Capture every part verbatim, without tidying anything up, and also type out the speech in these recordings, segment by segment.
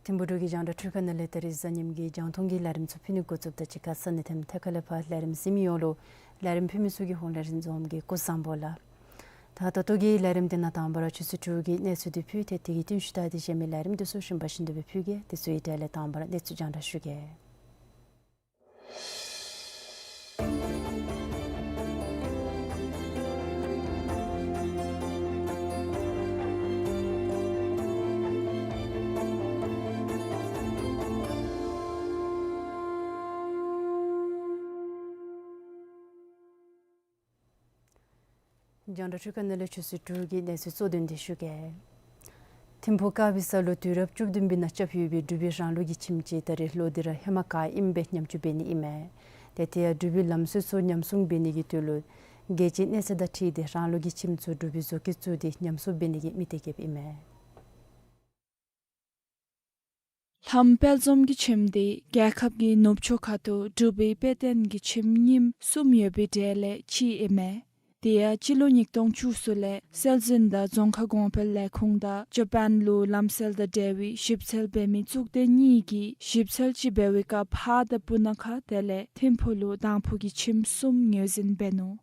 ཐིམ་ཕུག་འབྲུག་གི་རྒྱང་བསྒྲགས་འཕྲུལ་ཁང་ནང་ལས་ད་རིས་གཟའ་ཉིམ་གི་རྒྱང་མཐོང་གི་ལས་རིམ་ཚུ་ཕུལ་ནི་འགོ་བཙུགསཔ་ད་གཅིག་ཁར་ས་གནས་དེམ་ཐད་ཁ་ལས་ཕར་ལས་རིམ་གཟིགས་མི་ཡོངས་ལུ་ལས་རིམ་ཕུལ་མི་ཚུ་གི་ཧོངས་ལས་རིན་འཛོམས་ཀྱིས་སྐུ་གཟུགས་བཟང་པོ་ལགས། ད་ད་ལྟོ་གི་ལས་རིམ་འདི་ནང་དང་པ་ར་ཆུ་ཚོད་དྲུག་གི་གནས་ཚུལ་འདི་ཕུལ་ཏེ་དེ་གི་རྟིང་ཤུལ་ད་དེ་གཞན་མི་ལས་རིམ་འདི་ཚུ་རིམ་པ་བཞིན་དུ་སྦེ་ཕུལ་གེ། དེ་ཚུ་གི་གྲས་ལས་དང་པ་ར་གནས་ཚུལ་རྒྱང་བསྒྲགས་ཞུ་གེ། རྒྱང་བསྒྲགས་འཕྲུལ་ཁང་ནང་ལས་ཆུ་ཚོད་དྲུག་གི་གནས་ཚུལ་གཙོ་དོན་འདི་ཞུ་གེ། ཐིམ་ཕུག་ཀ་བི་ས་ལུ་དུས་རབས་བཅུ་བདུན་པའི་ནང་རྐྱབ་ཡོད་པའི་འབྲུག་པའི་རང་ལུགས་ཀྱི་ཁྱིམ་ཅིག་ད་རིས་ལོག་སྟེ་ར་ཧེ་མ་ག་ཨིནམ་སྦེ་ཉམས་བཅོས་འབད་ནི་ཨིན་མས། ཏེ་དེ་ཡང་འབྲུག་པའི་ལམ་སྲོལ་ཚུ་ཉམས་སྲུང་འབད་ནི་གི་དོན་ལུ་རྒྱལ་སྤྱིའི་གནས་ཚད་དང་འཁྲིལ་ཏེ་རང་ལུགས་ཀྱི་ཁྱིམ་ཚུ་འབྲུག་པའི་བཟོ་བཀོད་བཙུགས་ཏེ་ཉམས་གསོ་འབད་ནི་གི་དམིགས་གཏད་བསྐྱེདཔ་ཨིན་མས། ལྷམ་དཔལ་འཛོམས་ཀྱི་ཁྱིམ་འདི་རྒྱལ་ཁབ་ཀྱི་ནུབ་ཕྱོགས་ཁ་ཐུག་འབྲུག་པའི་དཔེ་སྟོན་གྱི་ཁྱིམ་རྙིངམ་གསུམ་ཡོད་པའི་གྲས་ལས་གཅིག་ཨིན་མས། དེ་ཡང་སྤྱི་ལོ་ཉིས་སྟོང་བཅུ་གསུམ་ལས་སྲོལ་འཛིན་དང་རྫོང་ཁ་གོང་འཕེལ་ལས་ཁུངས་དང་ཇ་པཱན་ལུ་ལམ་སྲོལ་དང་འབྲེལ་བའི་ཞིབ་འཚོལ་འབད་མི་གཙུག་སྡེ་གཉིས་ཀྱིས་ཞིབ་འཚོལ་ཅིག་འབད་བའི་སྐབས་ཧཱ་དང་སྤུ་ན་ཁ་དེ་ལས་ཐིམ་ཕུག་ལུ་དང་ཕུ་གི་ཁྱིམ་གསུམ་ངོས་འཛིན་འབད་ནུག།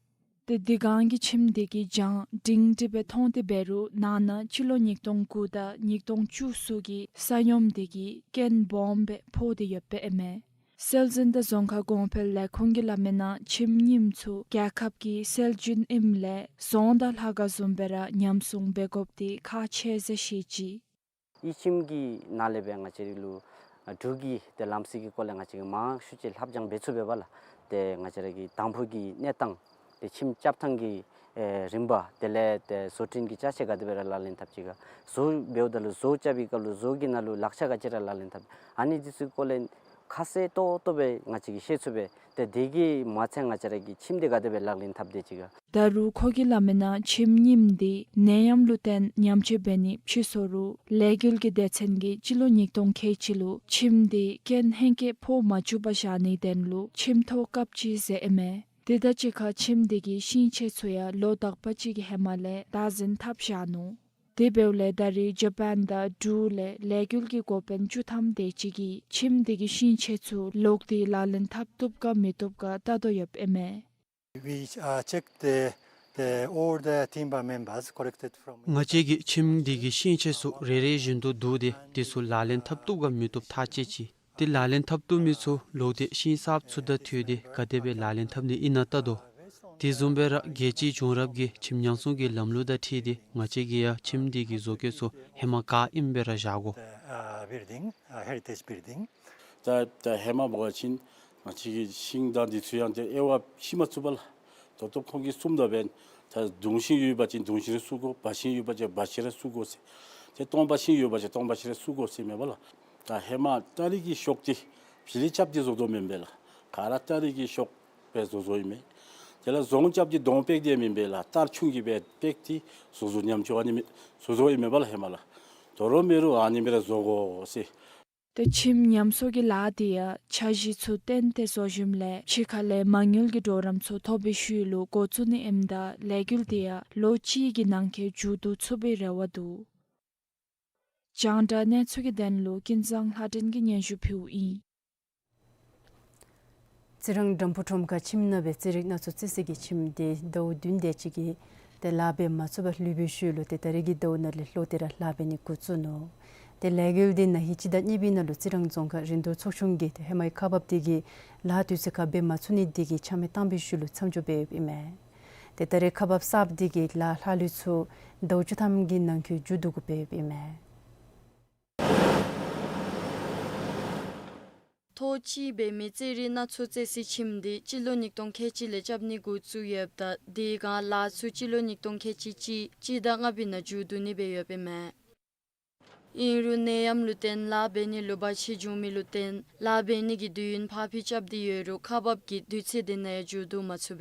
ཏེ་དེ་སྒང་གི་ཁྱིམ་དེ་གི་གྱང་སྒྲིང་སྒྲི་སྦེ་མཐོང་སྟེ་འབད་རུང་ནང་ན་སྤྱི་ལོ་ཉིས་སྟོང་དགུ་དང་ཉིས་སྟོང་བཅུ་གསུམ་གྱི་ས་ཡོམ་དེ་གིས་རྐྱེན་སྦོམ་སྦེ་ཕོག་སྟེ་ཡོདཔ་ཨིན་མས། སྲོལ་འཛིན་དང་རྫོང་ཁ་གོང་འཕེལ་ལས་ཁུངས་ཀྱིས་སླབ་མི་ནང་ཁྱིམ་རྙིངམ་ཚུ་རྒྱལ་ཁབ་ཀྱི་སྲོལ་རྒྱུན་ཨིནམ་ལས་རྫོང་དང་ལྷ་ཁང་བཟུམ་སྦེ་ར་ཉམས་སྲུང་འབད་དགོཔ་འདི་ཁག་ཆེ་ཟེར་བཤད་ཅི། ཨི་ཁྱིམ་གྱི་ནང་ལས་སྦེ་ང་བཅས་ར་ལུ་འབྲུག་གི་ཏེ་ལམ་སྲོལ་གྱི་སྐོར་ལས་ང་བཅས་ཀྱིས་མང་ཤོས་ཅིག་ལྷབ་སྦྱང་འབད་ཚུགས་པས་ལགས། ཏེ་ང་བཅས་ར་གི་དང་ཕུ་གི་གནས་སྟངས་ཏེ་ཁྱིམ་རྐྱབ་ཐངས་ཀྱི་ཨེ་རིམ་པ་དེ་ལས་ཏེ་བཟོ་སྐྲུན་གྱི་ཅ་ཆས་ག་དེ་སྦེ་ར་ལག་ལེན་འཐབ་ཅི་ག། བཟོ་འབདཝ་ད་ལུ་བཟོ་རྐྱབ་པའི་སྐབས་ལུ་བཟོ་གི་ནང་ལུ་ལག་ཆ་ག་ཅི་ར་ལག་ལེན་འཐབ། ཨ་ནི་འདི་ཚུ་སྐོར་ལས་ཁ་གསལ་ཏོག་ཏོ་སྦེ་ང་བཅས་ཀྱིས་ཤེས་ཚུགས་པས། ཏེ་དེ་གིས་མ་ཚད་ང་བཅས་ར་གི་ཁྱིམ་དེ་ག་དེ་སྦེ་ལག་ལེན་འཐབ་དེས་ཅི་ག། ད་རུང་ཁོ་གིས་སླབ་མི་ནང་ཁྱིམ་རྙིངམ་འདི་ནད་ཡམས་ལུ་བརྟེན་ཉམས་བཅོས་འབད་ནི་ཕྱིས་སོང་རུང་ལས་འགུལ་གྱི་སྡེ་ཚན་གྱིས་སྤྱི་ལོ་ཉིས་སྟོང་ཁལ་གཅིག་ལུ་ཁྱིམ་དེ་རྐྱེན་ཧེང་སྐལ་ཕོག་མ་བཅུག་པར་བཞག་ནིའི་དོན་ལུ་ཁྱིམ་ཐོག་བཀབ་ཅི་ཟེར་ཨིན་མས། དེ་དང་གཅིག་ཁར་ཁྱིམ་དེ་གི་ཤིང་ཆས་ཚུ་ཡང་ལོ་དག་པ་ཅིག་གི་ཧེ་མ་ལས་བདག་འཛིན་འཐབ་བཞག་ནུག། དེ་འབདཝ་ལས་ད་རིས་ཇ་པཱན་དང་འབྲུག་ལས་ལས་འགུལ་གྱི་འགོ་དཔོན་བཅུ་ཐམ་དེ་ཅིག་གིས་ཁྱིམ་དེ་གི་ཤིང་ཆས་ཚུ་ལོག་སྟེ་ལག་ལེན་འཐབ་བཏུབ་ག་མི་བཏུབ་ག་བལྟ་དོ་ཡོདཔ་ཨིན་མས། We, uh, checked the, the, all the team members collected from ང་བཅས་ཀྱིས་ཁྱིམ་འདི་གི་ཤིང་ཆས་ཚུ་རེ་རེ་བཞིན་དུ་བསྡུ་སྟེ་དེ་ཚུ་ལག་ལེན་འཐབ་བཏུབ་ག་མི་བཏུབ་ཐག་བཅད་ཅི། དེ་ལག་ལེན་འཐབ་བཏུབ་མི་ཚུ་ལོག་སྟེ་ཤིང་གསརཔ་ཚུ་དང་འཐུས་ཏེ་ག་དེ་སྦེ་ལག་ལེན་འཐབ་ནི་ཨིན་ན་བལྟ་དོ། དེ་བཟུམ་སྦེ་ར་རྒྱལ་སྤྱིའི་བྱུང་རབས་ཀྱི་ཁྱིམ་ཉམས་སྲུང་གི་ལམ་ལུགས་དང་འཁྲིལ་ཏེ་ང་བཅས་ཀྱིས་ཡང་ཁྱིམ་འདི་གི་བཟོ་བཀོད་ཚུ་ཧེ་མ་ག་ཨིནམ་སྦེ་ར་བཞག་དགོ། Uh, building, uh, heritage building. ད་ད་ཧེ་མ་འབད་བ་ཅིན་ང་བཅས་ཀྱི་ཤིང་དང་འདི་ཚུ་ཡང་ཏེ་དབྱེ་བ་ཕྱེ་མ་ཚུགས་པས་ལགས། ད་ལྟོ་ཁོང་གིས་གསུངམ་ད་འབདན་ད་དུང་ཤིང་ཡོད་པ་ཅིན་དུང་ཤིང་རེ་བཙུགས་དགོ། བ་ཤིང་ཡོད་པ་ཅིན་བ་ཤིང་རེ་བཙུགས་དགོ་ཟེར། ཏེ་སྟོང་པ་ཤིང་ཡོད་པ་ཅིན་སྟོང་པ་ཤིང་རེ་བཙུགས་དགོ་ཟེར་མས་པ་ལགས། ད་ཧེ་མ་སྟ་རེ་གི་ཤོག་འདི་བྱི་ལི་རྐྱབ་སྟེ་བཟོ་དོ་མེན་པས་ལགས། ག་ར་སྟ་རེ་གི་ཤོག་སྦེ་བཟོ་བཟོཝ་ཨིན་མས། དེ་ལས་རྫོང་རྐྱབ་སྟེ་གདོང་བཏེགས་ཏེ་མེན་པས་ལགས། ལྟར་ཆུང་ཀུ་སྦེ་བཏེགས་ཏེ་བཟོ་བཟོཝ་ཉམས་ཆུང་ཨ་ནི་མེ་བཟོ་བཟོཝ་ཨིན་མས་པ་ལགས་ཧེ་མ་ལགས། དོ་རུང་མེན་རུང་ཨ་ནི་སྦེ་ར་བཟོ་དགོ་ཟེར། ཏེ་ཁྱིམ་ཉམས་གསོ་གི་ལཱ་དེ་ཡང་འཆར་གཞི་ཚུ་བཏོན་ཏེ་བཟོ་ཞིནམ་ལས་ཕྱི་ཁ་ལས་མ་དངུལ་གྱི་གྲོགས་རམ་ཚུ་ཐོབ་པའི་ཤུལ་ལུ་འགོ་བཙུགས་ནི་ཨིནམ་ད་ལས་འགུལ་དེ་ཡང་ལོ་གཅིག་གི་ནང་འཁོད་མཇུག་བསྡུ་ཚུགས་པའི་རེ་བ་འདུག། རྒྱང་བསྒྲགས་གནས་ཚུལ་གྱི་དོན་ལུ་ཀུན་བཟང་ལྷ་སྒྲོན་གྱིས་སྙན་ཞུ་ཕུལཝ་ཨིན། རྩི་རང་སྦྲམ་ཕུག་ཁྲོམ་ཁར་ཁྱིམ་ནང་སྦེ་རྩི་རིགས་སྣ་ཚོགས་བཙིར་སའི་གི་ཁྱིམ་དེ་ཟླཝ་བདུན་དེ་ཅིག་གི་ཏེ་ལཱ་འབད་མ་ཚུགས་པར་ལུས་པའི་ཤུལ་ལུ་ཏེ་ད་རེས་ཀྱི་ཟླཝ་ནང་ལས་ལྷོད་དེ་ར་ལཱ་འབད་ནི་འགོ་བཙུགས་ནུག། ཏེ་ལས་འགུལ་འདི་ན་ཧིང་སྤྱི་ཟླ་གཉིས་པའི་ནང་ལུ་རྩི་རང་རྫོང་ཁག་རིན་བསྡུར་ཚོགས་ཆུང་གིས་ཏེ་ཧེ་མའི་ཁག་འབགཔ་དེ་གིས་ལཱ་དུས་ཚོད་ཁར་འབད་མ་ཚུགས་ནི་དེ་གིས་ཆ་མེད་བཏང་བའི་ཤུལ་ལུ་མཚམས་འཇོག་འབད་ཡོདཔ་ཨིན་མས། ཏེ་ད་རེས་ཁག་འབགཔ་གསརཔ་དེ་གིས་ལཱ་ལྷག་ལུས་ཚུ་ཟླཝ་བཅུ་ཐམ་གྱི་ནང་འཁོད་མཇུག་བསྡུ་དགོཔ་ཨིན་མས། ཐོག་གཅིག་འབད་མི་རྩི་རིགས་སྣ་ཚོགས་བཙིར་སའི་ཁྱིམ་དེ་སྤྱི་ལོ་ཉིས་སྟོང་ཁལ་གཅིག་ལས་རྐྱབ་ནི་འགོ་བཙུགས་ཡོདཔ་ད་དེའི་སྒང་ལཱ་ཚུ་སྤྱི་ལོ་ཉིས་སྟོང་ཁལ་གཅིག་གཅིག་སྤྱི་ཟླ་ལྔ་པའི་ནང་མཇུག་བསྡུ་ནི་སྦེ་ཡོདཔ་ཨིན་མས། ཨིན་རུང་ནད་ཡམས་ལུ་བརྟེན་ལཱ་འབད་ནི་ལུ་བར་ཆད་བྱུང་མི་ལུ་བརྟེན་ལཱ་འབད་ནི་གི་དུས་ཡུན་ཕར་འགྱངས་རྐྱབ་སྟེ་ཡོད་རུང་ཁག་འབགཔ་གིས་དུས་ཚོད་དེ་ནང་ཡང་མཇུག་བསྡུ་མ་ཚུགས་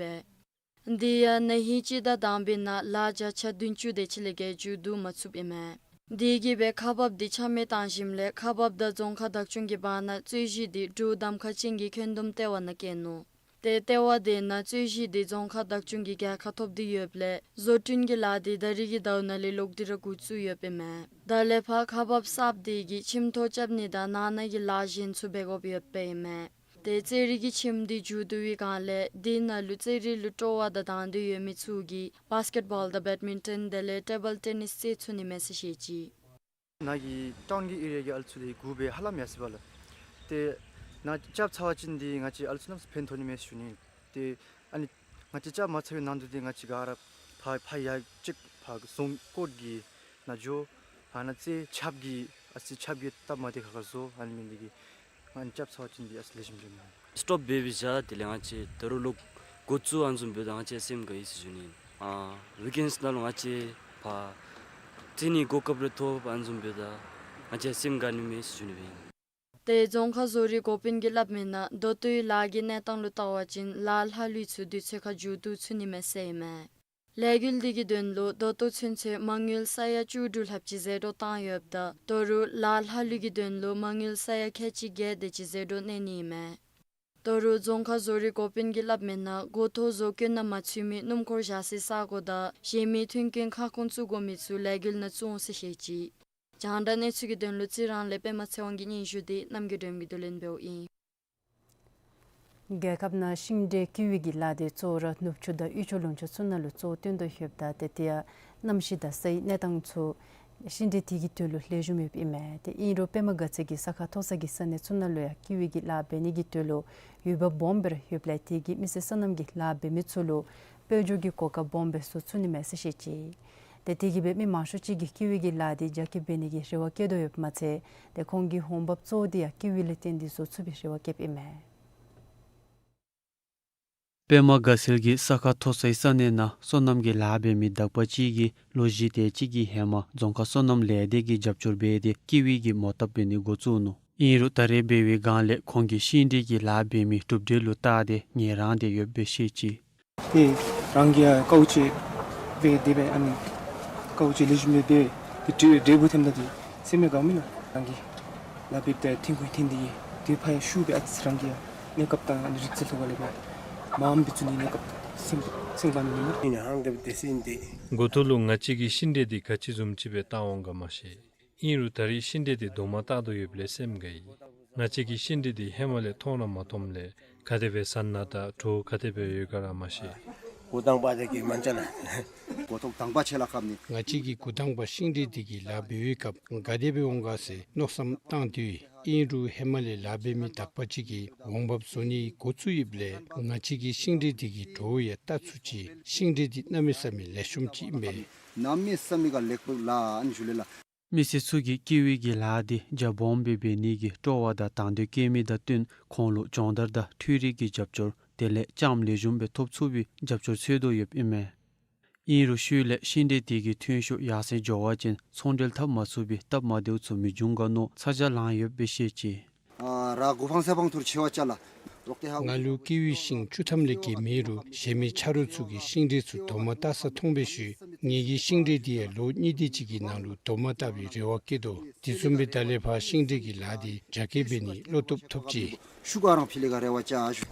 པས། དེ་ཡང་ན་ཧིང་སྤྱི་ཟླ་དང་པའི་ནང་ལཱ་བརྒྱ་ཆ་བདུན་ཅུ་དེ་ཅིག་ལས་བརྒལ་མཇུག་བསྡུ་མ་ཚུགསཔ་ཨིན་མས། དེ་གིས་སྦེ་ཁག་འབགཔ་དེ་ཆ་མེད་བཏང་ཞིནམ་ལས་ཁག་འབགཔ་དང་རྫོང་ཁག་བདག་སྐྱོང་གི་བར་ན་རྩོད་གཞི་དེ་འབྲུག་གདམ་ཁ་ཅན་གྱི་འཁོན་འདུམ་ལྟེ་བ་ནང་བཀལ་ནུག། ཏེ་ལྟེ་བ་དེ་ནང་རྩོད་གཞི་དེ་རྫོང་ཁག་བདག་སྐྱོང་གི་རྒྱལ་ཁ་ཐོབ་སྟེ་ཡོདཔ་ལས་བཟོ་སྐྲུན་གྱི་ལཱ་དེ་ད་རེས་ཀྱི་ཟླཝ་ནང་ལས་ལོག་སྟེ་ར་འགོ་བཙུགས་ཡོདཔ་ཨིན་མས། ད་ལས་ཕར་ཁག་འབགཔ་གསརཔ་དེ་གིས་ཁྱིམ་ཐོག་རྐྱབ་ནི་དང་ནང་ན་གི་ལཱ་གཞན་ཚུ་འབད་དགོཔ་ཡོདཔ་ཨིན་མས། ཏེ་རྩེད་རིགས་ཀྱི་ཁྱིམ་འདི་མཇུག་བསྡུ་བའི་སྒང་ལས་འདི་ནང་ལུ་རྩེད་རིགས་ལུ་སྤྲོ་བ་དང་དང་འདོད་ཡོད་མི་ཚུ་གིས་བཱསི་ཀེཊ་བཱོལ་དང་བེཌ་མིན་ཊོན་དེ་ལས་ཊེ་བཱལ་ཊེ་ནིསི་རྩེད་ཚུགས་ནི་མས་ཟེར་བཤད་ཅི། ནཱ་གི་ཊའུན་གྱི་ཨེ་རི་ཡ་གི་ཨ་ལུ་ཚུ་ལས་གུ་སྦེ་ཧ་ལམ་ཡར་སོ་ཡི་པ་ལགས། ཏེ་ནཱ་རྐྱབ་ཚར་བ་ཅིན་འདི་ང་བཅས་ཨ་ལུ་ཚུ་གནམ་མེད་ས་མེད་ཕན་ཐོགས་ནི་མས་ཟེར་ཞུ་ནི། ཏེ་ཨ་ནི་ང་བཅས་རྐྱབ་མ་ཚར་བའི་ནང་དུ་འདི་ང་བཅས་ག་ར་ཕར་ཕར་ཡར་ཅིག་ཕར་རྫོང་ཀོཊ་ཀྱི་ནང་འགྱོ། ཨ་ནཱ་རྩེད་ཆབ་ཀྱི་ཨ་ཙི་ཆབ་ཀྱི་སྟབས་མ་བདེ་ཁག་ཁ་བཟོ། ཨ་ནི་མེན་འདི་གིས་ང་ནི་རྐྱབ་ཚར་བ་ཅིན་འདི་ཨ་ཙི་ལེགས་ཤོམ་འགྱོ་ནི། སི་ཊོབ་འབད་བའི་བཞག་དེ་ལས་ང་བཅས་ད་རུང་ལོག་འགོ་བཙུགས་ཨ་ནི་བཟུམ་འབདཝ་ད་ང་བཅས་སེམས་དགའ་ཡི་ཟེར་ཞུ་ནི། ཨ་ཝིཀ་ཨེནཌསི་ནང་ལུ་ང་བཅས་ཕར་རྩེད་ནི་གོ་སྐབས་རེ་ཐོབ་ཨ་ནི་བཟུམ་འབདཝ་ད་ང་བཅས་སེམས་དགའ་ནི་མས་ཟེར་ཞུ་ནི་སྦེ་ཨིན། ཏེ་རྫོང་ཁག་བཟོ་རིག་འགོ་དཔོན་གྱིས་སླབ་མིའི་ནང་ད་ལྟོའི་ལཱ་གི་གནས་སྟངས་ལུ་བལྟ་བ་ཅིན་ལཱ་ལྷག་ལུས་ཚུ་དུས་ཚོད་ཁར་མཇུག་བསྡུ་ཚུགས་ནི་མས་ཟེར་ཨིན་མས། ལས་འགུལ་འདི་གི་དོན་ལུ་ད་ལྟོ་ཚུན་ཚོད་མ་དངུལ་ས་ཡ་བཅུ་དྲུག་ལྷགཔ་ཅིག་ཟད་འགྲོ་བཏང་ཡོདཔ་ད་ད་རུང་ལཱ་ལྷག་ལུས་ཀྱི་དོན་ལུ་མ་དངུལ་ས་ཡ་ཁལ་གཅིག་བརྒྱད་དེ་ཅིག་ཟད་འགྲོ་གནས་ནི་ཨིན་མས། ད་རུང་རྫོང་ཁག་བཟོ་རིག་འགོ་དཔོན་གྱིས་སླབ་མིའི་ནང་འགོ་ཐོག་བཟོ་བཀོད་ནང་མ་ཚུད་མི་སྣུམ་འཁོར་བཞག་སའི་ས་གོ་དང་གཞན་མི་མཐུན་རྐྱེན་ཁ་སྐོང་བཙུགས་དགོ་མི་ཚུ་ལས་འགུལ་ནང་བཙུགས་འོང་ཟེར་བཤད་ཅི། རྒྱང་བསྒྲགས་གནས་ཚུལ་གྱི་དོན་ལུ་རྩི་རང་ལས་པདྨ་ཚེ་དབང་གི་སྙན་ཞུ་འདི་རྣམ་རྒྱལ་སྒྲོལམ་གྱིས་བསྡུ་ལེན་འབདཝ་ཨིན། རྒྱལ་ཁབ་ནང་ཤིང་འབྲས་ཀི་ཝི་གི་ལཱ་འདི་གཙོ་བོ་ར་ནུབ་ཕྱོགས་དང་དབུས་ཕྱོགས་ལུང་ཕྱོགས་ཚུ་ནང་ལུ་གཙོ་བོ་བཏོན་དོ་ཡོདཔ་ད་ཏེ་དེ་ཡང་གནམ་གཤིས་དང་སའི་གནས་སྟངས་ཚུ་ཤིང་འབྲས་དེ་གི་དོན་ལུ་ལེགས་ཤོམ་ཡོདཔ་ཨིན་མས། ཏེ་ཨིན་རུང་པདྨ་དགའ་ཚལ་གྱི་ས་ཁ་མཐོ་ས་གི་ས་གནས་ཚུ་ནང་ལུ་ཡང་ཀི་ཝི་གི་ལཱ་འབད་ནི་གི་དོན་ལུ་ཡུལ་བབ་སྦོམ་སྦེ་ར་ཡོདཔ་ལས་དེ་གིས་མི་སེར་སོ་ནམ་གྱི་ལཱ་འབད་མི་ཚུ་ལུ་དཔལ་འབྱོར་གྱི་གོ་སྐབས་སྦོམ་སྦེ་བཟོ་ཚུགས་ནི་མས་ཟེར་བཤད་ཅི། ཏེ་དེ་གིས་སྦེ་མི་མང་ཤོས་ཅིག་གིས་ཀི་ཝི་གི་ལཱ་འདི་རྒྱ་སྐྱེད་འབད་ནི་གི་རེ་བ་བསྐྱེད་དོ་ཡོདཔ་མ་ཚད་ཏེ་ཁོང་གི་འོང་འབབ་གཙོ་བོ་འདི་ཡང་ཀི་ཝི་ལས་བརྟེན་ཏེ་བཟོ་ཚུགས་པའི་རེ་བ་བསྐྱེདཔ་ཨིན་མས། པདྨ་དགའ་ཚལ་གྱི་ས་ཁ་མཐོ་སའི་ས་གནས་ནང་སོ་ནམ་གྱི་ལཱ་འབད་མི་དག་པ་ཅིག་གིས་ལོ་བཞི་དེ་ཅིག་གི་ཧེ་མ་རྫོང་ཁག་སོ་ནམ་ལས་སྡེ་གིས་རྒྱབ་སྐྱོར་འབད་དེ་ཀི་ཝི་གི་མོ་བཏབ་འབད་ནི་འགོ་བཙུགས་ནུག། ཨིན་རུང་ད་རེས་འབད་བའི་སྒང་ལས་ཁོང་གིས་ཤིང་འབྲས་ཀྱི་ལཱ་འབད་མི་གྲུབ་འབྲས་ལུ་བལྟ་སྟེ་ངལ་རངས་ཏེ་ཡོདཔ་སྦེ་བཤད་ཅི། ཏེ་རང་གིས་ཡང་དཀའཝ་སྤྱད་སྦེ་དེ་སྦེ་ཨ་ནི་དཀའཝ་སྤྱད་ལེགས་ཤོམ་སྦེ་དེ་སྦེ་ཏེ་འབྲས་བུ་ཐོནམ་ད་ཏེ་སེམས་ཡང་དགའཝ་མེན་ན། རང་གིས་ལཱ་འབདཝ་ད་ཐོན་ཁུངས་ཐོན་ཏེ་ཏེ་ཕར་ཡང་ཤུགས་སྦེ་ཨ་ཙི་རང་གིས་ཡང་གནས་སྐབས་དང་ཨ་ནི་རིག་རྩལ་ཐོག་ལས་སྦེ་མངམ་སྦེ་བཙུགས་ནི་གནས་སྐབས་སེམས་སེམས་དགའ་ནི་མེན་ན། འགོ་ཐོག་ལུ་ང་བཅས་ཀྱིས་ཤིང་འབྲས་འདི་ག་ཅི་བཟུམ་ཅིག་སྦེ་བཏབ་འོང་ག་མ་ཤེས། ཨིན་རུང་ད་རེས་ཤིང་འབྲས་འདི་རྡོག་མ་བཏགས་དོ་ཡོདཔ་ལས་སེམས་དགའ་ཡི། ང་བཅས་ཀྱིས་ཤིང་འབྲས་འདི་ཧེ་མ་ལས་མཐོང་ར་མ་མཐོངམ་ལས་ག་དེ་སྦེ་བཟའ་ནི་དང་བྲོཝ་ག་དེ་སྦེ་ཡོད་ག་ར་མ་ཤེས། འགོ་དང་པ་དེ་གིས་མ་འཇལ་ལགས། འགོ་ཐོག་དང་པ་ཁྱེད་ལཱ་ཁག་ནི། ང་བཅས་ཀྱིས་འགོ་དང་པ་ཤིང་འབྲས་འདི་གི་ལཱ་འབད་བའི་སྐབས་ག་དེ་སྦེ་འོང་ག་ཟེར་མནོ་བསམ་བཏང་དོ་ཡི། ཨིན་རུང་ཧེ་མ་ལས་ལཱ་འབད་མི་དག་པ་ཅིག་གིས་འོང་འབབ་བཟོ་ནི་འགོ་བཙུགས་ཡོདཔ་ལས་ང་བཅས་ཀྱིས་ཤིང་འབྲས་འདི་གི་བྲོཝ་ཡང་བལྟ་ཚུགས་ཅི། ཤིང་འབྲས་འདི་གནམ་མེད་ས་མེད་ལེགས་ཤོམ་ཅིག་ཨིན་པས། གནམ་མེད་ས་མེད་ག་ལེགས་པོ་ལགས། ཨ་ནི་ཞུ་ལེ་ལགས། མི་སེར་ཚུ་གིས་ཀི་ཝི་གི་ལཱ་འདི་རྒྱ་སྦོམ་སྦེ་འབད་ནི་གི་སྤྲོ་བ་དང་དང་འདོད་བསྐྱེད་མི་དང་བསྟུན་ཁོང་ལུ་སྦྱོང་བརྡར་དང་འཕྲུལ་རིག་གི་རྒྱབ་སྐྱོར་དེ་ལས་ལྕངམ་ལེགས་ཤོམ་སྦེ་ཐོབ་ཚུགས་པའི་རྒྱབ་སྐྱོར་འཚོལ་དོ་ཡོདཔ་ཨིན་མས། ཨིན་རུང་ཤུལ་ལས་ཤིང་འབྲས་དེ་གི་ཐོན་ཤུགས་ཡར་སེང་འགྱོ་བ་ཅིན་ཚོང་འབྲེལ་འཐབ་མ་ཚུགས་པའི་སྟབས་མ་བདེཝ་ཚུ་མི་འབྱུང་ག་མནོ་ཚ་གྱང་ལང་ཡོདཔ་སྦེ་བཤད་ཅི། ཨ་ར་མགུ་འཕང་ཚེ་འཕང་ཐུར་ཆེ་བ་ཅ་ལགས། ང་ལུ་ཀི་ཝི་ཤིང་བཅུ་ཐམ་ལས་བརྒལ་མེད་རུང་གཞན་མི་ཆ་རོགས་ཚུ་གིས་ཤིང་འབྲས་ཚུ་དོ་མ་བཏགས་ས་མཐོང་པའི་ཤུལ་ངེ་གི་ཤིང་འབྲས་འདི་ཡང་ལོ་གཉིས་དེ་ཅིག་གི་ནང་ལུ་དོ་མ་བཏགས་པའི་རེ་བ་བསྐྱེད་དོ། དེ་བཟུམ་སྦེ་ད་ལས་ཕར་ཤིང་འབྲས་ཀྱི་ལཱ་འདི་རྒྱ་སྐྱེད་འབད་ནིའི་བློ་སྟོབས་ཐོབ་ཅི། ཤུགས་རང་ཕི་ལེ་ག་རེ་བ་ཅ་ཤུ།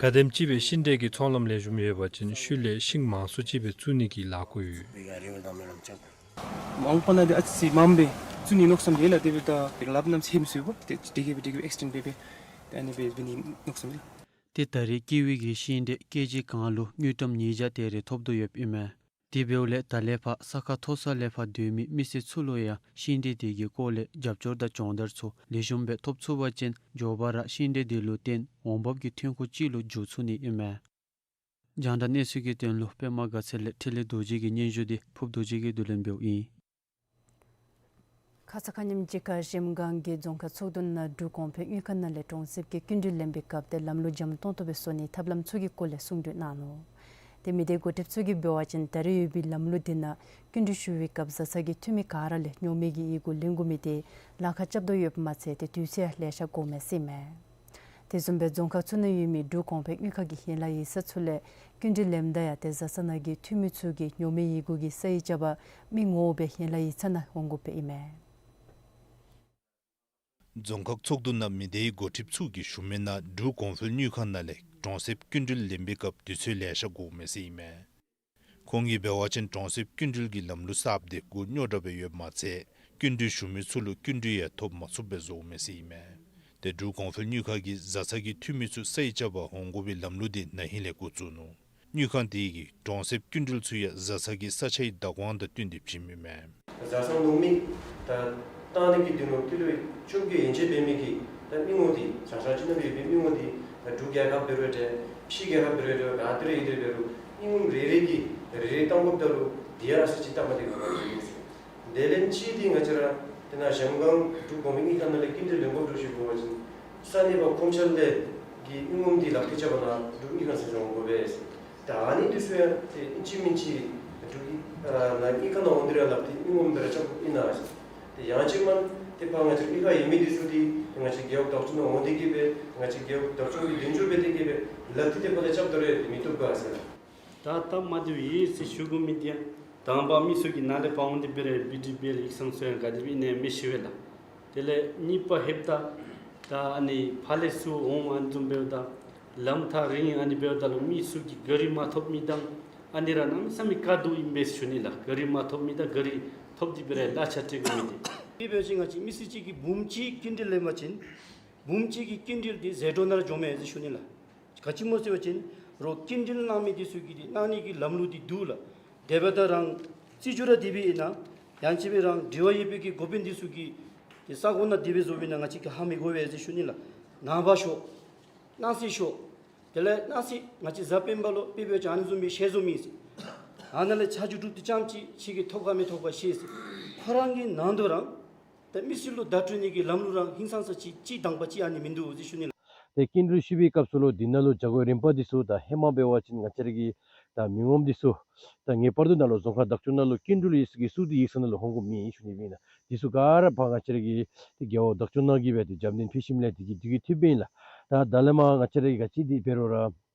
ག་དེམ་ཅིག་སྦེ་ཤིང་འབྲས་ཀྱི་ཚོང་ལམ་ལེགས་ཤོམ་ཡོད་པ་ཅིན་ཤུལ་ལས་ཤིང་མང་སུ་ཅིག་སྦེ་བཙུགས་ནི་གི་ལཱ་འགོ་ཡོད། མང་པ་ན་དེ་ཨ་ཙི་མངམ་སྦེ་བཙུགས་ནི་མནོ་བསམ་ཡོད་ལགས། དེ་སྦེ་ད་ལགཔ་ནམ་ཚེམ་སུ་བ་དེ་དེ་གིས་སྦེ་དེ་གིས་སྦེ་ཨེགསི་ཊེནཌ་འབད་སྦེ་ད་ཨ་ནི་སྦེ་འབད་ནི་མནོ་བསམ་ཡོད་ལགས། ཏེ་ད་རེས་ཀི་ཝི་གི་ཤིང་འབྲས་ཀེ་ཇི་གང་ལུ་དངུལ་ཀྲམ་ཉིས་བརྒྱ་དེ་རེ་ཐོབ་དོ་ཡོདཔ་ཨིན་མས། དེ་འབདཝ་ལས་ད་ལས་ཕར་ས་ཁ་མཐོ་ས་ལས་ཕར་སྡོད་མི་མི་སེར་ཚུ་ལུ་ཡང་ཤིང་འབྲས་དེ་གི་སྐོར་ལས་རྒྱབ་སྐྱོར་དང་སྦྱོང་བརྡར་ཚུ་ལེགས་ཤོམ་སྦེ་ཐོབ་ཚུགས་པ་ཅིན་མགྱོགས་པ་ར་ཤིང་འབྲས་དེ་ལུ་བརྟེན་འོང་འབབ་ཀྱི་ཐོན་ཁུངས་ཅིག་ལུ་འགྱུར་ཚུགས་ནི་ཨིན་མས། རྒྱང་བསྒྲགས་གནས་ཚུལ་གྱི་དོན་ལུ་པདྨ་དགའ་ཚལ་ལས་འཕྲིན་ལས་རྡོ་རྗེ་གི་སྙན་ཞུ་འདི་ཕུབ་རྡོ་རྗེ་གིས་བསྡུ་ལེན་འབདཝ་ཨིན། ཁ་ཙ་ཁ་ཉིནམ་ཅིག་ཁར་གཞལམ་སྒང་གི་རྫོང་ཁག་ཚོགས་འདུ་ནང་འབྲུག་གོང་འཕེལ་དངུལ་ཁང་ནང་ལས་གྲོང་གསེབ་ཀྱི་སྐྱིན་འགྲུལ་ལེན་པའི་སྐབས་ཏེ་ལམ་ལུགས་འཇམ་ཏོང་ཏོ་སྦེ་བཟོ་ནིའི་ཐབས་ལམ་ཚུ་གི་སྐོར་ལས་གསུང་གྲོས་གནང་ནུག། ཏེ་མི་སྡེ་འགོ་ཁྲིདཔ་ཚུ་གིས་འབད་བ་ཅིན་ད་རེས་ཡོད་པའི་ལམ་ལུགས་འདི་ནང་སྐྱིན་འགྲུལ་ཞུ་བའི་སྐབས་བཟའ་ཚང་གི་འཐུས་མི་ག་ར་ལས་ཉོག་མེད་ཀྱི་ཡི་གུ་ལེན་དགོ་མི་དེ་ལཱ་ཁག་རྐྱབ་དོ་ཡོདཔ་མ་ཚད་ཏེ་དུས་ཚོད་ཡང་ལེ་ཤ་འགོརཝ་མས་ཟེར་ཨིན་མས། དེ་བཟུམ་སྦེ་རྫོང་ཁག་ཚུ་ནང་ཡོད་མི་འབྲུག་གོང་འཕེལ་དངུལ་ཁང་གི་ཡན་ལག་ཡིག་ཚང་ཚུ་ལས་སྐྱིན་འགྲུལ་ལེནམ་ད་ཡང་ཏེ་བཟའ་ཚང་ནང་གི་འཐུས་མི་ཚུ་གིས་ཉོག་མེད་ཡི་གུ་གི་ས་ཡིག་རྐྱབ་པར་མི་ངོ་མ་སྦེ་ཡན་ལག་ཡིག་ཚང་ནང་འོང་དགོཔ་ཨིན་མས། རྫོང་ཁག་ཚོགས་འདུ་ནང་མི་སྡེའི་འགོ་ཁྲིདཔ་ཚུ་གིས་ཞུ་མི་ནང་འབྲུག་གོང་འཕེལ་དངུལ་ཁང་ནང་ལས་གྲོང་གསེབ་སྐྱིན་འགྲུལ་ལེན་པའི་སྐབས་དུས་ཚོད་ལེ་ཤ་འགོརཝ་མས་ཟེར་ཨིན་མས། ཁོང་གིས་འབད་བ་ཅིན་གྲོང་གསེབ་སྐྱིན་འགྲུལ་གྱི་ལམ་ལུགས་གསརཔ་དེ་མགུ་རྙོག་དྲགས་སྦེ་ཡོདཔ་མ་ཚད་སྐྱིན་འགྲུལ་ཞུ་མི་ཚུ་ལུ་སྐྱིན་འགྲུལ་ཡང་ཐོབ་མ་ཚུགསཔ་སྦེ་བཟོཝ་མས་ཟེར་ཨིན་མས། ཏེ་འབྲུག་གོང་འཕེལ་དངུལ་ཁང་གིས་བཟའ་ཚང་གི་འཐུས་མི་ཚུ་ས་ཡིག་རྐྱབ་པར་འོང་དགོ་པའི་ལམ་ལུགས་དེ་ན་ཧིང་ལས་འགོ་བཙུགས་ནུག། དངུལ་ཁང་དེ་གིས་གྲོང་གསེབ་སྐྱིན་འགྲུལ་ཚུ་ཡང་བཟའ་ཚང་གི་ས་ཆའི་བདག་དབང་དང་བསྟུན་ཏེ་བྱིནམ་ཨིན་མས། བཟའ་ཚང་ལུང་མི་ད་བཏང་ནི་གི་དོན་ལུ་ཀི་ལོ་བཅོ་བརྒྱད་ཡན་ཆད་འབད་མི་གི་ད་མི་ངོམ་དེ་ཆ་ཆ་ཅིག་ནང་ཡོད་པའི་མི་ངོམ་དེ་ད་འབྲུག་རྒྱལ་ཁབ་འབད་རུང་འདྲ་ཕྱི་རྒྱལ་ཁབ་འབད་རུང་འདྲ་ག་ཏེ་ར་ཡོད་དེ་འབད་རུང་མི་ངོམ་རེ་རེ་གིས་རེ་རེ་བཏང་དགོཔ་ད་ལུ་དེ་ཡང་ས་ཅིག་སྟབས་མ་བདེཝ་ཡོདཔ་ཨིན་ཟེར། དེ་ལས་གཅིག་འདི་ང་བཅས་ར་དེ་ནང་གཞལམ་སྒང་འབྲུག་གོང་འཕེལ་དངུལ་ཁང་ནང་ལས་སྐྱིན་འགྲུལ་ལེན་དགོཔ་འདྲཝ་ཅིག་འབད་བ་ཅིན་ས་གནས་པ་ཁོམ་ཆ་ལས་ཀྱི་མི་ངོམ་འདི་ལག་ཁྱེར་རྐྱབ་པར་ནཱ་འབྲུག་དངུལ་ཁང་ཚུ་འོང་དགོ་པས་ཟེར། ད་ཨ་ནི་འདི་ཚུ་ཡང་ཏེ་ཨིན་ཅི་མིན་ཅི་འབྲུག་ཨ་ནཱ་དངུལ་ཁང་ནང་འོང་སྟེ་ར་ལག་ཏེ་མི་ངོམ་སྦེ་ར་རྐྱབ་དགོཔ་ཨིན་ན་ཟེར། ཏེ་ཡང་ཅིན་མ་ཏེ་ཕར་ང་བཅས་ར་དངུལ་ཁང་ཡོད་མི་འདི་ཚུ་འདི་ང་བཅས་རྒེད་འོག་བདག་སྐྱོང་ནང་འོང་སྟེ་གིས་སྦེ་ང་བཅས་རྒེད་འོག་བདག་སྐྱོང་གི་དོན་ཚུ་སྦེ་སྟོན་ཏེ་གིས་སྦེ་ལག་ཏེ་ཏེ་ཕར་ལས་རྐྱབ་ད་རུང་ཏེ་མི་བཏུབ་ག་ཟེར། ད་སྟབས་མ་བདེཝ་ཡོད་ཟེར་ཞུ་དགོ་མི་འདི་ཡང་དང་པ་མི་ཚུ་གིས་ནཱ་ལས་ཕར་འོང་སྟེ་འབད་རུང་བི་ཌི་བི་ཨེལ་ཡིག་ཚང་ཚུ་ཡང་ག་དེ་སྦེ་ཨིན་ན་མི་ཤེས་པས་ལགས། དེ་ལས་གཉིས་པ་ལྷོདཔ་ད་ད་ཨ་ནི་ཕར་ལས་ཚུར་འོང་ཨ་ནི་བཟུམ་འབདཝ་ད་ལམ་ཐག་རིང་ཨ་ནི་འབདཝ་ད་ལུ་མི་ཚུ་གིས་ག་རི་མ་ཐོབ་མི་དང་ཨ་ནི་ར་གནམ་མེད་ས་མེད་དཀའ་སྡུག་ཨིན་པས་ཟེར་ཞུ་ནི་ལགས། ག་རི་མ་ཐོབ་མི་དང་ག་རི་ཐོབ་སྟེ་འབད་རུང་གླ་ཆ་སྤྲོད་དགོ་མི་འདི། དེ་འབད་བ་ཅིན་ང་བཅས་མི་སེར་གཅིག་གིས་འབུམ་གཅིག་སྐྱིན་འགྲུལ་ལེན་པ་ཅིན་འབུམ་གཅིག་གི་སྐྱིན་འགྲུལ་འདི་ཟད་འགྲོ་ནང་ར་འགྱོཝ་མས་ཟེར་ཞུ་ནི་ལགས། ག་ཅི་སྨོ་ཟེར་བ་ཅིན་རོགས་སྐྱིན་འགྲུལ་གནང་མི་འདི་ཚུ་གིས་འདི་གནང་ནི་གི་ལམ་ལུགས་འདི་འདུག་ལགས། དེ་འབདཝ་ད་རང་རྩིས་རྒྱུ་ར་དེ་སྦེ་ཨིན་ན་ཡང་ཅིན་སྦེ་རང་འབྲེལ་བ་ཡོད་པའི་གི་འགོ་དཔོན་འདི་ཚུ་གིས་ཏེ་ས་གོ་ནང་དེ་སྦེ་བཟོ་བའི་ནང་ང་བཅས་ཀྱིས་ཧ་མི་གོ་བས་ཟེར་ཞུ་ནི་ལགས། ནངས་པ་ཤོག། གནངས་ཚེ་ཤོག། དེ་ལས་གནངས་ཚེ་ང་བཅས་གཟའ་སྤེན་པ་ལུ་དཔེ་འབད་བ་ཅིན་ཨ་ནི་བཟུམ་སྦེ་ཤེས་བཟོ་མི་ཟེར། ཨ་ནཱ་ལས་ཆ་རྒྱུས་གྲུབ་སྟེ་རྐྱངམ་ཅིག་ཁྱོད་ཀྱིས་ཐོབ་ག་མི་ཐོབ་ག་ཤེས་ཟེར། ཁོ་ར་གི་ནང་དོ་ར་ད་མི་སེར་ལུ་བརྡ་སྤྲོད་ནི་གི་ལམ་ལུགས་ར་ཧིང་སངས་ས་ཅིག་སྤྱིར་བཏང་པ་ཅིག་ཨ་ནི་མིན་འདུག་ཟེར་ཞུ་ནི་ལགས། ཏེ་སྐྱིན་འགྲུལ་ཞུ་བའི་སྐབས་སུ་ལུ་འདི་ནང་ལུ་བྱ་སྒོའི་རིམ་པ་འདི་ཚུ་ད་ཧེ་མ་འབད་བ་ཅིན་ང་བཅས་ར་གི་ད་མི་ངོམ་འདི་ཚུ་ད་ངེས་པར་དུ་ནཱ་ལུ་རྫོང་ཁག་བདག་སྐྱོང་ནང་ལུ་སྐྱིན་འགྲུལ་ཡིག་ཚང་གི་ཚུ་འདི་ཡིག་ཚང་ནང་ལུ་འོང་དགོཔ་མེད་ཟེར་ཞུ་ནི་ཨིན་ལགས། འདི་ཚུ་ག་ར་ཕར་ང་བཅས་ར་གི་ཏེ་རྒེད་འོག་བདག་སྐྱོང་ནང་གིས་སྦེ་ཏེ་རྒྱབ་སྣོན་ཕུལ་ཞིནམ་ལས་འདི་གི་འདི་གི་འཐུས་འབད་ཨིན་ལགས། ད་ད་ལས་མར་ང་བཅས་ར་གིས་ག་ཅི་འདི་འབད་རུང་ར་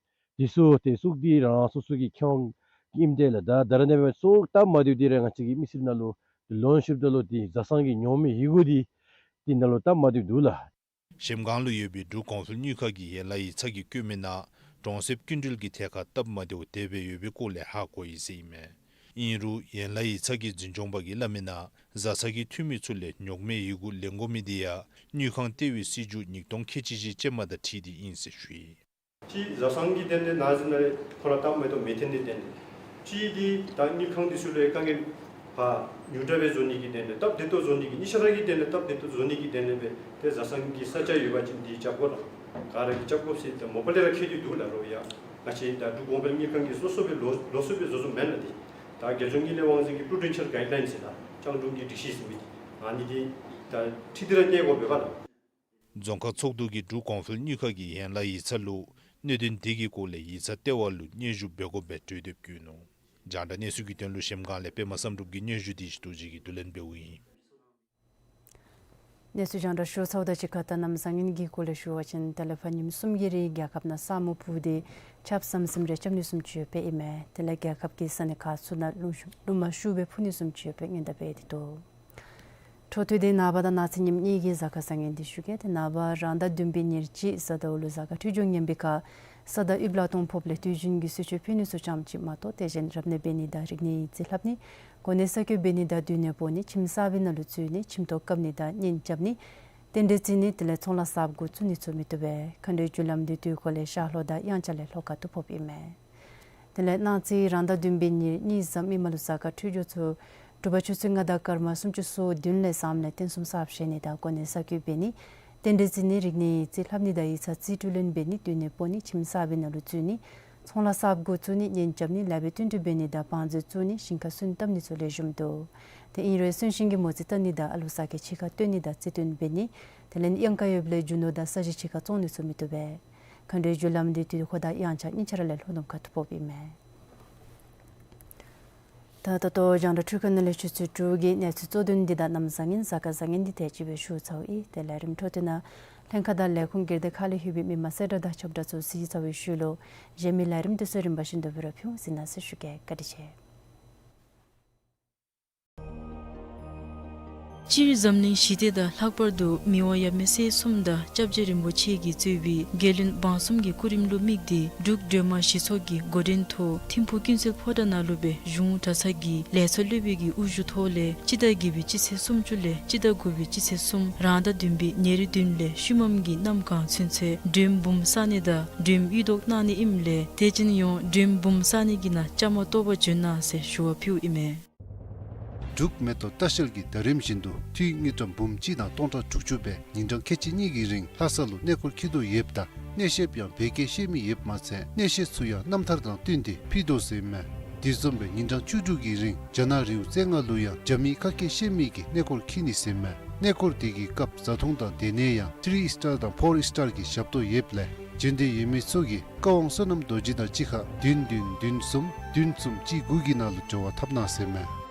འདི་ཚུ་ཏེ་ཚུ་འདི་རང་སོ་སོ་གི་ཁེ་དབང་ཨིནམ་འདྲས་ལགས། ད་ད་རེས་ནངས་པ་ཚུ་སྟབས་མ་བདེཝ་འདི་ར་ང་བཅས་ཀྱི་མི་སེར་ནང་ལུ་ལོན་ཞུཝ་ད་ལུ་འདི་བཟའ་ཚང་གི་ཉོག་མེད་ཡི་གུ་འདི་འདི་ནང་ལུ་སྟབས་མ་བདེཝ་འདུག་ལགས། གཞལམ་སྒང་ལུ་ཡོད་པའི་འབྲུག་གོང་འཕེལ་དངུལ་ཁང་གི་ཡན་ལག་ཡིག་ཚང་གིས་བཀོད་མི་ནང་གྲོང་གསེབ་སྐྱིན་འགྲུལ་གྱི་ཐད་ཁར་སྟབས་མ་བདེཝ་དེ་སྦེ་ཡོད་པའི་སྐོར་ལས་ཧ་གོ་ཡི་ཟེར་ཨིན་མས། ཨིན་རུང་ཡན་ལག་ཡིག་ཚང་གི་འཛིན་སྐྱོང་པ་གིས་སླབ་མི་ནང་བཟའ་ཚང་གི་འཐུས་མི་ཚུ་ལས་ཉོག་མེད་ཡི་གུ་ལེན་དགོ་མི་འདི་ཡང་དངུལ་ཁང་ལྟེ་བའི་སྲིད་བྱུས་ཉིས་སྟོང་ཁལ་གཅིག་བཞི་ཅན་མ་དང་འཁྲིལ་ཏེ་ཨིན་ཟེར་ཞུ་ཡི། གཅིག་བཟའ་ཚང་གི་དོན་ལས་ནཱ་ཟེར་ན་ཁོ་ར་སྟབས་མ་བདེཝ་མེད་དེ་ནི་དོན་ལས། གཅིག་འདི་ད་དངུལ་ཁང་འདི་ཚུ་ལུ་དཀའ་ངལ་ཕར་ཉུང་དྲགས་སྦེ་བཟོ་ནི་གི་དོན་ལས་སྟབས་བདེ་ཏོག་བཟོ་ནི་གི་དངུལ་ཁང་ར་གི་དོན་ལས་སྟབས་བདེ་ཏོག་བཟོ་ནི་གི་དོན་ལས་སྦེ་ཏེ་བཟའ་ཚང་གི་ས་ཆ་ཡོད་པ་ཅིན་འདི་རྐྱབ་དགོ་ལགས། ག་ར་གིས་རྐྱབ་དགོ་ཟེར་ཏེ་མོ་པ་ལས་ར་ཁེལ་ཏེ་འདུག་ལགས། རོགས་ཡང་ང་བཅས་ད་འབྲུག་གོང་འཕེལ་དངུལ་ཁང་གིས་སོ་སོ་སྦེ་ལོགས་ལོགས་སུ་སྦེ་བཟོ་བཟོཝ་མེན་ལགས། འདི་ད་རྒྱལ་གཞུང་དངུལ་ལས་དབང་འཛིན་གྱི་པུ་རུ་ཌེན་ཤལ་གའིཌ་ལའིནསི་ཟེར་ད་སྤྱང་གྲུང་གི་སྒྲིག་གཞི་ཟེར་མི་འདི་ཨ་ནི་འདི་ད་ཁྲིད་དེ་ར་གནས་དགོ་པས་ལགས། རྫོང་ཁག་ཚོགས་འདུ་གིས་འབྲུག་གོང་འཕེལ་དངུལ་ཁང་གི་ཡན་ལག་ཡིག་ཚང་ལུ་གནད་དོན་དེ་གི་སྐོར་ལས་ཡིག་ཚང་ལྟེ་བ་ལུ་སྙན་ཞུ་འབད་དགོཔ་སྦེ་གྲོས་འདེབས་བསྐྱོན་ནུག། རྒྱང་བསྒྲགས་གནས་ཚུལ་གྱི་དོན་ལུ་གཞལམ་སྒང་ལས་པདྨ་བསམ་གྲུབ་ཀྱི་སྙན་ཞུ་འདི་ཞུ་རྡོ་རྗེ་གིས་བསྡུ་ལེན་འབདཝ་ཨིན། གནས་ཚུལ་རྒྱང་བསྒྲགས་ཞུ་ཚརཝ་དང་གཅིག་ཁར་ད་གནམ་བཟང་ངན་གྱི་སྐོར་ལས་ཞུ་བ་ཅིན་དེ་ལས་ཕར་ཉིནམ་གསུམ་གྱི་རིང་རྒྱལ་ཁབ་ནང་ས་སྨུག་སྤུབས་ཏེ་ཆརཔ་ཟམ་ཟིམ་རེ་རྐྱབ་ནི་བཟུམ་ཅིག་ཡོདཔ་ཨིན་མས། དེ་ལས་རྒྱལ་ཁབ་ཀྱི་ས་གནས་ཁག་ཚུ་ནང་རླུང་རླུང་མ་ཤུགས་སྦེ་འཕུ་ནི་བཟུམ་ཅིག་ཡོདཔ་སྦེ་སྔོན་བརྡ་འབད་དེ་འདུག། འཕྲོ་མཐུད་དེ་ནངས་པ་དང་གནངས་ཚེ་ཉིནམ་གཉིས་ཀྱི་གཟའ་སྐར་བཟང་ངན་འདི་ཞུ་གེ། ཏེ་ནངས་པ་རང་ཟླ་བདུན་པའི་ཉེར་གཅིག་གཟའ་ཟླཝ་ལུ་གཟའ་སྐར་འཕྲོད་སྦྱོར་ངན་པའི་ཁར་ས་དང་དབུས་གླང་སྟོང་ཕོགཔ་ལས་དུས་རྒྱུན་གྱི་གསོལ་མཆོད་ཕུལ་ནི་ཚུ་ཙམ་ཅིག་མ་གཏོགས་དེ་བཞིན་རབ་གནས་འབད་ནི་དང་རིག་གནས་ཡིག་རྩིས་ལྷབ་ནི་གོ་གནས་གསར་བསྐོ་འབད་ནི་དང་སྡོད་གནས་སྤོ་ནི་ཁྱིམ་གསར་པའི་ནང་ལུ་འཛུལ་ནི་ཁྱིམ་ཐོག་བཀབ་ནི་དང་གཉེན་རྐྱབ་ནི་རྟེན་འབྲེལ་བརྩི་ནི་དེ་ལས་ཚོང་ལཱ་གསརཔ་འགོ་བཙུགས་ནི་ཚུ་མི་བཏུབ་པས། མཁའ་འགྲོའི་རྒྱུ་ལམ་འདི་དུས་འཁོར་ལས་ཤར་ལྷོ་དང་དབྱངས་འཆར་ལས་ལྷོ་ཁ་ཐུག་ཕོགཔ་ཨིན་མས། དེ་ལས་གནངས་ཚེ་རང་ཟླ་བདུན་པའི་ཉེར་གཉིས་གཟའ་མིག་དམར་ལུ་གཟའ་སྐར་འཕྲོད་སྦྱོར་ཚུ་དྲོ་པ་ཆུ་ཚོད་ལྔ་དང་སྐར་མ་སུམ་ཅུ་སོ་བདུན་ལས་བཟངམ་ལས་རྟེན་གསུམ་གསརཔ་བཞེངས་ནི་དང་གོ་གནས་གསར་བསྐོ་འབད་ནི་རྟེན་འབྲེལ་བརྩི་ནི་རིག་གནས་ཡིག་རྩིས་ལྷབ་ནི་དང་ཡིག་ཚང་རྩིས་སྤྲོད་ལེན་འབད་ནི་སྡོད་གནས་སྤོ་ནི་ཁྱིམ་གསར་པའི་ནང་ལུ་འཛུལ་ནི་ཚོང་ལཱ་གསརཔ་འགོ་བཙུགས་ནི་གཉེན་རྐྱབ་ནི་ལཱ་འབད་བསྟུན་གྲོས་འབད་ནི་དང་བང་མཛོད་བཙུགས་ནི་ཞིང་ཁ་སོན་བཏབ་ནི་ཚུ་ལེགས་ཤོམ་འདུག། ཏེ་ཨིན་རུང་གསོན་གཤིན་གྱི་མོ་རྩིས་བལྟ་ནི་དང་ཨ་ལུ་ས་གི་ཕྱི་ཁར་སྟོན་ནི་དང་རྩིས་སྟོན་འབད་ནི་དེ་ལས་གཡང་ཁ་ཡོདཔ་ལས་རྒྱུ་ནོར་དང་ས་གཞི་ཕྱི་ཁར་བཙོང་ནི་ཚུ་མི་བཏུབ་པས། མཁའ་འགྲོའི་རྒྱུ་ལམ་འདི་དུས་འཁོར་དང་དབྱངས་འཆར་གཉིས་ཆ་ར་ལས་ལྷོ་ནུབ་ཁ་ཐུག་ཕོགཔ་ཨིན་མས། ད་ད་ལྟོ་རྒྱང་བསྒྲགས་འཕྲུལ་ཁང་ནང་ལས་ཆུ་ཚོད་དྲུག་གི་གནས་ཚུལ་གཙོ་དོན་འདི་དང་གནམ་བཟང་ངན་གཟའ་སྐར་བཟང་ངན་འདི་དེ་ཅིག་སྦེ་ཞུ་ཚརཝ་ཨིན། དེ་ལས་རིམ་འཕྲོ་མཐུད་ནང་ལྷན་ཁག་དང་ལས་ཁུངས་སྒེར་སྡེ་ཁག་ལས་ལྷོད་པའི་མི་མང་གསལ་བསྒྲགས་དང་ཁྱབ་བསྒྲགས་ཚུ་གཟིགས་ཚར་བའི་ཤུལ་ལུ་གཞན་མི་ལས་རིམ་འདི་ཚུ་རིམ་པ་བཞིན་དུ་སྦེ་ར་ཕུལ་འོང་། གཟིགས་གནང་ཟེར་ཞུ་གེ། བཀའ་དྲིན་ཆེ། སྤྱིར་འཛམ་གླིང་ཞི་བདེ་དང་ལྷག་པར་དུ་མི་དབང་ཡབ་མེས་སྲས་གསུམ་དང་སྐྱབས་རྗེ་རིན་པོ་ཆེ་གིས་གཙོས་པའི་རྒྱལ་བློན་འབངས་གསུམ་གྱི་སྐུ་རིམ་ལུ་དམིགས་ཏེ་འབྲུག་སྒྲོལ་མ་གཞི་ཚོགས་ཀྱི་འགོ་འདྲེན་ཐོག་ཐིམ་ཕུག་ཀུན་གསལ་ཕོ་བྲང་ནང་ལུ་སྦེ་གཞུང་གྲྭ་ཚང་གི་ལས་ཚོགས་སློབ་དཔོན་གྱི་དབུ་བཞུགས་ཐོག་ལས་སྤྱི་ཟླ་བརྒྱད་པའི་སྤྱི་ཚེས་སུམ་ཅུ་ལས་སྤྱི་ཟླ་དགུ་པའི་སྤྱི་ཚེས་གསུམ་རང་ཟླ་བདུན་པའི་ཉེར་བདུན་ལས་ཤུལ་མམ་གྱི་གནམ་གང་ཚུན་ཚོད་མགྲོནམ་འབུམ་བསག་ནི་དང་མགྲོནམ་གཡུ་ལྡོག་གནང་ནི་ཨིནམ་ལས་དད་ཅན་ཡོངས་མགྲོནམ་འབུམ་བསག་ནི་གི་ནང་བཅའ་མར་གཏོགས་པར་འབྱོན་གནང་ཟེར་ཞུ་བ་ཕུལཝ་ཨིན་མས། འབྲུག་མེ་ཏོག་ལྟ་བཤལ་གྱིས་ཟླ་རིམ་བཞིན་དུ་འཐུས་དངུལ་ཀྲམ་འབུམ་གཅིག་དང་སྟོང་ཕྲག་དྲུག་ཅུ་སྦེ་ཉིན་གྲངས་ཁལ་གཅིག་གཉིས་ཀྱི་རིང་ལྷ་ས་ལུ་གནས་སྐོར་འཁྱིད་དོ་ཡོདཔ་ད་གནས་བཤདཔ་ཡང་བོད་སྐད་ཤེས་མི་ཡོདཔ་མ་ཚད་གནས་བཤད་ཚུ་ཡང་རྣམ་ཐར་དང་བསྟུན་ཏེ་ཕུལ་དོ་ཟེར་ཨིན་མས། དེ་བཟུམ་སྦེ་ཉིན་གྲངས་བཅུ་དྲུག་གི་རིང་རྒྱ་ནག་རི་བོ་རྩེ་ལྔ་ལུ་ཡང་རྒྱ་མིའི་ཁ་སྐད་ཤེས་མི་གིས་གནས་སྐོར་འཁྱིད་ནི་ཟེར་ཨིན་མས། གནས་སྐོར་དེ་གི་སྐབས་བཟའ་འཐུང་དང་སྡོད་གནས་ཡང་ཐི་རི་ཨིས་ཊར་དང་ཕོར་ཨིས་ཊར་གྱི་ཞབས་ཏོག་ཡོདཔ་ལས་འབྱོན་འདོད་ཡོད་མི་ཚུ་གིས་བཀའ་དབང་བསོད་ནམས་རྡོ་རྗེ་དང་གཅིག་ཁར་བདུན་བདུན་བདུན་གསུམ་བདུན་གསུམ་གཅིག་དགུ་གི་ནང་ལུ་འབྲེལ་བ་འཐབ་གནང་ཟེར་ཨིན་མས།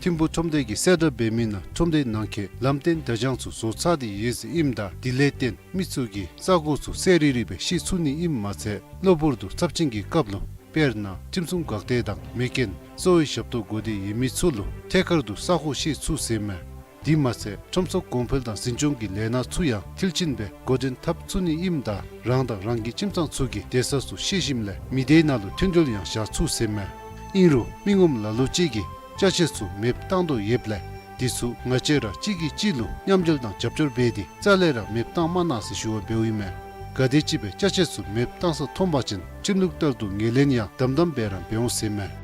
ཐིམ་ཕུག་ཁྲོམ་སྡེ་གིས་གསལ་བསྒྲགས་འབད་མི་ནང་ཁྲོམ་སྡེ་ནང་འཁོད་ལམ་སྟོན་བརྡ་བྱང་ཚུ་བཟོ་ཚར་ཏེ་ཡོད་ཟེར་ཨིནམ་ད་དེ་ལས་བརྟེན་མི་ཚུ་གིས་ས་གོ་ཚུ་གསལ་རི་རི་སྦེ་ཤེས་ཚུགས་ནི་ཨིནམ་མ་ཚད་གློ་བུར་དུ་ཚབས་ཆེན་གྱི་སྐབས་ལུ་དཔེར་ན་ཁྲིམས་སྲུང་འགག་སྡེ་དང་མེ་རྐྱེན་གསོ་བའི་ཞབས་ཏོག་དགོ་སྟེ་ཡོད་མི་ཚུ་ལུ་ཐད་ཀར་དུ་ས་གོ་ཤེས་ཚུགས་ཟེར་ཨིན་མས། དེ་མ་ཚད་ཁྲོམ་ཚོགས་གོང་འཕེལ་དང་འཛིན་སྐྱོང་གི་ལས་སྣ་ཚུ་ཡང་མཐིལ་ཕྱིན་སྦེ་འགོ་འདྲེན་འཐབ་ཚུགས་ནི་ཨིནམ་ད་རང་དང་རང་གི་ཁྱིམ་ཚང་ཚུ་གི་སྡོད་ས་ཚུ་ཤེས་ཞིནམ་ལས་མི་སྡེའི་ནང་ལུ་མཐུན་སྒྲིལ་ཡང་བཞག་ཚུགས་ཟེར་ཨིན་མས། ཨིན་རུང་མི་ངོམ་ལ་ལུ་ཅིག་གིས་ཅ་ཆས་ཚུ་མེདཔ་བཏང་དོ་ཡོདཔ་ལས་དེ་ཚུ་ང་བཅས་ར་གཅིག་གིས་གཅིག་ལུ་མཉམ་འབྲེལ་དང་རྒྱབ་སྐྱོར་འབད་དེ་རྩ་ལས་ར་མེདཔ་བཏང་མ་གནང་ཟེར་ཞུ་བ་འབདཝ་ཨིན་མས། ག་དེམ་ཅིག་སྦེ་ཅ་ཆས་ཚུ་མེདཔ་བཏང་ས་མཐོང་པ་ཅིན་ཁྲིམས་ལུགས་ལྟར་དུ་ངོས་ལེན་ཡང་དམ་དམ་སྦེ་ར་འབད་འོང་ཟེར་ཨིན་མས།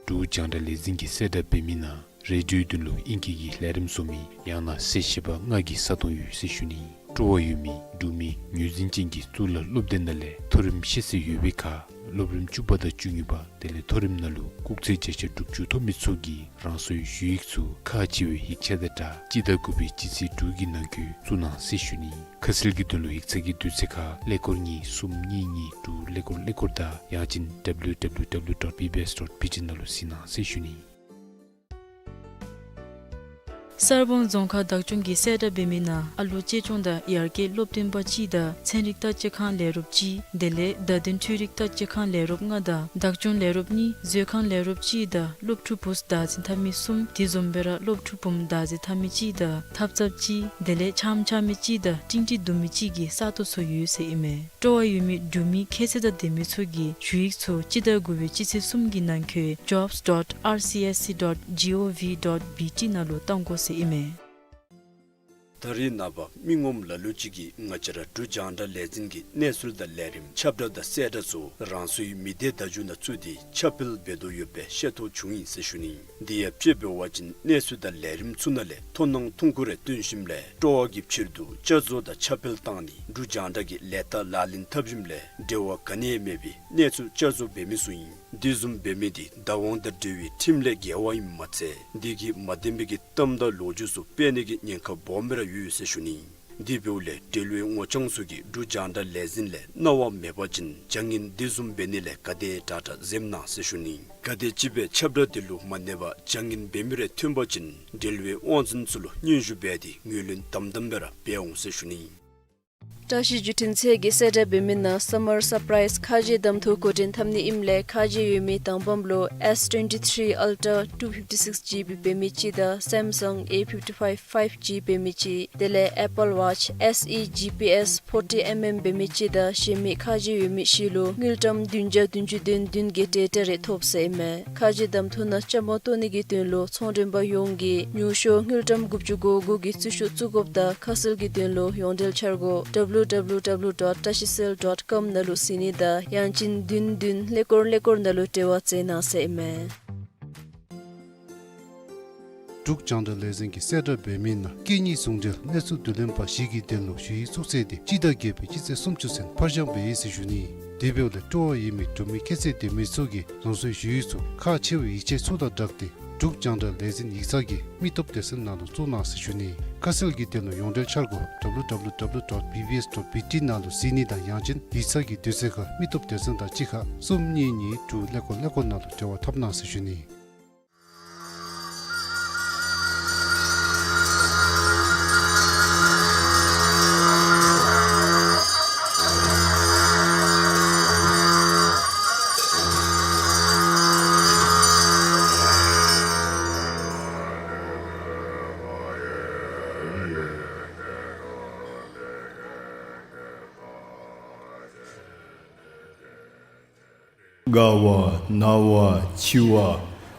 འབྲུག་རྒྱང་བསྒྲགས་ལས་འཛིན་གྱིས་གསལ་བསྒྲགས་འབད་མི་ནང་རེ་ཌིའོའི་དོན་ལུ་ཨིང་སྐད་ཀྱི་ལས་རིམ་བཟོ་མི་ཡང་ན་གསལ་བཤད་པ་ལྔ་གི་ས་སྟོང་ཡོད་ཟེར་ཞུ་ནི། སྤྲོ་བ་ཡོད་མི་འབྲུག་མི་ངོས་འཛིན་ཅན་གྱི་གཙུག་ལག་སློབ་སྡེ་ནང་ལས་མཐོ་རིམ་ཤེས་ཚད་ཡོད་པའི་ཁར་སློབ་རིམ་བཅུ་པ་དང་བཅུ་གཉིས་པ་དེ་ལས་མཐོ་རིམ་ནང་ལུ་སྐུགས་ཚད་བརྒྱ་ཆ་དྲུག་ཅུ་ཐོབ་མི་ཚུ་གིས་རང་སོའི་ཞུ་ཡིག་ཚུ་ཁག་ཆེ་བའི་ཡིག་ཆ་དང་སྦྲགས་སྤྱི་ཟླ་དགུ་པའི་སྤྱི་ཚེས་དྲུག་གི་ནང་འཁོད་བཙུགས་གནང་ཟེར་ཞུ་ནི། ཁ་གསལ་གྱི་དོན་ལུ་ཡིག་ཚང་གི་དུས་ཚོད་ཁར་ཀླད་ཀོར་གཉིས་གསུམ་གཉིས་གཉིས་དྲུག་ཀླད་ཀོར་ཀླད་ཀོར་དང་ཡང་ཅིན་W W W dot B B S dot B T ནང་ལུ་གཟིགས་གནང་ཟེར་ཞུ་ནི། གསར་སྤང་རྫོང་ཁག་བདག་སྐྱོང་གིས་གསལ་བསྒྲགས་འབད་མི་ནང་ཨ་ལོ་གཅེས་སྐྱོང་དང་ཡར་རྒྱས་སློབ་སྟོན་པ་གཅིག་དང་ཚན་རིག་བརྟག་དཔྱད་ཁང་ལས་རོགསཔ་གཅིག་དེ་ལས་བརྡ་དོན་འཕྲུལ་རིག་བརྟག་དཔྱད་ཁང་ལས་རོགསཔ་ལྔ་དང་བདག་སྐྱོང་ལས་རོགསཔ་གཉིས་མཛོད་ཁང་ལས་རོགསཔ་གཅིག་དང་སློབ་ཕྲུག་བུཚ་བདག་འཛིན་འཐབ་མི་གསུམ་དེ་བཟུམ་སྦེ་ར་སློབ་ཕྲུག་བུམོ་བདག་འཛིན་འཐབ་མི་གཅིག་དང་ཐབ་ཚངཔ་གཅིག་དེ་ལས་ཆམ་རྐྱབ་མི་གཅིག་དང་ཀྲིང་ཀྲི་བརྡུང་མི་གཅིག་གི་ས་སྟོང་ཚུ་ཡོད་ཟེར་ཨིན་མས། སྤྲོ་བ་ཡོད་མི་འབྲུག་མི་ཁྱད་ཚད་དང་ལྡན་མི་ཚུ་གིས་ཞུ་ཡིག་ཚུ་སྤྱི་ཟླ་དགུ་པའི་སྤྱི་ཚེས་གསུམ་གྱི་ནང་འཁོད་jobs dot R C S C dot G O V dot B T ནང་ལུ་བཏང་དགོ་ཟེར་ཨིན་མས། ད་རེས་ནངས་པ་མི་ངོམ་ལ་ལུ་ཅིག་གིས་ང་བཅས་ར་འབྲུག་རྒྱང་བསྒྲགས་ལས་འཛིན་གྱི་གནས་ཚུལ་དང་ལས་རིམ་ཁྱབ་བསྒྲགས་དང་གསལ་བསྒྲགས་ཚུ་རང་སོའི་མི་སྡེ་བརྡ་བརྒྱུད་ནང་བཙུགས་ཏེ་ཁྱབ་སྤེལ་འབད་དོ་ཡོདཔ་སྦེ་ཤེས་རྟོགས་བྱུང་ཡི་ཟེར་ཞུ་ནི། དེ་ཡང་དཔྱེ་འབད་བ་ཅིན་གནས་ཚུལ་དང་ལས་རིམ་ཚུ་ནང་ལས་མཐོང་སྣང་ཐུང་ཀུ་རེ་སྟོན་ཞིནམ་ལས་སྤྲོ་བ་གི་ཕྱིར་དུ་བསྐྱར་བཟོ་དང་ཁྱབ་སྤེལ་བཏང་ནི་འབྲུག་རྒྱང་བསྒྲགས་ཀྱི་ལས་རྟགས་ལག་ལེན་འཐབ་ཞིནམ་ལས་འབྲེལ་བ་ག་ནི་ཡང་མེད་པའི་གནས་ཚུལ་བསྐྱར་བཟོ་འབད་མི་ཚུ་ཨིན། དེ་བཟུམ་འབད་མི་དེ་བདག་དབང་དང་འབྲེལ་བའི་ཁྲིམས་ལས་འགལ་བ་ཨིནམ་མ་ཚད་དེ་གིས་མ་བདེན་པའི་གི་གཏམ་དང་ལོ་རྒྱུས་ཚུ་སྤེལ་ནི་གི་ཉེན་ཁ་སྦོམ་སྦེ་ར་ཡོད་ཟེར་ཞུ་ནི། དེ་འབདཝ་ལས་འབྲེལ་བའི་ངོ་རྐྱང་ཚུ་གིས་འབྲུག་རྒྱང་བསྒྲགས་ལས་འཛིན་ལས་གནང་བ་མེད་པ་ཅིན་བྱ་ངན་དེ་བཟུམ་འབད་ནི་ལས་ག་དེ་དྲག་དྲག་འཛེམ་གནང་ཟེར་ཞུ་ནི། ག་དེམ་ཅིག་སྦེ་ཁྱབ་བསྒྲགས་དེ་ལུ་མ་གནས་པར་བྱ་ངན་འབད་མི་རེ་ཐོན་པ་ཅིན་འབྲེལ་བའི་དབང་འཛིན་ཚུ་ལུ་སྙན་ཞུ་འབད་དེ་ངོས་ལེན་དམ་དམ་སྦེ་ར་འབད་འོང་ཟེར་ཞུ་ནི། བཀྲ་ཤིས་བརྒྱུད་འཕྲིན་ཚད་ཀྱིས་གསལ་བསྒྲགས་འབད་མི་ནང་སམ་མར་སར་པ་རའིཛ་ཁ་རྗེ་གདམ་འཐུ་འགོ་འདྲེན་འཐབ་ནི་ཨིནམ་ལས་ཁ་རྗེ་ཡོད་མི་དང་པམ་ལུ་S twenty-three Ultra two fifty-six G B འབད་མི་ཅིག་དང་Samsung A fifty-five five G འབད་མི་ཅིག་དེ་ལས་Apple Watch S E G P S forty mm འབད་མི་ཅིག་དང་གཞན་མི་ཁ་རྗེ་ཡོད་མི་བཞི་ལུ་དངུལ་ཀྲམ་བདུན་བརྒྱ་བདུན་ཅུ་དོན་བདུན་གྱི་ཌེ་ཊ་རེ་ཐོབ་ཟེར་ཨིན་མས། ཁ་རྗེ་གདམ་འཐུ་ནང་བཅའ་མར་གཏོགས་ནི་གི་དོན་ལུ་ཚོང་མགྲོན་པ་ཡོངས་ཀྱིས་ཉུང་ཤོས་དངུལ་ཀྲམ་དགུ་བཅུ་གོ་དགུ་གི་རྩིས་ཤོག་བཙུགས་དགོཔ་དང་ཁ་གསལ་གྱི་དོན་ལུ་ཡོངས་འབྲེལ་འཆར་སྒོ་W W W dot tashicell dot com ནང་ལུ་གཟིགས་ནི་དང་ཡང་ཅིན་བདུན་བདུན་ཀླད་ཀོར་ཀླད་ཀོར་ནང་ལུ་འབྲེལ་བ་མཛད་གནང་ཟེར་ཨིན་མས། འབྲུག་རྒྱང་བསྒྲགས་ལས་འཛིན་གྱིས་གསལ་བསྒྲགས་འབད་མི་ནང་སྐད་གཉིས་ཟུང་འབྲེལ་གནས་ཚུལ་བསྡུ་ལེན་པ་བཞི་གི་དོན་ལུ་ཞུ་ཡིག་བཙུགས་ཚད་དེ་སྤྱི་ཟླ་བརྒྱད་པའི་སྤྱི་ཚེས་སུམ་ཅུ་ཚུན་ཕར་འགྱངས་འབད་ཡི་ཟེར་ཞུ་ནི། དེ་འབདཝ་ལས་སྤྲོ་བ་ཡོད་མི་འབྲུག་མི་ཁྱད་ཚད་ལྡན་མི་ཚུ་གིས་རང་སོའི་ཞུ་ཡིག་ཚུ་ཁག་ཆེ་བའི་ཡིག་ཆ་ཚུ་དང་སྦྲགས་ཏེ་འབྲུག་རྒྱང་བསྒྲགས་ལས་འཛིན་ཡིག་ཚང་གི་མི་སྟོབས་སྡེ་ཚན་ནང་ལུ་བཙུགས་གནང་ཟེར་ཞུ་ནི། ཁ་གསལ་གྱི་དོན་ལུ་ཡོངས་འབྲེལ་འཆར་སྒོ་W W W dot B B S dot B T ནང་ལུ་གཟིགས་ནི་དང་ཡང་ཅིན་ཡིག་ཚང་གི་དུས་ཚོད་ཁར་མི་སྟོབས་སྡེ་ཚན་དང་གཅིག་ཁར་གསུམ་གཉིས་གཉིས་དྲུག་ཀླད་ཀོར་ཀླད་ཀོར་ནང་ལུ་འབྲེལ་བ་འཐབ་གནང་ཟེར་ཞུ་ནི། རྒ་བ་ན་བ་འཆི་བ་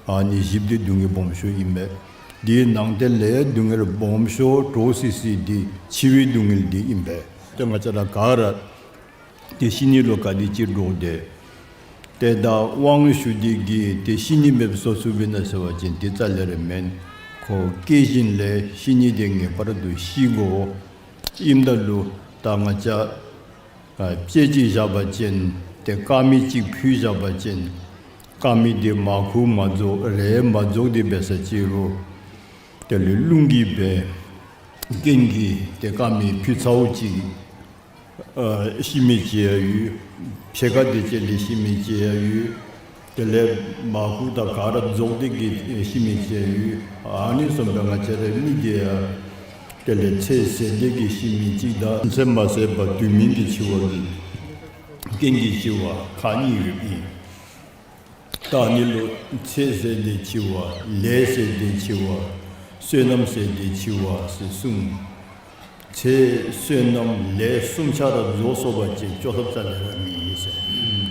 ཨ་ནི་བཞི་འདི་སྡུག་བསྔལ་སྦོམ་ཤོས་ཨིན་པས། དེའི་ནང་དེ་ལས་སྡུག་བསྔལ་སྦོམ་ཤོས་འདྲོག་སི་སི་འདི་འཆི་བའི་སྡུག་བསྔལ་འདི་ཨིན་པས། ཏེ་ང་བཅས་ར་ག་ར་ཏེ་ཤི་ནི་ལུ་ག་དེ་ཅིག་འདྲོག་དེས། ཏེ་ད་དབང་ཞུ་སྟེ་གིས་ཏེ་ཤི་ནི་མེདཔ་བཟོ་ཚུགས་པས་ན་ཟེར་བ་ཅིན་དེ་རྩ་ལས་ར་མེན། ཁོ་སྐྱེ་བཞིན་ལས་ཤི་ནི་དེ་ངེས་པར་དུ་ཤི་དགོ། ཨིནམ་ད་ལུ་ད་ང་བཅས་ཨ་དཔེ་ཅིག་བཞག་པ་ཅིན་ཏེ་དཀར་མེ་ཅིག་ཕུལ་བཞག་པ་ཅིན་དཀར་མེ་དེ་མར་ཁུ་མ་རྫོགས་རས་མ་རྫོགས་དེ་འབད་ས་ཅིག་རུང་དེ་ལས་རླུང་གིས་འབད་རྐྱེན་གྱིས་ཏེ་དཀར་མེ་ཕུལ་ཚརཝ་ཅིག་ཨ་ཤི་མི་ཅིག་ཡང་ཡོད། ཕྱེད་ཀ་དེ་ཅིག་ལས་ཤི་མི་ཅིག་ཡང་ཡོད། དེ་ལས་མར་ཁུ་དང་ག་ར་རྫོགས་ཏེ་གིས་ཤི་མི་ཅིག་ཡང་ཡོད། ཨ་ནི་བཟུམ་སྦེ་ང་བཅས་རའི་མི་དེ་ཡང་དེ་ལས་ཚེ་ཟད་དེ་གིས་ཤི་མི་ཅིག་དང་ཚེ་མ་ཟད་པར་དུས་མིན་གྱི་འཆི་བ་གི་རྐྱེན་གྱིས་འཆི་བ་ཁག་གཉིས་ཡོདཔ་ཨིན། ད་ཨ་ནི་ལུ་ཚེ་ཟད་དེ་འཆི་བ་ལས་ཟད་དེ་འཆི་བ་བསོད་ནམས་ཟད་དེ་འཆི་བ་ཟེར་གསུངས། ཚེ་བསོད་ནམས་ལས་གསུམ་ཆ་ར་རྫོགས་སོང་པ་ཅིན་བཅོས་ཐབས་རྩ་ལས་ར་མེད་ཟེར།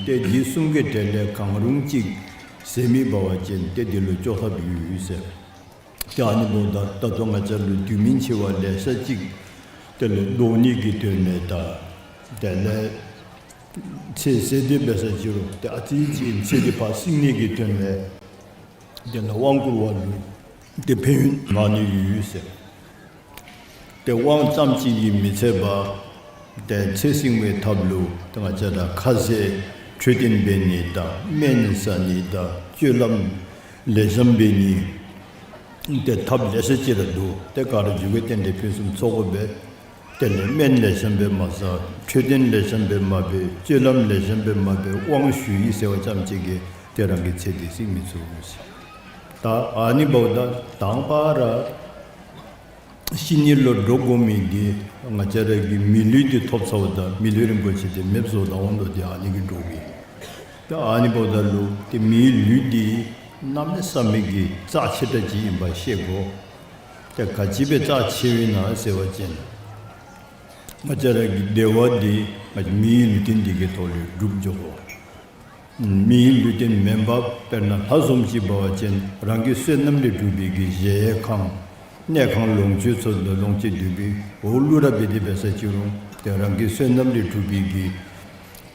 ཏེ་འདི་གསུམ་གྱི་གྲས་ལས་གང་རུང་ཅིག་ཟད་མི་འབད་བ་ཅིན་ཏེ་འདི་ལུ་བཅོས་ཐབས་ཡོད་ཟེར། ཏེ་ཨ་ནི་འབདཝ་ད་ད་ལྟོ་ང་བཅས་ལུ་དུས་མིན་འཆི་བ་ལེ་ཤ་ཅིག་དེ་ལས་བཟློག་ནི་གི་དོན་ལས་དང་དེ་ལས་ཚེ་ཟད་དེ་འབད་ས་ཅིག་རུང་ཏེ་ཨ་ཙི་ཅིག་ཚེ་འདི་ཕར་བསྲིང་ནི་གི་དོན་ལས་དེ་ལས་དབང་བསྐུར་བ་ལུ་ཏེ་ཕན་ཡོན་མང་ནི་ཡོད་ཟེར། ཏེ་དབང་ཙམ་ཅིག་གིས་མི་ཚད་པར་ཏེ་ཚེ་བསྲིང་བའི་ཐབས་ལུ་ཏེ་ང་བཅས་ར་ཁ་ཟས་འཕྲོད་བསྟེན་འབད་ནི་དང་སྨན་བཟའ་ནི་དང་སྤྱོད་ལམ་ལེགས་ཤོམ་འབད་ནི་ཏེ་ཐབས་ལེ་ཤ་ཅིག་ར་འདུག། ཏེ་ག་ར་མཇུག་གི་རྟེན་འབྲེལ་ཕུན་སུམ་ཚོགས་དགོ་པས། དེ་ལས་སྨན་ལེགས་ཤོམ་སྦེ་མ་བཟའ། འཕྲོད་བསྟེན་ལེགས་ཤོམ་སྦེ་མ་འབད། སྤྱོད་ལམ་ལེགས་ཤོམ་སྦེ་མ་འབད། དབང་ཞུ་ཡི་ཟེར་བ་ཙམ་ཅིག་གིས་ཏེ་རང་གི་ཚེ་འདི་བསྲིང་མི་ཚུགས་ཟེར། ད་ཨ་ནི་འབདཝ་ད་དང་པ་ར་ཤི་ནི་ལུ་འདྲོག་དགོ་མི་འདི་ང་བཅས་ར་གིས་མི་ལུས་འདི་ཐོབ་ཚརཝ་ད་མི་ལུས་རིན་པོ་ཆེ་འདི་མེདཔ་བཟོ་ད་འོང་དོ། ཏེ་ཨ་ནི་གིས་འདྲོག་གི། ཏེ་ཨ་ནི་འབདཝ་ད་ལུ་ཏེ་མིའི་ལུས་འདི་གནམ་མེད་ས་མེད་ཀྱི་རྩ་ཆེ་དྲགས་ཅིག་ཨིནམ་ཤེས་དགོ། ཏེ་ག་ཅི་སྦེ་རྩ་ཆེཝ་ཨིན་ན་ཟེར་བ་ཅིན་ང་བཅས་ར་གི་བདེ་བ་འདི་ང་བཅས་མིའི་ལུས་རྟེན་འདི་གི་ཐོག་ལས་སྒྲུབ་འགྱོ་དགོ། མིའི་ལུས་རྟེན་མེན་པར་དཔེར་ན་ལྷ་བཟུམ་ཅིག་འབད་བ་ཅིན་རང་གི་བསོད་ནམས་ལས་གྲུབ་པའི་གི་གཞལ་ཡས་ཁང་ གནས་ཁང་ལོངས་སྤྱོད་ཚུ་ལུ་ལོངས་སྤྱོད་སྡོད་པའི་འོག་ལུ་ར་འབད་དེ་འབད་ས་ཅིག་རུང་ཏེ་རང་གི་བསོད་ནམས་ལས་གྲུབ་པའི་གི་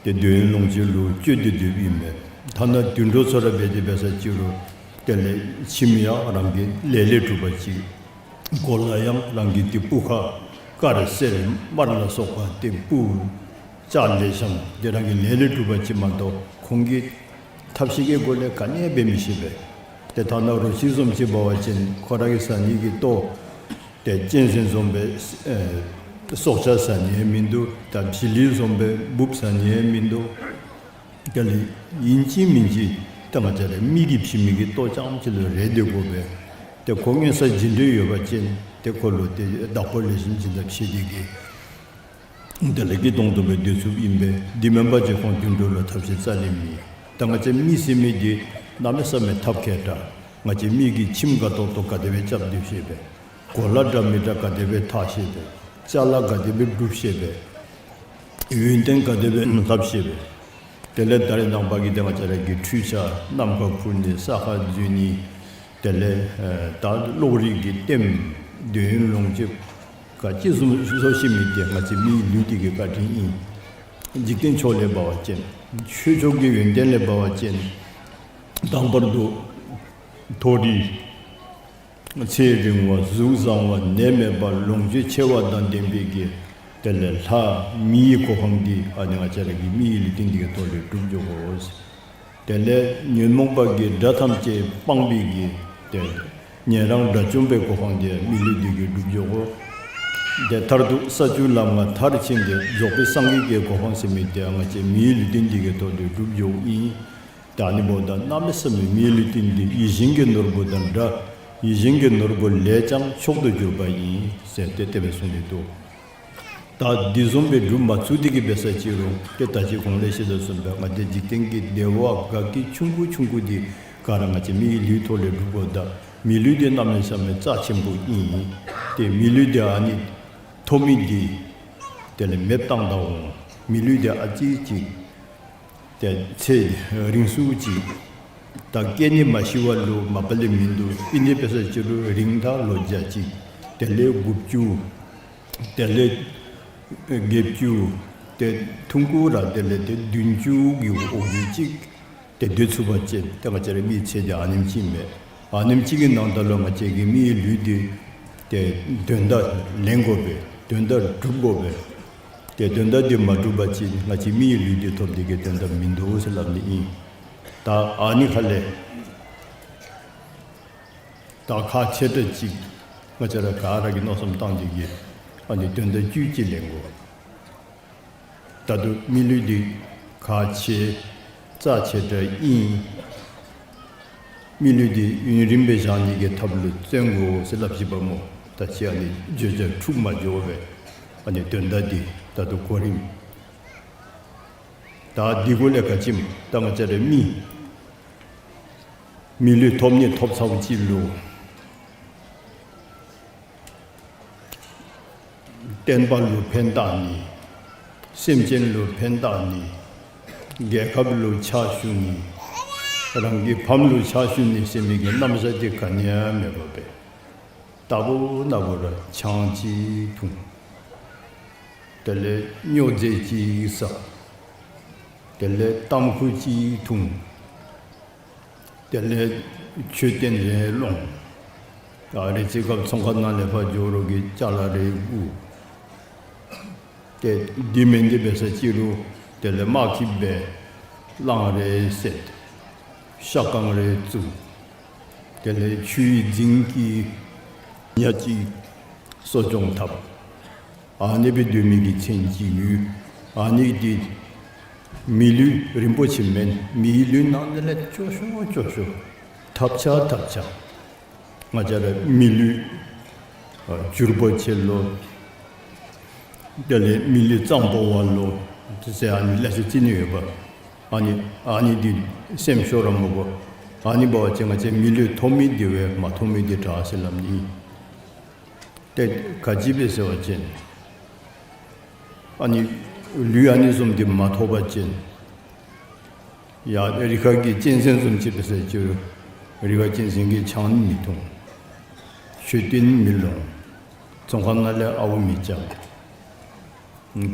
ཏེ་འདོད་ཡོན་ལོངས་སྤྱོད་ལུ་སྤྱོད་དེ་སྡོདཔ་ཨིན་མས། ཐ་ན་དུད་འགྲོ་ཚུ་ར་འབད་དེ་འབད་ས་ཅིག་རུང་དེ་ལས་ཁྱིམ་ཡང་རང་གི་ལས་ལས་གྲུབ་པ་ཅིག། གོ་ལ་ཡང་རང་གི་ཏེ་སྤུ་ཁ་དཀར་སེར་དམར་ལ་སོགས་པ་ཏེ་སྤུ་ལྕགས་ལེགས་ཤོམ་ཏེ་རང་གི་ལས་ལས་གྲུབ་པ་ཅིག་མ་གཏོགས་ཁོང་གིས་ཐབས་ཤེས་ཀྱི་སྒོ་ལས་ག་ནི་ཡང་འབད་མི་ཤེས་པས། ཏེ་ཐ་ན་རོ་ཁྱི་བཟུམ་ཅིག་འབད་བ་ཅིན་ཁོ་ར་གིས་ཟ་ནི་གི་ལྟོ་ཏེ་གཅན་གཟན་བཟུམ་སྦེ་ཨེ་སྲོག་ཆགས་ཟ་ནི་ཡང་མིན་འདུག། ད་བྱི་ལི་བཟུམ་སྦེ་འབུཔ་ཟ་ནི་ཡང་མིན་འདུག། དེ་ལས་ཨིན་ཅི་མིན་ཅི་ད་ང་བཅས་ར་མི་གིས་བྱིན་མི་གི་ལྟོ་རྐྱངམ་ཅིག་ལུ་རེ་སྡོད་དགོ་པས། ཏེ་ཁོ་མངོན་གསལ་བྱིན་འདོད་ཡོད་པ་ཅིན་ཏེ་ཁོ་ལུ་ཏེ་བདག་པོ་ལེགས་ཤོམ་བྱིན་ཐབས་ཤེས་དེ་གིས་དེ་ལས་ཀྱི་དོན་དུ་སྦེ་སྡོད་ཚུགསཔ་ཨིན་པས། དེ་མེན་པ་ཅིན་ཁོང་དུད་འགྲོ་ལུ་ཐབས་ཤེས་རྩ་ལས་མེད། ད་ང་བཅས་མི་ཟེར་མི་འདི་གནམ་མེད་ས་མེད་ཐབས་མཁས་དྲགས། ང་བཅས་མི་གི་ཁྱིམ་དགའ་ཏོག་ཏོ་ག་དེ་སྦེ་རྐྱབ་སྡོད་ཤེས་པས། གོ་ལ་འདྲ་མི་འདྲ་ག་དེ་སྦེ་འཐག་ཤེས་པས། ཅ་ལ་ག་དེ་སྦེ་སྒྲུབ་ཤེས་པས། ཡོན་ཏན་ག་དེ་སྦེ་ལྷབ་ཤེས་པས། དེ་ལས་ད་རེས་ནངས་པ་གི་ཏེ་ང་བཅས་ར་གི་འཕྲུལ་ཆས་ནམ་མཁའ་འཕུར་ནི་ས་ཁར་འཛུལ་ནི་དེ་ལས་ཨེ་ད་གློག་རིག་གི་ལྟདམོ་འདོད་ཡོན་ལོངས་སྤྱོད་ག་ཅི་བཟུམ་བཟོ་ཤེས་མི་འདི་ང་བཅས་མིའི་ལུས་འདི་གི་བཀའ་དྲིན་ཨིན། འཇིག་རྟེན་ཕྱོགས་ལས་འབད་བ་ཅིན་ཆོས་ཕྱོགས་ཀྱི་ཡོན་ཏན་ལས་འབད་བ་ཅིན་དང་པར་དུ་མཐོ་རིས་ཚེ་རིང་བ་གཟུགས་བཟང་བ་ནད་མེད་པ་ལོངས་སྤྱོད་ཆེ་བ་དང་ལྡན་པའི་གི་དེ་ལས་ལྷ་མིའི་གོ་འཕང་འདི་ཨ་ནི་ང་བཅས་ར་གི་མིའི་ལུས་རྟེན་འདི་གི་ཐོག་ལས་སྒྲུབ་འགྱོ་དགོ། དེ་ལས་ཉོན་མོངས་པ་གི་དགྲ་ཐམས་ཅད་སྤངས་པའི་གི་དེ་ཉན་རང་དགྲ་བཅོམ་པའི་གོ་འཕང་འདི་མི་ལུས་འདི་གི་སྒྲུབ་འགྱོ་དགོ། དེ་མཐར་ཐུག་ས་བཅུ་ལམ་ལྔ་མཐར་ཕྱིན་ཏེ་རྫོགས་པའི་སངས་རྒྱས་ཀྱི་གོ་འཕང་ཟེར་མི་འདི་ང་བཅས་མིའི་ལུས་རྟེན་འདི་གི་ཐོག་ལས་སྒྲུབ་འགྱོཝ་ཨིན། ད་ཨ་ནི་འབདཝ་ད་གནམ་མེད་ས་མེད་མིའི་ལུས་རྟེན་འདི་ཡིད་བཞིན་གྱི་ནོར་བུ་དང་འདྲ། ཡིད་བཞིན་གྱི་ནོར་བུ་ལས་ཀྱང་མཆོག་ཏུ་གྱུར་པ་ཡིན་ཟེར་ཏེ་དེ་སྦེ་གསུངས་ཏེ་འདུག། ད་འདི་བཟུམ་སྦེ་སྒྲུབ་མ་ཚུགས་ཏེ་གི་འབད་ས་ཅིག་རུང་ཏེ་ད་ཅི་གོང་ལས་ཞུ་དོ་བཟུམ་སྦེ་ང་བཅས་འཇིག་རྟེན་གྱི་བདེ་བ་དགའ་སྐྱིད་ཆུང་ཀུ་ཆུང་ཀུ་འདི་ག་ར་ང་བཅས་མིའི་ལུས་ཐོག་ལས་སྒྲུབ་དགོཔ་ད་མི་ལུས་འདི་གནམ་མེད་ས་མེད་རྩ་ཆེན་པོ་ཨིན། ཏེ་མི་ལུས་འདི་ཨ་ནི་ཐོབ་མི་འདི་དེ་ལས་མེདཔ་བཏང་ད་འོང་། མི་ལུས་འདི་ཨ་ཙི་ཅིག་ཏེ་ཚེ་རིང་སུ་ཅིག་ད་སྐྱེ་ནི་མ་ཤི་བ་ལུ་མ་པ་ལས་མིན་འདུག། ཨིན་ཏེ་འབད་ས་ཅིག་རུང་རིང་ད་ལོ་བརྒྱ་ཅིག། དེ་ལས་དགུ་བཅུ། དེ་ལས་བརྒྱད་ཅུ། ཏེ་ཐུང་ཀུ་ར་དེ་ལས་ཏེ་བདུན་ཅུ་གི་འོག་ལུ་ཅིག་ཏེ་སྡོད་ཚུགས་པ་ཅིན་ཏེ་ང་བཅས་ར་མིའི་ཚེ་འདི་ཨ་ནེམ་ཅིག་མས། ཨ་ནེམ་ཅིག་གི་ནང་ད་ལུ་ང་བཅས་ཀྱི་མིའི་ལུས་འདི་ཏེ་དོན་དག་ལེན་དགོ་པས། དོན་དག་སྒྲུབ་དགོ་པས། ཏེ་དོན་དག་འདི་མ་སྒྲུབ་པ་ཅིན་ང་བཅས་མིའི་ལུས་འདི་ཐོབ་སྟེ་གི་དོན་དག་མིན་འདུག་ཟེར་སླབ་ནི་ཨིན། ད་ཨ་ནི་ཁ་ལས་ད་ཁག་ཆེ་དྲགས་ཅིག་ང་བཅས་ར་ག་ར་གིས་མནོ་བསམ་བཏང་སྟེ་གི་ཨ་ནི་དོན་དག་བཅུ་གཅིག་ལེན་དགོ། ད་ལྟོ་མི་ལུས་འདི་ཁག་ཆེ་རྩ་ཆེ་དྲགས་ཨིན། མི་ལུས་འདི་ཡུན་རིངམོ་སྦེ་བཞག་ནི་གི་ཐབས་ལུ་བརྩོན་དགོ་ཟེར་སླབ་ཅི་པ་སྨོ། ད་ཅི་ཨ་ནི་བརྗོད་བྱ་འཁྲུགས་མ་འགྱོ་བར་ཨ་ནི་དོན་དག་འདི་ད་ལྟོ་གོ་རིམ། ད་འདི་གུ་ལས་ག་ཅི་སྨོ། ད་ང་བཅས་ར་མི་མི་ལུས་ཐོབ་ནི་ཐོབ་ཚརཝ་ཅིག་ལུ་བསྟན་པ་ལུ་ཕན་བཏགས་ནི། སེམས་ཅན་ལུ་ཕན་བཏགས་ནི། རྒྱལ་ཁབ་ལུ་ཕྱག་ཞུ་ནི། རང་གི་ཕམ་ལུ་ཕྱག་ཞུ་ནི་ཟེར་མི་གི་རྣམ་གཞག་འདི་ག་ནི་ཡང་མེད་པར་སྦེ་རྟག་བུ་ན་བུ་ར་ཆང་ཅིག་འཐུང་། དེ་ལས་སྨྱོ་རྫས་ཅིག་ཟ། དེ་ལས་ཏམ་ཁུ་ཅིག་འཐུང་། དེ་ལས་མཆོད་རྟེན་རེ་སློང་། ཨ་རེ་ཅིག་སྐབས་ཚོང་ཁང་ནང་ལས་ཕར་འགྱོ་རོགས་ཀྱི་ཅ་ལ་རེ་བསྐུར། ཏེ་འདི་མེན་ཏེ་འབད་ས་ཅིག་རུང་དེ་ལས་དམག་གི་སྦེ་གླང་རེ་བསད། ཤ་རྐང་རེ་བཙུགས། དེ་ལས་ཆུའི་རྫིང་གི་ཉ་ཅིག་གསོ་སྐྱོང་འཐབ། ཨ་ནི་སྦེ་སྡོད་མི་གི་ཚེ་ཅིག་ཡོད། ཨ་ནི་འདི་མི་ལུས་རིན་པོ་ཆེ་མེན། མིའི་ལུས་ནང་དེ་ལས་སྐྱོ་ཤོས་སྐྱོ་ཤོས་ཐབས་ཆག་ཐབས་ཆག། ང་བཅས་ར་མི་ལུས་ཨ་འགྱུར་བ་ཆེ་ལོ། དེ་ལས་མི་ལུས་གཙང་པོ་བ་ལོ། དེ་ཟེར་ཨ་ནི་ལེ་ཤ་ཅིག་ནི་ཡོདཔ། ཨ་ནི་ཨ་ནི་འདི་སེམས་ཤོར་ར་མི་དགོ། ཨ་ནི་འབད་བ་ཅིན་ང་བཅས་མི་ལུས་ཐོབ་མི་འདི་བས་མ་ཐོབ་མི་འདི་དྲག་ཟེར་སླབ་ནི། ཏེ་ག་ཅི་སྦེ་ཟེར་བ་ཅིན་ཨ་ནི་ལུས་ཨ་ནི་བཟུམ་འདི་མ་ཐོབ་པ་ཅིན་ཡ་རི་ཁ་གི་གཅན་གཟན་བཟུམ་ཅིག་འབད་ས་ཅིག་རུང་རི་ཁ་གཅན་གཟན་གྱིས་ཆང་ནི་མི་འཐུང་། མཆོད་རྟེན་མེ་ལོང་། ཙོང་ཁ་ནང་ལས་ཨརཝ་མི་རྐྱབ།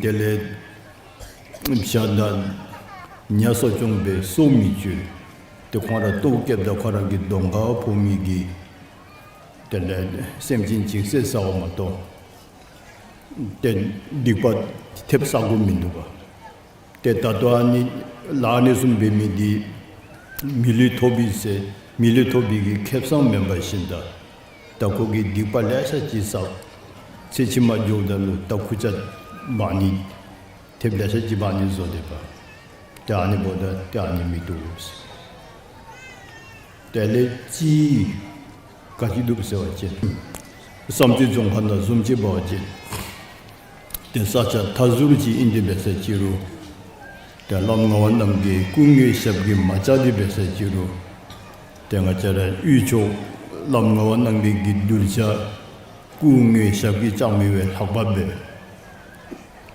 དེ་ལས་བྱ་དང་ཉ་གསོ་སྐྱོང་འབད་སོ་མི་བཅོལ། ཏེ་ཁོང་ར་ལྟོཝ་བཀྱེསཔ་ད་ཁོ་ར་གི་གདོང་ཁར་ཕོག་མི་གི་དེ་ལས་སེམས་ཅན་ཅིག་བསད་ཟ་བ་མ་གཏོགས་ཏེ་སྡིག་པ་ཐེབས་ཟ་དགོཔ་མིན་འདུག་ག། ཏེ་ད་ལྟོ་ཨ་ནི་ལཱ་ཨ་ནི་བཟུམ་འབད་མི་འདི་མི་ལུས་ཐོབ་པས་ཟེར་མི་ལུས་ཐོབ་པའི་གི་ཁེ་བཟང་མེན་པར་ཞིནམ་ད་ད་ཁོ་གིས་སྡིག་པ་ལེ་ཤ་ཅིག་བསགས། ཚེ་ཕྱི་མ་འགྱོཝ་ད་ལུ་ད་ཁུར་ཆ་འབག་ནི་ཐེབས་ལེ་ཤ་ཅིག་འབག་ནི་བཟོ་སྡོདཔ། ཏེ་ཨ་ནི་འབདཝ་ད་ཏེ་ཨ་ནི་མི་བཏུབ་ཟེར། དེ་ལས་ཅིག་ག་ཅི་འདུག་ཟེར་བ་ཅིན་བསམ་རྩེ་རྫོང་ཁག་ནང་བཟུམ་ཅིག་འབད་བ་ཅིན་ཏེ་ས་ཆ་མཐའ་ཟུར་ཅིག་ཨིན་ཏེ་འབད་ས་ཅིག་རུང་ཏེ་བླམ་ངག་དབང་རྣམ་རྒྱལ་སྐུ་དངོས་ཞབས་ཀྱིས་མ་བཅགས་ཏེ་འབད་ས་ཅིག་རུང་ཏེ་ང་བཅས་ར་དབུས་ཕྱོགས་བླམ་ངག་དབང་རྣམ་རྒྱལ་གྱི་གདུལ་བྱ་སྐུ་དངོས་ཞབས་ཀྱིས་བཅགས་མི་བས་ལྷག་པ་འབད།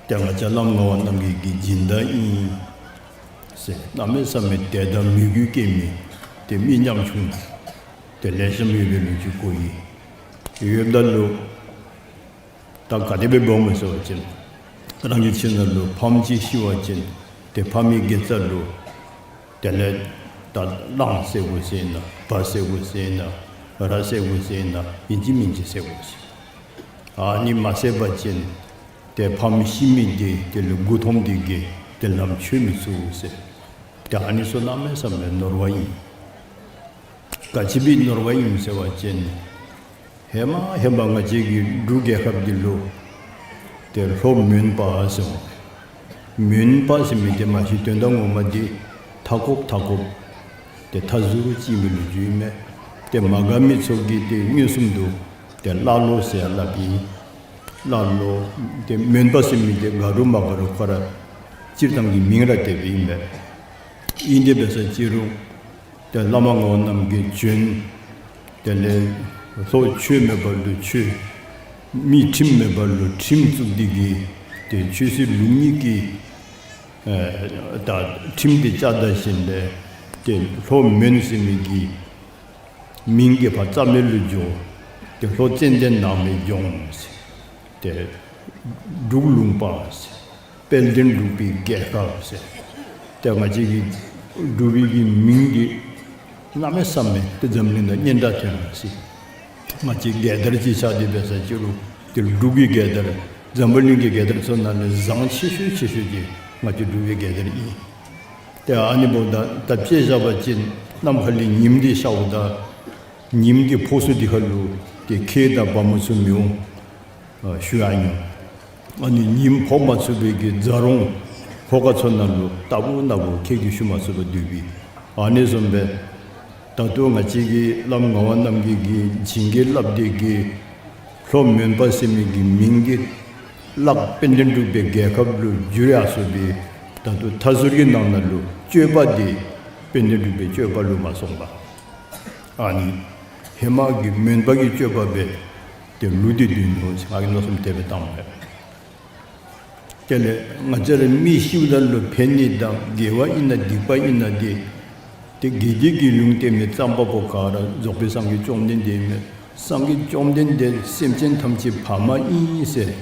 ཏེ་ང་བཅས་བླམ་ངག་དབང་རྣམ་རྒྱལ་གྱི་སྦྱིན་བདག་ཨིན་ཟེར་གནམ་མེད་ས་མེད་དད་དང་མོས་གུས་སྐྱེ་མི་ཏེ་མི་ཉམ་ཆུང་ཏེ་ལེགས་ཤོམ་ཡོད་པའི་ལོ་རྒྱུས་གོ་ཡི། ཡོདཔ་ད་ལུ་ད་ག་དེ་སྦེ་འབདཝ་མས་ཟེར་བ་ཅིན་རང་གི་ཁྱིམ་ནང་ལུ་ཕམ་ཅིག་ཤི་བ་ཅིན་ཏེ་ཕམ་གྱི་དགེ་རྩ་ལུ་དེ་ལས་ད་གླང་བསད་དགོ་ཟེར་ན་བ་བསད་དགོ་ཟེར་ན་ར་བསད་དགོ་ཟེར་ན་ཨིན་ཅི་མིན་ཅི་བསད་དགོ་ཟེར། ཨ་ནི་མ་བསད་པ་ཅིན་ཏེ་ཕམ་ཤི་མི་འདི་དེ་ལུ་མགུ་འཐོམས་ཏེ་གིས་ཏེ་ལམ་ཆོད་མི་ཚུགས་ཟེར། ཏེ་ཨ་ནི་ཚུ་གནམ་མེད་ས་མེད་ནོར་བ་ཨིན། ག་ཅི་སྦེ་ནོར་བ་ཨིན་ཟེར་བ་ཅིན་ཧེ་མ་ཧེ་མ་ང་བཅས་ཀྱི་འབྲུག་རྒྱལ་ཁབ་འདི་ལུ་ཏེ་ལྷོ་མོན་པ་ཟེར་མོ། མོན་པ་ཟེར་མི་འདི་མ་གཞི་དོན་དག་ངོ་མ་འདི་མཐའ་འཁོབ་མཐའ་འཁོབ་ཏེ་མཐའ་ཟུར་ཅིག་ཨིན་པའི་ལོ་རྒྱུས་ཨིན་མས། ཏེ་མ་དགའ་མི་ཚུ་གིས་ཏེ་མངོན་སུམ་དུ་ཏེ་ཀླ་ཀློ་ཟེར་ཡང་སླབ་ཨིན། ཀླ་ཀློ་ཏེ་མོན་པ་ཟེར་མི་འདི་དགའ་རུང་མ་དགའ་རུང་ཁོ་ར་སྤྱིར་བཏང་གི་མིང་ར་དེ་སྦེ་ཨིན་མས། ཨིན་ཏེ་འབད་ས་ཅིག་རུང་ཏེ་བླ་མ་ངག་དབང་རྣམ་རྒྱལ་བྱོན། དེ་ལས་ལྷོ་ཆོས་མེད་པ་ལུ་ཆོས། མི་ཁྲིམས་མེད་པ་ལུ་ཁྲིམས་བཙུགས་ཏེ་གིས་ཏེ་ཆོས་སྲིད་ལུགས་གཉིས་ཀྱི་ཨེ་ད་ཁྲིམས་འདི་བཅའ་ད་ཞིནམ་ལས་ཏེ་ལྷོ་མོན་ཟེར་མི་གི་མིང་གི་ཕར་རྩ་མེད་ལུ་འགྱོ། ཏེ་ལྷོ་ཙན་དན་ནང་མེད་འགྱོ་ཟེར། ཏེ་འབྲུག་ལུང་པ་ཟེར། དཔལ་ལྡན་འབྲུག་པའི་རྒྱལ་ཁབ་ཟེར། ཏེ་ང་བཅས་ཀྱི་འབྲུག་པའི་གི་མིང་འདི་གནམ་མེད་ས་མེད་ཏེ་འཛམ་གླིང་ནང་སྙན་གྲགས་ཐོན་ཡི་ཟེར། ང་བཅས་རྒྱལ་དར་ཅིག་ཤར་ཏེ་འབད་ས་ཅིག་རུང་ཏེ་འབྲུག་གི་རྒྱལ་དར་འཛམ་བུ་གླིང་གི་རྒྱལ་དར་ཚུ་ནང་ལས་བཟང་ཆེ་ཤོས་ཆེ་ཤོས་ཅིག་ང་བཅས་འབྲུག་པའི་རྒྱལ་དར་ཨིན། ཏེ་ཨ་ནི་འབདཝ་ད་ད་དཔེ་བཞག་པ་ཅིན་ནམ་མཁའ་ལས་ཉིམ་འདི་ཤརཝ་ད་ཉིམ་གྱི་ཕོ་སུ་འདི་ཁ་ལུ་ཏེ་ཁྱེགས་དང་བ་མོ་ཚུ་མི་འོང་། ཨ་ཞུ་ཡང་མི་འོང་། ཨ་ནི་ཉིམ་ཕོག་མ་ཚུགས་པའི་གི་ཛ་རོང་ཧོ་ཀ་ཚུ་ནང་ལུ་ལྟ་བུ་ན་བུ་ཁྱེགས་ཀྱིས་ཞུ་མ་ཚུགས་པར་སྡོད་པས། ཨ་ནི་བཟུམ་སྦེ་ད་ལྟོ་ང་བཅས་ཀྱི་བླམ་ངག་དབང་རྣམ་རྒྱལ་གྱིས་བྱིན་གྱིས་བརླབས་ཏེ་གིས་ལྷོ་མོན་པ་ཟེར་མི་གི་མིང་འདི་བརླག་དཔལ་ལྡན་འབྲུག་པའི་རྒྱལ་ཁབ་ལུ་འགྱུར་ཡར་སོང་སྦེ་ད་ལྟོ་མཐའ་ཟུར་གྱི་ནང་ན་ལུ་སྤྱོད་པ་འདི་དཔལ་ལྡན་འབྲུག་པའི་སྤྱོད་པ་ལུ་མ་སོང་བར་ཨ་ནི་ཧེ་མ་གི་མོན་པ་གི་སྤྱོད་པ་སྦེ་ཏེ་ལུས་ཏེ་སྡོད་ནུག་ཟེར་ང་གིས་མནོ་བསམ་དེ་སྦེ་བཏངམ་མས། དེ་ལས་ང་བཅས་ར་མི་ཤིཝ་ད་ལུ་ཕན་ནི་དང་དགེ་བ་ཨིན་ན་སྡིག་པ་ཨིན་ན་འདི་ཏེ་དགེ་སྡིག་གི་ལུང་བསྟན་མི་རྩོམ་པ་པོ་ག་ར་རྫོགས་པའི་སངས་རྒྱས་བཅོམ་ལྡན་འདས་ཨིན་མས། སངས་རྒྱས་བཅོམ་ལྡན་འདས་སེམས་ཅན་ཐམས་ཅད་ཕ་མ་ཨིན་ཟེར།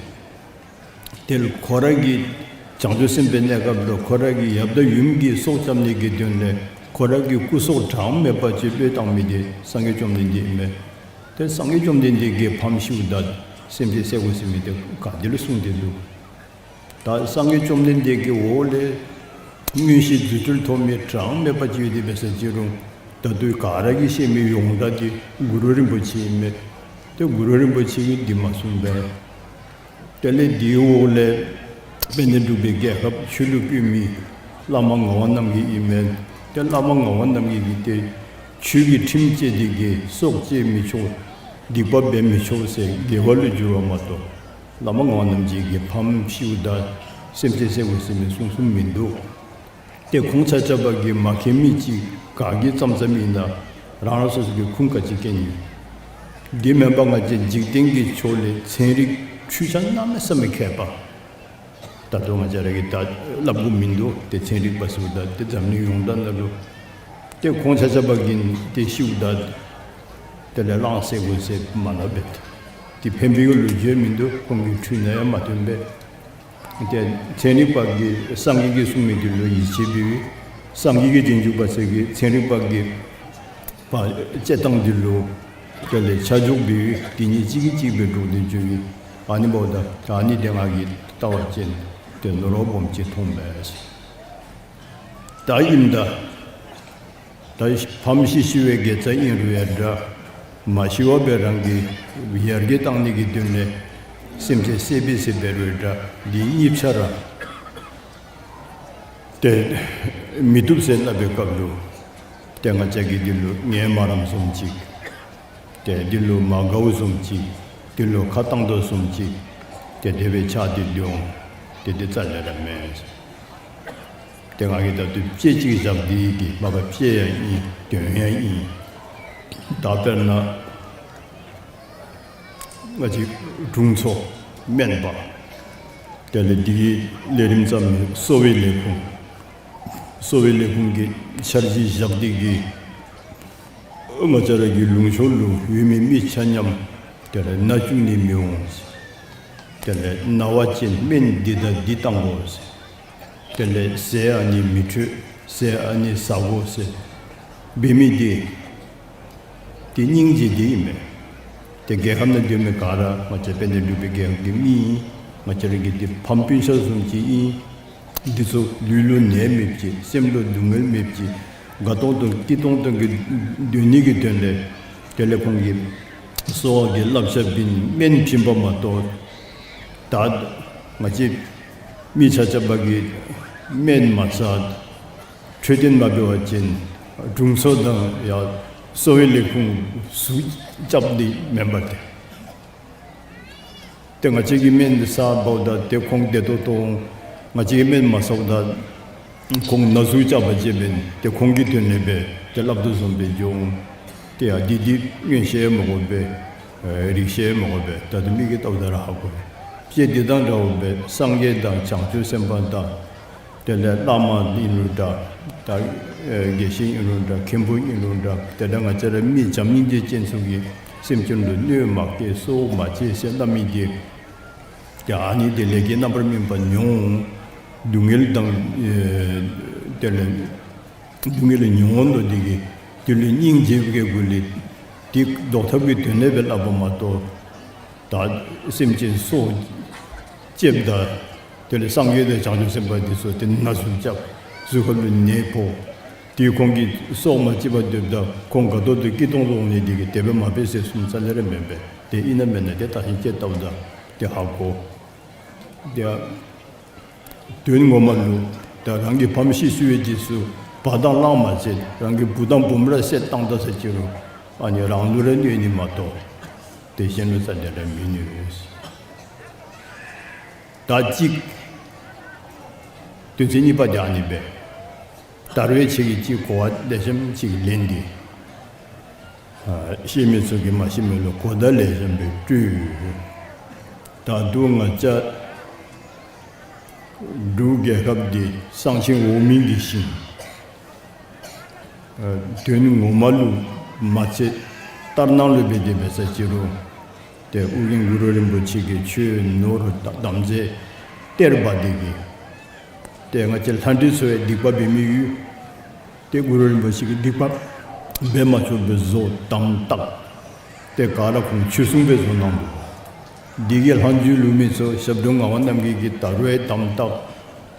དེ་ལུ་ཁོ་ར་གི་བྱང་ཆུབ་སེམས་དཔའི་གནས་སྐབས་ལུ་ཁོ་ར་གི་ཡབ་དང་ཡུམ་གྱི་སྲོག་སྐྱབས་ནི་གི་དོན་ལས་ཁོ་ར་གི་སྐུ་སྲོག་གྲངས་མེད་པ་ཅིག་བློས་བཏང་མི་དེ་སངས་རྒྱས་བཅོམ་ལྡན་འདས་ཨིན་མས། ཏེ་སངས་རྒྱས་བཅོམ་ལྡན་འདས་ཀྱིས་ཕམ་ཤིཝ་ད་སེམས་ཅན་བསད་དགོ་ཟེར་མི་དེ་ག་ཏེ་ལུ་གསུངས་ཏེ་འདུག། ད་སངས་རྒྱས་བཅོམ་ལྡན་འདས་ཀྱི་འོག་ལས་མངོན་ཤེས་རྫུ་འཕྲུལ་ཐོབ་མི་གྲངས་མེད་པ་ཅིག་ཡོད་དེ་འབད་ས་ཅིག་རུང་ད་ལྟོ་ག་ར་གིས་ཤེས་མི་ཡོངས་གྲགས་དེ་གུ་རུ་རིན་པོ་ཆེ་ཨིན་མས། ཏེ་གུ་རུ་རིན་པོ་ཆེ་གིས་འདི་མ་གསུངས་པས། དེ་ལས་དེའི་འོག་ལས་དཔལ་ལྡན་འབྲུག་པའི་རྒྱལ་ཁབ་ཆོས་ལུ་བཀོད་མི་བླ་མ་ངག་དབང་རྣམ་རྒྱལ་ཨིན་མས། ཏེ་བླ་མ་ངག་དབང་རྣམ་རྒྱལ་གྱིས་ཏེ་ཆོས་ཀྱི་ཁྲིམས་བཅས་ཏེ་གིས་སྲོག་བཅད་མི་ཆོག། སྡིག་པ་འབད་མི་ཆོག་ཟེར་དགེ་བ་ལུ་བསྒྱུར་བ་མ་གཏོགས་བླ་མ་ངག་དབང་རྣམ་རྒྱལ་གྱིས་ཕམ་ཤིཝ་ད་སེམས་ཅན་བསད་དགོ་ཟེར་མི་གསུངས་གསུངསམ་མིན་འདུག། ཏེ་ཁོང་ཆ་ཁྱབ་ཀྱིས་མ་མཁྱེན་མི་ཅིག་ག་གིས་བརྩམ་བརྩམ་ཨིན་ན་རང་རང་སོ་སོ་གི་ཁུངས་ག་ཅི་མཁྱེན་ཡི། འདི་མེན་པར་ང་བཅས་འཇིག་རྟེན་གྱི་ཕྱོགས་ལས་ཚན་རིག་འཕྲུལ་ཆས་གནམ་མེད་ས་མེད་མཁས་པ། ད་ལྟོ་ང་བཅས་ར་གིས་ད་སླབ་དགོཔ་མིན་འདུག། ཏེ་ཚན་རིག་པ་ཚུ་ད་ཏེ་འཛམ་གླིང་ཡོངས་གྲགས་ནང་ལུ་ཏེ་ཁོང་ཆ་ཁྱབ་ཀྱིས་ཏེ་ཤིཝ་ད་ དེ་ལས་གླང་བསད་དགོ་ཟེར་མ་སླབ་པས། དེ་ཕན་པའི་ལོ་རྒྱུས་མིན་འདུག། ཁོང་གི་འཁྲུལ་ན་ཡང་མ་ཐོན་པས། ཏེ་ཚན་རིག་པ་གིས་སངས་རྒྱས་ཀྱིས་གསུངས་མི་དེ་ལུ་ཡིད་ཆེས་འབད་བའི། སངས་རྒྱས་ཀྱི་རྗེས་འཇུག་པ་ཚུ་གིས་ཚན་རིག་པ་གི་པ་དཔྱད་གཏང་དེ་ལུ་དེ་ལས་ཆ་འཇོག་འབད་བའི། དེ་གཉིས་གཅིག་གིས་གཅིག་སྦེ་འགྲོགས་ཏེ་འགྱོ་བའི། ཨ་ནི་འབདཝ་ད་ཨ་ནི་དེ་ང་གིས་བལྟ་བ་ཅིན་ཏེ་ནོར་བ་སྦོམ་ཅིག་མཐོང་པས། ད་ཨིནམ་ད་ད་ཕམ་ཤི་ཤི་བའི་དགེ་རྩ་ཨིན་རུང་ཡང་འདྲ། མ་ཤི་བར་སྦེ་རང་གི་ཡར་རྒྱས་གཏང་ནི་གི་དོན་ལས་སེམས་ཅན་བསད་པའི་ཟེར་འབད་རུང་འདྲ། འདི་གཉིས་ཆ་ར་ཏེ་མི་བཏུབ་ཟེར་སླབ་པའི་སྐབས་ལུ་ཏེ་ང་བཅས་ཀྱིས་འདི་ལུ་ངལ་མ་རངསམ་བཟུམ་ཅིག། ཏེ་འདི་ལུ་མ་དགའཝ་བཟུམ་ཅིག། འདི་ལུ་ཁ་བཏང་དོ་བཟུམ་ཅིག། ཏེ་དེ་སྦེ་ཆགས་ཏེ་སྡོད་འོང་། ཏེ་འདི་རྩ་ལས་ར་མེན། ཏེ་ང་གིས་ད་ལྟོ་དཔེ་ཅིག་བཞག་སྟེ་གི་མ་པ་དཔེ་ཡང་ཨིན། དོན་ཡང་ཨིན། ད་དཔེར་ན་ང་བཅས་དྲུང་འཚོ་སྨན་པ་དེ་ལས་འདི་གི་ལས་རིམ་བརྩམས་མི་གསོ་བའི་ལས་ཁུངས། གསོ་བའི་ལས་ཁུངས་ཀྱི་འཆར་གཞི་བཞག་སྟེ་གི་ང་བཅས་ར་གི་ལུང་ཕྱོགས་ལུ་ཡོད་མི་མི་ཆ་མཉམ་དེ་ལས་ན་བཅུག་ནི་མི་འོང་། དེ་ལས་ན་བ་ཅིན་སྨན་འདི་དང་འདི་བཏང་དགོ་ཟེར། དེ་ལས་ཟས་ཨ་ནི་མི་འཕྲོད། ཟས་ཨ་ནི་ཟ་དགོ་ཟེར་འབད་མི་འདི་ཏེ་སྙིང་རྗེ་འདི་ཨིན་མས། ཏེ་རྒྱལ་ཁབ་ནང་སྡོད་མི་ག་ར་ང་བཅས་དཔལ་ལྡན་འབྲུག་པའི་རྒྱལ་ཁབ་ཀྱི་མི་ཨིན། ང་བཅས་ར་གི་འདི་ཕམ་སྤུན་ཆ་བཟུམ་ཅིག་ཨིན། འདི་ཚུ་ལུས་ལུ་ནད་མེདཔ་ཅིག། སེམས་ལུ་སྡུག་བསྔལ་མེདཔ་ཅིག། དགའ་ཏོང་ཏོ་སྐྱིད་ཏོང་ཏོ་གི་སྡོད་ནི་གི་དོན་ལས་དེ་ལས་ཁོང་གིས་གསོ་བ་གི་བསླབ་བྱ་འབད་ནི་སྨན་བྱིན་པ་མ་གཏོགས་ད་ང་བཅས་མི་ཆ་ཁྱབ་ཀྱིས་སྨན་མ་ཟ་འཕྲོད་བསྟེན་མ་འབད་བ་ཅིན་དྲུང་འཚོ་དང་ཡང་གསོ་བའི་ལས་ཁུངས་ཟུག་རྐྱབ་ནི་མེན་པ་ཏེ། ཏེ་ང་བཅས་ཀྱིས་སྨན་ཟཝ་ད་ཏེ་ཁོང་བདེ་ཏོག་ཏོ་འོང་། ང་བཅས་ཀྱིས་སྨན་མ་ཟཝ་ད་ཁོང་ན་ཟུག་རྐྱབ་པ་ཅིན་འབདན་ཏེ་ཁོང་གི་དོན་ལས་འབད་ཏེ་སླབ་དོ་བཟུམ་སྦེ་འགྱོ་འོང་། ཏེ་ཡ་འདི་འདི་མངོན་ཤེས་མ་དགོ་པས། ཨེ་རིག་ཤེས་མ་དགོ་པས། ད་ལྟོ་མི་གིས་བལྟཝ་ད་ར་ཧ་གོ་བས། དཔྱེ་འདི་དང་འདྲཝ་སྦེ་སངས་རྒྱས་དང་བྱང་ཆུབ་སེམས་དཔའ་དང་དེ་ལས་བླ་མ་ཨིན་རུང་འདྲ། ད་ཨེ་དགེ་བཤེས་ཨིན་རུང་འདྲ། མཁན་པོ་ཨིན་རུང་འདྲ། དེ་ལས་ང་བཅས་ར་མི་བྱམས་སྙིང་རྗེ་ཅན་ཚུ་གིས་སེམས་ཅན་ལུ་གནོད་མ་བསྐྱལ་གསོད་མ་བྱེད་ཟེར་སླབ་མི་འདི་ཏེ་ཨ་ནི་འདི་ལས་ཀྱི་རྣམ་པར་སྨིན་པ་མྱོང་། སྡུག་བསྔལ་དང་ཨེ་དེ་ལས་སྡུག་བསྔལ་མྱོང་དོ་འདི་གིས་དེ་ལུ་སྙིང་རྗེ་བའི་སྒོ་ལས་དེ་བཟློག་ཐབས་ཀྱི་དོན་ལས་སྦེ་སླབ་པ་མ་གཏོགས། ད་སེམས་ཅན་སྲོག་བཅདཔ་ད་དེ་ལས་སངས་རྒྱས་དང་བྱང་ཆུབ་སེམས་དཔའ་འདི་ཚུ་ཏེ་ན་ཟུག་རྐྱབ། གཟུགས་ཁ་ལུ་ནད་ཕོག། དེ་ཁོང་གིས་སྲོག་མ་བཅད་པར་སྡོདཔ་ད་ཁོང་དགའ་ཏོག་ཏོ་སྐྱིད་ཏོང་ཏོ་འོང་ནི་འདི་གིས་དེ་སྦེ་མ་འབད་ཟེར་གསུངམ་རྩ་ལས་ར་མེན་པས། ཏེ་ཨིན་ན་མེན་ན་ཏེ་ད་ཧིང་ཅིག་བལྟཝ་ད་ཏེ་ཧ་གོ། ཏེ་དོན་ངོ་མ་ལུ་ད་རང་གི་ཕམ་ཤི་ཤི་བའི་རྗེས་སུ་བ་དང་གླང་མ་བསད། རང་གི་བུ་དང་བུམོ་ར་བསད་བཏང་ད་ཟེར་ཅི་རུང་ཨ་ནི་རང་ལུ་ར་གནོད་ནི་མ་གཏོགས་ཏེ་གཞན་ལུ་རྩ་ལས་ར་མི་གནོད། ད་གཅིག་དོན་ཚན་གཉིས་པ་འདི་ཨ་ནི་སྦེ། ད་རུང་ཁྱེད་ཀྱིས་གཅིག་གོ་བ་ལེགས་ཤོམ་ཅིག་ལེན་ཏེ་ཨ་ཤེས་མི་ཚུ་གིས་མ་ཤེས་མི་ལུ་གོ་བརྡ་ལེགས་ཤོམ་སྦེ་སྤྲོད། ད་རུང་ང་བཅས་འབྲུག་རྒྱལ་ཁབ་འདི་གསང་ཆེན་འོག་མིན་གྱི་ཞིང་། ཨ་དོན་ངོ་མ་ལུ་མ་ཚད་ལྟར་སྣང་ལུ་འབད་དེ་འབད་ས་ཅི་རུང་ཏེ་ཨོ་རྒྱན་གུ་རུ་རིན་པོ་ཆེ་གི་ཆོས་ནོར་དམ་རྫས་གཏེར་སྦ་འདི་གིས་ཏེ་ང་བཅས་ལྷ་འདྲེ་ཚུ་ཡང་སྡིག་པ་འབད་མི་ཡོད། ཏེ་གུ་རུ་རིན་པོ་ཆེ་གིས་སྡིག་པ་འབད་མ་ཆོག་པའི་བཟོ་དམ་བཏགས་ཏེ་ག་ར་ཁོང་ཆོས་སྲུང་སྦེ་བཟོ་གནང་འདུག། འདི་གིས་ལྷག་མཇུག་ལུས་མི་ཚུ་ཞབས་དྲུང་ངག་དབང་རྣམ་རྒྱལ་གྱིས་ད་རུང་ཡང་དམ་བཏགས།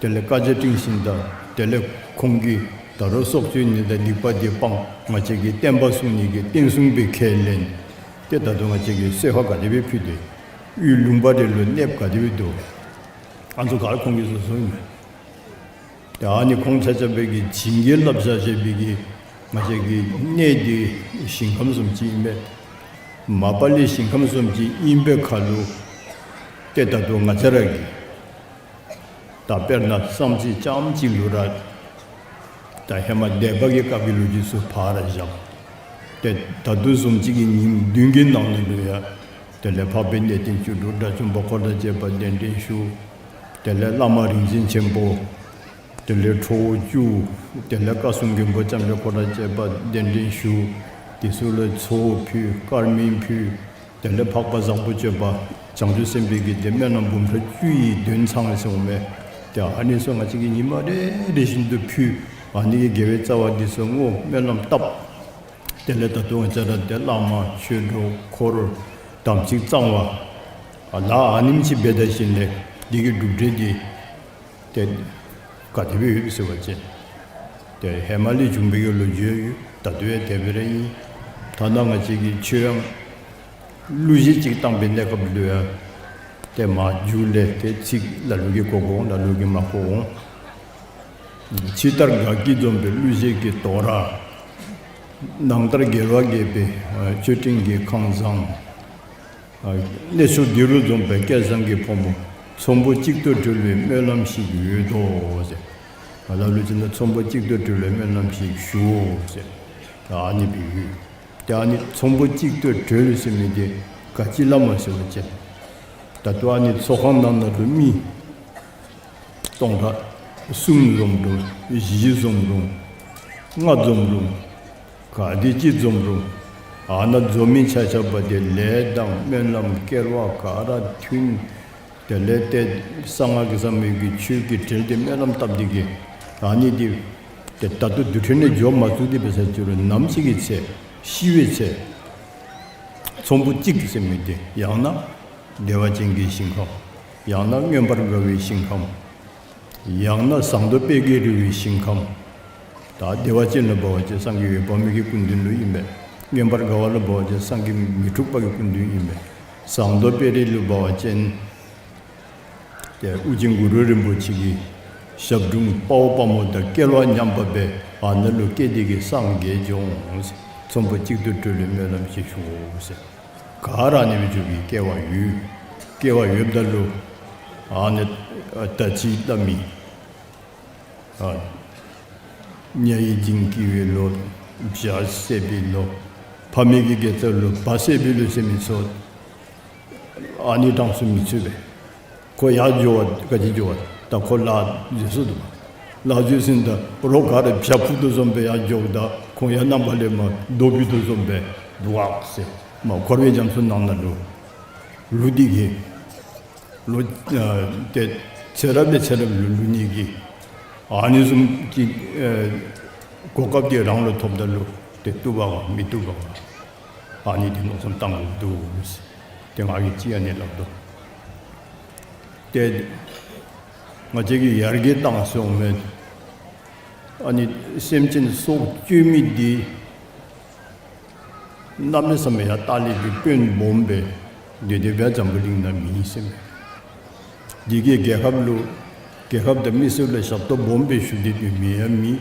དེ་ལས་བཀའ་རྒྱ་སྒྲིང་ཞིནམ་ད་དེ་ལས་ཁོང་གིས་ད་རུང་སྲོག་གཅོད་ནི་དང་སྡིག་པ་འདི་སྤང་། ང་བཅས་ཀྱི་བསྟན་པ་སྲུང་ནི་གི་བསྟན་སྲུང་སྦེ་ཁས་ལེན། ཏེ་ད་རུང་ང་བཅས་ཀྱིས་གསོལ་ཁ་ག་དེ་སྦེ་ཕུལ་ཏེ་ཡུལ་ལུང་པ་རེ་ལུ་གནསཔ་ག་དེ་སྦེ་འདུག། ཨ་ནི་ཚུ་ག་ར་ཁོང་གིས་བཟོ་བཟོཝ་ཨིན་མས། ཏེ་ཨ་ནི་ཁོང་ཆ་ཁྱབ་འབད་གི་བྱིན་གྱིས་བརླབས་བཞག་བཞག་པའི་གི་ང་བཅས་ཀྱི་གནས་འདི་ཞིང་ཁམས་བཟུམ་ཅིག་ཨིན་པས། མ་པ་ལས་ཞིང་ཁམས་བཟུམ་ཅིག་ཨིན་པའི་ཁར་ལུ་ཏེ་ད་ལྟོ་ང་བཅས་ར་གིས་ད་དཔེར་ན་བསམ་རྩེ་རྐྱངམ་གཅིག་ལུ་ར་ད་ཧེ་མ་སྡེ་པ་གི་སྐབས་ཀྱི་ལོ་རྒྱུས་ཚུ་ཕར་བཞག། ཏེ་ད་ལྟོ་བཟུམ་ཅིག་གི་ཉིནམ་བདུན་གྱི་ནང་ན་ལུ་ཡང་དེ་ལས་འཕགས་པའི་གནས་བརྟན་བཅུ་དྲུག་དགྲ་བཅོམ་པ་འཁོར་དང་བཅས་པ་གདན་འདྲེན་ཞུ། དེ་ལས་བླ་མ་རིག་འཛིན་ཆེན་པོ། དེ་ལས་ཁྲོ་བོ་བཅུ། དེ་ལས་བཀའ་སྲུང་མགོན་པོ་ལྕམ་དྲལ་འཁོར་དང་བཅས་པ་གདན་འདྲེན་ཞུ། དེ་ཚུ་ལུ་ཚོགས་ཕུལ། དཀར་མེ་ཕུལ། དེ་ལས་འཕགས་པ་བཟང་པོ་སྤྱོད་པ་བྱང་ཆུབ་སེམས་དཔའི་གི་ཏེ་སྨོན་ལམ་འབུམ་ཕྲག་བཅུ་ཡི་འདོན་ཚང་ཟེར་འོང་མས། ཏེ་ཨ་ནི་ཚུ་ང་བཅས་ཀྱིས་ཉི་མ་རེ་རེ་བཞིན་དུ་ཕུལ། ཨ་ནི་གི་དགེ་བའི་རྩ་བ་འདི་ཚུ་བསྔོ་སྨོན་ལམ་བཏབ། དེ་ལས་ད་ལྟོ་ང་བཅས་ར་ཏེ་བླ་མ་ཆོས་གྲོགས་འཁོར་དམ་ཚིག་གཙང་བ་ལ་ཨ་ནེམ་ཅིག་འབད་ད་ཞིནམ་ལས་འདི་གི་གྲུབ་འབྲས་འདི་ཏེ་ག་དེ་སྦེ་ཡོད་ཟེར་བ་ཅིན་ཏེ་ཧེ་མ་ལས་བྱུང་བའི་གི་ལོ་རྒྱུས་ཡོད། ད་ལྟོ་ཡང་དེ་སྦེ་ར་ཨིན། ཐ་ན་ང་བཅས་ཀྱིས་ཆོས་ཡང་གླུ་གཞས་ཅིག་བཏང་བའི་གནས་སྐབས་ལུ་ཡང་ཏེ་མ་མཇུག་ལས་ཏེ་ཚིག་ལ་ལུ་གིས་གོ་དགོ་འོང་། ལ་ལུ་གིས་མ་གོ་འོང་། ཕྱི་ལྟར་དགའ་སྐྱིད་འཛོམས་པའི་གླུ་གཞས་ཀྱི་དོ་ར། ནང་ལྟར་རྒྱལ་བ་དགྱེས་པའི་མཆོད་སྤྲིན་གྱི་ཁང་བཟང་། གནས་མཆོག་འདི་རུ་འཛོམས་པའི་སྐལ་བཟང་གི་ཕོ་མོ། ཚོམ་བུ་གཅིག་ཏུ་གྲོལ་བའི་སྨོན་ལམ་ཞིག་ཡོད་དོ་ཟེར། ང་ལ་ལུ་ཅིག་ནང་ཚོམ་བུ་གཅིག་ཏུ་གྲོལ་བའི་སྨོན་ལམ་ཞིག་ཞུའོ་ཟེར། ཨ་ནི་སྦེ་ཡོད། ཏེ་ཨ་ནི་ཚོམ་བུ་གཅིག་ཏུ་གྲོལ་ཟེར་མི་འདི་ག་ཅི་ལ་སྨོ་ཟེར་བ་ཅིན་ད་ལྟོ་ཨ་ནི་ཚོགས་ཁང་ནང་ན་ལུ་མི་སྟོང་ཕྲག་གསུམ་འཛོམས་རུང་བཞི་འཛོམས་རུང་ལྔ་འཛོམས་རུང་ག་དེ་ཅིག་འཛོམས་རུང་ཨ་ནཱ་འཛོམས་མི་ཆ་ཁྱབ་འདི་ལས་དང་སྨོན་ལམ་སྐལ་བ་ག་ར་མཐུན། དེ་ལས་ཏེ་གསང་སྔགས་ཀྱི་ཟབ་མོའི་གི་ཆོས་ཀྱི་གྲལ་འདི་སྨོན་ལམ་བཏབ་སྟེ་གི་ཨ་ནི་འདི་ཏེ་ད་ལྟོ་དུས་ཚོད་ནང་འགྱོ་མ་ཚུགས་ཏེ་འབད་ས་ཅིག་རུང་ནམ་ཞིག་གི་ཚེ་ཤི་བའི་ཚེ་ཚོམ་བུ་གཅིག་ཟེར་མི་འདི་ཡང་ན་བདེ་བ་ཅན་གྱི་ཞིང་ཁམས། ཡང་ན་མངོན་པར་དགའ་བའི་ཞིང་ཁམས། ཡང་ན་ཟངས་མདོག་དཔལ་གྱིས་རོལ་བའི་ཞིང་ཁམས། ད་བདེ་བ་ཅན་ལུ་འབད་བ་ཅིན་སངས་རྒྱས་འོད་དཔག་མེད་ཀྱི་སྐུ་མདུན་ལུ་ཨིན་པས། མངོན་པར་དགའ་བ་ལུ་འབད་བ་ཅིན་སངས་རྒྱས་མི་འཁྲུགས་པ་གི་སྐུ་མདུན་ཨིན་པས། ཟངས་མདོག་དཔལ་རི་ལུ་འབད་བ་ཅིན་ཏེ་ཨོ་རྒྱན་གུ་རུ་རིན་པོ་ཆེ་གི་ཞབས་དྲུང་དཔའ་བོ་དཔའ་མོ་དང་སྐལ་བ་མཉམ་པ་སྦེ་ཨ་ནཱ་ལུ་སྐྱེས་ཏེ་གི་སངས་རྒྱས་འགྱོ་འོང་ཟེར། ཚོམ་བུ་གཅིག་ཏུ་གྲོལ་བའི་སྨོན་ལམ་ཞིག་ཞུའོ་ཟེར། ག་ར་ཨ་ནི་སྦེ་འགྱོ་བའི་སྐལ་བ་ཡོད། སྐལ་བ་ཡོདཔ་ད་ལུ་ཨ་ནི་ད་ཅི་སླབ་མི་ཨ་ཉ་ཡི་འཇིང་སྐྱིད་པའི་ལོ། བྱ་བསད་པའི་ལོ། ཕ་མེས་ཀྱི་དགེ་རྩ་ལོ། བ་བསད་པའི་ལོ་ཟེར་མི་ཚུ་ཨ་ནི་གྲངས་སུ་མི་ཚུད་པས། ཁོ་ཡར་འགྱོ་བ་ག་ཅི་འགྱོ་བ་ད་ཁོ་ལཱ་འཛོལ་སོ་འདུག། ལཱ་འཛོལ་ཟིན་ད་རོགས་ག་ར་བྱ་འཕུར་དོ་བཟུམ་སྦེ་ཡར་འགྱོཝ་ད་ཁོང་ཡར་གནམ་ལས་མར་རྡོ་འཕུར་དོ་བཟུམ་སྦེ་འདུག་ཟེར། མ་འཁོར་བའི་རྒྱ་མཚོ་ནང་ན་ལུ་ལུ་སྟེ་གི་ལོ་ཨ་ཏེ་ཚེ་རབས་ལས་ཚེ་རབས་ལུ་ལུ་ནི་གི་ཨ་ནི་བཟུམ་གྱི་ཨ་གོ་སྐབས་འདི་རང་ལུ་ཐོབ་ད་ལུ་ཏེ་བཏུབ་པ་ག་མི་བཏུབ་པ་ག་ཨ་ནི་འདི་མནོ་བསམ་བཏང་དགོཔ་འདུག་ཟེར། ཏེ་ང་གིས་ཅིག་ཨ་ནི་སླབ་དོ། ཏེ་ང་བཅས་ཀྱིས་ཡར་རྒྱས་བཏང་སོང་མས། ཨ་ནི་སེམས་ཅན་སྲོག་གཅོད་མི་འདི་གནམ་མེད་ས་མེད་ཡར་ལྟག་ལས་ཀྱི་དཔོན་སྦོམ་སྦེ་དེ་དེ་སྦེ་འཛམ་བུ་གླིང་ན་མེད་ཟེར་མས། འདི་གིས་རྒྱལ་ཁབ་ལུ་རྒྱལ་ཁབ་དང་མི་སེར་ལུ་ཞབས་ཏོག་སྦོམ་སྦེ་ཞུ་སྟེ་སྡོད་མི་ཡང་མེད།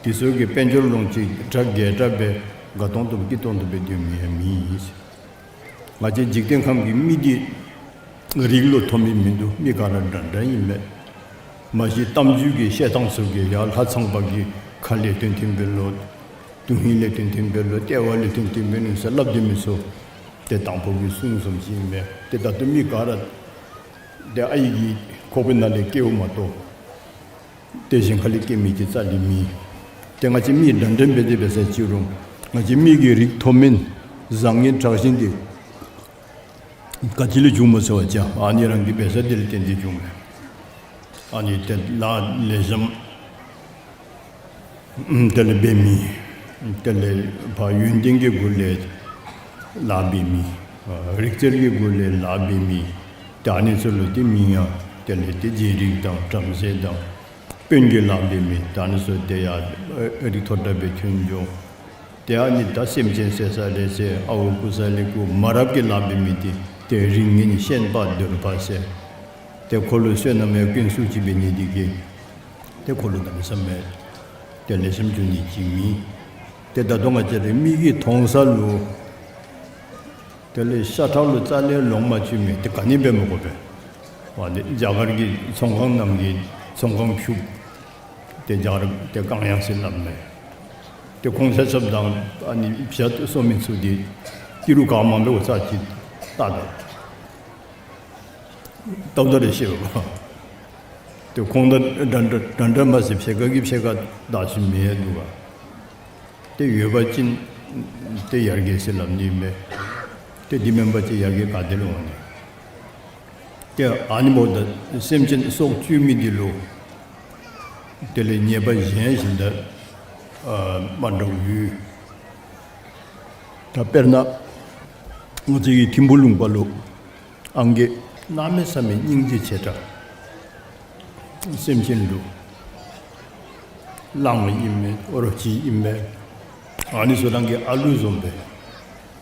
དེ་ཚུ་གིས་དཔལ་འབྱོར་ལོངས་སྤྱོད་གྲ་རྒྱས་དྲགས་སྦེ་དགའ་ཏོང་ཏོ་སྐྱིད་ཏོང་ཏོ་སྦེ་སྡོད་མི་ཡང་མེད། ང་བཅས་འཇིག་རྟེན་ཁམས་ཀྱི་མི་འདི་རིགས་ལུ་མཐོ་དམན་མིན་འདུག། མི་ག་ར་འདྲ་འདྲ་ཨིན་མས། མ་གཞི་གཏམ་རྒྱུད་ཀྱི་བཤད་ཐངས་ཚུ་གིས་ཡར་ལྷ་ཚངས་པ་གི་ཁ་ལས་ཐོན་ཐོན་པའི་ལོ། དོན་ཧིང་ལས་ཐོན་ཐོན་པའི་ལོ། ལྟེ་བ་ལས་ཐོན་ཐོན་པའི་ལོ་ཟེར་སླབ་སྡོད་མི་ཚུ་ཏེ་དང་ཕུ་གི་གསུང་བཟུམ་ཅིག་ཨིན་མས། ཏེ་ད་ལྟོ་མི་ག་ར་ཏེ་ཨའི་གི་ཁོག་པའི་ནང་ལས་སྐྱེཝ་མ་གཏོགས་ཏེ་གཞན་ཁ་ལས་སྐྱེ་མི་འདི་རྩ་ལས་མེད། ཏེ་ང་བཅས་མི་འདྲ་འདྲ་འབད་དེ་འབད་ས་ཅིག་རུང་ང་བཅས་མི་གི་རིགས་མཐོ་དམན་བཟང་ངན་དྲག་ཞན་འདི་ག་ཅི་ལས་བྱུངམ་སྨོ་ཟེར་བ་ཅིན་ཨ་ནི་རང་གི་འབད་ས་འདི་ལས་བརྟེན་ཏེ་བྱུངམ་མས། ཨ་ནི་ཏེ་ལཱ་ལེགས་ཤོམ་དེ་ལས་འབད་མི་དེ་ལས་ཕར་ཡོན་ཏན་གྱི་སྒོ་ལས་ལཱ་འབད་མི་རིག་རྩལ་གྱི་སྒོ་ལས་ལཱ་འབད་མི་ཏེ་ཨ་ནི་ཚུ་ལུ་ཏེ་མིང་ཡང་དེ་ལས་ཏེ་རྗེ་རིགས་དང་བྲམ་ཟེ་དང་དཔོན་གྱི་ལཱ་འབད་མི་ད་ཨ་ནི་ཚུ་ཏེ་ཡར་རིགས་མཐོ་དྲགས་སྦེ་ཐོན་འགྱོ། ཏེ་ཨ་ནི་ད་སེམས་ཅན་བསད་ས་ལས་བསད་ཨརཝ་རྐུ་ས་ལས་རྐུ་མ་རབས་ཀྱི་ལཱ་འབད་མི་འདི་ཏེ་རིགས་ངན་ཤན་པ་གདོལ་པ་ཟེར། ཏེ་ཁོ་ལུ་བསོད་ནམས་ཡང་སྐྱོན་ཚུ་ཅིག་འབད་ནི་འདི་གིས་ཏེ་ཁོ་ལུ་གནམ་མེད་ས་མེད་ཏེ་ལེགས་ཤོམ་འགྱོ་ནི་ཅིག་མེད། ཏེ་ད་ལྟོ་ང་བཅས་ར་མིག་གིས་མཐོང་ས་ལུ་དེ་ལས་ཤ་ཁྲག་ལུ་རྩ་ལས་ལོང་མ་བཅུག་མི་འདི་ག་ནི་འབད་མི་དགོ་པས། འོ་འདི་རྒྱ་གར་གྱི་ཚོང་ཁང་ནང་གི་ཚོང་ཁང་ཕྱུགཔོ་ཏེ་རྒྱ་གར་ཏེ་གང་ཡང་ཟེར་སླབ་མས། ཏེ་ཁོང་ཆ་ཁྱབ་དང་ཨ་ནི་བྱ་གསོ་མི་ཚུ་འདི་ཏི་རུ་གང་མང་སྦེ་འོ་ཚར་ཅིག་བལྟ་ད་བལྟཝ་ད་ར་ཤེས་པས། ཏེ་ཁོང་དང་འདྲ་འདྲ་འདྲ་འདྲ་མ་ཚད་ཕྱེད་ཀ་གིས་ཕྱེད་ཀ་བདག་ཤུལ་མེད་འདུག་ག། ཏེ་ཡོད་པ་ཅིན་ ཏེ་ཡར་རྒྱས་ཟེར་སླབ་ནི་མས། ཏེ་འདི་མེན་པ་ཅིན་ཡར་རྒྱས་ག་ཏེ་ལུ་འོང་ནི། ཏེ་ཨ་ནི་འབདཝ་ད་སེམས་ཅན་སྲོག་གཅོད་མི་འདི་ལུ་དེ་ལས་ཉེས་པ་གཞན་བཞིན་དུ་ཨ་མ་འདྲཝ་ཡོད། ད་དཔེར་ན་ང་བཅས་ཀྱི་ཐིམ་ཕུ་ལུང་པ་ལུ་ཨང་རྒས་གནམ་མེད་ས་མེད་སྙིང་རྗེ་ཆེ་དྲགས། སེམས་ཅན་ལུ་གླང་ཨིན་མས། རོ་ཁྱི་ཨིན་མས། ཨ་ནི་ཚུ་རང་གི་ཨ་ལུ་བཟུམ་སྦེ།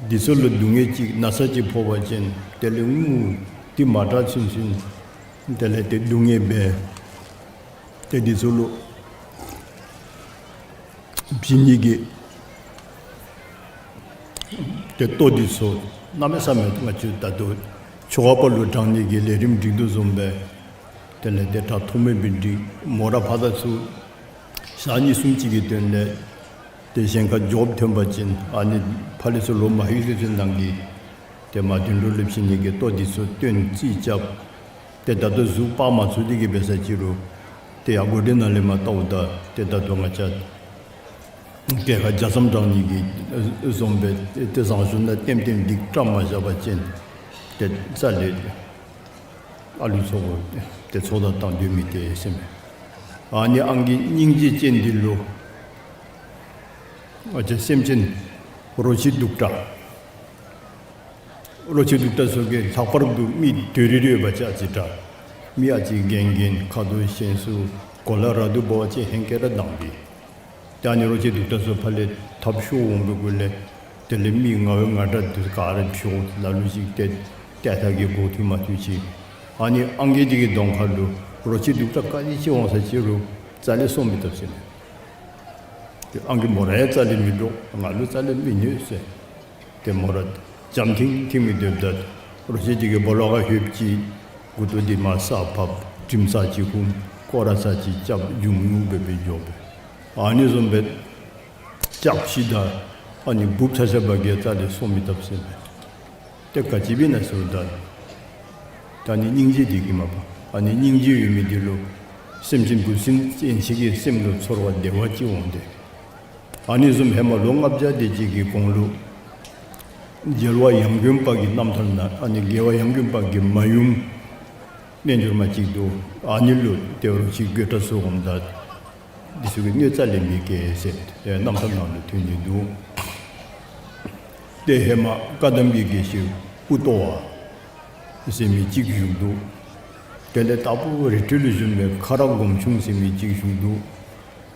འདི་ཚུ་ལུ་སྡུག་བསྔལ་ཅིག་ན་ཚ་ཅིག་ཕོག་པ་ཅིན་དེ་ལས་ངུ། དེ་མ་དྲག་ཚུན་ཚུན་དེ་ལས་ཏེ་སྡུག་བསྔལ་འབད། ཏེ་འདི་ཚུ་ལུ་བྱིན་ནི་གི་ཏེ་ལྟོ་འདི་ཚུ་གནམ་མེད་ས་མེད་ང་བཅས་ད་ལྟོ་ཆོ་ག་པ་ལུ་དྲང་ནི་གི་ལས་རིམ་སྒྲིག་དོ་བཟུམ་སྦེ། དེ་ལས་ཏེ་དྲག་ཐོགས་མེད་སྦེ་སྒྲིག། མོ་ར་ཕར་དང་ཚུར་ཞག་གཉིས་གསུམ་ཅིག་གི་དོན་ལས་ཏེ་གཞན་ཁར་འགྱོ་ཐོན་པ་ཅིན་ཨ་ནི་ཕར་ལས་ཚུར་ལོག་མ་ལྷོད་ཚུན་ཚོད་ནང་གི་ཏེ་མ་དོན་འགྲོ་ལུ་བྱིན་ནི་གི་ལྟོ་འདི་ཚུ་སྟོན་རྩིས་རྐྱབ། ཏེ་ད་ལྟོ་གཟུགས་སྤར་མ་ཚུགས་དེ་གིས་འབད་ས་ཅི་རུང་ཏེ་ཡར་སྒོ་འདི་ནང་ལས་མར་བལྟཝ་ད་ཏེ་ད་ལྟོ་ང་བཅས་གྱལ་ཁ་རྒྱ་མཚམས་དྲང་ནི་གི་བཟུམ་སྦེ་ཏེ་བཟང་ཤོས་ནང་ལྟེམ་ལྟེམ་སྡིག་བཀྲམ་མ་བཞག་པ་ཅིན་ཏེ་རྩ་ལས་ཨ་ལུ་ཚུ་གུ་ཏེ་ཚོགས་བདའ་བཏང་སྡོད་མི་ཏེ་ཟེར་མས། ཨ་ནི་ཨང་རྒས་སྙིང་རྗེ་ཅན་འདི་ལུ་ང་བཅས་སེམས་ཅན་རོ་ཁྱི་གདུག་དྲགས། རོ་ཁྱི་གདུག་དྲགས་ཚུ་གིས་ལྷག་པར་དུ་མི་དོ་རི་རི་ཡོད་པ་ཅིན་ཨ་ཙི་དྲག། མི་ཨ་ཙི་རྒན་རྒན་ཁ་དོག་ཞན་སུ་གོ་ལ་ར་དུ་འབད་བ་ཅིན་ཧེང་སྐལ་ར་དྭངས་པས། ཏེ་ཨ་ནི་རོ་ཁྱི་གདུག་དྲགས་ཚུ་ཕར་ལས་ཐབས་ཤོར་འོང་བའི་གུ་ལས་དེ་ལས་མི་ང་བོ་ང་དྲག་འདི་ག་ར་འཕྱོག། ལ་ལུ་ཅིག་ཏེ་ཏེ་ཐ་གི་འགོ་ཐུག་མ་ཐུག་ཅིག། ཨ་ནི་ཨང་རྒས་འདི་གི་གདོང་ཁ་ལུ་རོ་ཁྱི་གདུག་དྲགས་ག་དེ་ཅིག་འོང་ས་ཅི་རུང་རྩ་ལས་སོང་མི་བཏུབ་ཟེར་མས། ཏེ་ཨང་རྒས་མོ་ར་ཡང་རྩ་ལས་མི་འདྲོག། ང་ལུ་རྩ་ལས་མི་གནོད་ཟེར། ཏེ་མོ་ར་འཇམ་ཐིང་ཐིང་སྦེ་སྡོདཔ་ད་རོ་ཁྱི་འདི་གིས་སྦོ་ལོགས་ཁར་ལྷོདཔ་ཅིག་མགུ་ཏོ་འདི་མར་ས་ཕབ། དྲིམ་ཚར་ཅིག་ཧུམ། སྐོར་ར་ཚར་ཅིག་རྐྱབ། ཉུག་ཉུག་སྦེ་སྦེ་འགྱོ་སྦེ། ཨ་ནི་བཟུམ་སྦེ་སྐྱབས་ཤིག་དང་ཨ་ནི་འབུཔ་ཆ་ཁྱབ་ཀྱིས་རྩ་ལས་སོང་མི་བཏུབ་ཟེར་མས། ཏེ་ག་ཅི་སྦེ་ཨིན་ན་ཟེརཝ་ད་ད་ཨ་ནི་སྙིང་རྗེ་འདི་གིས་མས་པ། ཨ་ནི་སྙིང་རྗེ་ཡོད་མི་འདི་ལུ་སེམས་ཅན་འབུ་སྲིན་ཡན་ཆད་ཀྱི་སེམས་ལུ་ཚོར་བ་བདེ་བ་ཅིག་འོང་སྟེ། ཨ་ནི་བཟུམ་ཧེ་མ་ལོ་ལྔ་བརྒྱ་དེ་ཅིག་གི་གོང་ལུ་རྒྱལ་བ་ཡང་དགོན་པ་གི་རྣམ་ཐར་ནང་ཨ་ནི་རྒྱལ་བ་ཡང་དགོན་པ་གི་མ་ཡུམ་རྣལ་འབྱོར་མ་ཅིག་འདུག། ཨ་ནི་ལུ་ཏེ་རོ་ཁྱི་རྒོད་དྲགས་ཚུ་འོངམ་ད་འདི་ཚུ་གིས་གནོད་རྩ་ལས་མི་བཀལ་ཟེར་ཏེ་རྣམ་ཐར་ནང་ལུ་ཐོན་ནི་འདུག། ཏེ་ཧེ་མ་བཀའ་གདམས་ཀྱི་དགེ་བཤེས་པུ་ཏོ་བ་ཟེར་མི་ཅིག་བཞུགས་འདུག། དེ་ལས་དྭགས་པོ་རི་ཁྲོད་ལུ་བཞུགས་པའི་ཁ་རག་སྒོམ་ཆུང་ཟེར་མི་ཅིག་བཞུགས་འདུག།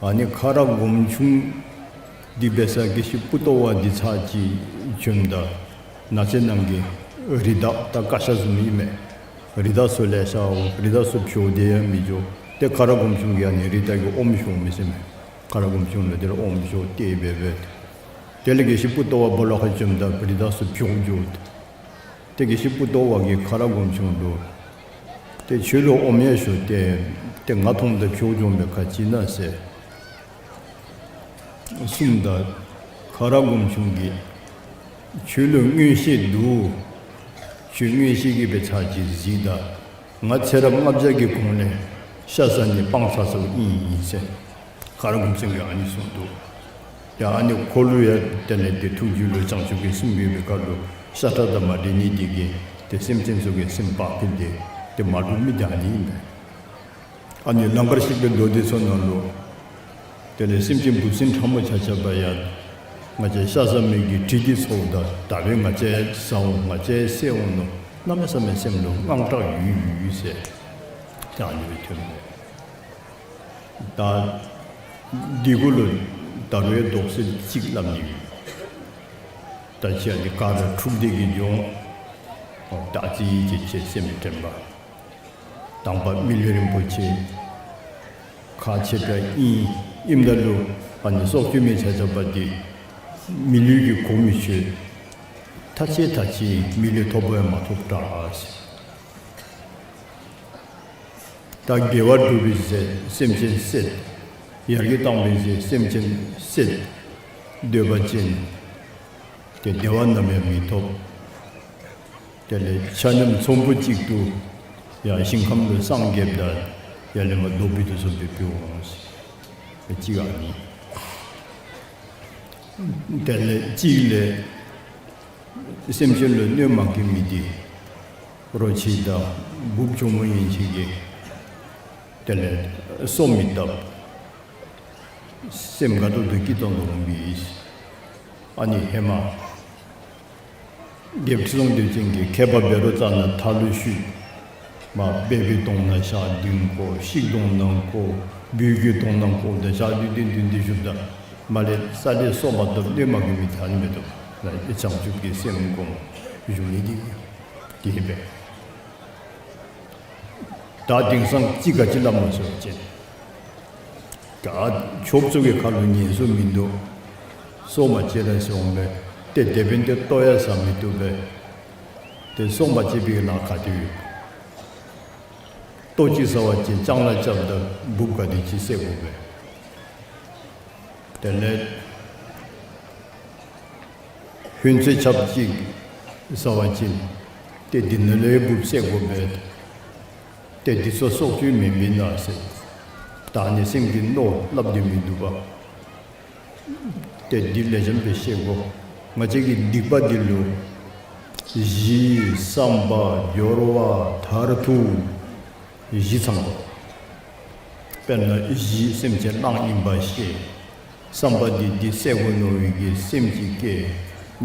ཨ་ནི་ཁ་རག་སྒོམ་ཆུང་འདི་འབད་ས་དགེ་བཤེས་པུ་ཏོ་བ་འདི་ཚར་ཅིག་བྱོནམ་ད་ནགས་ཚལ་ནང་གི་རི་དྭགས་ད་ཀ་ཤ་བཟུམ་ཨིན་མས། རི་དྭགས་ཚུ་ལེ་ཤ་འོང་། རི་དྭགས་ཚུ་འཕྱོག་སྟེ་ཡང་མི་འགྱོ། ཏེ་ཁ་རག་སྒོམ་ཆུང་གིས་ཨ་ནི་རི་དྭགས་ཀྱི་ཨོམ་ཤོརཝ་མས་ཟེར་མས། ཁ་རག་སྒོམ་ཆུང་ལུ་དེ་ལས་ཨོམ་ཤོར་ཏེ་འབད་འབད། དེ་ལས་དགེ་བཤེས་པུ་ཏོ་བ་སྦོ་ལོགས་ཁར་བྱོནམ་ད་རི་དྭགས་ཚུ་འཕྱོག་འགྱོ། ཏེ་དགེ་བཤེས་པུ་ཏོ་བ་གིས་ཁ་རག་སྒོམ་ཆུང་ལུ་ཏེ་ཁྱོད་ལུ་ཨོམ་ཡང་ཤོར་ཏེ་ཏེ་ང་མཐོངམ་ད་འཕྱོག་འགྱོ་མི་ག་ཅི་ཨིན་ན་ཟེར་གསུངམ་ད་ཁ་རག་སྒོམ་ཆུང་གིས་ཁྱོད་ལུ་མངོན་ཤེས་འདུག། ཁྱོད་མངོན་ཤེས་ཀྱིས་འབད་ཚར་ཅིག་གཟིགས་ད། ང་ཚེ་རབས་ལྔ་བརྒྱ་གི་གོང་ལས་ཤ་ཟ་ནི་སྤང་ཚར་སོངམ་ཨིན་ཟེར་ཁ་རག་སྒོམ་ཆུང་གིས་ཨ་ནི་གསུངས་འདུག། ཡ་ཨ་ནི་ཁོ་ལུ་ཡང་དེ་ལས་ཏེ་ཐུགས་རྒྱུད་ལུ་བྱང་ཆུབ་ཀྱི་སེམས་ཡོད་པའི་ཁར་ལུ་ཤ་ཁྲག་དང་མ་འདྲེས་ནི་འདི་གིས་ཏེ་སེམས་ཅན་ཚུ་གི་སེམས་བག་ཕེབས་ཏེ་ཏེ་མ་འདྲོག་མི་འདི་ཨ་ནི་ཨིན་པས། ཨ་ནི་ལང་ཀར་གཤེགས་པའི་མདོ་སྡེ་ཚུ་ནང་ལུ་དེ་ལས་སེམས་ཅན་འབུ་སྲིན་ཕྲ་མོ་ཆ་ཁྱབ་ཡང་ང་བཅས་ཤ་ཟ་མི་གི་དྲི་འདི་ཚོརཝ་ད་ད་འབདན་ང་བཅས་ཟ་འོང་ང་བཅས་བསད་འོང་མནོ་གནམ་མེད་ས་མེད་སེམས་ལུ་དངངས་སྐྲག་ཡོད་ཡོད་ཟེར་ད་ཨ་ནི་སྦེ་ཐོན་མས། ད་འདི་གུ་ལུ་ད་རུང་ཡང་དོགས་སེལ་ཅིག་སླབ་ནི་ཡོད། ད་ཅི་ཨ་ནི་ག་ར་འཁྲུགས་ཏེ་གི་འགྱོ་འོང་། ད་ཅི་ཅིག་ཅིག་སེམས་དྲན་པ། དང་པ་མི་ལུས་རིན་པོ་ཆེ་ཁག་ཆེ་དྲགས་ཨིན། ཨིནམ་ད་ལུ་ཨ་ནི་སྲོག་གཅོད་མི་ཆ་ཁྱབ་འདི་མི་ལུས་ཀྱིས་གོ་མི་ཆོད། ཐ་ཆད་ཐ་ཆད་མི་ལུས་ཐོབ་པ་ཡང་མ་ཐོབ་དྲགས། ད་དགེ་བ་སྒྲུབ་པའི་ཟེར་སེམས་ཅན་བསད། ཡར་རྒྱས་བཏང་པའི་ཟེར་སེམས་ཅན་བསད། སྡོད་པ་ཅིན་ཏེ་བདེ་བ་ནམ་ཡང་མི་ཐོབ། དེ་ལས་ཆ་མཉམ་ཚོམ་བུ་གཅིག་ཏུ་ཡང་ཞིང་ཁམས་ལུ་སངས་རྒྱསཔ་ད་ཡར་ལས་མར་རྡོ་སྦིས་དོ་བཟུམ་སྦེ་འབད་འོང་ཟེར། གཅིག་ཨ་ནི་ དེ་ལས་གཅིག་ལས་སེམས་ཅན་ལུ་གནོད་མ་བཀལ་མི་འདི་རོ་ཁྱི་དང་འབུཔ་གྱོག་མོ་ཡན་ཆད་ཀྱིས་དེ་ལས་སོ་མི་བཏབ། སེམས་དགའ་ཏོག་ཏོ་སྐྱིད་ཏོང་ཏོ་འོང་པས། ཨ་ནི་ཧེ་མ་རྒྱལཔོ་ཁྲི་སྲོང་ལྡེའུ་བཙན་གྱིས་མཁས་པ་འབད་རུང་རྩ་ནས་མཐའ་ལུ་བཤུད། མ་སྦལ་པའི་གདོང་ནང་ཞག་བདུན་བཀོ། ཤིག་གདོང་ནང་བཀོ། སྦུལ་གྱི་གདོང་ནང་བཀོ། ད་ཞག་བདུན་བདུན་བདུན་བཞུགསཔ་ད་མར་ལས་ས་ལས་སོ་མ་བཏབ། གནོད་མ་བཀལ་མི་ད་ནི་མེད་དོ། ལ་བྱང་ཆུབ་ཀྱི་སེམས་བསྒོམ་བཞུགས་ནི་འདི་འདི་ཨིན་པས། ད་དེང་སང་གཅིག་ག་ཅི་སླབ་མོ་ཟེར་བ་ཅིན་ད་ཆོསཔ་ཚུ་གི་ཁ་ལུ་ཉན་སུ་མིན་འདུག། སོ་མ་བཅད་ར་ཟེར་འོང་པས། ཏེ་དེ་འབདན་ཏེ་ལྟོ་ཡང་ཟ་མི་བཏུབ་པས། ཏེ་སོ་མ་བཅད་པའི་ལཱ་ག་དེ་ཡོད། ལྟོ་ཅིག་ཟ་བ་ཅིན་ལྕང་ལཱ་རྐྱབ་ད་འབུཔ་ག་དེ་ཅིག་བསད་དགོ་པས། དེ་ལས་ཧོན་ཚོད་ཆབ་ཅིག་ཟ་བ་ཅིན་ཏེ་འདི་ནང་ལས་འབུཔ་བསད་དགོ་པས། ཏེ་འདི་ཚུ་སྲོག་གཅོད་མེན་པས་ན་ཟེར། ད་ནི་སེམས་ཀྱི་མནོ་སླབ་སྟེ་མི་འདུག་པ། ཏེ་འདི་ལེགས་ཤོམ་སྦེ་ཤེས་དགོ། ང་བཅས་ཀྱི་སྡིག་པ་འདི་ལུ་གཞི་བསམ་པ་སྦྱོར་བ་མཐར་ཐུག་བཞི་ཚང་དགོ། དཔེར་ན་གཞི་སེམས་ཅན་གླང་ཨིན་པ་ཤེས། བསམ་པ་འདི་འདི་བསད་དགོ་མནོ་བའི་གི་སེམས་ཅིག་སྐྱེ།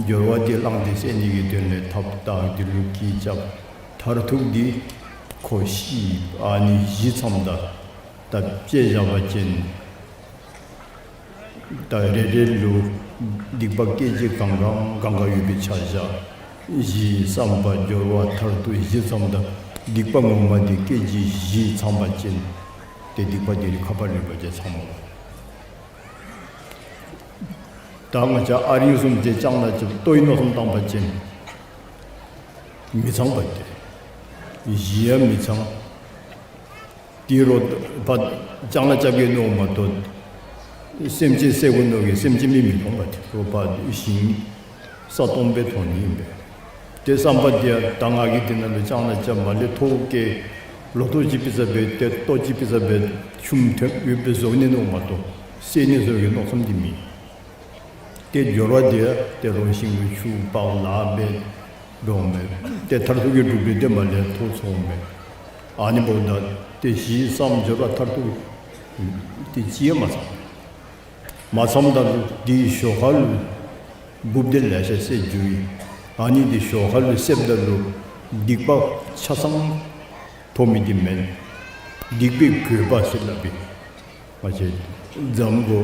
སྦྱོར་བ་འདི་གླང་འདི་བསད་ནི་གི་དོན་ལས་ཐབས་དང་འདི་ལུ་གྱི་རྐྱབ། མཐར་ཐུག་འདི་ཁོ་ཤི། ཨ་ནི་བཞི་ཚངམ་ད་ད་དཔྱེ་བཞག་པ་ཅིན་ད་རེ་རེ་ལུ་སྡིག་པ་སྐད་ཅིག་གང་གང་གང་གང་ཡོད་པའི་ཆ་བཞག། གཞི་བསམ་པ་སྦྱོར་བ་མཐར་ཐུག་བཞི་ཚངམ་ད་སྡིག་པ་ངོ་མ་འདི་སྐད་ཅིག་བཞི་ཚང་པ་ཅིན་ཏེ་སྡིག་པ་འདི་ཁ་པར་ལུ་བ་ཅིན་ཚང་མ། ད་ང་བཅས་ཨ་རིང་བཟུམ་ཅིག་ལྕང་ལཱ་རྐྱབ་ལྟོའི་མནོ་བསམ་བཏང་པ་ཅིན་མི་ཚང་པ་ཏེ། གཞི་ཡང་མི་ཚང་། ཏེ་རོགས་ཕར་ལྕང་ལཱ་རྐྱབ་གེ་མནོཝ་མ་གཏོགས་སེམས་ཅན་བསད་དགོ་མནོ་གེ་སེམས་ཅན་མི་མི་མཐོང་པ་ཏེ། རོགས་ཕར་ཞིང་ས་སྟོང་སྦེ་མཐོང་ནི་ཨིན་པས། ཏེ་བསམ་པ་འདི་ད་ང་གིས་འདི་ནང་ལུ་ལྕང་ལཱ་རྐྱབ་མ་ལས་ཐོག་གེ་ལོ་ཐོག་ཅིག་ཕུལ་ས་སྦེ་ཏེ་ལྟོ་ཅིག་ཕུལ་ས་སྦེ་ཆུམ་ཐོན་ཡོདཔ་སྦེ་བཟོ་ནི་མནོཝ་མ་གཏོགས་བསད་ནི་བཟོ་གི་མནོ་བསམ་འདི་མེད། ཏེ་སྦྱོར་བ་འདི་ཏེ་རོགས་ཞིང་ལུ་ཆུ་ཕར་ལཱ་འབད་འགྱོཝ་མས། ཏེ་མཐར་ཐུག་གི་གྲུབ་འབྲས་འདི་མར་ལས་ཐོབ་སོངམ་མས། ཨ་ནི་འབདཝ་ད་ཏེ་གཞི་བསམ་སྦྱོར་བ་མཐར་ཐུག་ཏེ་ཅི་ཡང་མ་ཚང་། མ་ཚངམ་ད་ལུ་འདི་ཞོར་ཁ་ལུ་འབུཔ་འདི་ལེ་ཤ་བསད་འགྱོ་ཡི། ཨ་ནི་འདི་ཞོར་ཁ་ལུ་བསདཔ་ད་ལུ་སྡིག་པ་ཆ་ཚང་ཐོབ་མི་འདི་མེན། སྡིག་པའི་གོས་པ་ཟེར་སླབ་པས། ང་བཅས་རྫམ་གུ་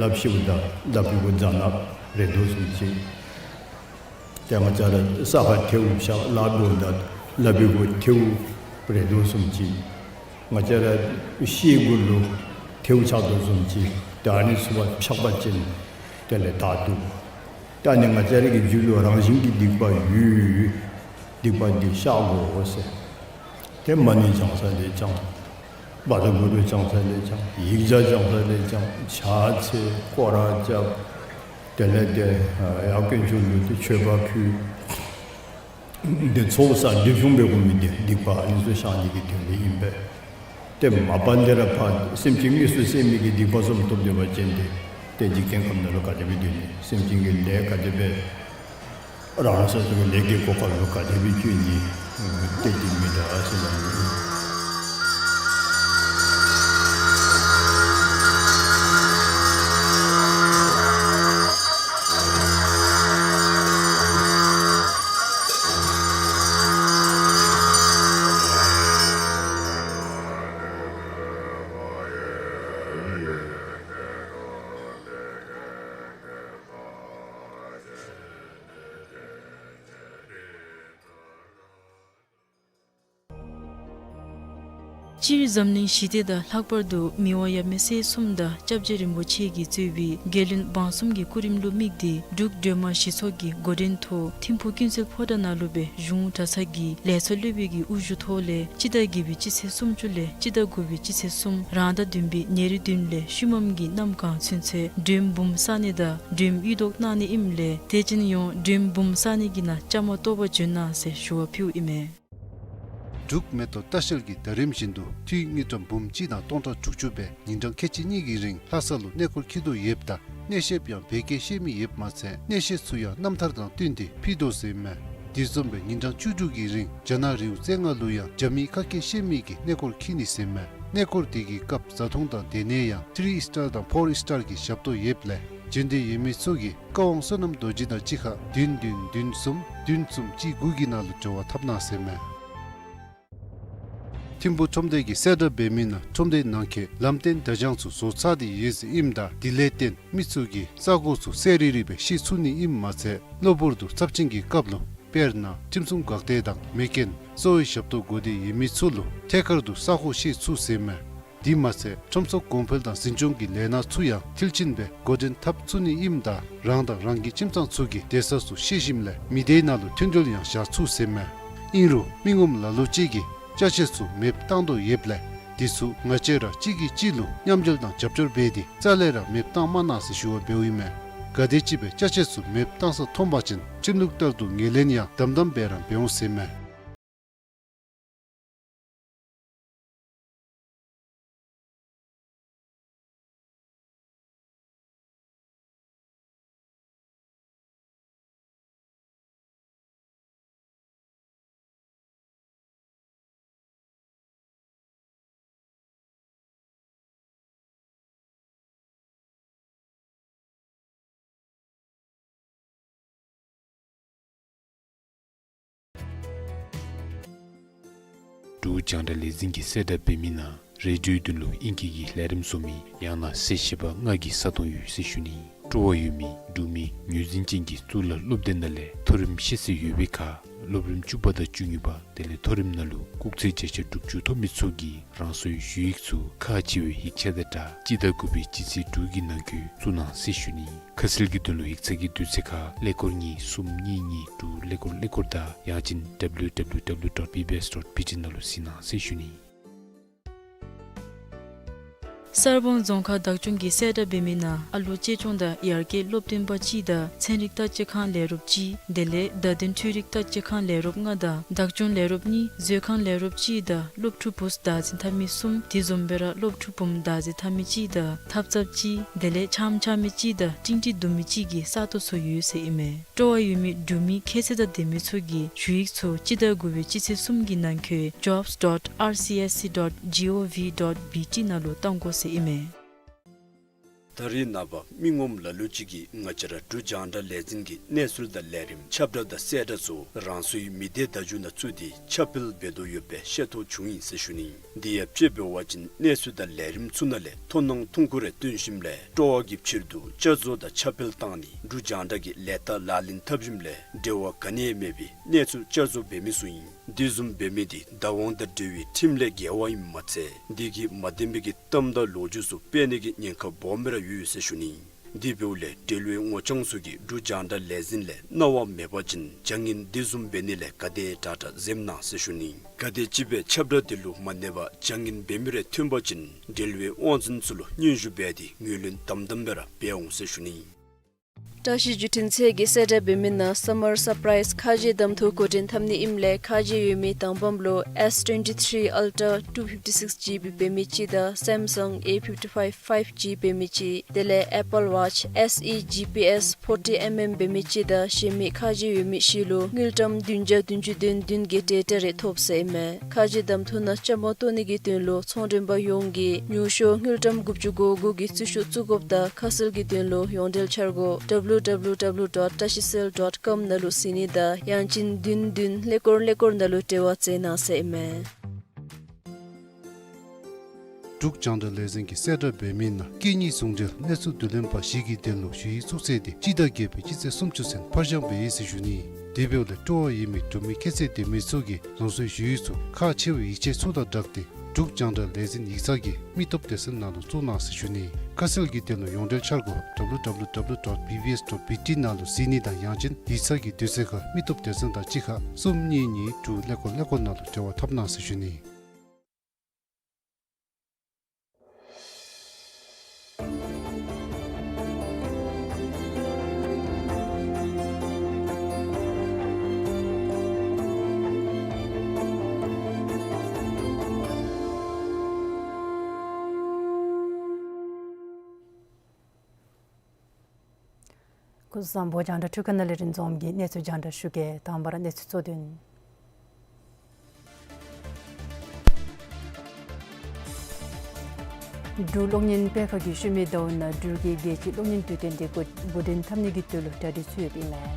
ལགཔ་བཤེད་ད་ལགཔ་གུ་རྫ་ནག་རེག་དོ་བཟུམ་ཅིག། ཏེ་ང་བཅས་ར་ས་ཁར་ཐལཝ་ཆགས་ལཱ་འབདཝ་ད་ལགཔ་གུ་ཐལཝ་རེག་དོ་བཟུམ་ཅིག། ང་བཅས་ར་ཤེལ་གུ་ལུ་ཐལཝ་ཆགས་དོ་བཟུམ་ཅིག། ཏེ་ཨ་ནི་ཚུ་ཕར་ཆགས་པ་ཅིན་དེ་ལས་བདའ་བཏུབ། ད་ནི་ང་བཅས་ར་གི་རྒྱུད་ལུ་རང་བཞིན་གྱི་སྡིག་པ་ཡོད། སྡིག་པ་འདི་བཤགས་དགོ་ཟེར། ཏེ་མ་ཎི་བགྱང་ས་ལས་བགྱང་། བཛྲ་གུ་རུ་བགྱང་ས་ལས་བགྱང་། ཡིག་བརྒྱ་བགྱང་ས་ལས་བགྱང་། ཕྱག་འཚལ་སྐོར་ར་རྐྱབ། དེ་ལས་ཏེ་ཡར་དཀོན་མཆོག་ལུ་ཏེ་མཆོད་པ་ཕུལ། ཏེ་ཚོགས་བསགས་སྒྲིབ་སྦྱོང་འབད་དགོ་མི་འདི་སྡིག་པ་ཨ་ནི་ཚུ་བཤགས་ནི་གི་དོན་ལས་ཨིན་པས། ཏེ་མ་པ་ལས་ར་ཕར་སེམས་ཅན་དངོས་སུ་བསད་མི་གི་སྡིག་པ་བཟུམ་ཐོབ་སྡོད་པ་ཅིན་ཏེ་ཏེ་འཇིག་རྟེན་ཁམས་ནང་ལུ་ག་དེ་སྦེ་སྡོད་ནི། སེམས་ཅན་གྱི་ལས་ག་དེ་སྦེ་རང་སོ་སོ་གི་ལས་ཀྱི་གོ་སྐབས་ལུ་ག་དེ་སྦེ་བཅོས་ནི། ཏེ་འདི་མི་འདྲ་ཟེར་ལ། སྤྱིར་འཛམ་གླིང་ཞི་བདེ་དང་ལྷག་པར་དུ་མི་དབང་ཡབ་མེས་སྲས་གསུམ་དང་སྐྱབས་རྗེ་རིན་པོ་ཆེ་གིས་གཙོས་པའི་རྒྱལ་བློན་འབངས་གསུམ་གྱི་སྐུ་རིམ་ལུ་དམིགས་ཏེ་འབྲུག་སྒྲོལ་མ་ཞི་ཚོགས་ཀྱི་འགོ་འདྲེན་ཐོག་ཐིམ་ཕུག་ཀུན་གསལ་ཕོ་བྲང་ནང་ལུ་སྦེ་གཞུང་གྲྭ་ཚང་གི་ལས་ཚོགས་སློབ་དཔོན་གྱི་དབུ་བཞུགས་ཐོག་ལས་སྤྱི་ཟླ་བརྒྱད་པའི་སྤྱི་ཚེས་སུམ་ཅུ་ལས་སྤྱི་ཟླ་དགུ་པའི་སྤྱི་ཚེས་གསུམ་རང་ཟླ་བདུན་པའི་ཉེར་བདུན་ལས་ཤུལ་མམ་གྱི་གནམ་གང་ཚུན་ཚོད་མགྲོནམ་འབུམ་བསག་ནི་དང་མགྲོནམ་གཡུ་ཐོག་གནང་ནི་ཨིནམ་ལས་དད་ཅན་ཡོངས་མགྲོནམ་འབུམ་བསག་ནི་གི་ནང་བཅའ་མར་གཏོགས་པར་བྱོན་གནང་ཟེར་ཞུ་བ་ཕུལཝ་ཨིན་མས། འབྲུག་མེ་ཏོག་ལྟ་བཤལ་གྱིས་ཟླ་རིམ་བཞིན་དུ་འཐུས་དངུལ་ཀྲམ་འབུམ་གཅིག་དང་སྟོང་ཕྲག་དྲུག་ཅུ་སྦེ་ཉིན་གྲངས་ཁལ་གཅིག་གཉིས་ཀྱི་རིང་ལྷ་ས་ལུ་གནས་སྐོར་འཁྱིད་དོ་ཡོདཔ་ད་གནས་བཤདཔ་ཡང་བོད་སྐད་ཤེས་མི་ཡོདཔ་མ་ཚད་གནས་བཤད་ཚུ་ཡང་རྣམ་ཐར་དང་བསྟུན་ཏེ་ཕུལ་དོ་ཟེར་མས། དེ་བཟུམ་སྦེ་ཉིན་གྲངས་བཅུ་དྲུག་གི་རིང་རྒྱ་ནག་རི་བོ་རྩེ་ལྔ་ལུ་ཡང་རྒྱ་མིའི་ཁ་སྐད་ཤེས་མི་གིས་གནས་སྐོར་འཁྱིད་ནི་ཟེར་མས། གནས་སྐོར་དེ་གི་སྐབས་བཟའ་འཐུང་དང་སྡོད་གནས་ཡང་ཐི་རི་སི་ཊར་དང་ཕོར་སི་ཊར་གྱི་ཞབས་ཏོག་ཡོདཔ་ལས་འབྱོན་འདོད་ཡོད་མི་ཚུ་གིས་བཀའ་དབང་བསོད་ནམས་རྡོ་རྗེ་དང་གཅིག་ཁར་བདུན་བདུན་བདུན་གསུམ་བདུན་གསུམ་གཅིག་དགུ་གི་ནང་ལུ་འབྲེལ་བ་འཐབ་གནང་ཟེར་མས། ཐིམ་ཕུག་ཁྲོམ་སྡེ་གིས་གསལ་བསྒྲགས་འབད་མི་ནང་ཁྲོམ་སྡེ་ནང་འཁོད་ལམ་སྟོན་བརྡ་བྱང་ཚུ་བཟོ་ཚར་ཏེ་ཡོད་ཟེར་ཨིནམ་ད་དེ་ལས་བརྟེན་མི་ཚུ་གིས་ས་གོ་ཚུ་གསལ་རི་རི་སྦེ་ཤེས་ཚུགས་ནི་ཨིནམ་མ་ཚད་གློ་བུར་དུ་ཚབས་ཆེན་གྱི་སྐབས་ལུ་དཔེར་ན་ཁྲིམས་སྲུང་འགག་སྡེ་དང་མེ་རྐྱེན་གསོ་བའི་ཞབས་ཏོག་དགོ་སྟེ་ཡོད་མི་ཚུ་ལུ་ཐད་ཀར་དུ་ས་གོ་ཤེས་ཚུགས་ཟེར་མས། དེ་མ་ཚད་ཁྲོམ་ཚོགས་གོང་འཕེལ་དང་འཛིན་སྐྱོང་གི་ལས་སྣ་ཚུ་ཡང་མཐིལ་ཕྱིན་སྦེ་འགོ་འདྲེན་འཐབ་ཚུགས་ནི་ཨིནམ་ད་རང་དང་རང་གི་ཁྱིམ་ཚང་ཚུ་གི་སྡོད་ས་ཚུ་ཤེས་ཞིནམ་ལས་མི་སྡེའི་ནང་ལུ་མཐུན་སྒྲིལ་ཡང་བཞག་ཚུགས་ཟེར་མས། ཨིན་རུང་མི་ངོམ་ལ་ལུ་ཅིག་གིས་ཅ་ཆས་ཚུ་མེདཔ་བཏང་དོ་ཡོདཔ་ལས་དེ་ཚུ་ང་བཅས་ར་གཅིག་གིས་གཅིག་ལུ་མཉམ་འབྲེལ་དང་རྒྱབ་སྐྱོར་འབད་དེ་རྩ་ལས་ར་མེདཔ་བཏང་མ་གནང་ཟེར་ཞུ་བ་འབདཝ་ཨིན་མས། ག་དེམ་ཅིག་སྦེ་ཅ་ཆས་ཚུ་མེདཔ་བཏང་ས་མཐོང་པ་ཅིན་ཁྲིམས་ལུགས་ལྟར་དུ་ངོས་ལེན་ཡང་དམ་དམ་སྦེ་ར་འབད་འོང་ཟེར་མས། འབྲུག་རྒྱང་བསྒྲགས་ལས་འཛིན་གྱིས་གསལ་བསྒྲགས་འབད་མི་ནང་རེ་ཌིའོའི་དོན་ལུ་ཨིང་སྐད་ཀྱི་ལས་རིམ་བཟོ་མི་ཡང་ན་གསལ་བཤད་པ་ལྔ་གི་ས་སྟོང་ཡོད་ཟེར་ཞུ་ནི། སྤྲོ་བ་ཡོད་མི་འབྲུག་མི་ངོས་འཛིན་ཅན་གྱི་གཙུག་ལག་སློབ་སྡེ་ནང་ལས་མཐོ་རིམ་ཤེས་ཚད་ཡོད་པའི་ཁར་སློབ་རིམ་བཅུ་པ་དང་བཅུ་གཉིས་པ་དེ་ལས་མཐོ་རིམ་ནང་ལུ་སྐུགས་ཚད་བརྒྱ་ཆ་དྲུག་ཅུ་ཐོབ་མི་ཚུ་གིས་རང་སོའི་ཞུ་ཡིག་ཚུ་ཁག་ཆེ་བའི་ཡིག་ཆ་དང་སྦྲགས་སྤྱི་ཟླ་དགུ་པའི་སྤྱི་ཚེས་དྲུག་གི་ནང་འཁོད་བཙུགས་གནང་ཟེར་ཞུ་ནི། ཁ་གསལ་གྱི་དོན་ལུ་ཡིག་ཚང་གི་དུས་ཚོད་ཁར་ཀླད་ཀོར་གཉིས་གསུམ་གཉིས་གཉིས་དྲུག་ཀླད་ཀོར་ཀླད་ཀོར་དང་ཡང་ཅིན་W W W dot B B S dot B T ནང་ལུ་གཟིགས་གནང་ཟེར་ཞུ་ནི། གསར་སྤང་རྫོང་ཁག་བདག་སྐྱོང་གིས་གསལ་བསྒྲགས་འབད་མི་ནང་ཨ་ལོ་གཅེས་སྐྱོང་དང་ཡར་རྒྱས་སློབ་སྟོན་པ་གཅིག་དང་ཚན་རིག་བརྟག་དཔྱད་ཁང་ལས་རོགསཔ་གཅིག་དེ་ལས་བརྡ་དོན་འཕྲུལ་རིག་བརྟག་དཔྱད་ཁང་ལས་རོགསཔ་ལྔ་དང་བདག་སྐྱོང་ལས་རོགསཔ་གཉིས་མཛོད་ཁང་ལས་རོགསཔ་གཅིག་དང་སློབ་ཕྲུག་བུཚ་བདག་འཛིན་འཐབ་མི་གསུམ་དེ་བཟུམ་སྦེ་ར་སློབ་ཕྲུག་བུམོ་བདག་འཛིན་འཐབ་མི་གཅིག་དང་ཐབ་ཚངཔ་གཅིག་དེ་ལས་ཆམ་འཕྱག་མི་གཅིག་དང་ཀྲིང་ཀྲི་བརྡུང་མི་གཅིག་གི་ས་སྟོང་ཚུ་ཡོད་ཟེར་ཨིན་མས། སྤྲོ་བ་ཡོད་མི་འབྲུག་མི་ཁྱད་ཚད་དང་ལྡན་མི་ཚུ་གིས་ཞུ་ཡིག་ཚུ་སྤྱི་ཟླ་དགུ་པའི་སྤྱི་ཚེས་གསུམ་གྱི་ནང་འཁོད་jobs dot R C S C dot G O V dot B T ནང་ལུ་གཏང་དགོ་ཟེར་ཨིན་མས། ད་རེས་ནངས་པ་མི་ངོམ་ལ་ལུ་ཅིག་གིས་ང་བཅས་ར་འབྲུག་རྒྱང་བསྒྲགས་ལས་འཛིན་གྱི་གནས་ཚུལ་དང་ལས་རིམ་ཁྱབ་བསྒྲགས་དང་གསལ་བསྒྲགས་ཚུ་རང་སོའི་མི་སྡེ་བརྡ་བརྒྱུད་ནང་བཙུགས་ཏེ་ཁྱབ་སྤེལ་འབད་དོ་ཡོདཔ་སྦེ་ཤེས་རྟོགས་བྱུང་ཡི་ཟེར་ཞུ་ནི། དེ་ཡང་དཔྱེ་འབད་བ་ཅིན་གནས་ཚུལ་དང་ལས་རིམ་ཚུ་ནང་ལས་མཐོང་སྣང་ཐུང་ཀུ་རེ་བཏོན་ཞིནམ་ལས་སྤྲོ་བ་གི་ཕྱིར་དུ་བསྐྱར་བཟོ་དང་ཁྱབ་སྤེལ་བཏང་ནི་འབྲུག་རྒྱང་བསྒྲགས་ཀྱི་ལས་རྟགས་ལག་ལེན་འཐབ་ཞིནམ་ལས་འབྲེལ་བ་ག་ནི་ཡང་མེད་པའི་གནས་ཚུལ་བསྐྱར་བཟོ་འབད་མི་ཚུ་ཨིན། དེ་བཟུམ་འབད་མི་དེ་བདག་དབང་དང་འབྲེལ་བའི་ཁྲིམས་ལས་འགལ་བ་ཨིནམ་མ་ཚད་དེ་གིས་མ་བདེན་པའི་གི་གཏམ་དང་ལོ་རྒྱུས་ཚུ་སྤེལ་ནི་གི་ཉེན་ཁ་སྦོམ་སྦེ་ར་ཡོད་ཟེར་ཞུ་ནི། དེ་འབདཝ་ལས་འབྲེལ་བའི་ངོ་རྐྱང་ཚུ་གིས་འབྲུག་རྒྱང་བསྒྲགས་ལས་འཛིན་ལས་གནང་བ་མེད་པ་ཅིན་བྱ་ངན་དེ་བཟུམ་འབད་ནི་ལས་ག་དེ་དྲག་དྲག་འཛེམ་གནང་ཟེར་ཞུ་ནི། ག་དེམ་ཅིག་སྦེ་ཁྱབ་བསྒྲགས་དེ་ལུ་མ་གནས་པར་བྱ་ངན་འབད་མི་རེ་ཐོན་པ་ཅིན་འབྲེལ་བའི་དབང་འཛིན་ཚུ་ལུ་སྙན་ཞུ་འབད་དེ་ངོས་ལེན་དམ་དམ་སྦེ་ར་འབད་འོང་ཟེར་ཞུ་ནི། བཀྲ་ཤིས་བརྒྱུད་འཕྲིན་ཚད་ཀྱིས་གསལ་བསྒྲགས་འབད་མི་ནང་Summer Surprise ཁ་རྗེ་གདམ་འཐུ་འགོ་འདྲེན་འཐབ་ནི་ཨིནམ་ལས་ཁ་རྗེ་ཡོད་མི་དང་པམ་ལུ་S twenty-three Ultra two fifty-six G B འབད་མི་ཅིག་དང་Samsung A fifty-five five G འབད་མི་ཅིག་དེ་ལས་Apple Watch S E G P S forty mm འབད་མི་ཅིག་དང་གཞན་མི་ཁ་རྗེ་ཡོད་མི་བཞི་ལུ་དངུལ་ཀྲམ་བདུན་བརྒྱ་བདུན་ཅུ་དོན་བདུན་གྱི་ཊེ་ཊ་རེ་ཐོབ་ཟེར་ཨིན་མས། ཁ་རྗེ་གདམ་འཐུ་ནང་བཅའ་མར་གཏོགས་ནི་གི་དོན་ལུ་ཚོང་མགྲོན་པ་ཡོངས་ཀྱིས་ཉུང་ཤོས་དངུལ་ཀྲམ་དགུ་བཅུ་གོ་དགུ་གི་རྩིས་ཤོག་བཙུགས་དགོཔ་དང་ཁ་གསལ་གྱི་དོན་ལུ་ཡོངས་འབྲེལ་འཆར་སྒོ W W W dot tashicell dot com ནང་ལུ་གཟིགས་ནི་དང་ཡང་ཅིན་བདུན་བདུན་ཀླད་ཀོར་ཀླད་ཀོར་ནང་ལུ་འབྲེལ་བ་མཛད་གནང་ཟེར་ཨིན་མས། འབྲུག་རྒྱང་བསྒྲགས་ལས་འཛིན་གྱིས་གསལ་བསྒྲགས་འབད་མི་ནང་སྐད་གཉིས་ཟུང་འབྲེལ་གནས་ཚུལ་བསྡུ་ལེན་པ་བཞི་གི་དོན་ལུ་ཞུ་ཡིག་བཙུགས་ཚད་དེ་སྤྱི་ཟླ་བརྒྱད་པའི་སྤྱི་ཚེས་སུམ་ཅུ་ཚུན་ཕར་འགྱངས་འབད་ཡི་ཟེར་ཞུ་ནི། དེ་འབདཝ་ལས་སྤྲོ་བ་ཡོད་མི་འབྲུག་མི་ཁྱད་ཚད་ལྡན་མི་ཚུ་གིས་རང་སོའི་ཞུ་ཡིག་ཚུ་ཁག་ཆེ་བའི་ཡིག་ཆ་ཚུ་དང་སྦྲགས་ཏེ་འབྲུག་རྒྱང་བསྒྲགས་ལས་འཛིན་ཡིག་ཚང་གི་མི་སྟོབས་སྡེ་ཚན་ནང་ལུ་བཙུགས་གནང་ཟེར་ཞུ་ནི། ཁ་གསལ་གྱི་དོན་ལུ་ཡོངས་འབྲེལ་འཆར་སྒོ་W W W dot B B S dot B T ནང་ལུ་གཟིགས་ནི་དང་ཡང་ཅིན་ཡིག་ཚང་གི་དུས་ཚོད་ཁར་མི་སྟོབས་སྡེ་ཚན་དང་གཅིག་ཁར་གསུམ་གཉིས་གཉིས་དྲུག་ཀླད་ཀོར་ཀླད་ཀོར་ནང་ལུ་འབྲེལ་བ་འཐབ་གནང་ཟེར་ཞུ་ནི། སྐུ་གཟུགས་བཟང་པོ། རྒྱང་བསྒྲགས་འཕྲུལ་ཁང་ནང་ལས་རིན་འཛོམས་ཀྱིས་གནས་ཚུལ་རྒྱང་བསྒྲགས་ཞུ་གེ། དང་པ་ར་གནས་ཚུལ་གཙོ་དོན། འབྲུག་གློག་བརྙན་སྤེལ་ཁང་གིས་ཤུལ་མའི་ཟླཝ་ནང་འབྲུག་གི་རྒྱལ་སྤྱིའི་གློག་བརྙན་དུས་སྟོན་དེ་འགོ་འགོ་འདྲེན་འཐབ་ནི་གི་དོན་ལུ་གྲ་སྒྲིག་ཚུད་ཡོདཔ་ཨིན་མས།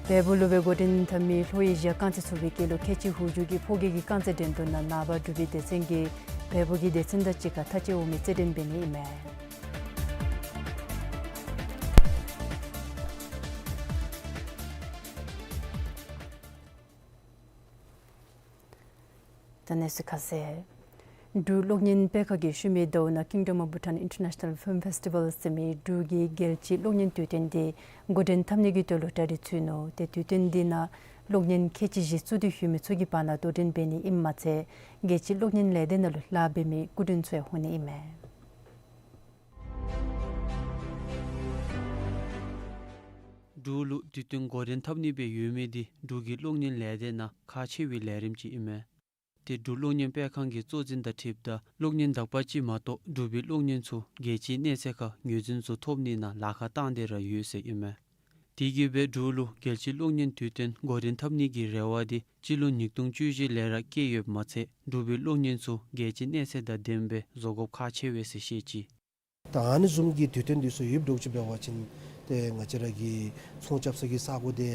བལ་པོ་ལུ་སྦེ་འགོ་འདྲེན་འཐབ་མི་ལྷོ་ཨེ་ཤི་ཡ་རྐང་རྩེད་ཚོགས་པའི་སྐད་ལུ་ཁལ་གཅིག་ཧུར་བརྗོད་ཀྱི་ཕོ་སྐྱེས་ཀྱི་རྐང་རྩེད་འགྲན་བསྡུར་ནང་ནངས་པ་འབྲུག་པའི་སྡེ་ཚན་གྱིས་བལ་པོ་གི་སྡེ་ཚན་དང་གཅིག་ཁར་མཐའ་དཔྱད་འོང་མི་རྩེད་འགྲན་འབད་ནི་ཨིན་མས། ད་གནས་ཚུལ་ཁ་གསལ། འབྲུག་གློག་བརྙན་སྤེལ་ཁང་གིས་ཤུལ་མའི་ཟླཝ་ནང་Kingdom of Bhutan International Film Festival ཟེར་མི་འབྲུག་གི་རྒྱལ་སྤྱིའི་གློག་བརྙན་དུས་སྟོན་དེ་འགོ་འདྲེན་འཐབ་ནི་གི་དོན་ལུ་གྲ་སྒྲིག་ཚུད་ནུག། ཏེ་དུས་སྟོན་དེ་ནང་གློག་བརྙན་ཁལ་གཅིག་བཞི་བཙུགས་ཏེ་ཡོད་མི་ཚུ་གི་བར་ན་དོ་འགྲན་འབད་ནི་ཨིནམ་མ་ཚད་རྒྱལ་སྤྱིའི་གློག་བརྙན་ལས་སྡེ་ནང་ལུ་ལཱ་འབད་མི་སྐུ་མགྲོན་ཚུ་ཡང་འོང་ནི་ཨིན་མས། འབྲུག་ལུ་དུས་སྟོན་འགོ་འདྲེན་འཐབ་ནི་སྦེ་ཡོད་མི་དེ་འབྲུག་གི་གློག་བརྙན་ལས་སྡེ་ནང་ཁག་ཆེ་བའི་ལས་རིམ་ཅིག་ཨིན་མས། དེ་འབྲུག་གློག་བརྙན་སྤེལ་ཁང་གི་གཙོ་འཛིན་དང་འཁྲིལཝ་ད་གློག་བརྙན་དག་པ་ཅིག་མ་གཏོགས་འབྲུག་པའི་གློག་བརྙན་ཚུ་རྒྱལ་སྤྱིའི་གནས་ཚད་ཁར་ངོས་འཛིན་ཚུ་ཐོབ་ནི་ནང་ལཱ་ཁག་བཏང་སྟེ་ར་ཡོད་ཟེར་ཨིན་མས། དེ་གིས་སྦེ་འབྲུག་ལུ་རྒྱལ་སྤྱིའི་གློག་བརྙན་དུས་སྟོན་འགོ་འདྲེན་འཐབ་ནི་གི་རེ་བ་དེ་སྤྱི་ལོ་ཉིས་སྟོང་བཅུ་བཞི་ལས་ར་བསྐྱེད་ཡོདཔ་མ་ཚད་འབྲུག་པའི་གློག་བརྙན་ཚུ་རྒྱལ་སྤྱིའི་གནས་ཚད་དང་ལྡནམ་སྦེ་བཟོ་དགོཔ་ཁག་ཆེ་བས་ཟེར་བཤད་ཅི། ད་ཨ་ནི་བཟུམ་གྱི་དུས་སྟོན་འདི་ཚུ་ཡོདཔ་འདྲཝ་ཅིག་འབད་བ་ཅིན་ཏེ་ང་བཅས་ར་གི་ཚོང་རྐྱབ་ས་གི་ས་གོ་དེ་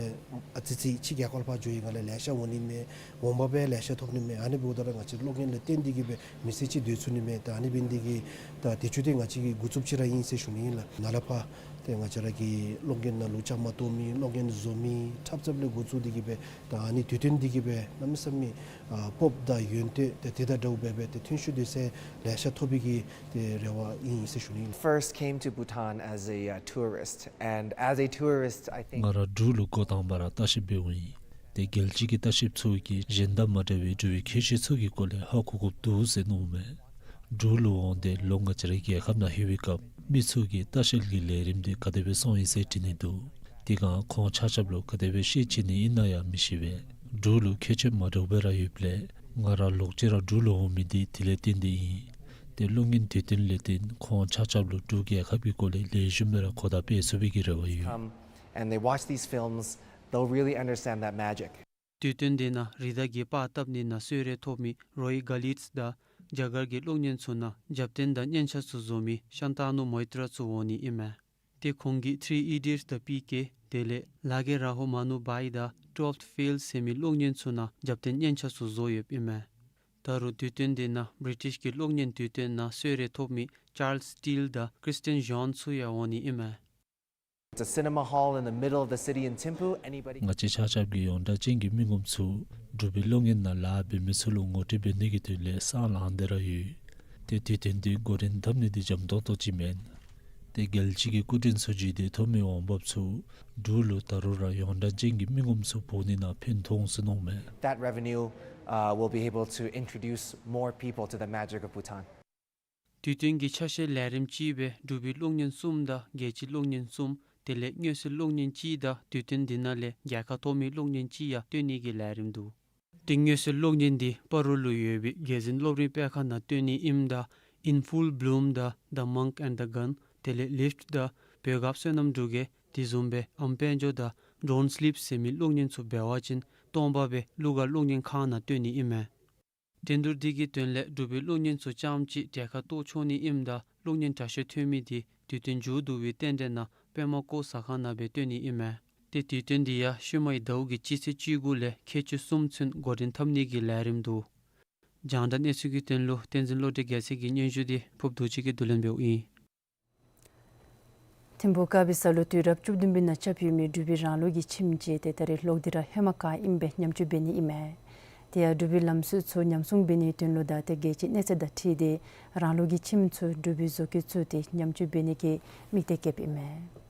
ཨ་ཙི་ཅིག་ཕྱི་རྒྱལ་ཁབ་ལུ་ཕར་འགྱོ་ཡི་ག་ལས་ལེ་ཤ་འོང་ནི་མས། འོང་འབབ་སྦེ་ལེ་ཤ་ཐོབ་ནི་མས། ཨ་ནི་འབདཝ་ད་ར་ང་བཅས་གློག་བརྙན་ལུ་བརྟེན་ཏེ་གིས་སྦེ་མི་སེར་ཅིག་སྡོད་ཚུགས་ནི་མས། ད་ཨ་ནི་འབད་ནི་དེ་གིས་ད་དུས་ཚོད་དེ་ང་བཅས་ཀྱིས་འགོ་བཙུགསཔ་ཅིག་ར་ཨིན་ཟེར་ཞུ་ནི་ཨིན་ལགས། ནཱ་ལས་ཕར་ཏེ་ང་བཅས་ར་གི་གློག་བརྙན་ནང་ལུ་བཅའ་མར་གཏོགས་མི་གློག་བརྙན་བཟོ་མི་འཁྲབ་རྩེདཔ་ལས་འགོ་བཙུགས་ཏེ་གིས་སྦེ་ད་ཨ་ནི་དུས་སྟོན་འདི་གིས་སྦེ་གནམ་མེད་ས་མེད་ཨ་སྤོབས་དང་ཡོན་ཏན་ཏེ་དེ་དང་འདྲཝ་སྦེ་སྦེ་ཏེ་ཐོན་ཤུགས་དེ་ཚུ་ལེ་ཤ་ཐོབ་པའི་གི་ཏེ་རེ་བ་ཨིན་ཟེར་ཞུ་ནི་ཨིན། First came to Bhutan as a, uh, tourist, and as a tourist, I think. ང་ར་འབྲུག་ལུ་འགོ་དང་པ་ར་ལྟ་བཤལཔ་སྦེ་འོང་ཡི། ཏེ་རྒྱལ་སྤྱི་གི་ལྟ་བཤལཔ་ཚུ་གིས་གཞན་དང་མ་འདྲ་བའི་འབྲུག་པའི་ཁྱད་ཆོས་ཚུ་གི་སྐོར་ལས་ཧ་གོ་དགོཔ་འདུག་ཟེར་མནོཝ་མས། འབྲུག་ལུ་འོང་སྟེ་ལོག་ང་བཅས་རའི་རྒྱལ་ཁབ་ནང་ལྷོད་པའི་སྐབས་མི་ཚུ་གིས་ལྟ་བཤལ་གྱི་ལས་རིམ་དེ་ག་དེ་སྦེ་སོང་ཡི་ཟེར་དྲི་ནི་འདུག། དེ་སྒང་ཁོང་ཆ་ཁྱབ་ལུ་ག་དེ་སྦེ་ཤེས་བྱིན་ནི་ཨིན་ན་ཡང་མི་ཤེས་པས། འབྲུག་ལུ་ཁྱད་ཆོས་མ་འདྲཝ་སྦེ་ར་ཡོདཔ་ལས་ང་ར་ལོག་ཅི་ར་འབྲུག་ལུ་འོང་མི་དེ་དེ་ལས་བརྟེན་ཏེ་ཨིན། ཏེ་གློག་བརྙན་དུས་སྟོན་ལས་བརྟེན་ཁོང་ཆ་ཁྱབ་ལུ་འབྲུག་རྒྱལ་ཁབ་ཀྱི་སྐོར་ལས་ལེགས་ཤོམ་སྦེ་ར་གོ་བརྡ་སྤེལ་ཚུགས་པའི་གི་རེ་བ་ཡོད། Come and they watch these films, they'll really understand that magic. དུས་སྟོན་དེ་ནང་རི་དྭགས་ཀྱི་པར་བཏབ་ནི་ནང་གསོལ་རས་ཐོབ་མི་རོའི་ག་ལིཊས་དང་རྒྱ་གར་གྱི་གློག་བརྙན་ཚུ་ནང་རྒྱབ་རྟེན་དང་སྙན་ཆ་ཚུ་བཟོ་མི་ཤཱན་ཏ་ནུ་མོའི་ཏྲ་ཚུ་འོང་ནི་ཨིན་མས། ཏེ་ཁོང་གིས་Three Idiots དང་པི་ཀེ་དེ་ལས་ལ་གེ་ར་ཧོ་མ་ནུ་བྷའི་དང་Twelfth Fail ཟེར་མི་གློག་བརྙན་ཚུ་ནང་རྒྱབ་རྟེན་སྙན་ཆ་ཚུ་བཟོ་ཡོདཔ་ཨིན་མས། ད་རུང་དུས་སྟོན་དེ་ནང་བི་རི་ཊིཤ་གི་གློག་བརྙན་དུས་སྟོན་ནང་གསོལ་རས་ཐོབ་མི་ཅཱརལས་ཊིལ་དང་ཀྲིས་ཊན་ཞཱོན་ཚུ་ཡང་འོང་ནི་ཨིན་མས། It's a cinema hall in the middle of the city in Thimphu. Anybody ང་བཅས་ཆ་ཁྱབ་ཀྱི་ཡོངས་གྲགས་ཅན་གྱི་མི་ངོམ་ཚུ་འབྲུག་པའི་གློག་བརྙན་ནང་ལཱ་འབད་མི་ཚུ་ལུ་ངོ་སྤྲོད་འབད་ནི་གི་དོན་ལས་སང་ལངས་ཏེ་ར་ཡོད། ཏེ་དུས་སྟོན་དེ་འགོ་འདྲེན་འཐབ་ནི་དེ་འཇམ་ཏོང་ཏོ་ཅིག་མེན། ཏེ་རྒྱལ་སྤྱི་གི་སྐུ་མགྲོན་ཚུ་བརྒྱུད་དེ་ཐོབ་མི་འོང་འབབ་ཚུ་འབྲུག་ལུ་ད་རུང་ར་ཡོངས་གྲགས་ཅན་གྱི་མི་ངོམ་ཚུ་འབོ་ནི་ནང་ཕན་ཐོགས་འོང་ཟེར་མནོཝ་མས། That revenue, uh, will be able to introduce more people to the magic of Bhutan. དུས་སྟོན་གྱི་ཆ་ཤས་ལས་རིམ་གཅིག་སྦེ་འབྲུག་པའི་གློག་བརྙན་གསུམ་དང་རྒྱལ་སྤྱིའི་གློག་བརྙན་གསུམ་དེ་ལས་མངོན་གསལ་གློག་བརྙན་གཅིག་དང་དུས་སྟོན་དེ་ནང་ལས་རྒྱལ་ཁ་ཐོབ་མི་གློག་བརྙན་གཅིག་ཡང་སྟོན་ནི་གི་ལས་རིམ་འདུག། ཏེ་མངོན་གསལ་གློག་བརྙན་འདི་སྤ་རོ་ལུ་ཡོད་པའི་རྒྱལ་འཛིན་སློབ་རིམ་སྤེལ་ཁང་ནང་སྟོན་ནི་ཨིནམ་ད་In Full Bloom དང་The Monk and the Gun དེ་ལས་Lift དང་བོད་ཁབ་བསོད་ནམས་འབྲུག་རྒྱལ་དེ་བཟུམ་སྦེ་ཨམ་དཔལ་འབྱོར་དང་Don't Sleep ཟེར་མི་གློག་བརྙན་ཚུ་འབད་བ་ཅིན་སྟོང་པ་སྦེ་གླུ་གར་གློག་བརྙན་ཁང་ནང་སྟོན་ནི་ཨིན་མས། འགྲན་བསྡུར་འདི་གི་དོན་ལས་འབྲུག་པའི་གློག་བརྙན་ཚུ་རྐྱངམ་གཅིག་གྲལ་ཁར་གཏོགས་ཆོག་ནི་ཨིནམ་ད་གློག་བརྙན་དྲག་ཤོས་ཐོན་མི་དེ་དུས་སྟོན་མཇུག་བསྡུ་བའི་རྟེན་འབྲེལ་ནང་པདྨ་བཀོད་ཟ་ཁང་ནང་སྦེ་སྟོན་ནི་ཨིན་མས། ཏེ་དུས་སྟོན་འདི་ཡང་ཤུལ་མའི་ཟླཝ་གི་སྤྱི་ཚེས་བཅུ་དགུ་ལས་ཁལ་གཅིག་གསུམ་ཚུན་འགོ་འདྲེན་འཐབ་ནི་གི་ལས་རིམ་འདུག། རྒྱང་བསྒྲགས་གནས་ཚུལ་གྱི་དོན་ལུ་བསྟན་འཛིན་བློ་གྲོས་རྒྱལ་མཚན་གྱི་སྙན་ཞུ་འདི་ཕུརཔ་རྡོ་རྗེ་གིས་བསྡུ་ལེན་འབདཝ་ཨིན། ཐིམ་ཕུག་དཀར་སྦིས་ས་ལུ་དུས་རབས་བཅུ་བདུན་པའི་ནང་རྐྱབ་ཡོད་མི་འབྲུག་པའི་རང་ལུགས་ཀྱི་ཁྱིམ་ཅིག་ཏེ་ད་རེས་ལོག་སྟེ་ར་ཧེ་མ་ག་ཨིནམ་སྦེ་ཉམས་བཅོས་འབད་ནི་ཨིན་མས། དེ་ཡང་འབྲུག་པའི་ལམ་སྲོལ་ཚུ་ཉམས་སྲུང་འབད་ནིའི་དོན་ལུ་དང་ཏེ་རྒྱལ་སྤྱིའི་གནས་ཚད་དང་འཁྲིལ་ཏེ་རང་ལུགས་ཀྱི་ཁྱིམ་ཚུ་འབྲུག་པའི་བཟོ་བཀོད་བཙུགས་ཏེ་ཉམས་བཅོས་འབད་ནི་གི་དམིགས་གཏད་བསྐྱེདཔ་ཨིན་མས།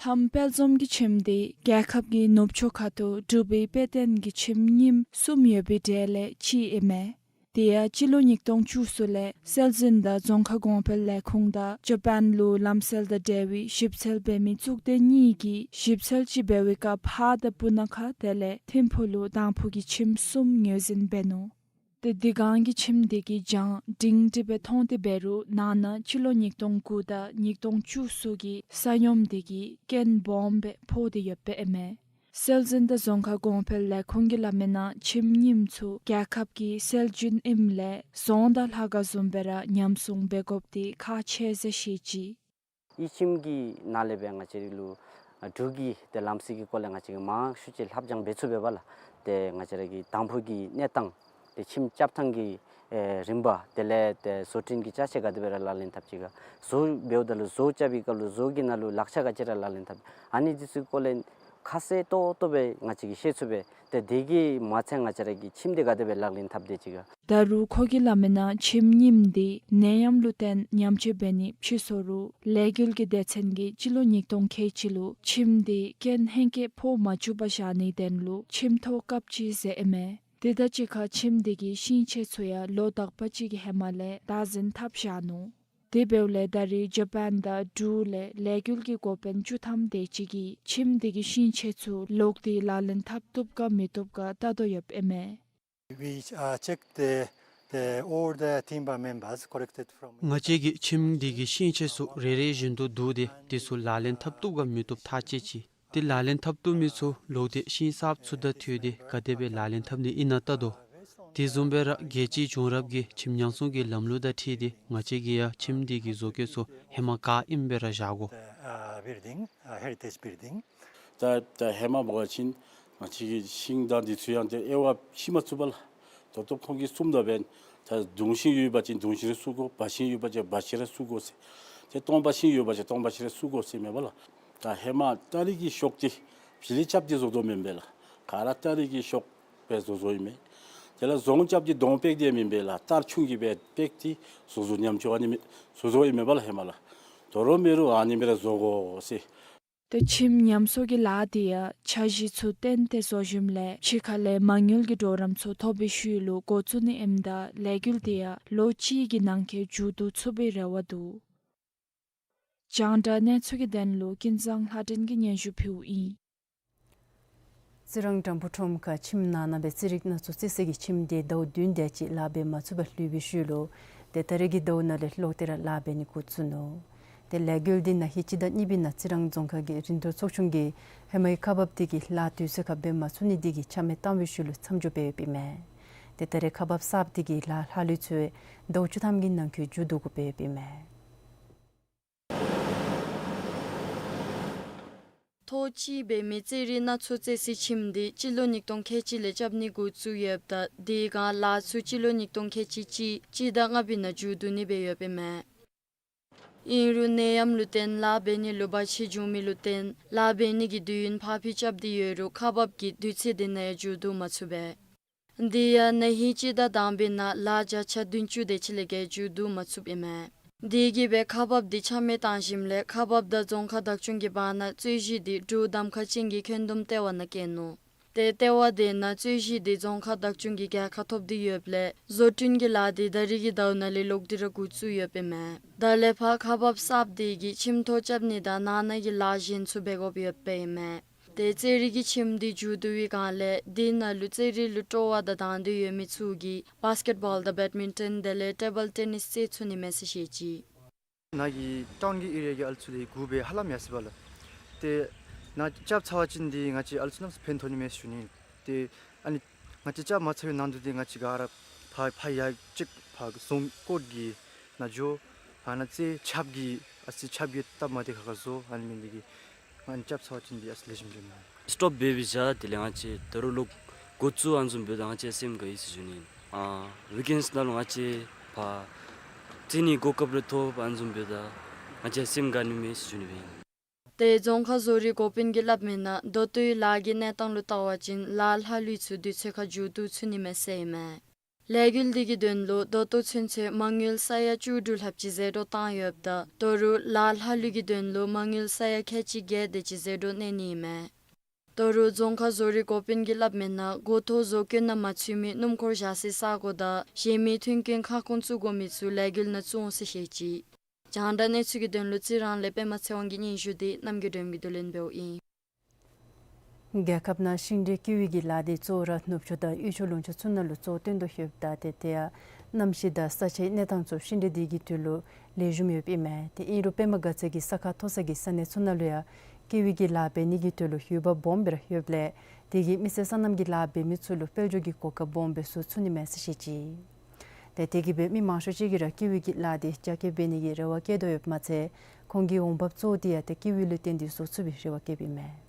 ལྷམ་དཔལ་འཛོམས་ཀྱི་ཁྱིམ་དེ་རྒྱལ་ཁབ་ཀྱི་ནུབ་ཕྱོགས་ཁ་ཐུག་འབྲུག་པའི་དཔེ་སྟོན་གྱི་ཁྱིམ་རྙིངམ་གསུམ་ཡོད་པའི་གྲས་ལས་གཅིག་ཨིན་མས། དེ་ཡང་སྤྱི་ལོ་ཉིས་སྟོང་བཅུ་གསུམ་ལས་སྲོལ་འཛིན་དང་རྫོང་ཁ་གོང་འཕེལ་ལས་ཁུངས་དང་ཇ་པཱན་ལུ་ལམ་སྲོལ་དང་འབྲེལ་བའི་ཞིབ་འཚོལ་འབད་མི་གཙུག་སྡེ་གཉིས་ཀྱིས་ཞིབ་འཚོལ་ཅིག་འབད་བའི་སྐབས་ཧཱ་དང་སྤུ་ན་ཁ་དེ་ལས་ཐིམ་ཕུག་ལུ་དང་ཕུ་གི་ཁྱིམ་གསུམ་ངོས་འཛིན་འབད་ནུག། ཏེ་དེ་སྒང་གི་ཁྱིམ་དེ་གི་གྱང་སྒྲིང་སྒྲི་སྦེ་མཐོང་སྟེ་འབད་རུང་ནང་ན་སྤྱི་ལོ་ཉིས་སྟོང་དགུ་དང་ཉིས་སྟོང་བཅུ་ཚུ་གི་ས་སྙོམས་དེ་གིས་རྐྱེན་སྦོམ་སྦེ་ཕོག་སྟེ་ཡོདཔ་སྦེ་ཨིན་མས། སྲོལ་འཛིན་དང་རྫོང་ཁ་གོང་འཕེལ་ལས་ཁུངས་ཀྱིས་སླབ་མི་ནང་ཁྱིམ་རྙིངམ་ཚུ་རྒྱལ་ཁབ་ཀྱི་སྲོལ་རྒྱུན་ཨིནམ་ལས་རྫོང་དང་ལྷ་ཁང་བཟུམ་སྦེ་ར་ཉམས་སྲུང་འབད་དགོཔ་འདི་ཁག་ཆེ་ཟེར་བཤད་ཅི། ཨིན། ཁྱིམ་གྱི་ནང་ལས་སྦེ་ང་བཅས་ར་ལུ་འབྲུག་གི་ཏེ་ལམ་སྲོལ་གྱི་སྐོར་ལས་ང་བཅས་ཀྱིས་མང་ཤོས་ཅིག་ལྷབ་སྦྱང་འབད་ཚུགས་པས་ལགས། ཏེ་ང་བཅས་ར་གི་དང་ཕུ་གི་གནས་སྟངས་ཏེ་ཁྱིམ་རྐྱབ་ཐངས་ཀྱི་ཨེ་རིམ་པ་དེ་ལས་ཏེ་བཟོ་སྐྲུན་གྱི་ཅ་ཆས་ག་དེ་སྦེ་ར་ལག་ལེན་འཐབ་ཅི་ག། བཟོ་འབདཝ་ད་ལུ་བཟོ་རྐྱབ་པའི་སྐབས་ལུ་བཟོ་གི་ནང་ལུ་ལག་ཆ་ག་ཅི་ར་ལག་ལེན་འཐབ། ཨ་ནི་འདི་ཚུ་གི་སྐོར་ལས་ཁ་གསལ་ཏོག་ཏོ་སྦེ་ང་བཅས་ཀྱིས་ཤེས་ཚུགས་པས། ཏེ་དེ་གིས་མ་ཚད་ང་བཅས་ར་གི་ཁྱིམ་དེ་ག་དེ་སྦེ་ལག་ལེན་འཐབ་དེས་ཅི་ག། ད་རུང་ཁོ་གིས་སླབ་མི་ནང་ཁྱིམ་རྙིངམ་འདི་ནད་ཡམས་ལུ་བརྟེན་ཉམས་བཅོས་འབད་ནི་ཕྱིས་སོང་རུང་ལས་འགུལ་གྱི་སྡེ་ཚན་གྱིས་སྤྱི་ལོ་ཉིས་སྟོང་ཁལ་གཅིག་ལུ་ཁྱིམ་དེ་རྐྱེན་ཧེང་སྐལ་ཕོག་མ་བཅུག་པར་བཞག་ནིའི་དོན་ལུ་ཁྱིམ་ཐོག་བཀབ་ཅི་ཟེར་ཨིན་མས། དེ་དང་གཅིག་ཁར་ཁྱིམ་དེ་གི་ཤིང་ཆས་ཚུ་ཡང་ལོ་དག་པ་ཅིག་གི་ཧེ་མ་ལས་བདག་འཛིན་འཐབ་བཞག་ནུག། དེ་འབདཝ་ལས་ད་རེས་ཇ་པཱན་དང་འབྲུག་ལས་ལས་འགུལ་གྱི་འགོ་དཔོན་བཅུ་ཐམ་དེ་ཅིག་གིས་ཁྱིམ་དེ་གི་ཤིང་ཆས་ཚུ་ལོག་སྟེ་ལག་ལེན་འཐབ་བཏུབ་ག་མི་བཏུབ་ག་བལྟ་དོ་ཡོདཔ་ཨིན་མས། We, uh, checked the, the, all the timber members collected from ང་བཅས་ཀྱིས་ཁྱིམ་དེ་གི་ཤིང་ཆས་ཚུ་རེ་རེ་བཞིན་དུ་བསྡུ་སྟེ་དེ་ཚུ་ལག་ལེན་འཐབ་བཏུབ་ག་མི་བཏུབ་ཐག་བཅད་ཅི། ཏེ་ལག་ལེན་འཐབ་བཏུབ་མི་ཚུ་ལོག་སྟེ་ཤིང་གསརཔ་ཚུ་དང་འཐུས་ཏེ་ག་དེ་སྦེ་ལག་ལེན་འཐབ་ནི་ཨིན་ན་བལྟ་དོ། དེ་བཟུམ་སྦེ་ར་རྒྱལ་སྤྱིའི་བྱུང་རབས་ཀྱི་ཁྱིམ་ཉམས་སྲུང་གི་ལམ་ལུགས་དང་འཁྲིལ་ཏེ་ང་བཅས་ཀྱིས་ཡང་ཁྱིམ་དེ་གི་བཟོ་བཀོད་ཚུ་ཧེ་མ་ག་ཨིནམ་སྦེ་ར་བཞག་དགོ། The, uh, building, uh, heritage building. ད་ད་ཧེ་མ་འབད་བ་ཅིན་ང་བཅས་ཀྱི་ཤིང་དང་འདི་ཚུ་ཡང་ཏེ་དབྱེ་བ་ཕྱེ་མ་ཚུགས་པས་ལགས། ད་ལྟོ་ཁོང་གིས་གསུངམ་ད་འབདན་ད་དུང་ཤིང་ཡོད་པ་ཅིན་དུང་ཤིང་ར་བཙུགས་དགོ། བ་ཤིང་ཡོད་པ་ཅིན་བ་ཤིང་ར་བཙུགས་དགོ་ཟེར། ཏེ་སྟོང་པ་ཤིང་ཡོད་པ་ཅིན་སྟོང་པ་ཤིང་ར་བཙུགས་དགོ་ཟེར་མས་པ་ལགས། ད་ཧེ་མ་སྟ་རེ་གི་ཤོག་འདི་བྱི་ལི་རྐྱབ་སྟེ་བཟོ་དོ་མེན་པས་ལགས། ག་ར་སྟ་རེ་གི་ཤོག་སྦེ་བཟོ་བཟོཝ་ཨིན་མས། དེ་ལས་རྫོང་རྐྱབ་སྟེ་དོང་བཏེགས་ཏེ་མེན་པས་ལགས། སྟར་ཆུང་ཀུ་སྦེ་བཏེགས་ཏེ་བཟོ་བཟོཝ་ཉམས་བཅོས་ཨ་ནི་སྦེ་བཟོ་བཟོཝ་ཨིན་མས་པ་ལགས་ཧེ་མ་ལགས། དོ་རུང་འབད་རུང་ཨ་ནི་སྦེ་ར་བཟོ་དགོ་ཟེར། ཏེ་ཁྱིམ་ཉམས་གསོ་གི་ལཱ་དེ་ཡང་འཆར་གཞི་ཚུ་བཏོན་ཏེ་བཟོ་ཞིནམ་ལས་ཕྱི་ཁ་ལས་མ་དངུལ་གྱི་གྲོགས་རམ་ཚུ་ཐོབ་པའི་ཤུལ་ལུ་འགོ་བཙུགས་ནི་ཨིནམ་ད་ལས་འགུལ་དེ་ཡང་ལོ་གཅིག་གི་ནང་འཁོད་མཇུག་བསྡུ་ཚུགས་པའི་རེ་བ་འདུག། རྒྱང་བསྒྲགས་གནས་ཚུལ་གྱི་དོན་ལུ་ཀུན་བཟང་ལྷ་སྒྲོན་གྱིས་སྙན་ཞུ་ཕུལཝ་ཨིན། རྩི་རང་དྲམ་ཕུ་ཁྲོམ་ཁར་ཁྱིམ་ནང་ན་སྦེ་རྩི་རིགས་སྣ་ཚོགས་བཙེམ་ས་གི་ཁྱིམ་དེ་ཟླཝ་བདུན་དེ་ཅིག་ལཱ་འབད་མ་ཚུགས་པར་ལུས་པའི་ཤུལ་ལུ་ཏེ་ད་རེས་ཀྱི་ཟླཝ་ནང་ལས་ལོག་སྟེ་ར་ལཱ་འབད་ནི་འགོ་བཙུགས་ནུག། ཏེ་ལས་འགུལ་འདི་ན་ཧིང་སྤྱི་ཟླ་གཉིས་པའི་ནང་རྩི་རང་རྫོང་ཁག་གི་རིན་བསྡུར་ཚོགས་ཆུང་གིས་ཧེ་མའི་ཁག་འབགཔ་དེ་གིས་ལཱ་དུས་ཚོད་ཁར་འབད་མ་ཚུགས་ནི་དེ་གིས་ཆ་མེད་བཏང་བའི་ཤུལ་ལུ་མཚམས་འཇོག་འབད་ཡོདཔ་ཨིན་མས། ཏེ་ད་རེས་ཁག་འབགཔ་གསརཔ་དེ་གིས་ལཱ་ལྷག་ལུས་ཚུ་ཟླཝ་བཅུ་ཐམ་གྱི་ནང་འཁོད་མཇུག་བསྡུ་དགོཔ་ཨིན་མས། ཐོག་གཅིག་འབད་མི་རྩི་རིགས་སྣ་ཚོགས་བཙེམ་སའི་ཁྱིམ་དེ་སྤྱི་ལོ་ཉིས་སྟོང་ཁལ་གཅིག་ལས་རྐྱབ་ནི་འགོ་བཙུགས་ཡོདཔ་ད་དེ་སྒང་ལཱ་ཚུ་སྤྱི་ལོ་ཉིས་སྟོང་ཁལ་གཅིག་གཅིག་སྤྱི་ཟླ་ལྔ་པའི་ནང་མཇུག་བསྡུ་ནི་སྦེ་ཡོདཔ་ཨིན་མས། ཨིན་རུང་ནད་ཡམས་ལུ་བརྟེན་ལཱ་འབད་ནི་ལུ་བར་ཆད་བྱུང་མི་ལུ་བརྟེན་ལཱ་འབད་ནི་གི་དུས་ཡུན་ཕར་འགྱངས་རྐྱབ་སྟེ་ཡོད་རུང་ཁག་འབགཔ་གིས་དུས་ཚོད་དེ་ནང་ཡང་མཇུག་བསྡུ་མ་ཚུགས་པས། དེ་ཡང་ན་ཧིང་སྤྱི་ཟླ་དང་པའི་ནང་ལཱ་བརྒྱ་ཆ་བདུན་ཅུ་དེ་ཅིག་ལས་བརྒལ་མཇུག་བསྡུ་མ་ཚུགསཔ་ཨིན་མས། དེ་གིས་སྦེ་ཁག་འབགཔ་དེ་ཆ་མེད་བཏང་ཞིནམ་ལས་ཁག་འབགཔ་དང་རྫོང་ཁག་བདག་སྐྱོང་གི་བར་ན་རྩོད་གཞི་དེ་འབྲུག་གདམ་ཁ་ཅན་གྱི་འཁོན་འདུམ་ལྟེ་བ་ནང་བཀལ་ནུག། ཏེ་ལྟེ་བ་དེ་ནང་རྩོད་གཞི་དེ་རྫོང་ཁག་བདག་སྐྱོང་གིས་རྒྱལ་ཁ་ཐོབ་སྟེ་ཡོདཔ་ལས་བཟོ་སྐྲུན་གྱི་ལཱ་དེ་ད་རེས་ཀྱི་ཟླཝ་ནང་ལས་ལོག་སྟེ་ར་འགོ་བཙུགས་ཡོདཔ་ཨིན་མས། ད་ལས་ཕར་ཁག་འབགཔ་གསརཔ་དེ་གིས་ཁྱིམ་ཐོག་རྐྱབ་ནི་དང་ནང་ན་གི་ལཱ་གཞན་ཚུ་འབད་དགོཔ་ཡོདཔ་ཨིན་མས། ཏེ་རྩེད་རིགས་ཀྱི་ཁྱིམ་འདི་མཇུག་བསྡུ་བའི་སྒང་ལས་འདི་ནང་ལུ་རྩེད་རིགས་ལུ་སྤྲོ་བ་དང་དང་འདོད་ཡོད་མི་ཚུ་གིས་བཱསི་ཀེཊ་བཱོལ་དང་བེཌ་མིན་ཊོན་དེ་ལས་ཊེ་བཱལ་ཊེ་ནིསི་རྩེད་ཚུགས་ནི་མས་ཟེར་བཤད་ཅི། ནཱ་གི་ཊའུན་གྱི་ཨེ་རི་ཡ་གི་ཨ་ལུ་ཚུ་དེ་དགོ་པས་ཧ་ལམ་ཡར་སོ་ཡི་པ་ལགས། ཏེ་ནཱ་རྐྱབ་ཚར་བ་ཅིན་འདི་ང་བཅས་ཨ་ལུ་ཚུ་གནམ་མེད་ས་མེད་ཕན་ཐོགས་ནི་མས་ཟེར་ཞུ་ནི། ཏེ་ཨ་ནི་ང་བཅས་རྐྱབ་མ་ཚར་བའི་ནང་དོག་འདི་ང་བཅས་ག་ར་ཕར་ཕར་ཡར་ཅིག་ཕར་རྫོང་སྐོར་གྱི་ནང་འགྱོ། ཨ་ནཱ་རྩེད་ཆབ་ཀྱི་ཨ་ཙི་ཆབ་ཀྱི་སྟབས་མ་བདེ་ཁག་ཁ་བཟོ། ཨ་ནི་མི་འདི་གིས་ང་རྐྱབ་ཚར་བ་ཅིན་འདི་ཨ་ཙི་ལེགས་ཤོམ་འགྱོ་ནི། སི་ཊོབ་འབད་བའི་བཞག་དེ་ལས་ང་བཅས་ད་རུང་ལོག་འགོ་བཙུགས་ཨ་ནི་བཟུམ་འབདཝ་ད་ང་བཅས་སེམས་དགའ་ཡི་ཟེར་ཞུ་ནི། ཨ་ཝིཀ་ཨེནཌསི་ནང་ལུ་ང་བཅས་ཕར་རྩེད་ནི་གོ་སྐབས་རེ་ཐོབ་ཨ་ནི་བཟུམ་འབདཝ་ད་ང་བཅས་སེམས་དགའ་ནི་མས་ཟེར་ཞུ་ནི་སྦེ་ཨིན། ཏེ་རྫོང་ཁག་བཟོ་རིག་འགོ་དཔོན་གྱིས་སླབ་མི་ནང་ད་ལྟོའི་ལཱ་གི་གནས་སྟངས་ལུ་བལྟ་བ་ཅིན་ལཱ་ལྷག་ལུས་ཚུ་དུས་ཚོད་ཁར་མཇུག་བསྡུ་ཚུགས་ནི་མས་ཟེར་ཨིན་མས། ལས་འགུལ་འདི་གི་དོན་ལུ་ད་ལྟོ་ཚུན་ཚོད་མ་དངུལ་ས་ཡ་བཅུ་དྲུག་ལྷགཔ་ཅིག་ཟད་འགྲོ་བཏང་ཡོདཔ་ད་ད་རུང་ལཱ་ལྷག་ལུས་ཀྱི་དོན་ལུ་མ་དངུལ་ས་ཡ་ཁལ་གཅིག་བརྒྱད་དེ་ཅིག་ཟད་འགྲོ་གནས་ནི་ཨིན་མས། ད་རུང་རྫོང་ཁག་བཟོ་རིག་འགོ་དཔོན་གྱིས་སླབ་མི་ནང་འགོ་ཐོག་བཟོ་བཀོད་ནང་མ་ཚུད་མི་སྣུམ་འཁོར་བཞག་སའི་ས་གོ་དང་གཞན་མི་མཐུན་རྐྱེན་ཁ་སྐོང་བཙུགས་དགོ་མི་ཚུ་ལས་འགུལ་ནང་བཙུགས་འོང་ཟེར་བཤད་ཅི། རྒྱང་བསྒྲགས་གནས་ཚུལ་གྱི་དོན་ལུ་རྩི་རང་ལས་པདྨ་ཚེ་དབང་གི་སྙན་ཞུ་དེ་རྣམ་རྒྱལ་སྒྲོལ་མ་གིས་བསྡུ་ལེན་འབདཝ་ཨིན། རྒྱལ་ཁབ་ནང་ཤིང་འབྲས་ཀི་ཝི་གི་ལཱ་འདི་གཙོ་བོ་ར་ནུབ་ཕྱོགས་དང་དབུས་ཕྱོགས་ལུང་ཕྱོགས་ཚུ་ནང་ལུ་གཙོ་བོ་བཏོན་དོ་ཡོདཔ་ད་ཏེ་དེ་ཡང་གནམ་གཤིས་དང་ས་ཆའི་གནས་སྟངས་ཚུ་ཤིང་འབྲས་འདི་གི་དོན་ལུ་ལེགས་ཤོམ་ཡོདཔ་ཨིན་མས། ཏེ་ཨིན་རུང་པདྨ་དགའ་ཚལ་གྱི་ས་ཁ་མཐོ་ས་གི་ས་གནས་ཚུ་ནང་ལུ་ཡང་ཀི་ཝི་གི་ལཱ་འབད་ནི་གི་དོན་ལུ་ཡུར་བ་སྦོམ་སྦེ་ར་ཡོདཔ་ལས་དེ་གིས་མི་སེར་སོ་ནམ་གྱི་ལཱ་འབད་མི་ཚུ་ལུ་དཔལ་འབྱོར་གྱི་གོ་སྐབས་སྦོམ་སྦེ་བཟོ་ཚུགས་ནི་མས་ཟེར་བཤད་ཅི། ཏེ་དེ་གིས་སྦེ་མི་མང་ཤོས་ཅིག་གིས་ར་ཀི་ཝི་གི་ལཱ་འདི་རྒྱ་སྐྱེད་འབད་ནི་གི་རེ་བ་བསྐྱེད་དོ་ཡོདཔ་མ་ཚད་ཁོང་གི་འོང་འབབ་གཙོ་བོ་འདི་ཡང་ཏེ་ཀི་ཝི་ལུ་བརྟེན་ཏེ་བཟོ་ཚུགས་པའི་རེ་བ་བསྐྱེདཔ་ཨིན་མས།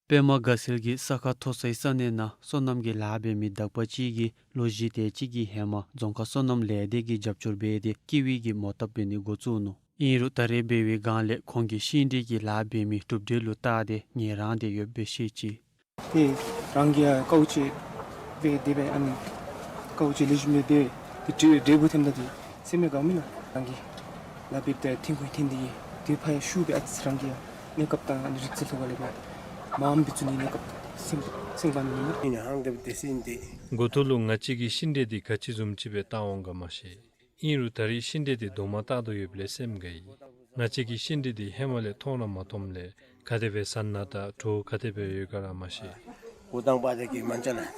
པདྨ་དགའ་ཚལ་གྱི་ས་ཁ་མཐོ་སའི་ས་གནས་ནང་སོ་ནམ་གྱི་ལཱ་འབད་མི་དག་པ་ཅིག་གིས་ལོ་བཞི་དེ་ཅིག་གི་ཧེ་མ་རྫོང་ཁག་སོ་ནམ་ལས་སྡེ་གིས་རྒྱབ་སྐྱོར་འབད་དེ་ཀི་ཝི་གི་མོ་བཏབ་འབད་ནི་འགོ་བཙུགས་ནུག། ཨིན་རུང་ད་རེས་འབད་བའི་སྒང་ལས་ཁོང་གིས་ཤིང་འབྲས་ཀྱི་ལཱ་འབད་མི་གྲུབ་འབྲས་ལུ་བལྟ་སྟེ་ངལ་རངས་ཏེ་ཡོདཔ་སྦེ་བཤད་ཅི། ཏེ་རང་གིས་ཡང་དཀའཝ་སྤྱད་སྦེ་དེ་སྦེ་ཨ་ནི་དཀའཝ་སྤྱད་ལེགས་ཤོམ་སྦེ་འབད་དེ་འབྲས་འབྲས་བུ་ཐོནམ་ད་ཏེ་སེམས་ཡང་དགའཝ་མས་ལགས། རང་གིས་ལཱ་འབདཝ་ད་འཐུས་ཤོར་ཐོན་ཏེ་གིས་དེ་ཕར་ཡང་ཤུགས་སྦེ་ཨ་ཙི་རང་གིས་ཡང་གནས་སྐབས་དང་ཨ་ནི་རིག་རྩལ་ཐོག་ལས་སྦེ་མངམ་སྦེ་བཙུགས་ནི་གནས་སྐབས་སེམས་སེམས་དགའ་ནི་མས། འགོ་ཐོག་ལུ་ང་བཅས་ཀྱིས་ཤིང་འབྲས་འདི་ག་ཅི་བཟུམ་ཅིག་སྦེ་བཏབ་འོང་ག་མ་ཤེས། ཨིན་རུང་ད་རེས་ཤིང་འབྲས་འདི་རྡོག་མ་བཏགས་དོ་ཡོདཔ་ལས་སེམས་དགའ་ཡི། ང་བཅས་ཀྱིས་ཤིང་འབྲས་འདི་ཧེ་མ་ལས་མཐོང་ར་མ་མཐོངམ་ལས་ག་དེ་སྦེ་བཟང་ན་དང་བྲོཝ་ག་དེ་སྦེ་ཡོད་ག་ར་མ་ཤེས། འགོ་དང་པ་དེ་གིས་མ་འཇམ་ན།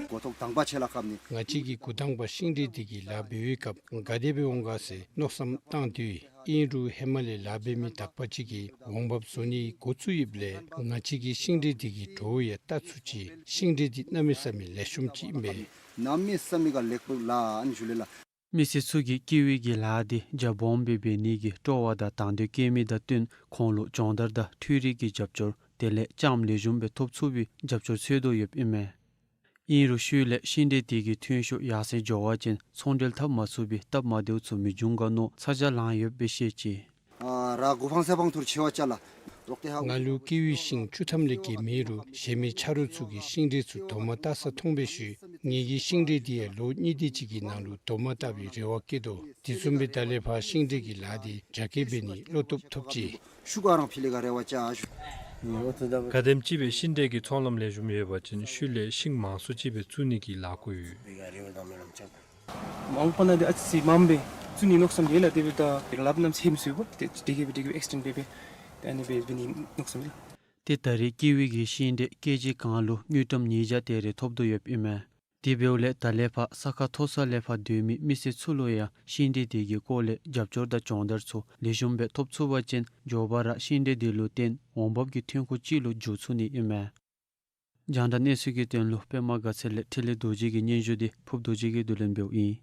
འགོ་ཐོག་དང་པ་ཁྱེད་ལ་བཀབ་ནི། ང་བཅས་ཀྱིས་འགོ་དང་པ་ཤིང་འབྲས་འདི་གི་ལཱ་འབད་བའི་སྐབས་ག་དེ་སྦེ་འོང་ག་ཟེར་མནོ་བསམ་བཏང་དོ་ཡོད། ཨིན་རུང་ཧེ་མ་ལས་ལཱ་འབད་མི་དག་པ་ཅིག་གིས་འོང་འབབ་བཟོ་ནི་འགོ་བཙུགས་ཡོདཔ་ལས་ང་བཅས་ཀྱིས་ཤིང་འབྲས་འདི་གི་བྲོཝ་ཡང་བལྟ་ཚུགས་ཅི། ཤིང་འབྲས་འདི་གནམ་མེད་ས་མེད་ལེགས་ཤོམ་ཅིག་ཨིན་པས། གནམ་མེད་ས་མེད་ག་ལེགས་པོ་ལགས། ཨ་ནི་ཞུ་ལེ་ལགས། མི་སེར་ཚུ་གིས་ཀི་ཝི་གི་ལཱ་འདི་རྒྱ་སྦོམ་སྦེ་འབད་ནི་གི་སྤྲོ་བ་དང་དང་འདོད་བསྐྱེད་མི་དང་བསྟུན་ཁོང་ལུ་སྦྱོང་བརྡར་དང་འཕྲུལ་རིག་གི་རྒྱབ་སྐྱོར་དེ་ལས་ལྕངམ་ལེགས་ཤོམ་སྦེ་ཐོབ་ཚུགས་པའི་རྒྱབ་སྐྱོར་འཚོལ་དོ་ཡོདཔ་ཨིན་མས། ཨིན་རུང་ཤུལ་ལས་ཤིང་འབྲས་འདི་གི་ཐོན་ཤུགས་ཡར་སེང་འགྱོ་བ་ཅིན་ཚོང་འབྲེལ་འཐབ་མ་ཚུགས་པའི་སྟབས་མ་བདེཝ་ཚུ་མི་འབྱུང་ག་མནོ་ཚ་གྱང་ལངས་ཡོདཔ་སྦེ་བཤད་ཅི། ཨ་ར་གུ་ཕང་སེ་ཕང་ཐུར་ཆེ་བ་ཅ་ལ། རོག་ཏེ་ཧ། ང་ལུ་ཀི་ཝི་ཤིང་བཅུ་ཐམ་ལས་བརྒལ་མེད་རུང་གཞན་མི་ཆ་རོགས་ཚུ་གིས་ཤིང་འབྲས་ཚུ་རྡོག་མ་བཏགས་ས་མཐོང་པའི་ཤུལ་ངེ་གི་ཤིང་འབྲས་འདི་ཡང་ལོ་གཉིས་དེ་ཅིག་གི་ནང་ལུ་རྡོག་མ་བཏགས་པའི་རེ་བ་བསྐྱེད་དོ། དེ་བཟུམ་སྦེ་ད་ལས་ཕར་ཤིང་འབྲས་ཀྱི་ལཱ་འདི་རྒྱ་སྐྱེད་འབད་ནི་བློ་སྟོབས་ཐོབ་ཅི། ཤུགས་ག་རང་ཕི་ལེ་ག་རེ་བ་ཅ་ཞུ། ག་དེམ་ཅིག་སྦེ་ཤིང་འབྲས་ཀྱི་ཚོང་ལམ་ལེགས་ཤོམ་ཡོད་པ་ཅིན་ཤུལ་ལས་ཤིང་མང་སུ་ཅིག་སྦེ་བཙུགས་ནི་གི་ལཱ་བཀོད་ཡོད། མང་པོ་ནང་འདི་ཨ་ཙི་མངམ་སྦེ་བཙུགས་ནི་མནོ་བསམ་ཡོད་ལགས། དེ་འབདཝ་ད་ལགཔ་གནམ་མེད་ས་མེད་བཙུགས་པ་ཏེ་དེ་གིས་སྦེ་དེ་གིས་སྦེ་ཨེགསི་ཊེནཌ་འབད་སྦེ་ཏེ་ཨ་ནི་སྦེ་འབད་ནི་མནོ་བསམ་ཡོད་ལགས། ཏེ་ད་རེས་ཀི་ཝི་གི་ཤིང་འབྲས་ཀེ་ཇི་གང་ལུ་དངུལ་ཀྲམ་ཉིས་བརྒྱ་དེ་རེ་ཐོབ་དོ་ཡོདཔ་ཨིན་མས། དེ་འབདཝ་ལས་ད་ལས་ཕར་ས་ཁ་མཐོ་ས་ལས་ཕར་སྡོད་མི་མི་སེར་ཚུ་ལུ་ཡང་ཤིང་འབྲས་འདི་གི་སྐོར་ལས་རྒྱབ་སྐྱོར་དང་སྦྱོང་བརྡར་ཚུ་ལེགས་ཤོམ་སྦེ་ཐོབ་ཚུགས་པ་ཅིན་མགྱོགས་པ་ར་ཤིང་འབྲས་འདི་ལུ་བརྟེན་འོང་འབབ་ཀྱི་ཐོན་ཁུངས་ཅིག་ལུ་འགྱུར་ཚུགས་ནི་ཨིན་མས། རྒྱང་བསྒྲགས་གནས་ཚུལ་གྱི་དོན་ལུ་པདྨ་དགའ་ཚལ་ལས་འཕྲིན་ལས་རྡོ་རྗེ་གི་སྙན་ཞུ་འདི་ཕུབ་རྡོ་རྗེ་གིས་བསྡུ་ལེན་འབདཝ་ཨིན།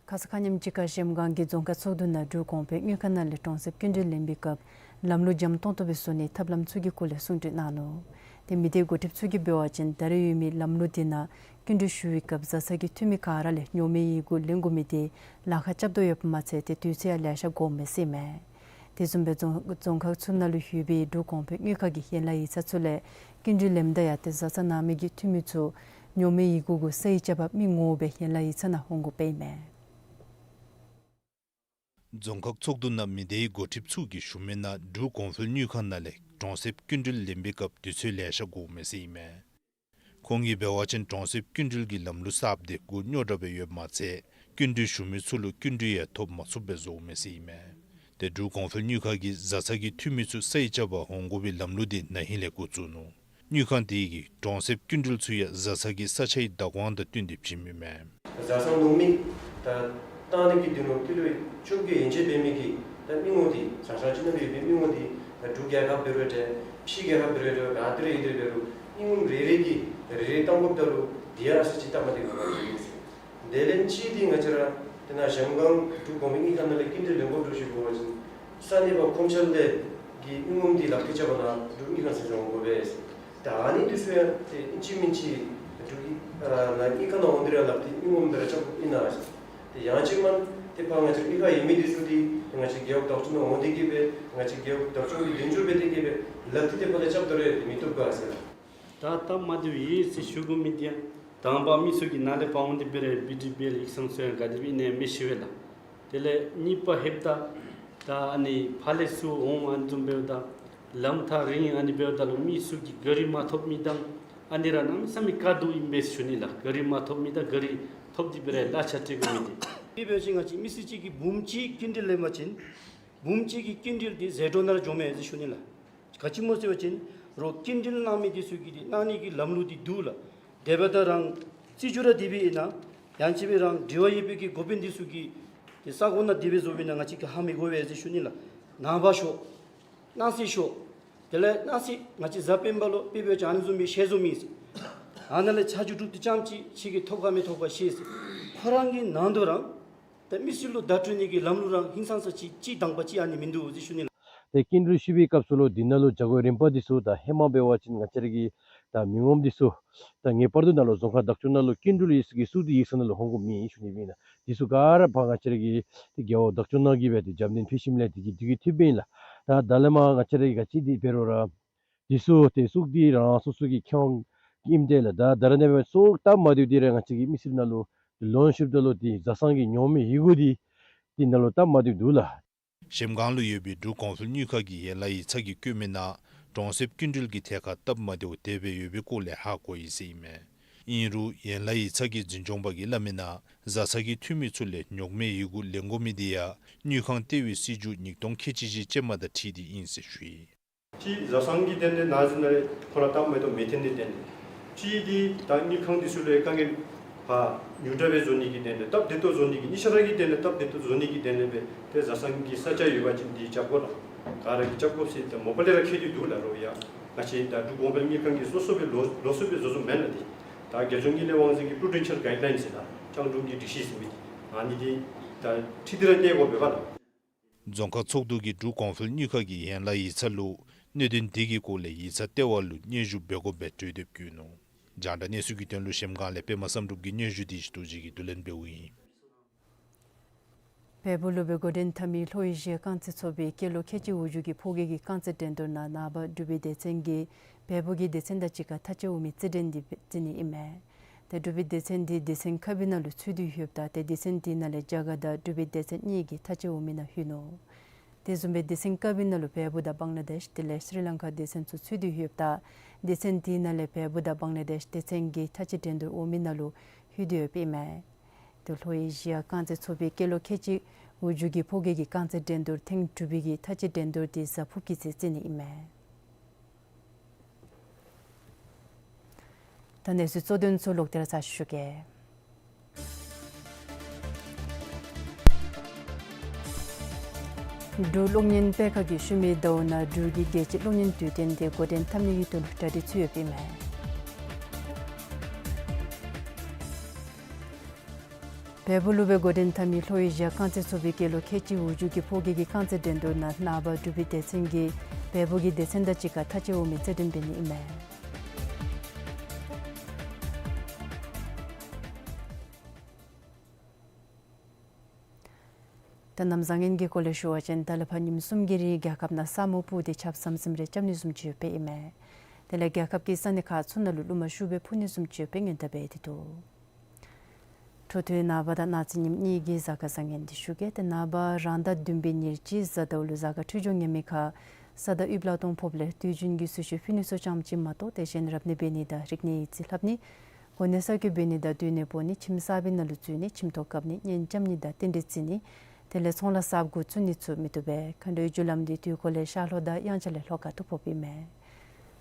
ཁ་ཙ་ཁ་ཉིནམ་ཅིག་ཁར་གཞལམ་སྒང་གི་རྫོང་ཁག་ཚོགས་འདུ་ནང་འབྲུག་གོང་འཕེལ་དངུལ་ཁང་ནང་ལས་གྲོང་གསེབ་སྐྱིན་འགྲུལ་ལེན་པའི་སྐབས་ལམ་ལུགས་འཇམ་ཏོང་ཏོ་སྦེ་བཟོ་ནིའི་ཐབས་ལམ་ཚུ་གི་སྐོར་ལས་གསུང་གྲོས་གནང་ནུག། ཏེ་མི་སྡེའི་འགོ་ཁྲིདཔ་ཚུ་གིས་འབད་བ་ཅིན་ད་རེས་ཡོད་མི་ལམ་ལུགས་འདི་ནང་སྐྱིན་འགྲུལ་ཞུ་བའི་སྐབས་བཟའ་ཚང་གི་འཐུས་མི་ག་ར་ལས་ཉོག་མེད་ཡི་གུ་ལེན་དགོ་མི་དེ་ལཱ་ཁག་རྐྱབ་དོ་ཡོདཔ་མ་ཚད་ཏེ་དུས་ཚོད་ཡང་ལེ་ཤ་འགོརཝ་མས་ཟེར་ཨིན་མས། དེ་བཟུམ་སྦེ་རྫོང་རྫོང་ཁག་ཚུ་ནང་ལུ་ཡོད་པའི་འབྲུག་གོང་འཕེལ་དངུལ་ཁང་གི་ཡན་ལག་ཡིག་ཚང་ཚུ་ལས་སྐྱིན་འགྲུལ་ལེནམ་ད་ཡང་ཏེ་བཟའ་ཚང་ནང་མི་གི་འཐུས་མི་ཚུ་ཉོག་མེད་ཡི་གུ་གུ་སའི་ཆ་བབ་མི་ངོ་མ་སྦེ་ཡན་ལག་ཡིག་ཚང་ནང་འོང་དགོཔ་ཨིན་མས། རྫོང་ཁག་ཚོགས་འདུ་ནང་མི་སྡེའི་འགོ་ཁྲིདཔ་ཚུ་གིས་ཞུ་མི་ནང་འབྲུག་གོང་འཕེལ་དངུལ་ཁང་ནང་ལས་གྲོང་གསེབ་སྐྱིན་འགྲུལ་ལེན་པའི་སྐབས་དུས་ཚོད་ལེ་ཤ་འགོརཝ་མས་ཟེར་ཨིན་མས། ཁོང་གིས་འབད་བ་ཅིན་གྲོང་གསེབ་སྐྱིན་འགྲུལ་གྱི་ལམ་ལུགས་གསརཔ་དེ་མགུ་རྙོག་དྲགས་སྦེ་ཡོདཔ་མ་ཚད་སྐྱིན་འགྲུལ་ཞུ་མི་ཚུ་ལུ་སྐྱིན་འགྲུལ་ཡང་ཐོབ་མ་ཚུགསཔ་སྦེ་བཟོཝ་མས་ཟེར་ཨིན་མས། ཏེ་འབྲུག་གོང་འཕེལ་དངུལ་ཁང་གིས་བཟའ་ཚང་གི་འཐུས་མི་ཚུ་སའི་ཆ་བབ་འོང་དགོ་པའི་ལམ་ལུགས་དེ་ན་ཧིང་ལས་འགོ་བཙུགས་ནུག། དངུལ་ཁང་དེ་གིས་གྲོང་གསེབ་སྐྱིན་འགྲུལ་ཚུ་ཡང་བཟའ་ཚང་གི་ས་ཆའི་བདག་དབང་དང་བསྟུན་ཏེ་བྱིནམ་ཨིན་མས། བཟའ་ཚང་ནང་མི་ད་བཏང་ནི་གི་དོན་ལུ་ཀི་ལོ་བཅོ་བརྒྱད་ཡན་ཆད་འབད་མི་གི་ད་མི་ངོམ་དེ་ཆ་ཆ་ཅིག་ནང་ཡོད་པའི་མི་ངོམ་དེ་ད་འབྲུག་རྒྱལ་ཁབ་འབད་རུང་འདྲ་ཕྱི་རྒྱལ་ཁབ་འབད་རུང་འདྲ་ག་ཏེ་ར་ཡོད་དེ་འབད་རུང་མི་ངོམ་རེ་རེ་གིས་རེ་རེ་བཏང་དགོཔ་ད་ལུ་དེ་ཡང་ས་ཅིག་ད་མ་དེ་ག་ར་ཡོད་ཟེར། དེ་ལས་གཅིག་འདི་ང་བཅས་ར་དེ་ནང་གཞལམ་སྒང་འབྲུག་གོང་འཕེལ་དངུལ་ཁང་ནང་ལས་སྐྱིན་འགྲུལ་ལེན་དགོཔ་འདྲཝ་ཅིག་འབད་བ་ཅིན་ས་གནས་པ་ཁོམ་ཆ་ལས་ཀྱི་མི་ངོམ་འདི་ལག་ཁྱེར་རྐྱབ་པ་ནང་འབྲུག་དངུལ་ཁང་ཟེར་འོང་དགོ་པས། ད་ཨ་ནི་འདི་ཚུ་ཡང་ཏེ་ཨིན་ཅི་མིན་ཅི་འབྲུག་ཨ་ནཱ་དངུལ་ཁང་ནང་འོང་སྟེ་ར་ལག་ཏེ་མི་ངོམ་སྦེ་ར་རྐྱབ་དགོཔ་ཨིན་ན་ཟེར། ཏེ་ཡང་ཅིན་མ་ཏེ་ཕར་ང་བཅས་དངུལ་ཁང་ཡོད་མི་འདི་ཚུ་འདི་ང་བཅས་རྒེད་འོག་བདག་སྐྱོང་ནང་འོང་སྟེ་གིས་སྦེ་ང་བཅས་རྒེད་འོག་བདག་སྐྱོང་གི་དོན་ཚུ་འབད་དེ་གིས་སྦེ་ལག་ཏེ་ཏེ་ཕར་ལས་རྐྱབ་ད་རུང་ཏེ་མི་བཏུབ་ག་ཟེར་ལགས། ད་སྟབས་མ་བདེཝ་ཡོད་ཟེར་ཞུ་དགོ་མི་འདི་ཡང་དང་པ་མི་ཚུ་གིས་ནཱ་ལས་ཕར་འོང་སྟེ་འབད་རུང་བི་ཌི་བི་ཨེལ་ཡིག་ཚང་ཚུ་ཡང་ག་དེ་སྦེ་ཨིན་ན་མི་ཤེས་པས་ལགས། དེ་ལས་གཉིས་པ་ལྷོདཔ་ད་ད་ཨ་ནི་ཕར་ལས་ཚུར་འོང་ཨ་ནི་བཟུམ་འབདཝ་ད་ལམ་ཐག་རིང་ཨ་ནི་འབདཝ་ད་ལུ་མི་ཚུ་གིས་གཱ་རི་མ་ཐོབ་མི་དང་ཨ་ནི་ར་གནམ་མེད་ས་མེད་དཀའ་སྡུག་ཨིན་པས་ཞུ་ནི་ལགས། གཱ་རི་མ་ཐོབ་མི་དང་གཱ་རི་ཐོབ་སྟེ་འབད་རུང་གླ་ཆ་སྤྲོད་དགོ་མི་འདི། དེ་འབད་བ་ཅིན་ང་བཅས་མི་སེར་གཅིག་གིས་འབུམ་གཅིག་སྐྱིན་འགྲུལ་ལེན་པ་ཅིན་ འབུམ་གཅིག་གི་སྐྱིན་འགྲུལ་འདི་ཟད་འགྲོ་ནང་འགྱོཝ་མས་ཟེར་ཞུ་ནི་ལགས། ག་ཅི་སྨོ་ཟེར་བ་ཅིན་རོགས་སྐྱིན་འགྲུལ་གནང་མི་འདི་ཚུ་གིས་འདི་གནང་ནི་གི་ལམ་ལུགས་འདི་འདུག་ལགས། དེ་འབདཝ་ད་རང་རྩིས་རྒྱུ་ར་དེ་སྦེ་ཨིན་ན་ཡང་ཅིན་སྦེ་རང་དྲི་བ་ཡོད་པའི་གི་འགོ་དཔོན་འདི་ཚུ་གིས་འདི་ས་གོ་ནང་དེ་སྦེ་བཟོ་བས་ན་ང་བཅས་ཀྱིས་ཧ་མི་གོ་བས་ཟེར་ཞུ་ནི་ལགས། ནངས་པ་ཤོག། གནངས་ཚེ་ཤོག། དེ་ལས་གནངས་ཚེ་ང་བཅས་གཟའ་སྤེན་པ་ལུ་དཔེ་འབད་བ་ཅིན་ཨ་ནི་བཟུམ་མའི་ཞལ་འཛོམས་ཨིན་ཟེར། ཨ་ནཱ་ལས་ཆ་འཇོག་གྲུབ་སྟེ་རྐྱངམ་ཅིག་ཁྱོད་ཀྱིས་ཐོབ་ག་མི་ཐོབ་ག་ཤེས་ཟེར། ཁོ་ར་གི་ནང་དོ་ར་ད་མི་སེར་ལུ་བརྡ་སྤྲོད་ནི་གི་ལམ་ལུགས་ར་ཧིང་སངས་ས་ཅིག་ཅིག་དང་པ་ཅིག་ཨ་ནི་མིན་འདུག་ཟེར་ཞུ་ནི་ལགས། ཏེ་སྐྱིན་འགྲུལ་ཞུ་བའི་སྐབས་སུ་ལུ་འདི་ནང་ལུ་བྱ་སྒོའི་རིམ་པ་འདི་ཚུ་ད་ཧེ་མ་འབད་བ་ཅིན་ང་བཅས་ར་གི་ད་མི་ངོམ་འདི་ཚུ་ད་ངེས་པར་དུ་ནཱ་ལུ་རྫོང་ཁག་བདག་སྐྱོང་ནང་ལུ་སྐྱིན་འགྲུལ་ཡིག་ཚང་གི་ཚུ་འདི་ཡིག་ཚང་ནང་ལུ་འོང་དགོཔ་མེད་ཟེར་ཞུ་ནི་ཨིན་ལགས། འདི་ཚུ་ག་ར་ཕར་ང་བཅས་ར་གི་ཏེ་རྒེད་འོག་བདག་སྐྱོང་ནང་གི་སྦེ་ཏེ་རྒྱབ་རྟེན་ཕུལ་ཞིནམ་ལས་འདི་གིས་འདི་གིས་འཐུས་འབདཝ་ཨིན་ལགས། ད་ད་ལས་མར་ང་བཅས་ར་གིས་ག་ཅི་འདི་འབད་རུང་ར་འདི་ཚུ་ཏེ་ཚུ་འདི་རང་སོ་སོ་གི་ཁེ་དབང་གིས་ཨིནམ་འདྲས་ལགས། ད་ད་རེས་ནངས་པ་ཚུ་སྟབས་མ་བདེཝ་འདི་ར་ང་བཅས་ཀྱི་མི་སེར་ནང་ལུ་ལོན་ཞུཝ་ད་ལུ་འདི་བཟའ་ཚང་གི་ཉོག་མེད་ཡི་གུ་འདི་འདི་ནང་ལུ་སྟབས་མ་བདེཝ་འདུག་ལགས། གཞལམ་སྒང་ལུ་ཡོད་པའི་འབྲུག་གོང་འཕེལ་དངུལ་ཁང་གི་ཡན་ལག་ཡིག་ཚང་གིས་བཀོད་མི་ནང་གྲོང་གསེབ་སྐྱིན་འགྲུལ་གྱི་ཐད་ཁར་སྟབས་མ་བདེཝ་དེ་སྦེ་ཡོད་པའི་སྐོར་ལས་ཧ་གོ་ཡི་ཟེར་ཨིན་མས། ཨིན་རུང་ཡན་ལག་ཡིག་ཚང་གི་འཛིན་སྐྱོང་པ་གིས་སླབ་མི་ནང་བཟའ་ཚང་གི་འཐུས་མི་ཚུ་ལས་ཉོག་མེད་ཡི་གུ་ལེན་དགོ་མི་འདི་ཡང་དངུལ་ཁང་ལྟེ་བའི་སྲིད་བྱུས་ཉིས་སྟོང་ཁལ་གཅིག་བཞི་ཅན་མ་དང་འཁྲིལ་ཏེ་ཨིན་ཟེར་ཞུ་ཡི། ཅིག་བཟའ་ཚང་གི་དོན་ལས་ནང་འཛིང་ནང་རེ་ཁོ་ར་སྟབས་མ་བདེཝ་མེད་དེ་ནི་དོན་ལས་ཅིག་འདི་ད་དངུལ་ཁང་འདི་ཚུ་ལས་དཀའ་ངལ་ཕར་ཉུང་དྲགས་སྦེ་བཟོ་ནི་གི་དོན་ལས་སྟབས་བདེ་ཏོག་བཟོ་ནི་གི་གཉིས་ཆ་ར་གི་དོན་ལས་སྟབས་བདེ་ཏོག་བཟོ་ནི་གི་དོན་ལས་སྦེ་ཏེ་བཟའ་ཚང་གི་ས་ཆ་ཡོད་པ་ཅིན་འདི་རྐྱབ་དགོ་ལགས། ག་ར་གིས་རྐྱབ་དགོ་ཟེར་ཏེ་མོ་པ་ལས་ར་ཁྱབ་སྟེ་འདུག་ལགས། རོགས་ཡང་ང་བཅས་ད་འབྲུག་གོང་འཕེལ་དངུལ་ཁང་གིས་སོ་སོ་སྦེ་ལོགས་ལོགས་སུ་སྦེ་བཟོ་བཟོཝ་མེན་ལགས། འདི་ད་རྒྱལ་ལྗོངས་དངུལ་ལས་དབང་འཛིན་གྱི་པུ་རུ་ཌེན་ཤལ་གའིཌ་ལའིནསི་ཟེར་ལགས། རྐྱང་དྲུང་གི་སྒྲིག་གཞི་ཟེར་མི་འདི་ཨ་ནི་འདི་ད་འཁྲིལ་ཏེ་ར་གནས་དགོ་པས་ལགས། རྫོང་ཁག་ཚོགས་འདུ་གིས་འབྲུག་གོང་འཕེལ་དངུལ་ཁང་གི་ཡན་ལག་ཡིག་ཚང་ལུ་གནད་དོན་འདི་གི་སྐོར་ལས་ཡིག་ཚང་ལྟེ་བ་ལུ་སྙན་ཞུ་འབད་དགོཔ་སྦེ་གྲོས་འདེབས་བཀོད་ནུག། རྒྱང་བསྒྲགས་གནས་ཚུལ་གྱི་དོན་ལུ་གཞལམ་སྒང་ལས་པདྨ་བསམ་གྲུབ་ཀྱི་སྙན་ཞུ་འདི་ཞུ་དོ་ཅིག་གིས་བསྡུ་ལེན་འབདཝ་ཨིན། བལ་པོ་ལུ་སྦེ་འགོ་འདྲེན་འཐབ་མི་ལྷོ་ཨེ་ཤི་ཡ་རྐང་རྩེད་ཚོགས་པའི་སྐྱེས་ལོ་ཁལ་གཅིག་འོག་འཇུག་གི་ཕོ་སྐྱེས་ཀྱི་རྐང་རྩེད་འགྲན་བསྡུར་ནང་ནངས་པ་འབྲུག་པའི་སྡེ་ཚན་གྱིས་བལ་པོ་གི་སྡེ་ཚན་དང་གཅིག་ཁར་མཐའ་དཔྱད་འོང་མི་རྩེད་འགྲན་འདི་འབད་རྩེ་ནི་ཨིན་མས། ཏེ་འབྲུག་པའི་སྡེ་ཚན་འདི་སྡེ་ཚན་ཁ་བུད་ནང་ལུ་ཚུད་དེ་ཡོདཔ་ད་ཏེ་སྡེ་ཚན་དེ་ནང་ལས་རྒྱ་གར་དང་འབྲུག་པའི་སྡེ་ཚན་གཉིས་ཀྱིས་མཐའ་དཔྱད་འོང་མི་ནང་ལྷོད་ནུག། དེ་བཟུམ་སྦེ་སྡེ་ཚན་ཁ་བུད་ནང་ལུ་བལ་པོ་དང་བང་ལ་དེཤ་དེ་ལས་སི་རི་ལང་ཀ་སྡེ་ཚན་ཚུ་ཚུད་དེ་ཡོདཔ་ད་སྡེ་ཚན་དེ་ནང་ལས་བལ་པོ་དང་བང་ལ་དེཤ་སྡེ་ཚན་གྱིས་མཐའ་དཔྱད་འགྲན་བསྡུར་འོང་མི་ནང་ལུ་ལྷོད་དེ་ཡོདཔ་ཨིན་མས། ཏེ་ལྷོ་ཨེ་ཤི་ཡ་རྐང་རྩེད་ཚོགས་པའི་སྐྱེས་ལོ་ཁལ་གཅིག་འོག་འཇུག་གི་ཕོ་སྐྱེས་ཀྱི་རྐང་རྩེད་འགྲན་བསྡུར་ཐེངས་དྲུག་པའི་གི་མཐའ་དཔྱད་འགྲན་བསྡུར་འདི་གཟའ་ཕུར་བུ་གི་ཚེ་རྩེ་ནི་ཨིན་མས། ད་གནས་ཚུལ་གཙོ་དོན་ཚུ་ལོག་སྟེ་ར་ཚར་ཞུ་གེ། འབྲུག་གློག་བརྙན་སྤེལ་ཁང་གིས་ཤུལ་མའི་ཟླཝ་ནང་འབྲུག་གི་རྒྱལ་སྤྱིའི་གློག་བརྙན་དུས་སྟོན་འདི་འགོ་འདྲེན་འཐབ་ནི་གི་དོན་ལུ་གྲ་སྒྲིག་ཚུད་ཡོདཔ་ཨིན་མས། བལ་པོ་ལུ་སྦེ་འགོ་འདྲེན་འཐབ་མི་ལྷོ་ཨེ་ཤི་ཡ་རྐང་རྩེད་ཚོགས་པའི་སྐྱེས་ལོ་ཁལ་གཅིག་འོག་འཇུག་གི་ཕོ་སྐྱེས་ཀྱི་རྐང་རྩེད་འགྲན་བསྡུར་ནང་ནངས་པ་འབྲུག་པའི་སྡེ་ཚན་གྱིས་བལ་པོ་གི་སྡེ་ཚན་དང་གཅིག་ཁར་མཐའ་དཔྱད་འོང་མི་རྩེད་འགྲན་འབད་ནི་ཨིན་མས། ད་གནམ་བཟང་ངན་གྱི་སྐོར་ལས་ཞུ་བ་ཅིན་ད་ལས་ཕར་ཉིནམ་གསུམ་གྱི་རིང་རྒྱལ་ཁབ་ནང་ས་སྨུག་སྤུབས་ཏེ་ཆརཔ་ཟམ་ཟིམ་རེ་རྐྱབ་ནི་བཟུམ་ཅིག་ཡོདཔ་ཨིན་མས། དེ་ལས་རྒྱལ་ཁབ་ཀྱི་ས་གནས་ཁག་ཚུ་ནང་ལུ་རླུང་མ་ཤུགས་སྦེ་འཕུ་ནི་བཟུམ་ཅིག་ཡོདཔ་སྦེ་སྔོན་བརྡ་འབད་དེ་འདུག། འཕྲོ་མཐུད་ནངས་པ་དང་གནངས་ཚེ་ཉིནམ་གཉིས་ཀྱི་གཟའ་སྐར་བཟང་ངན་འདི་ཞུ་གེ། ཏེ་ནངས་པ་རང་ཟླ་བདུན་པའི་ཉེར་གཅིག་གཟའ་ཟླཝ་ལུ་གཟའ་སྐར་འཕྲོད་སྦྱོར་ངན་མི་ཁར་ས་བདག་དབུལ་ལ་སྟོང་ཕོགཔ་ལས་དུས་རྒྱུན་གྱི་གསོལ་མཆོད་ཕུལ་ནི་ཚུ་ཙམ་ཅིག་མ་གཏོགས་ཏེ་གཞན་རབ་གནས་འབད་ནི་དང་རིག་གནས་ཡིག་རྩིས་ལྷབ་ནི་གོ་གནས་གསར་བསྐོ་འབད་ནི་དང་མདུན་ནས་འབོ་ནི་ཁྱིམ་གསར་པའི་ནང་ལུ་འཛུལ་ནི་ཁྱིམ་ཐོག་བཀབ་ནི་གཉེན་རྐྱབ་ནི་དང་རྟེན་འབྲེལ་བརྩི་ནི་དེ་ལས་ཚོང་ལཱ་གསརཔ་འགོ་བཙུགས་ནི་ཚུ་མི་བཏུབ་པས། མཁའ་འགྲོའི་རྒྱུ་ལམ་འདི་དུས་འཁོར་ལས་ཤར་ལྷོ་དང་དབྱངས་འཆར་ལས་ལྷོ་ཁ་ཐུག་ཕོགཔ་ཨིན་མས།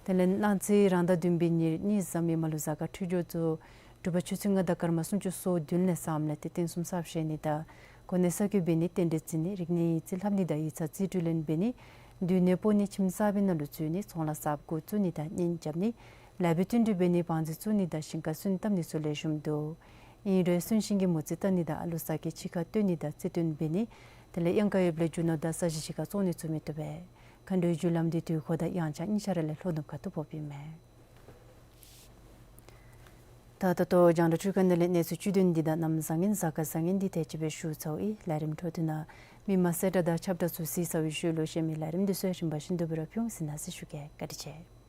དེ་ལས་གནངས་ཚེ་རང་ཟླ་བདུན་པའི་ཉེར་གཉིས་གཟའ་མིག་དམར་ལུ་གཟའ་སྐར་འཕྲོད་སྦྱོར་གཙོ་བོ་དྲོ་པ་ཆུ་ཚོད་ལྔ་དང་སྐར་མ་སུམ་ཅུ་སོ་བདུན་ལས་བསམ་ལས་ཏེ་རྟེན་གསུམ་གསརཔ་བཞེངས་ནི་དང་གོ་གནས་གསར་བསྐོ་འབད་ནི་རྟེན་འབྲེལ་བརྩི་ནི་རིག་གནས་ཡིག་རྩིས་ལྷབ་ནི་དང་ཡིག་ཚང་རྩིས་སྤྲོད་ལེན་འབད་ནི་མདུན་ནས་འབོ་ནི་ཁྱིམ་གསར་པའི་ནང་ལུ་འཛུལ་ནི་ཚོང་ལཱ་གསརཔ་འགོ་བཙུགས་ནི་དང་གཉེན་རྐྱབ་ནི་ལཱ་འབད་བསྟུན་གྲོས་འབད་ནི་བང་རྩིས་བཙུགས་ནི་དང་ཞིང་ཁར་སོན་བཏབ་ནི་ཚུ་ལེགས་ཤོམ་འདུག། ཨིན་རུང་གསོན་གཤིན་གྱི་མོ་རྩིས་བལྟ་ནི་དང་ཨ་ལུ་ཟ་སྐྱེལ་ཕྱི་ཁར་བཏོན་ནི་དང་རྩིས་སྟོན་འབད་ནི་དེ་ལས་གཡང་ཁ་ཡོདཔ་ལས་རྒྱུ་ནོར་དང་ས་གཞི་ཕྱི་ཁར་བཙོང་ནི་ཚུ་མི་བཏུབ་པས། མཁའ་འགྲོའི་རྒྱུ་ལམ་འདི་དུས་འཁོར་དང་དབྱངས་འཆར་གཉིས་ཆ་ར་ལས་ལྷོ་ནུབ་ཁ་ཐུག་ཕོགཔ་ཨིན་མས། ད་ད་ལྟོ་རྒྱང་བསྒྲགས་འཕྲུལ་ཁང་ནང་ལས་གནས་ཚུལ་བཅུད་དོན་འདི་དང་གནམ་བཟང་ངན་གཟའ་སྐར་བཟང་ངན་འདི་དེ་ཅིག་སྦེ་ཞུ་ཚརཝ་ཨིན། ལས་རིམ་འཕྲོ་མཐུད་ནང་མི་མང་གསལ་བསྒྲགས་དང་ཁྱབ་བསྒྲགས་ཚུ་གཟིགས་ཚར་བའི་ཤུལ་ལུ་གཞན་མི་ལས་རིམ་འདི་ཚུ་ཡང་རིམ་པ་བཞིན་དུ་སྦེ་ར་ཕུལ་འོང་ཟེར་མནོ་ཟེར་ཞུ་གེ། བཀའ་དྲིན་ཆེ།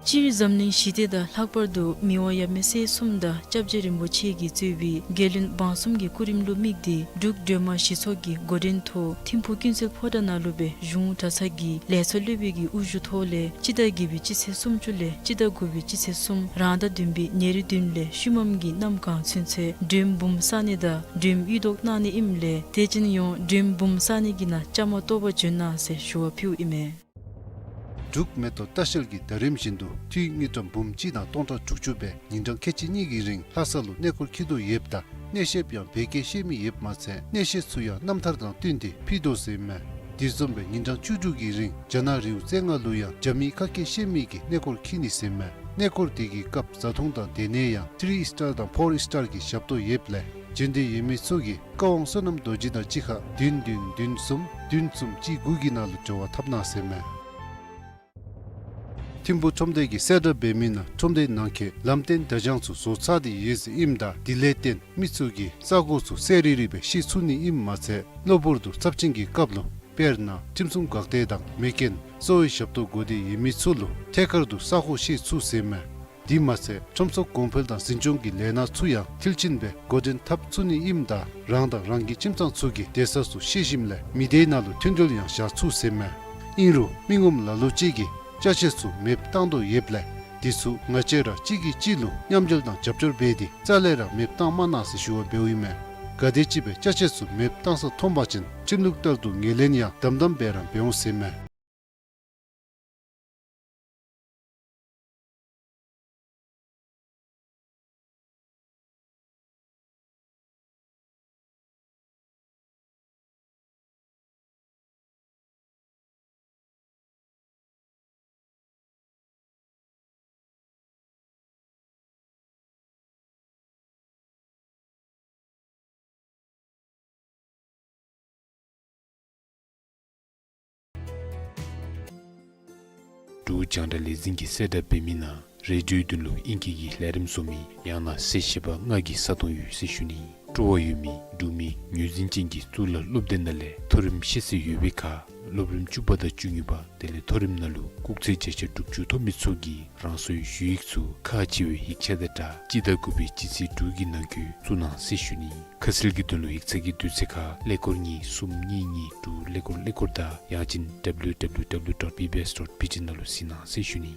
སྤྱིར་འཛམ་གླིང་ཞི་བདེ་དང་ལྷག་པར་དུ་མི་དབང་ཡབ་མེས་སྲས་གསུམ་དང་སྐྱབས་རྗེ་རིན་པོ་ཆེ་གིས་གཙོས་པའི་རྒྱལ་བློན་འབངས་གསུམ་གྱི་སྐུ་རིམ་ལུ་དམིགས་ཏེ་འབྲུག་སྒྲོལ་མ་གཞི་ཚོགས་ཀྱིས་འགོ་འདྲེན་ཐོག་ཐིམ་ཕུག་ཀུན་གསལ་ཕོ་བྲང་ནང་ལུ་སྦེ་གཞུང་གྲྭ་ཚང་གི་ལས་ཚོགས་སློབ་དཔོན་གྱི་དབུ་བཞུགས་ཐོག་ལས་སྤྱི་ཟླ་བརྒྱད་པའི་སྤྱི་ཚེས་སུམ་ཅུ་ལས་སྤྱི་ཟླ་དགུ་པའི་སྤྱི་ཚེས་གསུམ་རང་ཟླ་བདུན་པའི་ཉེར་བདུན་ལས་ཤུལ་མམ་གྱི་གནམ་གང་ཚུན་ཚོད་སྒྲོལམ་འབུམ་བསག་ནི་དང་སྒྲོལམ་གཡུ་ཐོག་གནང་ནི་ཨིནམ་ལས་དེ་ཅིན་ཡང་སྒྲོལམ་འབུམ་བསག་ནི་གི་ནང་བཅའ་མར་གཏོགས་པར་བྱོན་གནང་ཟེར་ཞུ་བ་ཕུལཝ་ཨིན་མས། འབྲུག་མེ་ཏོག་ལྟ་བཤལ་གྱིས་ཟླ་རིམ་བཞིན་དུ་འཐུས་དངུལ་ཀྲམ་འབུམ་གཅིག་དང་སྟོང་ཕྲག་དྲུག་ཅུ་སྦེ་ཉིན་གྲངས་ཁལ་གཅིག་གཉིས་ཀྱི་རིང་ལྷ་ས་ལུ་གནས་སྐོར་འཁྱིད་དོ་ཡོདཔ་ད་གནས་བཤདཔ་ཡང་བོད་སྐད་ཤེས་མི་ཡོདཔ་མ་ཚད་གནས་བཤད་ཚུ་ཡང་རྣམ་ཐར་དང་བསྟུན་ཏེ་ཕུལ་དོ་ཟེར་མས། དེ་བཟུམ་སྦེ་ཉིན་གྲངས་བཅུ་དྲུག་གི་རིང་རྒྱ་ནག་རི་བོ་རྩེ་ལྔ་ལུ་ཡང་རྒྱ་མིའི་ཁ་སྐད་ཤེས་མི་གིས་གནས་སྐོར་འཁྱིད་ནི་ཟེར་མས། གནས་སྐོར་དེ་གི་སྐབས་བཟའ་འཐུང་དང་སྡོད་གནས་ཡང་ཐི་རི་ཨིས་ཊར་དང་ཕོར་ཨིས་ཊར་གྱི་ཞབས་ཏོག་ཡོདཔ་ལས་འབྱོན་འདོད་ཡོད་མི་ཚུ་གིས་བཀའ་དབང་བསོད་ནམས་རྡོ་རྗེ་དང་གཅིག་ཁར་བདུན་བདུན་བདུན་གསུམ་བདུན་གསུམ་གཅིག་དགུ་གི་ནང་ལུ་འབྲེལ་བ་འཐབ་གནང་ཟེར་མས། ཐིམ་ཕུག་ཁྲོམ་སྡེ་གི་གསལ་བསྒྲགས་འབད་མི་ནང་ཁྲོམ་སྡེ་ནང་འཁོད་ལམ་སྟོན་བརྡ་བྱང་ཚུ་བཟོ་ཚར་ཏེ་ཡོད་ཟེར་ཨིནམ་ད་དེ་ལས་བརྟེན་མི་ཚུ་གིས་ས་གོ་ཚུ་གསལ་རི་རི་སྦེ་ཤེས་ཚུགས་ནི་ཨིནམ་མ་ཚད་གློ་བུར་དུ་ཚབས་ཆེན་གྱི་སྐབས་ལུ་དཔེར་ན་ཁྲིམས་སྲུང་འགག་སྡེ་དང་མེ་རྐྱེན་གསོ་བའི་ཞབས་ཏོག་དགོ་སྟེ་ཡོད་མི་ཚུ་ལུ་ཐད་ཀར་དུ་ས་གོ་ཤེས་ཚུགས་ཟེར་མས། དེ་མ་ཚད་ཁྲོམ་ཚོགས་གོང་འཕེལ་དང་འཛིན་སྐྱོང་གི་ལས་སྣ་ཚུ་ཡང་མཐིལ་ཕྱིན་སྦེ་འགོ་འདྲེན་འཐབ་ཚུགས་ནི་ཨིནམ་ད་རང་དང་རང་གི་ཁྱིམ་ཚང་ཚུ་གི་སྡོད་ས་ཚུ་ཤེས་ཞིནམ་ལས་མི་སྡེའི་ནང་ལུ་མཐུན་སྒྲིལ་ཡང་བཞག་ཚུགས་ཟེར་མས། ཨིན་རུང་མི་ངོམ་ལ་ལུ་ཅིག་གིས་ཅ་ཆས་ཚུ་མེདཔ་བཏང་དོ་ཡོདཔ་ལས་དེ་ཚུ་ང་བཅས་ར་གཅིག་གིས་གཅིག་ལུ་མཉམ་འབྲེལ་དང་རྒྱབ་སྐྱོར་འབད་དེ་རྩ་ལས་ར་མེདཔ་བཏང་མ་གནང་ཟེར་ཞུ་བ་འབདཝ་ཨིན་མས། ག་དེམ་ཅིག་སྦེ་ཅ་ཆས་ཚུ་མེདཔ་བཏང་ས་མཐོང་པ་ཅིན་ཁྲིམས་ལུགས་ལྟར་དུ་ངོས་ལེན་ཡང་དམ་དམ་སྦེ་ར་འབད་འོང་ཟེར་མས། འབྲུག་རྒྱང་བསྒྲགས་ལས་འཛིན་གྱིས་གསལ་བསྒྲགས་འབད་མི་ནང་རེ་ཌིའོའི་དོན་ལུ་ཨིང་སྐད་ཀྱི་ལས་རིམ་བཟོ་མི་ཡང་ན་གསལ་བཤད་པ་ལྔ་གི་ས་སྟོང་ཡོད་ཟེར་ཞུ་ནི། སྤྲོ་བ་ཡོད་མི་འབྲུག་མི་ངོས་འཛིན་ཅན་གྱི་གཙུག་ལག་སློབ་སྡེ་ནང་ལས་མཐོ་རིམ་ཤེས་ཚད་ཡོད་པའི་ཁར་སློབ་རིམ་བཅུ་པ་དང་བཅུ་གཉིས་པ་དེ་ལས་མཐོ་རིམ་ནང་ལུ་སྐུགས་ཚད་བརྒྱ་ཆ་དྲུག་ཅུ་ཐོབ་མི་ཚུ་གིས་རང་སོའི་ཞུ་ཡིག་ཚུ་ཁག་ཆེ་བའི་ཡིག་ཆ་དང་སྦྲགས་སྤྱི་ཟླ་དགུ་པའི་སྤྱི་ཚེས་དྲུག་གི་ནང་འཁོད་བཙུགས་གནང་ཟེར་ཞུ་ནི། ཁ་གསལ་གྱི་དོན་ལུ་ཡིག་ཚང་གི་དུས་ཚོད་ཁར་ཀླད་ཀོར་གཉིས་གསུམ་གཉིས་གཉིས་དྲུག་ཀླད་ཀོར་ཀླད་ཀོར་དང་ཡང་ཅིན་W W W dot B B S dot B T ནང་ལུ་གཟིགས་གནང་ཟེར་ཞུ་ནི།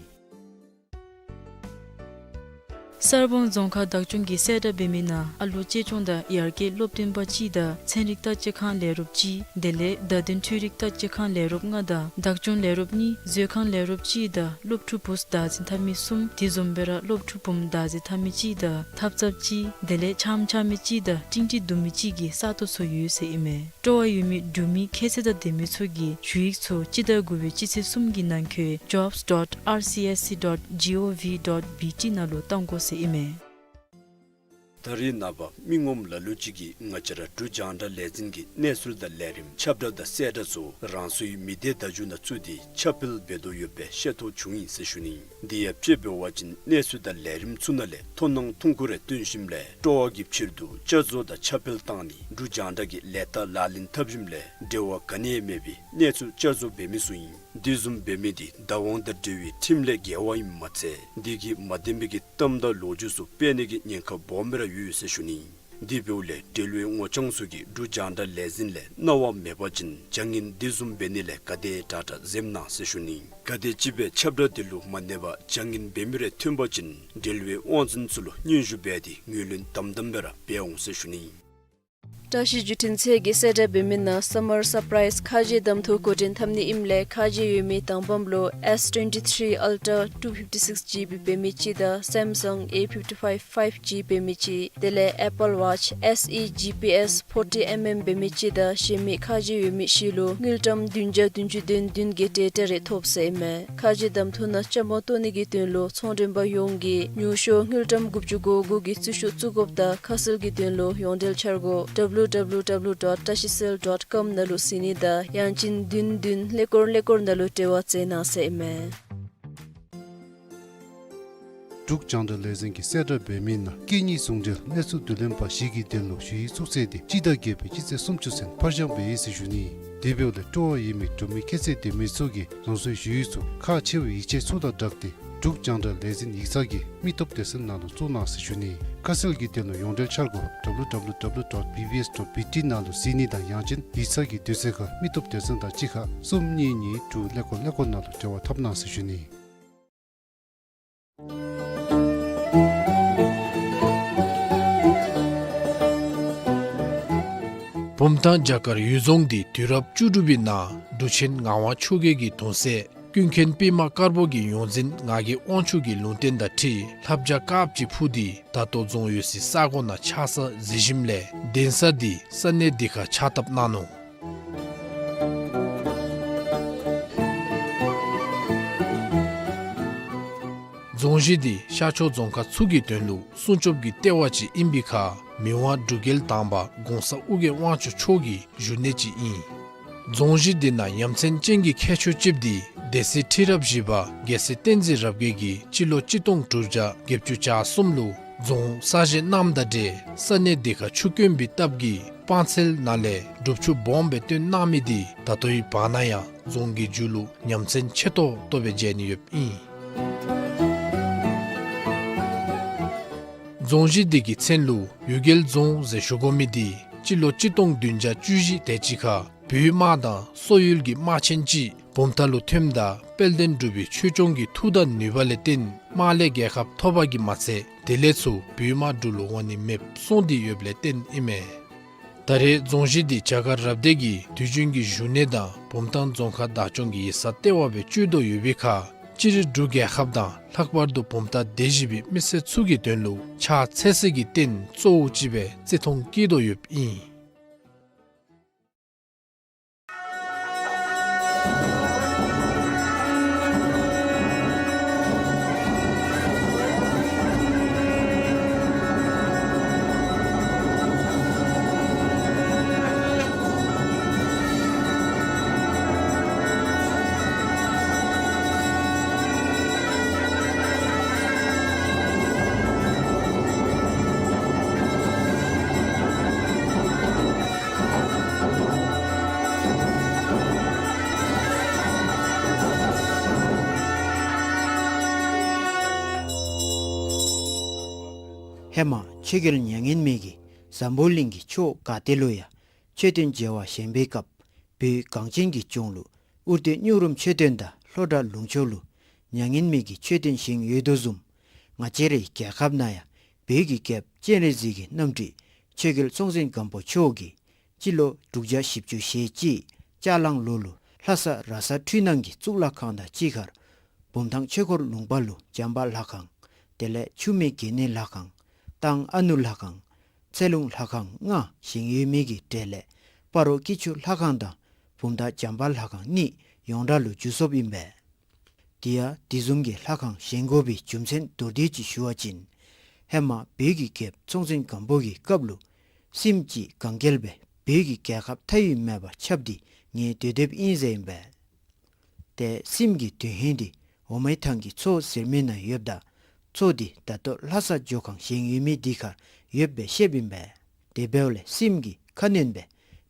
གསར་སྤང་རྫོང་ཁག་བདག་སྐྱོང་གིས་གསལ་བསྒྲགས་འབད་མི་ནང་ཨ་ལོ་གཅེས་སྐྱོང་དང་ཡར་རྒྱས་སློབ་སྟོན་པ་གཅིག་དང་ཚན་རིག་བརྟག་དཔྱད་ཁང་ལས་རོགསཔ་གཅིག་དེ་ལས་བརྡ་དོན་འཕྲུལ་རིག་བརྟག་དཔྱད་ཁང་ལས་རོགསཔ་ལྔ་དང་བདག་སྐྱོང་ལས་རོགསཔ་གཉིས་མཛོད་ཁང་ལས་རོགསཔ་གཅིག་དང་སློབ་ཕྲུག་བུཚ་བདག་འཛིན་འཐབ་མི་གསུམ་དེ་བཟུམ་སྦེ་ར་སློབ་ཕྲུག་བུམོ་བདག་འཛིན་འཐབ་མི་གཅིག་དང་ཐབ་ཚངཔ་གཅིག་དེ་ལས་ཆམ་ཆག་མི་གཅིག་དང་ཀྲིང་ཀྲི་བརྡུང་མི་གཅིག་གི་ས་སྟོང་ཚུ་ཡོད་ཟེར་ཨིན་མས། སྤྲོ་བ་ཡོད་མི་འབྲུག་མི་ཁྱད་ཚད་དང་ལྡན་མི་ཚུ་གིས་ཞུ་ཡིག་ཚུ་སྤྱི་ཟླ་དགུ་པའི་སྤྱི་ཚེས་གསུམ་གྱི་ནང་འཁོད་jobs dot R C S C dot G O V dot B T ནང་ལུ་གཏང་དགོ་ཟེར་ཨིན་མས། ད་རེས་ནངས་པ་མི་ངོམ་ལ་ལུ་ཅིག་གིས་ང་བཅས་ར་འབྲུག་རྒྱང་བསྒྲགས་ལས་འཛིན་གྱི་གནས་ཚུལ་དང་ལས་རིམ་ཁྱབ་བསྒྲགས་དང་གསལ་བསྒྲགས་ཚུ་རང་སོའི་མི་སྡེ་བརྡ་བརྒྱུད་ནང་བཙུགས་ཏེ་ཁྱབ་སྤེལ་འབད་དོ་ཡོདཔ་སྦེ་ཤེས་རྟོགས་བྱུང་ཡི་ཟེར་ཞུ་ནི། དེ་ཡང་དཔྱེ་འབད་བ་ཅིན་གནས་ཚུལ་དང་ལས་རིམ་ཚུ་ནང་ལས་མཐོང་སྣང་ཐུང་ཀུ་རེ་སྟོན་ཞིནམ་ལས་སྤྲོ་བ་གི་ཕྱིར་དུ་བསྐྱར་བཟོ་དང་ཁྱབ་སྤེལ་བཏང་ནི་འབྲུག་རྒྱང་བསྒྲགས་ཀྱི་ལས་རྟགས་ལག་ལེན་འཐབ་ཞིནམ་ལས་འབྲེལ་བ་ག་ནི་ཡང་མེད་པའི་གནས་ཚུལ་བསྐྱར་བཟོ་འབད་མི་ཚུ་ཨིན། དེ་བཟུམ་འབད་མི་དེ་བདག་དབང་དང་འབྲེལ་བའི་ཁྲིམས་ལས་འགལ་བ་ཨིནམ་མ་ཚད་དེ་གིས་མ་བདེན་པའི་གི་གཏམ་དང་ལོ་རྒྱུས་ཚུ་སྤེལ་ནི་གི་ཉེན་ཁ་སྦོམ་སྦེ་ར་ཡོད་ཟེར་ཞུ་ནི། དེ་འབདཝ་ལས་འབྲེལ་བའི་ངོ་རྐྱང་ཚུ་གིས་འབྲུག་རྒྱང་བསྒྲགས་ལས་འཛིན་ལས་གནང་བ་མེད་པ་ཅིན་བྱ་ངན་དེ་བཟུམ་འབད་ནི་ལས་ག་དེ་དྲག་དྲག་འཛེམ་གནང་ཟེར་ཞུ་ནི། ག་དེམ་ཅིག་སྦེ་ཁྱབ་བསྒྲགས་དེ་ལུ་མ་གནས་པར་བྱ་ངན་འབད་མི་རེ་ཐོན་པ་ཅིན་འབྲེལ་བའི་དབང་འཛིན་ཚུ་ལུ་སྙན་ཞུ་འབད་དེ་ངོས་ལེན་དམ་དམ་སྦེ་ར་འབད་འོང་ཟེར་ཞུ་ནི། བཀྲ་ཤིས་བརྒྱུད་འཕྲིན་ཚད་ཀྱིས་གསལ་བསྒྲགས་འབད་མི་ནང་Summer Surprise ཁ་རྗེ་གདམ་འཐུ་འགོ་འདྲེན་འཐབ་ནི་ཨིནམ་ལས་ཁ་རྗེ་ཡོད་མི་དང་པམ་ལུ་S twenty-three Ultra two fifty-six G B འབད་མི་ཅིག་དང་Samsung A fifty-five five G འབད་མི་ཅིག་དེ་ལས་Apple Watch S E G P S forty mm འབད་མི་ཅིག་དང་གཞན་མི་ཁ་རྗེ་ཡོད་མི་བཞི་ལུ་དངུལ་ཀྲམ་བདུན་བརྒྱ་བདུན་ཅུ་དོན་བདུན་གྱི་ཊེ་ཊ་རེ་ཐོབ་ཟེར་ཨིན་མས། ཁ་རྗེ་གདམ་འཐུ་ནང་བཅའ་མར་གཏོགས་ནི་གི་དོན་ལུ་ཚོང་མགྲོན་པ་ཡོངས་ཀྱིས་ཉུང་ཤོས་དངུལ་ཀྲམ་དགུ་བཅུ་གོ་དགུ་གི་རྩིས་ཤོག་བཙུགས་དགོཔ་དང་ཁ་གསལ་གྱི་དོན་ལུ་ཡོངས་འབྲེལ་འཆར་སྒོ་W W W dot tashicell dot com ནང་ལུ་གཟིགས་ནི་དང་ཡང་ཅིན་བདུན་བདུན་ཀླད་ཀོར་ཀླད་ཀོར་ནང་ལུ་འབྲེལ་བ་མཛད་གནང་ཟེར་ཨིན་མས། འབྲུག་རྒྱང་བསྒྲགས་ལས་འཛིན་གྱིས་གསལ་བསྒྲགས་འབད་མི་ནང་སྐད་གཉིས་ཟུང་འབྲེལ་གནས་ཚུལ་བསྡུ་ལེན་པ་བཞི་གི་དོན་ལུ་ཞུ་ཡིག་བཙུགས་ཚེས་དེ་སྤྱི་ཟླ་བརྒྱད་པའི་སྤྱི་ཚེས་སུམ་ཅུ་ཚུན་ཕར་འགྱངས་འབད་ཡི་ཟེར་ཞུ་ནི། དེ་འབདཝ་ལས་སྤྲོ་བ་ཡོད་མི་འབྲུག་མི་ཁྱད་ཚད་ལྡན་མི་ཚུ་གིས་རང་སོའི་ཞུ་ཡིག་ཚུ་ཁག་ཆེ་བའི་ཡིག་ཆ་ཚུ་དང་སྦྲགས་ཏེ་ འབྲུག་རྒྱང་བསྒྲགས་ལས་འཛིན་ཡིག་ཚང་གི་མི་སྟོབས་སྡེ་ཚན་ནང་ལུ་བཙུགས་གནང་ཟེར་ཞུ་ནི། ཁ་གསལ་གྱི་དོན་ལུ་ཡོངས་འབྲེལ་འཆར་སྒོ་W W W dot B B S dot B T ནང་ལུ་གཟིགས་ནི་དང་ཡང་ཅིན་ཡིག་ཚང་གི་དུས་ཚོད་ཁར་མི་སྟོབས་སྡེ་ཚན་དང་གཅིག་ཁར་གསུམ་གཉིས་གཉིས་དྲུག་ཀླད་ཀོར་ཀླད་ཀོར་ནང་ལུ་འབྲེལ་བ་འཐབ་གནང་ཟེར་ཞུ་ནི། བུམ་ཐང་བྱ་དཀར་གཡུལ་རྫོང་འདི་དུས་རབས་བཅུ་དྲུག་པའི་ནང་འབྲུག་ཆེན་ངག་དབང་ཆོས་རྒྱལ་གྱི་གདུང་སྲས་ཀུན་མཁྱེན་པདྨ་དཀར་པོ་གི་ཡོངས་འཛིན་ངག་གི་དབང་ཕྱུག་གི་ལུང་བསྟན་དང་འཁྲིལ་ལྷ་བྱ་དཀརཔོ་ཅིག་འཕུར་ཏེ་ད་ལྟོ་རྫོང་ཡོད་སའི་ས་གོ་ནང་ཆགས་ས་གཟིགས་ཞིནམ་ལས་གདན་ས་འདི་ས་གནས་འདི་ཁར་ཕྱག་བཏབ་གནང་ནུག། རྫོང་གཞི་འདི་ཤར་ཕྱོགས་རྫོང་ཁག་ཚུ་གི་དོན་ལུ་སྲུང་སྐྱོབ་ཀྱི་ལྟེ་བ་ཅིག་ཨིན་པའི་ཁར་མི་དབང་འབྲུག་རྒྱལ་དང་པ་གོང་ས་ཨོ་རྒྱན་དབང་ཕྱུག་མཆོག་གི་བཞུགས་གནས་ཅིག་ཨིན། རྫོང་གཞི་འདི་ནང་ཡ་མཚན་ཅན་གྱི་ཁྱད་ཆོས་ཅིག་འདི་སྡེ་སྲིད་ཁྲི་རབས་བཞི་པ་རྒྱལ་སྲས་བསྟན་འཛིན་རབ་རྒྱས་ཀྱིས་སྤྱི་ལོ་གཅིག་སྟོང་དྲུག་བརྒྱ་བརྒྱད་ཅུ་གྱ་གསུམ་ལུ་རྫོང་གསར་བཞེངས་གནངམ་དང་འབྲེལ་ས་གནས་འདི་ཁར་ཆུ་དཀོན་པའི་སྟབས་ཀྱིས་སྤང་ཚལ་ནང་ལས་སྒྲུབ་ཆུ་སྦོམ་སྦེ་བཏོན་གནང་མི་འདི་ད་ལྟོའི་བར་ན་ཡང་རྫོང་གི་མཇུག་ལུ་ཡ་མཚན་ཆེ་ཏོག་ཏོ་སྦེ་མཇལ་ནི་ཡོདཔ་ཨིན། རྫོང་གཞི་འདི་གི་མཚན་ལུ་གཡུལ་རྒྱལ་རྫོང་ཟེར་ཞུ་དགོ་མི་འདི་སྤྱི་ལོ་གཅིག་སྟོང་བདུན་བརྒྱ་བཅུ་བཞི་དེ་ཅིག་ཁར་བོད་དམག་དང་སོག་ཡུལ་གྱི་དམག་ཆེན་ཅིག་བུམ་ཐང་ལུ་ཐོནམ་ད་དཔལ་ལྡན་འབྲུག་པའི་ཆོས་སྐྱོང་གི་མཐུ་དང་ནུས་པ་ལས་བརྟེན་དམག་ལས་རྒྱལ་ཁ་ཐོབ་པ་གིས་མ་ཚད་དེ་ལས་ཚུར་བོད་དམག་འབྲུག་ལུ་འོང་ནི་མེདཔ་སོང་སྟེ་ཡོདཔ་ལས་བརྟེན་ཨིན་མས། ད་རེས་རྫོང་གཞི་འདི་བྱ་དཀར་རབ་སྡེ་གི་དུས་རྒྱུན་གྱི་བཞུགས་གནས་དང་བུམ་ཐང་རྫོང་ཁག་བདག་སྐྱོང་གི་ཡིག་ཚང་ལྟེ་བ་སྦེ་སྤྱོད་དོ་ཡོད་པའི་ཁར་སྤྱིར་འབྲུག་རྒྱལ་ཁབ་དང་ལྷག་པར་དུ་བུམ་ཐང་སྡེ་བཞི་པའི་མི་སེར་ཚུ་གི་དོན་ལུ་ཕྱག་འཚལ་སའི་གི་རྟེན་གཙོ་བོ་ཅིག་སྦེ་བརྩི་མཐོང་བསྐྱེད་དོ་ཡོདཔ་ཨིན། ཧེ་མ་ཆོས་རྒྱལ་མྱ་ངན་མེད་ཀྱིས་འཛམ་བུ་གླིང་གི་ཕྱོགས་ག་ཏེ་ལུ་ཡང་མཆོད་རྟེན་མཇལ་བར་བཞེངས་པའི་སྐབས་བོད་གངས་ཅན་གྱི་ལྗོངས་ལུ་ཨུ་རྟི་སྨྱུག་རུམ་མཆོད་རྟེན་དང་ལྷོ་བྲག་ལུང་ཕྱོགས་ལུ་མྱ་ངན་མེད་ཀྱི་མཆོད་རྟེན་བཞེངས་ཡོད་དོ་བཟུམ་ང་བཅས་རའི་རྒྱལ་ཁབ་ནང་ཡང་བོད་ཀྱི་རྒྱལཔོ་སྤྱན་རས་གཟིགས་ཀྱི་རྣམ་སྤྲུལ་ཆོས་རྒྱལ་སྲོང་བཙན་སྒམ་པོ་མཆོག་གིས་སྤྱི་ལོ་དྲུག་བརྒྱ་བཞི་བཅུ་ཞེ་གཅིག་ལྕགས་གླང་ལོ་ལུ་ལྷ་ས་ར་ས་འཕྲུལ་སྣང་གི་གཙུག་ལག་ཁང་དང་གཅིག་ཁར་བུམ་ཐང་ཆོས་འཁོར་ལུང་པ་ལུ་བྱམས་པ་ལྷ་ཁང་། དེ་ལས་ཆུ་སྨད་དགེ་བསྙེན་ལྷ་ཁང་། ཏང་ཨ་ནུ་ལྷ་ཁང་། ཚེ་ལུང་ལྷ་ཁང་ལྔ་བཞེངས་ཡོད་མི་གི་གྲས་ལས་སྤ་རོ་སྐྱིད་ཆུ་ལྷ་ཁང་དང་བུམ་ཐང་བྱམས་པ་ལྷ་ཁང་གཉིས་ཡོངས་གྲགས་ལུ་འགྱུར་སོཔ་ཨིན་པས། དེ་ཡང་དེ་བཟུམ་གྱི་ལྷ་ཁང་བཞེངས་དགོ་པའི་རྒྱུ་མཚན་མདོར་བསྡུས་ཅིག་ཞུ་བ་ཅིན་ཧེ་མ་བོད་ཀྱི་རྒྱལཔོ་སྲོང་བཙན་སྒམ་པོ་གི་སྐབས་ལུ་སྲིནམོ་ཅིག་གང་གལ་སྦེ་བོད་ཀྱི་རྒྱལ་ཁབ་མཐའ་དབུས་མེད་པར་ཁྱབ་སྟེ་ཉེ་སྡོད་སྡོདཔ་ཨིན་ཟེར་ཨིན་པས། ཏེ་སྲིནམོ་གི་དོན་ཧིང་འདི་འོ་མའི་ཐང་གི་མཚོ་ཟེར་མི་ནང་ཡོདཔ་ད་མཚོ་འདི་ད་ལྟོ་ལྷ་ས་ཇོ་ཁང་བཞེངས་ཡོད་མི་འདི་ཁར་ཡོདཔ་སྦེ་བཤདཔ་ཨིན་པས། དེ་འབདཝ་ལས་སྲིནམོ་གི་ཁ་གནོན་སྦེ་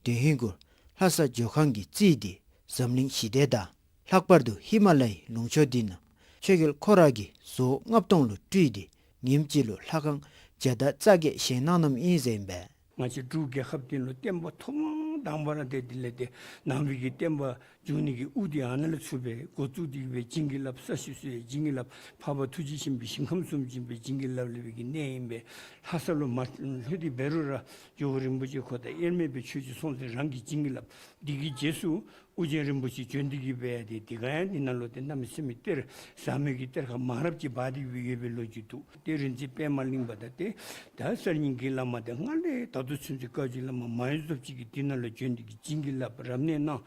དོན་ཧིང་གུ་ལྷ་ས་ཇོ་ཁང་གི་རྩིས་འདི་འཛམ་གླིང་ཞི་བདེ་དང་ལྷག་པར་དུ་ཧི་མ་ལ་ཡའི་ལུང་ཕྱོགས་འདི་ནང་ཆོས་རྒྱལ་ཁོ་ར་གིས་བཟོ་ལྔ་སྟོང་ལུ་སྤྲུལ་ཏེ་ཉིནམ་གཅིག་ལུ་ལྷ་ཁང་བརྒྱ་དང་རྩ་བརྒྱད་བཞེངས་གནང་གནངམ་ཨིན་ཟེར་ཨིན་པས། ང་བཅས་འབྲུག་རྒྱལ་ཁབ་འདི་ལུ་བསྟན་པ་ཐོག་མ་དང་པ་ར་ཏེ་དེ་ལས་ཏེ་ནང་པའི་གི་བསྟན་པ་འཛུགས་ནི་གི་དབུ་འདི་ཨ་ནཱ་ལས་ཚུགས་པས། འགོ་བཙུགས་ཏེ་གི་སྦེ་བྱིན་གྱིས་བརླབས། ས་གཞི་བསྲུབས་ཡང་བྱིན་གྱིས་བརླབས། འཕགས་པ་ཐུགས་རྗེ་ཆེན་པོའི་ཞིང་ཁམས་སུ་བྱིན་པས། བྱིན་གྱིས་བརླབས་བརླབས་པའི་གི་གནས་ཨིན་པས། ལྷ་ས་ལུ་མ་ལྷོད་དེ་འབད་རུང་ར་ཇོ་བོ་རིན་པོ་ཆེ་ཁོ་དང་དབྱེར་མེད་པའི་ཆོས་ཀྱི་སྲོང་བཙན་རང་གིས་བྱིན་གྱིས་བརླབས། དེ་གི་རྗེས་སུ་ཨོ་རྒྱན་རིན་པོ་ཆེ་བྱོན་ཏེ་གི་སྦེ་ཏེ་དེ་ག་ཡང་འདི་ནང་ལུ་ཏེ་གནམ་མེད་ས་མེད་གཏེར་ཟབ་མོའི་གི་གཏེར་ཁ་མང་རབས་ཅིག་སྦ་སྟེ་གི་སྦེ་ཡོད་པའི་ལོ་རྒྱུས་འདུག། ཏེ་རིག་འཛིན་པདྨ་གླིང་པ་དང་ཏེ་ད་གསར་རྙིང་གི་བླ་མ་དེ་སྔར་ལས་ད་ལྟོ་ཚུན་ཚོད་བཀའ་བརྒྱུད་བླ་མ་མང་ཡོད་ཚབ་ཅིག་གིས་འདི་ནང་ལུ་བྱོན་ཏེ་གི་བྱིན་གྱིས་བརླབས་རབ་གནས་གནང་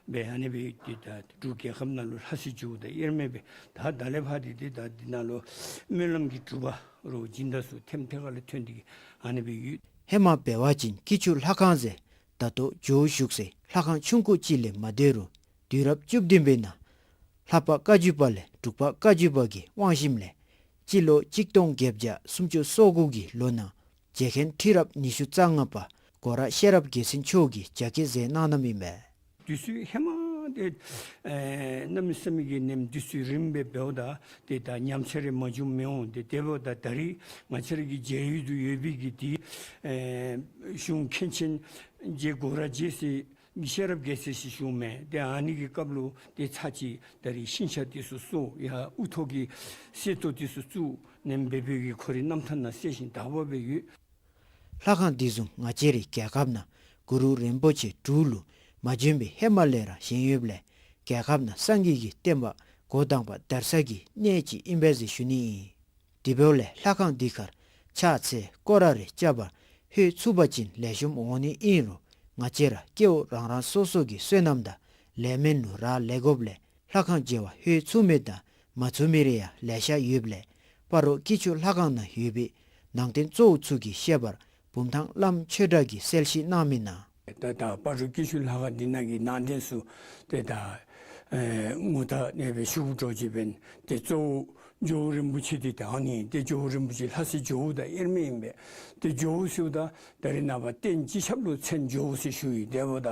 སྦེ་ཨ་ནི་སྦེ་ཏེ་ད་འབྲུག་རྒྱལ་ཁབ་ནང་ལུ་ལྷ་སའི་ཇོ་བོ་དང་དབྱེར་མེད་སྦེ་ད་ད་ལས་ཕར་ཏེ་ཏེ་ད་འདི་ནང་ལུ་སྨོན་ལམ་གྱི་གྲུབ་པ་རོ་སྦྱིན་བདག་ཚུ་ཐེམ་ཐེ་ཁ་ལས་ཐོན་ཏེ་གི་ཨ་ནི་སྦེ་ཡོད། ཧེ་མ་འབད་བ་ཅིན་སྐྱིད་ཆུ་ལྷ་ཁང་ཟེར་ད་ལྟོ་ཇོ་བོ་བཞུགས་སའི་ལྷ་ཁང་ཆུང་ཀུ་ཅིག་ལས་མ་སྡོད་རུང་དུས་རབས་བཅུ་བདུན་པའི་ནང་ལྷ་པ་བཀའ་བརྒྱུད་པ་ལས་འབྲུག་པ་བཀའ་བརྒྱུད་པ་གིས་དབང་ཞིནམ་ལས་སྤྱི་ལོ་གཅིག་སྟོང་བརྒྱད་བརྒྱ་སུམ་ཅུ་སོ་དགུ་གི་ལོ་ནང་རྗེ་མཁན་ཁྲི་རབས་ཉི་ཤུ་རྩ་ལྔ་པ་གོ་ར་ཤེས་རབ་རྒྱལ་མཚན་མཆོག་གིས་རྒྱ་སྐྱེད་མཛད་གནང་གནངམ་ཨིན་པས། དུས་ཚོད་ཧེ་མ་ ཏེ་ཨེ་གནམ་མེད་ས་མེད་ཀྱི་ནེམ་དུས་ཚོད་རིངམོ་སྦེ་འབདཝ་ད་ཏེ་ད་ཉམས་ཆག་རེ་མ་བྱུངམ་མི་འོང་། ཏེ་དེ་འབདཝ་ད་ད་རིས་ང་བཅས་ར་གི་མཇལ་ཡུལ་དུ་ཡོད་པའི་གི་ཏེ་ཨེ་གཞུང་མཁན་ཆེན་རྗེ་སྒོ་ར་རྗེ་ཟེར་ཤེས་རབ་རྒྱལ་མཚན་ཟེར་ཞུཝ་མས། ཏེ་ཨ་ནི་གི་སྐབས་ལུ་ཏེ་ཚར་གཅིག་ད་རིས་ཤིང་ཆ་དེ་ཚུ་གསོ་ཡར་དབུ་ཐོག་གི་གསེར་ཏོག་དེ་ཚུ་བཙུགས་ནེམ་སྦེ་སྦེ་གི་ཁོ་རའི་རྣམ་ཐར་ནང་གསལ་ཞིང་དག་པ་སྦེ་ཡོད། ལྷ་ཁང་འདི་བཟུམ་ང་བཅས་རའི་རྒྱལ་ཁབ་ནང་གུ་རུ་རིན་པོ་ཆེ་འབྲུག་ལུ་མ་བྱོན་པའི་ཧེ་མ་ལས་ར་བཞེངས་ཡོདཔ་ལས་རྒྱལ་ཁབ་ནང་སངས་རྒྱས་ཀྱི་བསྟན་པ་འགོ་དང་པ་དར་ས་གི་གནས་ཅིག་ཨིན་པས་ཟེར་ཞུ་ནི་ཨིན། དེ་འབདཝ་ལས་ལྷ་ཁང་འདི་ཁར་ཕྱག་འཚལ་སྐོར་ར་རེ་རྐྱབ་པར་ལྷོད་ཚུགས་པ་ཅིན་ལེགས་ཤོམ་འོང་ནི་ཨིན་རུང་ང་བཅས་ར་སྐྱེ་བོ་རང་རང་སོ་སོ་གི་བསོད་ནམས་དང་ལས་མེད་ནུ་ར་ལས་དགོཔ་ལས་ལྷ་ཁང་མཇལ་བར་ལྷོད་ཚུགས་མི་དང་མ་ཚུགས་མི་རེ་ཡང་ལེ་ཤ་ཡོདཔ་ལས་སྤ་རོ་སྐྱིད་ཆུ་ལྷ་ཁང་ནང་ཡོད་པའི་ནང་རྟེན་གཙོ་བོ་ཚུ་གི་བཤད་པར་བུམ་ཐང་བླམ་ཆོས་གྲགས་ཀྱིས་གསལ་བཤད་གནང་མི་ནང་། ད་ད་སྤ་རོ་སྐྱིད་ཆུ་ལྷ་ཁང་འདི་ནང་གི་ནང་རྟེན་ཚུ་ཏེ་ད་ཨེ་ངོ་ཐག་ནེ་སྦེ་ཞུ་དགོ་འགྱོ་ཅི་འབདན་ཏེ་གཙོ་བོ་ཇོ་བོ་རིན་པོ་ཆེ་འདི་ད་ཨ་ནི་ཏེ་ཇོ་བོ་རིན་པོ་ཆེ་ལྷ་སྲས་ཇོ་བོ་དང་དབྱེར་མེད་ཨིན་པས། ཏེ་ཇོ་བོ་ཟེརཝ་ད་ད་རེས་ནངས་པ་རྟེན་སྤྱི་ཁྱབ་ལུ་མཚན་ཇོ་བོ་ཟེར་ཞུ་ཡི། དེ་འབདཝ་ད་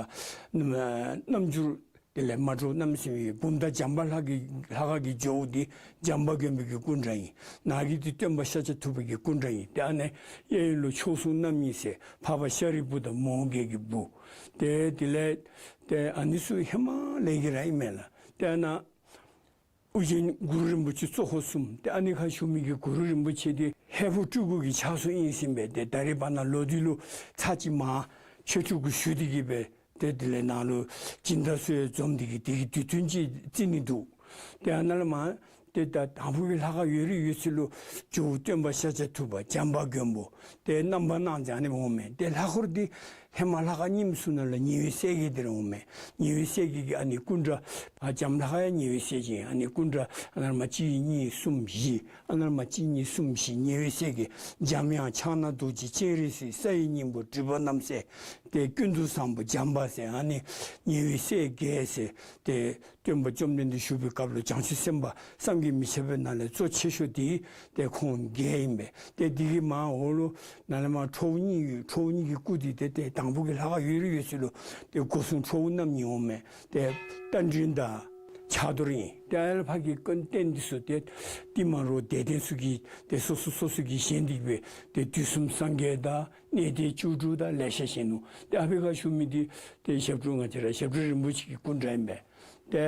རྣམ་འགྱུར་དེ་ལས་མ་འདྲཝ་གནམ་མེད་ས་མེད་ཡོད། བུམ་ཐང་བྱམས་པ་ལྷ་གི་ལྷ་ཁང་གི་ཇོ་བོ་འདི་བྱམས་པ་མགོན་པོ་གི་སྐུ་འདྲ་ཨིན། ནཱ་གི་འདི་སྟོན་པ་ཤཱཀྱ་ཐུབ་པ་གི་སྐུ་འདྲ་ཨིན། ཏེ་ཨ་ནི་གཡས་གཡོན་ལུ་མཆོག་ཟུང་རྣམ་གཉིས་ཟེར་འཕགས་པ་ཤཱ་རིའི་བུ་དང་མོའུ་འགལ་གྱི་བུ། ཏེ་དེ་ལས་ཏེ་ཨ་ནི་ཚུ་ཧེ་མ་ལས་ཀྱི་ར་ཨིན་མས་ལགས། ཏེ་ཨ་ནཱ་ཨོ་རྒྱན་གུ་རུ་རིན་པོ་ཆེ་གཙོ་འཁོར་གསུམ། ཏེ་ཨ་ནི་ཁར་བཞུགས་མི་གི་གུ་རུ་རིན་པོ་ཆེ་འདི་ཧས་པོ་སྤྲུལ་སྐུ་གི་ཕྱག་སྲོལ་ཨིན་ཟེར་ཨིན་པས། ཏེ་ད་རེས་བར་ན་ལོ་དུས་ལུ་ཚར་གཅིག་མར་ཆོས་སྤྲུལ་སྐུ་ཞུ་སྟེ་གི་སྦེ་ཏེ་དེ་ལས་ནཱ་ལུ་སྦྱིན་བདག་ཚུ་ཡང་འཛོམས་ཏེ་གི་དེ་གི་དུས་སྟོན་ཅིག་བརྩི་ནི་འདུག། ཏེ་ཨ་ནཱ་ལས་མར་ཏེ་ད་དང་ཕུ་གི་ལྷ་ཁང་ཡོད་རིགས་ཡོད་ཚད་ལུ་ཇོ་བོ་སྟོན་པ་ཤཱཀྱ་ཐུབ་པ་བྱམས་པ་མགོན་པོ་ཏེ་རྣམ་པར་སྣང་མཛད་ཨ་ནི་འོང་མས། ཏེ་ལྷ་འཁོར་འདི་ཧེ་མ་ལྷ་ཁང་རྙིངམ་ཚུ་ནང་ལས་ཉེ་བའི་སྲས་བརྒྱད་འདི་ར་འོང་མས། ཉེ་བའི་སྲས་བརྒྱད་ཀྱི་ཨ་ནི་སྐུ་འདྲ་ཨ་བྱམས་ལྷ་ཁང་ཡང་ཉེ་བའི་སྲས་བརྒྱད་ཨིན། ཨ་ནི་སྐུ་འདྲ་ཨ་ནཱ་ལས་མར་གཅིག་གཉིས་གསུམ་བཞི། ཨ་ནཱ་ལས་མར་གཅིག་གཉིས་གསུམ་བཞི། ཉེ་བའི་སྲས་བརྒྱད་འཇམ་དབྱངས་ཕྱག་ན་རྡོ་རྗེ་སྤྱན་རས་གཟིགས་ས་ཡི་སྙིང་པོ་སྒྲིབ་པ་རྣམ་སེལ་ཏེ་ཀུན་ཏུ་བཟང་པོ་བྱམས་པ་ཟེར་ཨ་ནི་ཉེ་བའི་སྲས་བརྒྱད་ཟེར་ཏེ་སྟོན་པ་བཅོམ་ལྡན་འདས་བཞུགས་པའི་སྐབས་ལུ་བྱང་ཆུབ་སེམས་དཔའ་བསམ་གྱིས་མི་ཁྱབ་པའི་ནང་ལས་གཙོ་ཆེ་ཤོས་འདི་ཏེ་ཁོང་བརྒྱད་ཨིན་པས། ཏེ་འདི་གི་མར་འོག་ལུ་ནཱ་ལས་མར་ཁྲོ་བོ་གཉིས་ཡོད། ཁྲོ་བོ་གཉིས་ཀྱི་སྐུ་འདི་ཏེ་ཏེ་དང་ཕུ་གི་ལྷ་ཁང་ཡོད་རིགས་ཡོད་ཚད་ལུ་ཏེ་སྒོ་སྲུང་ཁྲོ་བོ་རྣམ་གཉིས་འོང་མས། ཏེ་རྟ་མགྲིན་དང་ཕྱག་རྡོར་ཨིན། ཏེ་ཨ་ལས་ཕར་གྱི་རྟེན་འདི་ཚུ་ཏེ་ཏེ་མ་རུ་དད་ལྡན་ཚུ་གིས་ཏེ་སོ་སོ་སོ་སོ་གིས་བཞེངས་ཏེ་སྦེ་ཏེ་དུས་གསུམ་སངས་རྒྱས་དང་གནས་བརྟན་བཅུ་དྲུག་དང་ལེ་ཤ་བཞེངས་ནུག། ཏེ་ཨ་ཕི་ཁར་བཞུགས་མི་འདི་ཏེ་ཞབས་དྲུང་ང་བཅས་ར་ཞབས་དྲུང་རིན་པོ་ཆེ་གི་སྐུ་འདྲ་ཨིན་པས། ཏེ་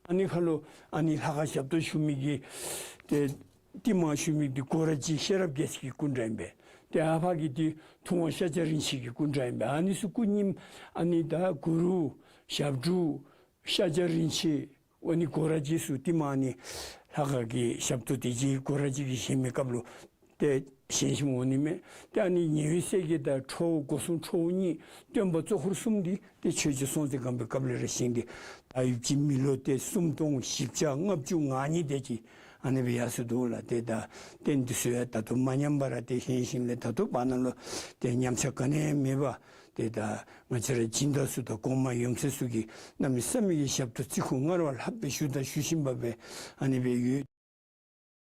ཨ་ནི་ཁར་ལུ་ཨ་ནི་ལྷ་ཁང་ཞབས་ཏོག་ཞུ་མི་གི་ཏེ་ཏེ་མར་བཞུགས་མི་འདི་སྒོ་ར་རྗེ་ཤེས་རབ་རྒྱལ་མཚན་གྱི་སྐུ་འདྲ་ཨིན་པས། ཏེ་ཨ་ཕ་གི་འདི་ཐུབ་དབང་ཤཱཀྱ་རིན་ཆེན་གྱི་སྐུ་འདྲ་ཨིན་པས། ཨ་ནི་ཚུ་སྐུ་རྙིངམ་ཨ་ནི་ད་གུ་རུ་ཞབས་དྲུང་ཤཱཀྱ་རིན་ཆེན་ཨ་ནི་སྒོ་ར་རྗེ་ཚུ་ཏེ་མར་ཨ་ནི་ལྷ་ཁང་གི་ཞབས་ཏོག་འདི་རྗེ་སྒོ་ར་རྗེ་གིས་བཞེངས་མི་སྐབས་ལུ་ཏེ་བཞེངས་བཞེངསམ་འོང་ནི་མས། ཏེ་ཨ་ནི་ཉེ་བའི་སྲས་བརྒྱད་དང་ཁྲོ་བོ་སྒོ་སྲུང་ཁྲོ་བོ་གཉིས་སྟོན་པ་གཙོ་འཁོར་གསུམ་འདི་ཏེ་ཆོས་རྗེ་སྲོང་བཙན་སྒམ་པོའི་སྐབས་ལས་ར་བཞེངས་ཏེ་ད་ཡུདཔ་ཅིག་མི་ལོ་ཏེ་སུམ་སྟོང་བཞི་བརྒྱ་ལྔ་བཅུ་ང་གཉིས་དེ་ཅིག་ཨ་ནི་སྦེ་ཡར་སོ་འདུག་ལགས། ཏེ་ད་རྟེན་འདི་ཚུ་ཡང་ད་ལྟོ་མ་ཉམས་པར་ཏེ་བཞེངས་བཞེངསམ་ལས་ད་ལྟོ་བར་ན་ལུ་ཏེ་ཉམས་ཆག་ག་ནི་ཡང་མེད་པར་ཏེ་ད་ང་བཅས་ར་སྦྱིན་བདག་ཚུ་དང་གོང་མ་ཡོན་ཚད་ཚུ་གིས་གནམ་མེད་ས་མེད་ཀྱི་ཞབས་ཏོག་བརྩི་བཀུར་སྔར་བ་ལྷག་སྦེ་ཞུ་དང་ཞུ་བཞིན་པ་སྦེ་ཨ་ནི་སྦེ་ཡོད།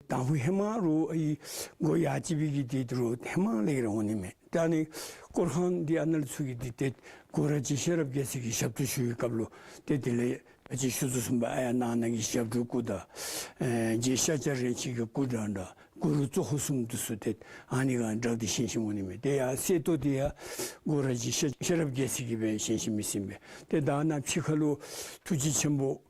དང་ཕུ་ཧེ་མ་རུ་ཨའི་སྒོ་ཡར་ཅིག་སྦེ་གི་འདི་རུ་ཧེ་མ་ལས་ར་འོང་ནི་མས། ཏེ་ཨ་ནི་སྐོར་ཁང་འདི་ཨ་ནཱ་ལས་ཚུར་གྱི་འདི་ཏེ་སྒོ་ར་རྗེ་ཤེས་རབ་རྒྱལ་མཚན་གྱིས་ཞབས་ཏོག་ཞུ་བའི་སྐབས་ལུ་ཏེ་དེ་ལས་ཨ་ཅི་ཞུ་དོ་བཟུམ་སྦེ་ཨ་ཡར་ནང་ན་གི་ཞབས་དྲུང་སྐུ་དང་ཨེ་རྗེ་ཤཱཀྱ་རིན་ཆེན་གྱི་སྐུ་འདྲ་འདྲ་གུ་རུ་གཙོ་འཁོར་གསུམ་འདི་ཚུ་ཏེ་ཨ་ནི་ག་འདྲ་འདི་བཞེངས་བཞེངསམ་འོང་ནི་མས། ཏེ་ཡར་གསེར་ཏོག་འདི་ཡང་སྒོ་ར་རྗེ་ཤེས་ཤེས་རབ་རྒྱལ་མཚན་གྱིས་སྦེ་བཞེངས་བཞེངསམ་ཨིན་ཟེར་ཨིན་པས། ཏེ་ད་ནཱ་ཕྱི་ཁ་ལུ་ཐུགས་རྗེ་ཆེན་པོ་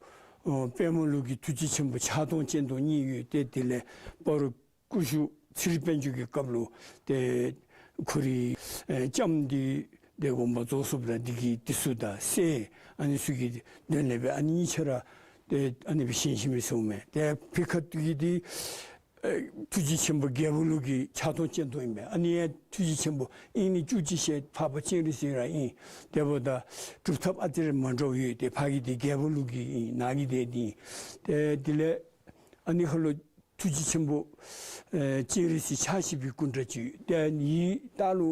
ཨོ་པདྨ་ལུགས་ཀྱི་ཐུགས་རྗེ་ཆེན་པོ་ཕྱག་སྟོང་སྤྱན་སྟོང་གཉིས་ཡོད། ཏེ་དེ་ལས་སྤ་རོ་སྐུ་ཞབས་ཚེ་རིང་དཔལ་འབྱོར་གྱི་སྐབས་ལུ་ཏེ་ཁོ་རའི་ཨེ་ལྕམ་འདི་ཏེ་དགོངས་པ་རྫོགས་སོཔ་ད་འདི་གི་འདི་ཚུ་དང་སྲས་ཨ་ནི་ཚུ་གི་དོན་ལས་སྦེ་ཨ་ནི་གཉིས་ཆ་ར་ཏེ་ཨ་ནི་སྦེ་བཞེངས་བཞེངསམ་ཨིན་ཟེར་ཨིན་མས། ཏེ་ཕི་ཁ་ཐུག་གི་འདི་ཨེ་ཐུགས་རྗེ་ཆེན་པོ་རྒྱལ་པོ་ལུགས་ཀྱི་ཕྱག་སྟོང་སྤྱན་སྟོང་ཨིན་པས། ཨ་ནི་ཡང་ཐུགས་རྗེ་ཆེན་པོ་ཨིན་ནི་བཅུ་གཅིག་ཞལ་འཕགས་པ་སྤྱན་རས་གཟིགས་ར་ཨིན། དེ་འབདཝ་ད་སྒྲུབ་ཐབས་ཨ་ཙི་རེ་མ་འདྲཝ་ཡོད། ཏེ་ཕ་གི་འདི་རྒྱལ་པོ་ལུགས་ཀྱི་ཨིན། ནཱ་གི་འདི་འདི་ཨིན། ཏེ་དེ་ལས་ཨ་ནི་ཁ་ལུ་ཐུགས་རྗེ་ཆེན་པོ་ཨེ་སྤྱན་རས་གཟིགས་ཕྱག་བཞི་པའི་སྐུ་འདྲ་ཅིག། ཏེ་ཨ་ནི་ལྟག་ལུ་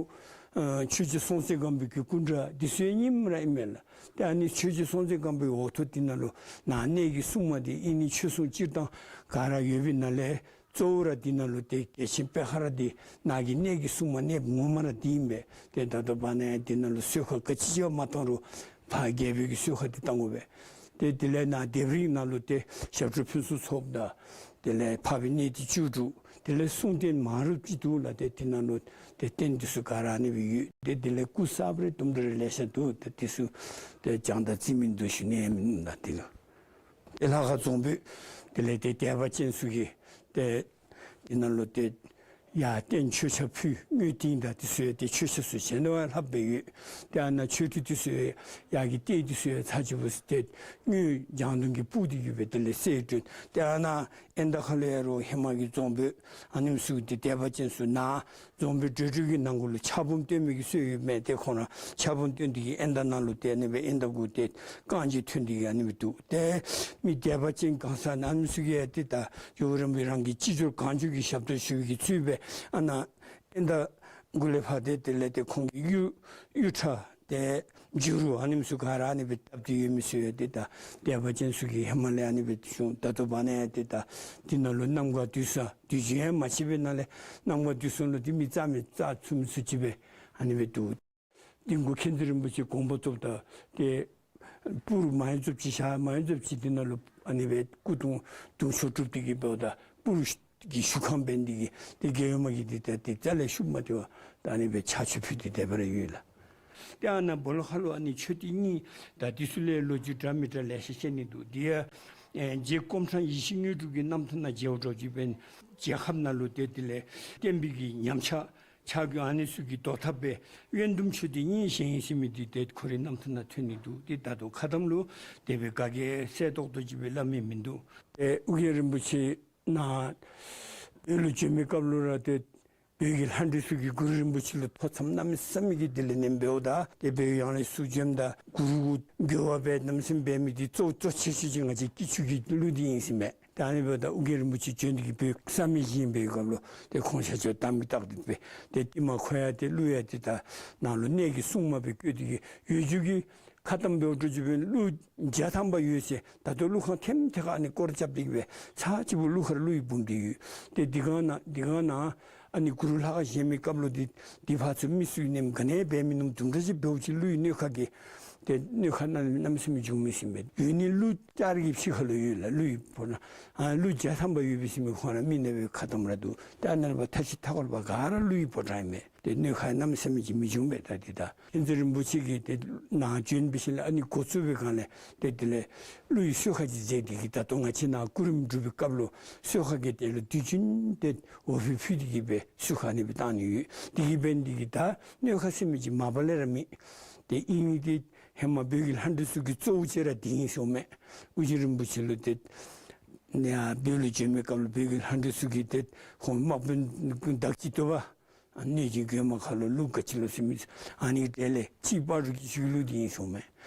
ཨེ་ཆོས་རྗེ་སྲོང་བཙན་སྒམ་པོའི་གི་སྐུ་འདྲ་འདི་ཚུ་ཡང་རྙིངམ་ར་ཨིན་མས་ལགས། ཏེ་ཨ་ནི་ཆོས་རྗེ་སྲོང་བཙན་སྒམ་པོའི་འོག་ཐོག་འདི་ནང་ལུ་ནཱ་གནས་ཀྱི་སྲུང་མ་འདི་ཨིན་ནི་ཆོས་སྲུང་སྤྱིར་བཏང་ག་ར་ཡོད་པའི་ནང་ལས་གཙོ་བོ་ར་འདི་ནང་ལུ་ཏེ་གལ་ཆེན་དཔེ་ཁག་ར་འདི་ནཱ་གི་གནས་ཀྱི་སྲུང་མ་གནསཔོ་ངོ་མ་ར་འདི་ཨིན་པས། ཏེ་ད་ལྟོ་བར་ན་ཡང་འདི་ནང་ལུ་གསོལ་ཁ་ག་ཅི་ཅིག་མ་བཏང་རུང་ཕར་རྒྱལ་པོའི་གི་གསོལ་ཁ་འདི་བཏང་དགོ་པས། ཏེ་དེ་ལས་ནཱ་ལྡེབས་རིས་ནང་ལུ་ཏེ་ཞབས་དྲུང་ཕུན་སུམ་ཚོགས་དང་དེ་ལས་འཕགས་པའི་གནས་བརྟན་བཅུ་དྲུག། དེ་ལས་གསུང་རྟེན་མང་རབས་ཅིག་འདུག་ལགས། ཏེ་དེ་ནང་ལུ་ཏེ་རྟེན་འདི་ཚུ་ག་ར་ཨ་ནི་སྦེ་ཡོད། ཏེ་དེ་ལས་སྐུ་གསརཔ་རེ་དུམ་གྲ་རེ་ལེ་ཤ་འདུག། ཏེ་དེ་ཚུ་ཏེ་བྱང་དང་རྩིས་མིན་འདུག་ཞུ་ནི་མིན་ལགས། དེ་ལུ་ཏེ་ལྷ་ཁང་རྫོང་དཔོན་དེ་ལས་ཏེ་སྡེ་པ་ཅན་ཚུ་གིས་ཏེ་དེ་ནང་ལུ་ཏེ་ཡར་རྟེན་མཆོད་ཆས་ཕུལ། དངུལ་ཏིང་དང་དེ་ཚུ་ཡང་ཏེ་མཆོད་ཆས་ཚུ་བྱིན་ནི་བ་ལྷགཔ་སྦེ་ཡོད། ཏེ་ཨ་ནཱ་མཆོད་ཁྲི་དེ་ཚུ་ཡང་ཡར་གྱི་ལྟེ་དེ་ཚུ་ཡང་ཚར་གཅིག་པོ་ཏེ་དངུལ་ལྗང་མདོག་གིས་སྤུད་དེ་གི་སྦེ་དེ་ལས་གསལ་སྒྲོན། ཏེ་ཨ་ནཱ་ཨེན་ད་ཁ་ལུ་ཡང་རོགས་ཧེ་མ་གི་རྫོང་དཔོན་ཨ་ནེམ་ཚུ་ཏེ་སྡེ་པ་ཅན་ཚུ་ནཱ་རྫོང་དཔོན་གྲོལ་གྲོལ་གྱི་ནང་འཁོད་ལུ་ཕྱག་འབུམ་སྟོན་མི་གི་སྲོལ་ཡོད་མས། ཏེ་ཁོང་ར་ཕྱག་འབུམ་སྟོན་ཏེ་གི་ཨེན་ད་ནང་ལུ་ཏེ་ཨ་ནི་སྦེ་ཨེན་ད་གུ་ཏེ་རྐང་རྗེས་ཐོན་ཏེ་གི་ཨ་ནི་སྦེ་འདུག། ཏེ་མི་སྡེ་པ་ཅན་གང་ཟག་ཨ་ནེམ་ཚུ་གིས་ཡང་ཏེ་ད་ཇོ་བོ་རིན་པོ་རང་གི་ཅི་འབྱོར་གང་འབྱོར་གྱི་ཞབས་ཏོག་ཞུ་བའི་གི་ཚུལ་སྦེ་ཨ་ནཱ་ཨེན་ད་གུ་ལས་ཕར་ཏེ་དེ་ལས་ཏེ་ཁོང་གི་གཡུ་གཡུ་ཁྲ་ཏེ་བྱུ་རུ་ཨ་ནེམ་ཚུ་ག་ར་ཨ་ནི་སྦེ་བཏབ་སྟེ་ཡོད་མི་ཚུ་ཡང་ཏེ་ད་སྡེ་པ་ཅན་ཚུ་གིས་ཧེ་མ་ལས་ཨ་ནི་སྦེ་ཏེ་བྱུང་། ད་ལྟོ་བར་ན་ཡང་ཏེ་ད་འདི་ནང་ལུ་གནམ་གང་དུས་སང་དུས་རྒྱུན་ཡང་མ་ཕྱེད་པའི་ནང་ལས་གནམ་གང་དུས་སང་ལུ་ཏེ་མི་རྩ་མེད་རྩ་ཚུམ་ཚུ་ཅིག་སྦེ་ཨ་ནི་སྦེ་འདུག། འདི་གུ་མཁྱེན་བརྩེ་རིན་པོ་ཆེ་དགོངས་པ་རྫོགསཔ་ད་ཏེ་སྤུར་མ་ཡོང་ཚུགསཔ་ཅིག་བཞག། མ་ཡོང་ཚུགསཔ་ཅིག་འདི་ནང་ལུ་ཨ་ནི་སྦེ་སྐུ་གདུང་གདུང་མཆོག་གྲུབ་སྟེ་གི་འབདཝ་ད་སྤུར་གྱི་བཞུགས་ཁང་འབད་ནི་འདི་གིས་ཏེ་རྒྱལ་ཡུམ་མ་གིས་འདི་ད་ཏེ་རྩ་ལས་ཤུགས་མ་བཏོན་པར་ད་ཨ་ནི་སྦེ་ཕྱག་མཆོད་ཕུལ་ཏེ་སྡོདཔ་ར་ཡོད་ལགས། ཏེ་ཨ་ནཱ་སྦོ་ལོགས་ཁ་ལུ་ཨ་ནི་མཆོད་རྟེན་གཉིས་དང་འདི་ཚུ་ལས་ལོ་རྒྱུས་འདྲ་མི་འདྲ་ལེ་ཤ་བཤད་ནི་འདུག། འདི་ཡང་ཨེ་རྗེ་སྐུ་མཁྱེན་ཡེ་ཤེས་དངོས་གྲུབ་ཀྱི་རྣམ་ཐར་ནང་མཇལཝ་འདྲཝ་ཅིག་འབད་ན་རྒྱལ་ཁབ་ནང་ལུ་ཏེ་དེ་ལས་བསྟན་པའི་གི་ཉམས་ཆག་ཆག་རྒྱུ་ཨ་ནི་ཚུ་གི་བཟློག་ཐབས་སྦེ་དབོན་གདུང་མཆོད་རྟེན་གཉིས་བཞེངས་ཡི་ཟེར་མི་འདི་ཏེ་ཁོ་རའི་རྣམ་ཐར་ནང་ཐོན་ནི་འདུག། ཏེ་ད་ལྟོ་ཁ་གཏམ་ལུ་དེ་སྦེ་ག་གིས་གསལ་ཏོག་ཏོ་ཅིག་སྦེ་སླབ་མི་མིན་འདུག། ཨེ་ཨོ་རྒྱན་རིན་པོ་ཆེ་ནཱ་བོད་ལུ་བྱོན་མི་སྐབས་ལུ་ར་ཏེ་བོད་ཀྱི་ལྷ་འདྲེ་ཚུ་གིས་གུ་རུ་རིན་པོ་ཆེ་ལུ་ཐོ་འཚམས་གནམ་མེད་ས་མེད་ཀྱི་དེ་ལས་ནེམ་འབདཝ་ད་ཏེ་བོད་ཡང་ལས་ཚུར་བྱོནམ་ད་གུ་རུ་གུ་འགྱོ་བ་སྦེ་གནམ་མེད་ས་མེད་འབད་མི་འདི་གཙོ་གཙོ་ཆེ་ཤོས་ཅིག་ང་བཅས་སྐྱིད་ཆུ་གི་ཀླུ་འདི་ཨིན་ཟེར་མས། ཏེ་ཨ་ནི་འབདཝ་ད་ཨོ་རྒྱན་རིན་པོ་ཆེ་བྱོན་ཏེ་གི་བོད་བསམ་ཡས་བཞེངས་པའི་སྐབས་ལུ་ཏེ་ཁོང་ཤར་ཕྱོགས་དམ་གྱི་རྟགས་འདི་སྦེ་ཏེ་ཏེ་མ་ཁོ་ཡང་ཏེ་ཀླུ་ཡང་ཏེ་ད་ནང་ལུ་གནས་ཀྱི་སྲུང་མ་སྦེ་བསྐོས་ཏེ་གི་ཡོད་རྒྱུ་གི་ཁ་གཏམ་འབདཝ་འདྲཝ་ཅིག་འབད་ན་ཀླུ་བརྒྱ་ཐམ་པ་ཡོད་ཟེར། ད་ལྟོ་ཀླུ་ཁང་ཐེམ་ཐེ་ཁར་ཨ་ནི་སྐོར་ར་རྐྱབ་སྟེ་གི་སྦེ་ཚར་གཅིག་པོ་ཀླུ་ཁར་ཀླུ་ཡི་བུམ་འདི་ཡོད། ཏེ་འདི་སྒང་ནཱ་འདི་སྒང་ནཱ་ཨ་ནི་གུ་རུ་ལྷ་ཁང་བཞེངས་མི་སྐབས་ལུ་འདི་འདི་ཕར་ཚུར་མི་ཚུ་གིས་ནེམ་ག་ནི་འབད་མི་ནུམ་དུམ་གྲ་ཅིག་འབདཝ་ཅིག་ཀླུ་ཡི་སྣོད་ཁ་གི་ཏེ་སྣོད་ཁ་ནང་གནམ་མེད་ས་མེད་འབྱུང་མི་ཟེར་མས། ཡོད་ནི་ཀླུ་ལྕགས་རི་གི་ཕྱི་ཁ་ལུ་ཡོད་ལགས། ཀླུ་ཡི་ཕོ་བྲང་ཨ་ཀླུ་བརྒྱ་ཐམ་པ་ཡོད་པས་ཟེར་མི་ཁོང་ར་མི་ནང་པའི་ཁ་གཏམ་ར་འདུག། ཏེ་ཨ་ནཱ་ལས་ཕར་མཐའ་བཞི་མཐའ་འཁོར་ལས་ཕར་ག་ར་ཀླུ་ཡི་ཕོ་བྲང་ཨིན་མས། ཏེ་སྣོད་ཁ་གནམ་མེད་ས་མེད་ཅིག་མི་འབྱུང་པས། ད་འདི་ད་མཁྱེན་བརྩེ་རིན་པོ་ཆེ་གིས་ཏེ་ནཱ་བྱོན་འབད་ཞིནམ་ལས་ཨ་ནི་འགོ་བཙུགས་པའི་སྒང་ལས་ཏེ་དེ་ལས་ཀླུ་ཡི་གསོལ་ཁ་ཅིག་མཛད་དེ་གི་ད་ལྟོ་ང་བཅས་ནཱ་སྐུ་རིམ་སྒྲུབ་པའི་སྐབས་ལུ་གསོལ་ཁ་གི་དེ་ལུ་དུས་རྒྱུན་ཏེ་འོ་ཕུད་ཕུལ་ཏེ་གི་སྦེ་གསོལ་ཁ་ཨ་ནི་སྦེ་བཏང་ནི་ཡོད། དེ་གིས་འབད་ནི་འདི་གིས་ད་སྣོད་ཁ་ཟེར་མི་ཅིག་མ་པ་ལས་ར་མེད། ཏེ་ཨིན་ནི་འདི་ཧེ་མ་བོད་ཀྱི་ལྷ་འདྲེ་ཚུ་གི་གཙོ་བོ་ཅིག་ར་འདི་ཨིན་ཟེར་མས། ཨོ་རྒྱན་རིན་པོ་ཆེ་ལུ་ཏེ་ནཱ་བོད་ལུ་བྱོན་མི་སྐབས་ལུ་བོད་ཀྱི་ལྷ་འདྲེ་ཚུ་གིས་ཏེ་ཁོང་དམག་དཔོན་བདག་གཅིག་ཏུ་བ་གནོད་སྦྱིན་རྒོད་མ་ཁ་ལུ་ཀླུ་ག་ཅི་ལོ་ཟེར་མི་ཨ་ནི་དེ་ལས་ཅིག་སྤ་རོ་གི་ཆུ་ཀླུ་འདི་ཨིན་ཟེར་མས།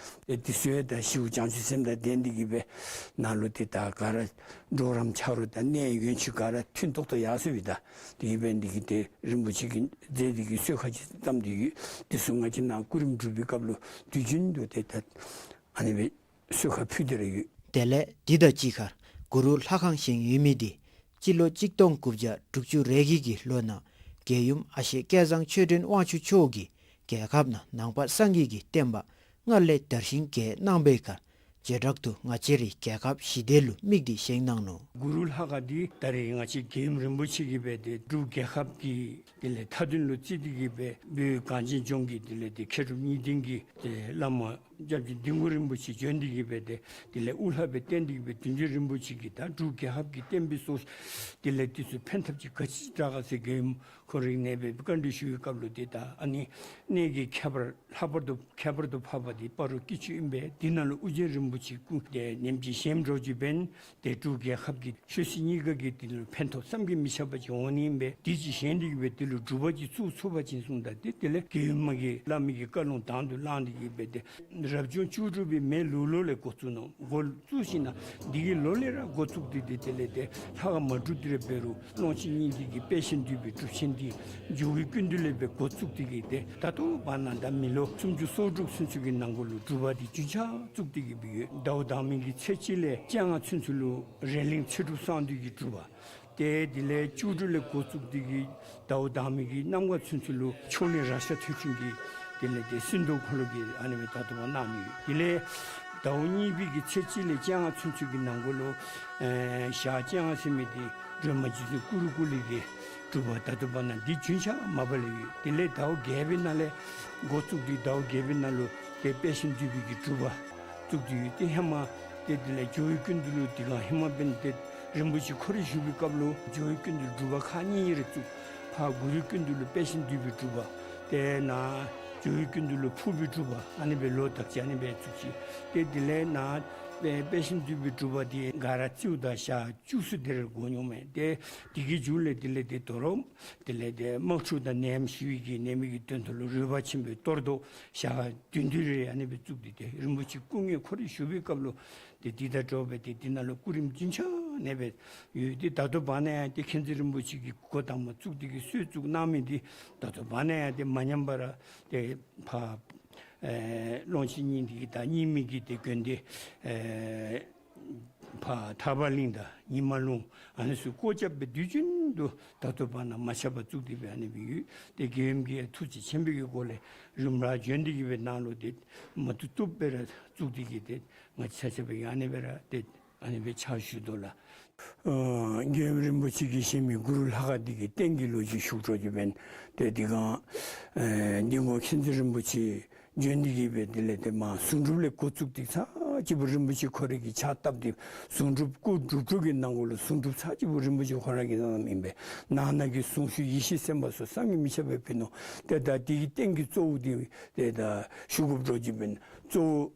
ཏེ་དེ་ཚུ་ཡང་ད་ཞི་བ་བྱང་ཆུབ་སེམས་དང་ལྡན་ཏེ་གི་སྦེ་ནཱ་ལུ་ཏེ་ད་ག་ར་འགྲོ་རམ་ཆ་རོགས་དང་གནས་ཡོན་ཆུ་ག་ར་མཐུན་ཏོག་ཏོ་ཡར་སོང་བའི་ད་དེ་གིས་འབད་ནི་འདི་གིས་ཏེ་རིན་པོ་ཆེ་གིས་མཛད་དེ་གི་གསོལ་ཁ་ཅིག་བཏབ་སྟེ་ཡོད། དེ་ཚུ་ང་བཅས་ནཱ་སྐུ་རིམ་སྒྲུབ་པའི་སྐབས་ལུ་དུས་རྒྱུན་དུ་ཏེ་ད་ཨ་ནི་སྦེ་གསོལ་ཁ་ཕུལ་ཏེ་ར་ཡོད། དེ་ལས་འདི་དང་གཅིག་ཁར་གུ་རུ་ལྷ་ཁང་བཞེངས་ཡོད་མི་འདི་སྤྱི་ལོ་གཅིག་སྟོང་དགུ་བརྒྱ་དྲུག་ཅུ་རེ་གཅིག་གི་ལོ་ནང་རྒྱལ་ཡུམ་ཨ་ཞེ་སྐལ་བཟང་ཆོས་སྒྲོན་དབང་ཕྱུག་མཆོག་གིས་རྒྱལ་ཁབ་ནང་ནང་པ་སངས་རྒྱས་ཀྱི་བསྟན་པ་སྔར་ལས་དར་ཞིང་རྒྱས་གནང་བའི་ཁར་བྱེ་བྲག་ཏུ་ང་བཅས་རའི་རྒྱལ་ཁབ་ཞི་བདེ་ལུ་དམིགས་ཏེ་བཞེངས་གནང་ནུག། གུ་རུ་ལྷ་ཁང་འདི་ད་རེས་ང་བཅས་རྒྱལ་ཡུམ་རིན་པོ་ཆེ་གིས་འབད་དེ་འབྲུག་རྒྱལ་ཁབ་ཀྱི་དེ་ལས་མཐའ་དོན་ལུ་བརྩིས་ཏེ་གི་སྦེ་བོད་གངས་ཅན་ལྗོངས་ཀྱི་དེ་ལས་ཏེ་མཁས་གྲུབ་གཉིས་ལྡན་གྱི་ཏེ་བླ་མ་སྐྱབས་རྗེ་ལྡིང་གུ་རིན་པོ་ཆེ་བྱོན་ཏེ་གི་སྦེ་ཏེ་དེ་ལས་དབུ་བླ་སྦེ་བསྟེན་ཏེ་གི་སྦེ་བདུན་ཅུ་རིན་པོ་ཆེ་གིས་ད་འབྲུག་རྒྱལ་ཁབ་ཀྱི་བསྟན་པའི་སྲོག་དེ་ལས་དེ་ཚུ་ཕན་ཐབས་ཅིག་ག་ཅི་དྲག་ག་ཟེར་རྒྱལ་ཡུམ་ཁོ་རའི་ནེ་སྦེ་བཀའ་འདྲི་ཞུ་བའི་སྐབས་ལུ་ཏེ་ད་ཨ་ནི་གནས་ཀྱི་ཁྱད་པར་ལྷག་པར་དུ་ཁྱད་པར་དུ་འཕགས་པ་འདི་སྤ་རོ་སྐྱིད་ཆུ་ཨིན་པས། འདི་ནང་ལུ་ཨོ་རྒྱན་རིན་པོ་ཆེ་སྐུ་དེ་ནེམ་ཅིག་བཞེངསམ་འདྲཝ་ཅིག་འབད་ན་ཏེ་འབྲུག་རྒྱལ་ཁབ་ཀྱི་ཆོས་སྲིད་གཉིས་ཀ་གི་དེ་ལུ་ཕན་ཐོགས་བསམ་གྱིས་མི་ཁྱབ་པ་ཅིག་འོང་ནི་ཨིན་པས། དེ་ཅིག་བཞེངས་ཏེ་གི་སྦེ་དེ་ལུ་སྒྲུབ་པ་ཅིག་བཙུགས་ཚུགས་པ་ཅིན་གསུངམ་ད་ཏེ་དེ་ལས་རྒྱལ་ཡུམ་མ་གིས་བླ་མ་གི་བཀའ་ལུང་དང་དུ་བླངས་ཏེ་གི་སྦེ་ཏེ་རབ་བྱུང་བཅུ་དྲུག་པའི་མེ་ལུག་ལོ་ལས་འགོ་བཙུགས་ནུག། འགོ་བཙུགས་ཞིནམ་ལས་འདི་གི་ལོ་ལས་ར་འགོ་བཙུགས་ཏེ་ཏེ་དེ་ལས་ཏེ་ལྷ་ཁང་མ་གྲུབ་སྟེ་ར་འབད་རུང་ཀློང་ཆེན་སྙིང་ཐིག་གི་དཔེ་ཆེན་འདུས་པའི་སྒྲུབ་ཆེན་འདི་འཇུག་པའི་ཀུན་འདུས་ལས་སྦེ་འགོ་བཙུགས་ཏེ་གི་ཏེ་ད་ལྟོ་བར་ན་ད་མི་ལོ་སུམ་ཅུ་སོ་དྲུག་ཚུན་ཚོད་ཀྱི་ནང་འཁོད་ལུ་སྒྲུབ་པ་འདི་རྒྱུན་ཆགས་བཙུགས་ཏེ་གི་སྦེ་ཡོད། ཟླཝ་དང་པའི་གི་ཚེས་གཅིག་ལས་བཅོ་ལྔ་ཚུན་ཚོད་ལུ་རེ་གླིང་ཚེ་སྒྲུབ་གསང་འདུས་ཀྱི་སྒྲུབ་པ། ཏེ་དེ་ལས་བཅུ་དྲུག་ལས་འགོ་བཙུགས་ཏེ་གི་ཟླཝ་དང་པའི་གི་གནམ་གང་ཚུན་ཚོད་ལུ་ཕྱོགས་གླིང་རཀྴ་ཐོད་ཕྲེང་གི་དེ་ལས་ཏེ་སིནྡྷུ་འཁོར་ལོ་གི་ཨ་ནི་སྦེ་ད་ལྟོ་བར་གནང་ནི་ཡོད། དེ་ལས་ ཟླཝ་གཉིས་པའི་གི་ཚེས་གཅིག་ལས་བཅོ་ལྔ་ཚུན་ཚོད་ཀྱི་ནང་འཁོད་ལུ་ཨེ་ཞག་བཅོ་ལྔ་ཟེར་མི་འདི་སྒྲོལ་མ་རྗེ་བཙུན་ཀུ་རུ་ཀུ་ལི་གི་སྒྲུབ་པ་ད་ལྟོ་བར་ན་འདི་རྒྱུན་ཆགས་མ་པ་ལས་ཡོད། དེ་ལས་ཟླཝ་བརྒྱད་པའི་ནང་ལས་འགོ་བཙུགས་ཏེ་ཟླཝ་བརྒྱད་པའི་ནང་ལུ་ཏེ་དཔལ་ཞིང་འདུས་པའི་གི་སྒྲུབ་པ་བཙུགས་ཏེ་ཡོད། ཏེ་ཧེ་མ་ཏེ་དེ་ལས་ཇོ་བོའི་ཀུན་འདུས་ལུ་དེ་སྒང་ཧེ་མ་འབདན་ཏེ་རིན་པོ་ཆེ་ཁོ་ར་བཞུགས་པའི་སྐབས་ལུ་ཇོ་བོའི་ཀུན་འདུས་སྒྲུབ་པ་ཁག་གཉིས་རེ་བཙུགས། ཕར་གུ་རུའི་ཀུན་འདུས་ལུ་དཔལ་ཞིང་འདུས་པའི་སྒྲུབ་པ། ཏེ་ནཱ་ཇོ་བོའི་ཀུན་འདུས་ལུ་ཕུར་པའི་སྒྲུབ་པ། ཨ་ནི་སྦེ་ལོག་བཏགས་ཅི། ཨ་ནི་སྦེ་བཙུགས་ཅི། ཏེ་དེ་ལས་ནཱ་དཔལ་དཔལ་ཞིང་འདུས་པའི་སྒྲུབ་པ་འདི་ག་ར་རྩིཝ་ད་ཞག་བཅུ་གསུམ་དེ་རེ་འགོར་འོང་མས། ཏེ་དེ་གི་མཇུག་ལས་དེ་ལས་ཏེ་དོ་རུང་དེ་ལས་ཏེ་དམག་འཁྲུག་དང་ནད་ཡམས་ཞི་བའི་གི་ནད་མེད་ཀྱི་དོན་དུ་ལུ་རོལ་པ་ཆེན་པོའི་གཏོར་བཟློག་ཞག་བདུན་བདུན་རེ་ཨ་ནི་སྦེ་བཙུགས་ཏེ་ཏེ་རིན་པོ་ཆེ་སྐུ་དངོས་ཁོ་ར་བཞུགས་པའི་སྐབས་ལུ་ཏེ་འདི་དང་འདྲཝ་སྦེ་ཏེ་འདི་ནང་ལུ་སྐུ་རིམ་རྒྱུན་ཆགས་ནི་སྦེ་ཡོད། ཏེ་ད་ལྟོ་བར་ན་ཡང་ཏེ་མཁྱེན་བརྩེ་རིན་པོ་ཆེ་གིས་འགོ་དང་པ་བཙུགས་ཏེ་གི་སྲོལ་བཙུགས་གནང་མི་འདི་ད་ལྟོ་བར་ན་ཡང་ཏེ་མ་ཉམས་པར་ཏེ་ཕར་ཨེ་ཀློང་ཆེན་སྙིང་ཐིག་གི་དང་རྙིང་མའི་གི་ཏེ་དགོན་སྡེ་ཨེ་ཕར་ཐར་པ་གླིང་དང་ཉི་མ་ལུང་ཨ་ནི་ཚུ་སྒོ་རྒྱབ་སྦེ་དུས་རྒྱུན་དུ་ད་ལྟོ་བར་ན་མ་ཆག་པར་བཙུགས་ཏེ་སྦེ་ཨ་ནི་སྦེ་ཡོད། ཏེ་རྒྱལ་ཡུམ་གྱིས་ཐུགས་རྗེ་ཆེན་པོའི་གི་སྒོ་ལས་རིམ་གྲོ་བྱོན་ཏེ་གི་སྦེ་ནང་ལུ་ཏེ་མ་བཏུབ་བཏུབ་སྦེ་ར་བཙུགས་ཏེ་གི་ཏེ་ང་བཅས་ཆ་ཁྱབ་སྦེ་ཨ་ནི་སྦེ་ར་ཏེ་ཨ་ནི་སྦེ་ཕྱག་ཞུ་དོ་ལགས། ཨ་རྒྱལ་ཡུམ་རིན་པོ་ཆེ་གིས་བཞེངས་མི་གུ་རུ་ལྷ་ཁང་འདི་གི་རྟེན་གྱི་ལོ་རྒྱུས་ཞུ་དོ་ཅིག་འབདན་ཏེ་འདི་སྒང་ཨེ་འདི་སྒང་མཁྱེན་བརྩེ་རིན་པོ་ཆེ་བྱོན་ཏེ་གི་སྦེ་དེ་ལས་ཏེ་མ་གཟུངས་སྒྲུབ་ལས་འགོ་བཙུགས་ཏེ་ཚར་གཅིག་པོ་རིན་པོ་ཆེ་ཁོ་རའི་གི་ཕྱག་བཏབ་སྟེ་གཟུངས་སྒྲུབ་སྐུ་སྒྲུབ་གྲོལ་གྱི་ནང་འཁོད་ལུ་གཟུངས་སྒྲུབ་ཚར་གཅིག་པོ་རིན་པོ་ཆེ་ཁོ་ར་གིས་གནངམ་ཨིན་པས། ནང་ན་གི་གཟུངས་གཞུག་ཡེ་ཤེས་སེམས་དཔའ་སོགས་བསམ་གྱིས་མི་ཁྱབ་པ་ཕུལ་ནུག། ཏེ་ད་འདི་གི་རྟེན་གྱི་གཙོ་བོ་འདི་ཏེ་ད་ཞུ་དགོཔ་འདྲཝ་ཅིག་འབདན་གཙོ་བོ་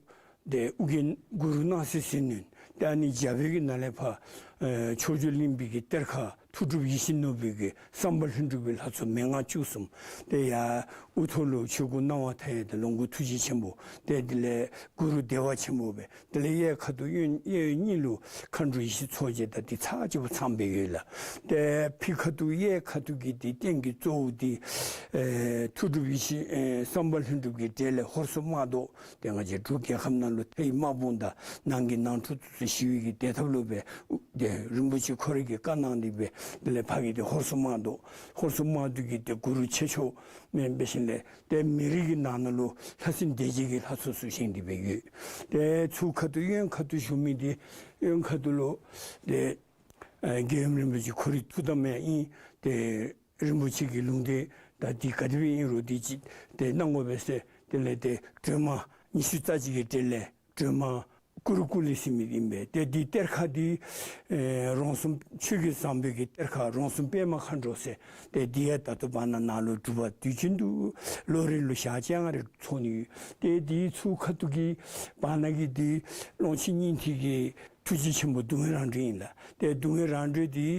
ཏེ་ཨོ་རྒྱན་གུ་རུ་སྣང་སྲིད་ཟིལ་གནོན། ཏེ་ཨ་ནི་རྒྱབ་པའི་གི་ནང་ལས་ཕར་ཨེ་ཕྱོགས་བཅུ་གླིང་པའི་གི་གཏེར་ཁ་མཐུ་སྒྲུབ་ཡིད་བཞིན་ནོར་བུའི་གི་བསམ་པ་ལྷུན་གྲུབ་ཀྱི་ལྷ་ཚོགས་མན་ངག་བཅུ་གསུམ། ཏེ་ཡར་དབུ་ཐོག་ལུ་ཆོས་སྐུ་སྣང་བ་མཐའ་ཡས་དང་ལོངས་སྐུ་ཐུགས་རྗེ་ཆེན་པོ། ཏེ་དེ་ལས་གུ་རུ་བདེ་བ་ཆེན་པོ་སྦེ། དེ་ལས་གཡས་ཁ་ཐུག་གཡོན་གཡས་གཡོན་གཉིས་ལུ་མཁའ་འགྲོ་ཡེ་ཤེས་མཚོ་རྒྱལ་དང་འདི་ཚར་གཅིག་པོ་ཚངམ་སྦེ་ཡོད་ལགས། ཏེ་ཕྱི་ཁ་ཐུག་གཡས་ཁ་ཐུག་གི་འདི་རྟེན་གྱི་གཙོ་བོ་འདི་ཨེ་མཐུ་སྒྲུབ་ཡེ་ཤེས་ཨེ་བསམ་པ་ལྷུན་གྲུབ་ཀྱི་གྲས་ལས་ཧོར་སོག་དམག་བཟློག། ཏེ་ང་བཅས་འབྲུག་རྒྱལ་ཁབ་ནང་ལུ་མཐའི་དམག་དཔུང་དང་ནང་གི་ནང་འཁྲུག་ཚུ་ཞི་བའི་གི་བདེ་ཐབས་ལུ་སྦེ་ཏེ་རིན་པོ་ཆེ་ཁོ་རའི་གི་བཀའ་གནང་སྟེ་སྦེ་དེ་ལས་ཕ་གི་ཏེ་ཧོར་སོག་དམག་བཟློག། ཧོར་སོག་དམག་བཟློག་གི་ཏེ་གུ་རུ་ཆེ་མཆོག་མེན་པའི་ཞིནམ་ལས་ཏེ་མི་རིགས་ཀྱི་ནང་ན་ལུ་ལྷ་སྲིན་སྡེ་བརྒྱད་ཀྱི་ལྷ་ཚོགས་ཚུ་བཞེངས་ཏེ་སྦེ་ཡོད། ཏེ་ཚུར་ཁ་ཐུག་གཡོན་ཁ་ཐུག་བཞུགས་མི་འདི་གཡོན་ཁ་ཐུག་ལུ་ཏེ་ཨེ་རྒྱལ་ཡུམ་རིན་པོ་ཆེ་ཁོ་རའི་ཐུགས་དམ་ཡང་ཨིན། ཏེ་རིན་པོ་ཆེ་གི་ལུང་བསྟན་ད་འདི་ག་དེ་སྦེ་ཨིན་རུང་འདི་ཅིག་ཏེ་གནང་དགོ་པས་ཟེར་དེ་ལས་ཏེ་སྒྲོལ་མ་ཉི་ཤུ་རྩ་གཅིག་གི་གྲས་ལས་སྒྲོལ་མ་ཀུ་རུ་ཀུ་ལི་ཟེར་མི་འདི་ཨིན་པས། ཏེ་འདི་གཏེར་ཁ་འདི་ཨེ་རོང་ཟོམ་ཆོས་རྒྱལ་བཟང་པོའི་གི་གཏེར་ཁ་རོང་ཟོམ་པདྨ་མཁའ་འགྲོ་ཟེར། ཏེ་འདི་ཡང་ད་ལྟོ་བར་ན་ནཱ་ལུ་སྒྲུབ་པ་དུས་རྒྱུན་དུ་ལོ་རེ་ལུ་ཞག་བཅོ་ལྔ་རེ་ཚོགས་ནི་ཡོད། ཏེ་འདི་ཚུར་ཁ་ཐུག་གི་བར་ན་གི་འདི་ཀློང་ཆེན་སྙིང་ཐིག་གི་ཐུགས་རྗེ་ཆེན་པོ་སྡུག་བསྔལ་རང་གྲོལ་ཨིན་ལགས། ཏེ་སྡུག་བསྔལ་རང་གྲོལ་འདི་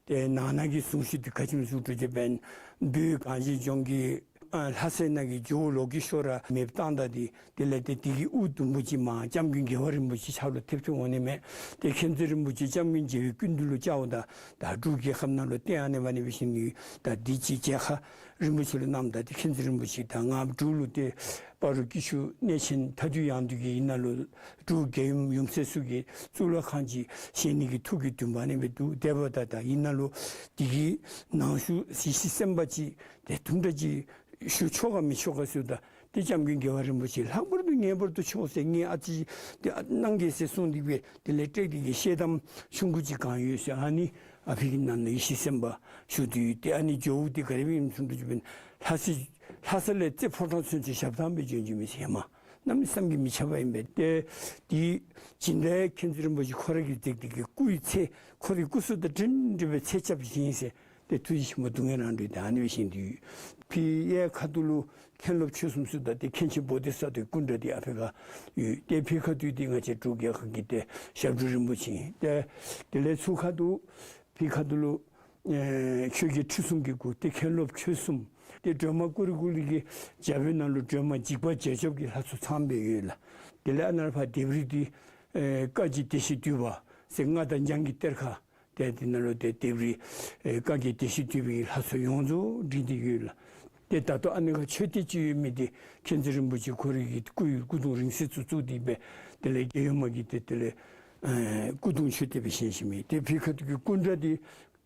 ཏེ་ནང་ན་གི་གཟུངས་གཞུག་འདི་ག་ཅི་སྨོ་ཟེར་བ་ཅིན་བོད་གངས་ཅན་ལྗོངས་ཀྱི་ཨ་ལྷ་སའི་ནང་གི་ཇོ་བོ་ལོ་ཀེ་ཤྭ་ར་མེདཔ་བཏང་ད་འདི་དེ་ལས་ཏེ་དེ་གི་དབུ་དུམ་བུ་ཅིག་མར་སྐྱབས་མགོན་རྒྱལ་བ་རིན་པོ་ཆེ་ཕྱག་ལུ་ཐེབས་ཏེ་འོང་ནི་མས། ཏེ་མཁྱེན་བརྩེ་རིན་པོ་ཆེ་སྐྱབས་མགོན་རྒྱལ་བའི་སྐུ་མདུན་ལུ་བཅརཝ་ད་ད་འབྲུག་རྒྱལ་ཁབ་ནང་ལུ་བསྟན་ཨ་ནི་སྦེ་ཨ་ནི་སྦེ་བཞེངས་ནི་ཡོད། ད་འདི་ཅིག་མཇལ་ཁ་རིན་པོ་ཆེ་ལུ་གནངམ་ད་ཏེ་མཁྱེན་བརྩེ་རིན་པོ་ཆེ་ད་ང་འབྲུག་ལུ་ཏེ་སྤ་རོ་སྐྱིད་ཆུ་གནས་ཆེན་མཐའ་འདུལ་ཡང་འདུལ་གྱི་ཡིག་ནང་ལུ་འབྲུག་རྒྱལ་ཡུམ་ཡུམ་སྲས་ཚུ་གིས་གཙུག་ལག་ཁང་ཅིག་བཞེངས་ནི་གི་ཐུགས་ཀྱི་འདུན་པ་ཨ་ནི་སྦེ་འདུག། དེ་འབདཝ་ད་ད་ཡིག་ནང་ལུ་འདི་གི་ནང་ཞུ་ཡེ་ཤེས་སེམས་དཔའ་ཅིག་ཏེ་དུམ་གྲ་ཅིག་ཞུ་ཆོག་ག་མི་ཆོག་ག་ཟེརཝ་ད་ཏེ་སྐྱབས་མགོན་རྒྱལ་བ་རིན་པོ་ཆེ་ལྷག་པར་དུ་ངེས་པར་དུ་ཆོག་ཟེར། ངེས་ཨ་ཙི་ཏེ་གནང་གེ་ཟེར་གསུངས་ཏེ་སྦེ་དེ་ལས་སྤྲེལ་ཏེ་གི་ཤེལ་དམ་ཆུང་ཀུ་ཅིག་གང་ཡོད་ཟེར། ཨ་ནི་ཨ་ཕི་གི་ནང་ན་ཡེ་ཤེས་སེམས་དཔའ་བཞུགས་ཏེ་ཡོད། ཏེ་ཨ་ནི་ཇོ་བོ་འདི་ག་དེ་སྦེ་ཨིནམ་ཟེར་བ་ཅིན་ལྷ་ས་ལྷ་ས་ལས་རྩེ་ཕོ་བྲང་ཚུན་ཚོད་ཞབས་ཐང་སྦེ་བྱོན་བྱོནམ་ཨིན་ཟེར་མས། གནམ་མེད་ས་མེད་ཀྱི་མི་ཁྱབ་པ་ཨིན་པས། ཏེ་དེ་སྦྱིན་བདག་མཁྱེན་བརྩེ་རིན་པོ་ཆེ་ཁོ་ར་གིས་མཛད་དེ་གི་སྐུའི་ཚད་ཁོ་རའི་སྐུ་གཟུགས་དང་འདྲན་འདྲ་སྦེ་ཚད་རྐྱབ་བཞེངས་ཟེར། ཏེ་ཐུགས་རྗེ་ཆེན་པོ་སྡུག་བསྔལ་རང་གྲོལ་འདི་ཨ་ནི་སྦེ་བཞེངས་ཏེ་ཡོད། ཕི་གཡས་ཁ་ཐུག་ལུ་མཁན་སློབ་ཆོས་གསུམ་ཟེརཝ་ད་ཏེ་མཁན་ཆེན་བོ་དྷི་ས་ཏྭའི་སྐུ་འདྲ་འདི་ཨ་ཕི་ཁར་ཡོད། ཏེ་ཕི་ཁ་ཐུག་འདི་ང་བཅས་འབྲུག་རྒྱལ་ཁབ་ཀྱི་ཏེ་ཞབས་དྲུང་རིན་པོ་ཆེ་ཨིན། ཏེ་དེ་ལས་ཚུར་ཁ་ཐུག་ཕི་ཁ་ཐུག་ལུ་ཨེ་ཆོས་རྒྱལ་ཁྲི་སྲོང་གི་སྐུ། ཏེ་མཁན་སློབ་ཆོས་གསུམ། ཏེ་སྒྲོལ་མ་ཀུ་རུ་ཀུ་ལི་གི་རྒྱབ་ནང་ལུ་སྒྲོལ་མ་འཇིགས་པ་བྱེད་སྐྱོབ་ཀྱི་ལྷ་ཚོགས་ཚངམ་སྦེ་ཡོད་ལགས། དེ་ལས་ཨ་ནཱ་ཕར་ལྡེབས་རིས་འདི་ཨེ་བཀའ་བརྒྱུད་སྡེ་བཞི་འདུས་པ་ཟེར་མངའ་བདག་འཇང་གི་གཏེར་ཁ། ཏེ་དེ་ནང་ལུ་ཏེ་ལྡེབས་རིས་ཨེ་བཀའ་བརྒྱུད་སྡེ་བཞི་འདུས་པའི་ལྷ་ཚོགས་ཡོངས་རྫོགས་བྲིས་ཏེ་ཡོད་ལགས། ཏེ་ད་ལྟོ་ཨ་ནི་ཁར་མཆོད་རྟེན་ཅིག་ཡོད་མི་འདི་མཁྱེན་བརྩེ་རིན་པོ་ཆེ་ཁོ་རའི་གི་སྐུ་ཡི་སྐུ་གདུང་རིང་བསྲེལ་ཚུ་བཙུགས་ཏེ་སྦེ་དེ་ལས་རྒྱལ་ཡུམ་མ་གི་ཏེ་དེ་ལས་ཨེ་སྐུ་གདུང་མཆོད་རྟེན་སྦེ་བཞེངས་བཞེངསམ་ཨིན། ཏེ་ཕི་ཁ་ཐུག་གི་སྐུ་འདྲ་འདི་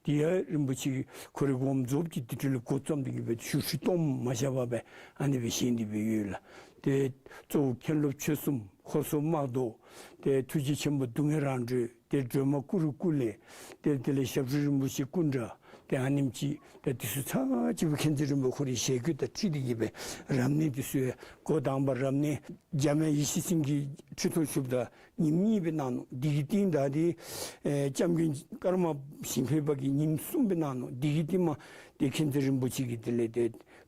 འདི་ཡང་རིན་པོ་ཆེ་ཁོ་རའི་དགོངས་རྫོགས་ཀྱི་དེ་འཕྲོ་ལས་འགོ་བརྩམས་ཏེ་གི་སྦེ་ཞུ་ཧྲི་གཏོརམ་མ་བཞག་པར་སྦེ་ཨ་ནི་སྦེ་བཞེངས་ཏེ་སྦེ་ཡོད་ལགས། ཏེ་གཙོ་བོ་མཁན་སློབ་ཆོས་གསུམ། ཧོར་སོག་དམག་བཟློག། ཏེ་ཐུགས་རྗེ་ཆེན་པོ་སྡུག་བསྔལ་རང་གྲོལ། ཏེ་སྒྲོལ་མ་སྐུ་རུ་སྐུ་ལས། ཏེ་དེ་ལས་ཞབས་དྲུང་རིན་པོ་ཆེ་སྐུ་འདྲ། ཏེ་ཨ་ནེམ་ཅིག་ད་དེ་ཚུ་ཚར་གཅིག་སྦེ་མཁྱེན་བརྩེ་རིན་པོ་ཆེ་ཁོ་རའི་ཞལ་བཀོད་དང་འཁྲིལ་ཏེ་གི་སྦེ་རབ་གནས་དེ་ཚུ་ཡང་འགོ་དང་པ་རབ་གནས་འཇམ་དབྱངས་ཡེ་ཤེས་སེང་གེ་ཁྲི་སྟོང་བཞུགསཔ་ད་ཉིནམ་གཉིས་སྦེ་གནང་ནུག། དེ་གི་རྟིང་བདའ་སྟེ་ཨེ་སྐྱབས་མགོན་ཀརྨ་ཞིང་ཕེབས་པ་གིས་ཉིནམ་གསུམ་སྦེ་གནང་ནུག། དེ་གི་རྟིང་མ་ཏེ་མཁྱེན་བརྩེ་རིན་པོ་ཆེ་གིས་དེ་ལས་ཏེ་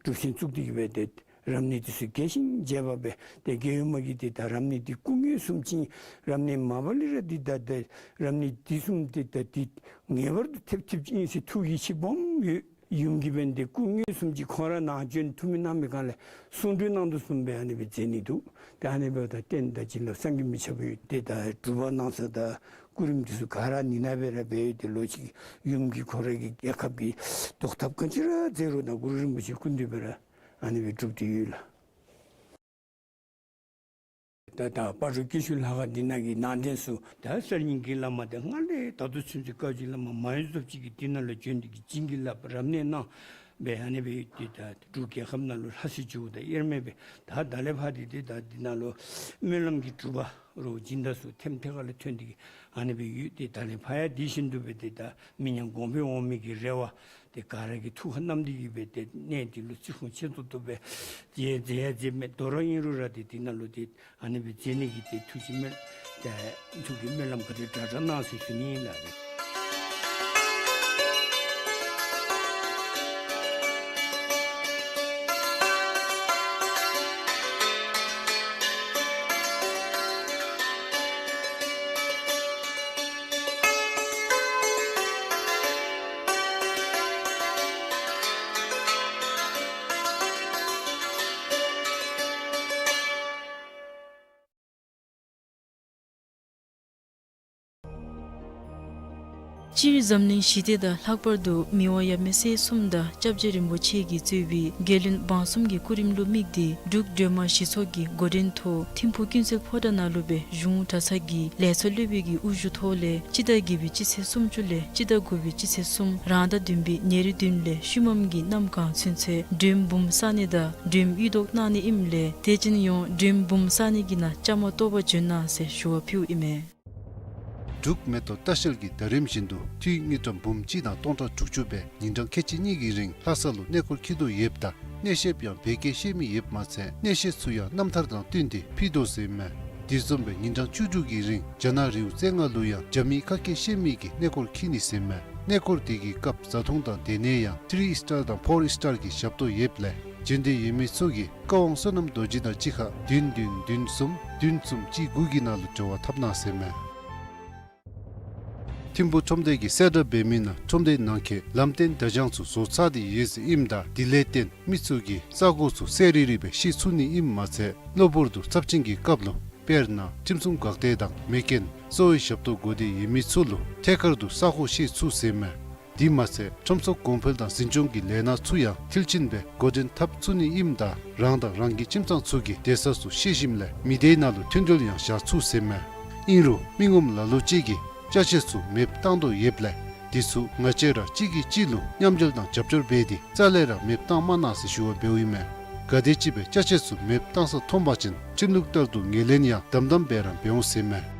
སྒྲུབ་ཆེན་བཙུགས་ཏེ་གི་སྦེ་ཏེ་རབ་གནས་དེ་ཚུ་རྒྱས་ཤིང་རྒྱས་པ་སྦེ་ཏེ་རྒྱལ་ཡུམ་མ་གིས་ཏེ་ད་རབ་གནས་འདི་སྐུ་ངོ་བཟུམ་ཅིག་རབ་གནས་མ་པ་ལས་ར་འདི་ད་ཏེ་རབ་གནས་འདི་བཟུམ་ཏེ་ད་འདི་ངེས་པར་དུ་ཐེབས་ཐེབས་ཅིག་ཨིན་ཟེར་ཐུགས་ཡིད་ཆེས་སྦོམ་ཡོད། ཡུམ་གྱིས་འབདན་ཏེ་སྐུ་ངོ་བཟུམ་ཅིག་ཁོང་ར་ནང་བྱོན་ཐུགས་སྨོན་གནང་མི་སྒང་ལས་གསུང་གྲོས་གནང་དོ་བཟུམ་སྦེ་ཨ་ནི་སྦེ་མཛད་ནི་འདུག། ཏེ་ཨ་ནི་འབདཝ་ད་རྟེན་དང་བྱིན་རླབས་བསམ་གྱིས་མི་ཁྱབ་པ་ཡོད། ཏེ་ད་སྒྲུབ་པ་གནང་ས་དང་སྐུ་རིམ་དེ་ཚུ་ག་ར་ནི་ནང་སྦེ་ར་འབད་ཡོད། ཏེ་ལོ་གཅིག་ཡུམ་གྱིས་ཁོ་ར་གི་རྒྱལ་ཁབ་ཀྱི་བཟློག་ཐབས་ག་ཅི་ར་མཛད་རུང་ད་གུ་རུ་རིན་པོ་ཆེ་སྐུ་མདུན་སྦེ་ར་ཨ་ནི་སྦེ་སྒྲུབ་སྟེ་ཡོད་ལགས། ད་ད་སྤ་རོ་ཀྱི་ཤུལ་ལྷ་ཁང་འདི་ནང་གི་ནང་རྟེན་ཚུ་ད་གསར་རྙིང་གི་བླ་མ་དེ་སྔར་ལས་ད་ལྟོ་ཚུན་ཚོད་བཀའ་བརྒྱུད་བླ་མ་མ་ཡུམ་ཚུ་ཅིག་གིས་འདི་ནང་ལུ་བྱོན་ཏེ་གི་བྱིན་གྱིས་བརླབས་རབ་གནས་གནང་སྦེ་ཨ་ནི་སྦེ་ཡོད། ཏེ་ད་འབྲུག་རྒྱལ་ཁབ་ནང་ལུ་ལྷ་སྲས་བྱུང་ད་དབྱེར་མེད་སྦེ་ད་ད་ལས་ཕར་འདི་ཏེ་ད་འདི་ནང་ལུ་སྨོན་ལམ་གྱི་སྒྲུབ་པ་རོགས་སྦྱིན་བདག་ཚུ་ཐེམ་ཐེ་ག་ལས་ཐོན་ཏེ་གི་ཨ་ནི་སྦེ་ཡོད། ཏེ་ད་ལས་ཕར་ཡང་དེ་བཞིན་དུ་སྦེ་ཏེ་ད་མི་ཉམས་གོང་འཕེལ་འོང་མི་གི་རེ་བ་ཏེ་ག་ར་གིས་ཐུགས་ཁར་བསྣམས་ཏེ་གི་སྦེ་ཏེ་གནས་འདི་ལུ་བརྩི་སྲུང་ཆེ་ཏོག་ཏོ་སྦེ་མཛད་མཛད་ཡང་མཛད་མི་དོ་རུང་ཨིན་རུང་ར་ཏེ་འདི་ནང་ལུ་ཏེ་ཨ་ནི་སྦེ་མཛད་ནི་གི་ཏེ་ཐུགས་ཀྱི་སྨོན་ཏེ་ཐུགས་ཀྱི་སྨོན་ལམ་ག་དེ་དྲག་དྲག་གནང་ཟེར་ཞུ་ནི་ཨིན་ལགས། སྤྱིར་འཛམ་གླིང་ཞི་བདེ་དང་ལྷག་པར་དུ་མི་དབང་ཡབ་མེས་སྲས་གསུམ་དང་སྐྱབས་རྗེ་རིན་པོ་ཆེ་གིས་གཙོས་པའི་རྒྱལ་བློན་འབངས་གསུམ་གྱི་སྐུ་རིམ་ལུ་དམིགས་ཏེ་འབྲུག་སྒྲོལ་མ་ཞི་ཚོགས་ཀྱིས་འགོ་འདྲེན་ཐོག་ཐིམ་ཕུག་ཀུན་གསལ་ཕོ་བྲང་ནང་ལུ་སྦེ་གཞུང་གྲྭ་ཚང་གི་ལས་ཚོགས་སློབ་དཔོན་གྱི་དབུ་བཞུགས་ཐོག་ལས་སྤྱི་ཟླ་བརྒྱད་པའི་སྤྱི་ཚེས་སུམ་ཅུ་ལས་སྤྱི་ཟླ་དགུ་པའི་སྤྱི་ཚེས་གསུམ་རང་ཟླ་བདུན་པའི་ཉེར་བདུན་ལས་ཤུལ་མམ་གྱི་གནམ་གང་ཚུན་ཚོད་མགྲོན་འབུམ་བསག་ནི་དང་མགྲོན་གཡུལ་བཟློག་གནང་ནི་ཨིནམ་ལས་དད་ཅན་ཡོངས་མགྲོན་འབུམ་བསག་ནི་གི་ནང་བཅའ་མར་གཏོགས་པར་བྱོན་གནང་ཟེར་ཞུ་བ་ཕུལཝ་ཨིན་མས། འབྲུག་མེ་ཏོག་ལྟ་བཤལ་གྱིས་ད་རིམ་བཞིན་དུ་འཐུས་དངུལ་ཀྲམ་འབུམ་གཅིག་དང་སྟོང་ཕྲག་དྲུག་ཅུ་སྦེ་ཉིན་གྲངས་ཁལ་གཅིག་གཉིས་ཀྱི་རིང་ལྷ་ས་ལུ་གནས་སྐོར་འཁྱིད་དོ་ཡོདཔ་ད་གནས་བཤདཔ་ཡང་བོད་སྐད་ཤེས་མི་ཡོདཔ་མ་ཚད་གནས་བཤད་ཚུ་ཡང་རྣམ་ཐར་དང་བསྟུན་ཏེ་ཕུལ་དོ་ཟེར་མས། དེ་བཟུམ་སྦེ་ཉིན་གྲངས་བཅུ་དྲུག་གི་རིང་རྒྱ་ནག་རི་བོ་རྩེ་ལྔ་ལུ་ཡང་རྒྱ་མིའི་ཁ་སྐད་ཤེས་མི་གིས་གནས་སྐོར་འཁྱིད་ནི་ཟེར་མས། གནས་སྐོར་དེ་གི་སྐབས་བཟའ་འཐུང་དང་སྡོད་གནས་ཡང་ཐི་རི་སི་ཊར་དང་ཕོར་སི་ཊར་གྱི་ཞབས་ཏོག་ཡོདཔ་ལས་བྱོན་འདོད་ཡོད་མི་ཚུ་གིས་བཀའ་དབང་བསོད་ནམས་རྡོ་རྗེ་དང་གཅིག་ཁར་བདུན་བདུན་བདུན་གསུམ་བདུན་གསུམ་གཅིག་དགུ་གི་ནང་ལུ་འབྲེལ་བ་འཐབ་གནང་ཟེར་མས། ཐིམ་ཕུག་ཁྲོམ་སྡེ་གིས་གསལ་བསྒྲགས་འབད་མི་ནང་ཁྲོམ་སྡེ་ནང་འཁོད་ལམ་སྟོན་བརྡ་བྱང་ཚུ་བཟོ་ཚར་ཏེ་ཡོད་ཟེར་ཨིནམ་ད་དེ་ལས་བརྟེན་མི་ཚུ་གིས་ས་གོ་ཚུ་གསལ་རི་རི་སྦེ་ཤེས་ཚུགས་ནི་ཨིནམ་མ་ཚད་གློ་བུར་དུ་ཚབས་ཆེན་གྱི་སྐབས་ལུ་དཔེར་ན་ཁྲིམས་སྲུང་འགག་སྡེ་དང་མེ་རྐྱེན་གསོ་བའི་ཞབས་ཏོག་དགོ་སྟེ་ཡོད་མི་ཚུ་ལུ་ཐད་ཀར་དུ་ས་གོ་ཤེས་ཚུགས་ཟེར་མས། དེ་མ་ཚད་ཁྲོམ་ཚོགས་གོང་འཕེལ་དང་འཛིན་སྐྱོང་གི་ལས་སྣ་ཚུ་ཡང་མཐིལ་ཕྱིན་སྦེ་འགོ་འདྲེན་འཐབ་ཚུགས་ནི་ཨིནམ་ད་རང་དང་རང་གི་ཁྱིམ་ཚང་ཚུ་གི་སྡོད་ས་ཚུ་ཤེས་ཞིནམ་ལས་མི་སྡེ་ནང་ལུ་མཐུན་སྒྲིལ་ཡང་བཞག་ཚུགས་ཟེར་མས། ཨིན་རུང་མི་ངོམ་ལ་ལུ་ཅིག་གིས་ཅ་ཆས་ཚུ་མེདཔ་བཏང་དོ་ཡོདཔ་ལས་དེ་ཚུ་ང་བཅས་ར་གཅིག་གིས་གཅིག་ལུ་མཉམ་འབྲེལ་དང་རྒྱབ་སྐྱོར་འབད་དེ་རྩ་ལས་ར་མེདཔ་བཏང་མ་གནང་ཟེར་ཞུ་བ་འབདཝ་ཨིན་མས། ག་དེམ་ཅིག་སྦེ་ཅ་ཆས་ཚུ་མེདཔ་བཏང་ས་མཐོང་པ་ཅིན་ཁྲིམས་ལུགས་ལྟར་དུ་ངོས་ལེན་ཡང་དམ་དམ་སྦེ་ར་འབད་འོང་ཟེར་མས།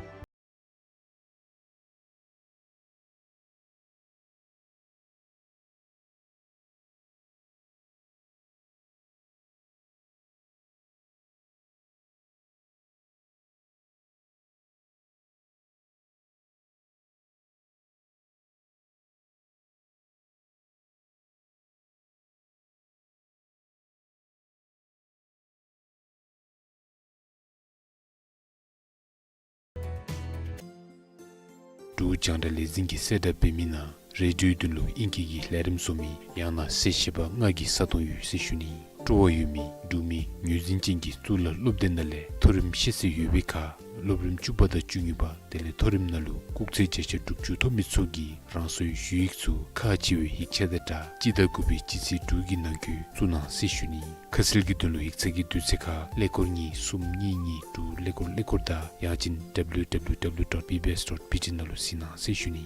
འབྲུག་རྒྱང་བསྒྲགས་ལས་འཛིན་གྱིས་གསལ་བསྒྲགས་འབད་མི་ནང་རེ་ཌིའོའི་དོན་ལུ་ཨིང་སྐད་ཀྱི་ལས་རིམ་བཟོ་མི་ཡང་ན་གསལ་བཤད་པ་ལྔ་གི་ས་སྟོང་ཡོད་ཟེར་ཞུ་ནི། སྤྲོ་བ་ཡོད་མི་འབྲུག་མི་ངོས་འཛིན་ཅན་གྱི་གཙུག་ལག་སློབ་སྡེ་ནང་ལས་མཐོ་རིམ་ཤེས་ཚད་ཡོད་པའི་ཁར་སློབ་རིམ་བཅུ་པ་དང་བཅུ་གཉིས་པ་དེ་ལས་མཐོ་རིམ་ནང་ལུ་སྐུགས་ཚད་བརྒྱ་ཆ་དྲུག་ཅུ་ཐོབ་མི་ཚུ་གིས་རང་སོའི་ཞུ་ཡིག་ཚུ་ཁག་ཆེ་བའི་ཡིག་ཆ་དང་སྦྲགས་སྤྱི་ཟླ་དགུ་པའི་སྤྱི་ཚེས་དྲུག་གི་ནང་འཁོད་བཙུགས་གནང་ཟེར་ཞུ་ནི། ཁ་གསལ་གྱི་དོན་ལུ་ཡིག་ཚང་གི་དུས་ཚོད་ཁར་ཀླད་ཀོར་གཉིས་གསུམ་གཉིས་གཉིས་དྲུག་ཀླད་ཀོར་ཀླད་ཀོར་དང་ཡང་ཅིན་W W W dot B B S dot B T ནང་ལུ་གཟིགས་གནང་ཟེར་ཞུ་ནི།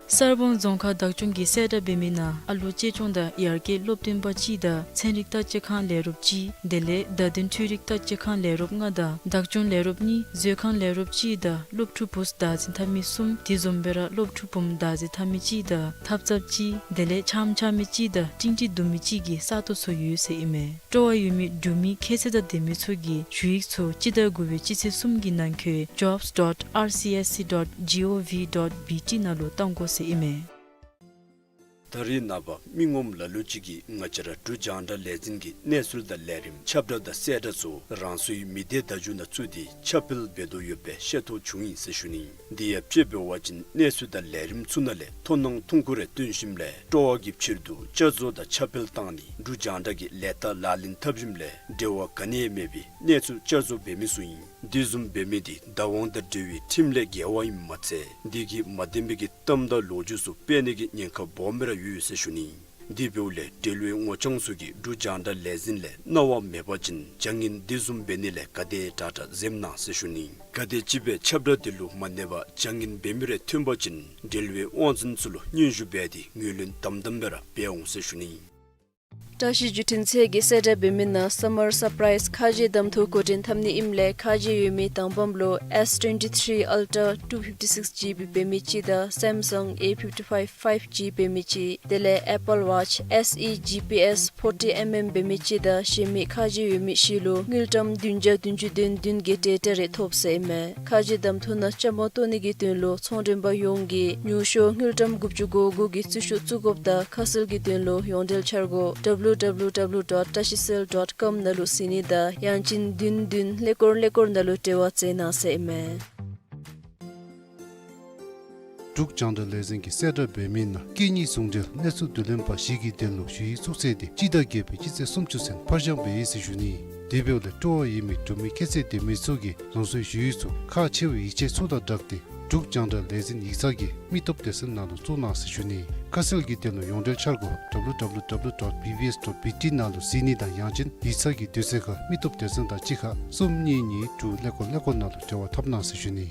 གསར་སྤང་རྫོང་ཁག་བདག་སྐྱོང་གིས་གསལ་བསྒྲགས་འབད་མི་ནང་ཨ་ལོ་གཅེས་སྐྱོང་དང་ཡར་རྒྱས་སློབ་སྟོན་པ་གཅིག་དང་ཚན་རིག་བརྟག་དཔྱད་ཁང་ལས་རོགསཔ་གཅིག་དེ་ལས་བརྡ་དོན་འཕྲུལ་རིག་བརྟག་དཔྱད་ཁང་ལས་རོགསཔ་ལྔ་དང་བདག་སྐྱོང་ལས་རོགསཔ་གཉིས་མཛོད་ཁང་ལས་རོགསཔ་གཅིག་དང་སློབ་ཕྲུག་བུཚ་བདག་འཛིན་འཐབ་མི་གསུམ་དེ་བཟུམ་སྦེ་ར་སློབ་ཕྲུག་བུམོ་བདག་འཛིན་འཐབ་མི་གཅིག་དང་ཐབ་ཚངཔ་གཅིག་དེ་ལས་ཕྱགམ་འཕྱག་མི་གཅིག་དང་ཀྲིང་ཀྲིང་བརྡུང་མི་གཅིག་གིས་ས་སྟོང་ཚུ་ཡོད་ཟེར་ཨིན་མས། སྤྲོ་བ་ཡོད་མི་འབྲུག་མི་ཁྱད་ཚད་དང་ལྡན་མི་ཚུ་གིས་ཞུ་ཡིག་ཚུ་སྤྱི་ཟླ་དགུ་པའི་སྤྱི་ཚེས་གསུམ་གྱི་ནང་འཁོད་jobs dot R C S C dot G O V dot B T ནང་ལུ་བཏང་དགོ་ཟེར་ཨིན་མས། ད་རིས་ནངས་པ་མི་ངོམ་ལ་ལུ་ཅིག་གིས་ང་བཅས་ར་འབྲུག་རྒྱང་བསྒྲགས་ལས་འཛིན་གྱི་གནས་ཚུལ་དང་ལས་རིམ་ཁྱབ་བསྒྲགས་དང་གསལ་བསྒྲགས་ཚུ་རང་སོའི་མི་སྡེ་བརྡ་བརྒྱུད་ནང་བཙུགས་ཏེ་ཁྱབ་སྤེལ་འབད་དོ་ཡོདཔ་སྦེ་ཤེས་རྟོགས་བྱུང་ཡི་ཟེར་ཞུ་ནི། དེ་ཡང་དཔྱེ་འབད་བ་ཅིན་གནས་ཚུལ་དང་ལས་རིམ་ཚུ་ནང་ལས་མཐོང་སྣང་ཐུང་ཀུ་རེ་སྟོན་ཞིནམ་ལས་སྤྲོ་བ་གི་ཕྱིར་དུ་བསྐྱར་བཟོ་དང་ཁྱབ་སྤེལ་བཏང་ནི་འབྲུག་རྒྱང་བསྒྲགས་ཀྱི་ལས་རྟགས་ལག་ལེན་འཐབ་ཞིནམ་ལས་འབྲེལ་བ་ག་ནི་ཡང་མེད་པའི་གནས་ཚུལ་བསྐྱར་བཟོ་འབད་མི་ཚུ་ཨིན། དེ་བཟུམ་འབད་མི་དེ་བདག་དབང་དང་འབྲེལ་བའི་ཁྲིམས་ལས་འགལ་བ་ཨིནམ་མ་ཚད་དེ་གིས་མ་བདེན་པའི་གི་གཏམ་དང་ལོ་རྒྱུས་ཚུ་སྤེལ་ནི་གི་ཉེན་ཁ་སྦོམ་སྦེ་ར་ཡོད་ཟེར་ཞུ་ནི། དེ་འབདཝ་ལས་འབྲེལ་བའི་ངོ་རྐྱང་ཚུ་གིས་འབྲུག་རྒྱང་བསྒྲགས་ལས་འཛིན་ལས་གནང་བ་མེད་པ་ཅིན་བྱ་ངན་དེ་བཟུམ་འབད་ནི་ལས་ག་དེ་དྲག་དྲག་འཛེམ་གནང་ཟེར་ཞུ་ནི། གལ་ཏེ་ཅིག་སྦེ་ཁྱབ་བསྒྲགས་དེ་ལུ་མ་གནས་པར་བྱ་ངན་འབད་མི་རེ་ཐོན་པ་ཅིན་འབྲེལ་བའི་དབང་འཛིན་ཚུ་ལུ་སྙན་ཞུ་འབད་དེ་ངོས་ལེན་དམ་དམ་སྦེ་ར་འབད་འོང་ཟེར་ཞུ་ནི། བཀྲ་ཤིས་བརྒྱུད་འཕྲིན་ཚད་ཀྱིས་གསལ་བསྒྲགས་འབད་མི་ནང་Summer Surprise ཁ་རྗེ་གདམ་འཐུ་འགོ་འདྲེན་འཐབ་ནི་ཨིནམ་ལས་ཁ་རྗེ་ཡོད་མི་དང་པམ་ལུ་S twenty-three Ultra two fifty-six G B འབད་མི་ཅིག་དང་Samsung A fifty-five five G འབད་མི་ཅིག་དེ་ལས་Apple Watch S E G P S forty mm འབད་མི་ཅིག་དང་གཞན་མི་ཁ་རྗེ་ཡོད་མི་བཞི་ལུ་དངུལ་ཀྲམ་བདུན་བརྒྱ་བདུན་ཅུ་དོན་བདུན་གྱི་ཊེ་ཊ་རེ་ཐོབ་ཟེར་ཨིན་མས། ཁ་རྗེ་གདམ་འཐུ་ནང་བཅའ་མར་གཏོགས་ནི་གི་དོན་ལུ་ཚོང་མགྲོན་པ་ཡོངས་ཀྱིས་ཉུང་ཤོས་དངུལ་ཀྲམ་དགུ་བཅུ་གོ་དགུ་གི་རྩིས་ཤོག་བཙུགས་དགོཔ་དང་ཁ་གསལ་གྱི་དོན་ལུ་ཡོངས་འབྲེལ་འཆར་སྒོ་W W W dot tashicell dot com ནང་ལུ་གཟིགས་ནི་དང་ཡང་ཅིན་བདུན་བདུན་ཀླད་ཀོར་ཀླད་ཀོར་ནང་ལུ་འབྲེལ་བ་མཛད་གནང་ཟེར་ཨིན་མས། འབྲུག་རྒྱང་བསྒྲགས་ལས་འཛིན་གྱིས་གསལ་བསྒྲགས་འབད་མི་ནང་སྐད་གཉིས་ཟུང་འབྲེལ་གནས་ཚུལ་བསྡུ་ལེན་པ་བཞི་གི་དོན་ལུ་ཞུ་ཡིག་བཙུགས་ཚེས་དེ་སྤྱི་ཟླ་བརྒྱད་པའི་སྤྱི་ཚེས་སུམ་ཅུ་ཚུན་ཕར་འགྱངས་འབད་ཡི་ཟེར་ཞུ་ནི། དེ་འབདཝ་ལས་སྤྲོ་བ་ཡོད་མི་འབྲུག་མི་ཁྱད་ཚད་ལྡན་མི་ཚུ་གིས་རང་སོའི་ཞུ་ཡིག་ཚུ་ཁག་ཆེ་བའི་ཡིག་ཆ་ཚུ་དང་སྦྲགས་ཏེ་འབྲུག་རྒྱང་བསྒྲགས་ལས་འཛིན་ཡིག་ཚང་གི་མི་སྟོབས་སྡེ་ཚན་ནང་ལུ་བཙུགས་གནང་ཟེར་ཞུ་ནི། ཁ་གསལ་གྱི་དོན་ལུ་ཡོངས་འབྲེལ་འཆར་སྒོ་W W W dot B B S dot B T ནང་ལུ་གཟིགས་ནི་དང་ཡང་ཅིན་ཡིག་ཚང་གི་དུས་ཚོད་ཁར་མི་སྟོབས་སྡེ་ཚན་དང་གཅིག་ཁར་གསུམ་གཉིས་གཉིས་དྲུག་ཀླད་ཀོར་ཀླད་ཀོར་ནང་ལུ་འབྲེལ་བ་འཐབ་གནང་ཟེར་ཞུ་ནི།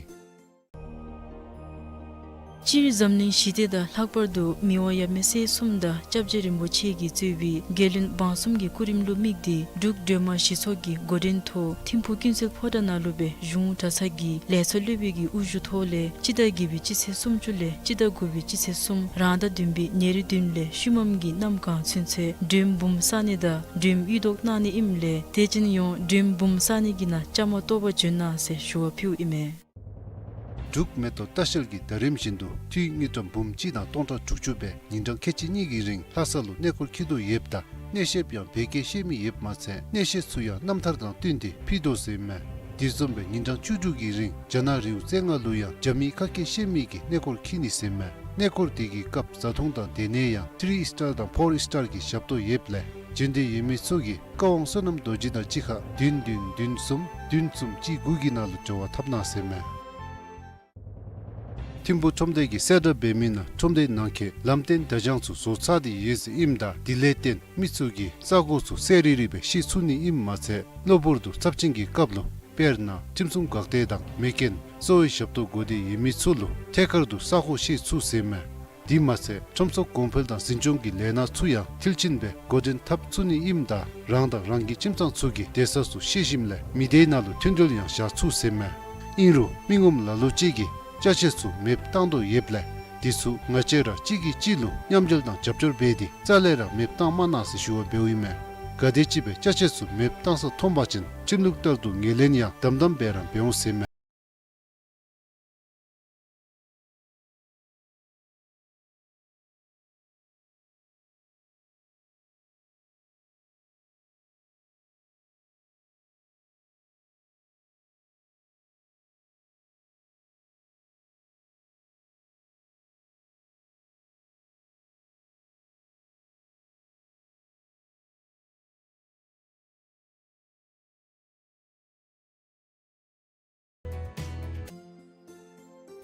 སྤྱིར་འཛམ་གླིང་ཞི་བདེ་དང་ལྷག་པར་དུ་མི་དབང་ཡབ་མེས་སྲས་གསུམ་དང་སྐྱབས་རྗེ་རིན་པོ་ཆེ་གིས་གཙོས་པའི་རྒྱལ་བློན་འབངས་གསུམ་གྱི་སྐུ་རིམ་ལུ་དམིགས་ཏེ་འབྲུག་སྒྲོལ་མ་གཞི་ཚོགས་ཀྱི་འགོ་འདྲེན་ཐོག་ཐིམ་ཕུག་ཀུན་གསལ་ཕོ་བྲང་ནང་ལུ་སྦེ་གཞུང་གྲྭ་ཚང་གི་ལས་ཚོགས་སློབ་དཔོན་གྱི་དབུ་བཞུགས་ཐོག་ལས་སྤྱི་ཟླ་བརྒྱད་པའི་སྤྱི་ཚེས་སུམ་ཅུ་ལས་སྤྱི་ཟླ་དགུ་པའི་སྤྱི་ཚེས་གསུམ་རང་ཟླ་བདུན་པའི་ཉེར་བདུན་ལས་ཤུལ་མམ་གྱི་གནམ་གང་ཚུན་ཚོད་མགྲོནམ་བུམོ་བསག་ནི་དང་མགྲོནམ་གཡུ་ཏོག་གནང་ནི་ཨིནམ་ལས་དེ་ཅིན་ཡང་མགྲོནམ་བུམོ་བསག་ནི་གི་ནང་བཅའ་མར་གཏོགས་པར་བྱོན་གནང་ཟེར་ཞུ་བ་ཕུལཝ་ཨིན་མས། འབྲུག་མེ་ཏོག་ལྟ་བཤལ་གྱིས་ཟླ་རིམ་བཞིན་དུ་ཐུད་དངུལ་ཀྲམ་འབུམ་གཅིག་དང་སྟོང་ཕྲག་དྲུག་ཅུ་སྦེ་ཉིན་གྲངས་ཁལ་གཅིག་གཉིས་ཀྱི་རིང་ལྷ་ས་ལུ་གནས་སྐོར་འཁྱིད་དོ་ཡོདཔ་ད་གནས་བཤདཔ་ཡང་བོད་སྐད་ཤེས་མི་ཡོདཔ་མ་ཚད་གནས་བཤད་ཚུ་ཡང་རྣམ་ཐར་དང་བསྟུན་ཏེ་ཕུལ་དོ་ཟེར་ཨིན་མས། དེ་བཟུམ་སྦེ་ཉིན་གྲངས་བཅུ་དྲུག་གི་རིང་རྒྱ་ནག་རི་བོ་རྩེ་ལྔ་ལུ་ཡང་རྒྱ་མིའི་ཁ་སྐད་ཤེས་མི་གིས་གནས་སྐོར་འཁྱིད་ནི་ཟེར་ཨིན་མས། གནས་སྐོར་དེ་གི་སྐབས་བཟའ་འཐུང་དང་སྡོད་གནས་ཡང་ཐི་རི་ཨིས་ཊར་དང་ཕོར་ཨིས་ཊར་གྱི་ཞབས་ཏོག་ཡོདཔ་ལས་བྱོན་འདོད་ཡོད་མི་ཚུ་གིས་བཀའ་དབང་བསོད་ནམས་རྡོ་རྗེ་དང་གཅིག་ཁར་བདུན་བདུན་བདུན་གསུམ་བདུན་གསུམ་གཅིག་དགུ་གི་ནང་ལུ་འབྲེལ་བ་འཐབ་གནང་ཟེར་ཨིན་མས། ཐིམ་ཕུག་ཁྲོམ་སྡེ་གིས་གསལ་བསྒྲགས་འབད་མི་ནང་ཁྲོམ་སྡེ་ནང་འཁོད་ལམ་སྟོན་བརྡ་བྱང་ཚུ་བཟོ་ཚར་ཏེ་ཡོད་ཟེར་ཨིནམ་ད་དེ་ལས་བརྟེན་མི་ཚུ་གིས་ས་གོ་ཚུ་གསལ་རི་རི་སྦེ་ཤེས་ཚུགས་ནི་ཨིནམ་མ་ཚད་གློ་བུར་དུ་ཚབས་ཆེན་གྱི་སྐབས་ལུ་དཔེར་ན་ཁྲིམས་སྲུང་འགག་སྡེ་དང་མེ་རྐྱེན་གསོ་བའི་ཞབས་ཏོག་དགོ་སྟེ་ཡོད་མི་ཚུ་ལུ་ཐད་ཀར་དུ་ས་གོ་ཤེས་ཚུགས་ཟེར་ཨིན་མས། དེ་མ་ཚད་ཁྲོམ་ཚོགས་གོང་འཕེལ་དང་འཛིན་སྐྱོང་གི་ལས་སྣ་ཚུ་ཡང་མཐིལ་ཕྱིན་སྦེ་འགོ་འདྲེན་འཐབ་ཚུགས་ནི་ཨིནམ་ད་རང་དང་རང་གི་ཁྱིམ་ཚང་ཚུ་གི་སྡོད་ས་ཚུ་ཤེས་ཞིནམ་ལས་མི་སྡེ་ནང་ལུ་མཐུན་སྒྲིལ་ཡང་བཞག་ཚུགས་ཟེར་ཨིན་མས། ཨིན་རུང་མི་ངོམ་ལ་ལུ་ཅིག་གིས་ཅ་ཆས་ཚུ་མེདཔ་བཏང་དོ་ཡོདཔ་ལས་དེ་ཚུ་ང་བཅས་ར་གཅིག་གིས་གཅིག་ལུ་མཉམ་འབྲེལ་དང་རྒྱབ་སྐྱོར་འབད་དེ་རྩ་ལས་ར་མེདཔ་བཏང་མ་གནང་ཟེར་ཞུ་བ་འབདཝ་ཨིན་མས། གལ་ཏེ་ཅིག་སྦེ་ཅ་ཆས་ཚུ་མེདཔ་བཏང་ས་མཐོང་པ་ཅིན་ཁྲིམས་ལུགས་ལྟར་དུ་ངོས་ལེན་ཡང་དམ་དམ་སྦེ་ར་འབད་འོང་ཟེར་ཨིན་མས།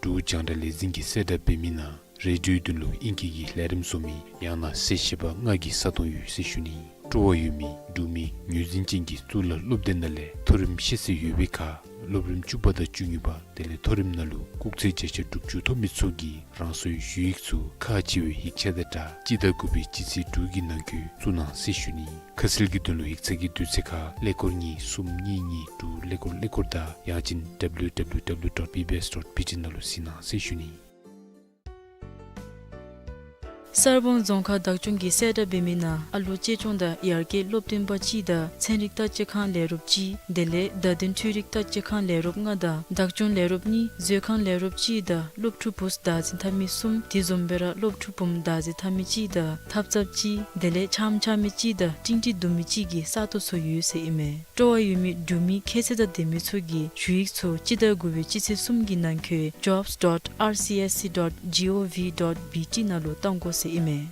འབྲུག་རྒྱང་བསྒྲགས་ལས་འཛིན་གྱིས་གསལ་བསྒྲགས་འབད་མི་ནང་རེ་ཌིའོའི་དོན་ལུ་ཨིང་སྐད་ཀྱི་ལས་རིམ་བཟོ་མི་ཡང་ན་གསལ་བཤད་པ་ལྔ་གི་ས་སྟོང་ཡོད་ཟེར་ཞུ་ནི། སྤྲོ་བ་ཡོད་མི་འབྲུག་མི་ངོས་འཛིན་ཅན་གྱི་གཙུག་ལག་སློབ་སྡེ་ནང་ལས་མཐོ་རིམ་ཤེས་ཚད་ཡོད་པའི་ཁར་སློབ་རིམ་བཅུ་པ་དང་བཅུ་གཉིས་པ་དེ་ལས་མཐོ་རིམ་ནང་ལུ་སྐུགས་ཚད་བརྒྱ་ཆ་དྲུག་ཅུ་ཐོབ་མི་ཚུ་གིས་རང་སོའི་ཞུ་ཡིག་ཚུ་ཁག་ཆེ་བའི་ཡིག་ཆ་དང་སྦྲགས་སྤྱི་ཟླ་དགུ་པའི་སྤྱི་ཚེས་དྲུག་གི་ནང་འཁོད་བཙུགས་གནང་ཟེར་ཞུ་ནི། ཁ་གསལ་གྱི་དོན་ལུ་ཡིག་ཚང་གི་དུས་ཚོད་ཁར་ཀླད་ཀོར་གཉིས་གསུམ་གཉིས་གཉིས་དྲུག་ཀླད་ཀོར་ཀླད་ཀོར་དང་ཡང་ཅིན་W W W dot B B S dot B T ནང་ལུ་གཟིགས་གནང་ཟེར་ཞུ་ནི། གསར་སྤང་རྫོང་ཁག་བདག་སྐྱོང་གིས་གསལ་བསྒྲགས་འབད་མི་ནང་ཨ་ལོ་གཅེས་སྐྱོང་དང་ཡར་རྒྱས་སློབ་སྟོན་པ་གཅིག་དང་ཚན་རིག་བརྟག་དཔྱད་ཁང་ལས་རོགསཔ་གཅིག་དེ་ལས་བརྡ་དོན་འཕྲུལ་རིག་བརྟག་དཔྱད་ཁང་ལས་རོགསཔ་ལྔ་དང་བདག་སྐྱོང་ལས་རོགསཔ་གཉིས་མཛོད་ཁང་ལས་རོགསཔ་གཅིག་དང་སློབ་ཕྲུག་བུཚ་བདག་འཛིན་འཐབ་མི་གསུམ་དེ་བཟུམ་སྦེ་ར་སློབ་ཕྲུག་བུམོ་བདག་འཛིན་འཐབ་མི་གཅིག་དང་ཐབ་ཚངཔ་གཅིག་དེ་ལས་ཆམ་ཆགས་མི་གཅིག་དང་ཀྲིང་ཀྲི་བརྡུང་མི་གཅིག་གི་ས་སྟོང་ཚུ་ཡོད་ཟེར་ཨིན་མས། སྤྲོ་བ་ཡོད་མི་འབྲུག་མི་ཁྱད་ཚད་དང་ལྡན་མི་ཚུ་གིས་ཞུ་ཡིག་ཚུ་སྤྱི་ཟླ་དགུ་པའི་སྤྱི་ཚེས་གསུམ་གྱི་ནང་འཁོད་jobs dot R C S C dot G O V dot B T ནང་ལུ་གཏང་དགོ་ཟེར་ཨིན་མས།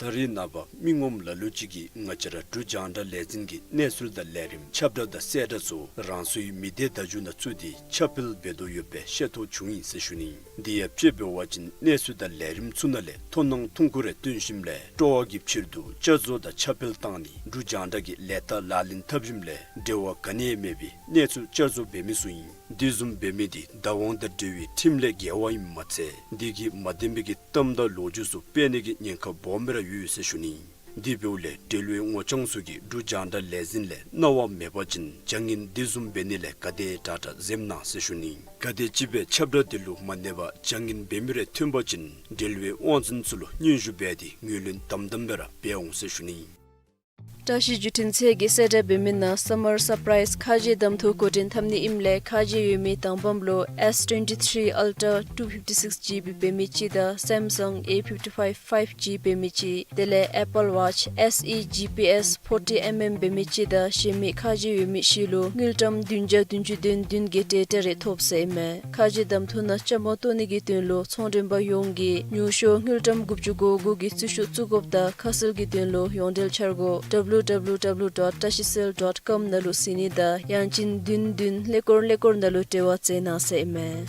ད་རེས་ནངས་པ་མི་ངོམ་ལ་ལུ་ཅིག་གིས་ང་བཅས་ར་འབྲུག་རྒྱང་བསྒྲགས་ལས་འཛིན་གྱི་གནས་ཚུལ་དང་ལས་རིམ་ཁྱབ་བསྒྲགས་དང་གསལ་བསྒྲགས་ཚུ་རང་སོའི་མི་སྡེ་བརྡ་བརྒྱུད་ནང་བཙུགས་ཏེ་ཁྱབ་སྤེལ་འབད་དོ་ཡོདཔ་སྦེ་ཤེས་རྟོགས་བྱུང་ཡི་ཟེར་ཞུ་ནི། དེ་ཡང་དཔྱེ་འབད་བ་ཅིན་གནས་ཚུལ་དང་ལས་རིམ་ཚུ་ནང་ལས་མཐོང་སྣང་ཐུང་ཀུ་རེ་སྟོན་ཞིནམ་ལས་སྤྲོ་བ་གི་ཕྱིར་དུ་བསྐྱར་བཟོ་དང་ཁྱབ་སྤེལ་བཏང་ནི་འབྲུག་རྒྱང་བསྒྲགས་ཀྱི་ལས་རྟགས་ལག་ལེན་འཐབ་ཞིནམ་ལས་འབྲེལ་བ་ག་ནི་ཡང་མེད་པའི་གནས་ཚུལ་བསྐྱར་བཟོ་འབད་མི་ཚུ་ཨིན། དེ་བཟུམ་འབད་མི་དེ་བདག་དབང་དང་འབྲེལ་བའི་ཁྲིམས་ལས་འགལ་བ་ཨིནམ་མ་ཚད་དེ་གིས་མ་བདེན་པའི་གི་གཏམ་དང་ལོ་རྒྱུས་ཚུ་སྤེལ་ནི་གི་ཉེན་ཁ་སྦོམ་སྦེ་ར་ཡོད་ཟེར་ཞུ་ནི། དེ་འབདཝ་ལས་འབྲེལ་བའི་ངོ་རྐྱང་ཚུ་གིས་འབྲུག་རྒྱང་བསྒྲགས་ལས་འཛིན་ལས་གནང་བ་མེད་པ་ཅིན་བྱ་ངན་དེ་བཟུམ་འབད་ནི་ལས་ག་དེ་དྲག་དྲག་འཛེམ་གནང་ཟེར་ཞུ་ནི། གལ་ཏེ་ཅིག་སྦེ་ཁྱབ་བསྒྲགས་དེ་ལུ་མ་གནས་པར་བྱ་ངན་འབད་མི་རེ་ཐོན་པ་ཅིན་འབྲེལ་བའི་དབང་འཛིན་ཚུ་ལུ་སྙན་ཞུ་འབད་དེ་ངོས་ལེན་དམ་དམ་སྦེ་ར་འབད་འོང་ཟེར་ཞུ་ནི། བཀྲ་ཤིས་བརྒྱུད་འཕྲིན་ཚད་ཀྱིས་གསལ་བསྒྲགས་འབད་མི་ནང་Summer Surprise ཁ་རྗེ་གདམ་འཐུ་འགོ་འདྲེན་འཐབ་ནི་ཨིནམ་ལས་ཁ་རྗེ་ཡོད་མི་དང་པམ་ལུ་S twenty-three Ultra two fifty-six G B འབད་མི་ཅིག་དང་Samsung A fifty-five five G འབད་མི་ཅིག་དེ་ལས་Apple Watch S E G P S forty mm འབད་མི་ཅིག་དང་གཞན་མི་ཁ་རྗེ་ཡོད་མི་བཞི་ལུ་དངུལ་ཀྲམ་བདུན་བརྒྱ་བདུན་ཅུ་དོན་བདུན་གྱི་ཊེ་ཊ་རེ་ཐོབ་ཟེར་ཨིན་མས། ཁ་རྗེ་གདམ་འཐུ་ནང་བཅའ་མར་གཏོགས་ནི་གི་དོན་ལུ་ཚོང་མགྲོན་པ་ཡོངས་ཀྱིས་ཉུང་ཤོས་དངུལ་ཀྲམ་དགུ་བཅུ་གོ་དགུ་གི་རྩིས་ཤོག་བཙུགས་དགོཔ་དང་ཁ་གསལ་གྱི་དོན་ལུ་ཡོངས་འབྲེལ་འཆར་སྒོ་W W W dot tashicell dot com ནང་ལུ་གཟིགས་ནི་དང་ཡང་ཅིན་བདུན་བདུན་ཀླད་ཀོར་ཀླད་ཀོར་ནང་ལུ་འབྲེལ་བ་མཛད་གནང་ཟེར་ཨིན་མས།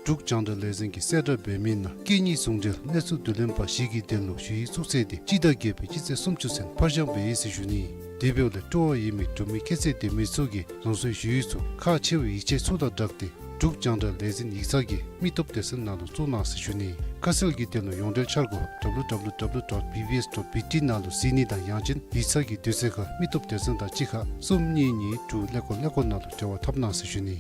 འབྲུག་རྒྱང་བསྒྲགས་ལས་འཛིན་གྱིས་གསལ་བསྒྲགས་འབད་མི་ནང་སྐད་གཉིས་ཟུང་འབྲེལ་གནས་ཚུལ་བསྡུ་ལེན་པ་བཞི་གི་དོན་ལུ་ཞུ་ཡིག་བཙུགས་ཚད་དེ་སྤྱི་ཟླ་བརྒྱད་པའི་སྤྱི་ཚེས་སུམ་ཅུ་ཚུན་ཕར་འགྱངས་འབད་ཡི་ཟེར་ཞུ་ནི། དེ་འབདཝ་ལས་སྤྲོ་བ་ཡོད་མི་འབྲུག་མི་ཁྱད་ཚད་ལྡན་མི་ཚུ་གིས་རང་སོའི་ཞུ་ཡིག་ཚུ་ཁག་ཆེ་བའི་ཡིག་ཆ་ཚུ་དང་སྦྲགས་ཏེ་འབྲུག་རྒྱང་བསྒྲགས་ལས་འཛིན་ཡིག་ཚང་གི་མི་སྟོབས་སྡེ་ཚན་ནང་ལུ་བཙུགས་གནང་ཟེར་ཞུ་ནི། ཁ་གསལ་གྱི་དོན་ལུ་ཡོངས་འབྲེལ་འཆར་སྒོ་W W W dot B B S dot B T ནང་ལུ་གཟིགས་ནི་དང་ཡང་ཅིན་ཡིག་ཚང་གི་དུས་ཚོད་ཁར་མི་སྟོབས་སྡེ་ཚན་དང་གཅིག་ཁར་གསུམ་གཉིས་གཉིས་དྲུག་ཀླད་ཀོར་ཀླད་ཀོར་ནང་ལུ་འབྲེལ་བ་འཐབ་གནང་ཟེར་ཞུ་ནི།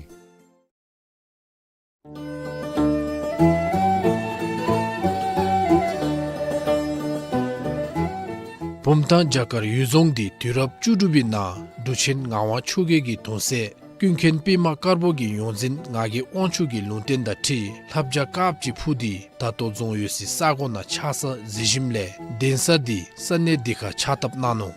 བུམ་ཐང་བྱ་དཀར་ཡུལ་རྫོང་འདི་དུས་རབས་བཅུ་དྲུག་པའི་ནང་འབྲུག་ཆེན་ངག་དབང་ཆོས་རྒྱལ་གྱི་གདུང་སྲས་ཀུན་མཁྱེན་པདྨ་དཀར་པོ་གི་ཡོངས་འཛིན་ངག་གི་དབང་ཕྱུག་གི་ལུང་བསྟན་དང་འཁྲིལ་ལྷ་བྱ་དཀརཔོ་ཅིག་འཕུར་ཏེ་ད་ལྟོ་རྫོང་ཡོད་སའི་ས་གོ་ནང་ཆགས་ས་གཟིགས་ཞིནམ་ལས་གདན་ས་འདི་ས་གནས་འདི་ཁར་ཕྱག་བཏབ་གནང་ནུག།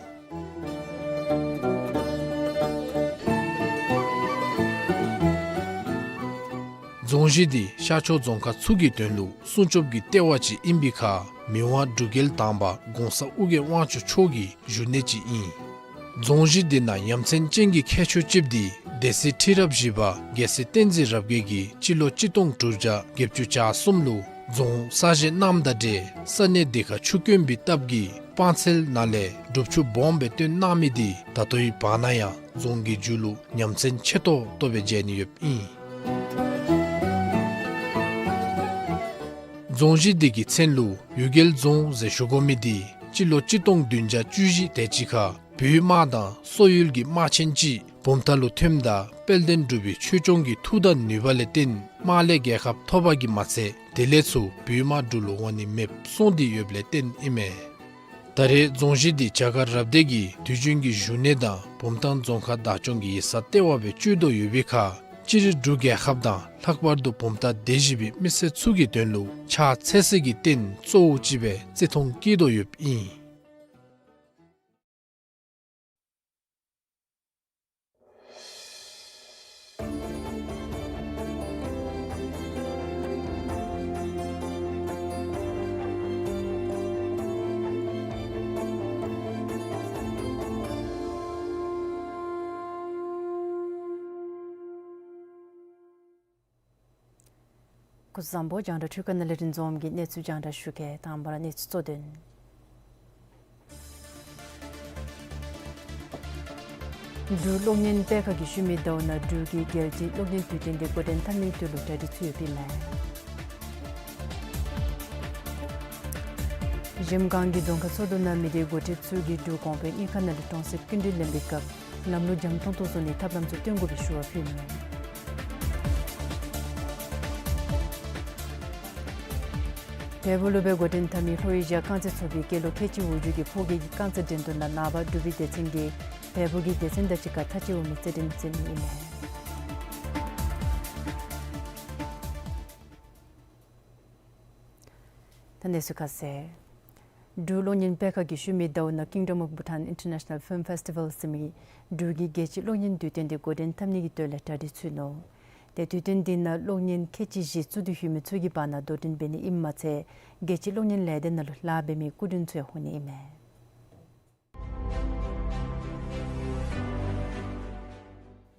རྫོང་གཞི་འདི་ཤར་ཕྱོགས་རྫོང་ཁག་ཚུ་གི་དོན་ལུ་སྲུང་སྐྱོབ་ཀྱི་ལྟེ་བ་ཅིག་ཨིན་པའི་ཁར་མི་དབང་འབྲུག་རྒྱལ་དང་པ་གོང་ས་ཨོ་རྒྱན་དབང་ཕྱུག་མཆོག་གི་བཞུགས་གནས་ཅིག་ཨིན། རྫོང་གཞི་འདི་ནང་ཡ་མཚན་ཅན་གྱི་ཁྱད་ཆོས་ཅིག་འདི་སྡེ་སྲིད་ཁྲི་རབས་བཞི་པ་རྒྱལ་སྲས་བསྟན་འཛིན་རབ་རྒྱས་ཀྱིས་སྤྱི་ལོ་གཅིག་སྟོང་དྲུག་བརྒྱ་བརྒྱད་ཅུ་གྱ་གསུམ་ལུ་རྫོང་གསར་བཞེངས་གནངམ་དང་འབྲེལ་ས་གནས་འདི་ཁར་ཆུ་དཀོན་པའི་སྟབས་ཀྱིས་སྤང་ཚལ་ནང་ལས་སྒྲུབ་ཆུ་སྦོམ་སྦེ་བཏོན་གནང་མི་འདི་ད་ལྟོའི་བར་ན་ཡང་རྫོང་གི་མཇུག་ལུ་ཡ་མཚན་ཆེ་ཏོག་ཏོ་སྦེ་མཇལ་ནི་ཡོདཔ་ཨིན། རྫོང་གཞི་འདི་གི་མཚན་ལུ་གཡུལ་རྒྱལ་རྫོང་ཟེར་ཞུ་དགོ་མི་འདི་སྤྱི་ལོ་གཅིག་སྟོང་བདུན་བརྒྱ་བཅུ་བཞི་དེ་ཅིག་ཁར་བོད་དམག་དང་སོག་ཡུལ་གྱི་དམག་ཆེན་ཅིག་བུམ་ཐང་ལུ་ཐོནམ་ད་དཔལ་ལྡན་འབྲུག་པའི་ཆོས་སྐྱོང་གི་མཐུ་དང་ནུས་པ་ལས་བརྟེན་དམག་ལས་རྒྱལ་ཁ་ཐོབ་པ་གིས་མ་ཚད་དེ་ལས་ཚུར་བོད་དམག་འབྲུག་ལུ་འོང་ནི་མེདཔ་སོང་སྟེ་ཡོདཔ་ལས་བརྟེན་ཨིན་མས། ད་རེས་རྫོང་གཞི་འདི་བྱ་དཀར་རབ་སྡེ་གི་དུས་རྒྱུན་གྱི་བཞུགས་གནས་དང་བུམ་ཐང་རྫོང་ཁག་བདག་སྐྱོང་གི་ཡིག་ཚང་ལྟེ་བ་སྦེ་སྤྱོད་དོ་ཡོད་པའི་ཁར་སྤྱིར་འབྲུག་རྒྱལ་ཁབ་དང་ལྷག་པར་དུ་བུམ་ཐང་སྡེ་བཞི་པའི་མི་སེར་ཚུ་གི་དོན་ལུ་ཕྱག་འཚལ་སའི་གི་རྟེན་གཙོ་བོ་ཅིག་སྦེ་བརྩི་མཐོང་བསྐྱེད་དོ་ཡོདཔ་ཨིན། བཟང་པོ། རྒྱང་བསྒྲགས་འཕྲུལ་ཁང་ནང་ལས་རིན་འཛོམས་ཀྱིས་གནས་ཚུལ་རྒྱང་བསྒྲགས་ཞུ་གེ། དང་པ་ར་གནས་ཚུལ་གཙོ་དོན། འབྲུག་གློག་བརྙན་སྤེལ་ཁང་གིས་ཤུལ་མའི་ཟླཝ་ནང་འབྲུག་གི་རྒྱལ་སྤྱིའི་གློག་བརྙན་དུས་སྟོན་དེ་འགོ་འདྲེན་འཐབ་ནིའི་དོན་ལུ་གྲ་སྒྲིག་ཚུད་ཡོདཔ་ཨིན་མས། གཞལམ་སྒང་གི་གདོང་ཁ་ཚོགས་འདུ་ནང་མི་སྡེ་འགོ་ཁྲིདཔ་ཚུ་གིས་འབྲུག་གོང་འཕེལ་དངུལ་ཁང་ནང་ལས་གྲོང་གསེབ་སྐྱིན་འགྲུལ་ལེན་པའི་སྐབས་ལམ་ལུགས་འཇམ་ཏོང་ཏོ་བཟོ་ནིའི་ཐབས་ལམ་ཚུ་སྟོན་དགོ་པའི་ཞུ་བ་ཕུལ་ནུག། བལ་པོ་ལུ་སྦེ་འགོ་འདྲེན་འཐབ་མི་ལྷོ་ཨེ་ཤི་ཡ་རྐང་རྩེད་ཚོགས་པའི་སྐྱེས་ལོ་ཁལ་གཅིག་འོག་འགྱོ་མི་གི་ཕོ་སྐྱེས་ཀྱི་རྐང་རྩེད་འགྲན་བསྡུར་ནང་ནངས་པ་འབྲུག་པའི་སྡེ་ཚན་གྱིས་བལ་པོ་གི་སྡེ་ཚན་དང་གཅིག་ཁར་ཐག་བཅད་འོང་མི་རྩེད་འགྲན་རྩེ་ནི་ཨིན་མས། ད་གནས་ཚུལ་ཁ་གསལ། འབྲུག་གློག་བརྙན་སྤེལ་ཁང་གིས་ཤུལ་མའི་ཟླཝ་ནང་Kingdom of Bhutan International Film Festival ཟེར་མི་འབྲུག་གི་རྒྱལ་སྤྱིའི་གློག་བརྙན་དུས་སྟོན་དེ་འགོ་འདྲེན་འཐབ་ནི་གི་དོན་ལས་གྲ་སྒྲིག་ཚུད་ནུག། ཏེ་དུས་སྟོན་དེ་ནང་གློག་བརྙན་ཁལ་གཅིག་བཞི་བཙུགས་ཏེ་ཡོད་མི་ཚུ་གི་བར་ན་དོ་འགྲན་འབད་ནི་ཨིནམ་མ་ཚད་རྒྱལ་སྤྱིའི་གློག་བརྙན་ལས་སྡེ་ནང་ལུ་ལཱ་འབད་མི་སྐུ་མགྲོན་ཚུ་ཡང་འོང་ནི་ཨིན་མས།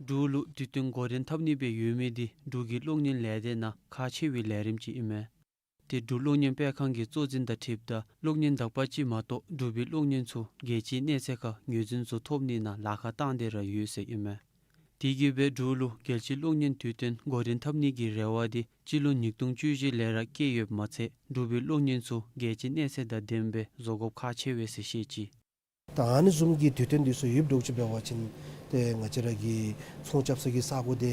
འབྲུག་ལུ་དུས་སྟོན་འགོ་འདྲེན་འཐབ་ནི་སྦེ་ཡོད་མི་འདི་འབྲུག་གི་གློག་བརྙན་ལས་སྡེ་ནང་ཁག་ཆེ་བའི་ལས་རིམ་ཅིག་ཨིན་མས། ཏེ་འབྲུག་གློག་བརྙན་སྤེལ་ཁང་གི་གཙོ་འཛིན་དང་འཁྲིལཝ་ད་གློག་བརྙན་དག་པ་ཅིག་མ་གཏོགས་འབྲུག་པའི་གློག་བརྙན་ཚུ་རྒྱལ་སྤྱིའི་གནས་ཚད་ཁར་ངོས་འཛིན་བཟོ་ཐོབ་ནི་ནང་ལཱ་ཁག་བཏང་སྟེ་ར་ཡོད་ཟེར་ཨིན་མས། དེ་གིས་སྦེ་འབྲུག་ལུ་རྒྱལ་སྤྱིའི་གློག་བརྙན་དུས་སྟོན་འགོ་འདྲེན་འཐབ་ནི་གི་རེ་བ་འདི་སྤྱི་ལོ་ཉིས་སྟོང་བཅུ་བཞི་ལས་ར་བསྐྱེད་ཡོདཔ་མ་ཚད་འབྲུག་པའི་གློག་བརྙན་ཚུ་རྒྱལ་སྤྱིའི་གནས་ཚད་དང་ལྡནམ་སྦེ་བཟོ་དགོཔ་ཁག་ཆེ་བས་ཟེར་བཤད་ཅི། ད་ཨ་ནི་བཟུམ་གྱི་དུས་སྟོན་འདི་ཚུ་ཡོདཔ་འདྲཝ་ཅིག་འབད་བ་ཅིན་ཏེ་ང་བཅས་ར་གི་ཚོང་རྐྱབ་ས་གི་ས་གོ་འདི་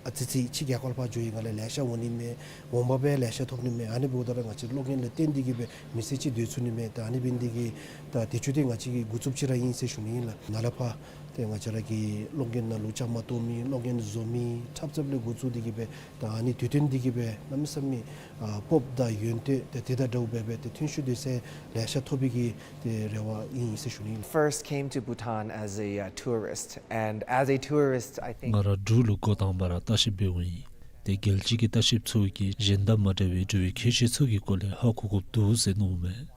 ཨ་ཙི་ཙི་ཕྱི་རྒྱལ་ཁབ་ལུ་ཕར་འགྱོ་ཡི་ག་ལས་ལེ་ཤ་འོང་ནི་མས། འོང་འབབ་སྦེ་ལེ་ཤ་ཐོབ་ནི་མས། ཨ་ནི་འབདཝ་ད་ར་ང་བཅས་གློག་བརྙན་ལུ་བརྟེན་ཏེ་གིས་སྦེ་མི་སེར་ཅིག་སྡོད་ཚུགས་ནི་མས། ད་ཨ་ནི་འབད་ནི་འདི་གིས་ད་དུས་ཚོད་འདི་ང་བཅས་ཀྱི་འགོ་བཙུགསཔ་ཅིག་ར་ཨིན་ཟེར་ཞུ་ནི་ཨིན་ལགས། ནཱ་ལས་ཕར་ཏེ་ང་བཅས་ར་གི་གློག་བརྙན་ནང་ལུ་བཅའ་མར་གཏོགས་མི་གློག་བརྙན་བཟོ་མི་འཁྲབ་འཁྲབ་ལས་འགོ་བཙུགས་ཏེ་གིས་སྦེ་ད་ཨ་ནི་དུས་སྟོན་འདི་གིས་སྦེ་གནམ་མེད་ས་མེད་ཨ་སྤོབས་དང་ཡོན་ཏན་ཏེ་དེ་དང་འདྲཝ་སྦེ་སྦེ་ཏེ་ཐོན་ཤུགས་སྡོད་ས་ལེ་ཤ་ཐོབ་པའི་གི་ཏེ་རེ་བ་ཨིན་ཟེར་ཞུ་ནི་ཨིན། First came to Bhutan as a, uh, tourist, and as a tourist, I think ང་ར་འབྲུག་ལུ་འགོ་དང་པ་ར་ལྟ་བཤལཔ་སྦེ་འོང་ཡི། ཏེ་རྒྱལ་སྤྱི་གི་ལྟ་བཤལཔ་ཚུ་གིས་གཞན་དང་མ་འདྲ་བའི་འབྲུག་པའི་ཁྱད་ཆོས་ཚུ་གི་སྐོར་ལས་ཧ་གོ་དགོཔ་འདུག་ཟེར་མནོཝ་མས།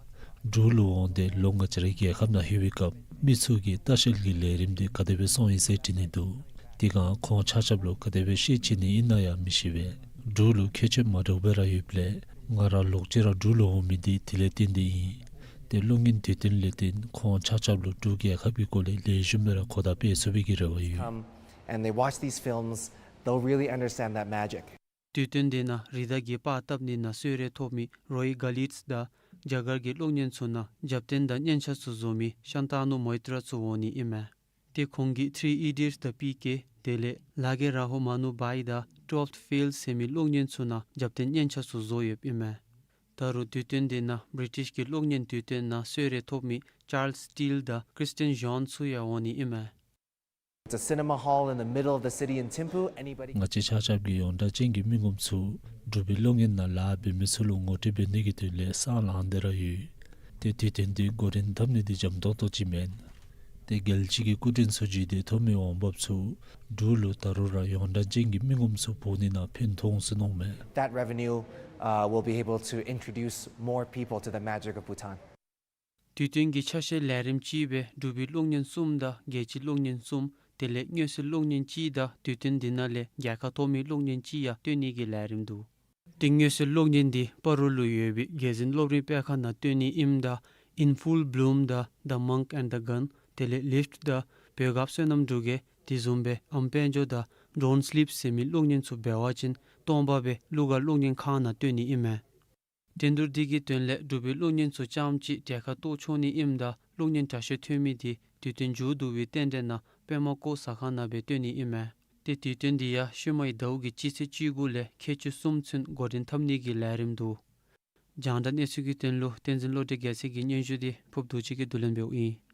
འབྲུག་ལུ་འོང་སྟེ་ལོག་ང་བཅས་རའི་རྒྱལ་ཁབ་ནང་ལྷོད་པའི་སྐབས་མི་ཚུ་གིས་ལྟ་བཤལ་གྱི་ལས་རིམ་འདི་ག་དེ་སྦེ་སོང་ཡི་ཟེར་དྲི་ནི་འདུག། དེ་སྒང་ཁོང་ཆ་ཁྱབ་ལུ་ག་དེ་སྦེ་ཤེས་བྱིན་ནི་ཨིན་ན་ཡང་མི་ཤེས་པས། འབྲུག་ལུ་ཁྱད་ཆོས་མ་འདྲཝ་སྦེ་ར་ཡོདཔ་ལས་ང་ར་ལོག་ཅི་ར་འབྲུག་ལུ་འོང་མི་འདི་དེ་ལས་བརྟེན་ཏེ་ཨིན། ཏེ་གློག་བརྙན་དུས་སྟོན་ལས་བརྟེན་ཁོང་ཆ་ཁྱབ་ལུ་འབྲུག་རྒྱལ་ཁབ་ཀྱི་སྐོར་ལས་ལེགས་ཤོམ་སྦེ་ར་གོ་བརྡ་སྤེལ་ཚུགས་པའི་གི་རེ་བ་ཡོད། Come and they watch these films, they'll really understand that magic. དུས་སྟོན་དེ་ནང་རི་དྭགས་ཀྱི་པར་བཏབ་ནི་ནང་གསོལ་རས་ཐོབ་མི་རོའི་ག་ལིཌས་དང་རྒྱ་གར་གྱི་གློག་བརྙན་ཚུ་ནང་རྒྱབ་རྟེན་དང་སྙན་ཆ་ཚུ་བཟོ་མི་ཤཱན་ཏ་ནུ་མོའི་ཏྲ་ཚུ་འོང་ནི་ཨིན་མས། ཏེ་ཁོང་གིས་Three Idiots དང་པི་ཀེ་དེ་ལས་ལ་གེ་ར་ཧོ་མ་ནུ་བྷའི་དང་Twelfth Fail ཟེར་མི་གློག་བརྙན་ཚུ་ནང་རྒྱབ་རྟེན་སྙན་ཆ་ཚུ་བཟོ་ཡོདཔ་ཨིན་མས། ད་རུང་དུས་སྟོན་དེ་ནང་བི་རི་ཊིཤ་གི་གློག་བརྙན་དུས་སྟོན་ནང་གསོལ་རས་ཐོབ་མི་ཅཱརལསི་ཊིལ་དང་ཀྲིས་ཊན་ཞཱན་ཚུ་ཡང་འོང་ནི་ཨིན་མས། It's a cinema hall in the middle of the city in Thimphu. Anybody ང་བཅས་ཆ་ཁྱབ་ཀྱི་ཡོངས་གྲགས་ཅན་གྱི་མི་ངོམ་ཚུ་འབྲུག་པའི་གློག་བརྙན་ནང་ལཱ་འབད་མི་ཚུ་ལུ་ངོ་སྤྲོད་འབད་ནི་གི་དོན་ལས་སང་ལངས་ཏེ་ར་ཡོད། ཏེ་དུས་སྟོན་འདི་འགོ་འདྲེན་འཐབ་ནི་འདི་འཇམ་ཏོང་ཏོ་ཅིག་མེན། ཏེ་རྒྱལ་སྤྱི་གི་སྐུ་མགྲོན་ཚུ་བརྒྱུད་དེ་ཐོབ་མི་འོང་འབབ་ཚུ་འབྲུག་ལུ་ད་རུང་ར་ཡོངས་གྲགས་ཅན་གྱི་མི་ངོམ་ཚུ་འབོ་ནི་ནང་ཕན་ཐོགས་འོང་ཟེར་མནོཝ་མས། That revenue, uh, will be able to introduce more people to the magic of Bhutan. དུས་སྟོན་གྱི་ཆ་ཤས་ལས་རིམ་གཅིག་སྦེ་འབྲུག་པའི་གློག་བརྙན་གསུམ་དང་རྒྱལ་སྤྱིའི་གློག་བརྙན་གསུམ་དེ་ལས་མངོན་གསལ་གློག་བརྙན་གཅིག་དང་དུས་སྟོན་འདི་ནང་ལས་རྒྱལ་ཁ་ཐོབ་མི་གློག་བརྙན་གཅིག་ཡང་སྟོན་ནི་གི་ལས་རིམ་འདུག། ཏེ་མངོན་གསལ་གློག་བརྙན་འདི་སྤ་རོ་ལུ་ཡོད་པའི་རྒྱལ་འཛིན་སློབ་རིམ་སྤེལ་ཁང་ནང་སྟོན་ནི་ཨིནམ་ད་In Full Bloom དང་The Monk and the Gun དེ་ལས་Lift དང་བོད་ཁབ་བསོད་ནམས་འབྲུག་རྒྱལ་དེ་བཟུམ་སྦེ་ཨམ་དཔལ་འབྱོར་དང་Don't Sleep ཟེར་མི་གློག་བརྙན་ཚུ་འབད་བ་ཅིན་སྟོང་པ་སྦེ་གླུ་གར་གློག་བརྙན་ཁང་ནང་སྟོན་ནི་ཨིན་མས། འགྲན་བསྡུར་འདི་གི་དོན་ལས་འབྲུག་པའི་གློག་བརྙན་ཚུ་རྐྱངམ་གཅིག་གྲལ་ཁར་གཏོགས་ཆོག་ནི་ཨིནམ་ད་གློག་བརྙན་དྲག་ཤོས་ཐོན་མི་འདི་དུས་སྟོན་མཇུག་བསྡུ་བའི་རྟེན་འབྲེལ་ནང་པདྨ་བཀོད་ཟ་ཁང་ནང་སྦེ་སྟོན་ནི་ཨིན་མས། ཏེ་དུས་སྟོན་འདི་ཡང་ཤུལ་མའི་ཟླཝ་གི་སྤྱི་ཚེས་བཅུ་དགུ་ལས་ཁལ་གཅིག་གསུམ་ཚུན་འགོ་འདྲེན་འཐབ་ནི་གི་ལས་རིམ་འདུག། རྒྱང་བསྒྲགས་གནས་ཚུལ་གྱི་དོན་ལུ་བསྟན་འཛིན་བློ་གྲོས་རྒྱལ་མཚན་གྱི་སྙན་ཞུ་འདི་ཕུརཔ་རྡོ་རྗེ་གིས་བསྡུ་ལེན་འབདཝ་ཨིན།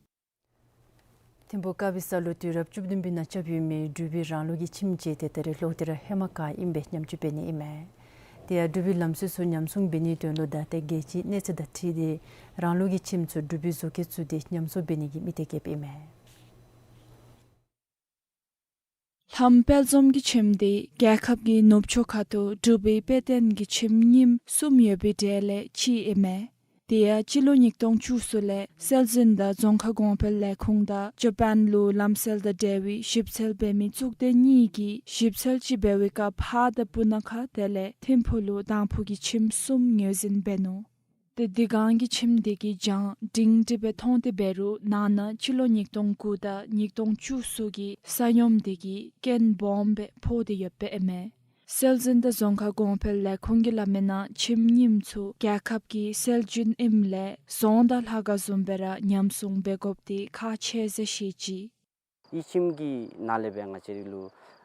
ཐིམ་ཕུ་ཀ་བི་ས་ལུ་དུས་རབས་བཅུ་བདུན་པའི་ནང་རྐྱབ་ཡོད་མི་འབྲུག་པའི་རང་ལུགས་ཀྱི་ཁྱིམ་ཅིག་ཏེ་ད་རེས་ལོག་སྟེ་ར་ཧེ་མ་ག་ཨིནམ་སྦེ་ཉམས་བཅོས་འབད་ནི་ཨིན་མས། དེ་ཡང་འབྲུག་པའི་ལམ་སྲོལ་ཚུ་ཉམས་སྲུང་འབད་ནིའི་དོན་ལུ་ད་ལྟོ་རྒྱལ་སྤྱིའི་གནས་ཚད་དང་འཁྲིལ་ཏེ་རང་ལུགས་ཀྱི་ཁྱིམ་ཚུ་འབྲུག་པའི་བཟོ་བཀོད་ཚུ་དེ་ཉམས་གསོ་འབད་ནི་གི་དམིགས་གཏད་བསྐྱེདཔ་ཨིན་མས། ལྷམ་དཔལ་འཛོམས་ཀྱི་ཁྱིམ་དེ་རྒྱལ་ཁབ་ཀྱི་ནུབ་ཕྱོགས་ཁ་ཐུག་འབྲུག་པའི་དཔེ་སྟོན་གྱི་ཁྱིམ་རྙིངམ་གསུམ་ཡོད་པའི་གྲས་ལས་གཅིག་ཨིན་མས། དེ་ཡང་སྤྱི་ལོ་ཉིས་སྟོང་བཅུ་གསུམ་ལས་སྲོལ་འཛིན་དང་རྫོང་ཁ་གོང་འཕེལ་ལས་ཁུངས་དང་ཇ་པཱན་ལུ་ལམ་སྲོལ་དང་འབྲེལ་བའི་ཞིབ་འཚོལ་འབད་མི་གཙུག་སྡེ་གཉིས་ཀྱིས་ཞིབ་འཚོལ་ཅིག་འབད་བའི་སྐབས་ཧཱ་དང་སྤུ་ན་ཁ་དེ་ལས་ཐིམ་ཕུག་ལུ་དང་ཕུ་གི་ཁྱིམ་གསུམ་ངོས་འཛིན་འབད་ནུག། ཏེ་དེ་སྒང་གི་ཁྱིམ་དེ་གི་གྱང་སྒྲིང་སྒྲི་སྦེ་མཐོང་སྟེ་འབད་རུང་ནང་ན་སྤྱི་ལོ་ཉིས་སྟོང་དགུ་དང་ཉིས་སྟོང་བཅུ་གསུམ་གྱི་ས་སྙོམས་དེ་གིས་རྐྱེན་སྦོམ་སྦེ་ཕོག་སྟེ་ཡོདཔ་ཨིན་མས། སྲོལ་འཛིན་དང་རྫོང་ཁ་གོང་འཕེལ་ལས་ཁུངས་ཀྱིས་སླབ་མིའི་ནང་ཁྱིམ་རྙིངམ་ཚུ་རྒྱལ་ཁབ་ཀྱི་སྲོལ་རྒྱུན་ཨིནམ་ལས་རྫོང་དང་ལྷ་ཁང་བཟུམ་སྦེ་ར་ཉམས་སྲུང་འབད་དགོཔ་དེ་ཁག་ཆེ་ཟེར་བཤད་ཅི། ཨི་ཁྱིམ་གྱི་ནང་ལས་སྦེ་ང་བཅས་ར་ལུ་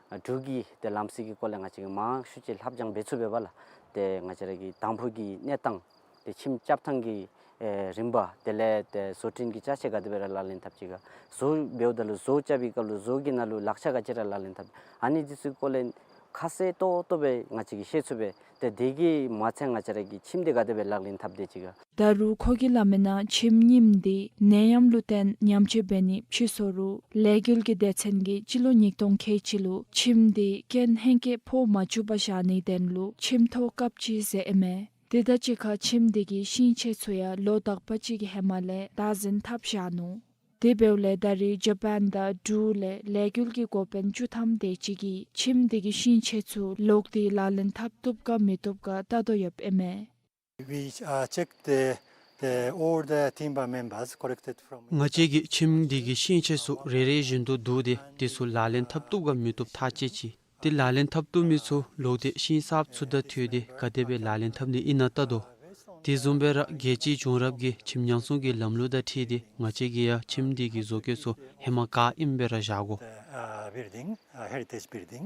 འབྲུག་གི་ཏེ་ལམ་སྲོལ་གྱི་སྐོར་ལས་ང་བཅས་ཀྱིས་མང་ཤོས་ཅིག་ལྷབ་སྦྱང་འབད་ཚུགས་པས་པ་ལགས། ཏེ་ང་བཅས་ར་གི་དང་ཕུ་གི་གནས་སྟངས་ཏེ་ཁྱིམ་རྐྱབ་ཐངས་ཀྱི་ཨེ་རིམ་པ་དེ་ལས་ཏེ་བཟོ་སྐྲུན་གྱི་ཅ་ཆས་ག་དེ་སྦེ་ར་ལག་ལེན་འཐབ་ཅི་ག། བཟོ་འབདཝ་ད་ལུ་བཟོ་རྐྱབ་པའི་སྐབས་ལུ་བཟོ་གི་ནང་ལུ་ལག་ཆ་ག་ཅི་ར་ལག་ལེན་འཐབ། ཨ་ནི་འདི་ཚུ་སྐོར་ལས་ཁ་གསལ་ཏོག་ཏོ་སྦེ་ང་བཅས་ཀྱིས་ཤེས་ཚུགས་པས། ཏེ་དེ་གིས་མ་ཚད་ང་བཅས་ར་གི་ཁྱིམ་དེ་ག་དེ་སྦེ་ལག་ལེན་འཐབ་དེས་ཅི་ག། ད་རུང་ཁོ་གིས་སླབ་མིའི་ནང་ཁྱིམ་རྙིངམ་དེ་ནད་ཡམས་ལུ་བརྟེན་ཉམས་བཅོས་འབད་ནི་ཕྱིས་སོང་རུང་ལས་འགུལ་གྱི་སྡེ་ཚན་གྱིས་སྤྱི་ལོ་ཉིས་སྟོང་ཁལ་གཅིག་ལུ་ཁྱིམ་དེ་རྐྱེན་ཧེང་སྐལ་ཕོག་མ་བཅུག་པར་བཞག་ནིའི་དོན་ལུ་ཁྱིམ་ཐོག་བཀབ་ཅི་ཟེར་ཨིན་མས། དེ་དང་གཅིག་ཁར་ཁྱིམ་དེ་གི་ཤིང་ཆས་ཚུ་ཡང་ལོ་དག་པ་ཅིག་གི་ཧེ་མ་ལས་བདག་འཛིན་འཐབ་བཞག་ནུག། དེ་འབདཝ་ལས་ད་རེས་ཇ་པཱན་དང་འབྲུག་ལས་ལས་འགུལ་གྱི་འགོ་དཔོན་བཅུ་ཐམ་དེ་ཅིག་གིས་ཁྱིམ་དེ་གི་ཤིང་ཆས་ཚུ་ལོག་སྟེ་ལག་ལེན་འཐབ་བཏུབ་ག་མི་བཏུབ་ག་བལྟ་དོ་ཡོདཔ་ཨིན་མས། We, uh, check the, the, all the team members collected from ང་བཅས་ཀྱིས་ཁྱིམ་འདི་གི་ཤིང་ཆས་ཚུ་རེ་རེ་བཞིན་དུ་བསྡུ་སྟེ་དེ་ཚུ་ལག་ལེན་འཐབ་བཏུབ་ག་མི་བཏུབ་ཐག་བཅད་ཅི། དེ་ལག་ལེན་འཐབ་བཏུབ་མི་ཚུ་ལོག་སྟེ་ཤིང་གསརཔ་ཚུ་དང་འཐུས་ཏེ་ག་དེ་སྦེ་ལག་ལེན་འཐབ་ནི་ཨིན་ན་བལྟ་དོ། དེ་བཟུམ་སྦེ་ར་རྒྱལ་སྤྱིའི་བྱུང་རབས་ཀྱི་ཁྱིམ་ཉམས་སྲུང་གི་ལམ་ལུགས་དང་འཁྲིལ་ཏེ་ང་བཅས་ཀྱིས་ཡང་ཁྱིམ་འདི་གི་བཟོ་བཀོད་ཚུ་ཧེ་མ་ག་ཨིནམ་སྦེ་ར་བཞག་དགོ། Uh, building, uh, heritage building.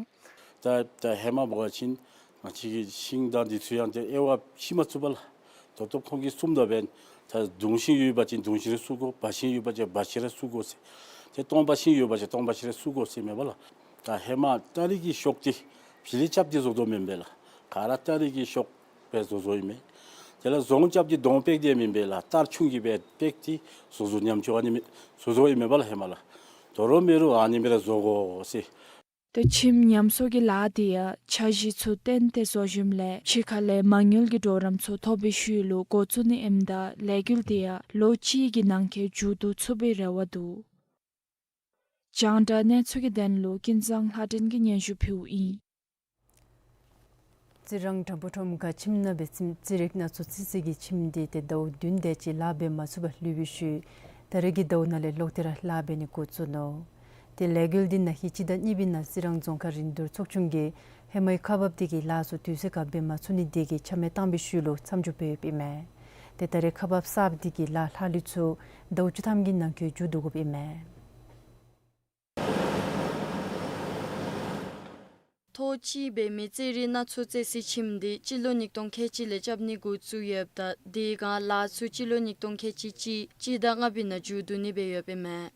ད་ད་ཧེ་མ་འབད་བ་ཅིན་ང་བཅས་ཀྱིས་ཤིང་དང་འདི་ཚུ་ཡང་ཏེ་དབྱེ་བ་ཕྱེ་མ་ཚུགས་པས་ལགས། ད་ལྟོ་ཁོང་གིས་གསུངམ་ད་འབདན་ད་དུང་ཤིང་ཡོད་པ་ཅིན་དུང་ཤིང་ར་བཙུགས་དགོ། བ་ཤིང་ཡོད་པ་ཅིན་བ་ཤིང་ར་བཙུགས་དགོ་ཟེར། ཏེ་སྟོང་བ་ཤིང་ཡོད་པ་ཅིན་སྟོང་བ་ཤིང་ར་བཙུགས་དགོ་ཟེར་མས་པ་ལགས། ད་ཧེ་མ་སྟ་རེ་གི་ཤོག་དེ་ཕྱི་ལས་རྐྱབ་སྟེ་བཟོ་དོ་མེན་པས་ལགས། ག་ར་སྟ་རེ་གི་ཤོག་སྦེ་བཟོ་བཟོཝ་ཨིན་མས། དེ་ལས་རྫོང་རྐྱབ་སྟེ་དོང་བཏེགས་ཏེ་མེན་པས་ལགས། སྟར་ཆུང་ཀུ་སྦེ་བཏེགས་ཏེ་བཟོ་བཟོཝ་ཉམས་བཅོས་ཨ་ནི་མེན་བཟོ་བཟོཝ་ཨིན་མས་པ་ལགས་ཧེ་མ་ལགས། དོ་རུང་མེན་རུང་ཨ་ནི་སྦེ་ར་བཟོ་དགོ་ཟེར། ཏེ་ཁྱིམ་ཉམས་གསོ་གི་ལཱ་དེ་ཡང་འཆར་གཞི་ཚུ་བཏོན་ཏེ་བཟོ་ཞིནམ་ལས་ཕྱི་ཁ་ལས་མ་དངུལ་གྱི་གྲོགས་རམ་ཚུ་ཐོབ་པའི་ཤུལ་ལུ་འགོ་བཙུགས་ནི་ཨིནམ་ད་ལས་འགུལ་དེ་ཡང་ལོ་གཅིག་གི་ནང་འཁོད་མཇུག་བསྡུ་ཚུགས་པའི་རེ་བ་འདུག། རྒྱང་བསྒྲགས་གནས་ཚུལ་གྱི་དོན་ལུ་ཀུན་བཟང་ལྷ་སྒྲོན་གྱིས་སྙན་ཞུ་ཕུལཝ་ཨིན། རྩི་རང་དྲམ་པོ་ཁྲོམ་ཁ་ཁྱིམ་ནང་སྦེ་རྩི་རྩི་རིགས་སྣ་ཚོགས་རྩི་སའི་ཁྱིམ་དེ་ཏེ་ཟླཝ་བདུན་དེ་ཅིག་ལཱ་འབད་མ་ཚུགས་པར་ལུས་པའི་ཤུལ་ད་རེས་ཀྱི་ཟླཝ་ནང་ལས་ལོག་སྟེ་ར་ལཱ་འབད་ནི་འགོ་བཙུགས་ནུག། ཏེ་ལས་འགུལ་འདི་ན་ཧིང་སྤྱི་ཟླ་གཉིས་པའི་ནང་རྩི་རང་རྫོང་ཁག་རིན་བསྡུར་ཚོགས་ཆུང་གིས་ཧེ་མའི་ཁག་འབག་དེ་གི་ལཱ་ཚུ་དུས་ཚོད་ཁར་འབད་མ་ཚུགས་ནི་དེ་གིས་ཆ་མེད་བཏང་བའི་ཤུལ་ལུ་མཚམས་འཇོག་འབད་ཡོདཔ་ཨིན་མས། ཏེ་ད་རེས་ཁག་འབག་གསརཔ་དེ་གི་ལཱ་ལྷག་ལུས་ཚུ་ཟླཝ་བཅུ་ཐམ་གྱི་ནང་འཁོད་མཇུག་བསྡུ་དགོཔ་ཨིན་མས། ཐོག་གཅིག་འབད་མི་རྩི་རིགས་སྣ་ཚོགས་རྩི་སའི་ཁྱིམ་དེ་སྤྱི་ལོ་ཉིས་སྟོང་ཁལ་གཅིག་ལས་རྐྱབ་ནི་འགོ་བཙུགས་ཡོདཔ་ད་དེ་སྒང་ལཱ་ཚུ་སྤྱི་ལོ་ཉིས་སྟོང་ཁལ་གཅིག་གཅིག་སྤྱི་ཟླ་ལྔ་པའི་ནང་མཇུག་བསྡུ་ནི་སྦེ་ཡོདཔ་ཨིན་མས།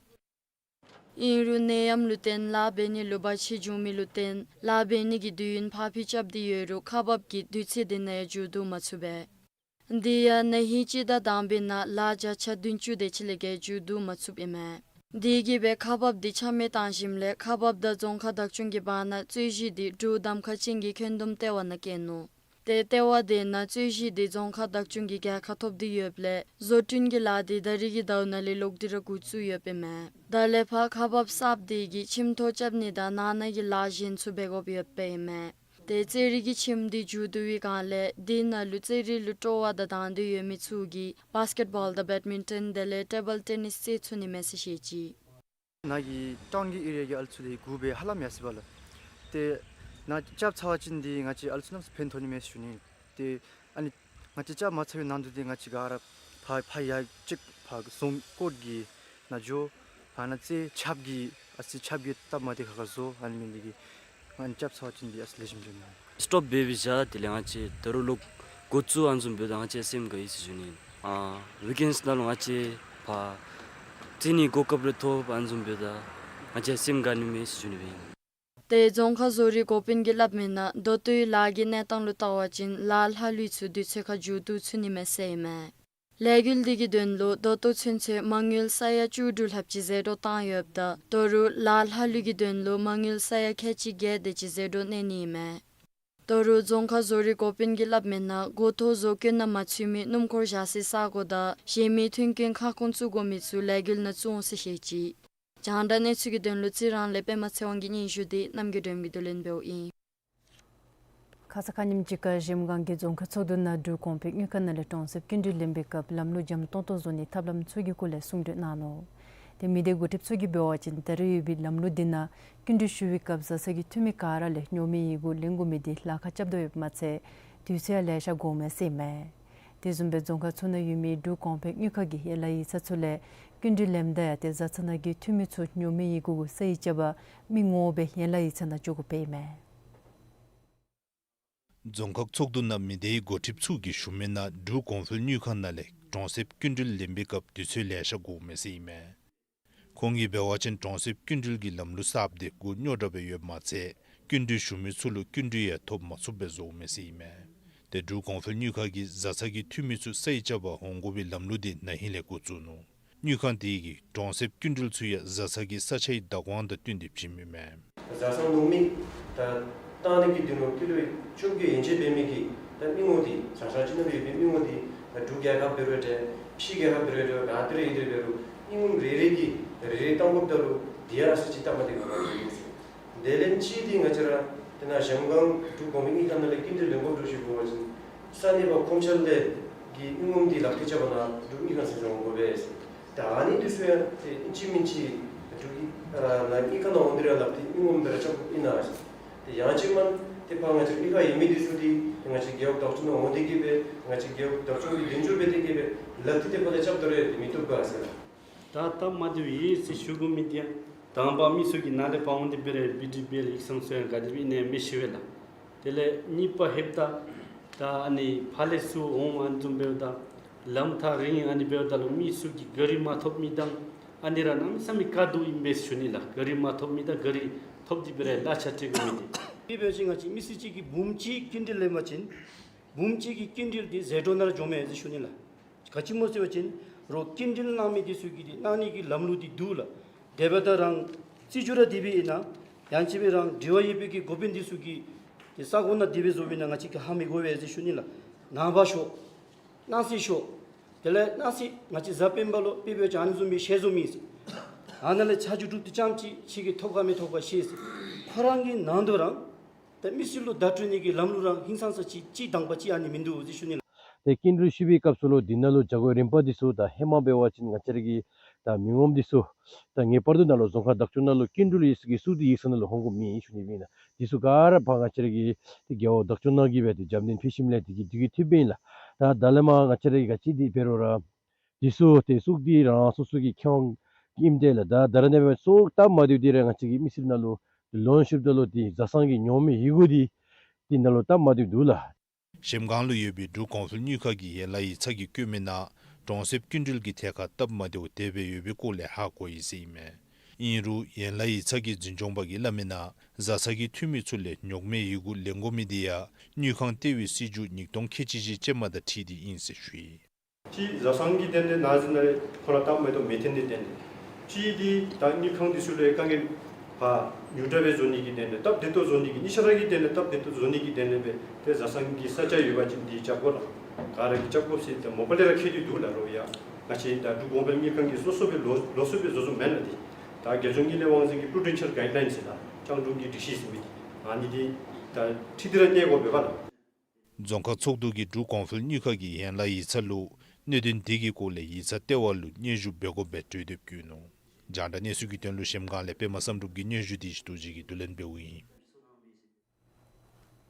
ཨིན་རུང་ནད་ཡམས་ལུ་བརྟེན་ལཱ་འབད་ནི་ལུ་བར་ཆད་བྱུང་མི་ལུ་བརྟེན་ལཱ་འབད་ནི་གི་དུས་ཡུན་ཕར་འཕུལ་རྐྱབ་སྟེ་ཡོད་རུང་ཁག་འབག་གིས་དུས་ཚོད་དེ་ནང་ཡང་མཇུག་བསྡུ་མ་ཚུགས་པས། དེ་ཡང་ན་ཧིང་སྤྱི་ཟླ་དང་པའི་ནང་ལཱ་བརྒྱ་ཆ་བདུན་ཅུ་དེ་ཅིག་ལས་བརྒལ་མཇུག་བསྡུ་མ་ཚུགསཔ་ཨིན་མས། དེ་གིས་སྦེ་ཁག་འབག་དེ་ཆ་མེད་བཏང་ཞིནམ་ལས་ཁག་འབག་དང་རྫོང་ཁག་བདག་སྐྱོང་གི་བར་ན་རྩོད་གཞི་དེ་འབྲུག་གདམ་ཁ་ཅན་གྱི་འཁོན་འདུམ་ལྟེ་བ་ནང་བསྐྱལ་ནུག། ཏེ་ལྟེ་བ་དེ་ནང་རྩོད་གཞི་དེ་རྫོང་ཁག་བདག་སྐྱོང་གི་རྒྱལ་ཁ་ཐོབ་སྟེ་ཡོདཔ་ལས་བཟོ་སྐྲུན་གྱི་ལཱ་དེ་ད་རེས་ཀྱི་ཟླཝ་ནང་ལས་ལོག་སྟེ་ར་འགོ་བཙུགས་ཡོདཔ་ཨིན་མས། ད་ལས་ཕར་ཁག་འབག་གསརཔ་དེ་གིས་ཁྱིམ་ཐོག་རྐྱབ་ནི་དང་ནང་ན་གི་ལཱ་གཞན་ཚུ་འབད་དགོཔ་ཡོདཔ་ཨིན་མས། ཏེ་རྩི་རིགས་ཀྱི་ཁྱིམ་དེ་མཇུག་བསྡུ་བའི་སྒང་ལས་དེ་ནང་ལུ་རྩི་རིགས་ལུ་སྤྲོ་བ་དང་དང་འདོད་ཡོད་མི་ཚུ་གིས་བཱསི་ཀེཊ་བཱོལ་དང་བེཌ་མིན་ཊོན་དེ་ལས་ཊེ་བཱལ་ཊེ་ནིསི་རྩེད་ཚུགས་ནི་མས་ཟེར་བཤད་ཅི། ནཱ་གི་ཊའུན་གྱི་ཨེ་རི་ཡ་གི་ཨ་ལུ་ཚུ་ལས་གུ་སྦེ་ཧ་ལམ་ཡར་སོ་ཡི་པ་ལགས། ཏེ་ནཱ་རྐྱབ་ཚར་བ་ཅིན་འདི་ང་བཅས་ཨ་ལུ་ཚུ་ནང་ཕན་ཐོགས་ནི་མས་ཟེར་ཞུ་ནི། ཏེ་ཨ་ནི་ང་བཅས་རྐྱབ་མ་ཚར་བའི་ནང་དོག་འདི་ང་བཅས་ག་ར་ཕར་ཕར་ཡར་ཅིག་ཕར་རྫོང་ཀོཊ་ཀྱི་ནང་འགྱོ། ཕར་ནཱ་རྩེད་ཆབ་ཀྱི་ཨ་ཙི་ཆབ་ཀྱི་སྟབས་མ་བདེ་ཁག་ཁར་བཟོ། ཨ་ནི་མེན་འདི་གིས་ང་རྐྱབ་ཚར་བ་ཅིན་འདི་ཨ་ཙི་ལེགས་ཤོམ་འགྱོ་ནི། སི་ཊོབ་འབད་བའི་བཞག་དེ་ལས་ང་བཅས་ད་རུང་ལོག་འགོ་བཙུགས་ཨ་ནི་བཟུམ་འབདཝ་ད་ང་བཅས་སེམས་དགའ་ཡི་ཟེར་ཞུ་ནི། ཨ་ཝི་ཀེནཌསི་ནང་ལུ་ང་བཅས་ཕར་རྩེད་ནི་གོ་སྐབས་རེ་ཐོབ་ཨ་ནི་བཟུམ་འབདཝ་ད་ང་བཅས་སེམས་དགའ་ནི་མས་ཟེར་ཞུ་ནི་སྦེ་ཨིན། ཏེ་རྫོང་ཁག་བཟོ་རིག་འགོ་དཔོན་གྱིས་སླབ་མིའི་ནང་ད་ལྟོའི་ལཱ་གི་གནས་སྟངས་ལུ་བལྟ་བ་ཅིན་ལཱ་ལྷག་ལུས་ཚུ་དུས་ཚོད་ཁར་མཇུག་བསྡུ་ཚུགས་ནི་མས་ཟེར་ཨིན་མས། ལས་འགུལ་འདི་གི་དོན་ལུ་ད་ལྟོ་ཚུན་ཚོད་མ་དངུལ་ས་ཡ་བཅུ་དྲུག་ལྷགཔ་ཅིག་ཟད་འགྲོ་བཏང་ཡོདཔ་ད་ད་རུང་ལཱ་ལྷག་ལུས་ཀྱི་དོན་ལུ་མ་དངུལ་ས་ཡ་ཁལ་གཅིག་བརྒྱད་དེ་ཅིག་ཟད་འགྲོ་གནས་ནི་ཨིན་མས། ད་རུང་རྫོང་ཁག་བཟོ་རིག་འགོ་དཔོན་གྱིས་སླབ་མིའི་ནང་འགོ་ཐོག་བཟོ་བཀོད་ནང་མ་ཚུད་མི་སྣུམ་འཁོར་བཞག་སའི་ས་གོ་དང་གཞན་མི་མཐུན་རྐྱེན་ཁ་སྐོང་བཙུགས་དགོ་མི་ཚུ་ལས་འགུལ་ནང་བཙུགས་འོང་ཟེར་བཤད་ཅི། རྒྱང་བསྒྲགས་གནས་ཚུལ་གྱི་དོན་ལུ་རྩི་རང་ལས་པདྨ་ཚེ་དབང་གི་སྙན་ཞུ་དེ་རྣམ་རྒྱལ་སྒྲོལ་མ་གིས་བསྡུ་ལེན་འབདཝ་ཨིན། ཁ་ཙ་ཁ་ཉིནམ་ཅིག་ཁར་གཞལམ་སྒང་གི་རྫོང་ཁག་ཚོགས་འདུ་ནང་འབྲུག་གོང་འཕེལ་དངུལ་ཁང་ནང་ལས་གྲོང་གསེབ་སྐྱིན་འགྲུལ་ལེན་པའི་སྐབས་ལམ་ལུགས་འཇམ་ཏོང་ཏོ་བཟོ་ནིའི་ཐབས་ལམ་ཚུ་གི་སྐོར་ལས་གསུང་གྲོས་གནང་ནུག། ཏེ་མི་སྡེ་འགོ་ཁྲིདཔ་ཚུ་གིས་འབད་བ་ཅིན་ད་རེས་ཡོད་པའི་ལམ་ལུགས་འདི་ནང་སྐྱིན་འགྲུལ་ཞུ་བའི་སྐབས་བཟའ་ཚང་གི་འཐུས་མི་ག་ར་ལས་ཉོག་མེད་ཡི་གུ་ལེན་དགོ་མི་འདི་ལཱ་ཁག་རྐྱབ་དོ་ཡོདཔ་མ་ཚད་དུས་ཚོད་ཡང་ལེ་ཤ་འགོརཝ་མས་ཟེར་ཨིན་མས། དེ་བཟུམ་སྦེ་རྫོང་ཁག་ཚུ་ནང་ཡོད་མི་འབྲུག་གོང་འཕེལ་དངུལ་ཁང་གི་ཡན་ལག་ཡིག་ཚང་ཚུ་ལས་སྐྱིན་འགྲུལ་ལེནམ་ད་ཡང་ཏེ་བཟའ་ཚང་ནང་གི་འཐུས་མི་ཚུ་ཉོག་མེད་ཡི་གུ་གུ་ས་ཡིག་རྐྱབ་པར་མི་ངོ་མ་སྦེ་ཡན་ལག་ཡིག་ཚང་ནང་འགྱོ་དགོཔ་ཨིན་མས། རྫོང་ཁག་ཚོགས་འདུ་ནང་མི་སྡེའི་འགོ་ཁྲིདཔ་ཚུ་གིས་ཞུ་མིའི་ནང་འབྲུག་གོང་འཕེལ་དངུལ་ཁང་ནང་ལས་གྲོང་གསེབ་སྐྱིན་འགྲུལ་ལེན་པའི་སྐབས་དུས་ཚོད་ལེ་ཤ་འགོརཝ་མས་ཟེར་ཨིན་མས། ཁོང་གིས་འབད་བ་ཅིན་གྲོང་གསེབ་སྐྱིན་འགྲུལ་གྱི་ལམ་ལུགས་གསརཔ་དེ་མགུ་རྙོག་དྲགས་སྦེ་ཡོདཔ་མ་ཚད་སྐྱིན་འགྲུལ་ཞུ་མི་ཚུ་ལུ་སྐྱིན་འགྲུལ་ཡང་ཐོབ་མ་ཚུགསཔ་སྦེ་བཟོཝ་མས་ཟེར་ཨིན་མས། ཏེ་འབྲུག་གོང་འཕེལ་དངུལ་ཁང་གིས་བཟའ་ཚང་གི་འཐུས་མི་ཚུ་ས་ཡིག་རྐྱབ་པར་འོང་དགོ་པའི་ལམ་ལུགས་དེ་ན་ཧིང་ལས་འགོ་བཙུགས་ནུག། དངུལ་ཁང་དེ་གིས་གྲོང་གསེབ་སྐྱིན་འགྲུལ་ཚུ་ཡང་བཟའ་ཚང་གི་ས་ཆའི་བདག་དབང་དང་བསྟུན་ཏེ་བྱིནམ་ཨིན་མས། བཟའ་ཚང་ནང་མི་ད་བཏང་ནི་གི་དོན་ལུ་ཀི་ལོ་བཅོ་བརྒྱད་ཡན་ཆད་འབད་མི་གི་ད་མི་ངོམ་འདི་བཟའ་ཚང་གཅིག་ནང་ཡོད་པའི་མི་ངོམ་འདི་ད་འབྲུག་རྒྱལ་ཁབ་འབད་རུང་འདྲ་ཕྱི་རྒྱལ་ཁབ་འབད་རུང་འདྲ་ག་ཏེ་ར་ཡོད་དེ་འབད་རུང་མི་ངོམ་རེ་རེ་གིས་རེ་རེ་བཏང་དགོཔ་ད་ལུ་དེ་ཡང་ས་ཅིག་སྟབས་མ་བདེཝ་ཨིན་མས། དེ་ལས་གཅིག་འདི་ང་བཅས་ར་དེ་ནང་གཞལམ་སྒང་འབྲུག་གོང་འཕེལ་དངུལ་ཁང་ནང་ལས་སྐྱིན་འགྲུལ་ལེན་དགོཔ་འདྲཝ་ཅིག་འབད་བ་ཅིན་ས་གནས་པ་ཁོམ་ཆ་ལས་ཀྱི་མི་ངོམ་འདི་ལག་ཐེབས་རྐྱབ་པར་ནཱ་འབྲུག་དངུལ་ཁང་ཚུན་ཚོད་འོང་དགོ་པས་ཟེར། ད་ཨ་ནི་འདི་ཚུ་ཡང་ཏེ་ཨིན་ཅི་མིན་ཅི་འབྲུག་ཨ་ནཱ་དངུལ་ཁང་ནང་འོང་སྟེ་ར་ལག་ཐེབས་མི་ངོམ་སྦེ་ར་རྐྱབ་དགོཔ་ཨིན་ན་ཟེར། ཏེ་ཡང་ཅིན་མ་ཏེ་ཕར་ང་བཅས་དངུལ་ཁང་ཡོད་མི་འདི་ཚུ་འདི་ང་བཅས་རྒེད་འོག་བདག་སྐྱོང་ནང་འོང་སྟེ་གིས་སྦེ་ང་བཅས་རྒེད་འོག་བདག་སྐྱོང་གི་མདུན་ཅོག་འབད་དེ་གིས་སྦེ་ལག་ཐེབས་དེ་ཕར་ལས་རྐྱབ་ད་རུང་ཏེ་མི་བཏུབ་ག་ཟེར་ལགས། ད་སྟབས་མ་བདེཝ་ཨིན་ཟེར་ཞུ་དགོ་མི་འདི་ཡང་དང་པ་མི་ཚུ་གིས་ནཱ་ལས་ཕར་འོང་སྟེ་འབད་རུང་བི་ཌི་པི་ཨེལ་ཡིག་ཚང་ཚུ་ཡང་ག་དེ་སྦེ་ཨིན་ན་མི་ཤེས་པས་ལགས། དེ་ལས་གཉིས་པ་ལྷོདཔ་ད་ད་ཨ་ནི་ཕར་ལས་ཚུར་འོང་ཨ་ནི་བཟུམ་འབདཝ་ད་ལམ་ཐག་རིང་ཨ་ནི་འབདཝ་ད་ལུ་མི་ཚུ་གིས་གཱ་རི་མ་ཐོབ་མི་དང་ཨ་ནི་ར་གནམ་མེད་ས་མེད་དཀའ་སྡུག་ཨིན་པས་ཟེར་ཞུ་ནི་ལགས། གཱ་རི་མ་ཐོབ་མི་དང་གཱ་རི་ཐོབ་སྟེ་འབད་རུང་གླ་ཆ་སྤྲོད་དགོ་མི་འདི། དེ་འབད་བ་ཅིན་ང་བཅས་མི་སེར་གཅིག་གིས་འབུམ་གཅིག་སྐྱིན་འགྲུལ་ལེན་པ་ཅིན་འབུམ་གཅིག་གི་སྐྱིན་འགྲུལ་འདི་ཟད་འགྲོ་ནང་ར་འགྱོཝ་མས་ཟེར་ཞུ་ནི་ལགས། ག་ཅི་སྨོ་ཟེར་བ་ཅིན་རོགས་སྐྱིན་འགྲུལ་གནང་མི་འདི་ཚུ་གིས་འདི་གནང་ནི་གི་ལམ་ལུགས་འདི་འདུག་ལགས། དེ་འབདཝ་ད་རང་རྩིས་རྒྱུ་ར་དེ་སྦེ་ཨིན་ན་ཡང་ཅིན་སྦེ་རང་འབྲེལ་བ་ཡོད་པའི་གི་འགོ་དཔོན་འདི་ཚུ་གིས་ཏེ་ས་གོ་ནང་དེ་སྦེ་བཟོ་བའི་ནང་ང་བཅས་ཀྱིས་ཧ་མི་གོ་བས་ཟེར་ཞུ་ནི་ལགས། ནངས་པ་ཤོག། གནངས་ཚེ་ཤོག། དེ་ལས་གནངས་ཚེ་ང་བཅས་གཟའ་སྤེནམ་ལུ་དཔེ་འབད་བ་ཅིན་ཨ་ནི་བཟུམ་མའི་ཤེས་བཟོ་མི་ཨིན་ཟེར། ཨ་ནཱ་ལས་ཚ་རྒྱུ་གྲུབ་སྟེ་རྐྱངམ་ཅིག་ཁྱོད་ཀྱིས་ཐོབ་ག་མི་ཐོབ་ག་ཤེས་ཟེར། ཁོ་ར་གི་ནང་དོག་ར་ད་མི་སེར་ལུ་བརྡ་སྤྲོད་ནི་གི་ལམ་ལུགས་ར་ཧིང་སངས་ས་ཅིག་སྤྱིར་བཏང་པ་ཅིག་ཨ་ནི་མིན་འདུག་ཟེར་ཞུ་ནི་ལགས། ཏེ་སྐྱིན་འགྲུལ་ཞུ་བའི་སྐབས་སུ་ལུ་འདི་ནང་ལུ་བྱ་སྒོའི་རིམ་པ་འདི་ཚུ་ད་ཧེ་མ་འབད་བ་ཅིན་ང་བཅས་ར་གི་ད་མི་ངོམ་འདི་ཚུ་ད་ངེས་པར་དུ་ནཱ་ལུ་རྫོང་ཁག་བདག་སྐྱོང་ནང་ལུ་སྐྱིན་འགྲུལ་ཡིག་ཚང་གི་ཚུ་འདི་ཡིག་ཚང་ནང་ལུ་འོང་དགོཔ་མེན་ཞུ་ནི་ཨིན་ན། འདི་ཚུ་ག་ར་ཕར་ང་བཅས་ར་གི་ཏེ་རྒེད་འོག་བདག་སྐྱོང་ནང་གིས་སྦེ་ཏེ་རྒྱབ་སྣོན་ཕུལ་ཞིནམ་ལས་འདི་གི་འདི་གི་འཐུས་འབད་ཨིན་ལགས། ད་ད་ལས་མར་ང་བཅས་ར་གི་ག་ཅི་འདི་འབད་རུང་ར་འདི་ཚུ་ཏེ་ཚུ་འདི་རང་སོ་སོ་གི་ཁེ་དབང་ཨིནམ་ཏེ་ལགས། ད་ད་རེས་ནངས་པ་ཚུ་སྟབས་མ་བདེཝ་འདི་ར་ང་བཅས་ཀྱི་མི་སེར་ནང་ལུ་ལོན་ཞུཝ་ད་ལུ་ཏེ་བཟའ་ཚང་གི་ཉོག་མེད་ཡི་གུ་འདི་འདི་ནང་ལུ་སྟབས་མ་བདེཝ་འདུག་ལགས། གཞལམ་སྒང་ལུ་ཡོད་པའི་འབྲུག་གོང་འཕེལ་དངུལ་ཁང་གི་ཡན་ལག་ཡིག་ཚང་གིས་བཀོད་མིའི་ནང་གྲོང་གསེབ་སྐྱིན་འགྲུལ་གྱི་ཐད་ཁར་སྟབས་མ་བདེཝ་དེ་སྦེ་ཡོད་པའི་སྐོར་ལས་ཧ་གོ་ཡི་ཟེར་ཨིན་མས། ཨིན་རུང་ཡན་ལག་ཡིག་ཚང་གི་འཛིན་སྐྱོང་པ་གིས་སླབ་མིའི་ནང་བཟའ་ཚང་གི་འཐུས་མི་ཚུ་ལས་ཉོག་མེད་ཡི་གུ་ལེན་དགོ་མི་འདི་ཡང་དངུལ་ཁང་ལྟེ་བའི་སྲིད་བྱུས་ཉིས་སྟོང་ཁལ་གཅིག་བཞི་ཅན་མ་དང་འཁྲིལ་ཏེ་ཨིན་ཟེར་ཞུ་ཡི། གཅིག་བཟའ་ཚང་གི་དོན་ལས་ནཱ་ཟེར་ན་རེ་ཁོ་ར་སྟབས་མ་བདེཝ་མེད་དེ་འདི་དོན་ལས། གཅིག་འདི་ད་དངུལ་ཁང་འདི་ཚུ་ལུ་དཀའ་ངལ་ཕར་ཉུང་དྲགས་སྦེ་བཟོ་ནི་གི་དོན་ལས་སྟབས་བདེ་ཏོག་བཟོ་ནི་གི་ཉེ་ཆར་གྱི་དོན་ལས་སྟབས་བདེ་ཏོག་བཟོ་ནི་གི་དོན་ལས་སྦེ་ཏེ་བཟའ་ཚང་གི་ས་ཆ་ཡོད་པ་ཅིན་འདི་རྐྱབ་དགོ་ལགས། ག་ར་གིས་རྐྱབ་དགོ་ཟེར་ཏེ་མོ་པ་ལས་ར་འཁོད་དེ་འདུག་ལགས། རོགས་ཡ་ང་བཅས་ད་འབྲུག་གོང་འཕེལ་དངུལ་ཁང་གིས་སོ་སོ་སྦེ་ལོགས་ལོགས་སུ་སྦེ་བཟོ་བཟོཝ་མེན་ལགས། འདི་ད་རྒྱལ་གཞུང་དངུལ་ལས་དབང་འཛིན་གྱི་Prudential Guidelines ཟེར་ལགས། རྐྱང་དྲུང་གི་སྒྲིག་གཞི་ཟེར་མི་འདི་ཨ་ནི་འདི་ད་འཁྲིལ་ཏེ་ར་གནས་དགོ་པས་ལགས། རྫོང་ཁག་ཚོགས་འདུ་གིས་འབྲུག་གོང་འཕེལ་དངུལ་ཁང་གི་ཡན་ལག་ཡིག་ཚང་ལུ་གནད་དོན་འདི་གི་སྐོར་ལས་ཡིག་ཚང་ལྟེ་བ་ལུ་སྙན་ཞུ་འབད་དགོཔ་སྦེ་གྲོས་འདེབས་བཀོད་ནུག། རྒྱང་བསྒྲགས་གནས་ཚུལ་གྱི་དོན་ལུ་གཞལམ་སྒང་ལས་པདྨ་བསམ་གྲུབ་ཀྱི་སྙན་ཞུ་འདི་ཞུ་དོ་ཅིག་གིས་བསྡུ་ལེན་འབདཝ་ཨིན།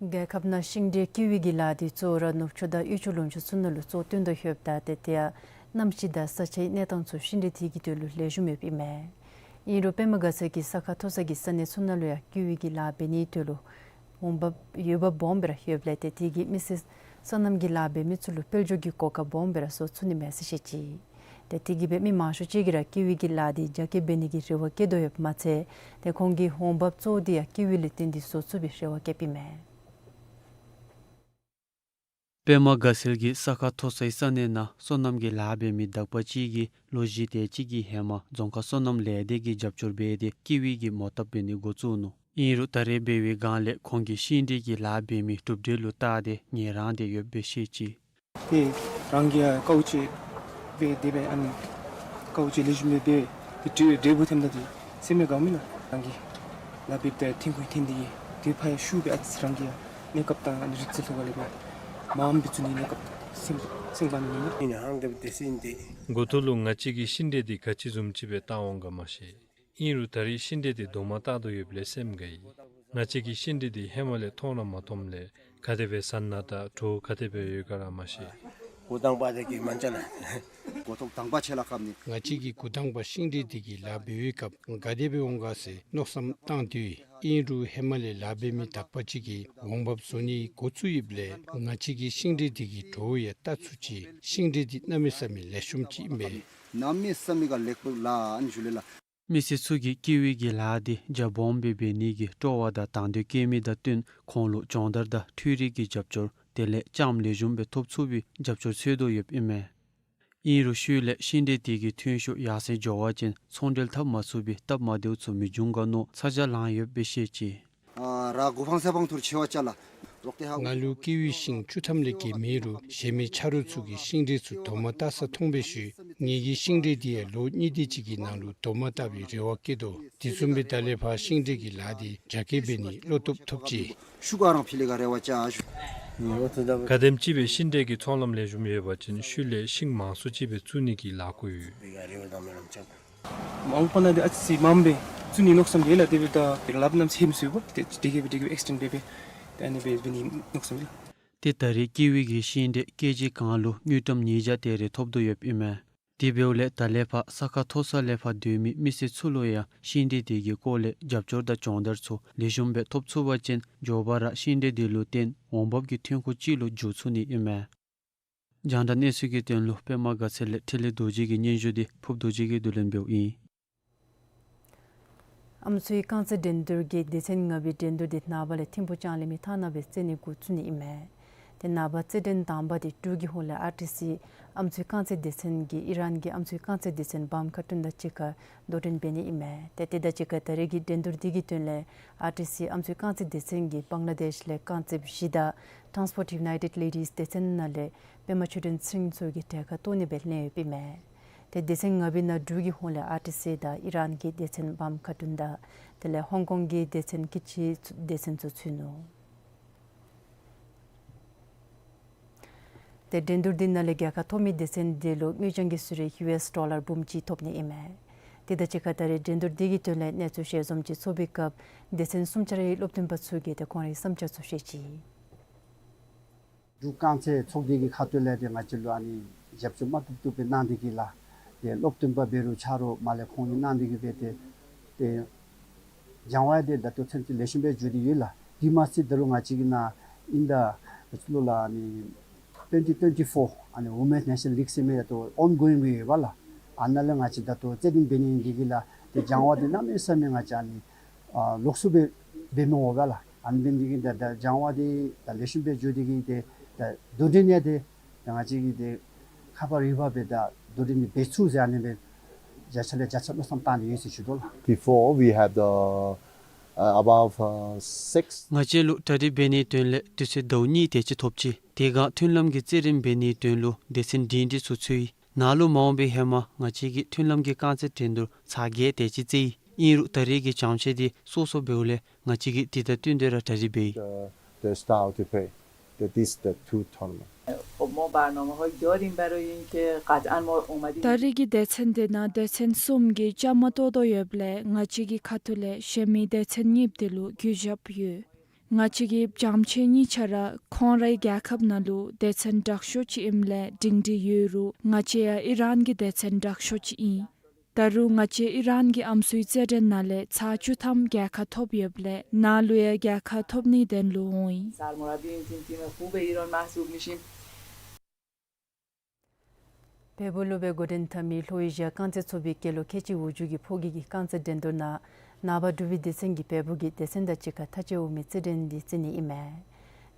རྒྱལ་ཁབ་ནང་ཤིང་འབྲས་ཀི་ཝི་གི་ལཱ་འདི་གཙོ་བོ་ར་ནུབ་ཕྱོགས་དང་དབུས་ཕྱོགས་ལུང་ཕྱོགས་ཚུ་ནང་ལུ་གཙོ་བཏོན་དོ་ཡོདཔ་ད་ཏེ་དེ་ཡང་གནམ་གཤིས་དང་ས་ཆའི་གནས་སྟངས་ཚུ་ཤིང་འབྲས་འདི་གི་དོན་ལུ་ལེགས་ཤོམ་ཡོདཔ་ཨིན་མས། ཨིན་རུང་པདྨ་དགའ་ཚལ་གྱིས་ས་ཁ་མཐོ་ས་གི་ས་གནས་ཚུ་ནང་ལུ་ཡང་ཀི་ཝི་གི་ལཱ་འབད་ནིའི་དོན་ལུ་འོང་འབབ་ཡོད་པ་སྦོམ་སྦེ་ར་ཡོདཔ་ལས་ཏེ་དེ་གིས་མི་སེར་སོ་ནམ་གྱི་ལཱ་འབད་མི་ཚུ་ལུ་དཔལ་འབྱོར་གྱི་གོ་སྐབས་སྦོམ་སྦེ་ར་བཟོ་ཚུགས་ནི་མས་ཟེར་བཤད་ཅི། ཏེ་དེ་གིས་སྦེ་མི་མང་ཤོས་ཅིག་གིས་ར་ཀི་ཝི་གི་ལཱ་འདི་རྒྱ་སྐྱེད་འབད་ནི་གི་རེ་བ་བསྐྱེད་དོ་ཡོདཔ་མ་ཚད་ཏེ་ཁོང་གིས་འོང་འབབ་གཙོ་བོ་འདི་ཡང་ཀི་ཝི་ལས་བརྟེན་ཏེ་བཟོ་ཚུགས་པའི་རེ་བ་བསྐྱེདཔ་ཨིན་མས། པདྨ་དགའ་ཚལ་གྱིས་ས་ཁ་མཐོ་སའི་ས་གནས་ནང་སོ་ནམ་གྱི་ལཱ་འབད་མི་དག་པ་ཅིག་གིས་ལོ་བཞི་དེ་ཅིག་གི་ཧེ་མ་རྫོང་ཁག་སོ་ནམ་ལས་སྡེ་གིས་རྒྱབ་སྐྱོར་འབད་དེ་ཀི་ཝི་གི་མོ་བཏབ་འབད་ནི་འགོ་བཙུགས་ནུག། ཨིན་རུང་ད་རེས་འབད་བའི་སྒང་ལས་ཁོང་གིས་ཤིང་འབྲས་ཀྱི་ལཱ་འབད་མི་གྲུབ་འབྲས་ལུ་བལྟ་སྟེ་ངལ་རངས་ཏེ་ཡོདཔ་སྦེ་བཤད་ཅི། ཏེ་རང་གིས་ཡང་དཀའཝ་སྤྱད་སྦེ་དེ་སྦེ་ཨ་ནི་དཀའཝ་སྤྱད་ལེགས་ཤོམ་སྦེ་འབད་དེ་འབྲས་འབྲས་བུ་ཐོནམ་ད་ཏེ་སེམས་ཡང་དགའཝ་མས་ལགས། རང་གིས་ལཱ་འབདཝ་ད་ཐོན་ཁུངས་ཐོན་ཏེ་གིས་དེ་ཕར་ཡང་ཤུགས་སྦེ་ཨ་ཙི་རང་གིས་ཡང་གནས་སྐབས་དང་ཨ་ནི་རིག་རྩལ་ཐོག་ལས་སྦེ་མངམ་སྦེ་བཙུགས་ནི་གནས་སྐབས་དང་སེམས་སེམས་དགའ་ནི་མས་ལགས། འགོ་ཐོག་ལུ་ང་བཅས་ཀྱིས་ཤིང་འབྲས་འདི་ག་ཅི་བཟུམ་ཅིག་སྦེ་བཏང་འོང་ག་མ་ཤེས། ཨིན་རུང་ད་རེས་ཤིང་འབྲས་འདི་དོ་མ་བཏགས་དོ་ཡོདཔ་ལས་སེམས་དགའ་ཡི། ང་བཅས་ཀྱིས་ཤིང་འབྲས་འདི་ཧེ་མ་ལས་མཐོང་ར་མ་མཐོངམ་ལས་ག་དེ་སྦེ་བཟང་ན་དང་བྲོཝ་ག་དེ་སྦེ་ཡོད་ག་ར་མ་ཤེས། འགོ་དང་པ་དེ་གིས་མ་འཇལ་ལགས། འགོ་ཐོག་དང་པ་ཆེ་ལགས་སྐབས་ནི། ང་བཅས་ཀྱིས་འགོ་དང་པ་ཤིང་འབྲས་འདི་གི་ལཱ་འབད་བའི་སྐབས་ག་དེ་སྦེ་འོང་ག་ཟེར་མནོ་བསམ་བཏང་སྟེ་ཡོད། ཨིན་རུང་ཧེ་མ་ལས་ལཱ་འབད་མི་དག་པ་ཅིག་གིས་འོང་འབབ་བཟོ་ནི་འགོ་བཙུགས་ཡོདཔ་ལས་ང་བཅས་ཀྱིས་ཤིང་འབྲས་འདི་གི་བྲོཝ་ཡང་བལྟ་ཚུགས་ཅི། ཤིང་འབྲས་འདི་གནམ་མེད་ས་མེད་ལེགས་ཤོམ་ཅིག་ཨིན་པས། གནམ་མེད་ས་མེད་ག་ལེགས་པོ་ལགས། ཨ་ནི་ཞུ་ལེ་ལགས། མི་སེར་ཚུ་གིས་ཀི་ཝི་གི་ལཱ་འདི་རྒྱ་སྦོམ་སྦེ་འབད་ནི་གི་སྤྲོ་བ་དང་དང་འདོད་བསྐྱེད་མི་དང་བསྟུན་ཁོང་ལུ་སྦྱོང་བརྡར་དང་འཕྲུལ་རིག་གི་རྒྱབ་སྐྱོར་དེ་ལས་ལྕངམ་ལེགས་ཤོམ་སྦེ་ཐོབ་ཚུགས་པའི་རྒྱབ་སྐྱོར་འཚོལ་དོ་ཡོདཔ་ཨིན་མས། ཨིན་རུང་ཤུལ་ལས་ཤིང་འབྲས་དེ་གི་ཐོན་ཤུགས་ཡར་སེང་འགྱོ་བ་ཅིན་ཚོང་འབྲེལ་འཐབ་མ་ཚུགས་པའི་སྟབས་མ་བདེཝ་ཚུ་མི་འབྱུང་ག་མནོ་ཚ་གྱང་ལང་ཡོདཔ་སྦེ་བཤད་ཅི། ཨ་ར་གུ་ཕང་ས་ཕང་ཐུར་ཆེ་བ་ཅ་ལགས། རོག་ཏེ་ཧ་ང་ལུ་ཀི་ཝི་ཤིང་བཅུ་ཐམ་ལས་བརྒལ་མེད་རུང་གཞན་མི་ཆ་རོགས་ཚུ་གིས་ཤིང་འབྲས་ཚུ་དོ་མ་བཏགས་ས་མཐོང་པའི་ཤུལ་ངེ་གི་ཤིང་འབྲས་འདི་ཡང་ལོ་གཉིས་དེ་ཅིག་གི་ནང་ལུ་དོ་མ་བཏགས་པའི་རེ་བ་བསྐྱེད་དོ། དེ་བཟུམ་སྦེ་ད་ལས་ཕར་ཤིང་འབྲས་ཀྱི་ལཱ་འདི་རྒྱ་སྐྱེད་འབད་ནིའི་བློ་སྟོབས་ཐོབ་ཅི། ཤུགས་ག་རང་ཕི་ལེ་ག་རེ་བ་ཅ་ཞུ། ག་དེམ་ཅིག་སྦེ་ཤིང་འབྲས་ཀྱི་ཚོང་ལམ་ལེགས་ཤོམ་ཡོད་པ་ཅིན་ཤུལ་ལས་ཤིང་མང་སུ་ཅིག་སྦེ་བཙུགས་ནི་གི་ལཱ་བཀོད་ཡོད། མང་པོ་ན་དེ་ཨ་ཙི་མངམ་སྦེ་བཙུགས་ནི་མནོ་བསམ་ཡོད་ལགས། དེ་སྦེ་ད་ལགཔ་རྣམས་ཧེམ་སུ་ཡོད་པ་དེ་དེ་གིས་སྦེ་དེ་གིས་སྦེ་ཨེགསི་ཊེནཌ་འབད་སྦེ་ད་ཨ་ནི་སྦེ་འབད་ནི་མནོ་བསམ་ཡོད་ལགས། ཏེ་ད་རེས་ཀི་ཝི་གི་ཤིང་འབྲས་ཀེ་ཇི་གང་ལུ་དངུལ་ཀྲམ་ཉིས་བརྒྱ་དེ་རེ་ཐོབ་དོ་ཡོདཔ་ཨིན་མས། དེ་འབདཝ་ལས་ད་ལས་ཕར་ས་ཁ་མཐོ་ས་ལས་ཕར་སྡོད་མི་མི་སེར་ཚུ་ལུ་ཡང་ཤིང་འབྲས་དེ་གི་སྐོར་ལས་རྒྱབ་སྐྱོར་དང་སྦྱོང་བརྡར་ཚུ་ལེགས་ཤོམ་སྦེ་ཐོབ་ཚུགས་པ་ཅིན་མགྱོགས་པ་ར་ཤིང་འབྲས་དེ་ལུ་བརྟེན་འོང་འབབ་ཀྱི་ཐོན་ཁུངས་ཅིག་ལུ་འགྱུར་ཚུགས་ནི་ཨིན་མས། རྒྱང་བསྒྲགས་གནས་ཚུལ་གྱི་དོན་ལུ་པདྨ་དགའ་ཚལ་ལས་འཕྲིན་ལས་རྡོ་རྗེ་གི་སྙན་ཞུ་འདི་ཕུབ་རྡོ་རྗེ་གིས་བསྡུ་ལེན་འབདཝ་ཨིན། ཨམ་སྲུའི་རྐང་རྩེད་འགྲན་བསྡུར་གྱི་སྡེ་ཚན་ལྔ་པའི་འགྲན་བསྡུར་འདི་ནངས་པ་ལས་ཐིམ་ཕུག་ལྕང་གླིང་མི་ཐང་ནང་སྦེ་རྩེ་ནི་འགོ་བཙུགས་ནི་ཨིན་མས། ཏེ་ནངས་པ་རྩེད་འགྲན་དང་པ་འདི་འབྲུག་གི་ཧོངས་ལས་ཨར་ཊི་སི་ཨམ་སྲུའི་རྐང་རྩེད་སྡེ་ཚན་གྱིས་ཨི་རན་གྱི་ཨམ་སྲུའི་རྐང་རྩེད་སྡེ་ཚན་བམ་ཁ་ཏུན་དང་གཅིག་ཁར་དོ་འགྲན་འབད་ནི་ཨིན་མས། ཏེ་དེ་དང་གཅིག་ཁར་ད་རེས་ཀྱི་འགྲན་བསྡུར་འདི་གི་དོན་ལས་ཨར་ཊི་སི་ཨམ་སྲུའི་རྐང་རྩེད་སྡེ་ཚན་གྱིས་བང་ལ་དེཤ་ལས་རྐང་རྩེདཔ་བཞི་དང་ཊཱནསི་པོརཊ་ཡུ་ནའི་ཊེཌ་ལེ་ཌིསི་སྡེ་ཚན་ནང་ལས་པདྨ་ཆོས་སྒྲོན་ཚེ་རིང་མཚོ་གིས་གྲལ་ཁར་གཏོགས་ནི་སྦེ་ལེན་ཡོདཔ་ཨིན་མས། ཏེ་སྡེ་ཚན་ལྔ་པའི་ནང་འབྲུག་གི་ཧོངས་ལས་ཨར་ཊི་སི་དང་ཨི་རན་གྱི་སྡེ་ཚན་བམ་ཁ་ཏུན་དང་དེ་ལས་ཧོང་ཀོང་གི་སྡེ་ཚན་ཀི་ཅི་སྡེ་ཚན་ཚུ་ཚུད་ནུག། ཏེ་འགྲན་བསྡུར་འདི་ནང་ལས་རྒྱལ་ཁ་ཐོབ་མི་སྡེ་ཚན་འདི་ལུ་དངུལ་རྐྱང་གི་གསོལ་རས་ཡུ་ཨེསི་ཌོ་ལར་འབུམ་གཅིག་ཐོབ་ནི་ཨིན་མས། དེ་དང་གཅིག་ཁར་ད་རེས་འགྲན་བསྡུར་འདི་གི་དོན་ལས་གནས་ཚུལ་ཞལ་འཛོམས་ཅིག་ཚོགས་པའི་སྐབས་སྡེ་ཚན་གསུམ་ཆ་རའི་སློབ་སྟོན་པ་ཚུ་གིས་ཏེ་ཁོང་རའི་བསམ་འཆར་ཚུ་བཤད་ཅི། འབྲུག་རྐང་རྩེད་ཚོགས་སྡེ་གི་ཁ་ཐུག་ལས་ཏེ་ང་བཅས་ལུ་ཨ་ནི་རྒྱབ་སྐྱོར་མ་ཐུབ་ཐུབ་སྦེ་གནང་སྟེ་གིས་ལགས། ཏེ་སློབ་སྟོན་པ་འབད་རུང་ཆ་རོགས་མར་ལས་ཁོང་གིས་གནང་སྟེ་གིས་སྦེ་ཏེ་ཏེ་སྦྱང་བ་འདི་ད་ལྟོ་ཚུན་ཚོད་ལེགས་ཤོམ་སྦེ་འགྱོ་སྟེ་ཡོད་ལགས། དེ་མ་ཚད་ད་རུང་ང་བཅས་ཀྱི་ནཱ་ཨིན་ད་ལོ་ལ་ཨ་ནི་ཊུ་ཝེན་ཊི་ཊུ་ཝེན་ཊི་ཕོར་ཨ་ནི་ཝུ་མེནསི་ནེ་ཤ་ནལ་ལིག་ཟེར་མི་ད་ལྟོ་ཨོན་གོ་ཡིང་སྦེ་ཡོད་པ་ལགས། ཨ་ནཱ་ལས་ང་བཅས་ད་ལྟོ་རྩེད་འགྲན་འབད་ནི་འདི་གིས་ལགས་ཏེ་སྦྱང་བ་འདི་གནམ་མེད་ས་མེད་ང་བཅས་ཨ་ནི་ཨ་ལོགས་སུ་སྦེ་འབད་མི་འོང་པ་ལགས། ཨ་ནི་འབད་ནི་འདི་གིས་ད་ད་སྦྱང་བ་འདི་ད་ལེགས་ཤོམ་སྦེ་འགྱོ་སྟེ་གིས་ཏེ་ད་དོ་འགྲན་ཡང་ཏེ་ད་ང་བཅས་ཀྱིས་ཏེ་ཁ་པར་རིག་པ་སྦེ་ད་དོ་འགྲན་འདི་འབད་ཚུགས་ཟེར་ཨ་ནི་སྦེ་བརྒྱ་ཆ་ལས་བརྒྱ་ཆ་མནོ་བསམ་བཏང་ནི་ཡོད་ཟེར་ཞུ་དོ་ལགས། Before we have the, uh, about, uh, six. ང་བཅས་ལུ་གྲ་སྒྲིག་འབད་ནིའི་དོན་ལས་དུས་ཚོད་ཟླཝ་གཉིས་དེ་ཅིག་ཐོབ་ཅི། དེ་སྒང་མཐུན་ལམ་གྱི་རྩེད་འགྲན་འབད་ནིའི་དོན་ལུ་སྡེ་ཚན་སྒྲིང་སྒྲིང་ཚུ་ཚུད་ཡི། ནཱ་ལུ་མ་འོངས་པའི་ཧེ་མ་ང་བཅས་ཀྱིས་མཐུན་ལམ་གྱི་རྐང་རྩེད་འགྲན་བསྡུར་ཚར་བརྒྱད་དེ་ཅིག་རྩེ་ཡི། ཨིན་རུང་ད་རེས་ཀྱི་བྱམས་བརྩེ་འདི་སོ་སོ་འབདཝ་ལས་ང་བཅས་ཀྱིས་དེ་དང་བསྟུན་ཏེ་ར་གྲ་སྒྲིག་འབད་ཡི། The, the style to play. That is the two tournament. خب، ما برنامه‌های داریم برای اینکه قطعاً ما اومدیم. ད་རེས་ཀྱི་སྡེ་ཚན་འདི་ནང་སྡེ་ཚན་གསུམ་གྱིས་བཅའ་མར་གཏོགས་དོ་ཡོདཔ་ལས་ང་བཅས་ཀྱི་ཁ་ཐུག་ལས་གཞན་མི་སྡེ་ཚན་གཉིསཔ་དེ་ལུ་གུས་ཞབས་ཡོད། ང་བཅས་ཀྱི་བྱམས་བརྩེ་གཉིས་ཆ་ར་ཁོང་རའི་རྒྱལ་ཁབ་ནང་ལུ་སྡེ་ཚན་དྲག་ཤོས་ཅིག་ཨིནམ་ལས་སྒྲིང་སྒྲིང་ཡོད་རུང་ང་བཅས་ཡང་ཨི་རན་གྱི་སྡེ་ཚན་དྲག་ཤོས་ཅིག་ཨིན། ད་རུང་ང་བཅས་ཨི་རན་གྱི་ཨམ་སྲུའི་རྩེད་འགྲན་ནང་ལས་ཚར་བཅུ་ཐམ་རྒྱལ་ཁ་ཐོབ་ཡོདཔ་ལས་ནཱ་ལུ་ཡང་རྒྱལ་ཁ་ཐོབ་ནིའི་དོན་ལུ་འོང་ཡི། سرمربی این تیم، تیم خوب ایران محسوب می‌شیم. བལ་པོ་ལུ་སྦེ་འགོ་འདྲེན་འཐབ་མི་ལྷོ་ཨེ་ཤི་ཡ་རྐང་རྩེད་ཚོགས་པའི་སྐྱེས་ལོ་ཁལ་གཅིག་འོག་འཇུག་གི་ཕོ་སྐྱེས་ཀྱི་རྐང་རྩེད་འགྲན་བསྡུར་ནང་ནངས་པ་འབྲུག་པའི་སྡེ་ཚན་གྱིས་བལ་པོ་གི་སྡེ་ཚན་དང་གཅིག་ཁར་མཐའ་དཔྱལ་འོག་མའི་རྩེད་འགྲན་འདི་རྩེ་ནི་ཨིན་མས།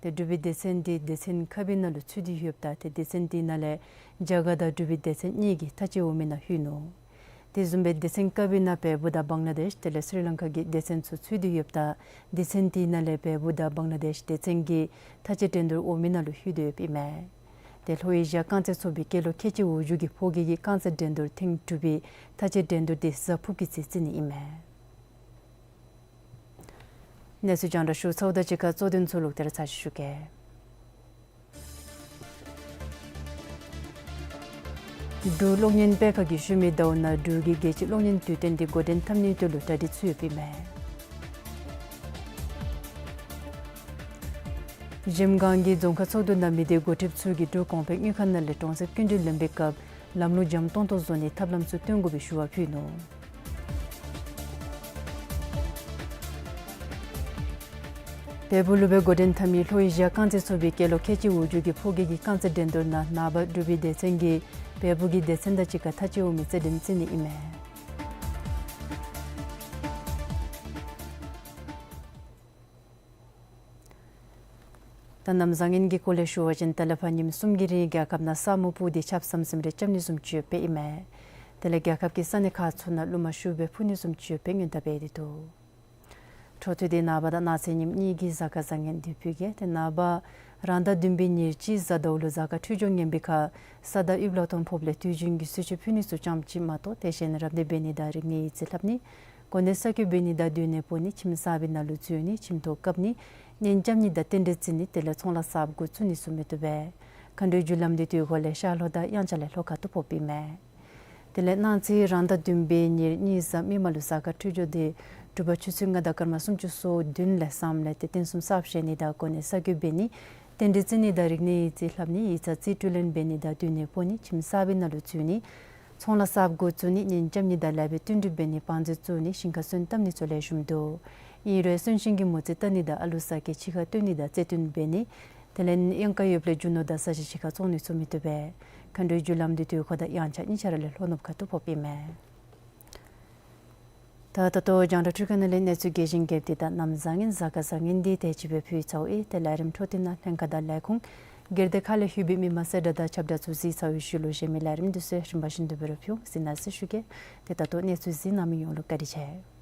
ཏེ་འབྲུག་པའི་སྡེ་ཚན་འདི་སྡེ་ཚན་ཁ་སྦུག་ནང་ལུ་ཚུད་དེ་ཡོདཔ་ད་ཏེ་སྡེ་ཚན་འདི་ནང་ལས་རྒྱ་གར་དང་འབྲུག་པའི་སྡེ་ཚན་གཉིས་ཀྱིས་མཐའ་དཔྱལ་འོག་མའི་ནང་ལྷོད་ནུག། དེ་བཟུམ་སྦེ་སྡེ་ཚན་བཀབ་པའི་ནང་བལ་པོ་དང་བང་ལ་དེཤ་དེ་ལས་སི་རི་ལང་ཀ་གི་སྡེ་ཚན་ཚུ་ཚུད་དེ་ཡོདཔ་ད་སྡེ་ཚན་དེའི་ནང་ལས་བལ་པོ་དང་བང་ལ་དེཤ་སྡེ་ཚན་གྱི་མཐའ་དཔྱད་འགྲན་བསྡུར་འོག་མའི་ནང་ལུ་ལྷོད་དེ་ཡོདཔ་ཨིན་མས། དེ་ལྷོ་ཨེ་ཤི་ཡ་རྐང་རྩེད་ཚོགས་པའི་སྐྱེས་ལོ་ཁལ་གཅིག་འོག་འགྱོ་གི་ཕོ་སྐྱེས་ཀྱི་རྐང་རྩེད་འགྲན་བསྡུར་ཐེངས་དྲུག་པའི་མཐའ་དཔྱད་འགྲན་བསྡུར་དེ་གཟའ་ཕུར་བུ་གི་ཚེས་རྩི་ནི་ཨིན་མས། གནས་ཚུལ་རྒྱང་བསྒྲགས་ཞུ་ཚརཝ་དང་གཅིག་ཁར་གཙོ་དོན་ཚུ་ལོག་སྟེ་ར་ཚར་ཅིག་ཞུ་གེ། འབྲུག་གློག་བརྙན་སྤེལ་ཁང་གིས་ཤུལ་མའི་ཟླཝ་ནང་འབྲུག་གི་རྒྱལ་སྤྱིའི་གློག་བརྙན་དུས་སྟོན་དེ་འགོ་འདྲེན་འཐབ་ནིའི་དོན་ལུ་གྲ་སྒྲིག་ཚུད་ཡོདཔ་ཨིན་མས། གཞལམ་སྒང་གི་རྫོང་ཁག་ཚོགས་འདུ་ནང་མི་སྡེ་འགོ་ཁྲིདཔ་ཚུ་གིས་འབྲུག་གོང་འཕེལ་དངུལ་ཁང་ནང་ལས་གྲོང་གསེབ་སྐྱིན་འགྲུལ་ལེན་པའི་སྐབས་ལམ་ལུགས་འཇམ་ཏོང་ཏོ་བཟོ་ནིའི་ཐབས་ལམ་ཚུ་སྟོན་དགོ་པའི་ཞུ་བ་ཕུལ་ནུག། བལ་པོ་ལུ་སྦེ་འགོ་འདྲེན་འཐབ་མི་ལྷོ་ཨེ་ཤི་ཡ་རྐང་རྩེད་ཚོགས་པའི་སྐྱེས་ལོ་ཁལ་གཅིག་འོག་འགྱོ་གི་ཕོ་སྐྱེས་ཀྱི་རྐང་རྩེད་འགྲན་བསྡུར་ནང་ནངས་པ་འབྲུག་པའི་སྡེ་ཚན་གྱིས་བལ་པོ་གི་སྡེ་ཚན་དང་གཅིག་ཁར་མཐའ་དཔྱད་འོག་མའི་རྩེད་འགྲན་རྩེ་ནི་ཨིན་མས། ད་གནམ་བཟང་ངན་གྱི་སྐོར་ལས་ཞུ་བ་ཅིན་ད་ལས་ཕར་ཉིནམ་གསུམ་གྱི་རིང་རྒྱལ་ཁབ་ནང་ས་སྨུག་སྤུབས་ཏེ་ཆརཔ་ཟམ་ཟིམ་རེ་རྐྱབ་ནི་བཟུམ་ཅིག་ཡོདཔ་ཨིན་མས། དེ་ལས་རྒྱལ་ཁབ་ཀྱི་ས་གནས་ཁག་ཚུ་ནང་རླུང་མ་ཤུགས་སྦེ་འཕུ་ནི་བཟུམ་ཅིག་ཡོདཔ་སྔོན་བརྡ་འབད་དེ་འདུག། འཕྲོ་མཐུད་དེ་ནངས་པ་དང་གནངས་ཚེ་ཉིནམ་གཉིས་ཀྱི་གཟའ་སྐར་བཟང་ངན་དེ་ཕུལ་གེ། ཏེ་ནངས་པ་རང་ཟླ་བདུན་པའི་ཉེར་གཅིག་གཟའ་ཟླཝ་ལུ་གཟའ་སྐར་འཕྲོད་སྦྱོར་ངན་པའི་ཁར་ས་དང་དབུས་གློག་ཐོག་ཕོགཔ་ལས་དུས་རྒྱུན་གྱི་གསོལ་མཆོད་ཕུལ་ནི་ཚུ་ཙམ་ཅིག་མ་གཏོགས་དེ་བཞིན་རབ་གནས་འབད་ནི་དང་རིག་གནས་ཡིག་རྩིས་ལྷབ་ནི། གོ་གནས་གསར་བསྐོ་འབད་ནི་དང་སྡོད་གནས་སྤོ་ནི། ཁྱིམ་གསར་པའི་ནང་ལུ་འཛུལ་ནི། ཁྱིམ་ཐོག་བཀབ་ནི། གཉེན་རྐྱབ་ནི་དང་རྟེན་འབྲེལ་བརྩི་ནི། དེ་ལས་ཚོང་ལཱ་གསརཔ་འགོ་བཙུགས་ནི་ཚུ་མི་བཏུབ་པས། མཁའ་འགྲོའི་རྒྱུ་ལམ་འདི་དུས་འཁོར་ལས་ཤར་ལྷོ་དང་དབྱངས་འཆར་ལས་ལྷོ་ཁ་ཐུག་ཕོགཔ་ཨིན་མས། དེ་ལས་གནངས་ཚེ་རང་ཟླ་བདུན་པའི་ཉེར་གཉིས་གཟའ་མིག་དམར་ལུ་གཟའ་སྐར་འཕྲོད་སྦྱོར་དེ་དྲོ་པ་ཆུ་ཚོད་ལྔ་དང་སྐར་མ་སུམ་ཅུ་སོ་བདུན་ལས་བསམ་ལས་ཏེ་རྟེན་གསུམ་གསརཔ་བཞེངས་ནི་དང་གོ་གནས་གསར་བསྐོ་འབད་ནི། རྟེན་འབྲེལ་བརྩི་ནི་དང་རིག་གནས་ཡིག་རྩིས་ལྷབ་ནི། ཡིག་ཚང་རྩིས་སྤྲོད་ལེན་འབད་ནི་དང་སྡོད་གནས་སྤོ་ནི། ཁྱིམ་གསར་པའི་ནང་ལུ་འཛུལ་ནི། ཚོང་ལཱ་གསརཔ་འགོ་བཙུགས་ནི། གཉེན་རྐྱབ་ནི་དང་ལེགས་པའི་བསྟུན་གྲོས་འབད་ནི། བང་མཛོད་བཙུགས་ནི། ཞིང་ཁར་སོན་བཏབ་ནི་ཚུ་ལེགས་ཤོམ་འདུག། ཨིན་རུང་གསོན་གཤིན་གྱི་མོ་རྩིས་བལྟ་ནི་དང་ཨ་ལུ་ཟ་སྐྱེལ་ཕྱི་ཁར་བཏོན་ནི་དང་རྩེད་འགྲན་འབད་ནི། དེ་ལས་གཡང་ཁ་ཡོདཔ་ལས་རྒྱུ་ནོར་དང་བཟའ་བཅའ་ཕྱི་ཁར་བཙོང་ནི་ཚུ་མི་བཏུབ་པས། མཁའ་འགྲོའི་རྒྱུ་ལམ་འདི་དུས་འཁོར་དང་དབྱངས་འཆར་གཉིས་ཆ་ར་ལས་ལྷོ་ནུབ་ཁ་ཐུག་ཕོགཔ་ཨིན་མས། ད་ད་ལྟོ་རྒྱང་བསྒྲགས་འཕྲུལ་ཁང་ནང་ལས་གནས་ཚུལ་རྒྱས་ཤིང་རྒྱསཔ་འདི་དང་གནམ་བཟང་ངན་གཟའ་སྐར་བཟང་ངན་འདི་དེ་ཅིག་སྦེ་ཕུལ་ཚརཝ་ཨིན། ཏེ་ལས་རིམ་འཕྲོ་མཐུད་ནང་ལྷན་ཁག་དང་ལས་ཁུངས་སྒེར་སྡེ་ཁག་ལས་ལྷོད་པའི་མི་མང་གསལ་བསྒྲགས་དང་ཁྱབ་བསྒྲགས་ཚུ་གཟིགས་ཚར་བའི་ཤུལ་ལུ་གཞན་མི་ལས་རིམ་འདི་ཚུ་རིམ་པ་བཞིན་དུ་སྦེ་ར་ཕུལ་འོང་ཟེར་གནང་ཞུ་གེ། ཏེ་ད་ལྟོ་གནས་ཚུལ་གཟིགས་གནང་མི་ཡོངས་ལུ་བཀའ་དྲིན་ཆེ།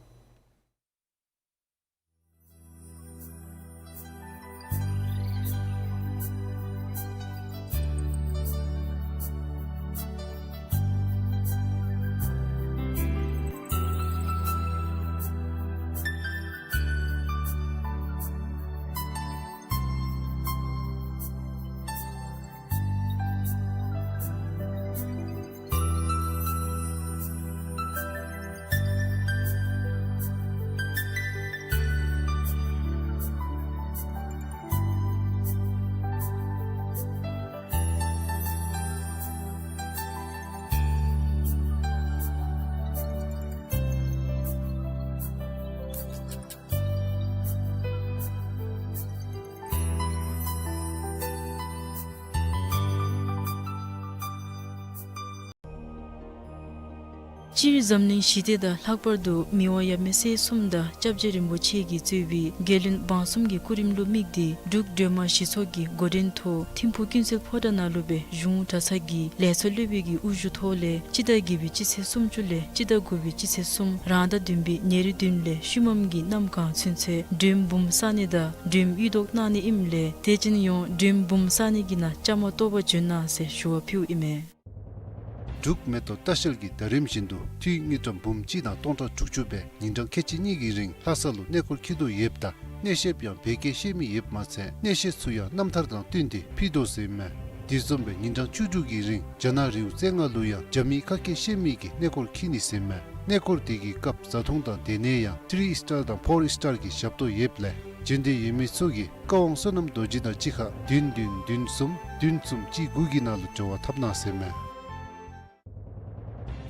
སྤྱིར་འཛམ་གླིང་ཞི་བདེ་དང་ལྷག་པར་དུ་མི་དབང་ཡབ་མེས་སྲས་གསུམ་དང་སྐྱབས་རྗེ་རིན་པོ་ཆེ་གིས་གཙོས་པའི་རྒྱལ་བློན་འབངས་གསུམ་གྱི་སྐུ་རིམ་ལུ་དམིགས་ཏེ་འབྲུག་སྒྲོལ་མ་ཞི་ཚོགས་ཀྱི་འགོ་འདྲེན་ཐོག་ཐིམ་ཕུག་ཀུན་གསལ་ཕོ་བྲང་ནང་ལུ་སྦེ་གཞུང་གྲྭ་ཚང་གི་ལས་ཚོགས་སློབ་དཔོན་གྱི་དབུ་བཞུགས་ཐོག་ལས་སྤྱི་ཟླ་བརྒྱད་པའི་སྤྱི་ཚེས་སུམ་ཅུ་ལས་སྤྱི་ཟླ་དགུ་པའི་སྤྱི་ཚེས་གསུམ་རང་ཟླ་བདུན་པའི་ཉེར་བདུན་ལས་ཤུལ་མམ་གྱི་གནམ་གང་ཚུན་ཚོད་མགྲོན་འབུམ་བསག་ནི་དང་མགྲོན་གཡུལ་བཟློག་གནང་ནི་ཨིནམ་ལས་དེ་ཅིན་ཡང་མགྲོན་འབུམ་བསག་ནི་གི་ནང་བཅའ་མར་གཏོགས་པར་བྱོན་གནང་ཟེར་ཞུ་བ་ཕུལཝ་ཨིན་མས། འབྲུག་མེ་ཏོག་ལྟ་བཤལ་གྱིས་ད་རིམ་བཞིན་དུ་འཐུས་དངུལ་ཀྲམ་འབུམ་གཅིག་དང་སྟོང་ཕྲག་དྲུག་ཅུ་སྦེ་ཉིན་གྲངས་ཁལ་གཅིག་གཉིས་ཀྱི་རིང་ལྷ་ས་ལུ་གནས་སྐོར་འཁྱིད་དོ་ཡོདཔ་ད་གནས་བཤདཔ་ཡང་བོད་སྐད་ཤེས་མི་ཡོདཔ་མ་ཚད་གནས་བཤད་ཚུ་ཡང་རྣམ་ཐར་དང་བསྟུན་ཏེ་ཕུལ་དོ་ཟེར་ཨིན་མས། དེ་བཟུམ་སྦེ་ཉིན་གྲངས་བཅུ་དྲུག་གི་རིང་རྒྱ་ནག་རི་བོ་རྩེ་ལྔ་ལུ་ཡང་རྒྱ་མིའི་ཁ་སྐད་ཤེས་མི་གིས་གནས་སྐོར་འཁྱིད་ནི་ཟེར་ཨིན་མས། གནས་སྐོར་དེ་གི་སྐབས་བཟའ་འཐུང་དང་སྡོད་གནས་ཡང་ཐི་རི་ཨིས་ཊར་དང་ཕོར་ཨིས་ཊར་གྱི་ཞབས་ཏོག་ཡོདཔ་ལས་འབྱོན་འདོད་ཡོད་མི་ཚུ་གིས་བཀའ་དབང་བསོད་ནམས་རྡོ་རྗེ་དང་གཅིག་ཁར་བདུན་བདུན་བདུན་གསུམ་བདུན་གསུམ་གཅིག་དགུ་གི་ནང་ལུ་འབྲེལ་བ་འཐབ་གནང་ཟེར་ཨིན་མས།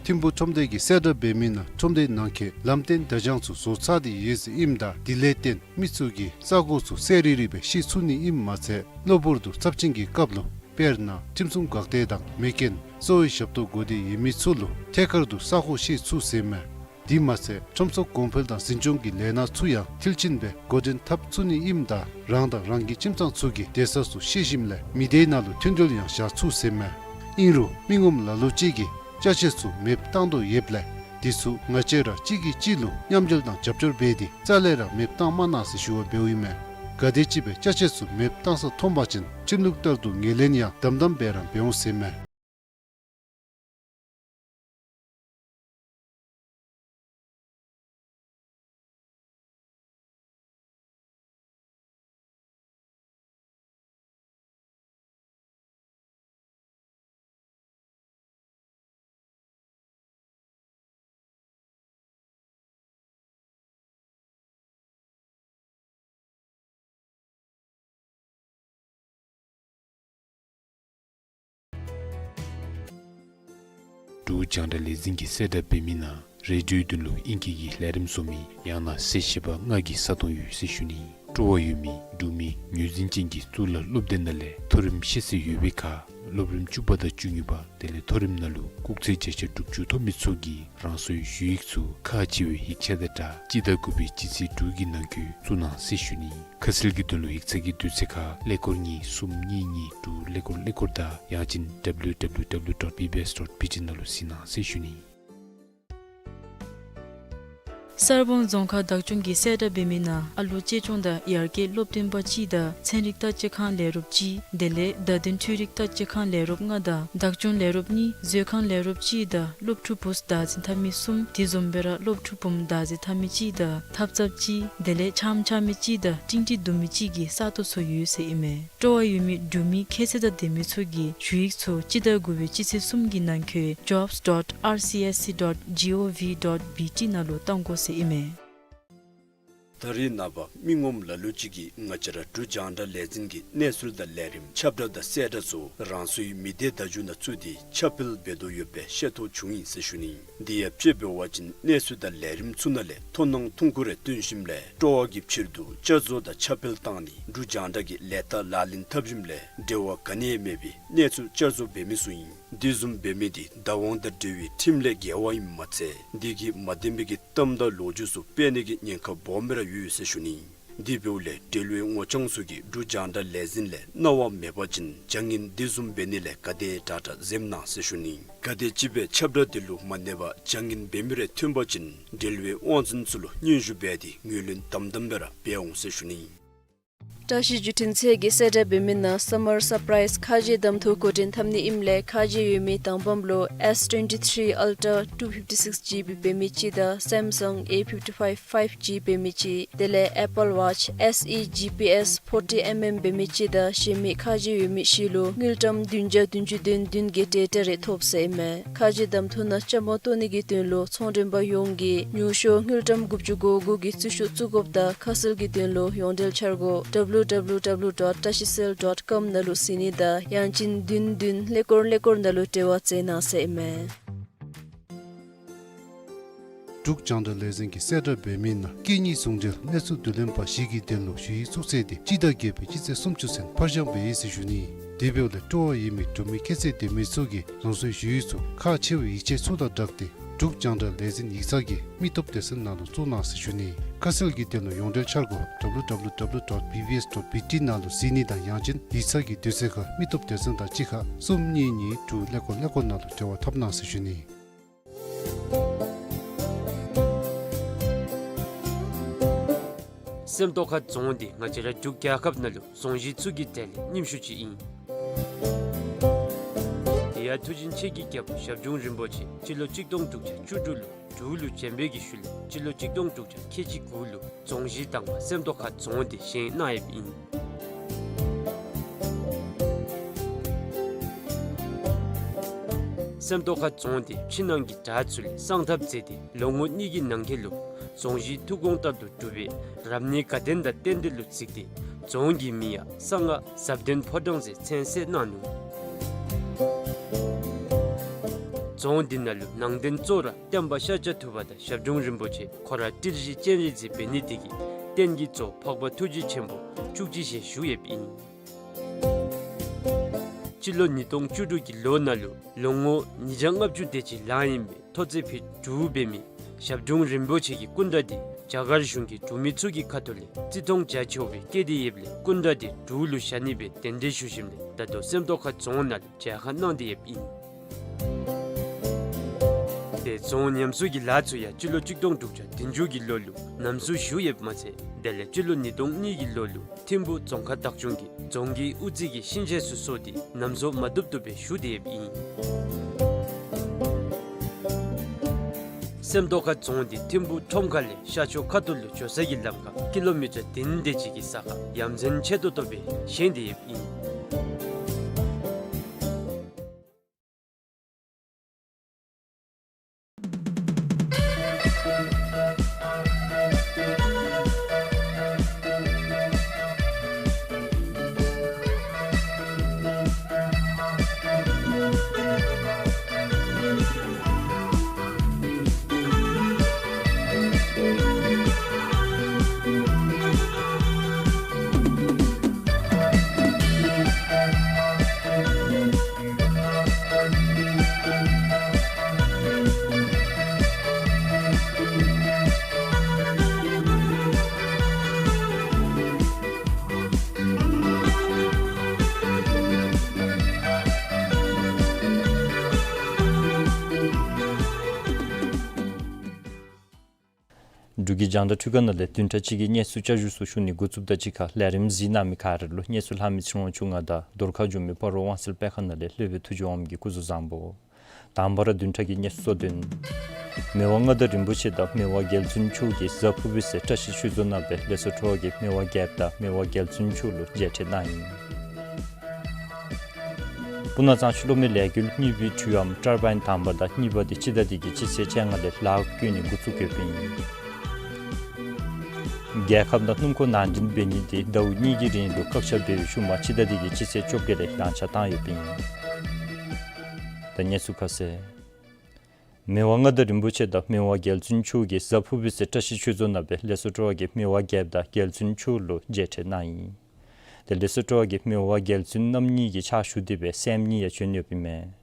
ཐིམ་ཕུག་ཁྲོམ་སྡེ་གིས་གསལ་བསྒྲགས་འབད་མི་ནང་ཁྲོམ་སྡེ་ནང་འཁོད་ལམ་སྟོན་བརྡ་བྱང་ཚུ་བཟོ་ཚར་ཏེ་ཡོད་ཟེར་ཨིནམ་ད་དེ་ལས་བརྟེན་མི་ཚུ་གིས་ས་གོ་ཚུ་གསལ་རི་རི་སྦེ་ཤེས་ཚུགས་ནི་ཨིནམ་མ་ཚད་གློ་བུར་དུ་ཚབས་ཆེན་གྱི་སྐབས་ལུ་དཔེར་ན་ཁྲིམས་སྲུང་འགག་སྡེ་དང་མེ་རྐྱེན་གསོ་བའི་ཞབས་ཏོག་དགོ་འདོད་ཡོད་མི་ཚུ་ལུ་ཐད་ཀར་དུ་ས་གོ་ཤེས་ཚུགས་ཟེར་ཨིན་མས། དེ་མ་ཚད་ཁྲོམ་ཚོགས་གོང་འཕེལ་དང་འཛིན་སྐྱོང་གི་ལས་སྣ་ཚུ་ཡང་མཐིལ་ཕྱིན་སྦེ་འགོ་འདྲེན་འཐབ་ཚུགས་ནི་ཨིནམ་ད་རང་དང་རང་གི་ཁྱིམ་ཚང་ཚུ་གི་སྡོད་ས་ཚུ་ཤེས་ཞིནམ་ལས་མི་སྡེའི་ནང་ལུ་མཐུན་སྒྲིལ་ཡང་བཞག་ཚུགས་ཟེར་ཨིན་མས། ཨིན་རུང་མི་ངོམ་ལ་ལུ་ཅིག་གིས་ཅ་ཆས་ཚུ་མེདཔ་བཏང་དོ་ཡོདཔ་ལས་ འདི་ཚུ་ང་བཅས་ར་གཅིག་གིས་གཅིག་ལུ་མཉམ་འབྲེལ་དང་རྒྱབ་སྐྱོར་འབད་དེ་རྩ་ལས་ར་མེདཔ་བཏང་མ་གནང་ཟེར་ཞུ་བ་འབདཝ་ཨིན་མས། ག་དེམ་ཅིག་སྦེ་ཅ་ཆས་ཚུ་མེདཔ་བཏང་ས་མཐོང་པ་ཅིན་ཁྲིམས་ལུགས་ལྟར་དུ་ངོས་ལེན་ཡང་དམ་དམ་སྦེ་ར་འབད་འོང་ཟེར་ཨིན་མས། འབྲུག་རྒྱང་བསྒྲགས་ལས་འཛིན་གྱིས་གསལ་བསྒྲགས་འབད་མི་ནང་རེ་ཌིའོའི་དོན་ལུ་ཨིང་སྐད་ཀྱི་ལས་རིམ་བཟོ་མི་ཡང་ན་གསལ་བཤད་པ་ལྔ་གི་ས་སྟོང་ཡོད་ཟེར་ཞུ་ནི། སྤྲོ་བ་ཡོད་མི་འབྲུག་མི་ངོས་འཛིན་ཅན་གྱི་གཙུག་ལག་སློབ་སྡེ་ནང་ལས་མཐོ་རིམ་ཤེས་ཚད་ཡོད་པའི་ཁར་སློབ་རིམ་བཅུ་པ་དང་བཅུ་གཉིས་པ་དེ་ལས་མཐོ་རིམ་ནང་ལུ་སྐུགས་ཚད་བརྒྱ་ཆ་དྲུག་ཅུ་ཐོབ་མི་ཚུ་གིས་རང་སོའི་ཞུ་ཡིག་ཚུ་ཁག་ཆེ་བའི་ཡིག་ཆ་དང་སྦྲགས་སྤྱི་ཟླ་དགུ་པའི་སྤྱི་ཚེས་དྲུག་གི་ནང་འཁོད་བཙུགས་གནང་ཟེར་ཞུ་ནི། ཁ་གསལ་གྱི་དོན་ལུ་ཡིག་ཚང་གི་དུས་ཚོད་ཁར་ཀླད་ཀོར་གཉིས་གསུམ་གཉིས་གཉིས་དྲུག་ཀླད་ཀོར་ཀླད་ཀོར་དང་ཡང་ཅིན་W W W dot B B S dot B T ནང་ལུ་གཟིགས་གནང་ཟེར་ཞུ་ནི། གསར་སྤང་རྫོང་ཁག་བདག་སྐྱོང་གིས་གསལ་བསྒྲགས་འབད་མི་ནང་ཨ་ལུ་གཅེས་སྐྱོང་དང་ཡར་རྒྱས་སློབ་སྟོན་པ་གཅིག་དང་ཚན་རིག་བརྟག་དཔྱད་ཁང་ལས་རོགསཔ་གཅིག་དེ་ལས་བརྡ་དོན་འཕྲུལ་རིག་བརྟག་དཔྱད་ཁང་ལས་རོགསཔ་ལྔ་དང་བདག་སྐྱོང་ལས་རོགསཔ་གཉིས་མཛོད་ཁང་ལས་རོགསཔ་གཅིག་དང་སློབ་ཕྲུག་བུཚ་བདག་འཛིན་འཐབ་མི་གསུམ་དེ་བཟུམ་སྦེ་ར་སློབ་ཕྲུག་བུམོ་བདག་འཛིན་འཐབ་མི་གཅིག་དང་ཐབ་ཚངཔ་གཅིག་དེ་ལས་ཆམ་ཆགས་མི་གཅིག་དང་ཀྲིང་ཀྲི་བརྡུང་མི་གཅིག་གི་ས་སྟོང་ཚུ་ཡོད་ཟེར་ཨིན་མས། སྤྲོ་བ་ཡོད་མི་འབྲུག་མི་ཁྱད་ཚད་དང་ལྡན་མི་ཚུ་གིས་ཞུ་ཡིག་ཚུ་སྤྱི་ཟླ་དགུ་པའི་སྤྱི་ཚེས་གསུམ་གྱི་ནང་འཁོད་jobs dot R C S C dot G O V dot B T ནང་ལུ་གཏང་དགོ་ཟེར་ཨིན་མས། ད་རེས་ནངས་པ་མི་ངོམ་ལ་ལུ་ཅིག་གིས་ང་བཅས་ར་འབྲུག་རྒྱང་བསྒྲགས་ལས་འཛིན་གྱི་གནས་ཚུལ་དང་ལས་རིམ་ཁྱབ་བསྒྲགས་དང་གསལ་བསྒྲགས་ཚུ་རང་སོའི་མི་སྡེ་བརྡ་བརྒྱུད་ནང་བཙུགས་ཏེ་ཁྱབ་སྤེལ་འབད་དོ་ཡོདཔ་སྦེ་ཤེས་རྟོགས་བྱུང་ཡི་ཟེར་ཞུ་ནི། དེ་ཡང་དཔྱེ་འབད་བ་ཅིན་གནས་ཚུལ་དང་ལས་རིམ་ཚུ་ནང་ལས་མཐོང་སྣང་ཐུང་ཀུ་རེ་སྟོན་ཞིནམ་ལས་སྤྲོ་བ་གི་ཕྱིར་དུ་བསྐྱར་བཟོ་དང་ཁྱབ་སྤེལ་བཏང་ནི་འབྲུག་རྒྱང་བསྒྲགས་ཀྱི་ལས་རྟགས་ལག་ལེན་འཐབ་ཞིནམ་ལས་འབྲེལ་བ་ག་ནི་ཡང་མེད་པའི་གནས་ཚུལ་བསྐྱར་བཟོ་འབད་མི་ཚུ་ཨིན། དེ་བཟུམ་འབད་མི་དེ་བདག་དབང་དང་འབྲེལ་བའི་ཁྲིམས་ལས་འགལ་བ་ཨིནམ་མ་ཚད་དེ་གིས་མ་བདེན་པའི་གི་གཏམ་དང་ལོ་རྒྱུས་ཚུ་སྤེལ་ནི་གི་ཉེན་ཁ་སྦོམ་སྦེ་ར་ཡོད་ཟེར་ཞུ་ནི། དེ་འབདཝ་ལས་འབྲེལ་བའི་ངོ་རྐྱང་ཚུ་གིས་འབྲུག་རྒྱང་བསྒྲགས་ལས་འཛིན་ལས་གནང་བ་མེད་པ་ཅིན་བྱ་ངན་དེ་བཟུམ་འབད་ནི་ལས་ག་དེ་དྲག་དྲག་འཛེམ་གནང་ཟེར་ཞུ་ནི། ག་དེམ་ཅིག་སྦེ་ཁྱབ་བསྒྲགས་དེ་ལུ་མ་གནས་པར་བྱ་ངན་འབད་མི་རེ་ཐོན་པ་ཅིན་འབྲེལ་བའི་དབང་འཛིན་ཚུ་ལུ་སྙན་ཞུ་འབད་དེ་ངོས་ལེན་དམ་དམ་སྦེ་ར་འབད་འོང་ཟེར་ཞུ་ནི། བཀྲ་ཤིས་བརྒྱུད་འཕྲིན་ཚད་ཀྱིས་གསལ་བསྒྲགས་འབད་མི་ནང་Summer Surprise ཁ་རྗེ་གདམ་འཐུ་འགོ་འདྲེན་འཐབ་ནི་ཨིནམ་ལས་ཁ་རྗེ་ཡོད་མི་དང་པམ་ལུ་S twenty-three Ultra two fifty-six G B འབད་མི་ཅིག་དང་Samsung A fifty-five five G འབད་མི་ཅིག་དེ་ལས་Apple Watch S E G P S forty mm འབད་མི་ཅིག་དང་གཞན་མི་ཁ་རྗེ་ཡོད་མི་བཞི་ལུ་དངུལ་ཀྲམ་བདུན་བརྒྱ་བདུན་ཅུ་དོན་བདུན་གྱི་ཊེ་ཊ་རེ་ཐོབ་ཟེར་ཨིན་མས། ཁ་རྗེ་གདམ་འཐུ་ནང་བཅའ་མར་གཏོགས་ནི་གི་དོན་ལུ་ཚོང་མགྲོན་པ་ཡོངས་ཀྱིས་ཉུང་ཤོས་དངུལ་ཀྲམ་དགུ་བཅུ་གོ་དགུ་གི་རྩིས་ཤོག་བཙུགས་དགོཔ་དང་ཁ་གསལ་གྱི་དོན་ལུ་ཡོངས་འབྲེལ་འཆར་སྒོ་W W W dot tashicell dot com ནང་ལུ་གཟིགས་ནི་དང་ཡང་ཅིན་བདུན་བདུན་ཀླད་ཀོར་ཀླད་ཀོར་ནང་ལུ་འབྲེལ་བ་མཛད་གནང་ཟེར་ཨིན་མས། འབྲུག་རྒྱང་བསྒྲགས་ལས་འཛིན་གྱིས་གསལ་བསྒྲགས་འབད་མི་ནང་སྐད་གཉིས་ཟུང་འབྲེལ་གནས་ཚུལ་བསྡུ་ལེན་པ་བཞི་གི་དོན་ལུ་ཞུ་ཡིག་བཙུགས་ཚད་དེ་སྤྱི་ཟླ་བརྒྱད་པའི་སྤྱི་ཚེས་སུམ་ཅུ་ཚུན་ཕར་འགྱངས་འབད་ཡི་ཟེར་ཞུ་ནི། དེ་འབདཝ་ལས་སྤྲོ་བ་ཡོད་མི་འབྲུག་མི་ཁྱད་ཚད་ལྡན་མི་ཚུ་གིས་རང་སོའི་ཞུ་ཡིག་ཚུ་ཁག་ཆེ་བའི་ཡིག་ཆ་ཚུ་དང་སྦྲགས་ཏེ་འབྲུག་རྒྱང་བསྒྲགས་ལས་འཛིན་ཡིག་ཚང་གི་མི་སྟོབས་སྡེ་ཚན་ནང་ལུ་བཙུགས་གནང་ཟེར་ཞུ་ནི། ཁ་གསལ་གྱི་དོན་ལུ་ཡོངས་འབྲེལ་འཆར་སྒོ་W W W dot B B S dot B T ནང་ལུ་གཟིགས་ནི་དང་ཡང་ཅིན་ཡིག་ཚང་གི་དུས་ཚོད་ཁར་མི་སྟོབས་སྡེ་ཚན་དང་གཅིག་ཁར་གསུམ་གཉིས་གཉིས་དྲུག་ཀླད་ཀོར་ཀླད་ཀོར་ནང་ལུ་འབྲེལ་བ་འཐབ་གནང་ཟེར་ཞུ་ནི། སེམས་རྟོགས་ཁ་རྫོང་འདི་ང་བཅས་ར་འབྲུག་རྒྱལ་ཁབ་ནང་ལུ་རྫོང་གཞི་ཚུ་གི་གྲས་ལས་རྙིངམ་ཤོས་ཅིག་ཨིན། དེ་ཡང་མཐུ་ཆེན་ཆོས་ཀྱི་རྒྱལ་པོ་ཞབས་དྲུང་རིན་པོ་ཆེ་སྤྱི་ལོ་གཅིག་སྟོང་དྲུག་བརྒྱ་བཅུ་དྲུག་ལུ་འབྲུག་ལུ་བྱོན་པའི་གི་ཤུལ་ལས་སྤྱི་ལོ་གཅིག་སྟོང་དྲུག་བརྒྱ་ཁལ་གཅིག་དགུ་ལུ་རྫོང་གཞི་དང་པ་སེམས་རྟོགས་ཁ་རྫོང་འདི་བཞེངས་གནང་ཡོདཔ་ཨིན། སེམས་རྟོགས་ཁ་རྫོང་འདི་ཕྱི་ནང་གི་དགྲ་ཚུ་ལས་སངས་ཐབས་མཛད་དེ་ལོ་ངོ་གཉིས་ཀྱི་ནང་འཁོད་ལུ་རྫོང་གཞི་ཐུགས་དགོངས་ལྟར་དུ་གྲུབ་པའི་རབ་གནས་དགའ་ལྡན་དང་རྟེན་འབྲེལ་ལུ་གཟིགས་ཏེ་རྫོང་གི་མིང་ཡང་གསང་སྔགས་ཟབ་དོན་ཕོ་བྲང་ཟེར་མཚན་གསོལ་གནང་ནུག། རྫོང་འདི་ནང་ལུ་ནང་རྟེན་གཙོ་བོ་ར་བསྟན་པ་ཤཱཀྱ་ཐུབ་པ་དང་ཞབས་དྲུང་རིན་པོ་ཆེ་ཁོ་ར་ཏིལ་བཞི་སྤྱན་རས་གཟིགས་འབད་ནི་དེ་གིས་རྟེན་གྱི་གཙོ་བོ་འཕགས་པ་ཐུགས་རྗེ་ཆེན་པོ་བཅུ་གཅིག་ཞལ་བཞུགས་ཡོདཔ་ཨིན། སྤྱི་ལོ་ཉིས་སྟོང་བཅུ་དྲུག་གི་ལོ་ནང་ལུ་ལོ་ངོ་ཉིས་བརྒྱ་ལྔ་བཅུ་དེ་ཅིག་ལང་ཡི་མཐོ་ཚད་ཕིཊ་དྲུག་འབད་མི་ཞབས་དྲུང་རིན་པོ་ཆེ་གི་སྐུ་འདྲ་འདི་རྒྱ་གར་གཞུང་གིས་འབྲུག་མི་ཚུ་གི་ཁ་ཐུག་ལས་བརྩི་མཐོང་རྒྱ་ཆེ་བའི་བསྐྱེད་དེ་ཡོདཔ་ལས་སྐུ་འདྲ་འདི་འབྲུག་ལུ་བཞག་ནི་སྦེ་གདན་འདྲེན་ཞུ་ཞིནམ་ལས་ད་ལྟོ་སེམས་རྟོགས་ཁ་རྫོང་ནང་ལུ་མཇལ་ཁ་གནང་སྟེ་ཡོདཔ་ཨིན། ཏེ་རྫོང་ཉམས་གསོ་གི་ལཱ་ཚུ་ཡང་སྤྱི་ལོ་གཅིག་སྟོང་དྲུག་བརྒྱ་བདུན་ཅུ་གི་ལོ་ལུ་ཉམས་གསོ་ཞུ་ཡོདཔ་མ་ཚད་དེ་ལས་སྤྱི་ལོ་ཉིས་སྟོང་གཉིས་ཀྱི་ལོ་ལུ་ཐིམ་ཕུ་རྫོང་ཁག་བདག་སྐྱོང་གིས་རྫོང་གི་དབུ་རྩེ་གི་གཤིན་རྗེ་ཚུ་གསོ་སྟེ་ཉམས་གསོ་མ་བཏུབ་བཏུབ་སྦེ་ཞུ་སྟེ་ཡོདཔ་ཨིན། སེམས་རྟོགས་ཁ་རྫོང་འདི་ཐིམ་ཕུ་ཁྲོམ་ཁ་ལས་ཤར་ཕྱོགས་ཁ་ཐུག་ལུ་འགྱོ་ས་གི་ལམ་ཁར་ཀི་ལོ་མི་ཊར་བདུན་དེ་ཅིག་གི་ས་ཁར་ཡ་མཚན་ཆེ་ཏོག་ཏོ་སྦེ་བཞེངས་ཏེ་ཡོདཔ་ཨིན། འབྲུག་གི་རྒྱང་བསྒྲགས་འཕྲུལ་ཁང་ནང་ལས་བདུན་ཕྲག་གཅིག་གི་གནས་ཚུལ་བསྐྱར་ཞུ་ཚུ་ཞུ་ནི་འགོ་བཙུགསཔ་ད་གཅིག་ཁར་ལས་རིམ་གཟིགས་གནང་མི་ག་ར་ལུ་གནས་ཚུལ་ལྷག་མི་ཚེ་རིང་དབང་ཕྱུག་ང་དང་རྡོར་ཁ་འགྱོ་མི་སྤ་རོ་དབང་གསལ་དཔེ་ཁང་ནང་ལས་ལྷོད་པའི་ཐུགས་རྗེ་དབང་མོས་ཀྱིས་སྐུ་གཟུགས་བཟང་པོ། དང་པ་ར་བདུན་ཕྲག་གི་གནས་ཚུལ་གཙོ་དོན། མི་དབང་མངའ་བདག་རིན་པོ་ཆེ་དང་མི་དབང་རྒྱལ་བཙུན་མཆོག་གིས་གཟའ་ཕུར་བུའི་ཚེ་བཀྲ་ཤིས་ཆོས་རྫོང་ནང་སྦེ་ལེགས་སོ་སྤྲོ་བ་གི་མི་དབང་རྒྱལཔོ་དང་མི་དབང་རྒྱལ་བཙུན་མཆོག་ལུ་མཇལ་འཕྲད་གནང་ཡི། སྤུ་ན་གཙང་ཆུ་གློག་མེ་ལས་འགུལ་གཉིས་པའི་འཕྲུལ་ཨམ་ཊར་བཱའིན་དང་པ་དང་གཉིས་པ་འདི་སྤྱི་ཟླ་འདི་གི་སྤྱི་ཚེས་བཅོ་ལྔ་ལས་ལཱ་བཀོལ་ནི་འགོ་བཙུགས་ཡོདཔ་ཨིན། རྒྱལ་ཁབ་ནང་སྣུམ་འཁོར་ནང་འདྲེན་འབད་ནི་འདི་ཟླཝ་གཉིས་ཀྱི་རིང་ལུ་བཀག་ཆ་འབད་བའི་ཤུལ་མ་སྤྱི་ཟླ་འདི་གི་སྤྱི་ཚེས་བཅོ་བརྒྱད་ལས་ཡང་ཆ་བཏང་ཡོདཔ་ཨིན། ད་གནས་ཚུལ་ཁ་གསལ། མི་དབང་མངའ་བདག་རིན་པོ་ཆེ་དང་མི་དབང་རྒྱལ་བཙུན་མཆོག་གིས་གཟའ་ཕུར་བུའི་ཚེ་བཀྲ་ཤིས་ཆོས་རྫོང་ནང་སྦེ་ལེགས་སོ་སྤྲོ་བ་གི་མི་དབང་རྒྱལཔོ་དང་རྒྱལ་བཙུན་མཆོག་ལུ་མཇལ་འཕྲད་གནང་ཡི། དེ་ལེགས་སོ་སྤྲོ་བ་གི་མི་དབང་རྒྱལ་བཙུན་རྣམ་གཉིས་ཀྱི་ཕྱག་ཞུ་སྟེ་སྦེ་སྲསམོ་གཉིས་ཡང་བྱོན་ཡོདཔ་ཨིན་མས།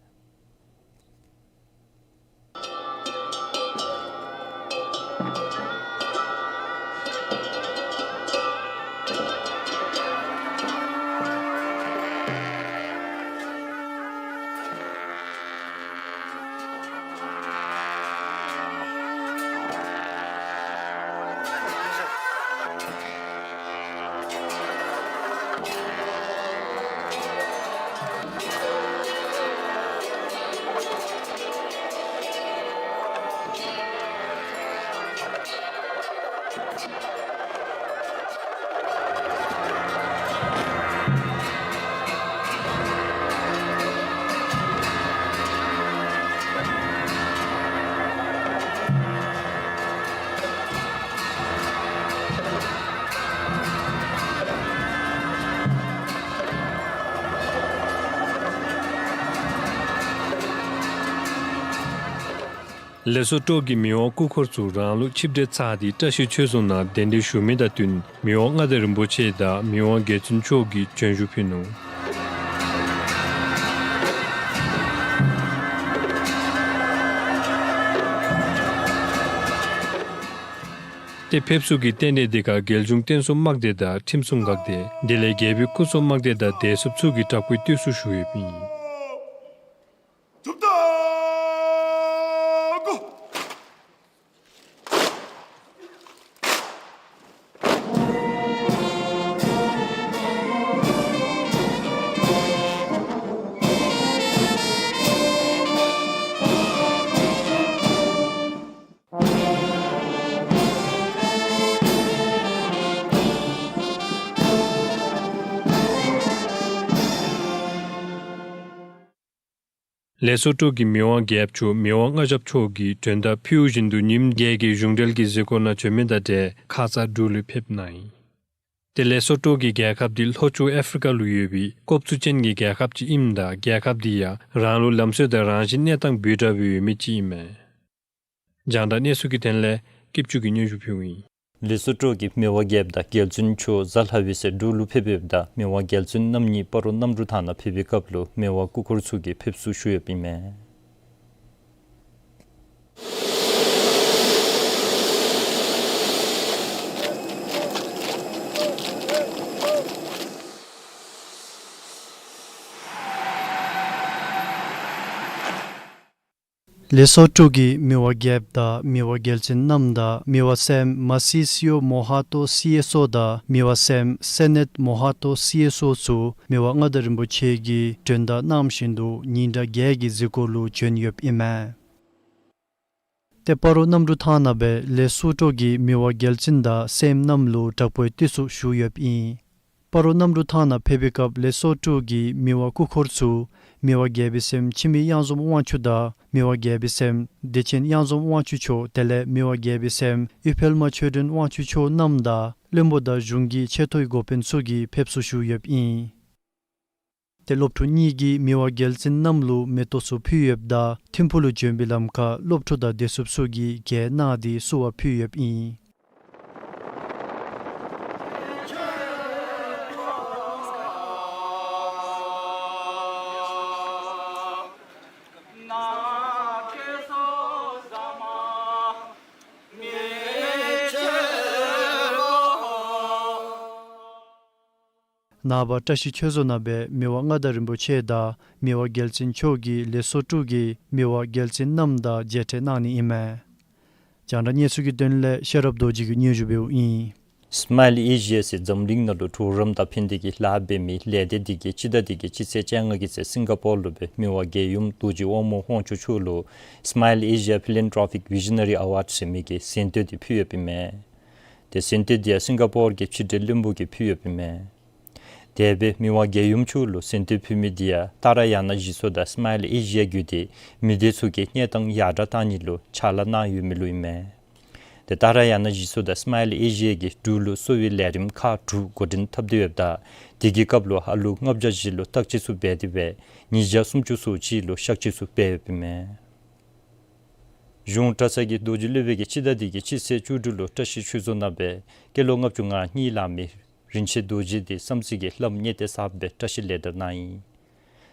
ལེགས་སོ་སྤྲོ་གི་མི་དབང་སྐུ་འཁོར་ཚུ་རང་ལུགས་ཆིབས་གྲལ་ཚར་ཏེ་བཀྲ་ཤིས་ཆོས་རྫོང་ནང་གདན་འདྲེན་ཞུ་མི་དང་བསྟུན་མི་དབང་མངའ་བདག་རིན་པོ་ཆེ་དང་མི་དབང་རྒྱལ་བཙུན་མཆོག་གིས་བྱོན་བཞུགས་ཕུལ་ནུག། ཏེ་ཕེབས་བསུ་གི་རྟེན་གདན་འདི་ཁར་རྒྱལ་གཞུང་བསྟན་སྲུང་དམག་སྡེ་དང་ཁྲིམས་སྲུང་འགག་སྡེ་དེ་ལས་རྒྱལ་པོའི་སྐུ་ཚབ་དམག་སྡེ་དང་བདེ་སྲུངཔ་ཚུ་གིས་དྲག་པོའི་བསྟོད་གསོལ་ཞུ་ཡོདཔ་ཨིན། ལེགས་སོ་སྤྲོ་གི་མི་དབང་རྒྱལཔོ་མཆོག་མི་དབང་མངའ་ཞབས་མཆོག་གིས་དོན་དག་ཕུལཝ་བཞིན་དུ་ཉིནམ་བརྒྱད་ཀྱི་གཞུང་འབྲེལ་གྱི་གཟིགས་སྐོར་ནང་བྱོན་མི་དང་འབྲེལ་ཁ་ཙ་འབྲུག་ལུ་ཕེབས་གནང་ཡི། ཏེ་ལེགས་སོ་སྤྲོ་གི་རྒྱལ་ཁབ་འདི་ལྷོ་ཕྱོགས་ཨ་ཕི་རི་ཀ་ལུ་ཡོད་པའི་ཀོབ་ཚུ་ཅན་གྱི་རྒྱལ་ཁབ་ཅིག་ཨིནམ་ད་རྒྱལ་ཁབ་འདི་ཡང་རང་ལུགས་ལམ་སྲོལ་དང་རང་བཞིན་གནས་སྟངས་འབོལ་དྲགས་སྦེ་ཡོད་མི་ཅིག་ཨིན་མས། རྒྱང་བསྒྲགས་གནས་ཚུལ་གྱི་དོན་ལས་སྐྱིད་ཆུ་གིས་སྙན་ཞུ་ཕུལཝ་ཨིན། ལེགས་སོ་སྤྲོ་གི་མི་དབང་རྒྱལཔོ་དང་རྒྱལ་བཙུན་མཆོག་གཟའ་ལྷག་པའི་ཚེ་འབྲུག་ལུ་ཕེབས་ཡོདཔ་ད་མི་དབང་རྒྱལ་བཙུན་རྣམ་གཉིས་སྤ་རོ་གནམ་གྲུ་ཐང་ནང་ཕེབས་པའི་སྐབས་ལུ་མི་དབང་སྐུ་འཁོར་ཚུ་གིས་ཕེབས་བསུ་ཞུ་ཡོདཔ་ཨིན་མས། ལེ་སོ་ཊོ་གི་མི་དབང་རྒྱལཔོ་དང་མི་དབང་རྒྱལ་བཙུན་རྣམ་དང་མི་དབང་སྲསམོ་མ་སི་སི་ཡོ་མོ་ཧ་ཏོ་སི་ཨེས་ཨོ་དང་མི་དབང་སྲསམོ་སེ་ནེཊ་མོ་ཧ་ཏོ་སི་ཨེས་ཨོ་ཚུ་མི་དབང་མངའ་བདག་རིན་པོ་ཆེ་གིས་མགྲོན་བརྡ་གནང་བཞིན་དུ་ཉིན་གྲངས་བརྒྱད་ཀྱི་གཟིགས་སྐོར་ལུ་བྱོན་ཡོདཔ་ཨིན་མས། ཏེ་སྤ་རོ་གནམ་གྲུ་ཐང་ནང་སྦེ་ལེ་སོ་ཊོ་གི་མི་དབང་རྒྱལ་བཙུན་དང་སྲསམོ་རྣམས་ལུ་དྲག་པོའི་བསྟོད་གསོལ་ཞུ་ཡོདཔ་ཨིན། སྤ་རོ་གནམ་གྲུ་ཐང་ནང་ཕེབས་པའི་སྐབས་ལེ་སོ་ཊོ་གི་མི་དབང་སྐུ་འཁོར་ཚུ་མི་དབང་རྒྱལ་པོའི་སྲསམོ་འཆི་མེད་གཡང་འཛོམས་དབང་ཕྱུག་དང་མི་དབང་རྒྱལ་པོའི་སྲསམོ་བདེ་ཆེན་གཡང་འཛོམས་དབང་ཕྱུག་མཆོག་དེ་ལས་མི་དབང་རྒྱལ་པོའི་སྲསམོ་ཨུཏྤལ་མ་ཆོས་སྒྲོན་དབང་ཕྱུག་མཆོག་རྣམ་དང་བློན་པོ་དང་གཞུང་གི་ཆེ་མཐོའི་འགོ་དཔོན་ཚུ་གིས་ཕེབས་བསུ་ཞུ་ཡོདཔ་ཨིན། ཏེ་སློབ་ཕྲུག་གཉིས་ཀྱིས་མི་དབང་རྒྱལ་བཙུན་རྣམས་ལུ་མེ་ཏོག་ཚུ་ཕུལ་ཡོདཔ་ད་ཐིམ་ཕུག་ལུ་བྱོན་པའི་ལམ་ཁར་སློབ་ཕྲུག་དང་བདེ་སྲུངཔ་ཚུ་གིས་གྱེར་གནང་སྟེ་བསུ་བ་ཕུལ་ཡོདཔ་ཨིན། ནངས་པ་བཀྲ་ཤིས་ཆོས་རྫོང་ནང་སྦེ་མི་དབང་མངའ་བདག་རིན་པོ་ཆེ་དང་མི་དབང་རྒྱལ་བཙུན་མཆོག་གིས་ལེ་སོ་ཊོ་གི་མི་དབང་རྒྱལ་བཙུན་རྣམ་དང་མཇལ་འཕྲད་གནང་ནི་ཨིན་མས། རྒྱང་བསྒྲགས་གནས་ཚུལ་གྱི་དོན་ལས་ཤེས་རབ་རྡོ་རྗེ་གིས་སྙན་ཞུ་འབདཝ་ཨིན། སི་མཱའིལ་ཨེ་ཤི་ཡ་ཟེར་འཛམ་གླིང་ནང་ལུ་གྲོགས་རམ་དང་ཕན་བདེ་གི་ལཱ་འབད་མི་ལས་སྡེ་འདི་གིས་སྤྱི་ཟླ་འདི་གི་སྤྱི་ཚེས་བཅོ་ལྔ་གི་ཚེ་སིང་ག་པོར་ལུ་སྦེ་མི་དབང་རྒྱལ་ཡུམ་རྡོ་རྗེ་དབང་མོ་དབང་ཕྱུག་མཆོག་ལུ་སི་མཱའིལ་ཨེ་ཤི་ཡ་ཕི་ལན་ཊོ་པིག་བི་ཤི་ནེ་རི་ཨ་ཝཱཌ་ཟེར་མི་གི་གཟེངས་བསྟོད་འདི་ཕུལ་ཡོདཔ་ཨིན་མས། ཏེ་གཟེངས་བསྟོད་འདི་ཡང་སིང་ག་པོར་གྱི་ཕྱི་འབྲེལ་བློན་པོ་གིས་ཕུལ་ཡོདཔ་ཨིན་མས། དེ་སྦེ་མི་དབང་རྒྱལ་ཡུམ་མཆོག་ལུ་གཟེངས་བསྟོད་ཕུལ་མི་འདི་ཡང་ཏཱ་ར་ཡ་ན་གཞིས་ཚོགས་དང་སི་མཱའིལ་ཨེ་ཤི་ཡ་བརྒྱུད་དེ་མི་སྡེ་ཚུ་གི་གནས་སྟངས་ཡར་དྲག་གཏང་ནི་ལུ་ཕྱག་ལཱ་གནང་ཡོད་མི་ལུ་ཨིན་མས། ཏེ་ཏཱ་ར་ཡ་ན་གཞིས་ཚོགས་དང་སི་མཱའིལ་ཨེ་ཤི་ཡ་གིས་འབྲུག་ལུ་གསོ་བའི་ལས་རིམ་ཁག་དྲུག་འགོ་འདྲེན་འཐབ་སྟེ་ཡོདཔ་ད་དེ་གི་སྐབས་ལུ་ཨ་ལུ་ལྔ་བརྒྱ་བཞི་ལུ་བརྟག་དཔྱད་ཚུ་འབད་དེ་སྦེ་ཉིས་བརྒྱ་སུམ་ཅུ་སོ་གཅིག་ལུ་གཤག་བཅོས་ཚུ་འབད་ཡོདཔ་ཨིན་མས། གཞུང་གྲྭ་ཚང་གི་རྡོ་རྗེ་སློབ་དཔོན་གྱིས་སྤྱི་ཟླ་འདི་གི་སྤྱི་ཚེས་བཅུ་དྲུག་ལུ་བཀྲ་ཤིས་ཆོས་རྫོང་ནང་སྦེ་སྐྱེས་ལོ་ལྔ་བཅུ་ང་གཉིས་ལང་མི་རིན་ཆེན་རྡོ་རྗེ་འདི་བསམ་རྩེ་གི་བླམ་གཉེར་གཏད་གསརཔ་སྦེ་བཀྲ་ཤིས་ལེགས་དར་གནང་ཡི།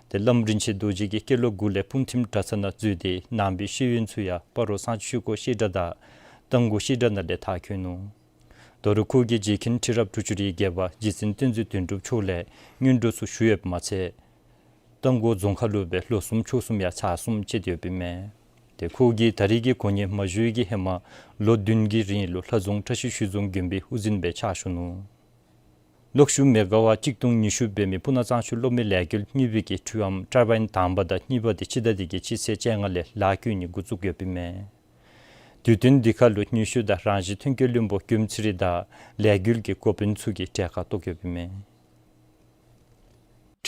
ཏེ་བླམ་རིན་ཆེན་རྡོ་རྗེ་གིས་སྐྱེས་ལོ་དགུ་ལས་སྤུངས་ཐིམ་གྲྭ་ཚང་ནང་འཛུལ་ཏེ་ནང་པའི་ཤེས་ཡོན་ཚུ་ཡང་སྤ་རོ་གསང་ཆེན་ཆོས་འཁོར་བཤད་གྲྭ་དང་རྟ་མགོ་བཤད་གྲྭ་ནང་ལས་མཐར་འཁྱོལ་ནུག། དོ་རུང་ཁོ་གིས་རྗེ་མཁན་ཁྲི་རབས་དྲུག་ཅུ་རེ་བརྒྱད་པ་རྗེ་བཙུན་བསྟན་འཛིན་དོན་གྲུབ་མཆོག་ལས་སྔོན་འགྲོ་ཚུ་ཞུ་ཡོདཔ་མ་ཚད་རྟ་མགོ་རྫོང་ཁག་ལུ་སྦེ་ལོ་གསུམ་ཕྱོགས་གསུམ་ཡང་ཕྱག་གསུམ་བཅད་ཡོདཔ་ཨིན་མས། ཏེ་ཁོ་གིས་ད་རེས་ཀྱི་གོ་གནས་མ་བཞེས་ཀྱི་ཧེ་མ་ལོ་བདུན་གྱི་རིང་ལུ་ལྷ་རྫོང་བཀྲ་ཤིས་ཆོས་རྫོང་དགོན་པའི་དབུ་འཛིན་སྦེ་ཕྱག་ཞུ་ནུག། གློག་ཤུགས་མེ་ག་ཝཊ་གཅིག་སྟོང་ཉི་ཤུ་འབད་མི་སྤུ་ན་གཙང་ཆུ་གློག་མེ་ལས་འགུལ་གཉིས་པའི་གི་འཕྲུལ་ཨམ་ཊར་བཱའིན་དང་པ་དང་གཉིས་པ་འདི་སྤྱི་ཟླ་འདི་གི་སྤྱི་ཚེས་བཅོ་ལྔ་ལས་ལཱ་བཀོལ་ནི་འགོ་བཙུགས་ཡོདཔ་ཨིན་མས། དུས་སྟོན་འདི་ཁར་ལུ་ནུས་ཤུགས་དང་རང་བཞིན་ཐོན་སྐྱེད་བློན་པོ་དགོནམ་ཚེ་རིང་དང་ལས་འགུལ་གྱི་འགོ་དཔོན་ཚུ་གིས་གྲལ་ཁར་གཏོགས་ཡོདཔ་ཨིན་མས།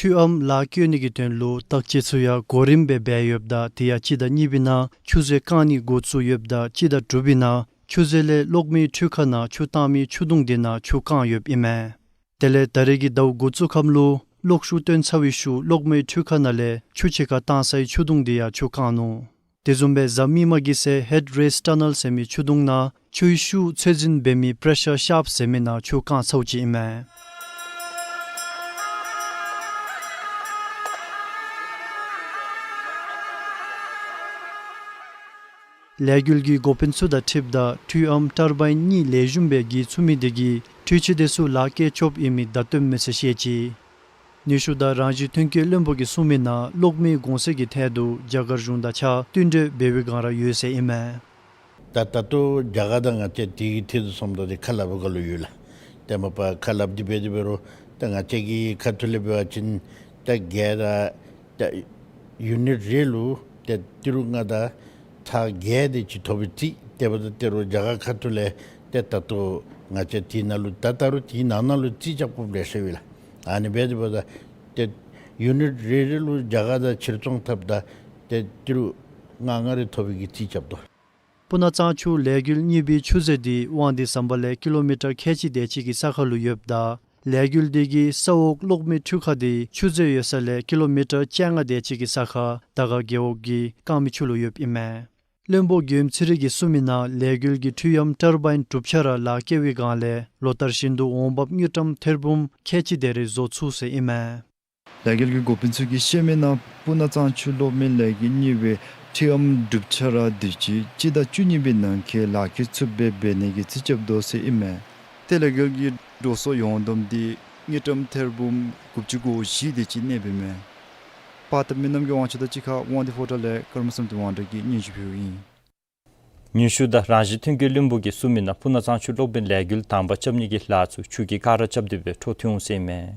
འཕྲུལ་ཨམ་ལཱ་བཀོལ་ནི་གི་དོན་ལུ་བརྟག་དཔྱད་ཚུ་ཡང་གོ་རིམ་སྦེ་འབད་ཡོདཔ་ད་དེ་ཡང་སྤྱི་ཟླ་གཉིས་པའི་ནང་ཆུ་མཛོད་བཀང་ནི་འགོ་བཙུགས་ཡོདཔ་ད་སྤྱི་ཟླ་དྲུག་པའི་ནང་ཆུ་མཛོད་ལས་གློག་མེའི་འཕྲུལ་ཁང་ནང་ཆུ་བཏང་མི་ཆུ་དུང་དེ་ནང་ཆུ་བཀང་ཡོདཔ་ཨིན་མས། དེ་ལས་ད་རེས་ཀྱི་ཟླཝ་འགོ་བཙུགས་ཁམས་ལུ་གློག་ཤུགས་བཏོན་ཚར་བའི་ཤུལ་གློག་མེའི་འཕྲུལ་ཁང་ནང་ལས་ཆུ་ཕྱི་ཁར་བཏང་སའི་ཆུ་དུང་དེ་ཡང་ཆུ་བཀང་ནུག། དེ་བཟུམ་སྦེ་གཟའ་མིག་དམར་གྱི་ཚེ་ཧེཌ་རེསི་ཊ་ནཱལ་ཟེར་མི་ཆུ་དུང་ནང་ཆུའི་ཤུགས་ཚོད་འཛིན་འབད་མི་པེ་རེ་ཤར་ཤཱབཊ་ཟེར་མི་ནང་ཆུ་བཀང་ཚརཝ་ཅིག་ཨིན་མས། ལས་འགུལ་གྱི་འགོ་དཔོན་ཚུ་དང་འཁྲིལཝ་ད་འཕྲུལ་ཨམ་ཊར་བཱའིན་གཉིས་ལེགས་ཤོམ་སྦེ་འགྱིས་ཚུགས་མི་དེ་གིས་འཕྲུལ་ཆས་དེ་ཚུ་ལཱ་བཀལ་ཆོགཔ་ཨིན་མི་བརྡ་སྟོནམ་མས་ཟེར་བཤད་ཅི། ནུས་ཤུགས་དང་རང་བཞིན་ཐོན་སྐྱེད་བློན་པོ་གིས་གསུངས་མི་ནང་གློག་མེ་གོང་ཚད་ཀྱི་ཐད་དུ་རྒྱ་གར་གཞུང་དང་གཅིག་ཁར་བསྟུན་གྲོས་འབད་བའི་བསྒང་ར་ཡོད་ཟེར་ཨིན་མས། ད་ད་ལྟོ་རྒྱ་གར་དང་ང་བཅས་དེ་གི་ཐད་དུ་སོངམ་ད་ཏེ་ཁ་སླབ་དགོ་ལོ་ཡོད་ལགས། ཏེ་མ་པ་ཁ་སླབ་སྟེ་འབད་དེ་འབད་རུང་ད་ང་བཅས་ཀྱི་ཁ་ཐུག་ལས་འབད་བ་ཅིན་ད་བརྒྱད་དང་ད་ཡུ་ནིཊ་རེ་ལུ་ཏེ་ཏི་རུ་ལྔ་དང་ཚག་བརྒྱད་དེ་ཅིག་ཐོབ་པའི་རྩིས། དེ་འབདཝ་ད་ཏི་རུ་རྒྱ་གར་ཁ་ཐུག་ལས་ཏེ་ད་ལྟོ་ང་བཅས་དེ་ནང་ལུ་ད་ད་རུང་དེ་ནང་ན་ལུ་རྩིས་རྐྱབ་དགོཔ་ལེ་ཤ་ཡོད་ལགས། ཨ་ནི་འབད་དེ་འབདཝ་ད་ཏེ་ཡུ་ནིཊ་རེ་རེ་ལུ་རྒྱ་གར་དང་ཕྱིར་ཚོང་འཐབ་ད་ཏེ་ཏི་རུ་ལྔ་ལྔ་རེ་ཐོབ་པའི་གི་རྩིས་རྐྱབ་དོ། སྤུ་ན་གཙང་ཆུ་ལས་འགུལ་གཉིས་པའི་ཆུ་མཛོད་འདི་དབང་འདུས་ཟམ་པ་ལས་ཀི་ལོ་མི་ཊར་ཁལ་གཅིག་དེ་ཅིག་གི་ས་ཁར་ལུ་ཡོདཔ་ད་ལས་འགུལ་འདི་གི་ས་འོག་གློག་མེ་འཕྲུལ་ཁང་འདི་ཆུ་མཛོད་ཡོད་ས་ལས་ཀི་ལོ་མི་ཊར་བཅོ་ལྔ་དེ་ཅིག་གི་ས་ཁར་དར་དཀར་རྒེད་འོག་གི་རྐང་མའི་ཕྱོགས་ལུ་ཡོདཔ་ཨིན་མས། བློན་པོ་དགོནམ་ཚེ་རིང་གིས་གསུངས་མི་ནང་ལས་འགུལ་གྱི་འཕྲུལ་ཨམ་ཊར་བཱའིན་དྲུག་ཆ་ར་ལཱ་བཀལ་བའི་བསྒང་ལས་ལོ་ལྟར་བཞིན་དུ་འོང་འབབ་དངུལ་ཀྲམ་ཐེར་འབུམ་ཁལ་གཅིག་དེ་རེ་བཟོ་ཚུགས་ཟེར་ཨིན་མས། ལས་འགུལ་གྱི་འགོ་དཔོན་ཚུ་གིས་བཤད་མི་ནང་སྤུ་ན་གཙང་ཆུ་གློག་མེ་ལས་འགུལ་གཉིས་པའི་འཕྲུལ་ཨམ་དྲུག་ཆ་ར་དེ་ཅིག་སྤྱི་ཟླ་བཅུ་གཉིས་པའི་ནང་འཁོད་ལཱ་བཀལ་ཚུགསཔ་སྦེ་འབད་ནི་གི་རྩིས་རྐྱབ་དོ་ཟེར་ཨིན་མས། ཏེ་ལས་འགུལ་གྱི་འགྲོ་སོང་ཡོངས་བསྡོམས་འདི་དངུལ་ཀྲམ་ཐེར་འབུམ་དགུ་བཅུ་གོ་བཞི་དེ་ཅིག་གནསཔ་ཨིན་མས། པར་བཏབ་མི་རྣམས་ཀྱི་དབང་ཆ་དང་གཅིག་ཁར་དབང་འདུས་ཕོ་བྲང་ལས་ཀརྨ་བསམ་གཏན་དབང་གྲགས་ཀྱིས་སྙན་ཞུ་ཕུལཝ་ཨིན། ནུས་ཤུགས་དང་རང་བཞིན་ཐོན་སྐྱེད་བློན་པོ་གིས་གསུངས་མི་ནང་སྤུ་ན་གཙང་ཆུ་གློག་མེ་ལས་འགུལ་དང་པ་རྐྱབ་ནི་གི་ལཱ་ཚུ་ཆུ་གི་ཀ་ར་རྐྱབ་སྟེ་སྦེ་འཕྲོ་མཐུད་འོང་ཟེར་ཨིན་མས།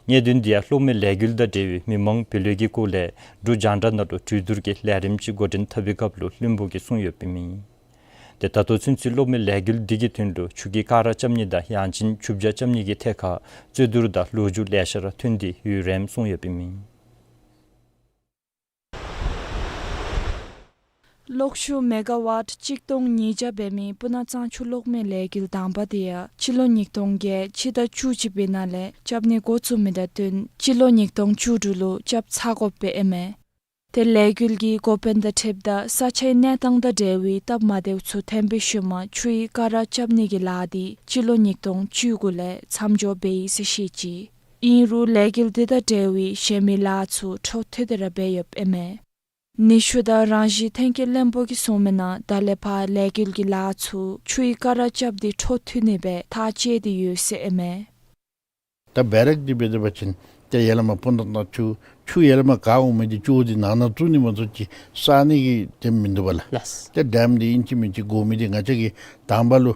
གནད་དོན་འདི་ཡང་གློག་མེ་ལས་འགུལ་དང་འབྲེལ་བའི་མི་མང་བུ་ལོན་གྱི་སྐོར་ལས་འབྲུག་རྒྱང་བསྒྲགས་ནང་ལུ་གྲོས་བསྡུར་གྱི་ལས་རིམ་ཅིག་འགོ་འདྲེན་འཐབ་པའི་སྐབས་ལུ་བློན་པོ་གིས་གསུངས་ཡོདཔ་ཨིན་མས། ཏེ་ད་ལྟོ་ཚུན་ཚོད་གློག་མེ་ལས་འགུལ་འདི་གི་དོན་ལུ་ཆུ་གི་ཀ་ར་རྐྱབ་ནི་དང་ཡང་ཅིན་ཆུ་བྱ་རྐྱབ་ནི་གི་ཐད་ཁར་རྩོད་བསྡུར་དང་ལོ་རྒྱུས་ལེ་ཤ་ར་ཐོན་ཏེ་ཡོད་རནམ་གསུངས་ཡོདཔ་ཨིན་མས། གློག་ཤུགས་མེ་ག་ཝཊ་གཅིག་སྟོང་ཉིས་བརྒྱ་འབད་མི་སྤུ་ན་གཙང་ཆུ་གློག་མེ་ལས་འགུལ་དང་པ་དེ་ཡང་སྤྱི་ལོ་ཉིས་སྟོང་བརྒྱད་སྤྱི་ཟླ་བཅུ་གཅིག་པའི་ནང་ལས་རྐྱབ་ནི་འགོ་བཙུགས་མི་དང་བསྟུན་སྤྱི་ལོ་ཉིས་སྟོང་བཅུ་དྲུག་ལུ་རྐྱབ་ཚར་དགོཔ་སྦེ་ཨིན་མས། ཏེ་ལས་འགུལ་གྱི་འགོ་དཔོན་དང་འཁྲིལཝ་ད་ས་ཆའི་གནས་སྟངས་དང་འབྲེལ་བའི་སྟབས་མ་བདེཝ་ཚུ་ཐོན་པའི་ཤུལ་མ་ཆུའི་ཀ་ར་རྐྱབ་ནི་གི་ལཱ་འདི་སྤྱི་ལོ་ཉིས་སྟོང་བཅུ་དགུ་ལས་མཚམས་འཇོག་འབད་ཡི་ཟེར་བཤད་ཅི། ཨིན་རུང་ལས་འགུལ་འདི་དང་འབྲེལ་བའི་གཞན་མི་ལཱ་ཚུ་འཕྲོ་མཐུད་དེ་ར་འབད་ཡོདཔ་ཨིན་མས། ནུས་ཤུགས་དང་རང་བཞིན་ཐོན་སྐྱེད་བློན་པོ་གིས་གསུངས་མི་ནང་ད་ལས་ཕར་ལས་འགུལ་གྱི་ལཱ་ཚུ་ཆུའི་ཀ་ར་རྐྱབ་སྟེ་འཕྲོ་མཐུད་ནི་སྦེ་ཐག་བཅད་དེ་ཡོད་ཟེར་ཨིན་མས། ད་བེ་རེག་འདི་འབད་དེ་འབད་བ་ཅིན་ཏེ་ཡར་ལས་མར་སྤུ་ན་གཙང་ཆུ་ཆུ་ཡར་ལས་མར་ག་འོང་མི་འདི་ཅོག་འདི་ནང་ན་བཙུགས་ནི་མ་གཏོགས་ཅིག་བསག་ནི་གི་དེ་མིན་འདུག་པ་ལགས། ལགས། ཏེ་ཌེམ་འདི་ཨིན་ཅི་མིན་ཅི་དགོ་མི་འདི་ང་བཅས་ཀྱིས་དང་པ་ལུ་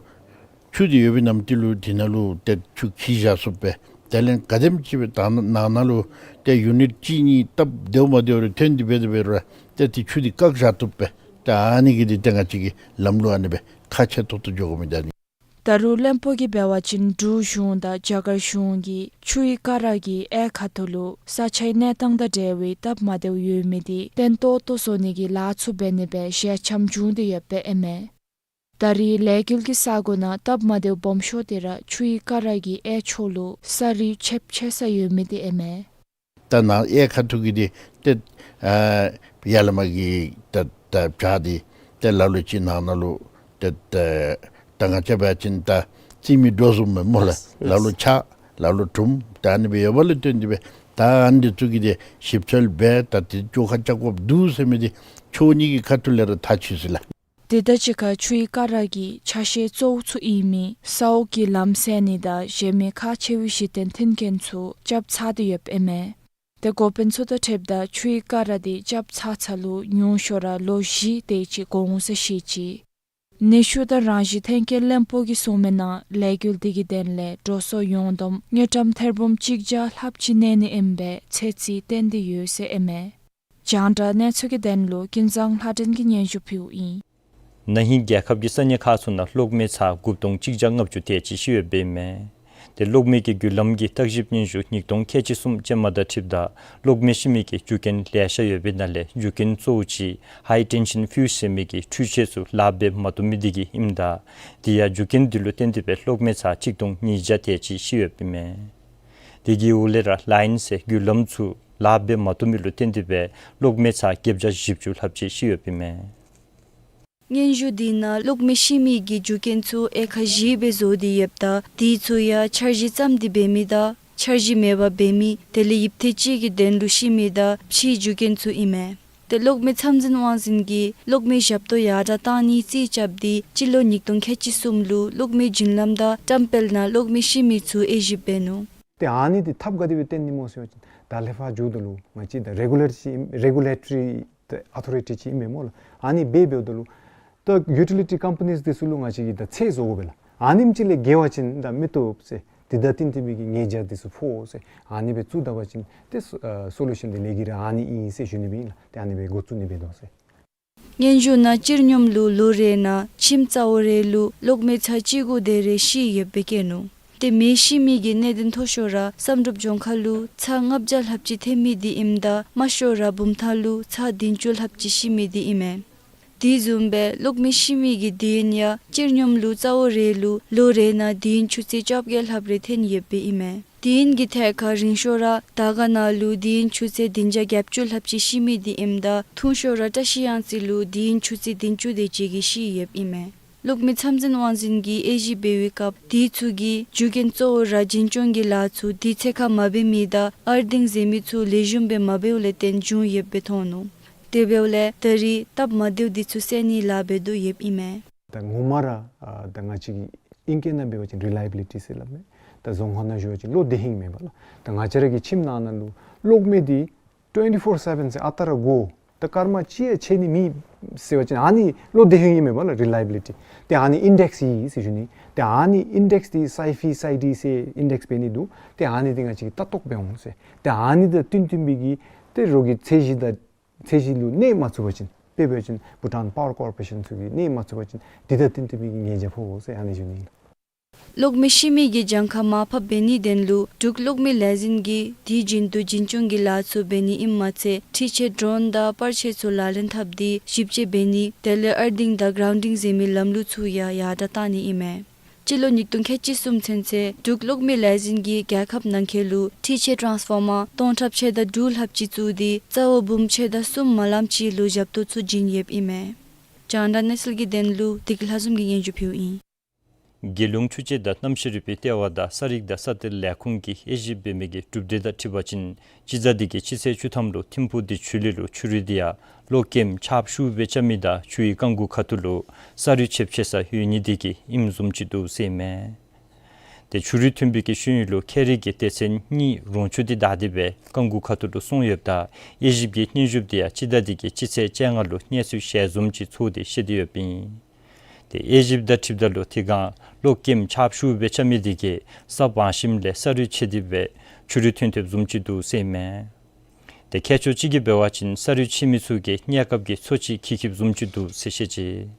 ཆུ་འདི་ཡོད་པའི་ནམ་དུས་ལུ་དེ་ནང་ལུ་ཏེ་ཆུ་འཁྱིད་བཞག་ཚུགསཔ་སྦེ་དེ་ལས་ག་དེམ་ཅིག་སྦེ་ད་ནང་ན་ལུ་ཏེ་ཡུ་ནིཊ་གཅིག་གཉིས་སྟབས་བདེཝ་མ་བདེཝ་རེ་ཐོན་ཏེ་འབད་དེ་འབད་རུང་ཏེ་ཏེ་ཆུ་འདི་བཀག་བཞག་བཏུབ་པས། ཏེ་ཨ་ནི་གི་འདི་ཏེ་ང་བཅས་ཀྱིས་ལམ་ལུགས་ཨ་ནི་སྦེ་ཁག་ཆེ་ཏོག་ཏོ་འགྱོ་དགོ་མི་འདི་ཨ་ནི། ད་རུང་བློན་པོ་གིས་འབད་བ་ཅིན་འབྲུག་གཞུང་དང་རྒྱ་གར་གཞུང་གིས་ཆུའི་ཀ་ར་གི་གཡས་ཁ་ཐུག་ལུ་ས་ཆའི་གནས་སྟངས་དང་འབྲེལ་བའི་སྟབས་མ་བདེཝ་ཡོད་མི་འདི་བརྟན་ཏོག་ཏོ་བཟོ་ནི་གི་ལཱ་ཚུ་འབད་ནི་སྦེ་ཞལ་འཆམ་བྱུང་སྟེ་ཡོདཔ་ཨིན་མས། ད་རེས་ལས་འགུལ་གྱི་ས་གོ་ནང་སྟབས་མ་བདེཝ་སྦོམ་ཤོས་དེ་ར་ཆུའི་ཀ་ར་གི་གཡས་ཕྱོགས་ལུ་ས་རུད་ཆེབ་ཆེ་ས་ཡོད་མི་དེ་ཨིན་མས། ད་ནཱ་གཡས་ཁ་ཐུག་གི་འདི་ཏེ་ཨ་ཡར་ལས་མར་གྱི་ད་ད་བྱག་འདི་ཏེ་ལ་ལུ་ཅིག་ནང་ན་ལུ་ཏེ་ད་ད་ང་བཅས་འབད་བ་ཅིན་ད་རྩིས་མེད་འགྲོ་བཟུམ་མས་སྨོ་ལགས། ལ་ལུ་ཆག་ལ་ལུ་གྲུམ་ད་ཨ་ནི་སྦེ་ཡོདཔ་ལས་བརྟེན་ཏེ་སྦེ་ད་ཨ་ནི་འདི་ཚུ་གི་འདི་ཞིབ་འཚོལ་འབད་ད་དེ་བཅོ་ཁ་རྐྱབ་དགོཔ་འདུག་ཟེར་མི་འདི་ཕྱོགས་གཉིས་ཀྱི་ཁ་ཐུག་ལས་ར་ཐག་ཆོད་ཅི་ལགས། དེ་དང་གཅིག་ཁར་ཆུའི་ཀ་ར་གི་ཆ་ཤས་གཙོ་བོ་ཚུ་ཨིན་མི་ས་འོག་གི་ལམ་སེལ་ནི་དང་གཞན་མི་ཁག་ཆེ་བའི་གཞི་རྟེན་མཐུན་རྐྱེན་ཚུ་རྐྱབ་ཚར་ཏེ་ཡོདཔ་ཨིན་མས། ཏེ་འགོ་དཔོན་ཚུ་དང་འཁྲིལཝ་ད་ཆུའི་ཀ་ར་འདི་རྐྱབ་ཚར་ཚར་ལུ་ཉུང་ཤོས་ར་ལོ་བཞི་དེ་ཅིག་འགོར་འོང་ཟེར་བཤད་ཅི། ནུས་ཤུགས་དང་རང་བཞིན་ཐོན་སྐྱེད་བློན་པོ་གིས་གསུངས་མི་ནང་ལས་འགུལ་འདི་གི་དོན་ལས་འགྲོ་སོང་ཡོངས་བསྡོམས་དངུལ་ཀྲམ་ཐེར་འབུམ་གཅིག་བརྒྱ་ལྷགཔ་ཅིག་གནས་ནི་ཨིནམ་སྦེ་ཚོད་རྩིས་བཏོན་ཏེ་ཡོད་ཟེར་ཨིན་མས། རྒྱང་བསྒྲགས་གནས་ཚུལ་གྱི་དོན་ལུ་ཀུན་བཟང་ལྷ་སྒྲོན་གྱིས་སྙན་ཞུ་ཕུལཝ་ཨིན། ན་ཧིང་རྒྱལ་ཁབ་ཀྱི་ས་གནས་ཁག་ཚུ་ནང་གློག་མེ་ཚར་དགུ་སྟོང་གཅིག་བརྒྱ་ལྔ་བཅུ་དེ་ཅིག་ཤི་ཡོདཔ་ཨིན་མས། ཏེ་གློག་མེ་གི་བརྒྱུད་ལམ་གྱི་བརྟག་ཞིབ་སྙན་ཞུ་ཉིས་སྟོང་ཁལ་གཅིག་གསུམ་ཅན་མ་དང་འཁྲིལཝ་ད་གློག་མེ་ཤི་མི་གི་རྒྱུ་རྐྱེན་ལེ་ཤ་ཡོད་པའི་ནང་ལས་རྒྱུ་རྐྱེན་གཙོ་བོ་ཅིག་ཧའི་ཊེན་ཤཱན་ཕིའུཇ་ཟེར་མི་གི་འཕྲུལ་ཆས་ཚུ་ལཱ་འབད་མ་བཏུབ་མི་འདི་གིས་ཨིནམ་ད་དེ་ཡང་རྒྱུ་རྐྱེན་འདི་ལུ་བརྟེན་ཏེ་སྦེ་གློག་མེ་ཚར་གཅིག་སྟོང་ཉིས་བརྒྱ་དེ་ཅིག་ཤི་ཡོདཔ་ཨིན་མས། དེ་གི་འོག་ལས་ར་ལཱའིན་ཟེར་བརྒྱུད་ལམ་ཚུ་ལཱ་འབད་མ་བཏུབ་མི་ལུ་བརྟེན་ཏེ་སྦེ་གློག་མེ་ཚར་བརྒྱད་བརྒྱ་བཞི་བཅུ་ལྷགཔ་ཅིག་ཤི་ཡོདཔ་ཨིན་མས། སྙན་ཞུ་འདི་ནང་གློག་མེ་ཤི་མི་གི་རྒྱུ་རྐྱེན་ཚུ་དབྱེ་ཁག་བཞི་སྦེ་བཟོ་སྟེ་ཡོདཔ་ད་དེ་ཚུ་ཡང་འཆར་གཞི་བརྩམས་ཏེ་འབད་མི་དང་འཆར་གཞི་མེད་པར་འབད་མི་དེ་ལས་ཡིབ་ཐེངས་གཅིག་གི་དོན་ལུ་ཤི་མི་དང་ཕྱིའི་རྒྱུ་རྐྱེན་ཚུ་ཨིན་མས། ཏེ་གློག་མེ་ཚད་འཛིན་དབང་འཛིན་གྱིས་གློག་མེ་ཞབས་ཏོག་ཡར་དྲག་བཏང་ནིའི་རྩིས་རྐྱབ་སྟེ་སྤྱི་ལོ་ཉིས་སྟོང་ཁལ་གཅིག་གསུམ་ལུ་གློག་མེ་བརྒྱུད་ལམ་དང་བཀྲམ་སྤེལ་ནང་གློག་མེ་ཤི་མི་ཚུ་དབྱེ་ཞིབ་འབད་ནུག། ཏེ་ཨ་ནི་འདི་ཐབས་ག་དེ་སྦེ་བཏོན་ནི་སྨོ་ཟེར་བ་ཅིན་ད་ལས་ཕར་འགྱོཝ་ད་ལུ་ང་བཅས་ད་རེ་གུ་ལེ་ཊི་ཅིག་ཨིན་རེ་གུ་ལེ་ཊོ་རི་ཏེ་ཨོ་ཐོ་རི་ཊི་ཅིག་ཨིན་མས་སྨོ་ལགས། ཨ་ནི་འབད་འབདཝ་ད་ལུ་ད་ཡུ་ཊི་ལི་ཊི་ཀམ་པ་ནིས་འདི་ཚུ་ལུ་ང་བཅས་ཀྱིས་ད་ཚད་བཟོ་དགོ་པས་ལགས། ཨ་ནེམ་ཅིག་ལས་བརྒལ་བ་ཅིན་ད་མི་བཏུབ་ཟེར་དེ་ད་ཏན་ཏན་མི་གི་ཉེས་བྱ་འདི་ཚུ་ཕོག་ཟེར་ཨ་ནི་སྦེ་བཙུགས་ད་པ་ཅིན་ཏེ་སོ་ཨ་སོ་ལུ་ཤཱན་འདི་ལས་ཀྱི་ར་ཨ་ནི་ཨིན་ཟེར་ཞུ་ནི་སྦེ་ཨིན་ལགས། ཏེ་ཨ་ནི་སྦེ་འགོ་བཙུགས་ནི་འབད་དོ་ཟེར། སྙན་ཞུ་ནང་སྤྱིར་སྙོམས་ལུ་ལོ་རེ་ནང་ཁྱིམ་གཙོ་བོ་རེ་ལུ་གློག་མེ་ཚར་གཅིག་དགུ་དེ་རེ་ཤི་ཡོདཔ་སྦེ་བཀོད་ནུག། ཏེ་མེ་ཤི་མི་གི་གནད་དོན་མཐོ་ཤོས་ར་བསམ་གྲུབ་ལྗོངས་མཁར་ལུ་ཚར་ལྔ་བརྒྱ་ལྷགཔ་ཅིག་ཐོན་མི་འདི་ཨིནམ་ད་དམའ་ཤོས་ར་བུམ་ཐང་ལུ་ཚར་བདུན་ཅུ་ལྷགཔ་ཅིག་ཤི་མི་འདི་ཨིན་མས། དེ་བཟུམ་སྦེ་གློག་མེ་ཤི་མི་གི་དུས་ཡུན་ཡང་སྤྱིར་སྙོམས་ལུ་གཙོ་བོ་རེ་ལུ་ལོ་རེ་ནང་དུས་ཡུན་ཆུ་ཚོད་བཅོ་བརྒྱད་ལྷགཔ་རེ་ཐོན་ཡོདཔ་སྦེ་ཨིན་མས། དུས་ཡུན་གྱི་ཐད་ཁར་རིང་ཤོས་ར་དར་དཀར་ནང་ལུ་དུས་ཡུན་ཆུ་ཚོད་བདུན་བརྒྱ་བརྒྱད་ཅུ་ལྷགཔ་ཅིག་ཤི་མི་འདི་ཨིནམ་ད་ཐུང་ཤོས་ར་བཀྲ་ཤིས་གཡང་རྩེ་ལུ་དུས་ཡུན་ཆུ་ཚོད་བདུན་ཅུ་དེ་ཅིག་གིས་ཤི་ཡོདཔ་ཨིན་མས། གློག་མེ་ཚད་འཛིན་དབང་འཛིན་གྱིས་དབྱེ་ཞིབ་འབད་བའི་སྐབས་དེ་ཚུ་གི་རྒྱུ་རྐྱེན་གཙོ་བོ་ར་འཛིན་སྐྱོང་གི་ལཱ་ཚུ་དུས་ཚོད་ཁར་མ་འབད་མི་དང་ཨར་ཐིང་ཟེར་མི་ཚུ་ལེགས་ཤོམ་སྦེ་མ་འབདཝ་ལས་བརྟེན་བྱུང་ཡོདཔ་སྦེ་མཐོང་ནུག། དེ་འབདཝ་ལས་ད་རེས་སྟབས་མ་བདེཝ་འདི་ཚུ་སེལ་ནིའི་ལཱ་འབད་དོ་ཡོདཔ་ཨིན་མས། ད་ངོ་མ་ར་ཨ་ད་ང་བཅས་ཀྱི་ཨིང་སྐད་ནང་འབད་བ་ཅིན་རི་ལའི་བི་ལི་ཊི་ཟེར་སླབ་མས། ད་རྫོང་ཁ་ནང་ཞུ་བ་ཅིན་བློ་བདེ་ཧིང་མེད་པ་ལགས། ད་ང་བཅས་ར་གི་ཁྱིམ་ནང་ན་ལུ་གློག་མེ་འདི་ twenty four seven ཟེར་ཨ་རྟག་ར་དགོ། ད་སྐར་མ་གཅིག་ཡང་ཆད་ནི་མེད་ཟེར་བ་ཅིན་ཨ་ནི་བློ་བདེ་ཧིང་ཨིན་མས་པ་ལགས། རི་ལའི་བི་ལི་ཊི། ཏེ་ཨ་ནི་ཨིན་ཌེགསི་ཨིན་ཟེར་ཞུ་ནི། ཏེ་ཨ་ནི་ཨིན་ཌེགསི་འདི་སའི་ཕི་སའི་ཌི་ཟེར་ཨིན་ཌེགསི་འབད་ནི་འདུག། ཏེ་ཨ་ནི་འདི་ང་བཅས་ཀྱིས་ལྟ་རྟོག་འབད་འོང་ཟེར། ཏེ་ཨ་ནི་དང་བསྟུན་བསྟུན་པའི་གི་ཏེ་རོགས་ཀྱི་ཚད་གཞི་དང་ཚད་གཞི་ལུ་གནས་མ་ཚུགས་པ་ཅིན་དཔེ་འབད་བ་ཅིན་བྷུ་ཊཱན་པ་ཝར་ཀོར་པོ་རེ་ཤཱན་ཚུ་གིས་གནས་མ་ཚུགས་པ་ཅིན་འདི་དང་བསྟུན་བསྟུན་པའི་གི་ཉེས་བྱ་ཕོག་འོང་ཟེར་ཨ་ནི་ཞུ་ནི་ཨིན། གློག་མེ་ཤི་མི་གི་གྱངས་ཁ་མར་ཕབ་འབད་ནིའི་དོན་ལུ་འབྲུག་གློག་མེ་ལས་འཛིན་གྱིས་དུས་རྒྱུན་དུ་རྒྱུན་སྐྱོང་གི་ལཱ་ཚུ་འབད་ནི་ཨིནམ་མ་ཚད་འཕྲུལ་ཆས་ཌོརོན་དང་པར་ཆས་ཚུ་ལག་ལེན་འཐབ་སྟེ་ཞིབ་དཔྱད་འབད་ནི་དེ་ལས་ཨར་ཐིང་དང་གྲའུན་ཌིང་ཟེར་མི་ལམ་ལུགས་ཚུ་ཡང་ཡར་དྲགས་གཏང་ནི་ཨིན་མས། སྤྱི་ལོ་ཉིས་སྟོང་ཁལ་གཅིག་གསུམ་ཚུན་ཚོད་འབྲུག་གློག་མེ་ལས་འཛིན་གྱིས་རྒྱལ་ཁབ་ནང་འཁོད་ལུ་འཕྲུལ་ཆས་ཊཱནསི་ཕོར་མར་སྟོང་ཕྲག་ཕྱེད་དང་དྲུག་ལྷགཔ་ཅིག་བཙུགས་ཏེ་རྩ་བ་འབུམ་ཕྱེད་དང་གསུམ་མ་ལངམ་ཅིག་ལུ་ཞབས་ཏོག་ཚུ་བྱིན་ཡོདཔ་ཨིན་མས། རྒྱང་བསྒྲགས་གནས་ཚུལ་གྱི་དོན་ལུ་བདེ་སྐྱིད་ལྷ་འཛོམས་ཀྱིས་སྙན་ཞུ་ཕུལཝ་ཨིན། རྒྱལ་ཡོངས་ཆུ་དཔྱད་དང་གནམ་གཤིས་རིག་པའི་ལྟེ་བ་དང་ས་རིག་དང་ས་གཏེར་ལས་ཁུངས་ཀྱིས་དབྱེ་ཞིབ་འབད་མི་གི་གྲུབ་འབྲས་དང་འཁྲིལ་བ་ཅིན་སྤྱི་ཟླ་འདི་གི་སྤྱི་ཚེས་བཅུ་ཐམ་ལུ་ཐིམ་ཕུག་འདི་ཆུ་ལི་ལུ་ཆུ་རུད་འདི་ཡང་གློག་ཀེམ་ཆརཔ་ཤུགས་སྦེ་རྐྱབ་མི་དང་ཆུའི་རྐང་འགུ་ཁ་ཐུག་ལུ་ས་རུད་ཆེབ་ཆེ་ས་ཡོད་ནི་འདི་གིས་ཨིནམ་བཟུམ་ཅིག་འདུག་ཟེར་ཨིན་མས། ཏེ་ཆུ་རུད་ཐོན་པའི་གི་ཤེས་ཡོན་ལུ་ཁྱད་རིག་གི་སྡེ་ཚན་གཉིས་རོང་ཆུ་འདི་བདའ་སྟེ་སྦེ་རྐང་འགུ་ཁ་ཐུག་ལུ་སོང་ཡོདཔ་ད་དབྱེ་ཞིབ་ཀྱི་སྙན་ཞུ་འདི་ཡང་སྤྱི་ཟླ་འདི་གི་སྤྱི་ཚེས་བཅོ་ལྔ་ལུ་གནས་ཚུལ་ཞལ་འཛོམས་ཅིག་ཚོགས་ཏེ་བཤད་དེ་ཡོདཔ་ཨིན། ཏེ་དབྱེ་ཞིབ་དང་འཁྲིལཝ་ད་ལུ་དེ་སྒང་གློག་ཀེམ་ཆརཔ་ཤུགས་སྦེ་རྐྱབ་མི་འདི་གིས་ས་བང་ཞིནམ་ལས་ས་རུད་ཆེ་སྟེ་སྦེ་ཆུ་རུད་ཐོན་ཐོནམ་བཟུམ་ཅིག་འདུག་ཟེར་ཨིན་མས། ཏེ་མཁས་མཆོག་ཅིག་གིས་འབད་བ་ཅིན་ས་རུད་ཆེ་མི་ཚུ་གིས་གནས་སྐབས་ཀྱི་འཚོ་བྱེད་འཁྱིད་འཁྱིདཔ་བཟུམ་ཅིག་འདུག་ཟེར་བཤད་ཅི།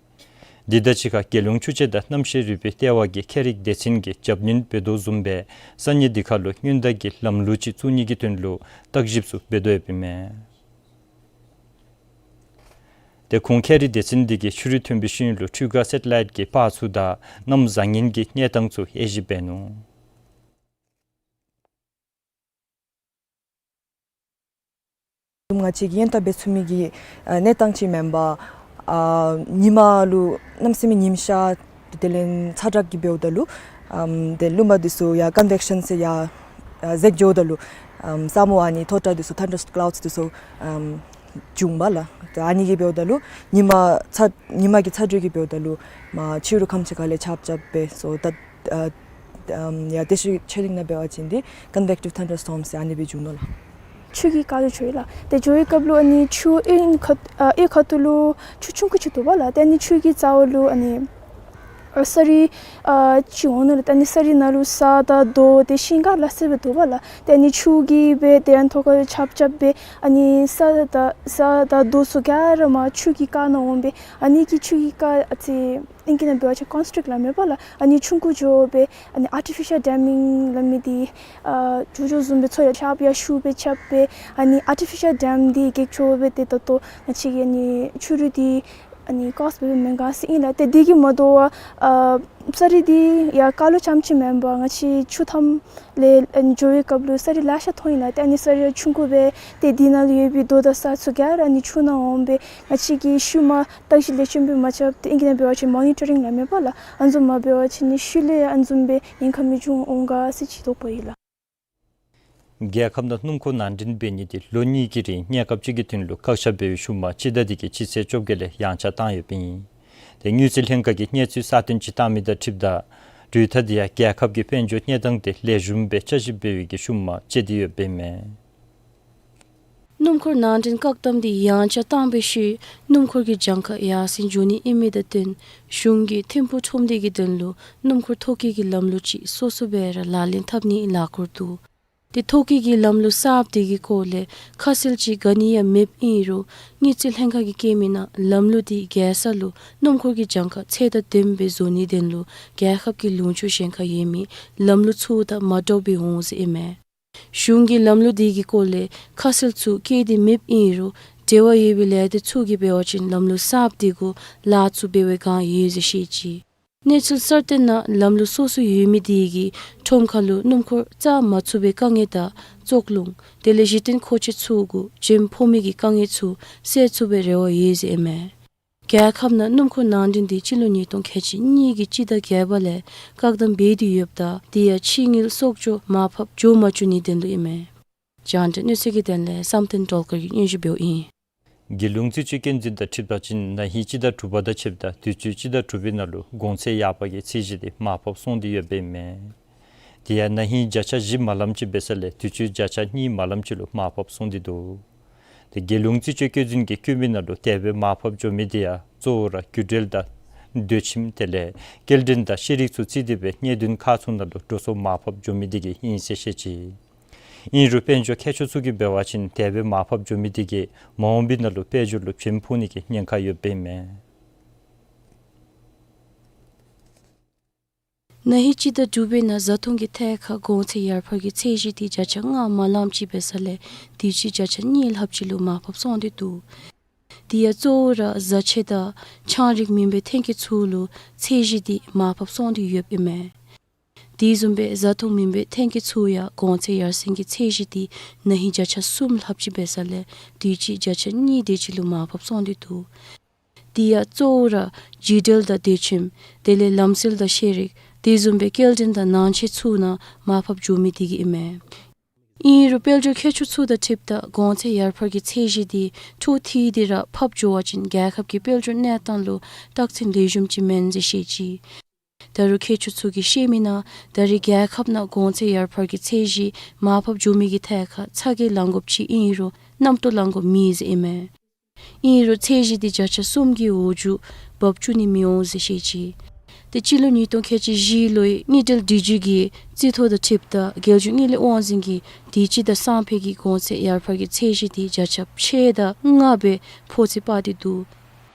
འདི་དང་གཅིག་ཁར་རྒྱལ་ཡོངས་ཆུ་དཔྱད་དང་གནམ་གཤིས་རིག་པའི་ལྟེ་བ་གིས་ཁྱད་རིག་སྡེ་ཚན་གྱིས་རྒྱབ་སྣོན་འབད་དོ་བཟུམ་སྦེ་ས་གནས་འདི་ཁར་ལུ་སྔོན་བརྡ་གི་ལམ་ལུགས་ཅིག་བཙུགས་ནི་གི་དོན་ལུ་བརྟག་ཞིབ་ཚུ་འབད་དོ་ཡོདཔ་ཨིན་མས། ཏེ་ཁོང་ཁྱད་རིག་སྡེ་ཚན་འདི་གིས་ཆུ་རུད་ཐོན་པའི་ཤེས་ཡོན་ལུ་འཕྲུལ་ཁ་སེ་ཊི་ལའིཊ་གི་པར་ཚུ་དང་གནམ་བཟང་ངན་གྱི་གནས་སྟངས་ཚུ་དབྱེ་ཞིབ་འབད་ནུག། ང་བཅས་ཀྱིས་ཡོན་བདག་འབད་ཚུགས་མི་གི་ཨ་གནས་སྟངས་ཅིག་མེན་པར་ཨ་ཉིན་མ་ལུ་གནམ་མེད་ས་མེད་ཉིམ་ཤར་དེ་ལས་ཚ་དྲགས་ཀྱི་འབདཝ་ད་ལུ་ཨམ་ཏེ་རླུང་འབག་འདི་ཚུ་ཡར་ཀོན་ཝེག་ཤཱན་ཟེར་ཡར་ཨ་འཛེགས་འགྱོཝ་ད་ལུ་ཨམ་ས་སྨུག་ཨ་ནི་མཐོ་དྲགས་འདི་ཚུ་ཐན་ཌར་ཀ་ལའུཌསི་འདི་ཚུ་ཨམ་འབྱུངམ་ལགས། ཏེ་ཨ་ནི་གིས་འབདཝ་ད་ལུ་ཉིན་མ་ཚ་ཉིན་མ་གི་ཚ་དྲོད་ཀྱིས་འབདཝ་ད་ལུ་མར་ཕྱི་རུ་ཁམས་ཅིག་ཁ་ལས་ཆརཔ་རྐྱབ་སྦེ་སོ་ད་ཨ་ཨམ་ཡར་དེ་ཤུལ་ཆོས་གླིང་ནང་འབད་བ་ཅིན་འདི་ཀོན་ཝེག་ཊིབ་ཐན་ཌར་སི་ཊོརམ་ཟེར་ཨ་ནི་སྦེ་འབྱུང་ནུག་ལགས། ཆུ་གི་ཀ་ལུ་འགྱོཝ་ཨིན་ལགས། ཏེ་འགྱོ་བའི་སྐབས་ལུ་ཨ་ནི་ཆུ་གཡུས་ཁ་ཨ་གཡུས་ཁ་ཐུག་ལུ་ཆུ་ཆུང་ཀུ་ཅིག་འདུག་པ་ལགས། ཏེ་ཨ་ནི་ཆུ་གི་རྩ་བ་ལུ་ཨ་ནི་ཨ་ས་རུད་ཨ་ཅིག་འོང་ནུག་ལགས། ཏེ་ཨ་ནི་ས་རུད་ནང་ལུ་ས་དང་རྡོ་དེ་ཤིང་ཀ་ལ་སོགས་པ་འདུག་པ་ལགས། ཏེ་ཨ་ནི་ཆུ་གིས་སྦེ་དེ་ཡང་ཐོག་ཁར་ཆརཔ་རྐྱབ་སྦེ་ཨ་ནི་ས་དང་ས་དང་རྡོ་ཚུ་ག་ར་མར་ཆུ་གི་ཀ་ནང་འོང་སྦེ་ཨ་ནི་གིས་ཆུ་གི་ཀ་ཨ་ཙི་ཨིང་སྐད་ནང་འབད་བ་ཅིན་ཀོན་སི་ཊིགཊ་སླབ་མས་པ་ལགས། ཨ་ནི་ཆུང་ཀུ་འགྱོ་སྦེ་ཨ་ནི་ཨར་ཊི་ཕི་ཤཱལ་ཌེམ་མིང་སླབ་མི་འདི་ཨ་འགྱོ་འགྱོཝ་བཟུམ་སྦེ་ཚུར་ཡར་ཆརཔ་ཡར་ཤུགས་སྦེ་རྐྱབ་སྦེ་ཨ་ནི་ཨར་ཊི་ཕི་ཤཱལ་ཌེམ་འདི་གེགས་བྱུང་སྦེ་ཏེ་ད་ལྟོ་ང་བཅས་ཀྱི་ཨ་ནི་ཆུ་རུད་འདི་ཨ་ནི་ཀོསཊ་སྦེ་མེན་ག་ཟེར་ཨིན་ལགས། ཏེ་འདི་གིས་མ་དོ་བར་ཨ་ས་རུད་འདི་ཡར་ཀ་ལུ་རྐྱངམ་ཅིག་མེན་པར་ང་བཅས་ཆུ་མཐའམ་ལས་ཨ་ནི་འགྱོ་བའི་སྐབས་ལུ་ས་རུད་ལེ་ཤ་མཐོང་ཡི་ལགས། ཏེ་ཨ་ནི་ས་རུད་ཆུང་ཀུ་སྦེ་ཏེ་འདི་ནང་ལུ་ཡོད་པའི་རྡོ་དང་ས་ཚུ་ག་ར་ཨ་ནི་ཆུ་ནང་འོང་སྦེ་ང་བཅས་ཀྱིས་ཤུལ་མ་བརྟག་ཞིབ་ལེགས་ཤོམ་སྦེ་མ་རྐྱབ་སྟེ་ཨིང་སྐད་ནང་འབད་བ་ཅིན་མོ་ནི་ཊ་རིང་སླབ་མས་པ་ལགས། ཨ་ནི་བཟུམ་མ་འབད་བ་ཅིན་ནི་ཤུལ་ལས་ཨ་ནི་བཟུམ་སྦེ་ཉེན་ཁ་མི་འབྱུང་འོང་ག་ཟེར་ཅིག་དོགས་པ་ཡོད་ལགས། རྒྱལ་ཁབ་ནང་སྣུམ་འཁོར་ནང་འདྲེན་འབད་ནི་འདི་ལོ་གཉིས་ཀྱི་རིང་གནས་སྐབས་གཅིག་གི་དོན་ལུ་བཀག་ཆ་འབད་བའི་ཤུལ་མ་སྤྱི་ཟླ་འདི་གི་སྤྱི་ཚེས་བཅོ་བརྒྱད་ལས་ཡང་ཆ་བཏང་ཡོདཔ་ཨིན། ཏེ་དངུལ་རྩིས་ལྷན་ཁག་གིས་གནས་ཚུལ་གསར་བཏོན་ཅིག་བཏང་མི་དང་འཁྲིལཝ་ད་གྲོས་ཐག་འདི་ཡང་རྒྱལ་ཁབ་ཀྱི་དཔལ་འབྱོར་གནས་སྟངས་འདི་ལེགས་ཤོམ་སྦེ་དཔྱད་ཞིབ་འབད་བའི་གི་ཤུལ་མ་བཅད་དེ་ཡོདཔ་ཨིན་མས། སྣུམ་འཁོར་ནང་འདྲེན་བཀག་དམ་འདི་ཡང་ཆ་བཏང་བའི་ཤུལ་སྣུམ་འཁོར་གྱི་གྱངས་ཁ་ཡར་སེང་འགྱོ་ནི་ཨིན་མི་དང་བསྟུན་གཞུང་གིས་ཐིམ་ཕུག་ཁྲོམ་སྡེ་གི་དོན་ལུ་སྣུམ་འཁོར་ཐོ་བཀོད་ཀྱི་ལམ་ལུགས་ཅིག་སོ་སོ་སྦེ་ར་ལག་ལེན་འཐབ་ནིའི་ལས་འགུལ་འདུག། ཏེ་ཐོ་བཀོད་ཀྱི་ལམ་ལུགས་གསརཔ་འདི་གི་སྐོར་ལས་ཁ་གསལ་ཅིག་ག་ནི་ཡང་མེདཔ་ཨིན་རུང་དངུལ་རྩིས་ལྷན་ཁག་གིས་བཀོད་མི་ནང་ལམ་ལུགས་འདི་རྒྱལ་ས་ལུ་སྣུམ་འཁོར་གྱི་གྱངས་ཁ་ཚད་དང་ལྡནམ་སྦེ་བཟོ་ནིའི་དོན་ལུ་རྒྱལ་ཁབ་ཀྱི་ལུང་ཕྱོགས་གཞན་ཁར་ཡོད་མི་ལམ་ལུགས་ཚུ་དང་མ་འདྲཝ་སྦེ་འོང་ཟེར་ཨིན་མས། གཞུང་གིས་ལམ་ལུགས་འདི་གི་སྐོར་ལས་ཁ་གསལ་ཚུ་བཀོད་དེ་མེདཔ་ཨིན་རུང་འབྲེལ་བ་ཡོད་པའི་ལས་སྡེ་ཚུ་གིས་འབད་བ་ཅིན་ལམ་ལུགས་གསརཔ་འདི་གུ་ལཱ་ཚུ་འབད་བའི་བསྒང་ཡོད་ཟེར་བཤད་ཅི། གནས་ཚུལ་གསར་བཏོན་ནང་ལམ་ལུགས་སོ་སོ་ཡོད་མི་འདི་གིས་ཁྲོམ་ཁ་ལུ་སྣུམ་འཁོར་བཅར་མ་ཚུགས་པའི་དཀའ་ངལ་དང་བཙོག་རླུང་དེ་ལས་གཞི་རྟེན་མཁོ་ཆས་ཚུ་གུ་འཇོན་ཕོག་མི་གི་དཀའ་ངལ་ཚུ་སེལ་ཚུགས་པའི་རེ་བ་ཡོད་ཟེར་ཨིན་མས། རྒྱལ་ཁབ་ནང་སྣུམ་འཁོར་ནང་འདྲེན་འདི་སྤྱི་ལོ་ཉིས་སྟོང་ཁལ་གཅིག་གཉིས་ཀྱི་སྤྱི་ཟླ་བརྒྱད་པ་ལས་བཀག་དམ་འབད་དེ་ཡོདཔ་ད་དེ་ཡང་ཕྱི་དངུལ་གསོག་འཇོག་མར་ཕབ་འགྱོ་མ་བཅུག་ནིའི་དོན་ལུ་ཨིན་མས། རྒྱང་བསྒྲགས་གནས་ཚུལ་གྱི་དོན་ལས་བསམ་གཏན་སྒྲོལ་དཀར་གྱིས་སྙན་ཞུ་འབདཝ་ཨིན། རྒྱལ་ཡོངས་རྩིས་དཔྱད་འགན་འཛིན་དང་འཁྲིལ་བ་ཅིན་ན་ཧིང་སྤྱི་ཟླ་དྲུག་པ་དང་ཕྱདཔ་ད་དུས་ཅི་སྤྱི་ཟླ་དྲུག་པའི་ནང་ལུ་གོང་ཚད་ཡར་འཕར་གྱི་ཚད་གཞི་འདི་མར་ཕབ་སོང་སྟེ་ཡོདཔ་ཨིན་མས། དེ་ཡང་ན་ཧིང་བརྒྱ་ཆ་བཞི་མ་ལངམ་ཅིག་འབད་ས་ལས་དུས་ཅི་བརྒྱ་ཆ་གཉིས་མ་ལངམ་ཅིག་ལུ་མར་ཕབ་སོང་སྟེ་འདུག། ཏེ་རྒྱལ་ཡོངས་རྩིས་དཔྱད་བཀོད་འཛིན་གྱི་བཀོད་མི་ནང་ལུ་དེ་སྦེ་མར་ཕབ་འགྱོ་མི་དེ་ཡང་གཙོ་བོ་ར་རྒྱུ་འབྲས་དང་སྡོད་ཁྱིམ་དེ་ལས་སྐྱེལ་འདྲེན་དང་ཤེས་རིག་ཚུ་བརྩིས་ཏེ་སྦེ་གནད་དོན་ཁག་ཚུ་ནང་ལུ་འགྲོ་སོང་མར་ཕབ་འགྱོ་མི་དེ་གིས་ཨིན་ཟེར་བཤད་ཅི། ཨིན་རུང་དཔལ་འབྱོར་མཁས་མཆོག་ཚུ་གིས་འབད་བ་ཅིན་དེ་སྦེ་མར་ཕབ་འགྱོ་མི་དེ་གིས་མ་འོངས་པའི་ནང་ལུ་དཔལ་འབྱོར་ལུ་བྱེམ་ཕོག་ནི་གི་ཉེན་ཁ་ཡོདཔ་ཨིན་མས། ན་ཧིང་སྤྱི་ཟླ་དྲུག་པའི་ནང་བཟའ་འཐུང་གི་ཐད་ཁར་གོང་ཚད་ཡར་འཕར་གྱི་ཚད་གཞི་དེ་བརྒྱ་ཆ་ལྔ་མ་ལངམ་ཅིག་འབད་ས་ལས་དུས་ཅི་བརྒྱ་ཆ་གཉིས་ལྷགཔ་ཅིག་ལུ་མར་ཕབ་སོང་སྟེ་འདུག། དེ་ཡང་གཙོ་བོ་ར་བཟའ་ཆས་དང་ཆང་རིགས་མེན་པའི་ཐོན་སྐྱེད་ཚུ་ལུ་ཚད་གཞི་དེ་མར་ཕབ་སོང་སྟེ་ཡོདཔ་ཨིན་མས། དེ་བཟུམ་སྦེ་བཟའ་འཐུང་མེན་པའི་ཐོན་སྐྱེད་ཚུ་ཡང་གོང་ཚད་ཡར་སེང་གི་ཚད་གཞི་དེ་ན་ཧིང་བརྒྱ་ཆ་གསུམ་ལྷགཔ་ཅིག་འབད་ས་ལས་དུས་ཅི་བརྒྱ་ཆ་གཉིས་དེ་ཅིག་ལུ་མར་ཕབ་སོང་སྟེ་འདུག། དེ་ཡང་གཙོ་བོ་ར་འགྱིག་འགྲུལ་དང་སྡོད་ཁྱིམ་དེ་ལས་ལམ་སེལ་དང་ཤེས་རིག་དེ་བཟུམ་སྦེ་སྐྱེལ་འདྲེན་དང་ནང་ཆས་ཚུ་ནང་མར་ཕབ་འགྱོ་མི་དེ་གིས་ཨིན་མས། ཨིན་རུང་དཔལ་འབྱོར་མཁས་མཆོག་ཚུ་དང་འཁྲིལཝ་ད་གོང་ཚད་ཡར་འཕར་གྱི་ཚད་གཞི་དེ་འཕྲོ་མཐུད་དེ་ར་ཕབ་འགྱོ་བ་ཅིན་རྒྱལ་ཁབ་ཀྱི་དཔལ་འབྱོར་གནས་སྟངས་ལུ་རྟགས་མཚན་ལེགས་ཤོམ་ཅིག་མེན་ཟེར་བཤད་ཅི། ད་རུང་མཁས་མཆོག་ཚུ་གིས་བཤད་མི་ནང་ད་རེས་རྒྱལ་ཁབ་ནང་གོང་ཚད་ཡར་འཕར་གྱི་ཚད་གཞི་མར་ཕབ་འགྱོ་མི་གི་ཐད་ཁར་ཚ་གྱང་ལང་དགོཔ་ཅིག་ཨིན་རུང་རྣམ་རྟོག་ལང་དགོཔ་མེད་ཟེར་ཨིན་མས། ཨིན་རུང་ཚད་གཞི་དེ་བརྒྱ་ཆ་གསུམ་གྱི་འོག་འགྱོ་འབབ་བཅུག་ནི་མི་འོང་ཟེར་བཤད་ཅི། ཏེ་སྤྱི་ལོ་ཉིས་སྟོང་ཁལ་གཅིག་བཞི་ལོའི་དངུལ་འབྲེལ་སྒྲིག་གཞི་གི་རྩིས་ཐོ་དང་འཁྲིལཝ་ད་རྒྱལ་གཞུང་དངུལ་ལས་དབང་འཛིན་གྱིས་དུས་ཅི་དང་སང་ཕོད་ཀྱི་གོང་ཚད་ཡར་འཕར་གྱི་ཚད་གཞི་དེ་བརྒྱ་ཆ་ཕྱེད་དང་ལྔ་སྦེ་ཕོག་ཚད་དཔག་སྟེ་འདུག།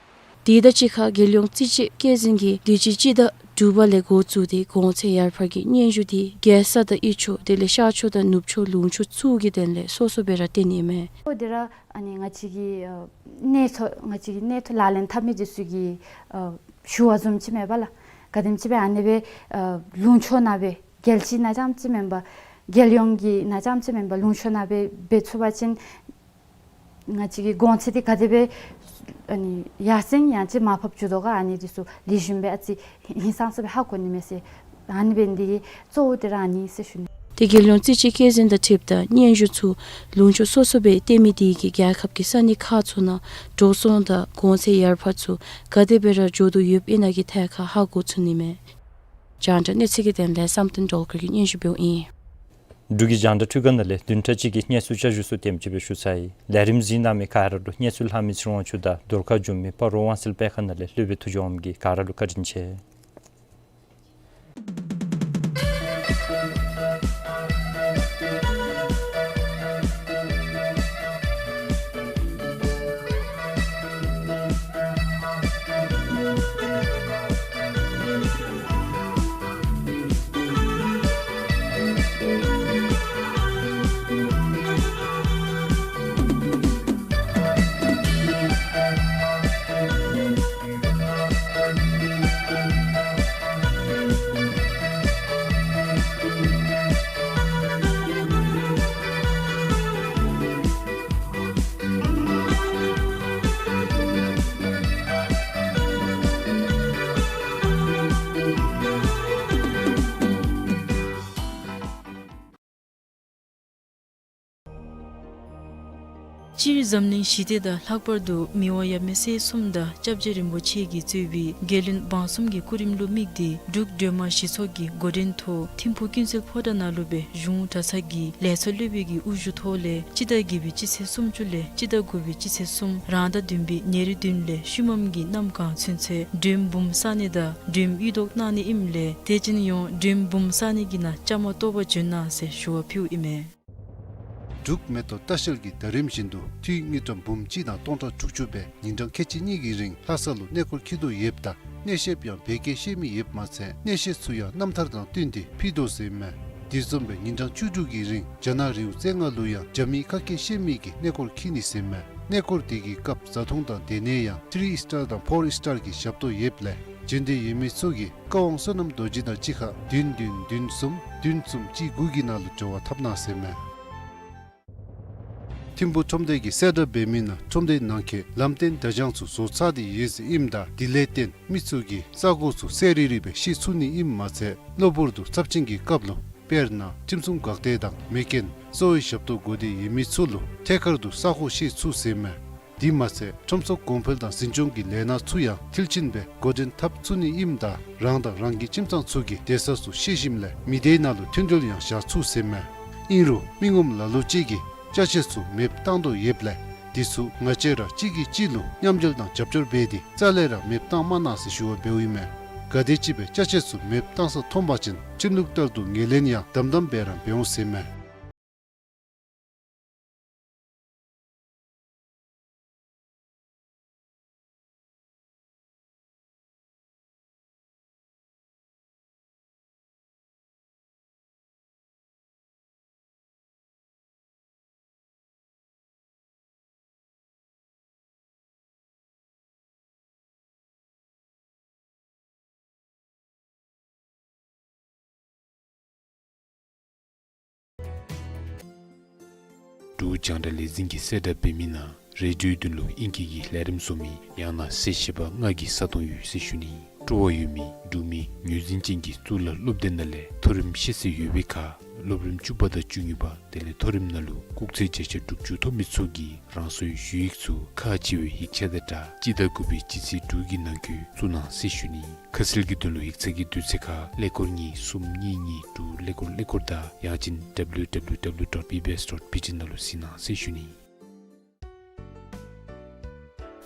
དེ་དང་གཅིག་ཁར་རྒྱལ་ཡོངས་རྩིས་དཔྱད་བཀོད་འཛིན་གྱིས་དུས་ཅི་སྤྱི་ཟླ་དྲུག་པ་ལས་འགོ་བཙུགས་ཏེ་གོང་ཚད་ཡར་འཕར་གྱི་སྙན་ཞུ་དེ་རྒྱལ་ས་དང་དབུས་ཕྱོགས་དེ་ལས་ཤར་ཕྱོགས་དང་ནུབ་ཕྱོགས་ལུང་ཕྱོགས་ཚུ་གི་དོན་ལས་སོ་སོ་སྦེ་ར་སྟོན་ནི་ཨིན་མས། ཨོ་དེ་ར་ཨ་ནི་ང་བཅས་ཀྱི་ཨ་གནས་ཚུ་ང་བཅས་ཀྱི་གནས་ཚུ་ལག་ལེན་འཐབ་མི་དེ་ཚུ་གིས་ཨ་ཞུ་བ་བཟུམ་ཅིག་མེན་པ་ལགས། ག་དེམ་ཅིག་སྦེ་ཨ་ནི་སྦེ་ཨ་ལུང་ཕྱོགས་ནང་སྦེ་རྒྱལ་སྤྱི་ནང་རྐྱངམ་ཅིག་མེན་པར་རྒྱལ་ཡོངས་ཀྱི་ནང་རྐྱངམ་ཅིག་མེན་པར་ལུང་ཕྱོགས་ནང་སྦེ་འབད་ཚུགས་པ་ཅིན་ང་བཅས་ཀྱི་གོང་ཚད་དེ་ག་དེ་སྦེ་ཨ་ནི་ཡར་སེང་ཡང་ཅིན་མར་ཕབ་འགྱོ་དོ་ག་ཨ་ནི་དེ་ཚུ་ལེགས་ཤོམ་སྦེ་ཨ་ཙི་ཧིང་སངས་ས་སྦེ་ཧ་གོ་ནི་མས་ཟེར། ཨ་ནི་འབད་ནི་དེ་གིས་གཙོ་བོ་དེ་ར་ཨ་ནི་ཟེར་ཞུ་ནི། ཏེ་རྒྱལ་ཡོངས་རྩིས་དཔྱད་བཀོད་འཛིན་དང་འཁྲིལཝ་ད་སྙན་ཞུ་ཚུ་ལུང་ཕྱོགས་སོ་སོ་སྦེ་སྟོན་མི་དེ་གིས་རྒྱལ་ཁབ་ཀྱི་ས་གནས་ཁག་ཚུ་ནང་འགྲོ་སོང་དང་གོང་ཚད་ཡར་འཕར་ཚུ་ག་དེ་སྦེ་ར་འགྱོ་དོ་ཡོདཔ་ཨིན་ན་གི་ཐད་ཁར་ཧ་གོ་ཚུགས་ནི་མས། རྒྱང་བསྒྲགས་གནས་ཚུལ་གྱི་དོན་ལས་བསམ་གཏན་སྒྲོལ་དཀར་གྱིས་སྙན་ཞུ་འབདཝ་ཨིན། འབྲུག་གི་རྒྱང་བསྒྲགས་འཕྲུལ་ཁང་ནང་ལས་བདུན་ཕྲག་གཅིག་གི་གནས་ཚུལ་བསྐྱར་ཞུ་ཚུ་དེམ་ཅིག་སྦེ་ཞུ་ཚར་ཡི། ལས་རིམ་གཟིགས་གནང་མི་ག་ར་ལུ་གནས་ཚུལ་ལྷག་མི་ཚེ་རིང་དབང་ཕྱུག་དང་བརྡ་ཁ་སྒྱུར་མི་སྤ་རོ་དབང་གསལ་དཔེ་ཁང་ནང་ལས་སློབ་དཔོན་ཐུགས་རྗེ་དབང་མོ་གིས་ག་ར་ལུ་བཀའ་དྲིན་ཆེ། སྤྱིར་འཛམ་གླིང་ཞི་བདེ་དང་ལྷག་པར་དུ་མི་དབང་ཡབ་མེས་སྲས་གསུམ་དང་སྐྱབས་རྗེ་རིན་པོ་ཆེ་གིས་གཙོས་པའི་རྒྱལ་བློན་འབངས་གསུམ་གྱི་སྐུ་རིམ་ལུ་དམིགས་ཏེ་འབྲུག་སྒྲོལ་མ་ཞི་ཚོགས་ཀྱིས་འགོ་འདྲེན་ཐོག་ཐིམ་ཕུག་ཀུན་གསལ་ཕོ་བྲང་ནང་ལུ་སྦེ་གཞུང་གྲྭ་ཚང་གི་ལས་ཚོགས་སློབ་དཔོན་གྱི་དབུ་བཞུགས་ཐོག་ལས་སྤྱི་ཟླ་བརྒྱད་པའི་སྤྱི་ཚེས་སུམ་ཅུ་ལས་སྤྱི་ཟླ་དགུ་པའི་སྤྱི་ཚེས་གསུམ་རང་ཟླ་བདུན་པའི་ཉེར་བདུན་ལས་ཤུལ་མམ་གྱི་གནམ་གང་ཚུན་ཚོད་སྒྲོལ་འབུམ་བསང་ནི་དང་སྒྲོལ་གཡུ་བཟློག་གནང་ནི་ཨིནམ་ལས་དེ་བཞིན་ཡང་སྒྲོལ་འབུམ་བསང་ནི་གི་ནང་བཅའ་མར་གཏོགས་པར་བྱོན་གནང་ཟེར་ཞུ་བ་ཕུལཝ་ཨིན་མས། འབྲུག་མེ་ཏོག་ལྟ་བཤལ་གྱིས་ཟླ་རིམ་བཞིན་དུ་དངུལ་ཀྲམ་འབུམ་གཅིག་དང་སྟོང་ཕྲག་དྲུག་ཅུ་སྦེ་ཉིན་གྲངས་ཁལ་གཅིག་གཉིས་ཀྱི་རིང་ལྷ་ས་ལུ་གནས་སྐོར་འཁྱིད་དོ་ཡོདཔ་ད་གནས་བཤདཔ་ཡང་བོད་སྐད་ཤེས་མི་ཡོདཔ་མ་ཚད་གནས་བཤད་ཚུ་ཡང་རྣམ་ཐར་དང་བསྟུན་ཏེ་ཕུལ་དོ་ཟེར་ཨིན་མས། དེ་བཟུམ་སྦེ་ཉིན་གྲངས་བཅུ་དྲུག་གི་རིང་རྒྱ་ནག་རི་བོ་རྩེ་ལྔ་ལུ་ཡང་རྒྱ་མིའི་ཁ་སྐད་ཤེས་མི་གིས་གནས་སྐོར་འཁྱིད་ནི་ཟེར་ཨིན་མས། གནས་སྐོར་དེ་གི་སྐབས་བཟའ་འཐུང་དང་སྡོད་གནས་ཡང་ཐི་རི་ཨིས་ཊར་དང་ཕོར་ཨིས་ཊར་གྱི་ཞབས་ཏོག་ཡོདཔ་ལས་འབྱོན་འདོད་ཡོད་མི་ཚུ་གིས་བཀའ་དབང་བསོད་ནམས་རྡོ་རྗེ་དང་གཅིག་ཁར་བདུན་བདུན་བདུན་གསུམ་བདུན་གསུམ་གཅིག་དགུ་གི་ནང་ལུ་འབྱོར་བ་འཐབ་གནང་ཟེར་ཨིན་མས། ཐིམ་ཕུག་ཁྲོམ་སྡེ་གིས་གསལ་བསྒྲགས་འབད་མི་ནང་ཁྲོམ་སྡེ་ནང་འཁོད་ལམ་སྟོན་བརྡ་བྱང་ཚུ་བཟོ་ཚར་ཏེ་ཡོད་ཟེར་ཨིནམ་ད་དེ་ལས་བརྟེན་མི་ཚུ་གིས་ས་གོ་ཚུ་གསལ་རི་རི་སྦེ་ཤེས་ཚུགས་ནི་ཨིནམ་མ་ཚད་གློ་བུར་དུ་ཚབས་ཆེན་གྱི་སྐབས་ལུ་དཔེར་ན་ཁྲིམས་སྲུང་འགག་སྡེ་དང་མེ་རྐྱེན་གསོ་བའི་ཞབས་ཏོག་དགོ་འདོད་ཡོད་མི་ཚུ་ལུ་ཐད་ཀར་དུ་ས་གོ་ཤེས་ཚུགས་ཟེར་ཨིན་མས། དེ་མ་ཚད་ཁྲོམ་ཚོགས་གོང་འཕེལ་དང་འཛིན་སྐྱོང་གི་ལས་སྣ་ཚུ་ཡང་མཐིལ་ཕྱིན་སྦེ་འགོ་འདྲེན་འཐབ་ཚུགས་ནི་ཨིནམ་ད་རང་དང་རང་གི་ཁྱིམ་ཚང་ཚུ་གི་སྡོད་ས་ཚུ་ཤེས་ཞིནམ་ལས་མི་སྡེའི་ནང་ལུ་མཐུན་སྒྲིལ་ཡང་བཞག་ཚུགས་ཟེར་ཨིན་མས། ཨིན་རུང་མི་ངོམ་ལ་ལུ་ཅིག་གིས་ཅ་ཆས་ཚུ་མེདཔ་བཏང་དོ་ཡོདཔ་ལས་ འདི་ཚུ་ང་བཅས་ར་གཅིག་གིས་གཅིག་ལུ་མཉམ་འབྲེལ་དང་རྒྱབ་སྐྱོར་འབད་དེ་རྩ་ལས་ར་མེདཔ་བཏང་མ་གནང་ཟེར་ཞུ་བ་འབདཝ་ཨིན་མས། ག་དེམ་ཅིག་སྦེ་ཅ་ཆས་ཚུ་མེདཔ་བཏང་ས་མཐོང་པ་ཅིན་ཁྲིམས་ལུགས་ལྟར་དུ་ངོས་ལེན་ཡང་དམ་དམ་སྦེ་ར་འབད་འོང་ཟེར་མས། འབྲུག་རྒྱང་བསྒྲགས་ལས་འཛིན་གྱིས་གསལ་བསྒྲགས་འབད་མི་ནང་རེ་ཌིའོའི་དོན་ལུ་ཨིང་སྐད་ཀྱི་ལས་རིམ་བཟོ་མི་ཡང་ན་གསལ་བཤད་པ་ལྔ་གི་ས་སྟོང་ཡོད་ཟེར་ཞུ་ནི། སྤྲོ་བ་ཡོད་མི་འབྲུག་མི་ངོས་འཛིན་ཅན་གྱི་གཙུག་ལག་སློབ་སྡེ་ནང་ལས་མཐོ་རིམ་ཤེས་ཚད་ཡོད་པའི་ཁར་སློབ་རིམ་བཅུ་པ་དང་བཅུ་གཉིས་པ་དེ་ལས་མཐོ་རིམ་ནང་ལུ་སྐུགས་ཚད་བརྒྱ་ཆ་དྲུག་ཅུ་ཐོབ་མི་ཚུ་གིས་རང་སོའི་ཞུ་ཡིག་ཚུ་ཁག་ཆེ་བའི་ཡིག་ཆ་དང་སྦྲགས་སྤྱི་ཟླ་དགུ་པའི་སྤྱི་ཚེས་དྲུག་གི་ནང་འཁོད་བཙུགས་གནང་ཟེར་ཞུ་ནི། ཁ་གསལ་གྱི་དོན་ལུ་ཡིག་ཚང་གི་དུས་ཚོད་ཁར་ཀླད་ཀོར་གཉིས་གསུམ་གཉིས་གཉིས་དྲུག་ཀླད་ཀོར་ཀླད་ཀོར་དང་ཡང་ཅིན་W W W dot B B S dot B T ནང་ལུ་གཟིགས་གནང་ཟེར་ཞུ་ནི།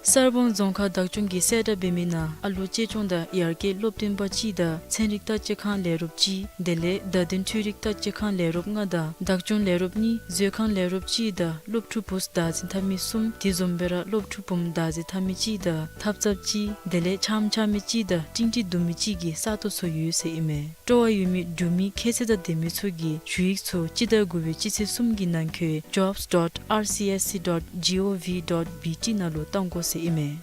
གསར་སྤང་རྫོང་ཁག་བདག་སྐྱོང་གིས་གསལ་བསྒྲགས་འབད་མི་ནང་ཨ་ལོ་གཅེས་སྐྱོང་དང་ཡར་རྒྱས་སློབ་སྟོན་པ་གཅིག་དང་ཚན་རིག་བརྟག་དཔྱད་ཁང་ལས་རོགསཔ་གཅིག་དེ་ལས་བརྡ་དོན་འཕྲུལ་རིག་བརྟག་དཔྱད་ཁང་ལས་རོགསཔ་ལྔ་དང་བདག་སྐྱོང་ལས་རོགསཔ་གཉིས་མཛོད་ཁང་ལས་རོགསཔ་གཅིག་དང་སློབ་ཕྲུག་བུཚ་བདག་འཛིན་འཐབ་མི་གསུམ་དེ་བཟུམ་སྦེ་ར་སློབ་ཕྲུག་བུམོ་བདག་འཛིན་འཐབ་མི་གཅིག་དང་ཐབ་ཚངཔ་གཅིག་དེ་ལས་ཆམ་ཆགས་མི་གཅིག་དང་ཀྲིང་ཀྲིང་བརྡུང་མི་གཅིག་གི་ས་སྟོང་ཚུ་ཡོད་ཟེར་ཨིན་མས། སྤྲོ་བ་ཡོད་མི་འབྲུག་མི་ཁྱད་ཚད་དང་ལྡན་མི་ཚུ་གིས་ཞུ་ཡིག་ཚུ་སྤྱི་ཟླ་དགུ་པའི་སྤྱི་ཚེས་གསུམ་གྱི་ནང་འཁོད་jobs dot R C S C dot G O V dot B T ནང་ལུ་གཏང་དགོ་ཟེར་ཨིན་མས།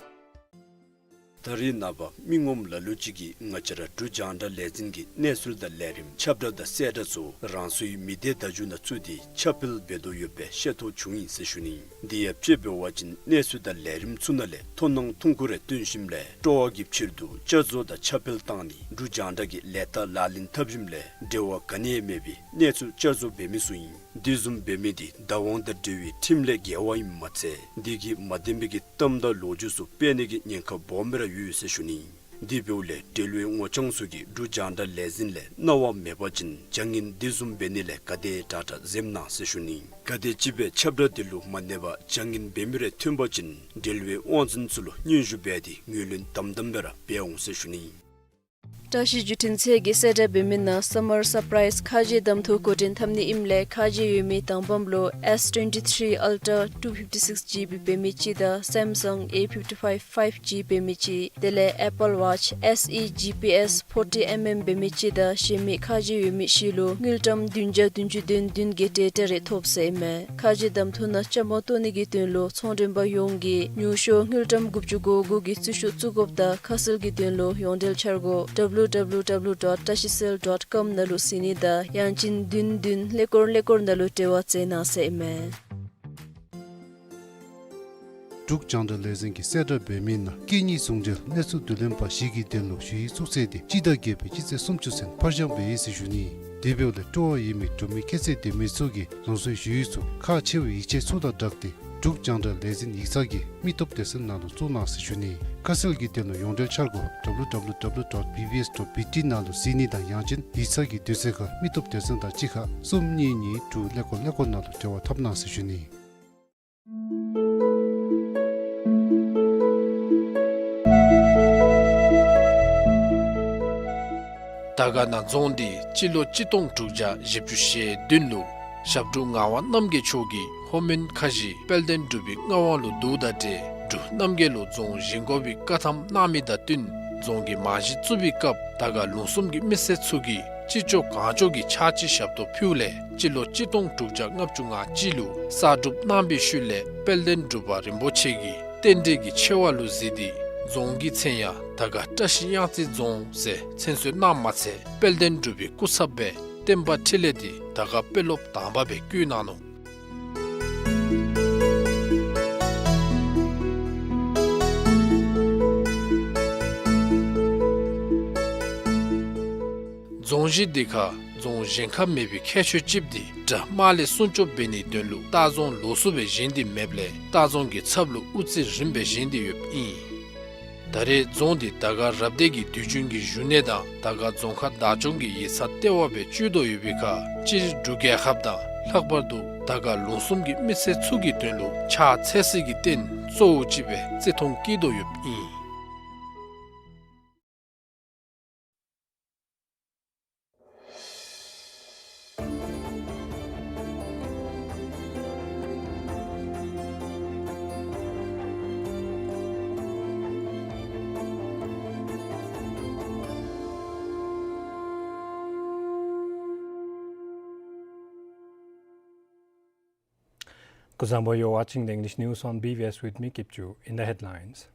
ད་རེས་ནངས་པ་མི་ངོམ་ལ་ལུ་ཅིག་གིས་ང་བཅས་ར་འབྲུག་རྒྱང་བསྒྲགས་ལས་འཛིན་གྱི་གནས་ཚུལ་དང་ལས་རིམ་ཁྱབ་བསྒྲགས་དང་གསལ་བསྒྲགས་ཚུ་རང་སོའི་མི་སྡེ་བརྡ་བརྒྱུད་ནང་བཙུགས་ཏེ་ཁྱབ་སྤེལ་འབད་དོ་ཡོདཔ་སྦེ་ཤེས་རྟོགས་བྱུང་ཡི་ཟེར་ཞུ་ནི། དེ་ཡང་དཔྱེ་འབད་བ་ཅིན་གནས་ཚུལ་དང་ལས་རིམ་ཚུ་ནང་ལས་མཐོང་སྣང་ཐུང་ཀུ་རེ་སྟོན་ཞིནམ་ལས་སྤྲོ་བ་གི་ཕྱིར་དུ་བསྐྱར་བཟོ་དང་ཁྱབ་སྤེལ་བཏང་ནི་འབྲུག་རྒྱང་བསྒྲགས་ཀྱི་ལས་རྟགས་ལག་ལེན་འཐབ་ཞིནམ་ལས་འབྲེལ་བ་ག་ནི་ཡང་མེད་པའི་གནས་ཚུལ་བསྐྱར་བཟོ་འབད་མི་ཚུ་ཨིན། དེ་བཟུམ་འབད་མི་དེ་བདག་དབང་དང་འབྲེལ་བའི་ཁྲིམས་ལས་འགལ་བ་ཨིནམ་མ་ཚད་དེ་གིས་མ་བདེན་པའི་གི་གཏམ་དང་ལོ་རྒྱུས་ཚུ་སྤེལ་ནི་གི་ཉེན་ཁ་སྦོམ་སྦེ་ར་ཡོད་ཟེར་ཞུ་ནི། དེ་འབདཝ་ལས་འབྲེལ་བའི་ངོ་རྐྱང་ཚུ་གིས་འབྲུག་རྒྱང་བསྒྲགས་ལས་འཛིན་ལས་གནང་བ་མེད་པ་ཅིན་བྱ་ངན་དེ་བཟུམ་འབད་ནི་ལས་ག་དེ་དྲག་དྲག་འཛེམ་གནང་ཟེར་ཞུ་ནི། ག་དེམ་ཅིག་སྦེ་ཁྱབ་བསྒྲགས་དེ་ལུ་མ་གནས་པར་བྱ་ངན་འབད་མི་རེ་ཐོན་པ་ཅིན་འབྲེལ་བའི་དབང་འཛིན་ཚུ་ལུ་སྙན་ཞུ་འབད་དེ་ངོས་ལེན་དམ་དམ་སྦེ་ར་འབད་འོང་ཟེར་ཞུ་ནི། བཀྲ་ཤིས་བརྒྱུད་འཕྲིན་ཚད་ཀྱིས་གསལ་བསྒྲགས་འབད་མི་ནང་Summer Surprise ཁ་རྗེ་གདམ་འཐུ་འགོ་འདྲེན་འཐབ་ནི་ཨིནམ་ལས་ཁ་རྗེ་ཡོད་མི་དང་པམ་ལུ་S twenty-three Ultra two fifty-six G B འབད་མི་ཅིག་དང་Samsung A fifty-five five G འབད་མི་ཅིག་དེ་ལས་Apple Watch S E G P S forty mm འབད་མི་ཅིག་དང་གཞན་མི་ཁ་རྗེ་ཡོད་མི་བཞི་ལུ་དངུལ་ཀྲམ་བདུན་བརྒྱ་བདུན་ཅུ་དོན་བདུན་གྱི་ཊེ་ཊ་རེ་ཐོབ་ཟེར་ཨིན་མས། ཁ་རྗེ་གདམ་འཐུ་ནང་བཅའ་མར་གཏོགས་ནི་གི་དོན་ལུ་ཚོང་མགྲོན་པ་ཡོངས་ཀྱིས་ཉུང་ཤོས་དངུལ་ཀྲམ་དགུ་བཅུ་གོ་དགུ་གི་རྩིས་ཤོག་བཙུགས་དགོཔ་དང་ཁ་གསལ་གྱི་དོན་ལུ་ཡོངས་འབྲེལ་འཆར་སྒོ་W W W dot tashicell dot com ནང་ལུ་གཟིགས་ནི་དང་ཡང་ཅིན་བདུན་བདུན་ཀླད་ཀོར་ཀླད་ཀོར་ནང་ལུ་འབྲེལ་བ་མཛད་གནང་ཟེར་ཨིན་མས། འབྲུག་རྒྱང་བསྒྲགས་ལས་འཛིན་གྱིས་གསལ་བསྒྲགས་འབད་མི་ནང་སྐད་གཉིས་ཟུང་འབྲེལ་གནས་ཚུལ་བསྡུ་ལེན་པ་བཞི་གི་དོན་ལུ་ཞུ་ཡིག་བཙུགས་ཚེས་དེ་སྤྱི་ཟླ་བརྒྱད་པའི་སྤྱི་ཚེས་སུམ་ཅུ་ཚུན་ཕར་འགྱངས་འབད་ཡི་ཟེར་ཞུ་ནི། དེ་འབདཝ་ལས་སྤྲོ་བ་ཡོད་མི་འབྲུག་མི་ཁྱད་ཚད་ལྡན་མི་ཚུ་གིས་རང་སོའི་ཞུ་ཡིག་ཚུ་ཁག་ཆེ་བའི་ཡིག་ཆ་ཚུ་དང་སྦྲགས་ཏེ་འབྲུག་རྒྱང་བསྒྲགས་ལས་འཛིན་ཡིག་ཚང་གི་མི་སྟོབས་སྡེ་ཚན་ནང་ལུ་བཙུགས་གནང་ཟེར་ཞུ་ནི། ཁ་གསལ་གྱི་དོན་ལུ་ཡོངས་འབྲེལ་འཆར་སྒོ་W W W dot B B S dot B T ནང་ལུ་གཟིགས་ནི་དང་ཡང་ཅིན་ཡིག་ཚང་གི་དུས་ཚོད་ཁར་མི་སྟོབས་སྡེ་ཚན་དང་གཅིག་ཁར་གསུམ་གཉིས་གཉིས་དྲུག་ཀླད་ཀོར་ཀླད་ཀོར་ནང་ལུ་འབྲེལ་བ་འཐབ་གནང་ཟེར་ཞུ་ནི། དར་དཀར་ན་རྫོང་འདི་སྤྱི་ལོ་གཅིག་སྟོང་དྲུག་བརྒྱ་བཞི་བཅུ་ཞེ་བདུན་ལུ་ཞབས་དྲུང་ངག་དབང་རྣམ་རྒྱལ་མཆོག་གིས་ལྷོ་མོན་ཁ་བཞི་དཔལ་ལྡན་འབྲུག་པའི་མངའ་དབང་ལུ་བསྡུཝ་དང་འབྲེལ་འབྲུག་རྣམ་རྒྱལ་ལུ་རྫོང་བཞེངས་དགོ་པའི་བཀའ་ཐམ་གནང་མི་དང་བསྟུན་རྫོང་གི་རྨང་གཞི་བཙུགས་པའི་སྐབས་དར་དཀར་ལུང་གསུམ་གྱི་མི་སེར་ཚུ་གིས་ཅི་ལྕོགས་གང་ལྕོགས་ཀྱིས་ཕྱག་ཕྱི་ཞབས་ཏོག་ཕུལཝ་ལས་སྤྱི་ལོ་གཅིག་སྟོང་དྲུག་བརྒྱ་ལྔ་བཅུ་ང་གཅིག་ལུ་གསར་སྒྲུབ་གནང་བའི་ཤུལ་ལས་དཔལ་ལྡན་འབྲུག་པ་རིན་པོ་ཆེ་གིས་རྟེན་འབྲེལ་གྱི་ཆེ་བ་ལུ་གཟིགས་ཏེ་རྫོང་གི་མཚན་ཡང་དར་དཀར་བཀྲ་ཤིས་གཡང་རྩེ་རྫོང་ཟེར་མཚན་གསོལ་གནངམ་མ་ཚད་དཔལ་ལྡན་འབྲུག་པའི་སྐུ་ཚབ་སྦེ་བསྟན་པ་འཕྲིན་ལས་འདི་དར་དཀར་དཔོན་སློབ་དང་པ་སྦེ་བསྐོ་གནང་ནུག། རྫོང་གཞི་འདི་ཁར་རྫོང་བཞེངས་ཁ་མེད་པའི་ཁྱད་ཆོས་ཅིག་འདི་དགྲ་དམག་ལས་སྲུང་སྐྱོབ་འབད་ནིའི་དོན་ལུ་ལྟ་རྫོང་ལོགས་སུ་སྦེ་བཞེངས་ཏེ་མེདཔ་ལས་ལྟ་རྫོང་གི་ཚབ་ལུ་དབུ་རྩེ་རིངམ་སྦེ་བཞེངས་ཏེ་ཡོདཔ་ཨིན། ད་རེས་རྫོང་འདི་དར་དཀར་རབ་སྡེ་གི་དུས་རྒྱུན་གྱི་བཞུགས་གནས་དང་དར་དཀར་རྫོང་ཁག་བདག་སྐྱོང་གི་ཡིག་ཚང་ལྟེ་བ་སྦེ་སྤྱོད་དོ་ཡོད་པའི་ཁར་སྤྱིར་འབྲུག་རྒྱལ་ཁབ་དང་ལྷག་པར་དུ་ དར་དཀར་ལུང་གསུམ་གྱི་མི་སེར་ཚུ་གི་དོན་ལུ་ཕྱག་འཚལ་སྲིད་ཀྱི་རྟེན་གཙོ་བོ་ཅིག་སྦེ་བརྩི་མཐོང་བསྐྱེད་དོ་ཡོདཔ་ཨིན། Kuzuzangpo, you're watching the English news on B B S with me, Kipchu. In the headlines,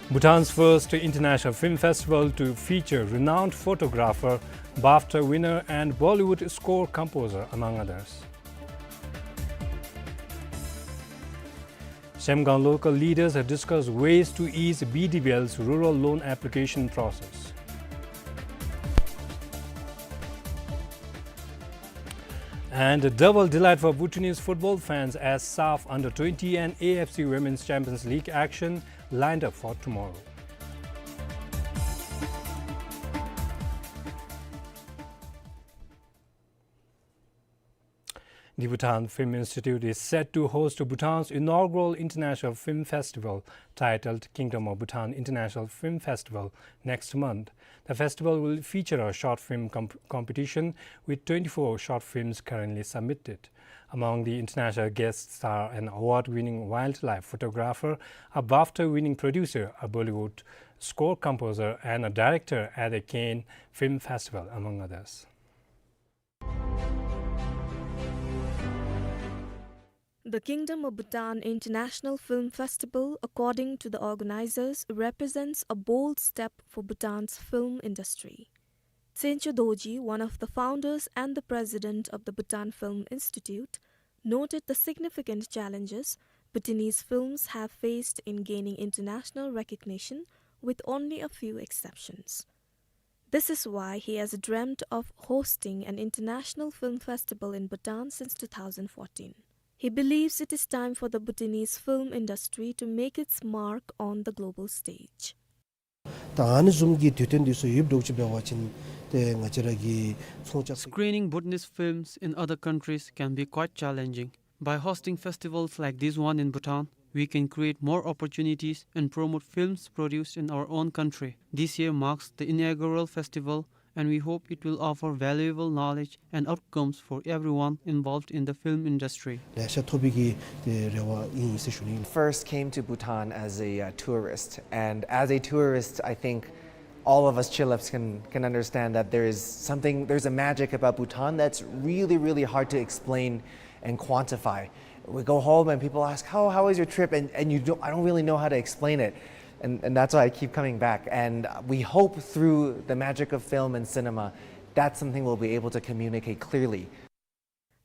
Bhutan's first international film festival to feature renowned photographer, BAFTA winner and Bollywood score composer, among others. Zemgang local leaders have discussed ways to ease B D B L's rural loan application process. And a double delight for Bhutanese football fans as SAFF under twenty and A F C Women's Champions League action lined up for tomorrow. The Bhutan Film Institute is set to host Bhutan's inaugural international film festival, titled Kingdom of Bhutan International Film Festival, next month. The festival will feature a short film comp- competition with twenty-four short films currently submitted. Among the international guests are an award-winning wildlife photographer, a BAFTA-winning producer, a Bollywood score composer, and a director at the Cannes Film Festival, among others. The Kingdom of Bhutan International Film Festival, according to the organizers, represents a bold step for Bhutan's film industry. Tsencho Dorji, one of the founders and the president of the Bhutan Film Institute, noted the significant challenges Bhutanese films have faced in gaining international recognition, with only a few exceptions. This is why he has dreamt of hosting an international film festival in Bhutan since two thousand fourteen. He believes it is time for the Bhutanese film industry to make its mark on the global stage. ད་ཨ་ནི་བཟུམ་གྱི་དུས་སྟོན་འདི་ཚུ་ཡོདཔ་འདྲཝ་ཅིག་འབད་བ་ཅིན་ཏེ་ང་བཅས་ར་གི་ཚོང་རྐྱབ་ས། Screening Bhutanese films in other countries can be quite challenging. By hosting festivals like this one in Bhutan, we can create more opportunities and promote films produced in our own country. This year marks the inaugural festival, and we hope it will offer valuable knowledge and outcomes for everyone involved in the film industry. ལེ་ཤ་ཐོབ་པའི་གི་ཏེ་རེ་བ་ཨིན་ཟེར་ཞུ་ནི། First came to Bhutan as a, uh, tourist, and as a tourist, I think all of us Chilhabs can, can understand that there is something, there's a magic about Bhutan that's really, really hard to explain and quantify. We go home and people ask, "How, how was your trip?" And, and you don't, I don't really know how to explain it. And, and that's why I keep coming back. And we hope through the magic of film and cinema, that's something we'll be able to communicate clearly.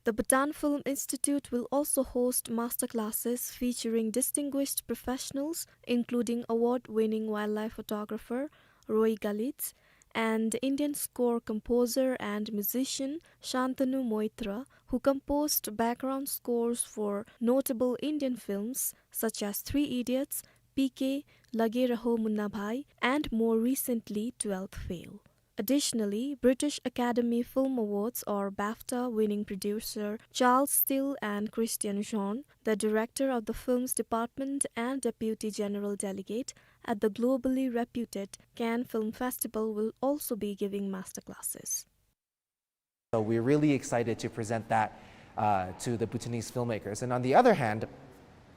The Bhutan Film Institute will also host masterclasses featuring distinguished professionals, including award-winning wildlife photographer Roy Galitz and Indian score composer and musician Shantanu Moitra, who composed background scores for notable Indian films such as Three Idiots, P K, Lage Raho Munna Bhai, and more recently, Twelfth Fail. Additionally, British Academy Film Awards or BAFTA winning producer Charles Steel and Christian Jean, the director of the films department and deputy general delegate at the globally reputed Cannes Film Festival, will also be giving masterclasses. So we're really excited to present that, uh, to the Bhutanese filmmakers. And on the other hand,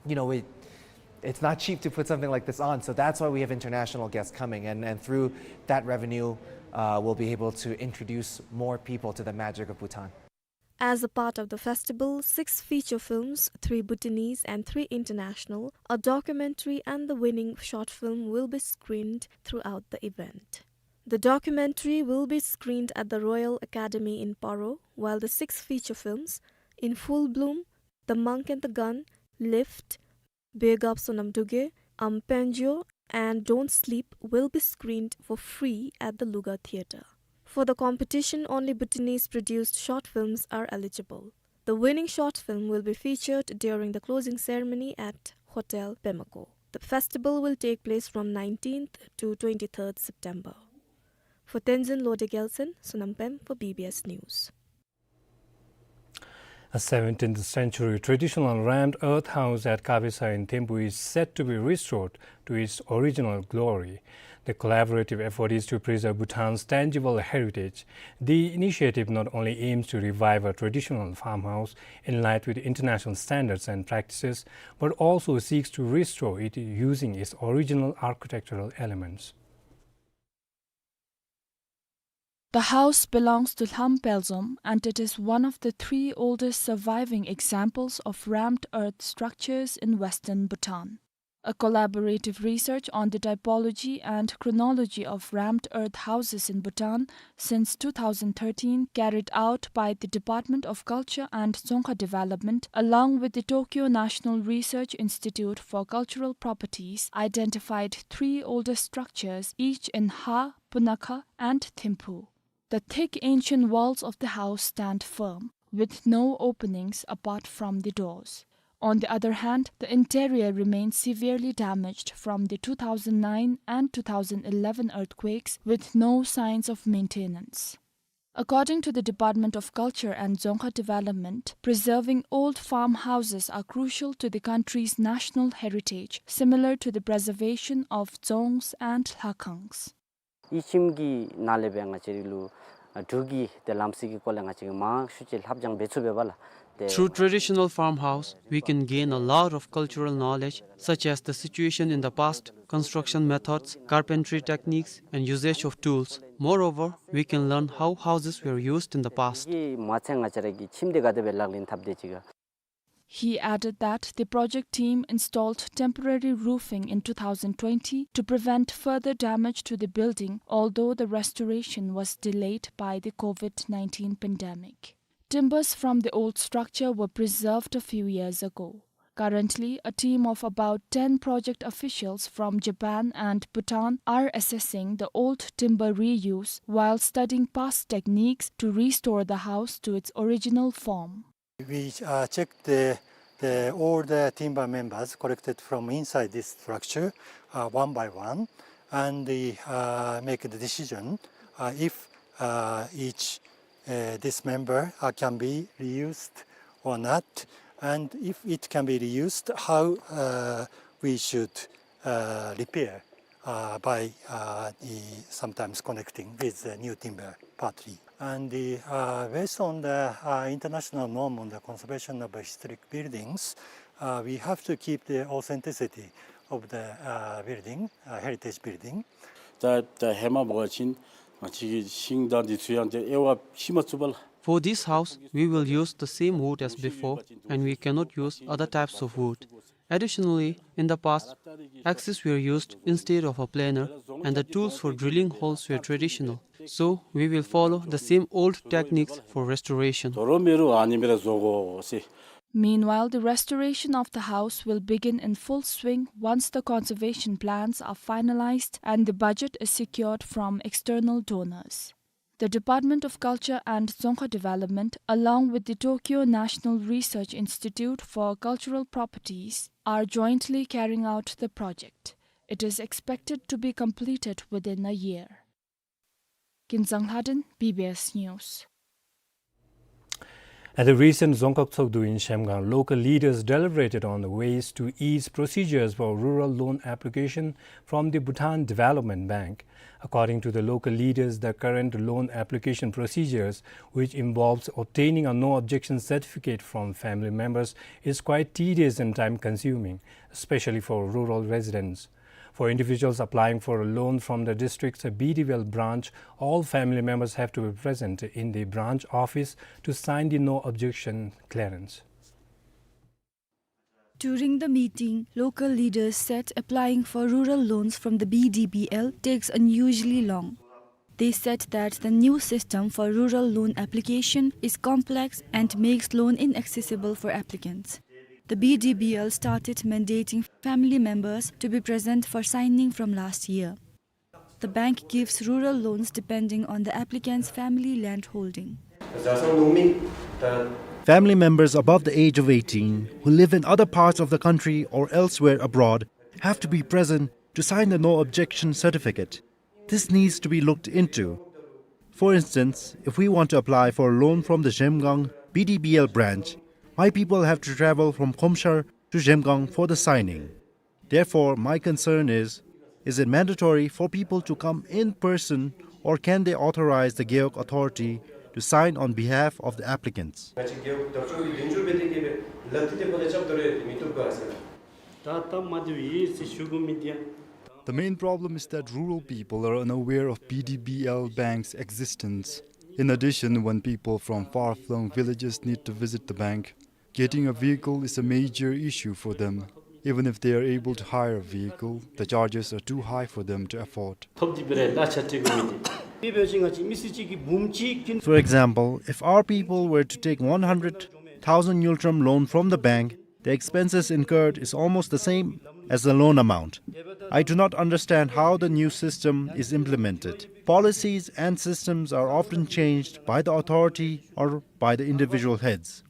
you know, it, it's not cheap to put something like this on. So that's why we have international guests coming. And, and through that revenue, uh, we'll be able to introduce more people to the magic of Bhutan. As a part of the festival, six feature films, three Bhutanese and three international, a documentary and the winning short film will be screened throughout the event. The documentary will be screened at the Royal Academy in Paro, while the six feature films, In Full Bloom, The Monk and the Gun, Lift, Begap Sonam Duge, Am Penjo, and Don't Sleep, will be screened for free at the Luga Theatre. For the competition, only Bhutanese-produced short films are eligible. The winning short film will be featured during the closing ceremony at Hotel Pemako. The festival will take place from nineteenth to twenty-third September. For Tenzin Lode Gelson, Sonam Pem for B B S News. A seventeenth century traditional rammed earth house at Kabesa in Thimphu is set to be restored to its original glory. The collaborative effort is to preserve Bhutan's tangible heritage. The initiative not only aims to revive a traditional farmhouse in line with international standards and practices, but also seeks to restore it using its original architectural elements. The house belongs to Lham Pelzom, and it is one of the three oldest surviving examples of rammed earth structures in western Bhutan. A collaborative research on the typology and chronology of rammed earth houses in Bhutan since two thousand thirteen, carried out by the Department of Culture and Dzongkha Development, along with the Tokyo National Research Institute for Cultural Properties, identified three older structures, each in Ha, Punakha, and Thimphu. The thick ancient walls of the house stand firm, with no openings apart from the doors. On the other hand, the interior remains severely damaged from the two thousand nine and two thousand eleven earthquakes, with no signs of maintenance. According to the Department of Culture and Dzongkha Development, preserving old farmhouses are crucial to the country's national heritage, similar to the preservation of dzongs and lhakhangs. ཨི་ཁྱིམ་གྱི་ནང་ལས་སྦེ་ང་བཅས་ར་ལུ་ཨ་འབྲུག་གི་ཏེ་ལམ་སྲོལ་གྱི་སྐོར་ལས་ང་བཅས་ཀྱིས་མང་ཤོས་ཅིག་ལྷབ་སྦྱང་འབད་ཚུགས་པས་ལགས། ཏེ་Through traditional farmhouse, we can gain a lot of cultural knowledge, such as the situation in the past, construction methods, carpentry techniques, and usage of tools. Moreover, we can learn how houses were used in the past. དེ་གིས་མ་ཚད་ང་བཅས་ར་གི་ཁྱིམ་དེ་ག་དེ་སྦེ་ལག་ལེན་འཐབ་དེ་ཅིག་ག། He added that the project team installed temporary roofing in two thousand twenty to prevent further damage to the building, although the restoration was delayed by the COVID nineteen pandemic. Timbers from the old structure were preserved a few years ago. Currently, a team of about ten project officials from Japan and Bhutan are assessing the old timber reuse while studying past techniques to restore the house to its original form. We uh, checked the, the, all the timber members collected from inside this structure uh, one by one, and the, uh, make the decision uh, if uh, each uh, this member uh, can be reused or not, and if it can be reused, how uh, we should uh, repair uh, by uh, the, sometimes connecting with the new timber partly. And the, uh, based on the uh, international norm on the conservation of historic buildings, uh, we have to keep the authenticity of the uh, building, uh, heritage building. ད་ད་ཧེ་མ་འབད་བ་ཅིན་ང་བཅས་ཀྱི་ཤིང་དང་འདི་ཚུ་ཡང་ཏེ་དབྱེ་བ་ཕྱེ་མ་ཚུགས་པས་ལགས། For this house, we will use the same wood as before, and we cannot use other types of wood. Additionally, in the past, axes were used instead of a planer, and the tools for drilling holes were traditional. So, we will follow the same old techniques for restoration. དོ་རུང་མེན་རུང་ཨ་ནི་སྦེ་ར་བཟོ་དགོ་ཟེར། Meanwhile, the restoration of the house will begin in full swing once the conservation plans are finalized and the budget is secured from external donors. The Department of Culture and Dzongkha Development, along with the Tokyo National Research Institute for Cultural Properties, are jointly carrying out the project. It is expected to be completed within a year. Kinzang Lhaden, B B S News. At the recent Dzongkhag Tshogdu in Zhemgang, local leaders deliberated on the ways to ease procedures for rural loan application from the Bhutan Development Bank. According to the local leaders, the current loan application procedures, which involves obtaining a no-objection certificate from family members, is quite tedious and time-consuming, especially for rural residents. For individuals applying for a loan from the district's B D B L branch, all family members have to be present in the branch office to sign the no-objection clearance. During the meeting, local leaders said applying for rural loans from the B D B L takes unusually long. They said that the new system for rural loan application is complex and makes loan inaccessible for applicants. The B D B L started mandating family members to be present for signing from last year. The bank gives rural loans depending on the applicant's family land holding. Family members above the age of eighteen who live in other parts of the country or elsewhere abroad have to be present to sign the no-objection certificate. This needs to be looked into. For instance, if we want to apply for a loan from the Zhemgang B D B L branch, my people have to travel from Khomshar to Zhemgang for the signing. Therefore, my concern is, is it mandatory for people to come in person, or can they authorize the Gewog authority to sign on behalf of the applicants? The main problem is that rural people are unaware of B D B L bank's existence. In addition, when people from far-flung villages need to visit the bank, getting a vehicle is a major issue for them. Even if they are able to hire a vehicle, the charges are too high for them to afford. For example, if our people were to take one hundred thousand ngultrum loan from the bank, the expenses incurred is almost the same as the loan amount. I do not understand how the new system is implemented. Policies and systems are often changed by the authority or by the individual heads.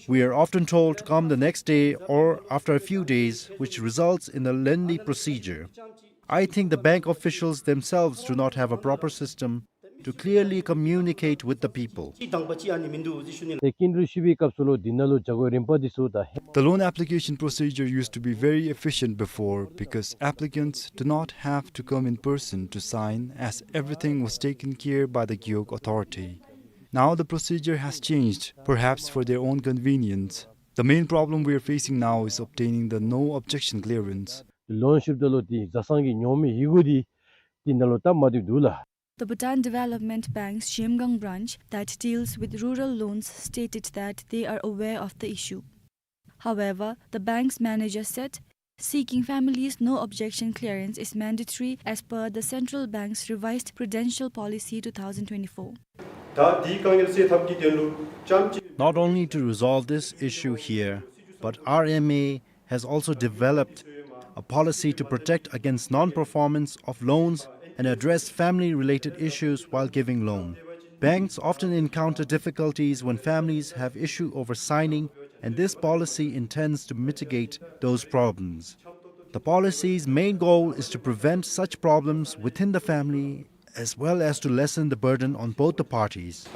We are often told to come the next day or after a few days, which results in a lengthy procedure. I think the bank officials themselves do not have a proper system to clearly communicate with the people. ཏེ་སྐྱིན་འགྲུལ་ཞུ་བའི་སྐབས་སུ་ལུ་འདི་ནང་ལུ་བྱ་སྒོ་རིམ་པ་འདི་ཚུ་དང་། The loan application procedure used to be very efficient before because applicants do not have to come in person to sign, as everything was taken care by the Gewog authority. Now the procedure has changed, perhaps for their own convenience. The main problem we are facing now is obtaining the no objection clearance. ལོན་ཞུཝ་ད་ལུ་ཏེ་བཟའ་ཚང་གི་ཉོག་མེད་ཡི་གུ་འདི་འདི་ནང་ལུ་སྟབས་མ་བདེཝ་འདུག་ལགས། The Bhutan Development Bank's Zhemgang branch that deals with rural loans stated that they are aware of the issue. However, the bank's manager said seeking families no objection clearance is mandatory as per the central bank's revised prudential policy two thousand twenty-four. Not only to resolve this issue here, but R M A has also developed a policy to protect against non-performance of loans and address family-related issues while giving loan. Banks often encounter difficulties when families have issue over signing, and this policy intends to mitigate those problems. The policy's main goal is to prevent such problems within the family, as well as to lessen the burden on both the parties.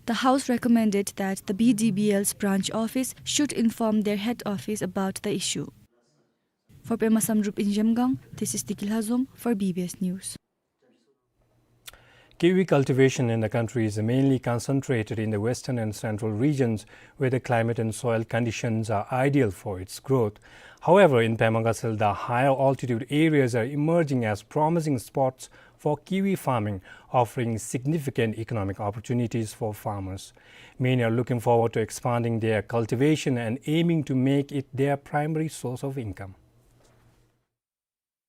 The House recommended that the B D B L's branch office should inform their head office about the issue. For Pema Samdrup in Zhemgang, this is Diki Lhazom for B B S News. Kiwi cultivation in the country is mainly concentrated in the western and central regions, where the climate and soil conditions are ideal for its growth. However, in Pema Gatshel, the higher altitude areas are emerging as promising spots for kiwi farming, offering significant economic opportunities for farmers. Many are looking forward to expanding their cultivation and aiming to make it their primary source of income.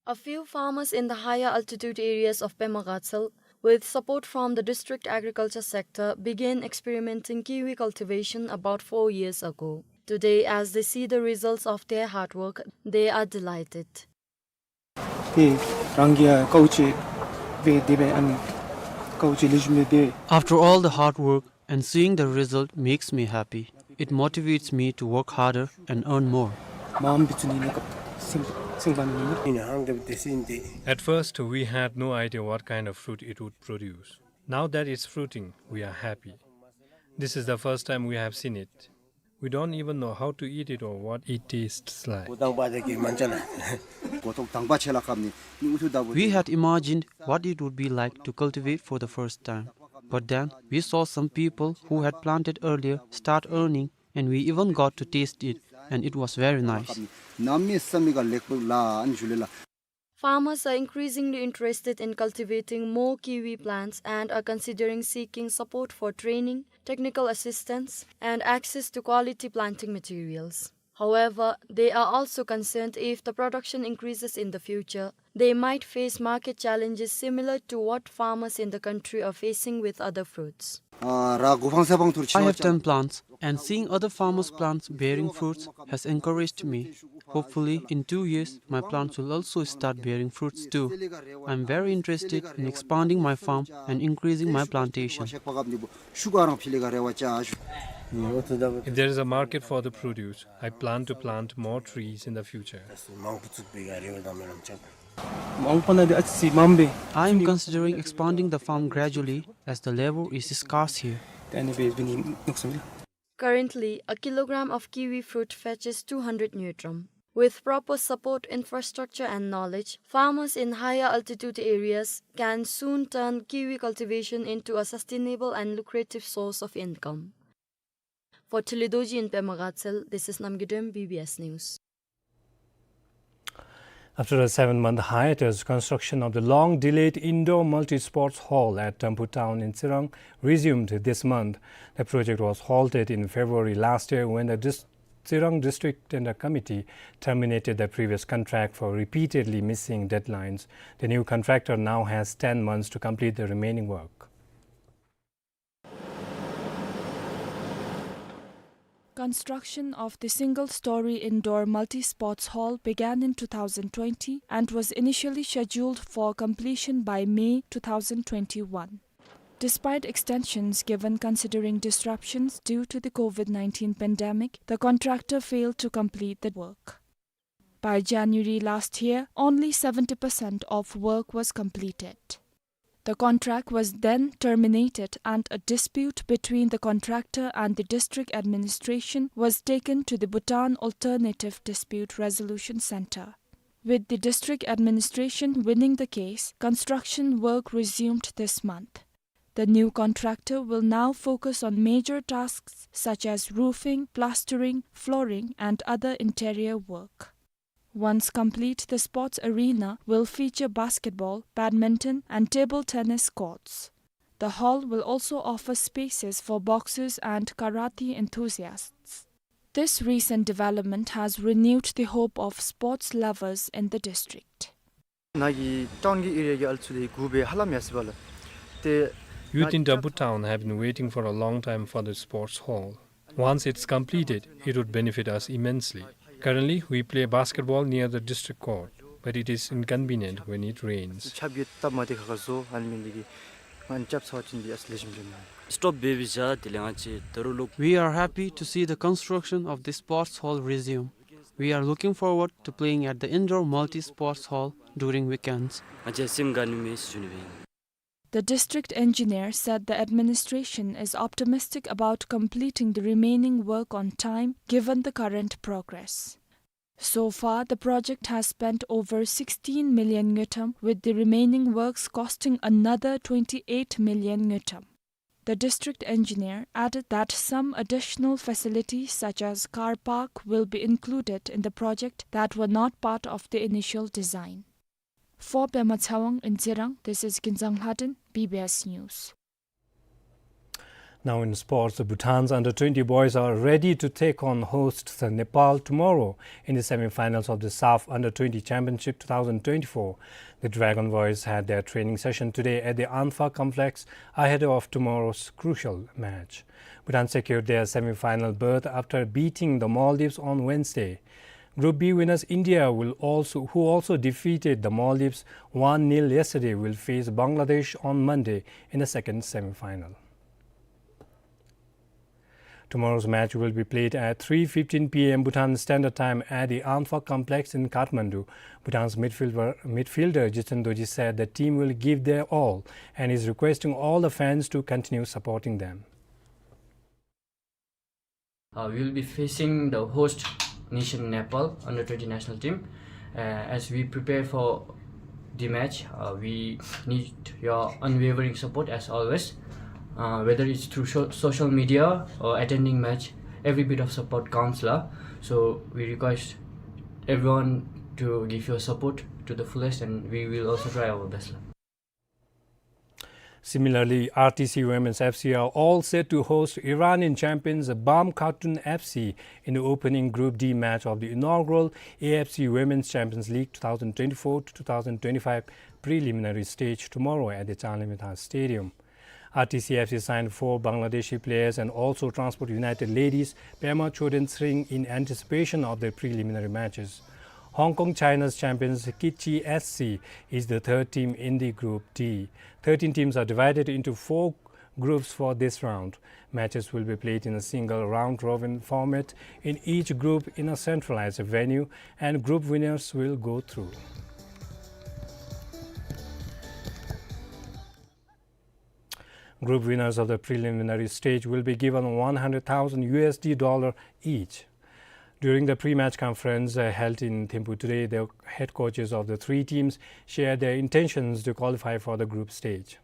A few farmers in the higher altitude areas of Pema Gatshel, with support from the district agriculture sector, began experimenting kiwi cultivation about four years ago. Today, as they see the results of their hard work, they are delighted. ཏེ་རང་གིས་དཀའཝ་སྤྱད་སྦེ་དེ་སྦེ་ཨ་ནི་དཀའཝ་སྤྱད་ལེགས་ཤོམ་སྦེ་དེ། After all the hard work and seeing the result makes me happy. It motivates me to work harder and earn more. མངམ་སྦེ་ཚུ་ནི་ནི་སྐབས་སེམས་སེམས་ཁར་ནི་ནི། At first, we had no idea what kind of fruit it would produce. Now that it's fruiting, we are happy. This is the first time we have seen it. We don't even know how to eat it or what it tastes like. We had imagined what it would be like to cultivate for the first time. But then we saw some people who had planted earlier start earning, and we even got to taste it, and it was very nice. Farmers are increasingly interested in cultivating more kiwi plants and are considering seeking support for training, technical assistance, and access to quality planting materials. However, they are also concerned if the production increases in the future, they might face market challenges similar to what farmers in the country are facing with other fruits. I have ten plants, and seeing other farmers' plants bearing fruits has encouraged me. Hopefully, in two years, my plants will also start bearing fruits too. I'm very interested in expanding my farm and increasing my plantation. If there is a market for the produce, I plan to plant more trees in the future. ཨང་པ་ནང་འདི་ཨ་ཙི་མངམ་སྦེ། I am considering expanding the farm gradually as the labor is scarce here. ཏེ་ཨ་ནི་སྦེ་འབད་ནི་མནོ་བསམ་ཡོད། Currently, a kilogram of kiwi fruit fetches two hundred ngultrum. With proper support, infrastructure, and knowledge, farmers in higher altitude areas can soon turn kiwi cultivation into a sustainable and lucrative source of income. For Thinley Dorji in Pema Gatshel, this is Namgay Dem, B B S News. After a seven-month hiatus, construction of the long-delayed indoor multi-sports hall at Dampu Town in Tsirang resumed this month. The project was halted in February last year when the dis-, Tsirang District Tender Committee terminated the previous contract for repeatedly missing deadlines. The new contractor now has ten months to complete the remaining work. Construction of the single-story indoor multi-sports hall began in two thousand twenty and was initially scheduled for completion by May two thousand twenty-one. Despite extensions given considering disruptions due to the COVID nineteen pandemic, the contractor failed to complete the work. By January last year, only seventy percent of work was completed. The contract was then terminated and a dispute between the contractor and the district administration was taken to the Bhutan Alternative Dispute Resolution Centre. With the district administration winning the case, construction work resumed this month. The new contractor will now focus on major tasks such as roofing, plastering, flooring, and other interior work. Once complete, the sports arena will feature basketball, badminton, and table tennis courts. The hall will also offer spaces for boxers and karate enthusiasts. This recent development has renewed the hope of sports lovers in the district. ནཱ་གི་ཊའུན་གྱི་ཨེ་རི་ཡ་གི་ཨ་ལུ་ཚུ་ལུ་གུ་སྦེ་ཧ་ལམ་ཡར་སོ་ཡི་པ་ལགས། ཏེ་Youth in Dampu Town have been waiting for a long time for the sports hall. Once it's completed, it would benefit us immensely. Currently, we play basketball near the district court, but it is inconvenient when it rains. ཆརཔ་གིས་སྟབས་མ་བདེ་ཁག་ཁ་བཟོ་ཨ་ནི་མི་འདི་གིས་ང་རྐྱབ་ཚར་བ་ཅིན་འདི་ཨ་ཙི་ལེགས་ཤོམ་འགྱོཝ་མས། སི་ཊོབ་འབད་བའི་བཞག་དེ་ལས་ང་བཅས་ད་རུང་ལོག We are happy to see the construction of the sports hall resume. We are looking forward to playing at the indoor multi-sports hall during weekends. ང་བཅས་སེམས་དགའ་ནི་མས་ཟེར་ཞུ་ནི་སྦེ་ཨིན། The district engineer said the administration is optimistic about completing the remaining work on time given the current progress. So far, the project has spent over sixteen million ngultrum, with the remaining works costing another twenty-eight million ngultrum. The district engineer added that some additional facilities such as car park will be included in the project that were not part of the initial design. For Pema Tshewang in Tsirang, this is Kinzang Lhaden, B B S News. Now in sports, Bhutan's under twenty boys are ready to take on hosts Nepal tomorrow in the semi-finals of the SAFF under twenty Championship two thousand twenty-four. The Dragon Boys had their training session today at the Anfa Complex ahead of tomorrow's crucial match. Bhutan secured their semi-final berth after beating the Maldives on Wednesday. Group B winners India will also, who also defeated the Maldives one nil yesterday, will face Bangladesh on Monday in the second semi-final. Tomorrow's match will be played at three fifteen P M Bhutan Standard Time at the Anfa Complex in Kathmandu. Bhutan's midfielder, midfielder Jiten Dorji said the team will give their all and is requesting all the fans to continue supporting them. Uh, we will be facing the host nation Nepal under twenty national team. Uh, as we prepare for the match, uh, we need your unwavering support as always. Uh, whether it's through sho- social media or attending match, every bit of support counts la. So we request everyone to give your support to the fullest, and we will also try our best la. Similarly, R T C Women's F C are all set to host Iranian champions Bam Khartoum F C in the opening Group D match of the inaugural A F C Women's Champions League two thousand twenty-four to two thousand twenty-five preliminary stage tomorrow at the Changlimithang Stadium. R T C F C signed four Bangladeshi players and also transferred United Ladies Pema Choden Tshering in anticipation of the preliminary matches. Hong Kong China's champions Kitchi S C is the third team in the Group D. Thirteen teams are divided into four groups for this round. Matches will be played in a single round-robin format in each group in a centralized venue, and group winners will go through. Group winners of the preliminary stage will be given one hundred thousand U S D dollar each. During the pre-match conference, uh, held in Thimphu today, the head coaches of the three teams shared their intentions to qualify for the group stage.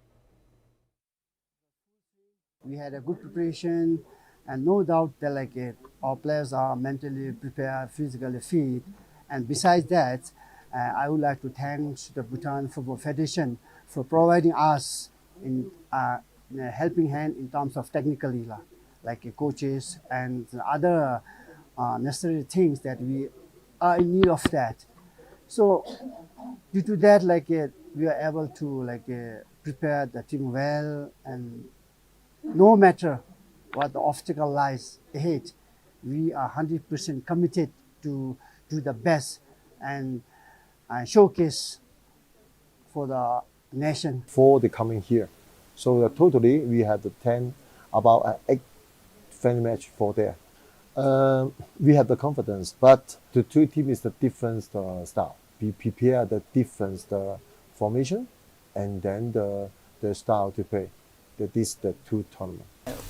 We had a good preparation, and no doubt that, like, uh, our players are mentally prepared, physically fit. And besides that, uh, I would like to thank the Bhutan Football Federation for providing us in, uh, in a helping hand in terms of technically, la, like, uh, coaches and other, uh, necessary things that we are in need of that. So due to that, like, uh, we are able to, like, uh, prepare the team well, and no matter what the obstacle lies ahead, we are hundred percent committed to do the best and, uh, showcase for the nation. For the coming here. So the totally we have the ten, about, uh, eight friendly match for there. Um, we have the confidence, but the two team is the different, uh, style. We prepare the different, uh, formation and then the, the style to play. That is the two tournament.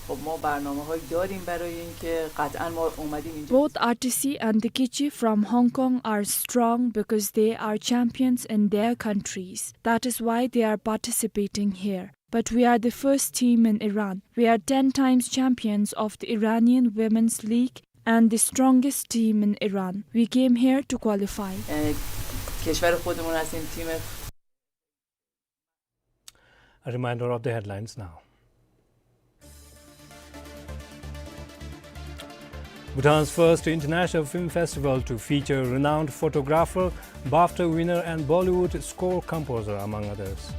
خب، ما برنامه‌هایی داریم برای اینکه قطعاً ما اومدیم اینجا. Both Artisi and Dikichi from Hong Kong are strong because they are champions in their countries. That is why they are participating here. But we are the first team in Iran. We are ten times champions of the Iranian Women's League and the strongest team in Iran. We came here to qualify. اه، کشور خودمون هستیم، تیم A reminder of the headlines now. Bhutan's first international film festival to feature renowned photographer, BAFTA winner and Bollywood score composer, among others.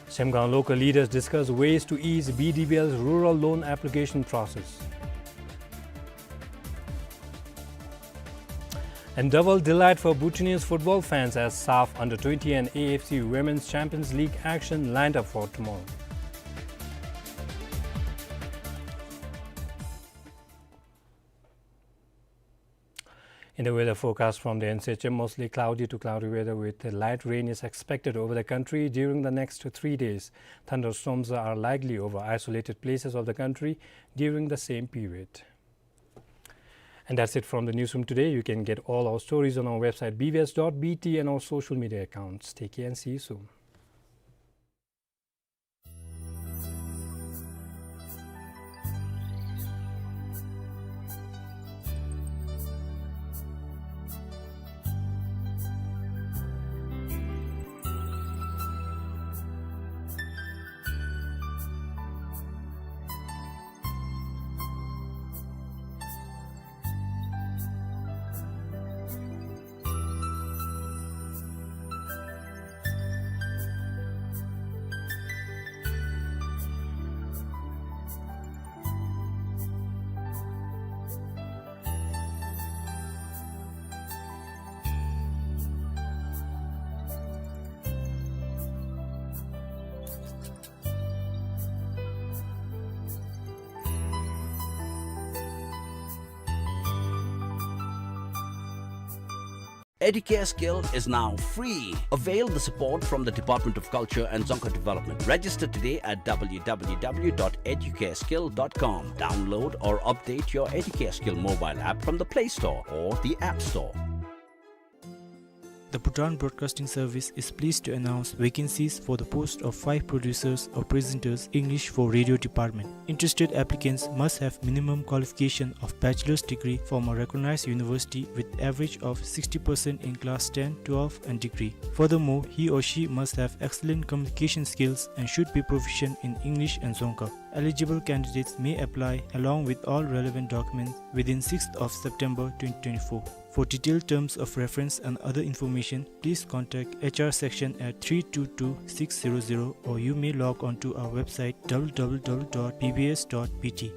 Semgang local leaders discuss ways to ease B D B L's rural loan application process. And double delight for Bhutanese football fans as SAFF under twenty and A F C Women's Champions League action lined up for tomorrow. In the weather forecast from the N C H M, mostly cloudy to cloudy weather with light rain is expected over the country during the next three days. Thunderstorms are likely over isolated places of the country during the same period. And that's it from the newsroom today. You can get all our stories on our website B B S dot B T and our social media accounts. Take care and see you soon. Educare Skill is now free. Avail the support from the Department of Culture and Dzongkha Development. Register today at W W W dot educare skill dot com. Download or update your Educare Skill mobile app from the Play Store or the App Store. The Bhutan Broadcasting Service is pleased to announce vacancies for the post of five producers or presenters, English for radio department. Interested applicants must have minimum qualification of bachelor's degree from a recognized university with average of sixty percent in class ten, twelve and degree. Furthermore, he or she must have excellent communication skills and should be proficient in English and Dzongkha. Eligible candidates may apply along with all relevant documents within sixth of September twenty twenty-four. For detailed terms of reference and other information, please contact H R section at three two two six zero zero, or you may log on to our website W W W dot B B S dot B T.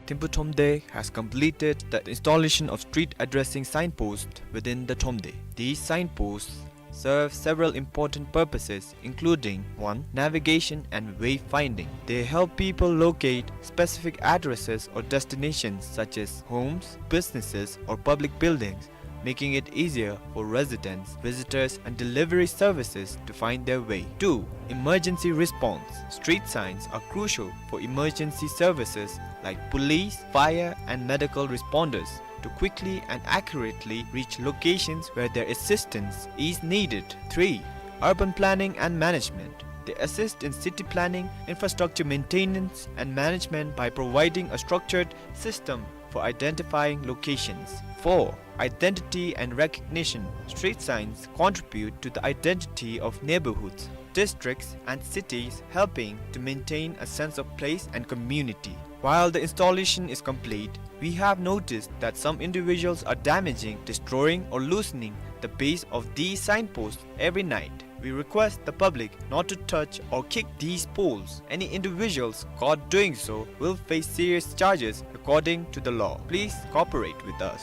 Thimphu Thromde has completed the installation of street addressing signposts within the Thromde. These signposts serve several important purposes, including, one, navigation and wayfinding. They help people locate specific addresses or destinations such as homes, businesses, or public buildings making it easier for residents, visitors, and delivery services to find their way. Two, emergency response. Street signs are crucial for emergency services like police, fire, and medical responders to quickly and accurately reach locations where their assistance is needed. Three, urban planning and management. They assist in city planning, infrastructure maintenance, and management by providing a structured system for identifying locations. Four, identity and recognition. Street signs contribute to the identity of neighborhoods, districts, and cities, helping to maintain a sense of place and community. While the installation is complete, we have noticed that some individuals are damaging, destroying, or loosening the base of these signposts every night. We request the public not to touch or kick these poles. Any individuals caught doing so will face serious charges according to the law. Please cooperate with us.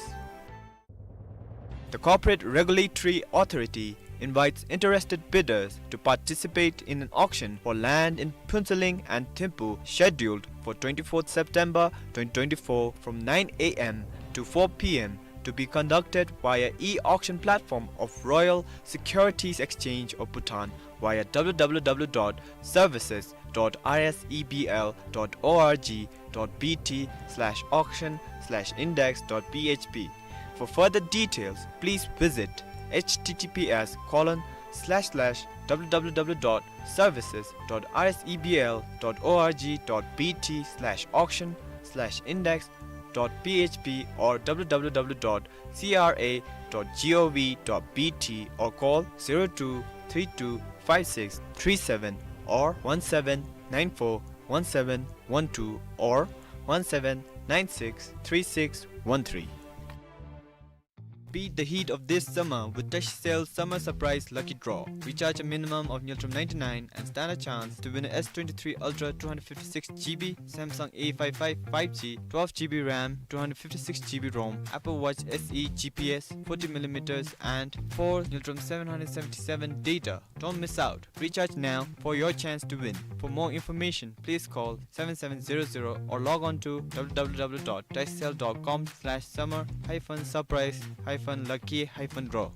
The Corporate Regulatory Authority invites interested bidders to participate in an auction for land in Phuentsholing and Thimphu scheduled for twenty-fourth September twenty twenty-four from nine A M to four P M, to be conducted via e-auction platform of Royal Securities Exchange of Bhutan via w w w dot services dot r s e b l dot o r g dot b t slash auction slash index dot p h p. For further details, please visit h t t p s colon slash slash w w w dot services dot r s e b l dot o r g dot b t slash auction slash index dot p h p or w w w dot c r a dot gov dot b t or call zero two three two five six three seven or one seven nine four one seven one two or one seven nine six three six one three. Beat the heat of this summer with Tashcell Summer Surprise Lucky Draw. Recharge a minimum of Ngultrum ninety-nine and stand a chance to win a S twenty-three Ultra two hundred fifty-six G B, Samsung A five five five G, twelve G B RAM, two hundred fifty-six G B ROM, Apple Watch S E G P S, forty millimeters, and four Ngultrum seven hundred seventy-seven data. Don't miss out. Recharge now for your chance to win. For more information, please call seven seven zero zero or log on to w w w dot tashcell dot com slash summer hyphen surprise hyphen lucky hyphen draw.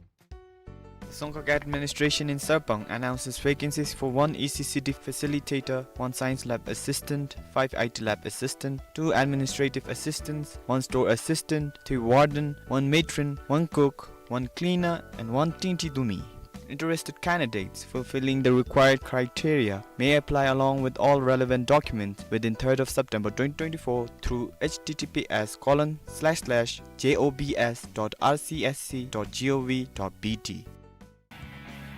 Dzongkhag Administration in Sarpang announces vacancies for one E C C D facilitator, one science lab assistant, five I T lab assistant, two administrative assistants, one store assistant, three warden, one matron, one cook, one cleaner, and one tingti dumi. Interested candidates fulfilling the required criteria may apply along with all relevant documents within third of September twenty twenty-four through h t t p s colon slash slash j o b s dot r c s c dot g o v dot b t.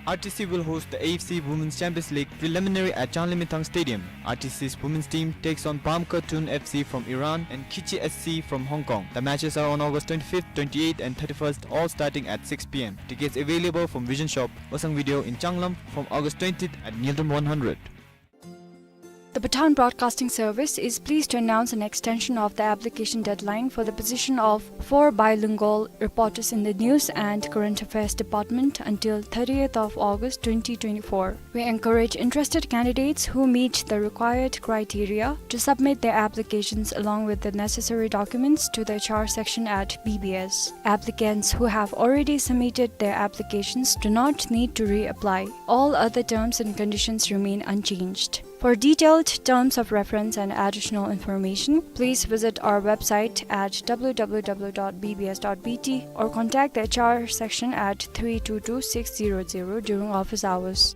R T C will host the A F C Women's Champions League preliminary at Changlimithang Stadium. R T C's women's team takes on Bamka Tun F C from Iran and Kichi S C from Hong Kong. The matches are on August twenty-fifth, twenty-eighth and thirty-first, all starting at six p m. Tickets available from Vision Shop, Osang Video in Changlam from August twentieth at Ngultrum one hundred. The Bhutan Broadcasting Service is pleased to announce an extension of the application deadline for the position of four bilingual reporters in the News and Current Affairs Department until thirtieth of August twenty twenty-four. We encourage interested candidates who meet the required criteria to submit their applications along with the necessary documents to the H R section at B B S. Applicants who have already submitted their applications do not need to reapply. All other terms and conditions remain unchanged. For detailed terms of reference and additional information, please visit our website at w w w dot b b s dot b t or contact the H R section at three two two six zero zero during office hours.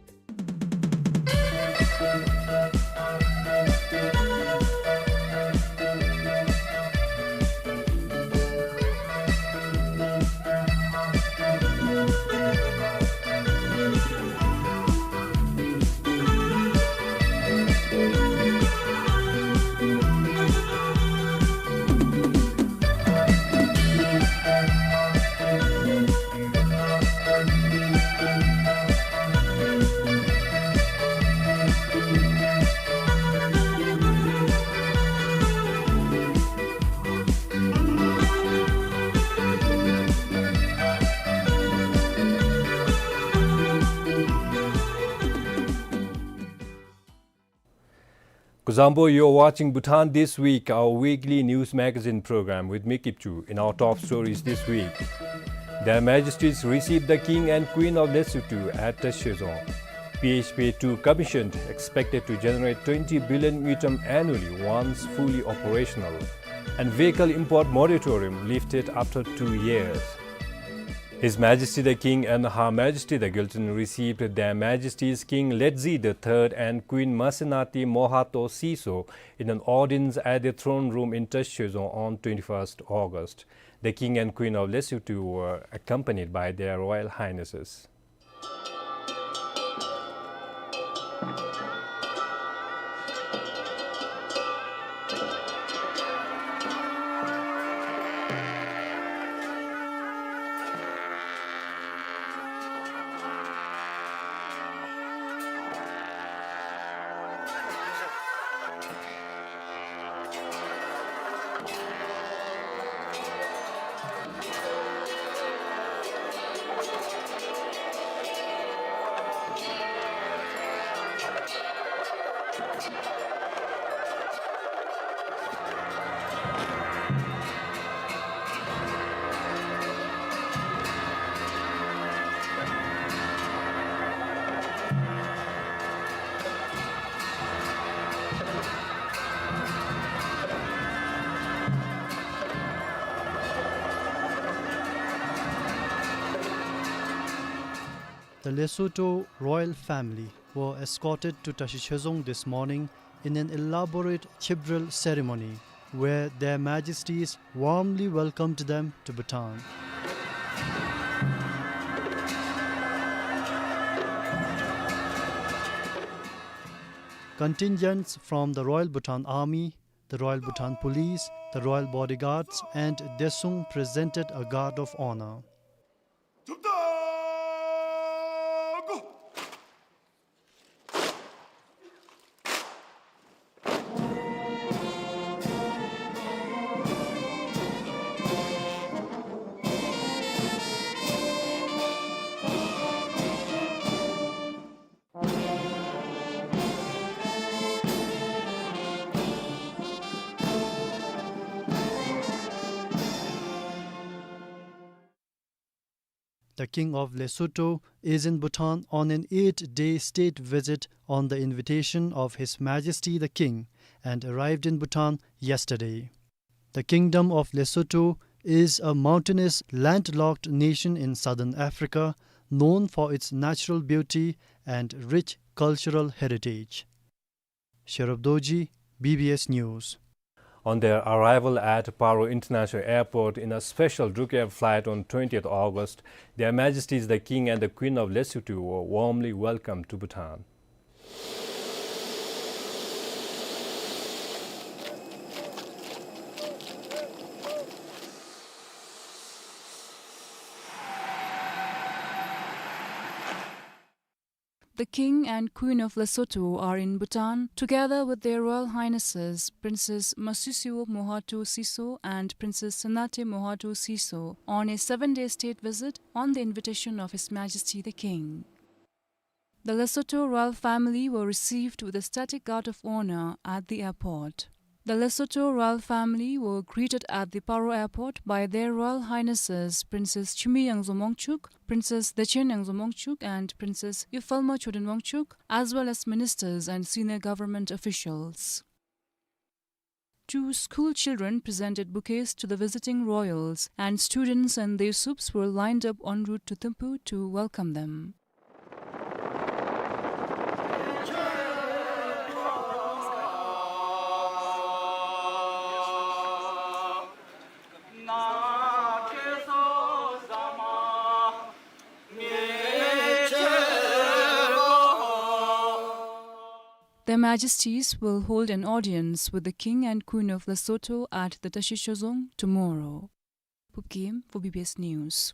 Kuzuzangpo, you're watching Bhutan This Week, our weekly news magazine program with me, Kipchu. In our top stories this week, Their Majesties received the King and Queen of Lesotho at Tashechong. P H P two commissioned, expected to generate twenty billion ngultrum annually once fully operational. And vehicle import moratorium lifted after two years. His Majesty the King and Her Majesty the Giltan received Their Majesties King Letsie the third and Queen Masenate Mohato Seeso in an audience at the throne room in Tashechong on twenty-first August. The King and Queen of Lesotho were accompanied by Their Royal Highnesses. The Lesotho royal family were escorted to Tashechong this morning in an elaborate Chibral ceremony, where Their Majesties warmly welcomed them to Bhutan. Contingents from the Royal Bhutan Army, the Royal Bhutan Police, the Royal Bodyguards, and Desung presented a guard of honor. The King of Lesotho is in Bhutan on an eight-day state visit on the invitation of His Majesty the King and arrived in Bhutan yesterday. The Kingdom of Lesotho is a mountainous, landlocked nation in southern Africa, known for its natural beauty and rich cultural heritage. Sherub Dorji, B B S News. On their arrival at Paro International Airport in a special Druk Air flight on twentieth August, Their Majesties the King and the Queen of Lesotho were warmly welcomed to Bhutan. The King and Queen of Lesotho are in Bhutan, together with Their Royal Highnesses Princess Masisiwa Mohato Seeso and Princess Senate Mohato Seeso, on a seven-day state visit on the invitation of His Majesty the King. The Lesotho royal family were received with a static guard of honor at the airport. The Lesotho royal family were greeted at the Paro Airport by Their Royal Highnesses Princess Chumi Yangzo Mongchuk, Princess Dechen Yangzo Mongchuk, and Princess Yufalma Choden Wangchuk, as well as ministers and senior government officials. Two school children presented bouquets to the visiting royals, and students and their soups were lined up en route to Thimphu to welcome them. Their Majesties will hold an audience with the King and Queen of Lesotho at the Tashechozong tomorrow. Pupkim for B B S News.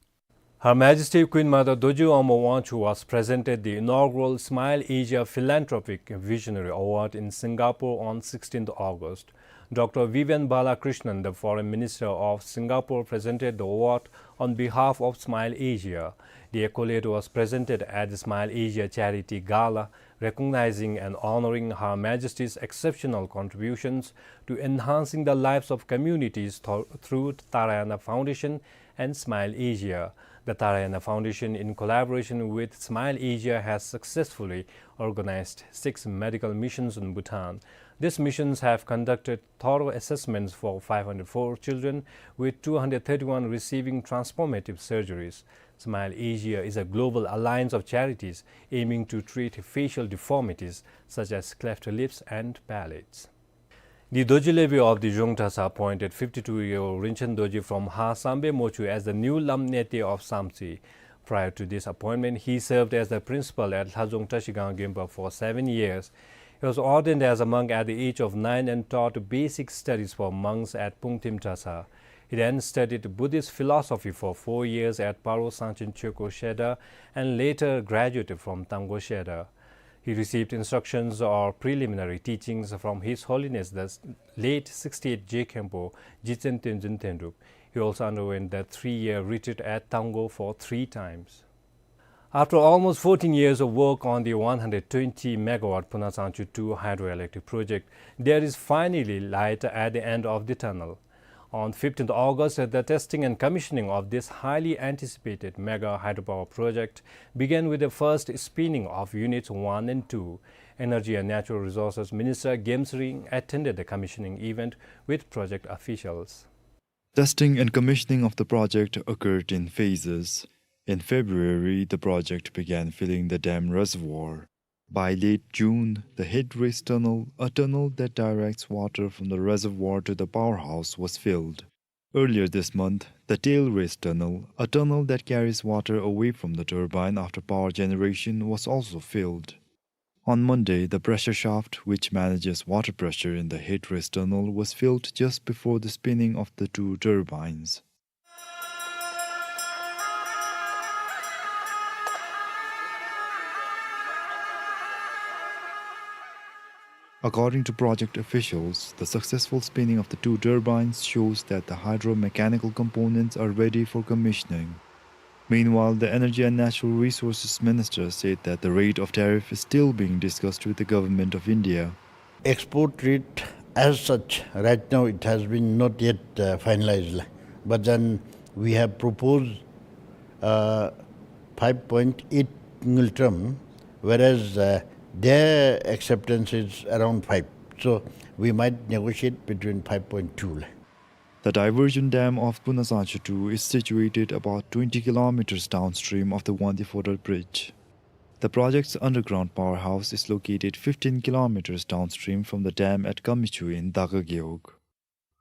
Her Majesty Queen Mother Doji Omo Wangchuck was presented the inaugural Smile Asia Philanthropic Visionary Award in Singapore on sixteenth August. Doctor Vivian Balakrishnan, the Foreign Minister of Singapore, presented the award on behalf of Smile Asia. The accolade was presented at the Smile Asia Charity Gala, recognizing and honoring Her Majesty's exceptional contributions to enhancing the lives of communities th-, through Tarayanna Foundation and Smile Asia. The Taraiyana Foundation, in collaboration with Smile Asia, has successfully organized six medical missions in Bhutan. These missions have conducted thorough assessments for five hundred four children, with two hundred thirty-one receiving transformative surgeries. Smile Asia is a global alliance of charities aiming to treat facial deformities such as cleft lips and palates. The Dorji Levy of the Zhong Tasa appointed fifty-two-year-old Rinchen Dorji from Ha Sambe Mochu as the new Lam Nete of Samtse. Prior to this appointment, he served as the principal at Lhadzong Trashigang Gempa for seven years. He was ordained as a monk at the age of nine and taught basic studies for monks at Pungtim Tasa. He then studied Buddhist philosophy for four years at Paro Sangchen Chökyi Shedar and later graduated from Tanggo Shedar. He received instructions or preliminary teachings from His Holiness the late sixty-eight Je Khenpo, Jitsen Tenzin Tenrub. He also underwent the three-year retreat at Tanggo for three times. After almost fourteen years of work on the one hundred twenty megawatt Phunatsangchu two hydroelectric project, there is finally light at the end of the tunnel. On fifteenth August, the testing and commissioning of this highly anticipated mega hydropower project began with the first spinning of units one and two. Energy and Natural Resources Minister Gemsring attended the commissioning event with project officials. Testing and commissioning of the project occurred in phases. In February, the project began filling the dam reservoir. By late June, the head race tunnel, a tunnel that directs water from the reservoir to the powerhouse, was filled. Earlier this month, the tail race tunnel, a tunnel that carries water away from the turbine after power generation, was also filled. On Monday, the pressure shaft, which manages water pressure in the head race tunnel, was filled just before the spinning of the two turbines. According to project officials, the successful spinning of the two turbines shows that the hydromechanical components are ready for commissioning. Meanwhile, the Energy and Natural Resources Minister said that the rate of tariff is still being discussed with the Government of India. Export rate as such, right now it has been not yet, uh, finalized. But then we have proposed, uh, five point eight ngultrum, whereas, uh, their acceptance is around five. So we might negotiate between five point two. The diversion dam of Phunatsangchu two is situated about twenty kilometers downstream of the Wangdue Phodrang Bridge. The project's underground powerhouse is located fifteen kilometers downstream from the dam at Kamichu in Daga Gewog.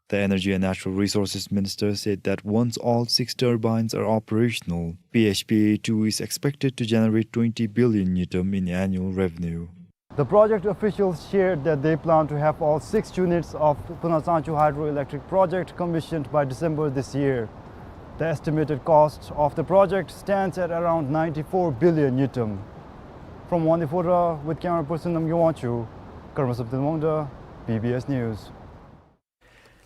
The Energy and Natural Resources Minister said that once all six turbines are operational, P H P A two is expected to generate twenty billion ngultrum in annual revenue. The project officials shared that they plan to have all six units of Phunatsangchu Hydroelectric Project commissioned by December this year. The estimated cost of the project stands at around ninety-four billion ngultrum. From Wangdue Phodrang with camera person Namgay Wangchuk, Karma Samten Wangda, B B S News.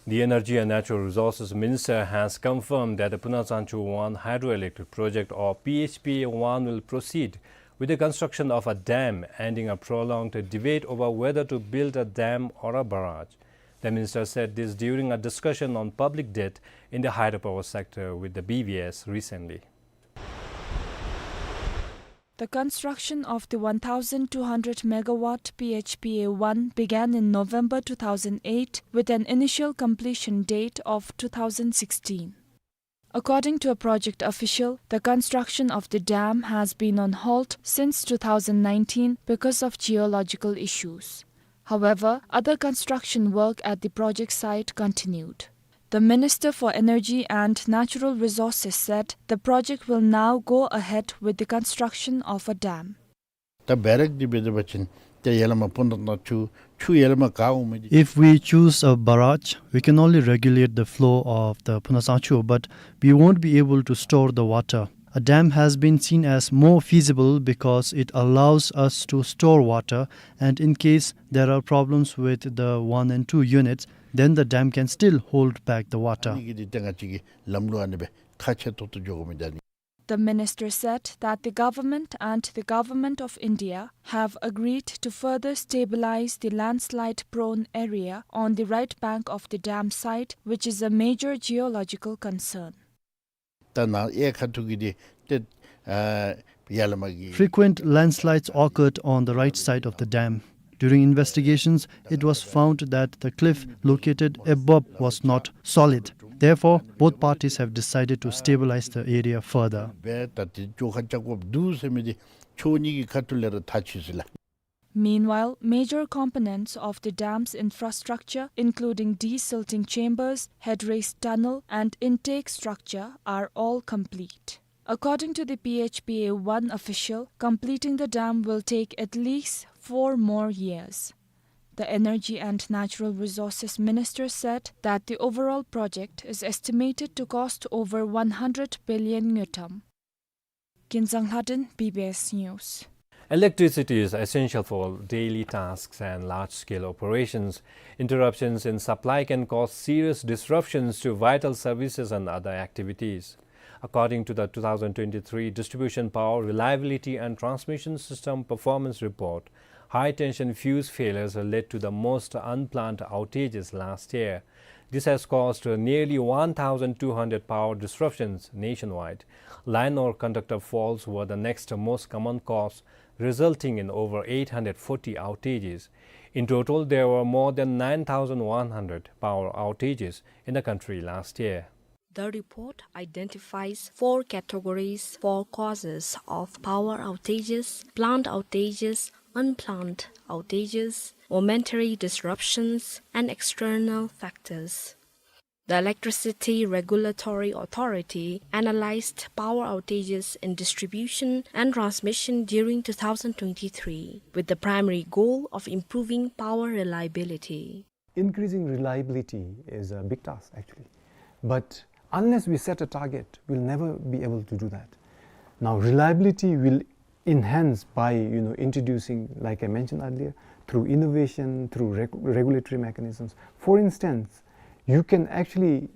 The Energy and Natural Resources Minister has confirmed that the Phunatsangchu one hydroelectric project, or P H P A one, will proceed with the construction of a dam, ending a prolonged debate over whether to build a dam or a barrage. The minister said this during a discussion on public debt in the hydropower sector with the B B S recently. The construction of the one thousand two hundred megawatt P H P A one began in November two thousand eight, with an initial completion date of two thousand sixteen. According to a project official, the construction of the dam has been on halt since two thousand nineteen because of geological issues. However, other construction work at the project site continued. The Minister for Energy and Natural Resources said the project will now go ahead with the construction of a dam. ད་བེ་རེག་འདི་འབད་དེ་འབད་བ་ཅིན་ཏེ་ཡར་ལས་མར་སྤུ་ན་གཙང་ཆུ་ཆུ་ཡར་ལས་མར་ག་འོང་མི་འདི། If we choose a barrage, we can only regulate the flow of the Phunatsangchu, but we won't be able to store the water. A dam has been seen as more feasible because it allows us to store water, and in case there are problems with the one and two units, then the dam can still hold back the water. ཨ་ནི་གི་འདི་ཏེ་ང་བཅས་ཀྱི་ལམ་ལུགས་ཨ་ནི་སྦེ་ཁག་ཆེ་ཏོག་ཏོ་འགྱོ་དགོ་མི་འདི་ཨ་ནི། The minister said that the government and the Government of India have agreed to further stabilize the landslide-prone area on the right bank of the dam site, which is a major geological concern. ད་ནཱ་གཡས་ཁ་ཐུག་གི་འདི་ཏེ་ཨ་ཡར་ལས་མར་གྱི། Frequent landslides occurred on the right side of the dam. During investigations, it was found that the cliff located above was not solid. Therefore, both parties have decided to stabilize the area further. སྦེ་ད་ཏེ་བཅོ་ཁ་རྐྱབ་དགོཔ་འདུག་ཟེར་མི་འདི་ཕྱོགས་གཉིས་ཀྱི་ཁ་ཐུག་ལས་ར་ཐག་ཆོད་ཟེར་ལགས། Meanwhile, major components of the dam's infrastructure, including desilting chambers, headrace tunnel, and intake structure, are all complete. According to the P H P A one official, completing the dam will take at least four more years. The Energy and Natural Resources Minister said that the overall project is estimated to cost over one hundred billion ngultrum. Kinzang Lhaden, B B S News. Electricity is essential for daily tasks and large-scale operations. Interruptions in supply can cause serious disruptions to vital services and other activities. According to the two thousand twenty-three Distribution Power Reliability and Transmission System Performance Report, high-tension fuse failures led to the most unplanned outages last year. This has caused nearly one thousand two hundred power disruptions nationwide. Line or conductor faults were the next most common cause, resulting in over eight hundred forty outages. In total, there were more than nine thousand one hundred power outages in the country last year. The report identifies four categories for causes of power outages: planned outages, unplanned outages, momentary disruptions, and external factors. The Electricity Regulatory Authority analyzed power outages in distribution and transmission during two thousand twenty-three, with the primary goal of improving power reliability. Increasing reliability is a big task, actually. But unless we set a target, we'll never be able to do that. Now, reliability will enhance by, you know, introducing, like I mentioned earlier, through innovation, through reg-, regulatory mechanisms. For instance, you can actually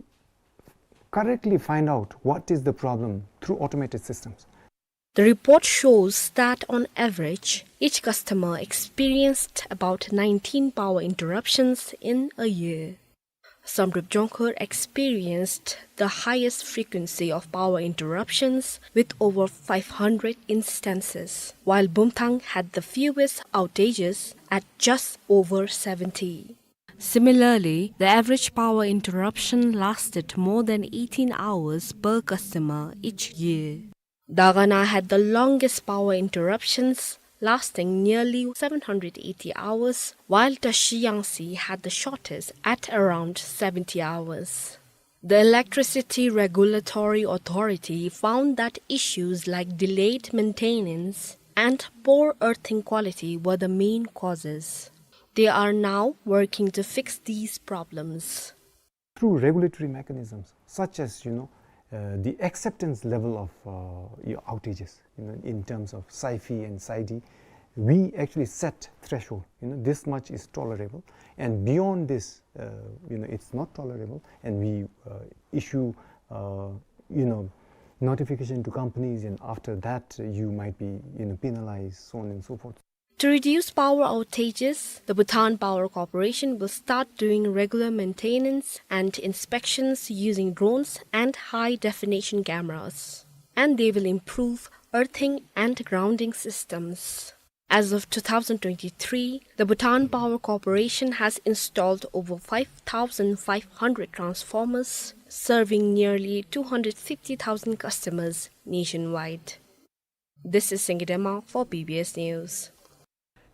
correctly find out what is the problem through automated systems. The report shows that on average, each customer experienced about nineteen power interruptions in a year. Samdrup Jongkhar experienced the highest frequency of power interruptions with over five hundred instances, while Bumthang had the fewest outages at just over seventy. Similarly, the average power interruption lasted more than eighteen hours per customer each year. Dagana had the longest power interruptions, lasting nearly seven hundred eighty hours, while Tashi Yangtse had the shortest at around seventy hours. The Electricity Regulatory Authority found that issues like delayed maintenance and poor earthing quality were the main causes. They are now working to fix these problems. Through regulatory mechanisms, such as, you know, uh, the acceptance level of, uh, your outages, you know, in terms of SAIFI and SAIDI, we actually set threshold, you know, this much is tolerable, and beyond this, uh, you know, it's not tolerable, and we, uh, issue, uh, you know, notification to companies, and after that, uh, you might be, you know, penalized, so on and so forth. To reduce power outages, the Bhutan Power Corporation will start doing regular maintenance and inspections using drones and high-definition cameras. And they will improve earthing and grounding systems. As of two thousand twenty-three, the Bhutan Power Corporation has installed over five thousand five hundred transformers, serving nearly two hundred fifty thousand customers nationwide. This is Singidema for B B S News.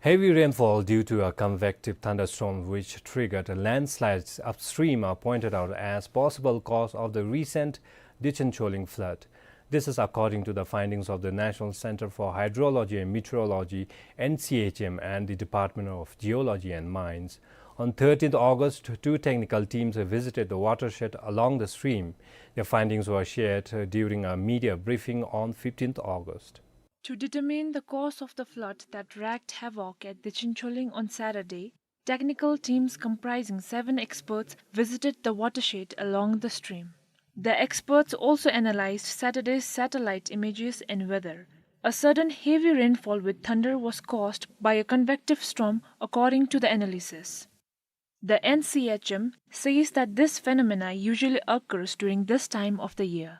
Heavy rainfall due to a convective thunderstorm which triggered landslides upstream are pointed out as possible cause of the recent Dichincholing flood. This is according to the findings of the National Center for Hydrology and Meteorology, N C H M, and the Department of Geology and Mines. On thirteenth August, two technical teams visited the watershed along the stream. Their findings were shared, uh, during a media briefing on fifteenth August. To determine the cause of the flood that wreaked havoc at Dichincholing on Saturday, technical teams comprising seven experts visited the watershed along the stream. The experts also analyzed Saturday's satellite images and weather. A sudden heavy rainfall with thunder was caused by a convective storm, according to the analysis. The N C H M says that this phenomena usually occurs during this time of the year.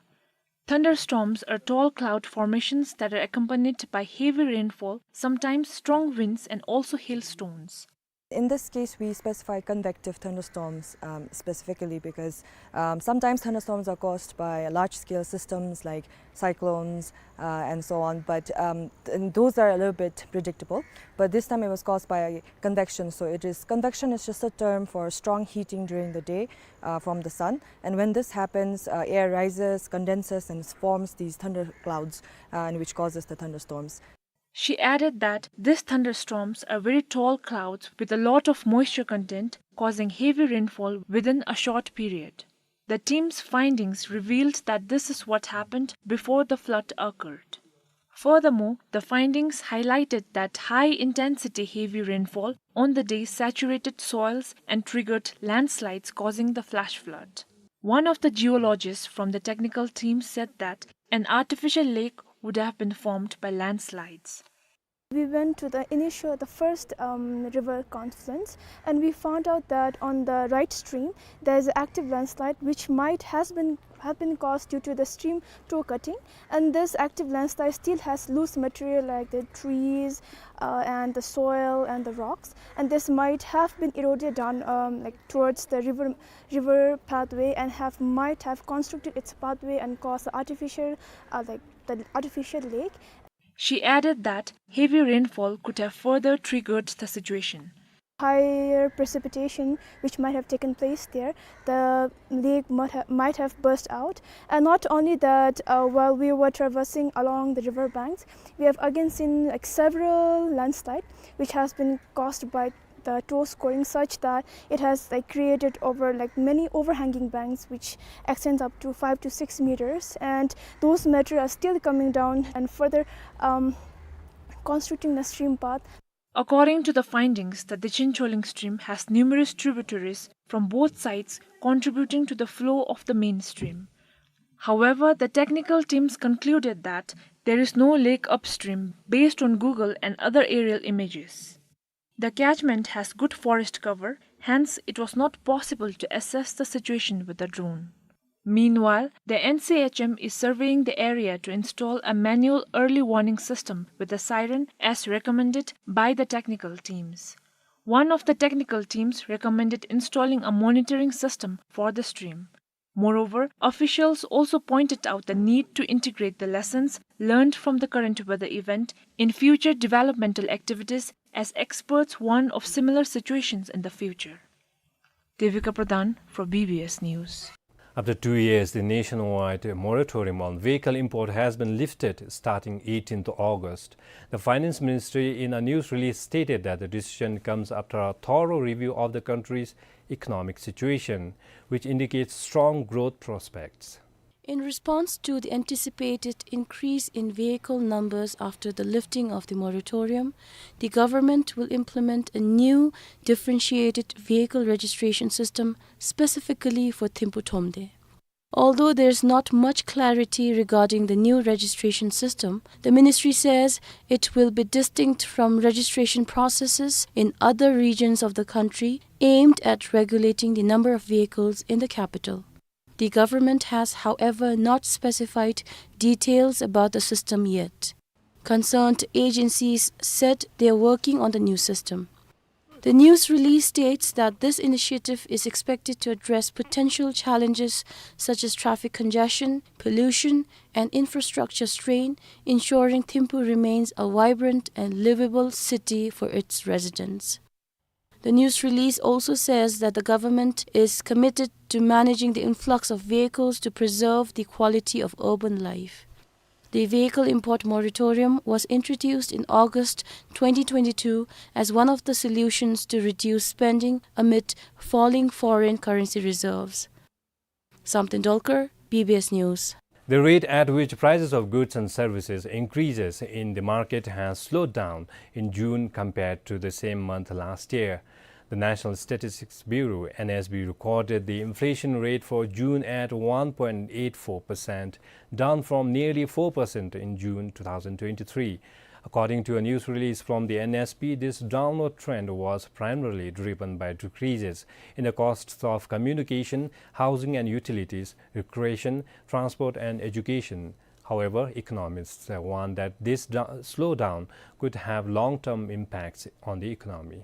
Thunderstorms are tall cloud formations that are accompanied by heavy rainfall, sometimes strong winds and also hailstones. In this case, we specify convective thunderstorms, um, specifically because, um, sometimes thunderstorms are caused by large-scale systems like cyclones, uh, and so on, but, um, th-, and those are a little bit predictable. But this time it was caused by convection. So it is, convection is just a term for strong heating during the day, uh, from the sun. And when this happens, uh, air rises, condenses, and forms these thunderclouds, uh, and which causes the thunderstorms. She added that these thunderstorms are very tall clouds with a lot of moisture content, causing heavy rainfall within a short period. The team's findings revealed that this is what happened before the flood occurred. Furthermore, the findings highlighted that high-intensity heavy rainfall on the day saturated soils and triggered landslides, causing the flash flood. One of the geologists from the technical team said that an artificial lake would have been formed by landslides. We went to the initial, the first, um, river confluence, and we found out that on the right stream, there is an active landslide which might has been, have been caused due to the stream toe cutting. And this active landslide still has loose material like the trees, uh, and the soil and the rocks. And this might have been eroded down, um, like, towards the river, river pathway and have, might have constricted its pathway and caused the artificial, uh, like, the artificial lake. She added that heavy rainfall could have further triggered the situation. Higher precipitation which might have taken place there, the lake might ha-, might have burst out. And not only that, uh, while we were traversing along the river banks, we have again seen, like, several landslide which has been caused by the toe scoring, such that it has, like, created over, like, many overhanging banks which extends up to five to six meters, and those material are still coming down and further, um, constricting the stream path. According to the findings, the Dechen Choling stream has numerous tributaries from both sides contributing to the flow of the main stream. However, the technical teams concluded that there is no lake upstream based on Google and other aerial images. The catchment has good forest cover, hence it was not possible to assess the situation with a drone. Meanwhile, the N C H M is surveying the area to install a manual early warning system with a siren as recommended by the technical teams. One of the technical teams recommended installing a monitoring system for the stream. Moreover, officials also pointed out the need to integrate the lessons learned from the current weather event in future developmental activities, as experts warn of similar situations in the future. Devika Pradhan for B B S News. After two years, the nationwide moratorium on vehicle import has been lifted starting eighteenth August. The Finance Ministry, in a news release, stated that the decision comes after a thorough review of the country's economic situation, which indicates strong growth prospects. In response to the anticipated increase in vehicle numbers after the lifting of the moratorium, the government will implement a new differentiated vehicle registration system specifically for Thimphu Thromde. Although there is not much clarity regarding the new registration system, the ministry says it will be distinct from registration processes in other regions of the country aimed at regulating the number of vehicles in the capital. The government has, however, not specified details about the system yet. Concerned agencies said they are working on the new system. The news release states that this initiative is expected to address potential challenges such as traffic congestion, pollution, and infrastructure strain, ensuring Thimphu remains a vibrant and livable city for its residents. The news release also says that the government is committed to managing the influx of vehicles to preserve the quality of urban life. The vehicle import moratorium was introduced in August twenty twenty-two as one of the solutions to reduce spending amid falling foreign currency reserves. Samten Dolkar, B B S News. The rate at which prices of goods and services increases in the market has slowed down in June compared to the same month last year. The National Statistics Bureau, N S B, recorded the inflation rate for June at one point eight four percent, down from nearly four percent in June two thousand twenty-three. According to a news release from the N S B, this downward trend was primarily driven by decreases in the costs of communication, housing and utilities, recreation, transport and education. However, economists, uh, warn that this do-, slowdown could have long-term impacts on the economy.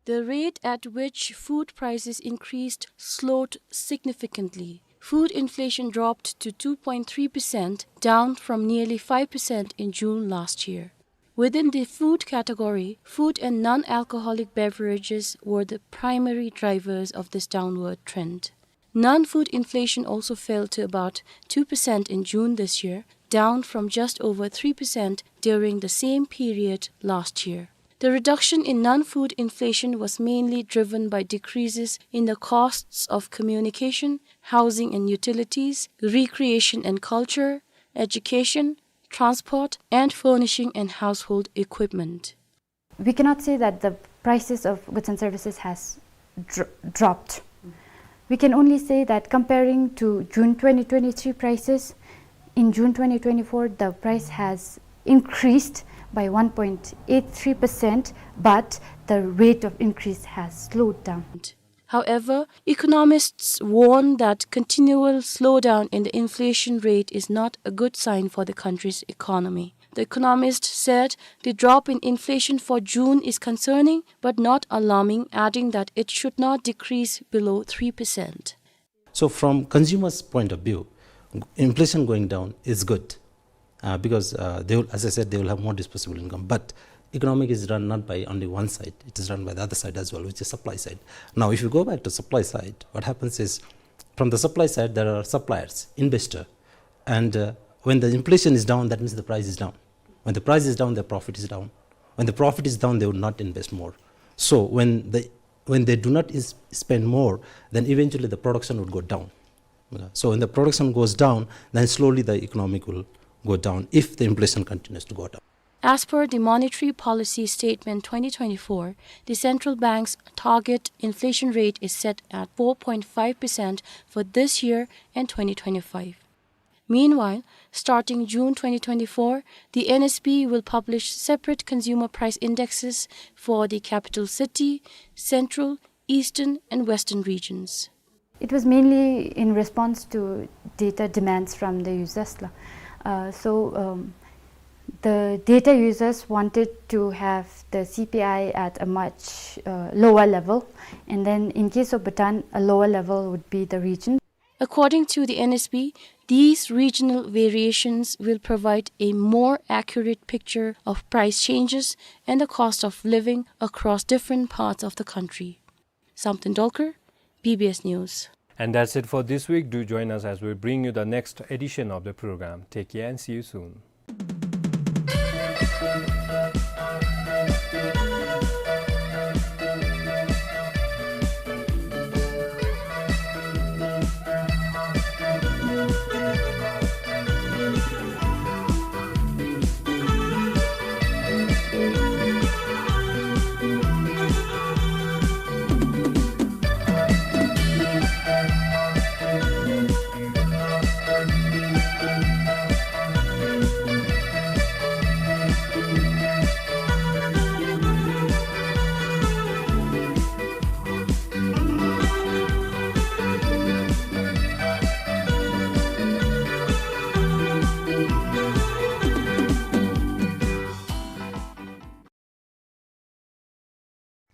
The rate at which food prices increased slowed significantly. Food inflation dropped to two point three percent, down from nearly five percent in June last year. Within the food category, food and non-alcoholic beverages were the primary drivers of this downward trend. Non-food inflation also fell to about two percent in June this year, down from just over three percent during the same period last year. The reduction in non-food inflation was mainly driven by decreases in the costs of communication, housing and utilities, recreation and culture, education, transport, and furnishing and household equipment. We cannot say that the prices of goods and services has dr-, dropped. We can only say that comparing to June twenty twenty-three prices, in June twenty twenty-four, the price has increased by one point eight three percent, but the rate of increase has slowed down. However, economists warn that continual slowdown in the inflation rate is not a good sign for the country's economy. The economist said the drop in inflation for June is concerning but not alarming, adding that it should not decrease below three percent. So from consumers' point of view, inflation going down is good, uh, because, uh, they will, as I said, they will have more disposable income. But economic is run not by only one side, it is run by the other side as well, which is supply side. Now, if you go back to supply side, what happens is, from the supply side, there are suppliers, investor, and, uh, when the inflation is down, that means the price is down. When the price is down, their profit is down. When the profit is down, they would not invest more. So when the, when they do not is-, spend more, then eventually the production would go down. So when the production goes down, then slowly the economic will go down if the inflation continues to go down. As per the Monetary Policy Statement twenty twenty-four, the central bank's target inflation rate is set at four point five percent for this year and twenty twenty-five. Meanwhile, starting June twenty twenty-four, the N S B will publish separate consumer price indexes for the capital city, central, eastern, and western regions. It was mainly in response to data demands from the users la. Uh, so, um, the data users wanted to have the C P I at a much, uh, lower level, and then in case of Bhutan, a lower level would be the region. According to the N S B, these regional variations will provide a more accurate picture of price changes and the cost of living across different parts of the country. Samten Dolkar, B B S News. And that's it for this week. Do join us as we bring you the next edition of the program. Take care and see you soon.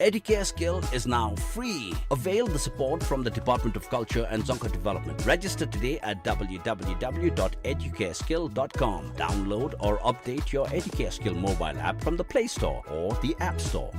Educare Skill is now free. Avail the support from the Department of Culture and Dzongkha Development. Register today at W W W dot educareskill dot com. Download or update your Educare Skill mobile app from the Play Store or the App Store.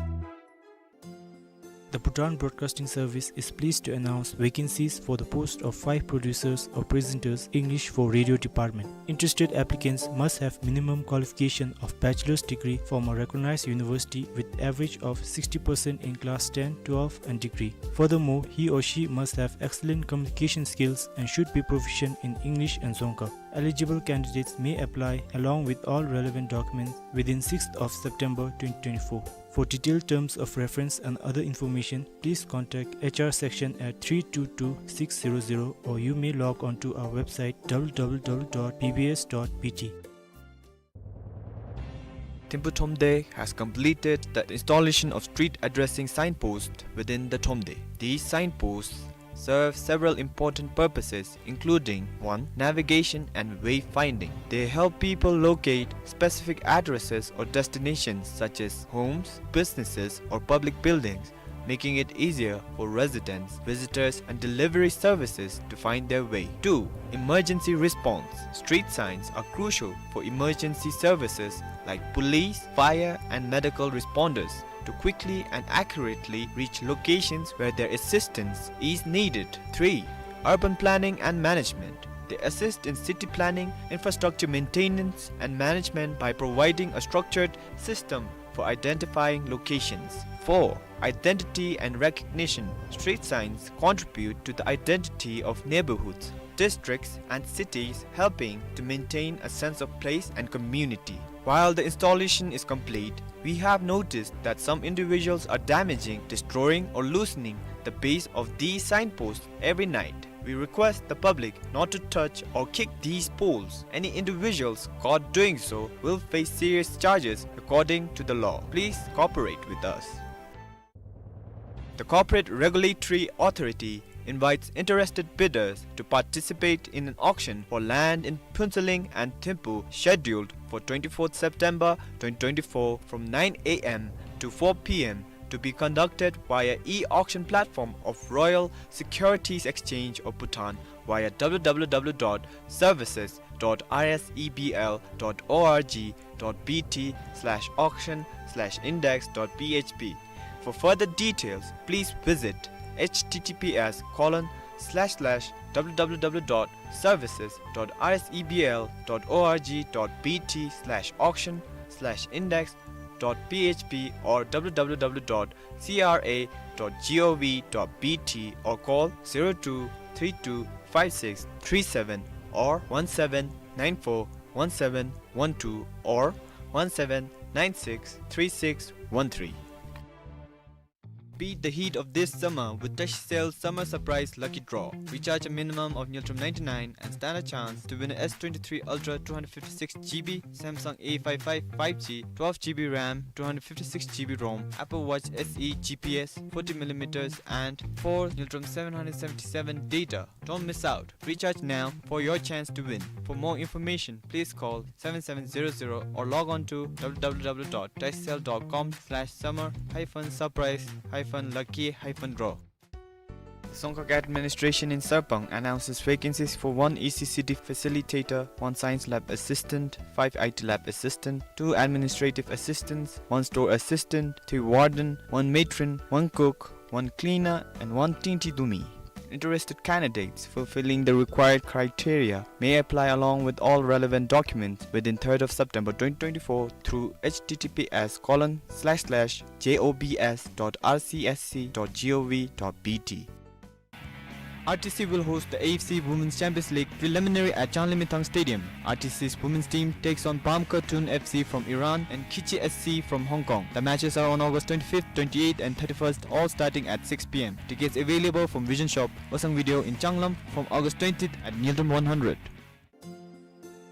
The Bhutan Broadcasting Service is pleased to announce vacancies for the post of five producers or presenters, English for Radio Department. Interested applicants must have minimum qualification of bachelor's degree from a recognized university with average of sixty percent in class ten, twelve and degree. Furthermore, he or she must have excellent communication skills and should be proficient in English and Dzongkha. Eligible candidates may apply along with all relevant documents within sixth of September twenty twenty-four. For detailed terms of reference and other information, please contact H R section at three two two six zero zero, or you may log on to our website w w w dot b b s dot b t. Thimphu Thromde has completed the installation of street addressing signposts within the Thromde. These signposts serve several important purposes, including: one, navigation and wayfinding. They help people locate specific addresses or destinations such as homes, businesses, or public buildings, making it easier for residents, visitors, and delivery services to find their way. Two, emergency response. Street signs are crucial for emergency services like police, fire, and medical responders to quickly and accurately reach locations where their assistance is needed. Three, urban planning and management. They assist in city planning, infrastructure maintenance, and management by providing a structured system for identifying locations. Four, identity and recognition. Street signs contribute to the identity of neighborhoods, districts, and cities, helping to maintain a sense of place and community. While the installation is complete, we have noticed that some individuals are damaging, destroying, or loosening the base of these signposts every night. We request the public not to touch or kick these poles. Any individuals caught doing so will face serious charges according to the law. Please cooperate with us. The Corporate Regulatory Authority invites interested bidders to participate in an auction for land in Phuentsholing and Thimphu scheduled for twenty-fourth September twenty twenty-four from nine a m to four p m, to be conducted via e-auction platform of Royal Securities Exchange of Bhutan via w w w dot services dot r s e b l dot o r g dot b t slash auction slash index dot p h p. For further details, please visit h t t p s colon slash slash w w w dot services dot r s e b l dot o r g dot b t slash auction slash index dot p h p or w w w dot c r a dot gov dot b t, or call zero two three two five six three seven or one seven nine four one seven one two or one seven nine six three six one three. Beat the heat of this summer with Tashcell Summer Surprise Lucky Draw. Recharge a minimum of Ngultrum ninety-nine and stand a chance to win a S twenty-three Ultra two hundred fifty-six G B, Samsung A five five five G, twelve G B RAM, two hundred fifty-six G B ROM, Apple Watch S E G P S, forty millimeters, and four Ngultrum seven hundred seventy-seven data. Don't miss out. Recharge now for your chance to win. For more information, please call seven seven zero zero or log on to w w w dot tashcell dot com slash summer hyphen surprise hyphen lucky hyphen draw. The Dzongkhag Administration in Sarpang announces vacancies for one E C C D facilitator, one science lab assistant, five I T lab assistant, two administrative assistants, one store assistant, three warden, one matron, one cook, one cleaner, and one tingti dumi. Interested candidates fulfilling the required criteria may apply along with all relevant documents within third of September twenty twenty-four through h t t p s colon slash slash j o b s dot r c s c dot g o v dot b t. R T C will host the A F C Women's Champions League preliminary at Changlimithang Stadium. R T C's women's team takes on Bamka Tun F C from Iran and Kichi S C from Hong Kong. The matches are on August twenty-fifth, twenty-eighth and thirty-first, all starting at six p m. Tickets available from Vision Shop, Osang Video in Changlam from August twentieth at Ngultrum one hundred.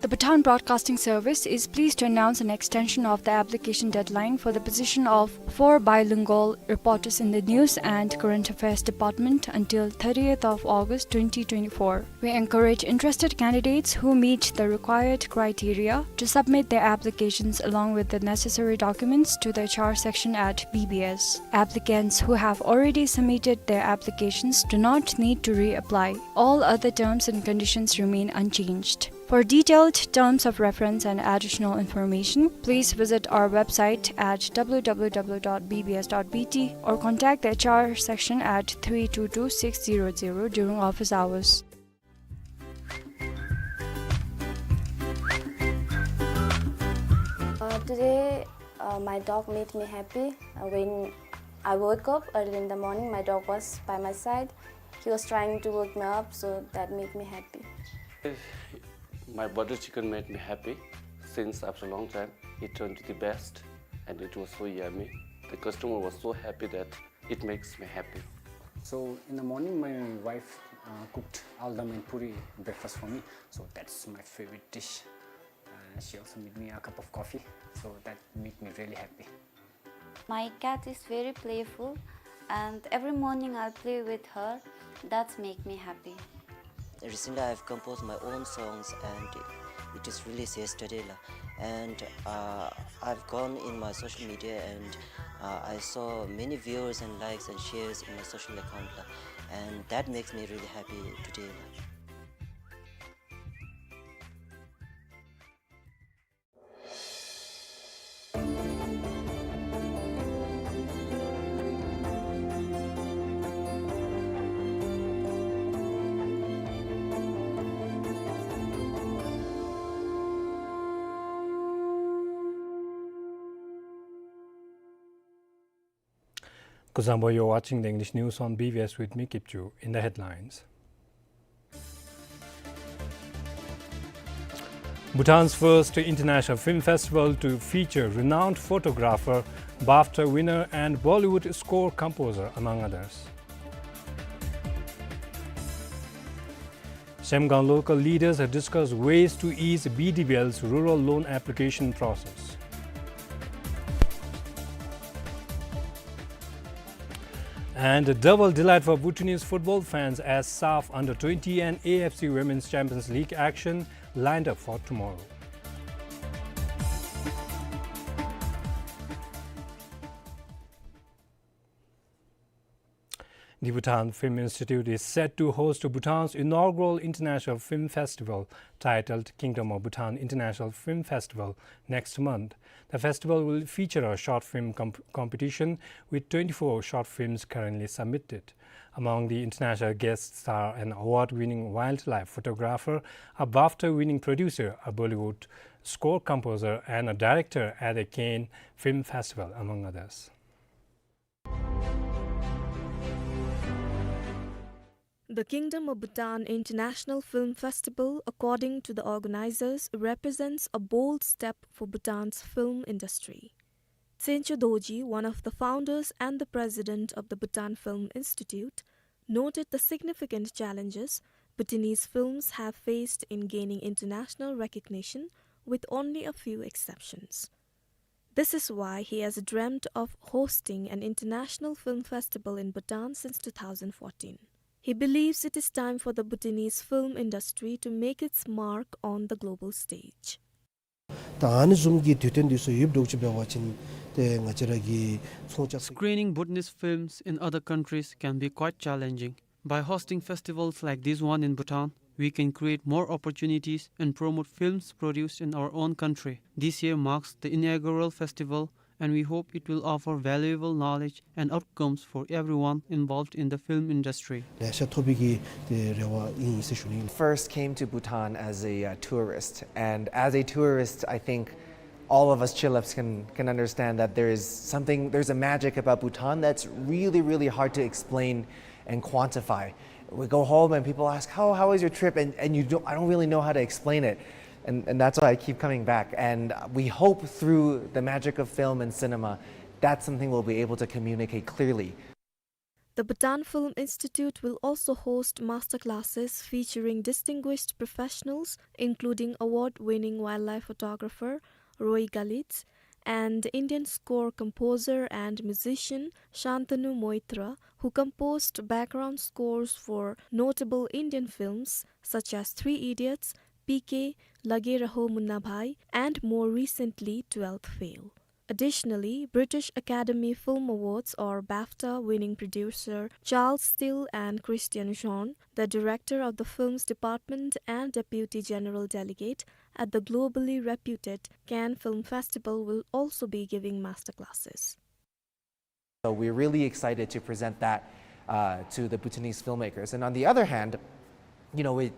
The Bhutan Broadcasting Service is pleased to announce an extension of the application deadline for the position of four bilingual reporters in the News and Current Affairs Department until thirtieth of August twenty twenty-four. We encourage interested candidates who meet the required criteria to submit their applications along with the necessary documents to the H R section at B B S. Applicants who have already submitted their applications do not need to reapply. All other terms and conditions remain unchanged. For detailed terms of reference and additional information, please visit our website at w w w dot b b s dot b t or contact the H R section at three two two six zero zero during office hours. Uh, today, uh, my dog made me happy. Uh, when I woke up early in the morning, my dog was by my side. He was trying to wake me up, so that made me happy. My butter chicken made me happy since after a long time. It turned to the best and it was so yummy. The customer was so happy that it makes me happy. So in the morning, my wife uh, cooked aldam and puri breakfast for me. So that's my favorite dish. Uh, she also made me a cup of coffee. So that made me really happy. My cat is very playful, and every morning I'll play with her. That's make me happy. Recently, I've composed my own songs, and it is released yesterday, la. And uh, I've gone in my social media, and uh, I saw many viewers and likes and shares in my social account, la. And that makes me really happy today, la. Kuzuzangpo, you're watching the English news on B B S with me, Kipchu. In the headlines: Bhutan's first international film festival to feature renowned photographer, BAFTA winner and Bollywood score composer, among others. Semgang local leaders have discussed ways to ease B D B L's rural loan application process. And a double delight for Bhutanese football fans as SAFF under twenty and A F C Women's Champions League action lined up for tomorrow. The Bhutan Film Institute is set to host Bhutan's inaugural International Film Festival, titled Kingdom of Bhutan International Film Festival, next month. The festival will feature a short film comp- competition with twenty-four short films currently submitted. Among the international guests are an award-winning wildlife photographer, a BAFTA-winning producer, a Bollywood score composer, and a director at the Cannes Film Festival, among others. The Kingdom of Bhutan International Film Festival, according to the organizers, represents a bold step for Bhutan's film industry. Tsencho Dorji, one of the founders and the president of the Bhutan Film Institute, noted the significant challenges Bhutanese films have faced in gaining international recognition, with only a few exceptions. This is why he has dreamt of hosting an international film festival in Bhutan since two thousand fourteen. He believes it is time for the Bhutanese film industry to make its mark on the global stage. ད་ཨ་ནི་བཟུམ་གྱི་དུས་སྟོན་འདི་ཚུ་ཡོདཔ་འདྲཝ་ཅིག་འབད་བ་ཅིན་ཏེ་ང་བཅས་ར་གི་ཚོང་ལྕགས། Screening Bhutanese films in other countries can be quite challenging. By hosting festivals like this one in Bhutan, we can create more opportunities and promote films produced in our own country. This year marks the inaugural festival, and we hope it will offer valuable knowledge and outcomes for everyone involved in the film industry. ལེ་ཤ་ཐོབ་པའི་གི་ཏེ་རེ་བ་ཨིན་ཟེར་ཞུ་ནི། First came to Bhutan as a uh, tourist, and as a tourist, I think all of us Chilhabs can, can understand that there is something, there's a magic about Bhutan that's really, really hard to explain and quantify. We go home and people ask, "How, how was your trip?" And, and you don't, I don't really know how to explain it. And, and that's why I keep coming back. And we hope through the magic of film and cinema, that's something we'll be able to communicate clearly. The Bhutan Film Institute will also host masterclasses featuring distinguished professionals, including award-winning wildlife photographer Roy Galitz and Indian score composer and musician Shantanu Moitra, who composed background scores for notable Indian films such as Three Idiots, P K, Lage Raho Munna Bhai, and more recently, Twelfth Fail. Additionally, British Academy Film Awards or BAFTA winning producer Charles Steele and Christian Jean, the director of the film's department and deputy general delegate at the globally reputed Cannes Film Festival, will also be giving masterclasses. So we're really excited to present that uh, to the Bhutanese filmmakers. And on the other hand, you know, it,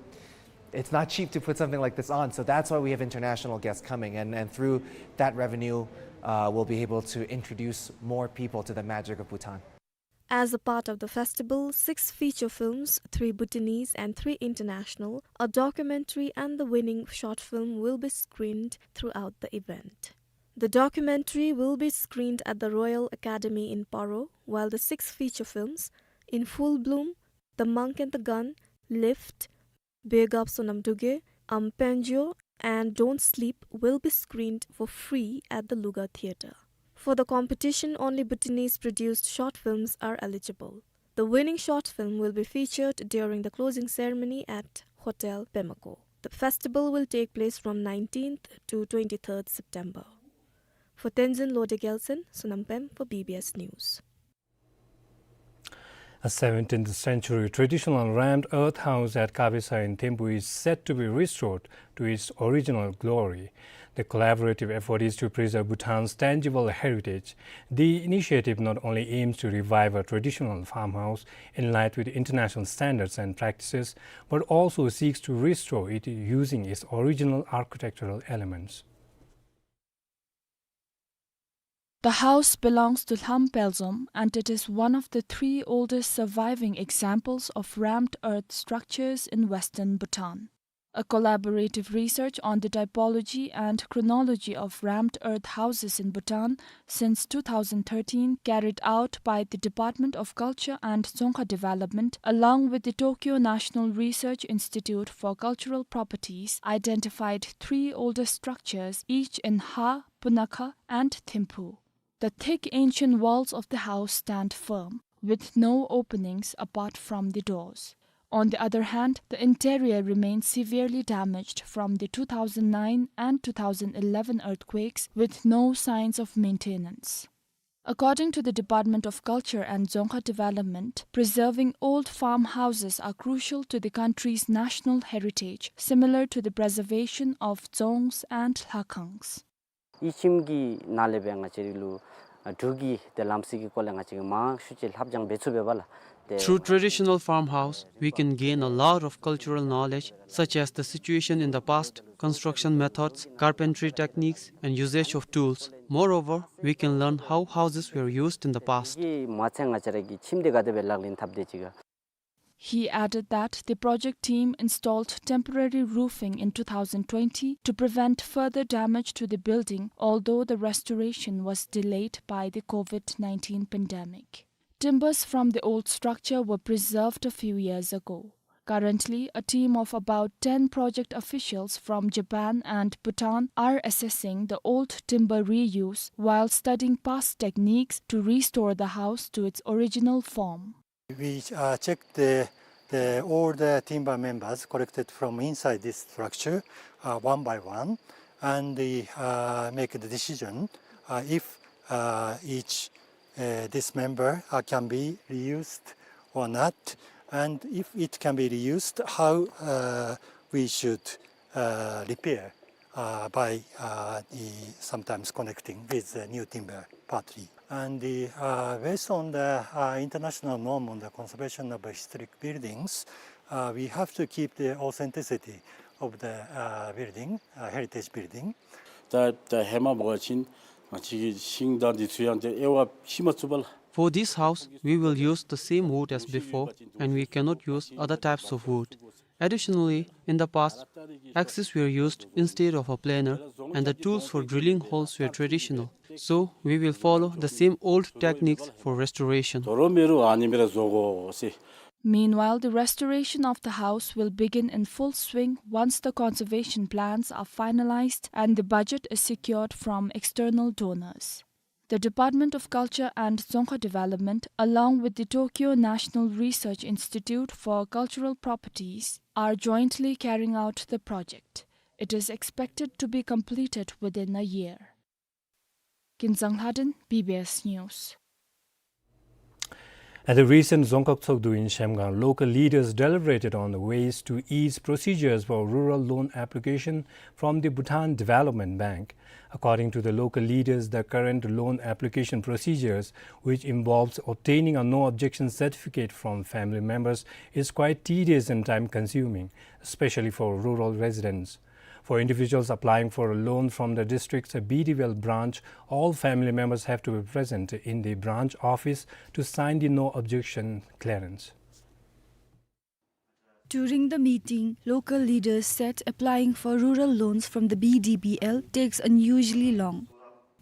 it's not cheap to put something like this on. So that's why we have international guests coming. And, and through that revenue, uh, we'll be able to introduce more people to the magic of Bhutan. As a part of the festival, six feature films, three Bhutanese and three international, a documentary and the winning short film will be screened throughout the event. The documentary will be screened at the Royal Academy in Paro, while the six feature films, In Full Bloom, The Monk and the Gun, Lift, Begap Sonam Duge, Am Penjo, and Don't Sleep will be screened for free at the Luga Theatre. For the competition, only Bhutanese-produced short films are eligible. The winning short film will be featured during the closing ceremony at Hotel Pemako. The festival will take place from nineteenth to twenty-third September. For Tenzin Lode Gyaltsen, Sonam Pem for B B S News. A seventeenth century traditional rammed earth house at Kabesa in Thimphu is set to be restored to its original glory. The collaborative effort is to preserve Bhutan's tangible heritage. The initiative not only aims to revive a traditional farmhouse in line with international standards and practices, but also seeks to restore it using its original architectural elements. The house belongs to Lham Pelzom, and it is one of the three oldest surviving examples of rammed earth structures in western Bhutan. A collaborative research on the typology and chronology of rammed earth houses in Bhutan since two thousand thirteen, carried out by the Department of Culture and Dzongkha Development, along with the Tokyo National Research Institute for Cultural Properties, identified three older structures, each in Ha, Punakha, and Thimphu. The thick ancient walls of the house stand firm, with no openings apart from the doors. On the other hand, the interior remains severely damaged from the two thousand nine and two thousand eleven earthquakes, with no signs of maintenance. According to the Department of Culture and Dzongkha Development, preserving old farmhouses are crucial to the country's national heritage, similar to the preservation of dzongs and lhakhangs. ཡིད་ཁྱིམ་གྱི་ནང་ལས་སྦེ་ང་བཅས་ར་ལུ་འབྲུག་གི་དེ་ལམ་སྲོལ་གྱི་སྐོར་ལས་ང་བཅས་ཀྱིས་མང་ཤོས་ཅིག་ལྷབ་སྦྱང་འབད་ཚུགས་པས་ལགས། དེ་Through traditional farmhouse, we can gain a lot of cultural knowledge, such as the situation in the past, construction methods, carpentry techniques, and usage of tools. Moreover, we can learn how houses were used in the past. དེ་གིས་མ་ཚད་ང་བཅས་ར་གི་ཁྱིམ་དེ་ག་དེ་སྦེ་ལག་ལེན་འཐབ་དེ་ཅིག་ག། He added that the project team installed temporary roofing in two thousand twenty to prevent further damage to the building, although the restoration was delayed by the COVID nineteen pandemic. Timbers from the old structure were preserved a few years ago. Currently, a team of about ten project officials from Japan and Bhutan are assessing the old timber reuse while studying past techniques to restore the house to its original form. We, uh, check the, the, all the timber members collected from inside this structure, uh, one by one, and the, uh, make the decision, uh, if, uh, each, uh, this member, uh, can be reused or not, and if it can be reused, how, uh, we should, uh, repair uh, by, uh, the sometimes connecting with the new timber partly. And the, uh, based on the, uh, international norm on the conservation of historic buildings, uh, we have to keep the authenticity of the, uh, building, uh, heritage building. ད་ད་ཧེ་མ་འབད་བ་ཅིན་ང་བཅས་ཀྱི་ཤིང་དང་འདི་ཚུ་ཡང་ཏེ་དབྱེ་བ་ཕྱེ་མ་ཚུགས་པས་ལགས། For this house, we will use the same wood as before, and we cannot use other types of wood. Additionally, in the past, axes were used instead of a planer, and the tools for drilling holes were traditional. So, we will follow the same old techniques for restoration. དོ་རུང་མེན་རུང་ཨ་ནི་སྦེ་ར་བཟོ་དགོ་ཟེར། Meanwhile, the restoration of the house will begin in full swing once the conservation plans are finalized and the budget is secured from external donors. The Department of Culture and Dzongkha Development, along with the Tokyo National Research Institute for Cultural Properties, are jointly carrying out the project. It is expected to be completed within a year. Kinzang Lhaden, B B S News. At the recent Dzongkhag Tshogdu in Zhemgang, local leaders deliberated on the ways to ease procedures for rural loan application from the Bhutan Development Bank. According to the local leaders, the current loan application procedures, which involves obtaining a no objection certificate from family members, is quite tedious and time consuming, especially for rural residents. For individuals applying for a loan from the district's B D B L branch, all family members have to be present in the branch office to sign the no objection clearance. During the meeting, local leaders said applying for rural loans from the B D B L takes unusually long.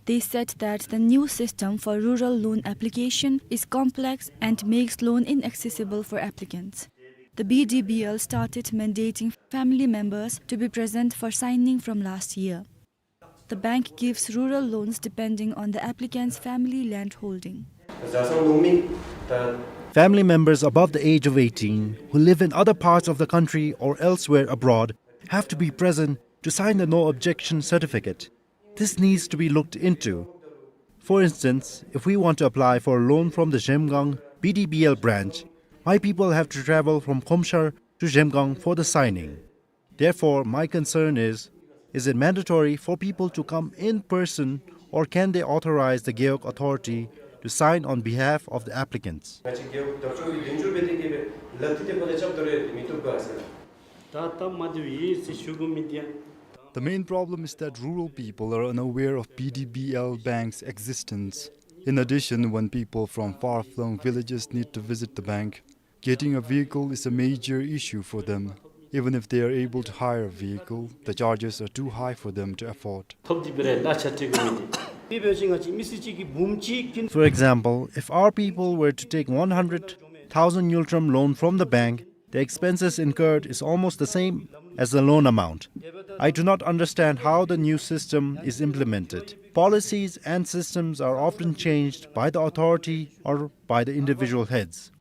They said that the new system for rural loan application is complex and makes loan inaccessible for applicants. The B D B L started mandating family members to be present for signing from last year. The bank gives rural loans depending on the applicant's family land holding. Family members above the age of eighteen who live in other parts of the country or elsewhere abroad have to be present to sign the no objection certificate. This needs to be looked into. For instance, if we want to apply for a loan from the Zhemgang B D B L branch, my people have to travel from Khomshar to Zhemgang for the signing. Therefore, my concern is, is it mandatory for people to come in person, or can they authorize the Gewog authority to sign on behalf of the applicants? The main problem is that rural people are unaware of B D B L bank's existence. In addition, when people from far-flung villages need to visit the bank, getting a vehicle is a major issue for them. Even if they are able to hire a vehicle, the charges are too high for them to afford. For example, if our people were to take one hundred thousand ngultrum loan from the bank, the expenses incurred is almost the same as the loan amount. I do not understand how the new system is implemented. Policies and systems are often changed by the authority or by the individual heads.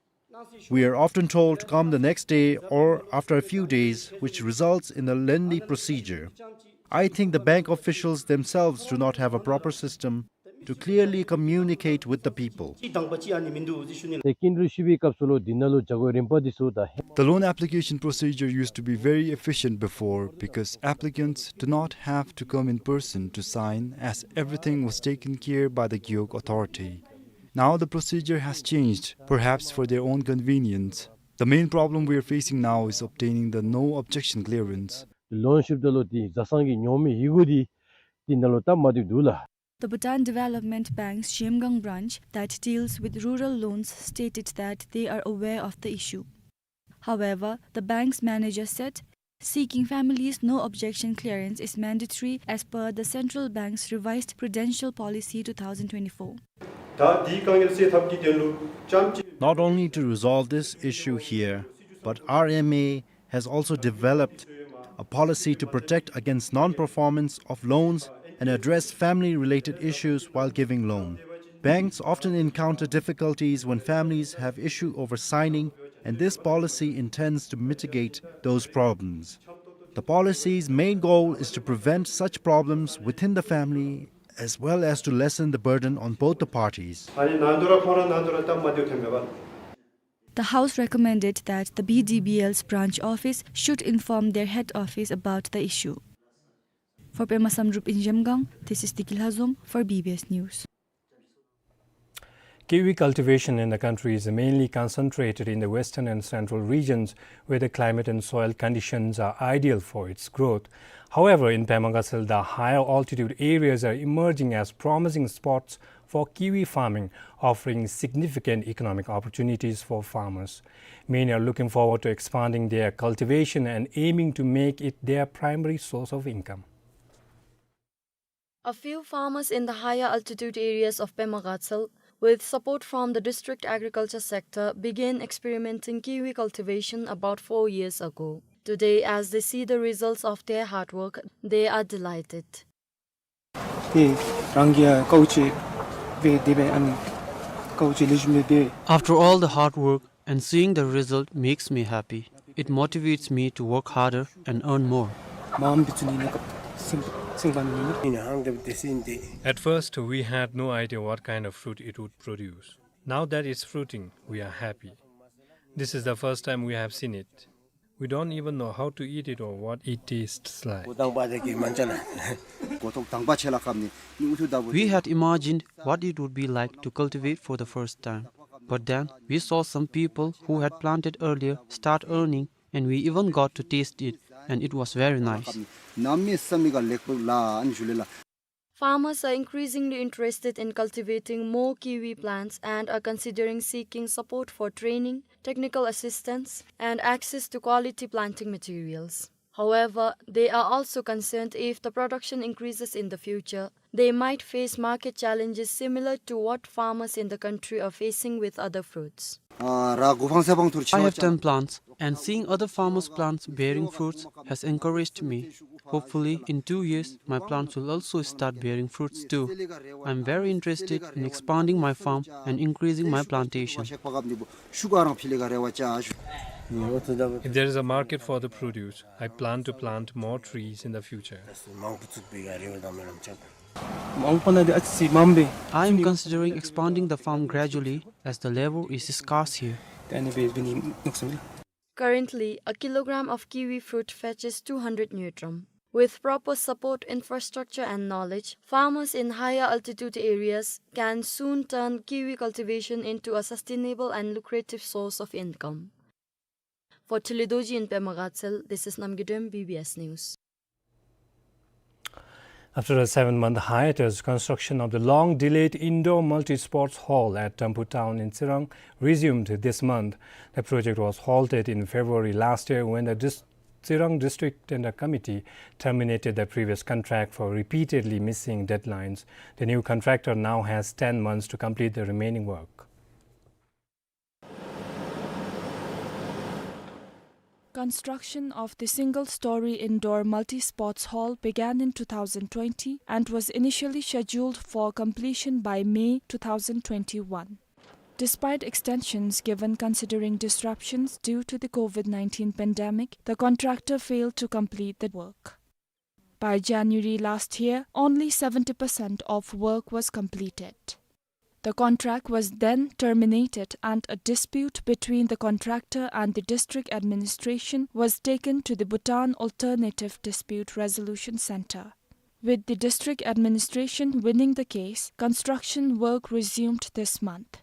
We are often told to come the next day or after a few days, which results in a lengthy procedure. I think the bank officials themselves do not have a proper system to clearly communicate with the people. ཏེ་སྐྱིན་འགྲུལ་ཞུ་བའི་སྐབས་སུ་ལུ་འདི་ནང་ལུ་བྱ་སྒོ་རིམ་པ་འདི་ཚུ་དང་ཧེ། The loan application procedure used to be very efficient before because applicants do not have to come in person to sign, as everything was taken care by the Gewog authority. Now the procedure has changed, perhaps for their own convenience. The main problem we are facing now is obtaining the no objection clearance. ལོན་ཞུཝ་ད་ལུ་འདི་བཟའ་ཚང་གི་ཉོག་མེད་ཡི་གུ་འདི་འདི་ནང་ལུ་སྟབས་མ་བདེཝ་འདུག་ལགས། The Bhutan Development Bank's Zhemgang branch that deals with rural loans stated that they are aware of the issue. However, the bank's manager said seeking families no objection clearance is mandatory as per the central bank's revised prudential policy two thousand twenty-four. Not only to resolve this issue here, but R M A has also developed a policy to protect against non-performance of loans and address family-related issues while giving loan. Banks often encounter difficulties when families have issue over signing, and this policy intends to mitigate those problems. The policy's main goal is to prevent such problems within the family, as well as to lessen the burden on both the parties. The House recommended that the B D B L's branch office should inform their head office about the issue. For Pema Samdrup in Zhemgang, this is Diki Lhazom for B B S News. Kiwi cultivation in the country is mainly concentrated in the western and central regions, where the climate and soil conditions are ideal for its growth. However, in Pema Gatshel, the higher altitude areas are emerging as promising spots for kiwi farming, offering significant economic opportunities for farmers. Many are looking forward to expanding their cultivation and aiming to make it their primary source of income. A few farmers in the higher altitude areas of Pema Gatshel, with support from the district agriculture sector, began experimenting kiwi cultivation about four years ago. Today, as they see the results of their hard work, they are delighted. ཏེ་རང་གིས་དཀའཝ་སྤྱད་སྦེ་དེ་སྦེ་ཨ་ནི་དཀའཝ་སྤྱད་ལེགས་ཤོམ་སྦེ་འབད། After all the hard work and seeing the result makes me happy. It motivates me to work harder and earn more. མངམ་སྦེ་ཚུ་ནི་ནི་སྐབས་སེམས་སེམས་ཁར་ནི་ནི། At first, we had no idea what kind of fruit it would produce. Now that it's fruiting, we are happy. This is the first time we have seen it. We don't even know how to eat it or what it tastes like. We had imagined what it would be like to cultivate for the first time. But then we saw some people who had planted earlier start earning, and we even got to taste it. and it was very nice. ནམ་མེད་ས་མེད་ཀ་ལེགས་པོ་ལགས། ཨ་ནི་ཞུ་ལེ་ལགས། Farmers are increasingly interested in cultivating more kiwi plants and are considering seeking support for training, technical assistance, and access to quality planting materials. However, they are also concerned if the production increases in the future, they might face market challenges similar to what farmers in the country are facing with other fruits. ཨ་ར་གུ་ཕང་ས་ཕང་ཐུར་ཆི། I have ten plants, and seeing other farmers' plants bearing fruits has encouraged me. Hopefully, in two years, my plants will also start bearing fruits too. I'm very interested in expanding my farm and increasing my plantation. If there is a market for the produce, I plan to plant more trees in the future. I am considering expanding the farm gradually as the labor is scarce here. Currently, a kilogram of kiwi fruit fetches two hundred ngultrum. With proper support, infrastructure and knowledge, farmers in higher altitude areas can soon turn kiwi cultivation into a sustainable and lucrative source of income. For Thinley Dorji in Pema Gatshel, this is Namgay Doyum, B B S News. After a seven-month hiatus, construction of the long-delayed indoor multi-sports hall at Dampu Town in Tsirang resumed this month. The project was halted in February last year when the dis-, Tsirang District Tender Committee terminated the previous contract for repeatedly missing deadlines. The new contractor now has ten months to complete the remaining work. Construction of the single-story indoor multi-sports hall began in two thousand twenty and was initially scheduled for completion by May two thousand twenty-one. Despite extensions given considering disruptions due to the COVID nineteen pandemic, the contractor failed to complete the work. By January last year, only seventy percent of work was completed. The contract was then terminated and a dispute between the contractor and the district administration was taken to the Bhutan Alternative Dispute Resolution Centre. With the district administration winning the case, construction work resumed this month.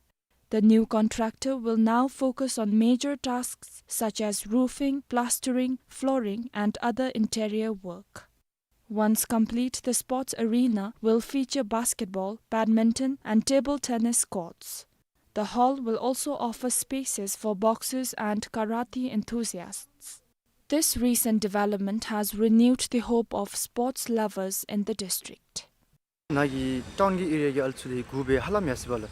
The new contractor will now focus on major tasks such as roofing, plastering, flooring, and other interior work. Once complete, the sports arena will feature basketball, badminton, and table tennis courts. The hall will also offer spaces for boxers and karate enthusiasts. This recent development has renewed the hope of sports lovers in the district. ནཱ་གི་ཊའུན་གྱི་ཨེ་རི་ཡ་གི་ཨལ་ཚུ་ལས་གུ་སྦེ་ཧ་ལམ་ཡར་སོ་ཡི་ལགས།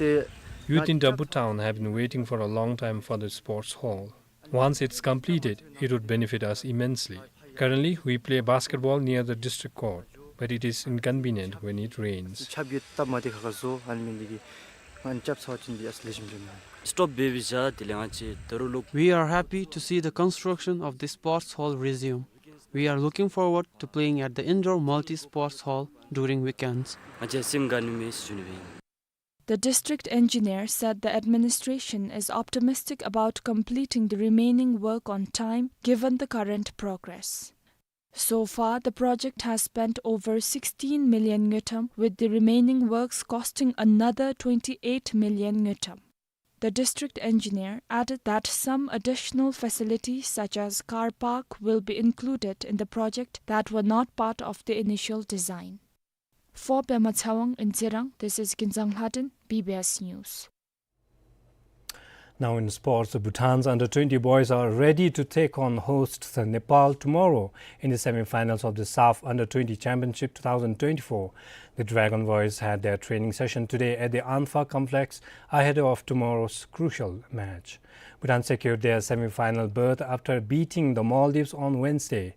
ཏེ་Youth in Dampu Town have been waiting for a long time for the sports hall. Once it's completed, it would benefit us immensely. Currently, we play basketball near the district court, but it is inconvenient when it rains. ཆརཔ་གིས་སྟབས་མ་བདེ་ཁག་ཁ་བཟོ། ཨ་ནི་མེན་ཏེ་གིས་ང་བཅས་ར་ཚ་བ་ཅིན་འདི་ཨ་ཙི་ལེགས་ཤོམ་འདྲ་མེན། སྟོབས་སྦེ་སྦེ་བཞག་དེ་ལས་ང་བཅས་ད་རུང་ལོག We are happy to see the construction of the sports hall resume. We are looking forward to playing at the indoor multi-sports hall during weekends. ང་བཅས་སེམས་དགའ་ནི་མས་ཟེར་ཞུ་ནི་སྦེ་ཨིན། The district engineer said the administration is optimistic about completing the remaining work on time given the current progress. So far, the project has spent over sixteen million ngultrum, with the remaining works costing another twenty-eight million ngultrum. The district engineer added that some additional facilities such as car park will be included in the project that were not part of the initial design. For Pema Tshewang in Tsirang, this is Kinzang Lhaden, B B S News. Now in sports, Bhutan's under twenty boys are ready to take on hosts Nepal tomorrow in the semi-finals of the SAFF under twenty Championship two thousand twenty-four. The Dragon Boys had their training session today at the Anfa Complex ahead of tomorrow's crucial match. Bhutan secured their semi-final berth after beating the Maldives on Wednesday.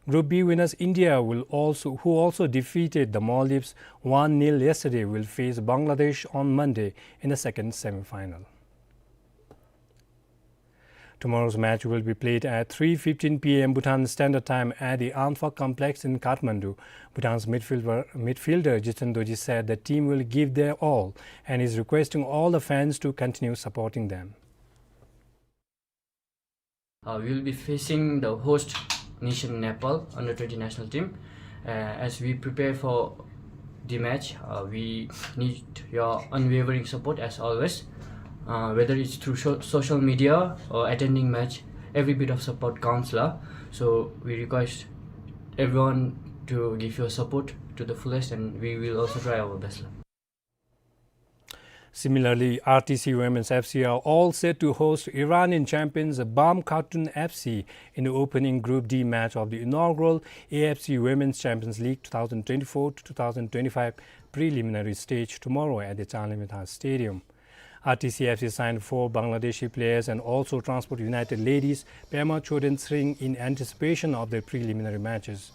Group B winners India will also, who also defeated the Maldives one nil yesterday, will face Bangladesh on Monday in the second semi-final. Tomorrow's match will be played at three fifteen P M Bhutan Standard Time at the Anfa Complex in Kathmandu. Bhutan's midfielder, midfielder Jiten Dorji said the team will give their all and is requesting all the fans to continue supporting them. Uh, we will be facing the host nation Nepal under twenty national team. Uh, as we prepare for the match, uh, we need your unwavering support as always. Uh, whether it's through sho- social media or attending match, Every bit of support counts la. So we request everyone to give your support to the fullest, and we will also try our best la. Similarly, R T C Women's F C are all set to host Iranian champions Bam Khartoum F C in the opening Group D match of the inaugural A F C Women's Champions League two thousand twenty-four to two thousand twenty-five preliminary stage tomorrow at the Changlimithang Stadium. R T C F C signed four Bangladeshi players and also Transport United ladies Pema Choden Tsering in anticipation of the preliminary matches.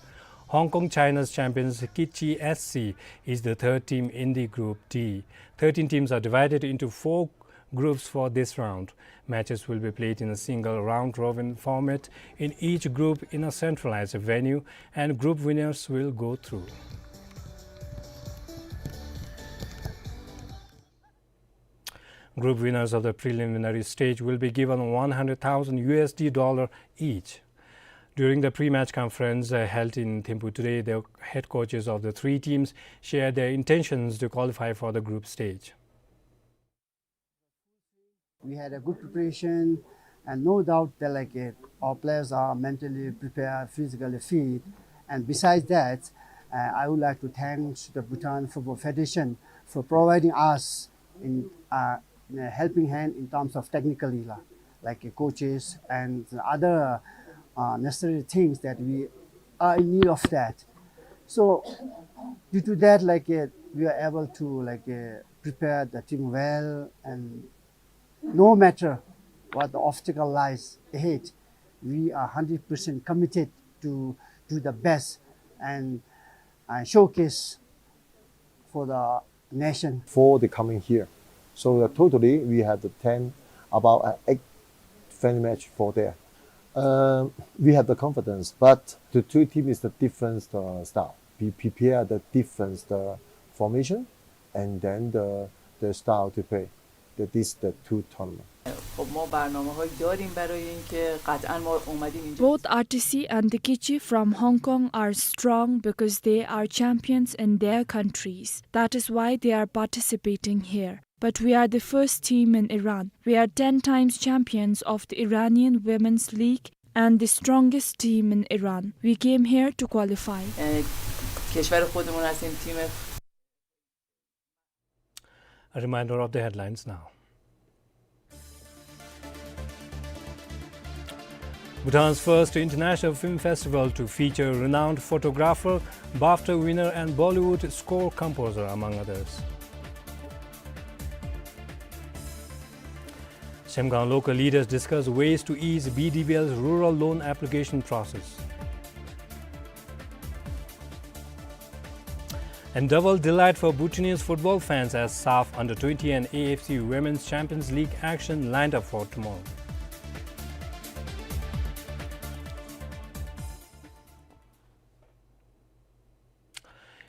Hong Kong, China's champions Kichi S C is the third team in the Group D. Thirteen teams are divided into four groups for this round. Matches will be played in a single round-robin format in each group in a centralized venue, and group winners will go through. Group winners of the preliminary stage will be given one hundred thousand U S D dollar each. During the pre-match conference, uh, held in Thimphu today, the head coaches of the three teams shared their intentions to qualify for the group stage. We had a good preparation, and no doubt that, like, uh, our players are mentally prepared, physically fit. And besides that, uh, I would like to thank the Bhutan Football Federation for providing us in, uh, in a helping hand in terms of technically, la, like, uh, coaches and other, uh, necessary things that we are in need of that. So due to that, like, uh, we are able to, like, uh, prepare the team well, and no matter what the obstacle lies ahead, we are hundred percent committed to do the best and, and showcase for the nation. For the coming here. So, uh, totally, we have the ten, about, uh, eight friendly match for there. Um, we have the confidence, but the two team is the different, uh, style. We prepare the different, uh, formation, and then the, the style to play. That is the two tournament. خب، ما برنامه‌هایی داریم برای اینکه قطعاً ما اومدیم اینجا. Both R T C and the Kichi from Hong Kong are strong because they are champions in their countries. That is why they are participating here. But we are the first team in Iran. We are ten times champions of the Iranian Women's League and the strongest team in Iran. We came here to qualify. اه، کشور خودمون هستیم، تیم A reminder of the headlines now. Bhutan's first international film festival to feature renowned photographer, BAFTA winner and Bollywood score composer, among others. Semgang local leaders discuss ways to ease B D B L's rural loan application process. And double delight for Bhutanese football fans as SAFF under twenty and A F C Women's Champions League action lined up for tomorrow.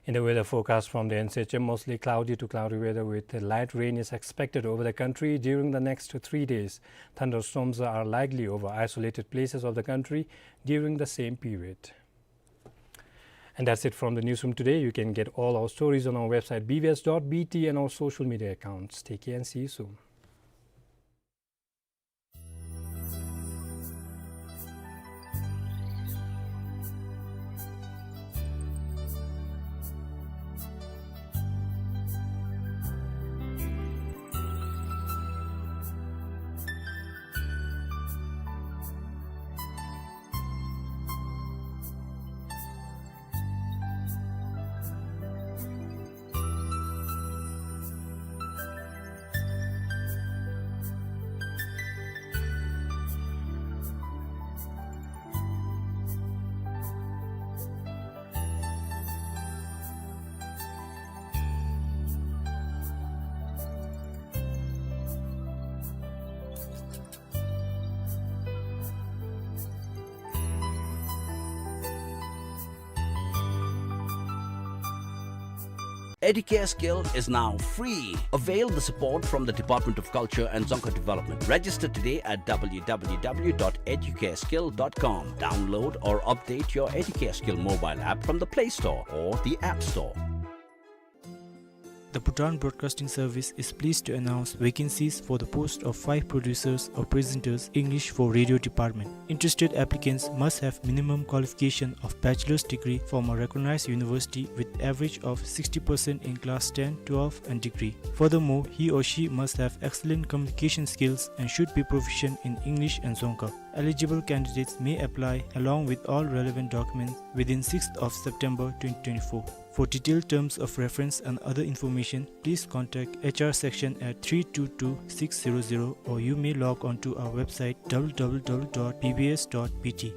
In the weather forecast from the N C H M, mostly cloudy to cloudy weather with light rain is expected over the country during the next three days. Thunderstorms are likely over isolated places of the country during the same period. And that's it from the newsroom today. You can get all our stories on our website B B S dot B T and our social media accounts. Take care and see you soon. Educare Skill is now free. Avail the support from the Department of Culture and Dzongkha Development. Register today at W W W dot educare skill dot com. Download or update your Educare Skill mobile app from the Play Store or the App Store. The Bhutan Broadcasting Service is pleased to announce vacancies for the post of five producers or presenters, English for radio department. Interested applicants must have minimum qualification of bachelor's degree from a recognized university with average of sixty percent in class ten, twelve and degree. Furthermore, he or she must have excellent communication skills and should be proficient in English and Dzongkha. Eligible candidates may apply along with all relevant documents within sixth of September twenty twenty-four. For detailed terms of reference and other information, please contact H R section at three two two six zero zero, or you may log on to our website w w w dot b b s dot b t.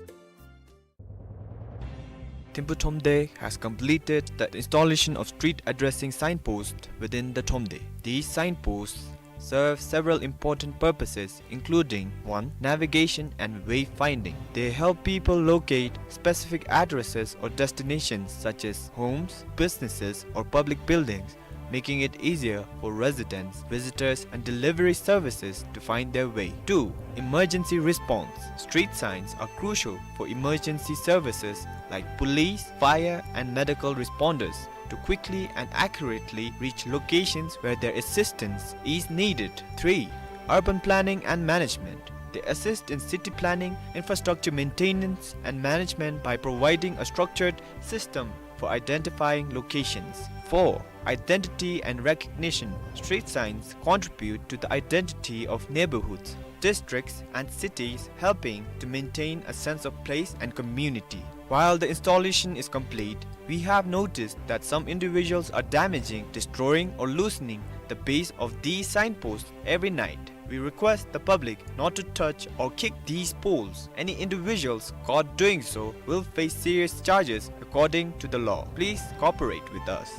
Thimphu Thromde has completed the installation of street addressing signposts within the Thromde. These signposts serve several important purposes, including, one, navigation and wayfinding. They help people locate specific addresses or destinations such as homes, businesses, or public buildings, making it easier for residents, visitors, and delivery services to find their way. Two, emergency response. Street signs are crucial for emergency services like police, fire, and medical responders to quickly and accurately reach locations where their assistance is needed. Three, urban planning and management. They assist in city planning, infrastructure maintenance, and management by providing a structured system for identifying locations. Four, identity and recognition. Street signs contribute to the identity of neighborhoods, districts, and cities, helping to maintain a sense of place and community. While the installation is complete, we have noticed that some individuals are damaging, destroying, or loosening the base of these signposts every night. We request the public not to touch or kick these poles. Any individuals caught doing so will face serious charges according to the law. Please cooperate with us.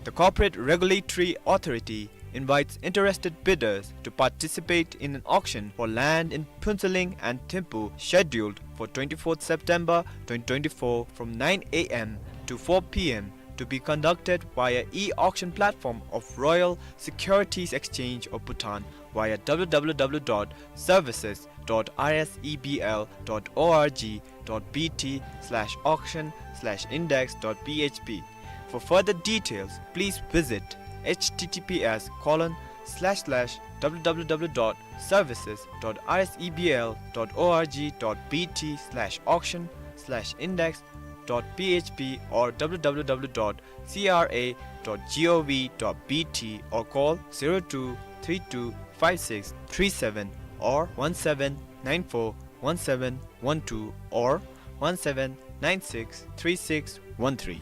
The Corporate Regulatory Authority invites interested bidders to participate in an auction for land in Phuentsholing and Thimphu scheduled for twenty-fourth September twenty twenty-four from nine a m to four p m, to be conducted via e-auction platform of Royal Securities Exchange of Bhutan via w w w dot services dot r s e b l dot o r g dot b t slash auction slash index dot p h p. For further details, please visit h t t p s colon slash slash w w w dot services dot r s e b l dot o r g dot b t slash auction slash index dot p h p or w w w dot c r a dot g o v dot b t or call zero two three two five six three seven or one seven nine four one seven one two or one seven nine six three six one three.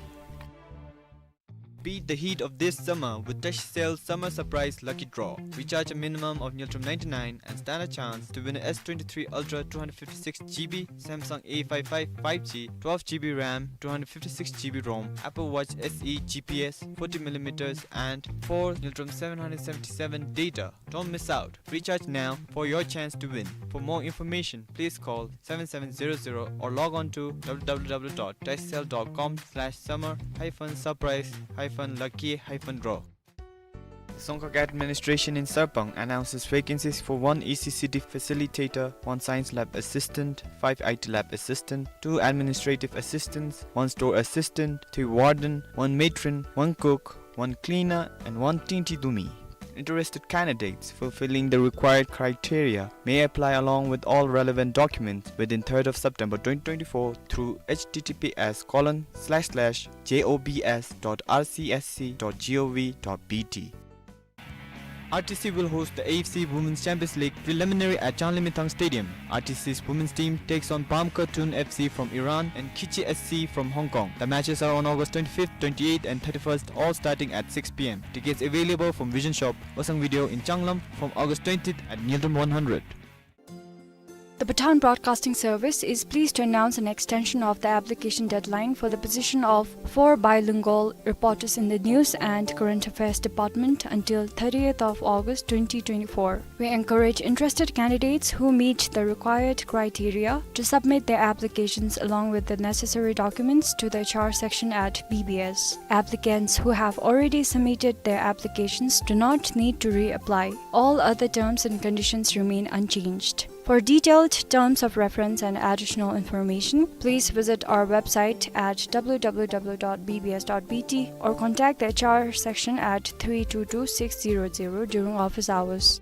Beat the heat of this summer with Tashcell Summer Surprise Lucky Draw. Recharge a minimum of Ngultrum ninety-nine and stand a chance to win a S twenty-three Ultra two hundred fifty-six G B, Samsung A five five five G, twelve G B RAM, two hundred fifty-six G B ROM, Apple Watch S E G P S, forty millimeters, and four Ngultrum seven hundred seventy-seven data. Don't miss out. Recharge now for your chance to win. For more information, please call seven seven zero zero or log on to w w w dot tashcell dot com slash summer hyphen surprise hyphen lucky hyphen draw. The Dzongkhag Administration in Sarpang announces vacancies for one E C C D facilitator, one science lab assistant, five I T lab assistant, two administrative assistants, one store assistant, three warden, one matron, one cook, one cleaner, and one tingti dumi. Interested candidates fulfilling the required criteria may apply along with all relevant documents within third of September twenty twenty-four through h t t p s colon slash slash j o b s dot r c s c dot g o v dot b t. R T C will host the A F C Women's Champions League preliminary at Changlimithang Stadium. R T C's women's team takes on Bamka Tun F C from Iran and Kichi S C from Hong Kong. The matches are on August twenty-fifth, twenty-eighth and thirty-first, all starting at six p m. Tickets available from Vision Shop, Osang Video in Changlam from August twentieth at Ngultrum one hundred. The Bhutan Broadcasting Service is pleased to announce an extension of the application deadline for the position of four bilingual reporters in the News and Current Affairs Department until thirtieth of August twenty twenty-four. We encourage interested candidates who meet the required criteria to submit their applications along with the necessary documents to the H R section at B B S. Applicants who have already submitted their applications do not need to reapply. All other terms and conditions remain unchanged. For detailed terms of reference and additional information, please visit our website at w w w dot b b s dot b t or contact the H R section at three two two six zero zero during office hours.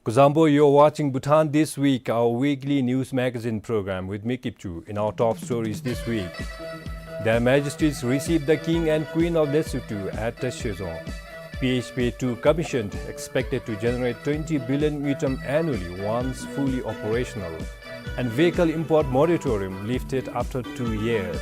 Kuzuzangpo, you're watching Bhutan This Week, our weekly news magazine program with me, Kipchu. In our top stories this week, Their Majesties receive the King and Queen of Lesotho at Tashizong. P H P two commissioned, expected to generate twenty billion ngultrum annually once fully operational. And vehicle import moratorium lifted after two years.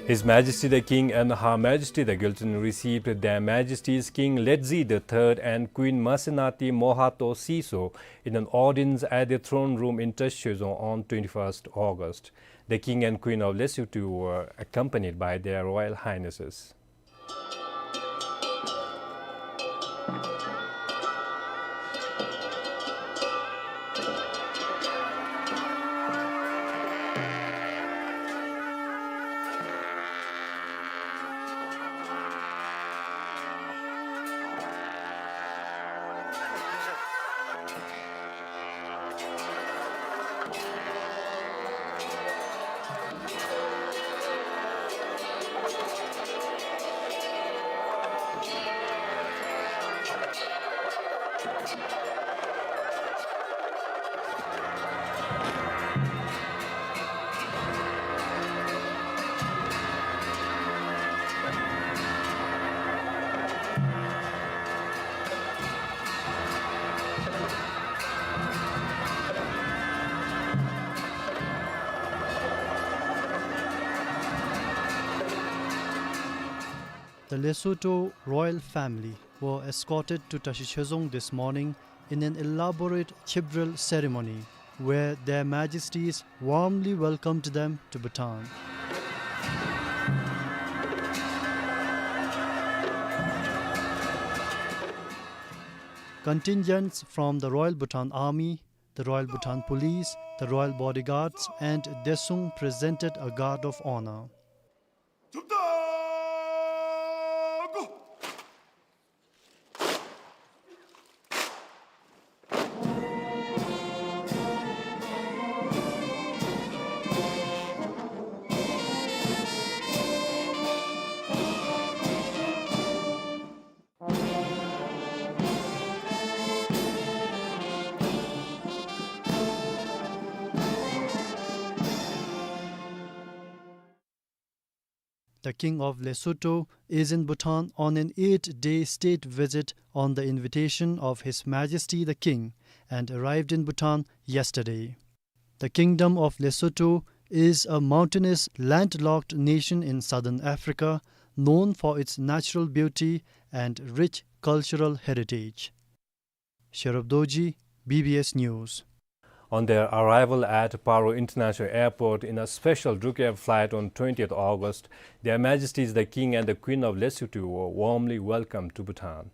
His Majesty the King and Her Majesty the Gyaltsuen received Their Majesties King Letsie the third and Queen Masenate Mohato Seeso in an audience at the throne room in Tashizong on twenty-first August. The King and Queen of Lesotho were accompanied by Their Royal Highnesses. The Lesotho royal family were escorted to Tashizong this morning in an elaborate Chibral ceremony, where Their Majesties warmly welcomed them to Bhutan. Contingents from the Royal Bhutan Army, the Royal Bhutan Police, the Royal Bodyguards, and Desung presented a guard of honor. The King of Lesotho is in Bhutan on an eight-day state visit on the invitation of His Majesty the King and arrived in Bhutan yesterday. The Kingdom of Lesotho is a mountainous, landlocked nation in southern Africa, known for its natural beauty and rich cultural heritage. Sherub Dorji, B B S News. On their arrival at Paro International Airport in a special Drukair flight on twentieth August, Their Majesties the King and the Queen of Lesotho were warmly welcomed to Bhutan.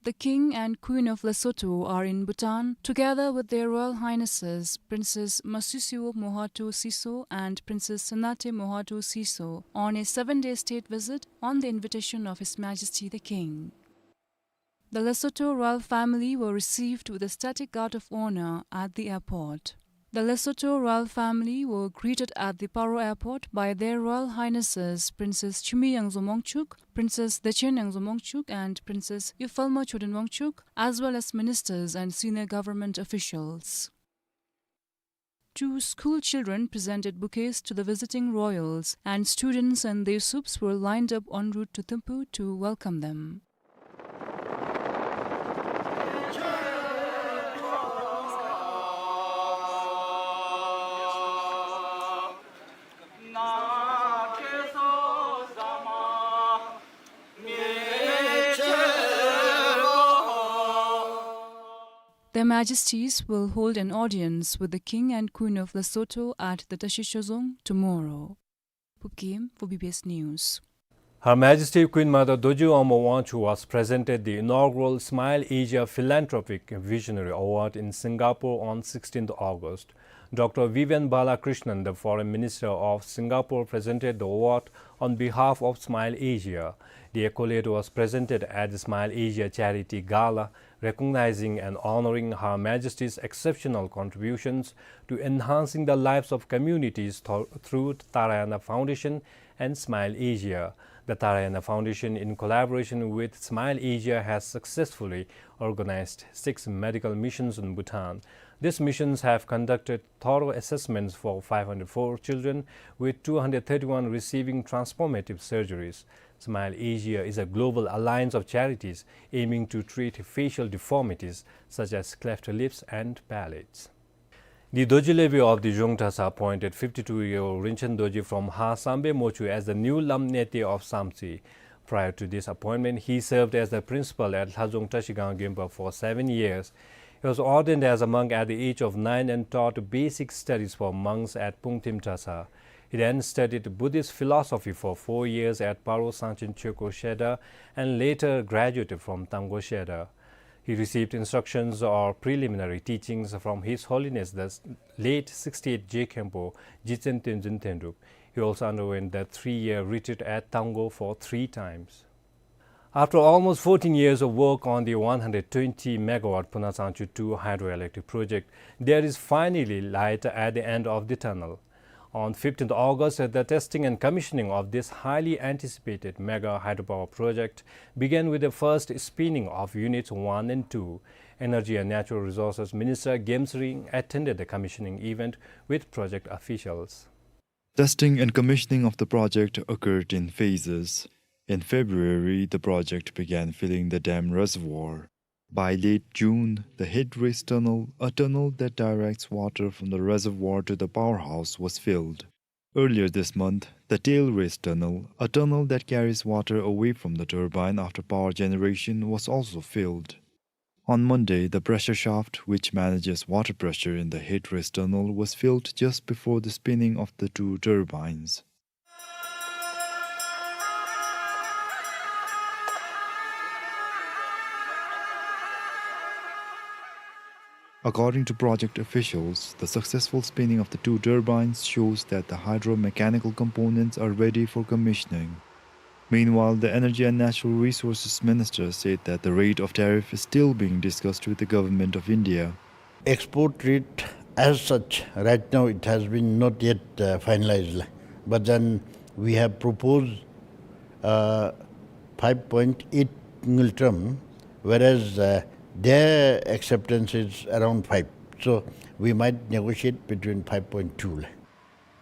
The King and Queen of Lesotho are in Bhutan, together with Their Royal Highnesses Princess Masishiwo Mohato Seeso and Princess Senate Mohato Seeso, on a seven-day state visit on the invitation of His Majesty the King. The Lesotho royal family were received with a static guard of honor at the airport. The Lesotho royal family were greeted at the Paro airport by Their Royal Highnesses Princess Chimiyangzo Wangchuck, Princess Dechen Yangzo Wangchuck, and Princess Yufalma Choden Wangchuck, as well as ministers and senior government officials. Two school children presented bouquets to the visiting royals, and students and their supes were lined up en route to Thimphu to welcome them. Their Majesties will hold an audience with the King and Queen of Lesotho at the Tashishozong tomorrow. Pupkim for B B S News. Her Majesty Queen Mother Doji Omo Wangchuck was presented the inaugural Smile Asia Philanthropic Visionary Award in Singapore on sixteenth August. Doctor Vivian Balakrishnan, the Foreign Minister of Singapore, presented the award on behalf of Smile Asia. The accolade was presented at the Smile Asia Charity Gala, recognizing and honoring Her Majesty's exceptional contributions to enhancing the lives of communities th-, through Tarayana Foundation and Smile Asia. The Tarayana Foundation, in collaboration with Smile Asia, has successfully organized six medical missions in Bhutan. These missions have conducted thorough assessments for five hundred four children, with two hundred thirty-one receiving transformative surgeries. Smile Asia is a global alliance of charities aiming to treat facial deformities such as cleft lips and palates. The Dorji Levy of the Zhong Tasa appointed fifty-two-year-old Rinchen Dorji from Ha Sambe Mochu as the new Lam Nete of Samtse. Prior to this appointment, he served as the principal at Lhazong Trashigang Gempa for seven years. He was ordained as a monk at the age of nine and taught basic studies for monks at Pungtim Tasa. He then studied Buddhist philosophy for four years at Paro Sangchen Chökyi Shedar and later graduated from Tanggo Shedar. He received instructions or preliminary teachings from His Holiness the late sixty-eight Je Khenpo, Jigtsen Tenzin Tenrub. He also underwent the three-year retreat at Tanggo for three times. After almost fourteen years of work on the one hundred twenty megawatt Puna Tsangchu two hydroelectric project, there is finally light at the end of the tunnel. On fifteenth August, the testing and commissioning of this highly anticipated mega hydropower project began with the first spinning of units one and two. Energy and Natural Resources Minister Gemsa Ring attended the commissioning event with project officials. Testing and commissioning of the project occurred in phases. In February, the project began filling the dam reservoir. By late June, the head race tunnel, a tunnel that directs water from the reservoir to the powerhouse, was filled. Earlier this month, the tail race tunnel, a tunnel that carries water away from the turbine after power generation, was also filled. On Monday, the pressure shaft, which manages water pressure in the head race tunnel, was filled just before the spinning of the two turbines. According to project officials, the successful spinning of the two turbines shows that the hydromechanical components are ready for commissioning. Meanwhile, the Energy and Natural Resources Minister said that the rate of tariff is still being discussed with the Government of India. Export rate as such, right now it has been not yet, uh, finalized. But then we have proposed, uh, five point eight ngultrum, whereas, uh, their acceptance is around five. So we might negotiate between five point two.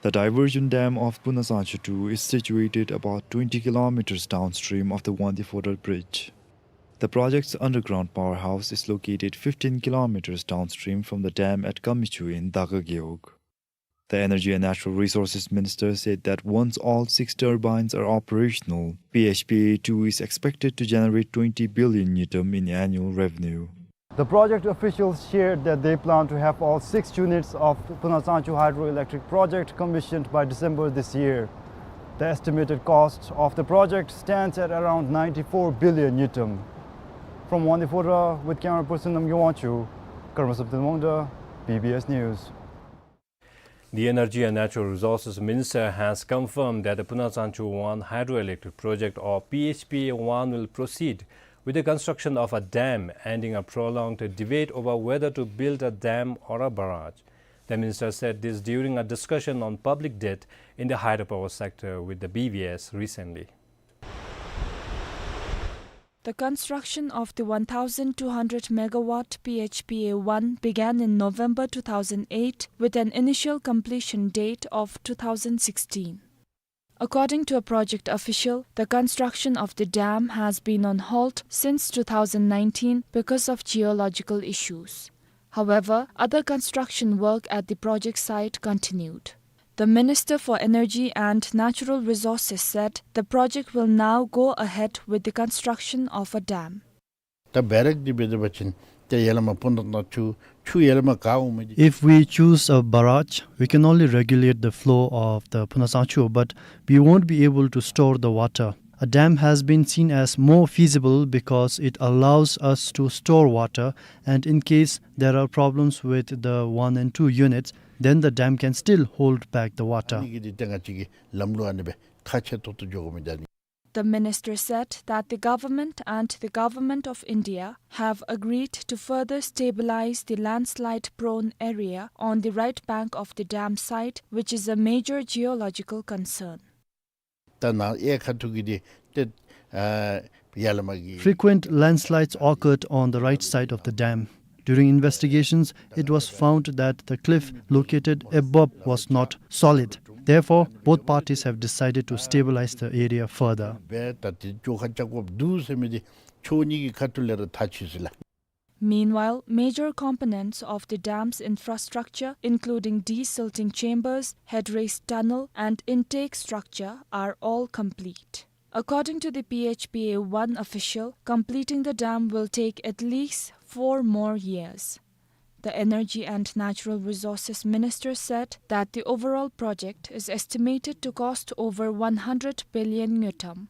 The diversion dam of Puna Tsangchu two is situated about twenty kilometers downstream of the Wangdue Phodrang Bridge. The project's underground powerhouse is located fifteen kilometers downstream from the dam at Kamichu in Daga Gewog. The Energy and Natural Resources Minister said that once all six turbines are operational, P H P A two is expected to generate twenty billion ngultrum in annual revenue. The project officials shared that they plan to have all six units of Puna Tsangchu Hydroelectric Project commissioned by December this year. The estimated cost of the project stands at around ninety-four billion ngultrum. From Wangdue Phodrang, with camera person Namgay Wangchuk, Karma Samten Wangda, B B S News. The Energy and Natural Resources Minister has confirmed that the Puna Tsangchu one hydroelectric project, or P H P A one, will proceed with the construction of a dam, ending a prolonged debate over whether to build a dam or a barrage. The minister said this during a discussion on public debt in the hydropower sector with the B B S recently. The construction of the one thousand two hundred megawatt P H P A one began in November two thousand eight, with an initial completion date of two thousand sixteen. According to a project official, the construction of the dam has been on halt since two thousand nineteen because of geological issues. However, other construction work at the project site continued. The Minister for Energy and Natural Resources said the project will now go ahead with the construction of a dam. ད་བེ་རེག་འདི་འབད་དེ་འབད་བ་ཅིན་ཏེ་ཡར་ལས་མར་སྤུ་ན་གཙང་ཆུ་ཆུ་ཡར་ལས་མར་ག་འོང་མི་འདི། If we choose a barrage, we can only regulate the flow of the Phu Na Tsang Chu, but we won't be able to store the water. A dam has been seen as more feasible because it allows us to store water, and in case there are problems with the one and two units, then the dam can still hold back the water. ཨ་ནི་གི་འདི་ཏེ་ང་བཅས་ཀྱི་ལམ་ལུགས་ཨ་ནི་སྦེ་ཁག་ཆེ་ཏོག་ཏོ་འགྱོ་དགོ་མི་འདི་ཨ་ནི། The minister said that the government and the government of India have agreed to further stabilize the landslide-prone area on the right bank of the dam site, which is a major geological concern. ད་ནཱ་གཡས་ཁ་ཐུག་གི་འདི་ཏེ་ཨ་ཡར་ལས་མར་གྱི། Frequent landslides occurred on the right side of the dam. During investigations, it was found that the cliff located above was not solid. Therefore, both parties have decided to stabilize the area further. འབད་ད་ཏེ་བཅོ་ཁ་རྐྱབ་དགོཔ་འདུག་ཟེར་མི་འདི་ཕྱོགས་གཉིས་ཀྱི་ཁ་ཐུག་ལས་ར་ཐག་ཆོད་ཟེར་ལགས། Meanwhile, major components of the dam's infrastructure, including desilting chambers, headrace tunnel, and intake structure, are all complete. According to the P H P A one official, completing the dam will take at least four more years. The Energy and Natural Resources Minister said that the overall project is estimated to cost over one hundred billion ngultrum.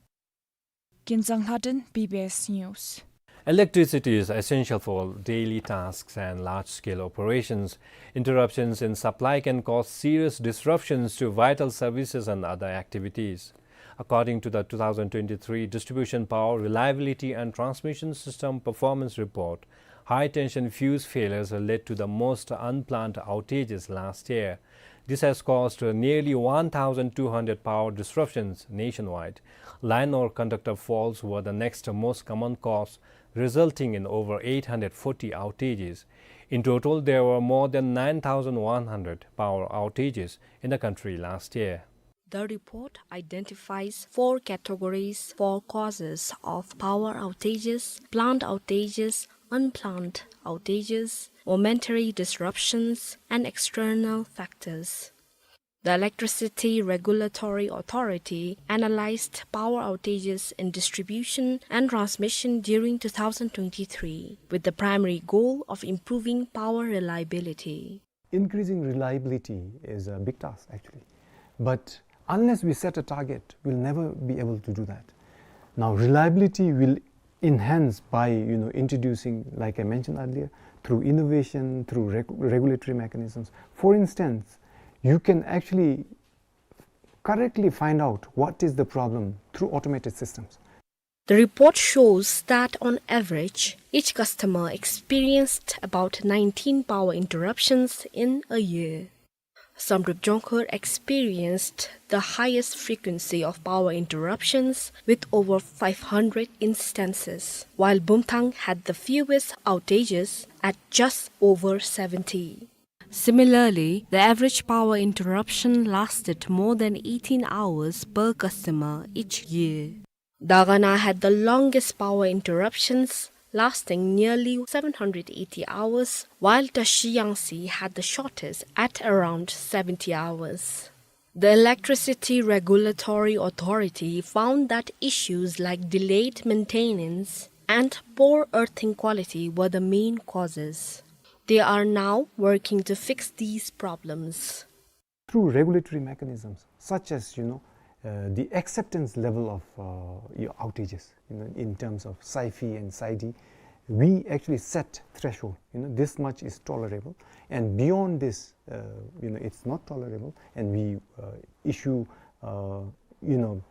Kinzang Lhaden, B B S News. Electricity is essential for daily tasks and large-scale operations. Interruptions in supply can cause serious disruptions to vital services and other activities. According to the two thousand twenty-three Distribution Power Reliability and Transmission System Performance Report, high-tension fuse failures led to the most unplanned outages last year. This has caused nearly one thousand two hundred power disruptions nationwide. Line or conductor faults were the next most common cause, resulting in over eight hundred forty outages. In total, there were more than nine thousand one hundred power outages in the country last year. The report identifies four categories for causes of power outages: planned outages, unplanned outages, momentary disruptions, and external factors. The Electricity Regulatory Authority analyzed power outages in distribution and transmission during two thousand twenty-three, with the primary goal of improving power reliability. Increasing reliability is a big task, actually. But unless we set a target, we'll never be able to do that. Now, reliability will enhance by, you know, introducing, like I mentioned earlier, through innovation, through reg-, regulatory mechanisms. For instance, you can actually correctly find out what is the problem through automated systems. The report shows that on average, each customer experienced about nineteen power interruptions in a year. Samdrup Jongkhar experienced the highest frequency of power interruptions with over five hundred instances, while Bumthang had the fewest outages at just over seventy. Similarly, the average power interruption lasted more than eighteen hours per customer each year. Dagana had the longest power interruptions, lasting nearly seven hundred eighty hours, while Tashi Yangtse had the shortest at around seventy hours. The Electricity Regulatory Authority found that issues like delayed maintenance and poor earthing quality were the main causes. They are now working to fix these problems. Through regulatory mechanisms, such as, you know, uh, the acceptance level of, uh, your outages, you know, in terms of SAIFI and SAIDI, we actually set threshold, you know, this much is tolerable, and beyond this, uh, you know, it's not tolerable, and we, uh, issue, uh, you know,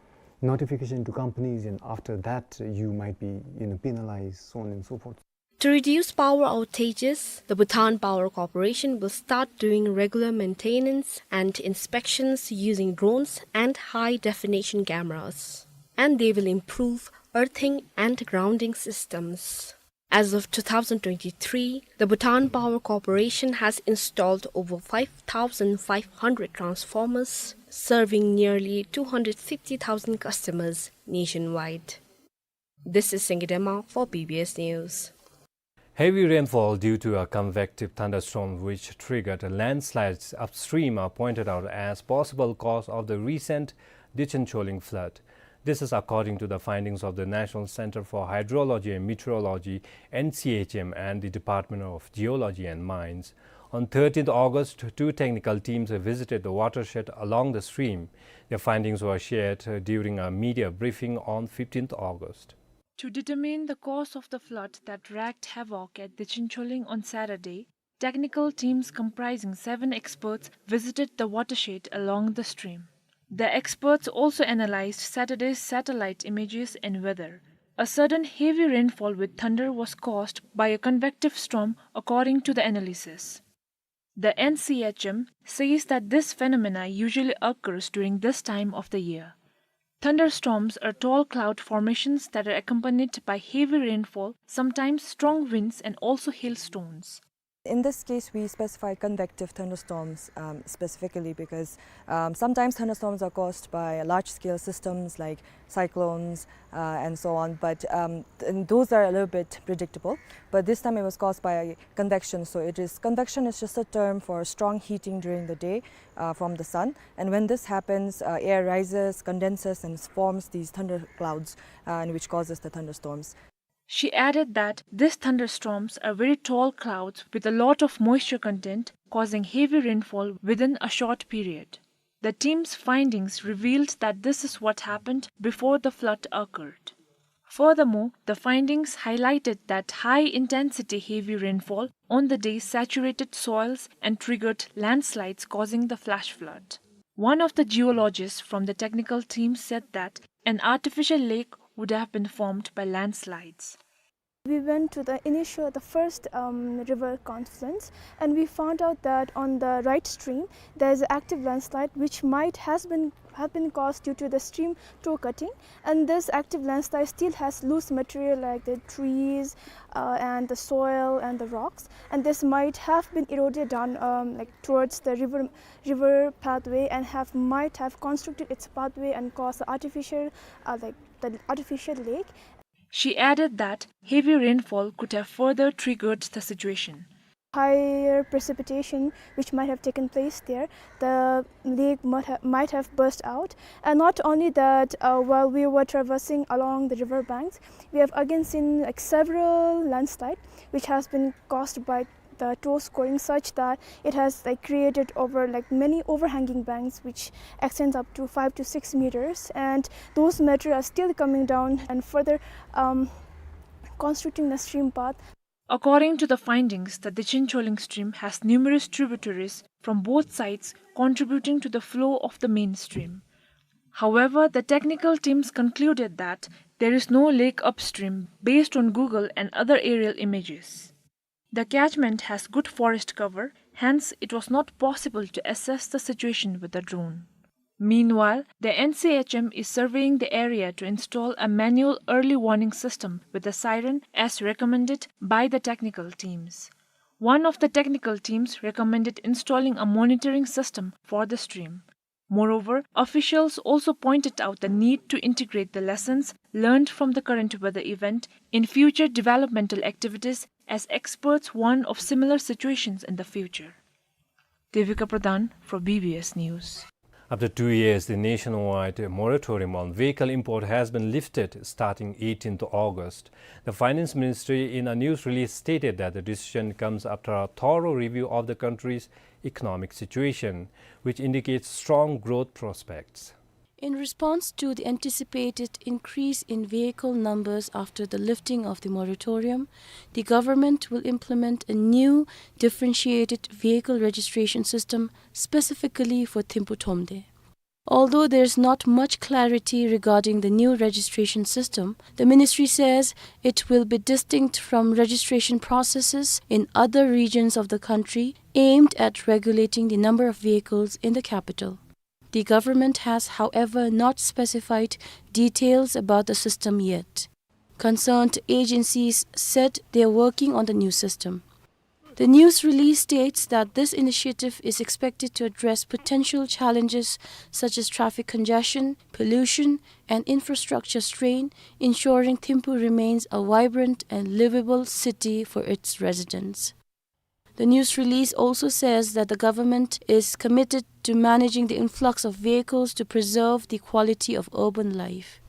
notification to companies, and after that, uh, you might be, you know, penalized, so on and so forth. To reduce power outages, the Bhutan Power Corporation will start doing regular maintenance and inspections using drones and high-definition cameras. And they will improve earthing and grounding systems. As of two thousand twenty-three, the Bhutan Power Corporation has installed over five thousand five hundred transformers, serving nearly two hundred fifty thousand customers nationwide. This is Singye Dema for B B S News. Heavy rainfall due to a convective thunderstorm which triggered landslides upstream are pointed out as possible cause of the recent Dichen Choling flood. This is according to the findings of the National Center for Hydrology and Meteorology, N C H M, and the Department of Geology and Mines. On thirteenth August, two technical teams visited the watershed along the stream. Their findings were shared, uh, during a media briefing on fifteenth August. To determine the cause of the flood that wreaked havoc at Dichen Choling on Saturday, technical teams comprising seven experts visited the watershed along the stream. The experts also analyzed Saturday's satellite images and weather. A sudden heavy rainfall with thunder was caused by a convective storm, according to the analysis. The N C H M says that this phenomena usually occurs during this time of the year. Thunderstorms are tall cloud formations that are accompanied by heavy rainfall, sometimes strong winds and also hailstones. In this case, we specify convective thunderstorms, um, specifically because, um, sometimes thunderstorms are caused by large-scale systems like cyclones, uh, and so on. But, um, th-, and those are a little bit predictable. But this time it was caused by convection. So it is, convection is just a term for strong heating during the day, uh, from the sun. And when this happens, uh, air rises, condenses, and forms these thunderclouds, uh, and which causes the thunderstorms. She added that these thunderstorms are very tall clouds with a lot of moisture content, causing heavy rainfall within a short period. The team's findings revealed that this is what happened before the flood occurred. Furthermore, the findings highlighted that high-intensity heavy rainfall on the day saturated soils and triggered landslides, causing the flash flood. One of the geologists from the technical team said that an artificial lake would have been formed by landslides. We went to the initial, the first, um, river confluence, and we found out that on the right stream, there is an active landslide which might has been, have been caused due to the stream toe cutting. And this active landslide still has loose material like the trees, uh, and the soil and the rocks. And this might have been eroded down, um, like, towards the river, river pathway and have, might have constricted its pathway and caused the artificial, uh, like, the artificial lake. She added that heavy rainfall could have further triggered the situation. Higher precipitation which might have taken place there, the lake might ha-, might have burst out. And not only that, uh, while we were traversing along the river banks, we have again seen, like, several landslides which has been caused by the toe scoring such that it has, like, created over, like, many overhanging banks which extends up to five to six meters, and those material are still coming down and further, um, constricting the stream path. According to the findings, the Dichen Choling stream has numerous tributaries from both sides contributing to the flow of the main stream. However, the technical teams concluded that there is no lake upstream based on Google and other aerial images. The catchment has good forest cover, hence it was not possible to assess the situation with a drone. Meanwhile, the N C H M is surveying the area to install a manual early warning system with a siren as recommended by the technical teams. One of the technical teams recommended installing a monitoring system for the stream. Moreover, officials also pointed out the need to integrate the lessons learned from the current weather event in future developmental activities, as experts warn of similar situations in the future. Devika Pradhan for B B S News. After two years, the nationwide moratorium on vehicle import has been lifted starting eighteenth August. The Finance Ministry, in a news release, stated that the decision comes after a thorough review of the country's economic situation, which indicates strong growth prospects. In response to the anticipated increase in vehicle numbers after the lifting of the moratorium, the government will implement a new differentiated vehicle registration system specifically for Thimphu Thromde. Although there's not much clarity regarding the new registration system, the ministry says it will be distinct from registration processes in other regions of the country aimed at regulating the number of vehicles in the capital. The government has, however, not specified details about the system yet. Concerned agencies said they are working on the new system. The news release states that this initiative is expected to address potential challenges such as traffic congestion, pollution, and infrastructure strain, ensuring Thimphu remains a vibrant and livable city for its residents. The news release also says that the government is committed to managing the influx of vehicles to preserve the quality of urban life.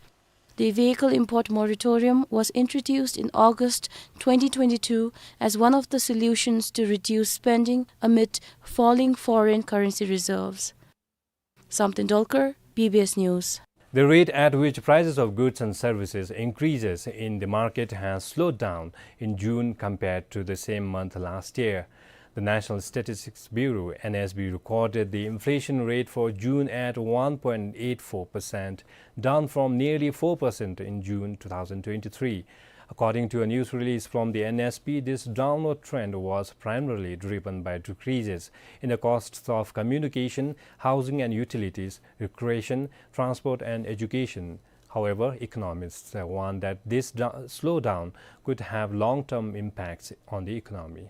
The vehicle import moratorium was introduced in August twenty twenty-two as one of the solutions to reduce spending amid falling foreign currency reserves. Samten Dolkar, B B S News. The rate at which prices of goods and services increases in the market has slowed down in June compared to the same month last year. The National Statistics Bureau, N S B, recorded the inflation rate for June at one point eight four percent, down from nearly four percent in June two thousand twenty-three. According to a news release from the N S B, this downward trend was primarily driven by decreases in the costs of communication, housing and utilities, recreation, transport and education. However, economists, uh, warn that this do-, slowdown could have long-term impacts on the economy.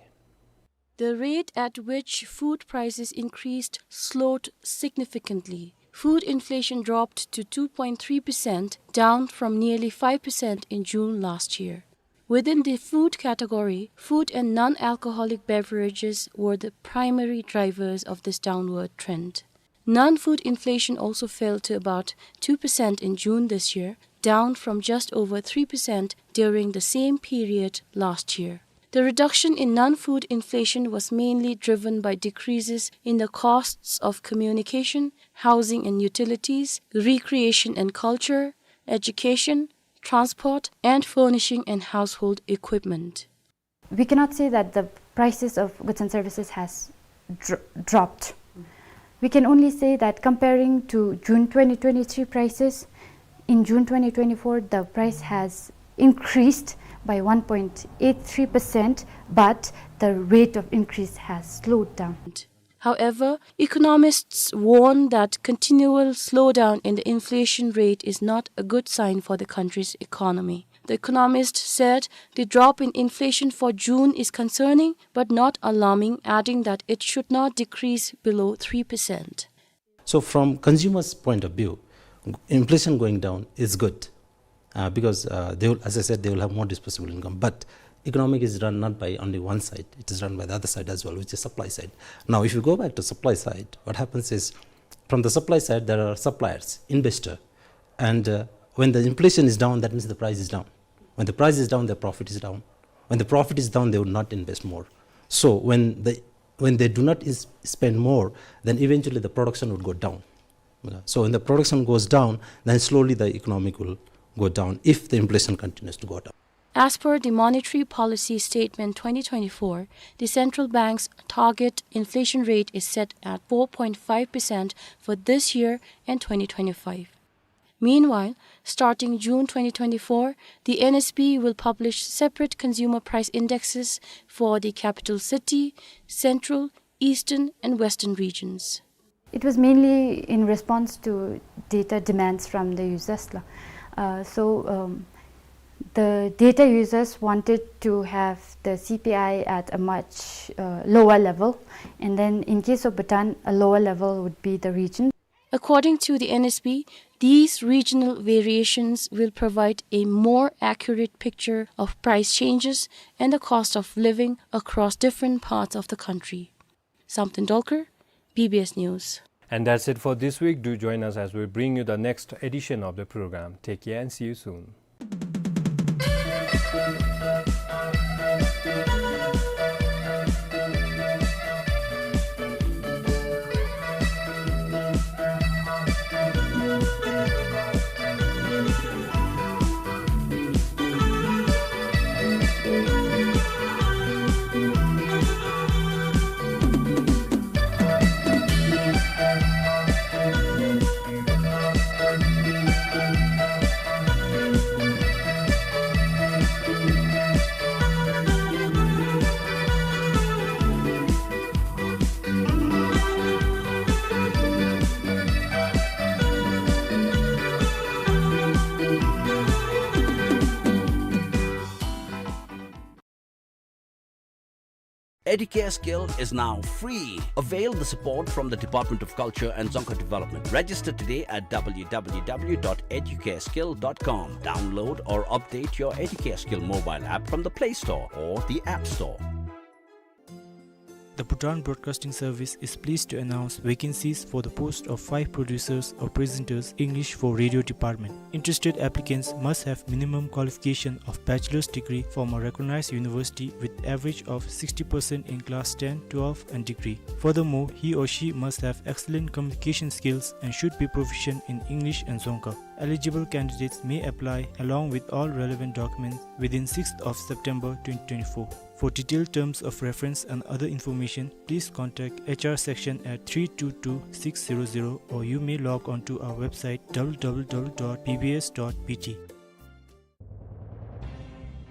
The rate at which food prices increased slowed significantly. Food inflation dropped to two point three percent, down from nearly five percent in June last year. Within the food category, food and non-alcoholic beverages were the primary drivers of this downward trend. Non-food inflation also fell to about two percent in June this year, down from just over three percent during the same period last year. The reduction in non-food inflation was mainly driven by decreases in the costs of communication, housing and utilities, recreation and culture, education, transport, and furnishing and household equipment. We cannot say that the prices of goods and services has dr-, dropped. We can only say that comparing to June twenty twenty-three prices, in June twenty twenty-four, the price has increased by one point eight three percent, but the rate of increase has slowed down. However, economists warn that continual slowdown in the inflation rate is not a good sign for the country's economy. The economist said the drop in inflation for June is concerning but not alarming, adding that it should not decrease below three percent. So from consumers' point of view, inflation going down is good, uh, because, uh, they will, as I said, they will have more disposable income. But economic is run not by only one side, it is run by the other side as well, which is supply side. Now, if you go back to supply side, what happens is, from the supply side, there are suppliers, investor, and, uh, when the inflation is down, that means the price is down. When the price is down, the profit is down. When the profit is down, they would not invest more. So when the, when they do not is-, spend more, then eventually the production would go down. So when the production goes down, then slowly the economic will go down if the inflation continues to go down. As per the Monetary Policy Statement twenty twenty-four, the central bank's target inflation rate is set at four point five percent for this year and twenty twenty-five. Meanwhile, starting June twenty twenty-four, the N S B will publish separate consumer price indexes for the capital city, central, eastern, and western regions. It was mainly in response to data demands from the users la. Uh, so, um, the data users wanted to have the C P I at a much, uh, lower level, and then in case of Bhutan, a lower level would be the region. According to the N S B, these regional variations will provide a more accurate picture of price changes and the cost of living across different parts of the country. Samten Dolkar, B B S News. And that's it for this week. Do join us as we bring you the next edition of the program. Take care and see you soon. Educare Skill is now free. Avail the support from the Department of Culture and Dzongkha Development. Register today at w w w dot educare skill dot com. Download or update your Educare Skill mobile app from the Play Store or the App Store. The Bhutan Broadcasting Service is pleased to announce vacancies for the post of five producers or presenters, English for radio department. Interested applicants must have minimum qualification of bachelor's degree from a recognized university with average of sixty percent in class ten, twelve and degree. Furthermore, he or she must have excellent communication skills and should be proficient in English and Dzongkha. Eligible candidates may apply along with all relevant documents within sixth of September twenty twenty-four. For detailed terms of reference and other information, please contact H R section at three two two six zero zero, or you may log on to our website w w w dot b b s dot b t.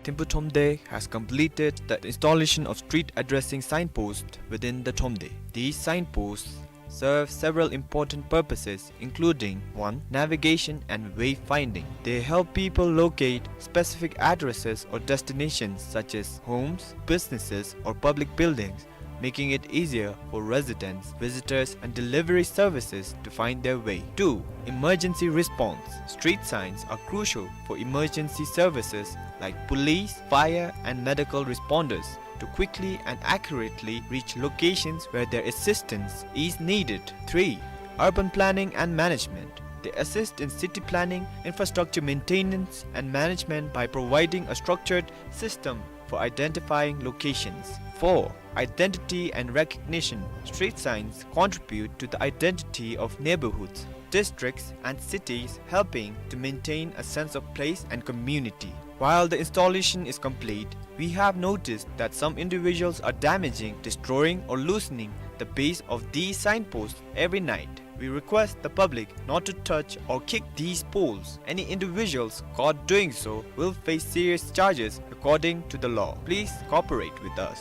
Thimphu Thromde has completed the installation of street addressing signposts within the Thromde. These signposts serve several important purposes, including, one, navigation and wayfinding. They help people locate specific addresses or destinations such as homes, businesses, or public buildings, making it easier for residents, visitors, and delivery services to find their way. Two, emergency response. Street signs are crucial for emergency services like police, fire, and medical responders to quickly and accurately reach locations where their assistance is needed. Three, urban planning and management. They assist in city planning, infrastructure maintenance, and management by providing a structured system for identifying locations. Four, identity and recognition. Street signs contribute to the identity of neighborhoods, districts, and cities, helping to maintain a sense of place and community. While the installation is complete, we have noticed that some individuals are damaging, destroying, or loosening the base of these signposts every night. We request the public not to touch or kick these poles. Any individuals caught doing so will face serious charges according to the law. Please cooperate with us.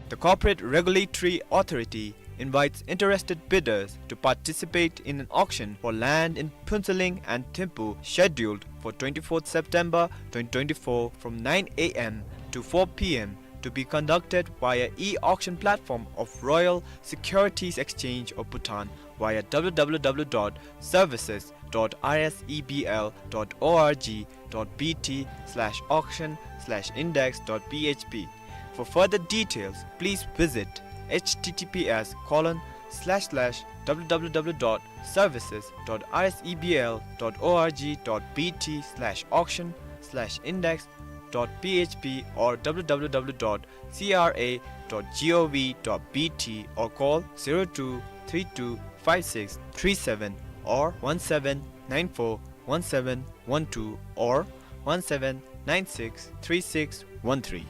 The Corporate Regulatory Authority invites interested bidders to participate in an auction for land in Phuentsholing and Thimphu scheduled for twenty-fourth September twenty twenty-four from nine a m to four p m, to be conducted via e-auction platform of Royal Securities Exchange of Bhutan via w w w dot services dot r s e b l dot org dot b t slash auction slash index dot p h p. For further details, please visit h t t p s colon slash slash w w w dot services dot r s e b l dot org dot b t slash auction slash index dot p h p or w w w dot c r a dot gov dot b t or call zero two three two five six three seven or one seven nine four one seven one two or one seven nine six three six one three.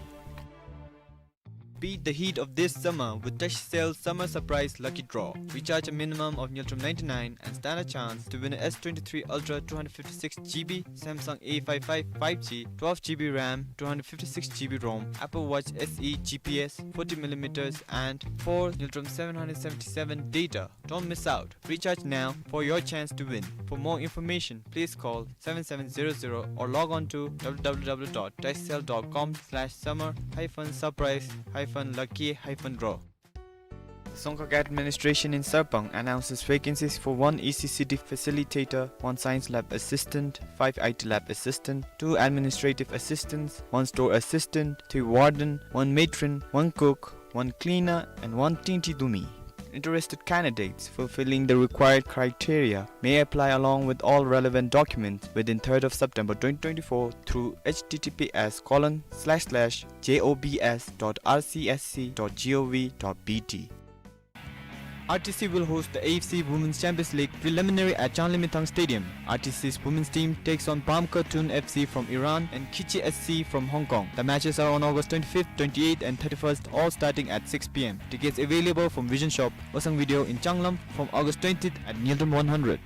Beat the heat of this summer with Tashcell Summer Surprise Lucky Draw. Recharge a minimum of Ngultrum ninety-nine and stand a chance to win a S twenty-three Ultra two hundred fifty-six G B, Samsung A five five five G, twelve G B RAM, two hundred fifty-six G B ROM, Apple Watch S E G P S, forty millimeters, and four Ngultrum seven hundred seventy-seven data. Don't miss out. Recharge now for your chance to win. For more information, please call seven seven zero zero or log on to w w w dot tashcell dot com slash summer hyphen surprise hyphen lucky hyphen draw. The Dzongkhag Administration in Sarpang announces vacancies for one E C C D facilitator, one science lab assistant, five I T lab assistant, two administrative assistants, one store assistant, three warden, one matron, one cook, one cleaner, and one tingti dumi. Interested candidates fulfilling the required criteria may apply along with all relevant documents within third of September twenty twenty-four through H T T P S colon slash slash J O B S dot R C S C dot G O V dot B T. R T C will host the A F C Women's Champions League preliminary at Changlimithang Stadium. R T C's women's team takes on Bamka Tun F C from Iran and Kichi S C from Hong Kong. The matches are on August twenty-fifth, twenty-eighth and thirty-first, all starting at six p m. Tickets available from Vision Shop, Osang Video in Changlam from August twentieth at Ngultrum one hundred.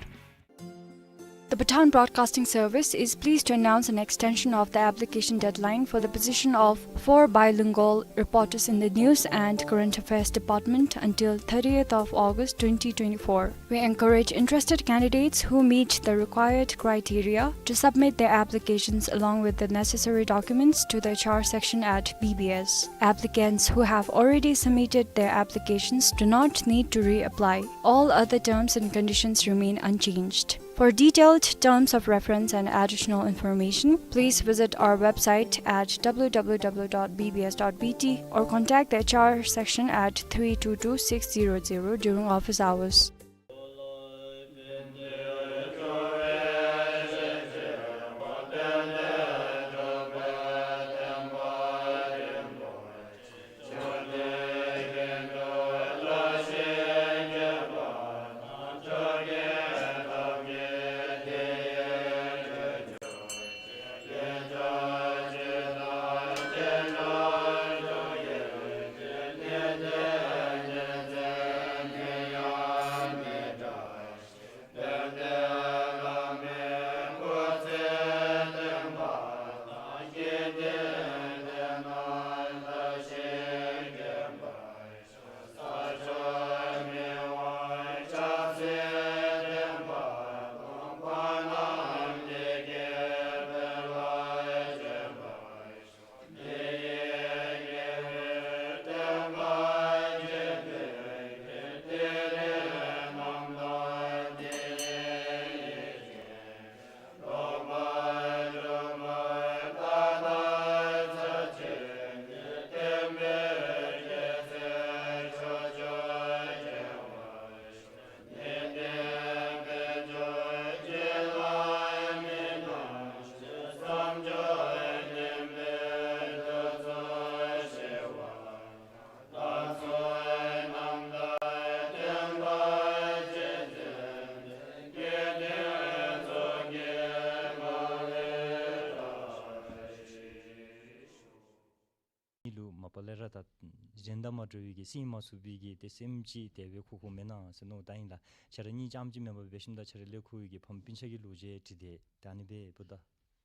The Bhutan Broadcasting Service is pleased to announce an extension of the application deadline for the position of four bilingual reporters in the News and Current Affairs Department until thirtieth of August twenty twenty-four. We encourage interested candidates who meet the required criteria to submit their applications along with the necessary documents to the H R section at B B S. Applicants who have already submitted their applications do not need to reapply. All other terms and conditions remain unchanged. For detailed terms of reference and additional information, please visit our website at W W W dot B B S dot B T or contact the H R section at three two two six zero zero during office hours. ཨིན་ལུ་མ་པ་ལས་ར་ད་གཞན་དང་མ་འདྲ་བའི་གི་སེམས་མ་ཚུགས་པའི་གི་ཏེ་སེམས་ཅིག་དེ་སྦེ་ཁུག་ཁུག་མེན་ན་ཟེར་མནོ་ད་ཨིན་ལགས། ཁྱེད་ར་གཉིས་རྐྱངམ་ཅིག་མེན་པར་འབད་ཞིནམ་ད་ཁྱེད་ར་ལས་ཁུག་གི་ཕམ་སྤུན་ཆ་གི་ལོ་རྒྱུས་འདྲི་དེ་ད་ཨ་ནི་སྦེ་འབདཝ་ད་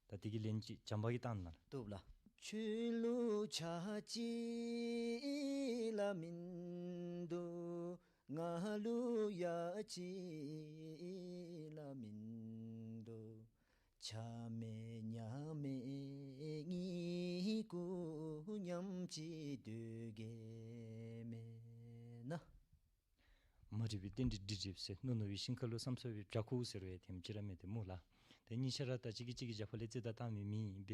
ད་དེ་གི་ལན་ཅིག་བྱམས་པ་གིས་བཏང་ན་ལགས། བཏུབ་ལགས། ཁྱོད་ལུ་ཆ་ཅིག་ལ་མིན་འདུག། ང་ལུ་ཡ་ཅིག་ལ་མིན་འདུག། ཆ་མེད་ཉ་མེད་གཉིས་ཀུ་མཉམ་གཅིག་སྡོད་གེ་མེན་ན། མ་རིག་པའི་རྟེན་འབྲེལ་སྒྲིག་སྒྲིགཔ་ཟེར། ནོར་ནོར་བའི་ཞིང་ཁ་ལུ་བསམ་ས་བའི་བྱ་ཁུ་ཟེར་བའི་དེམ་ཅིག་ར་མེད་དེ་སྨོ་ལགས། དེ་གཉིས་ཆ་ར་ད་གཅིག་གིས་གཅིག་གི་རྒྱབ་ཁ་ལས་རྩེད་ད་བཏང་མི་མི་ཨིན་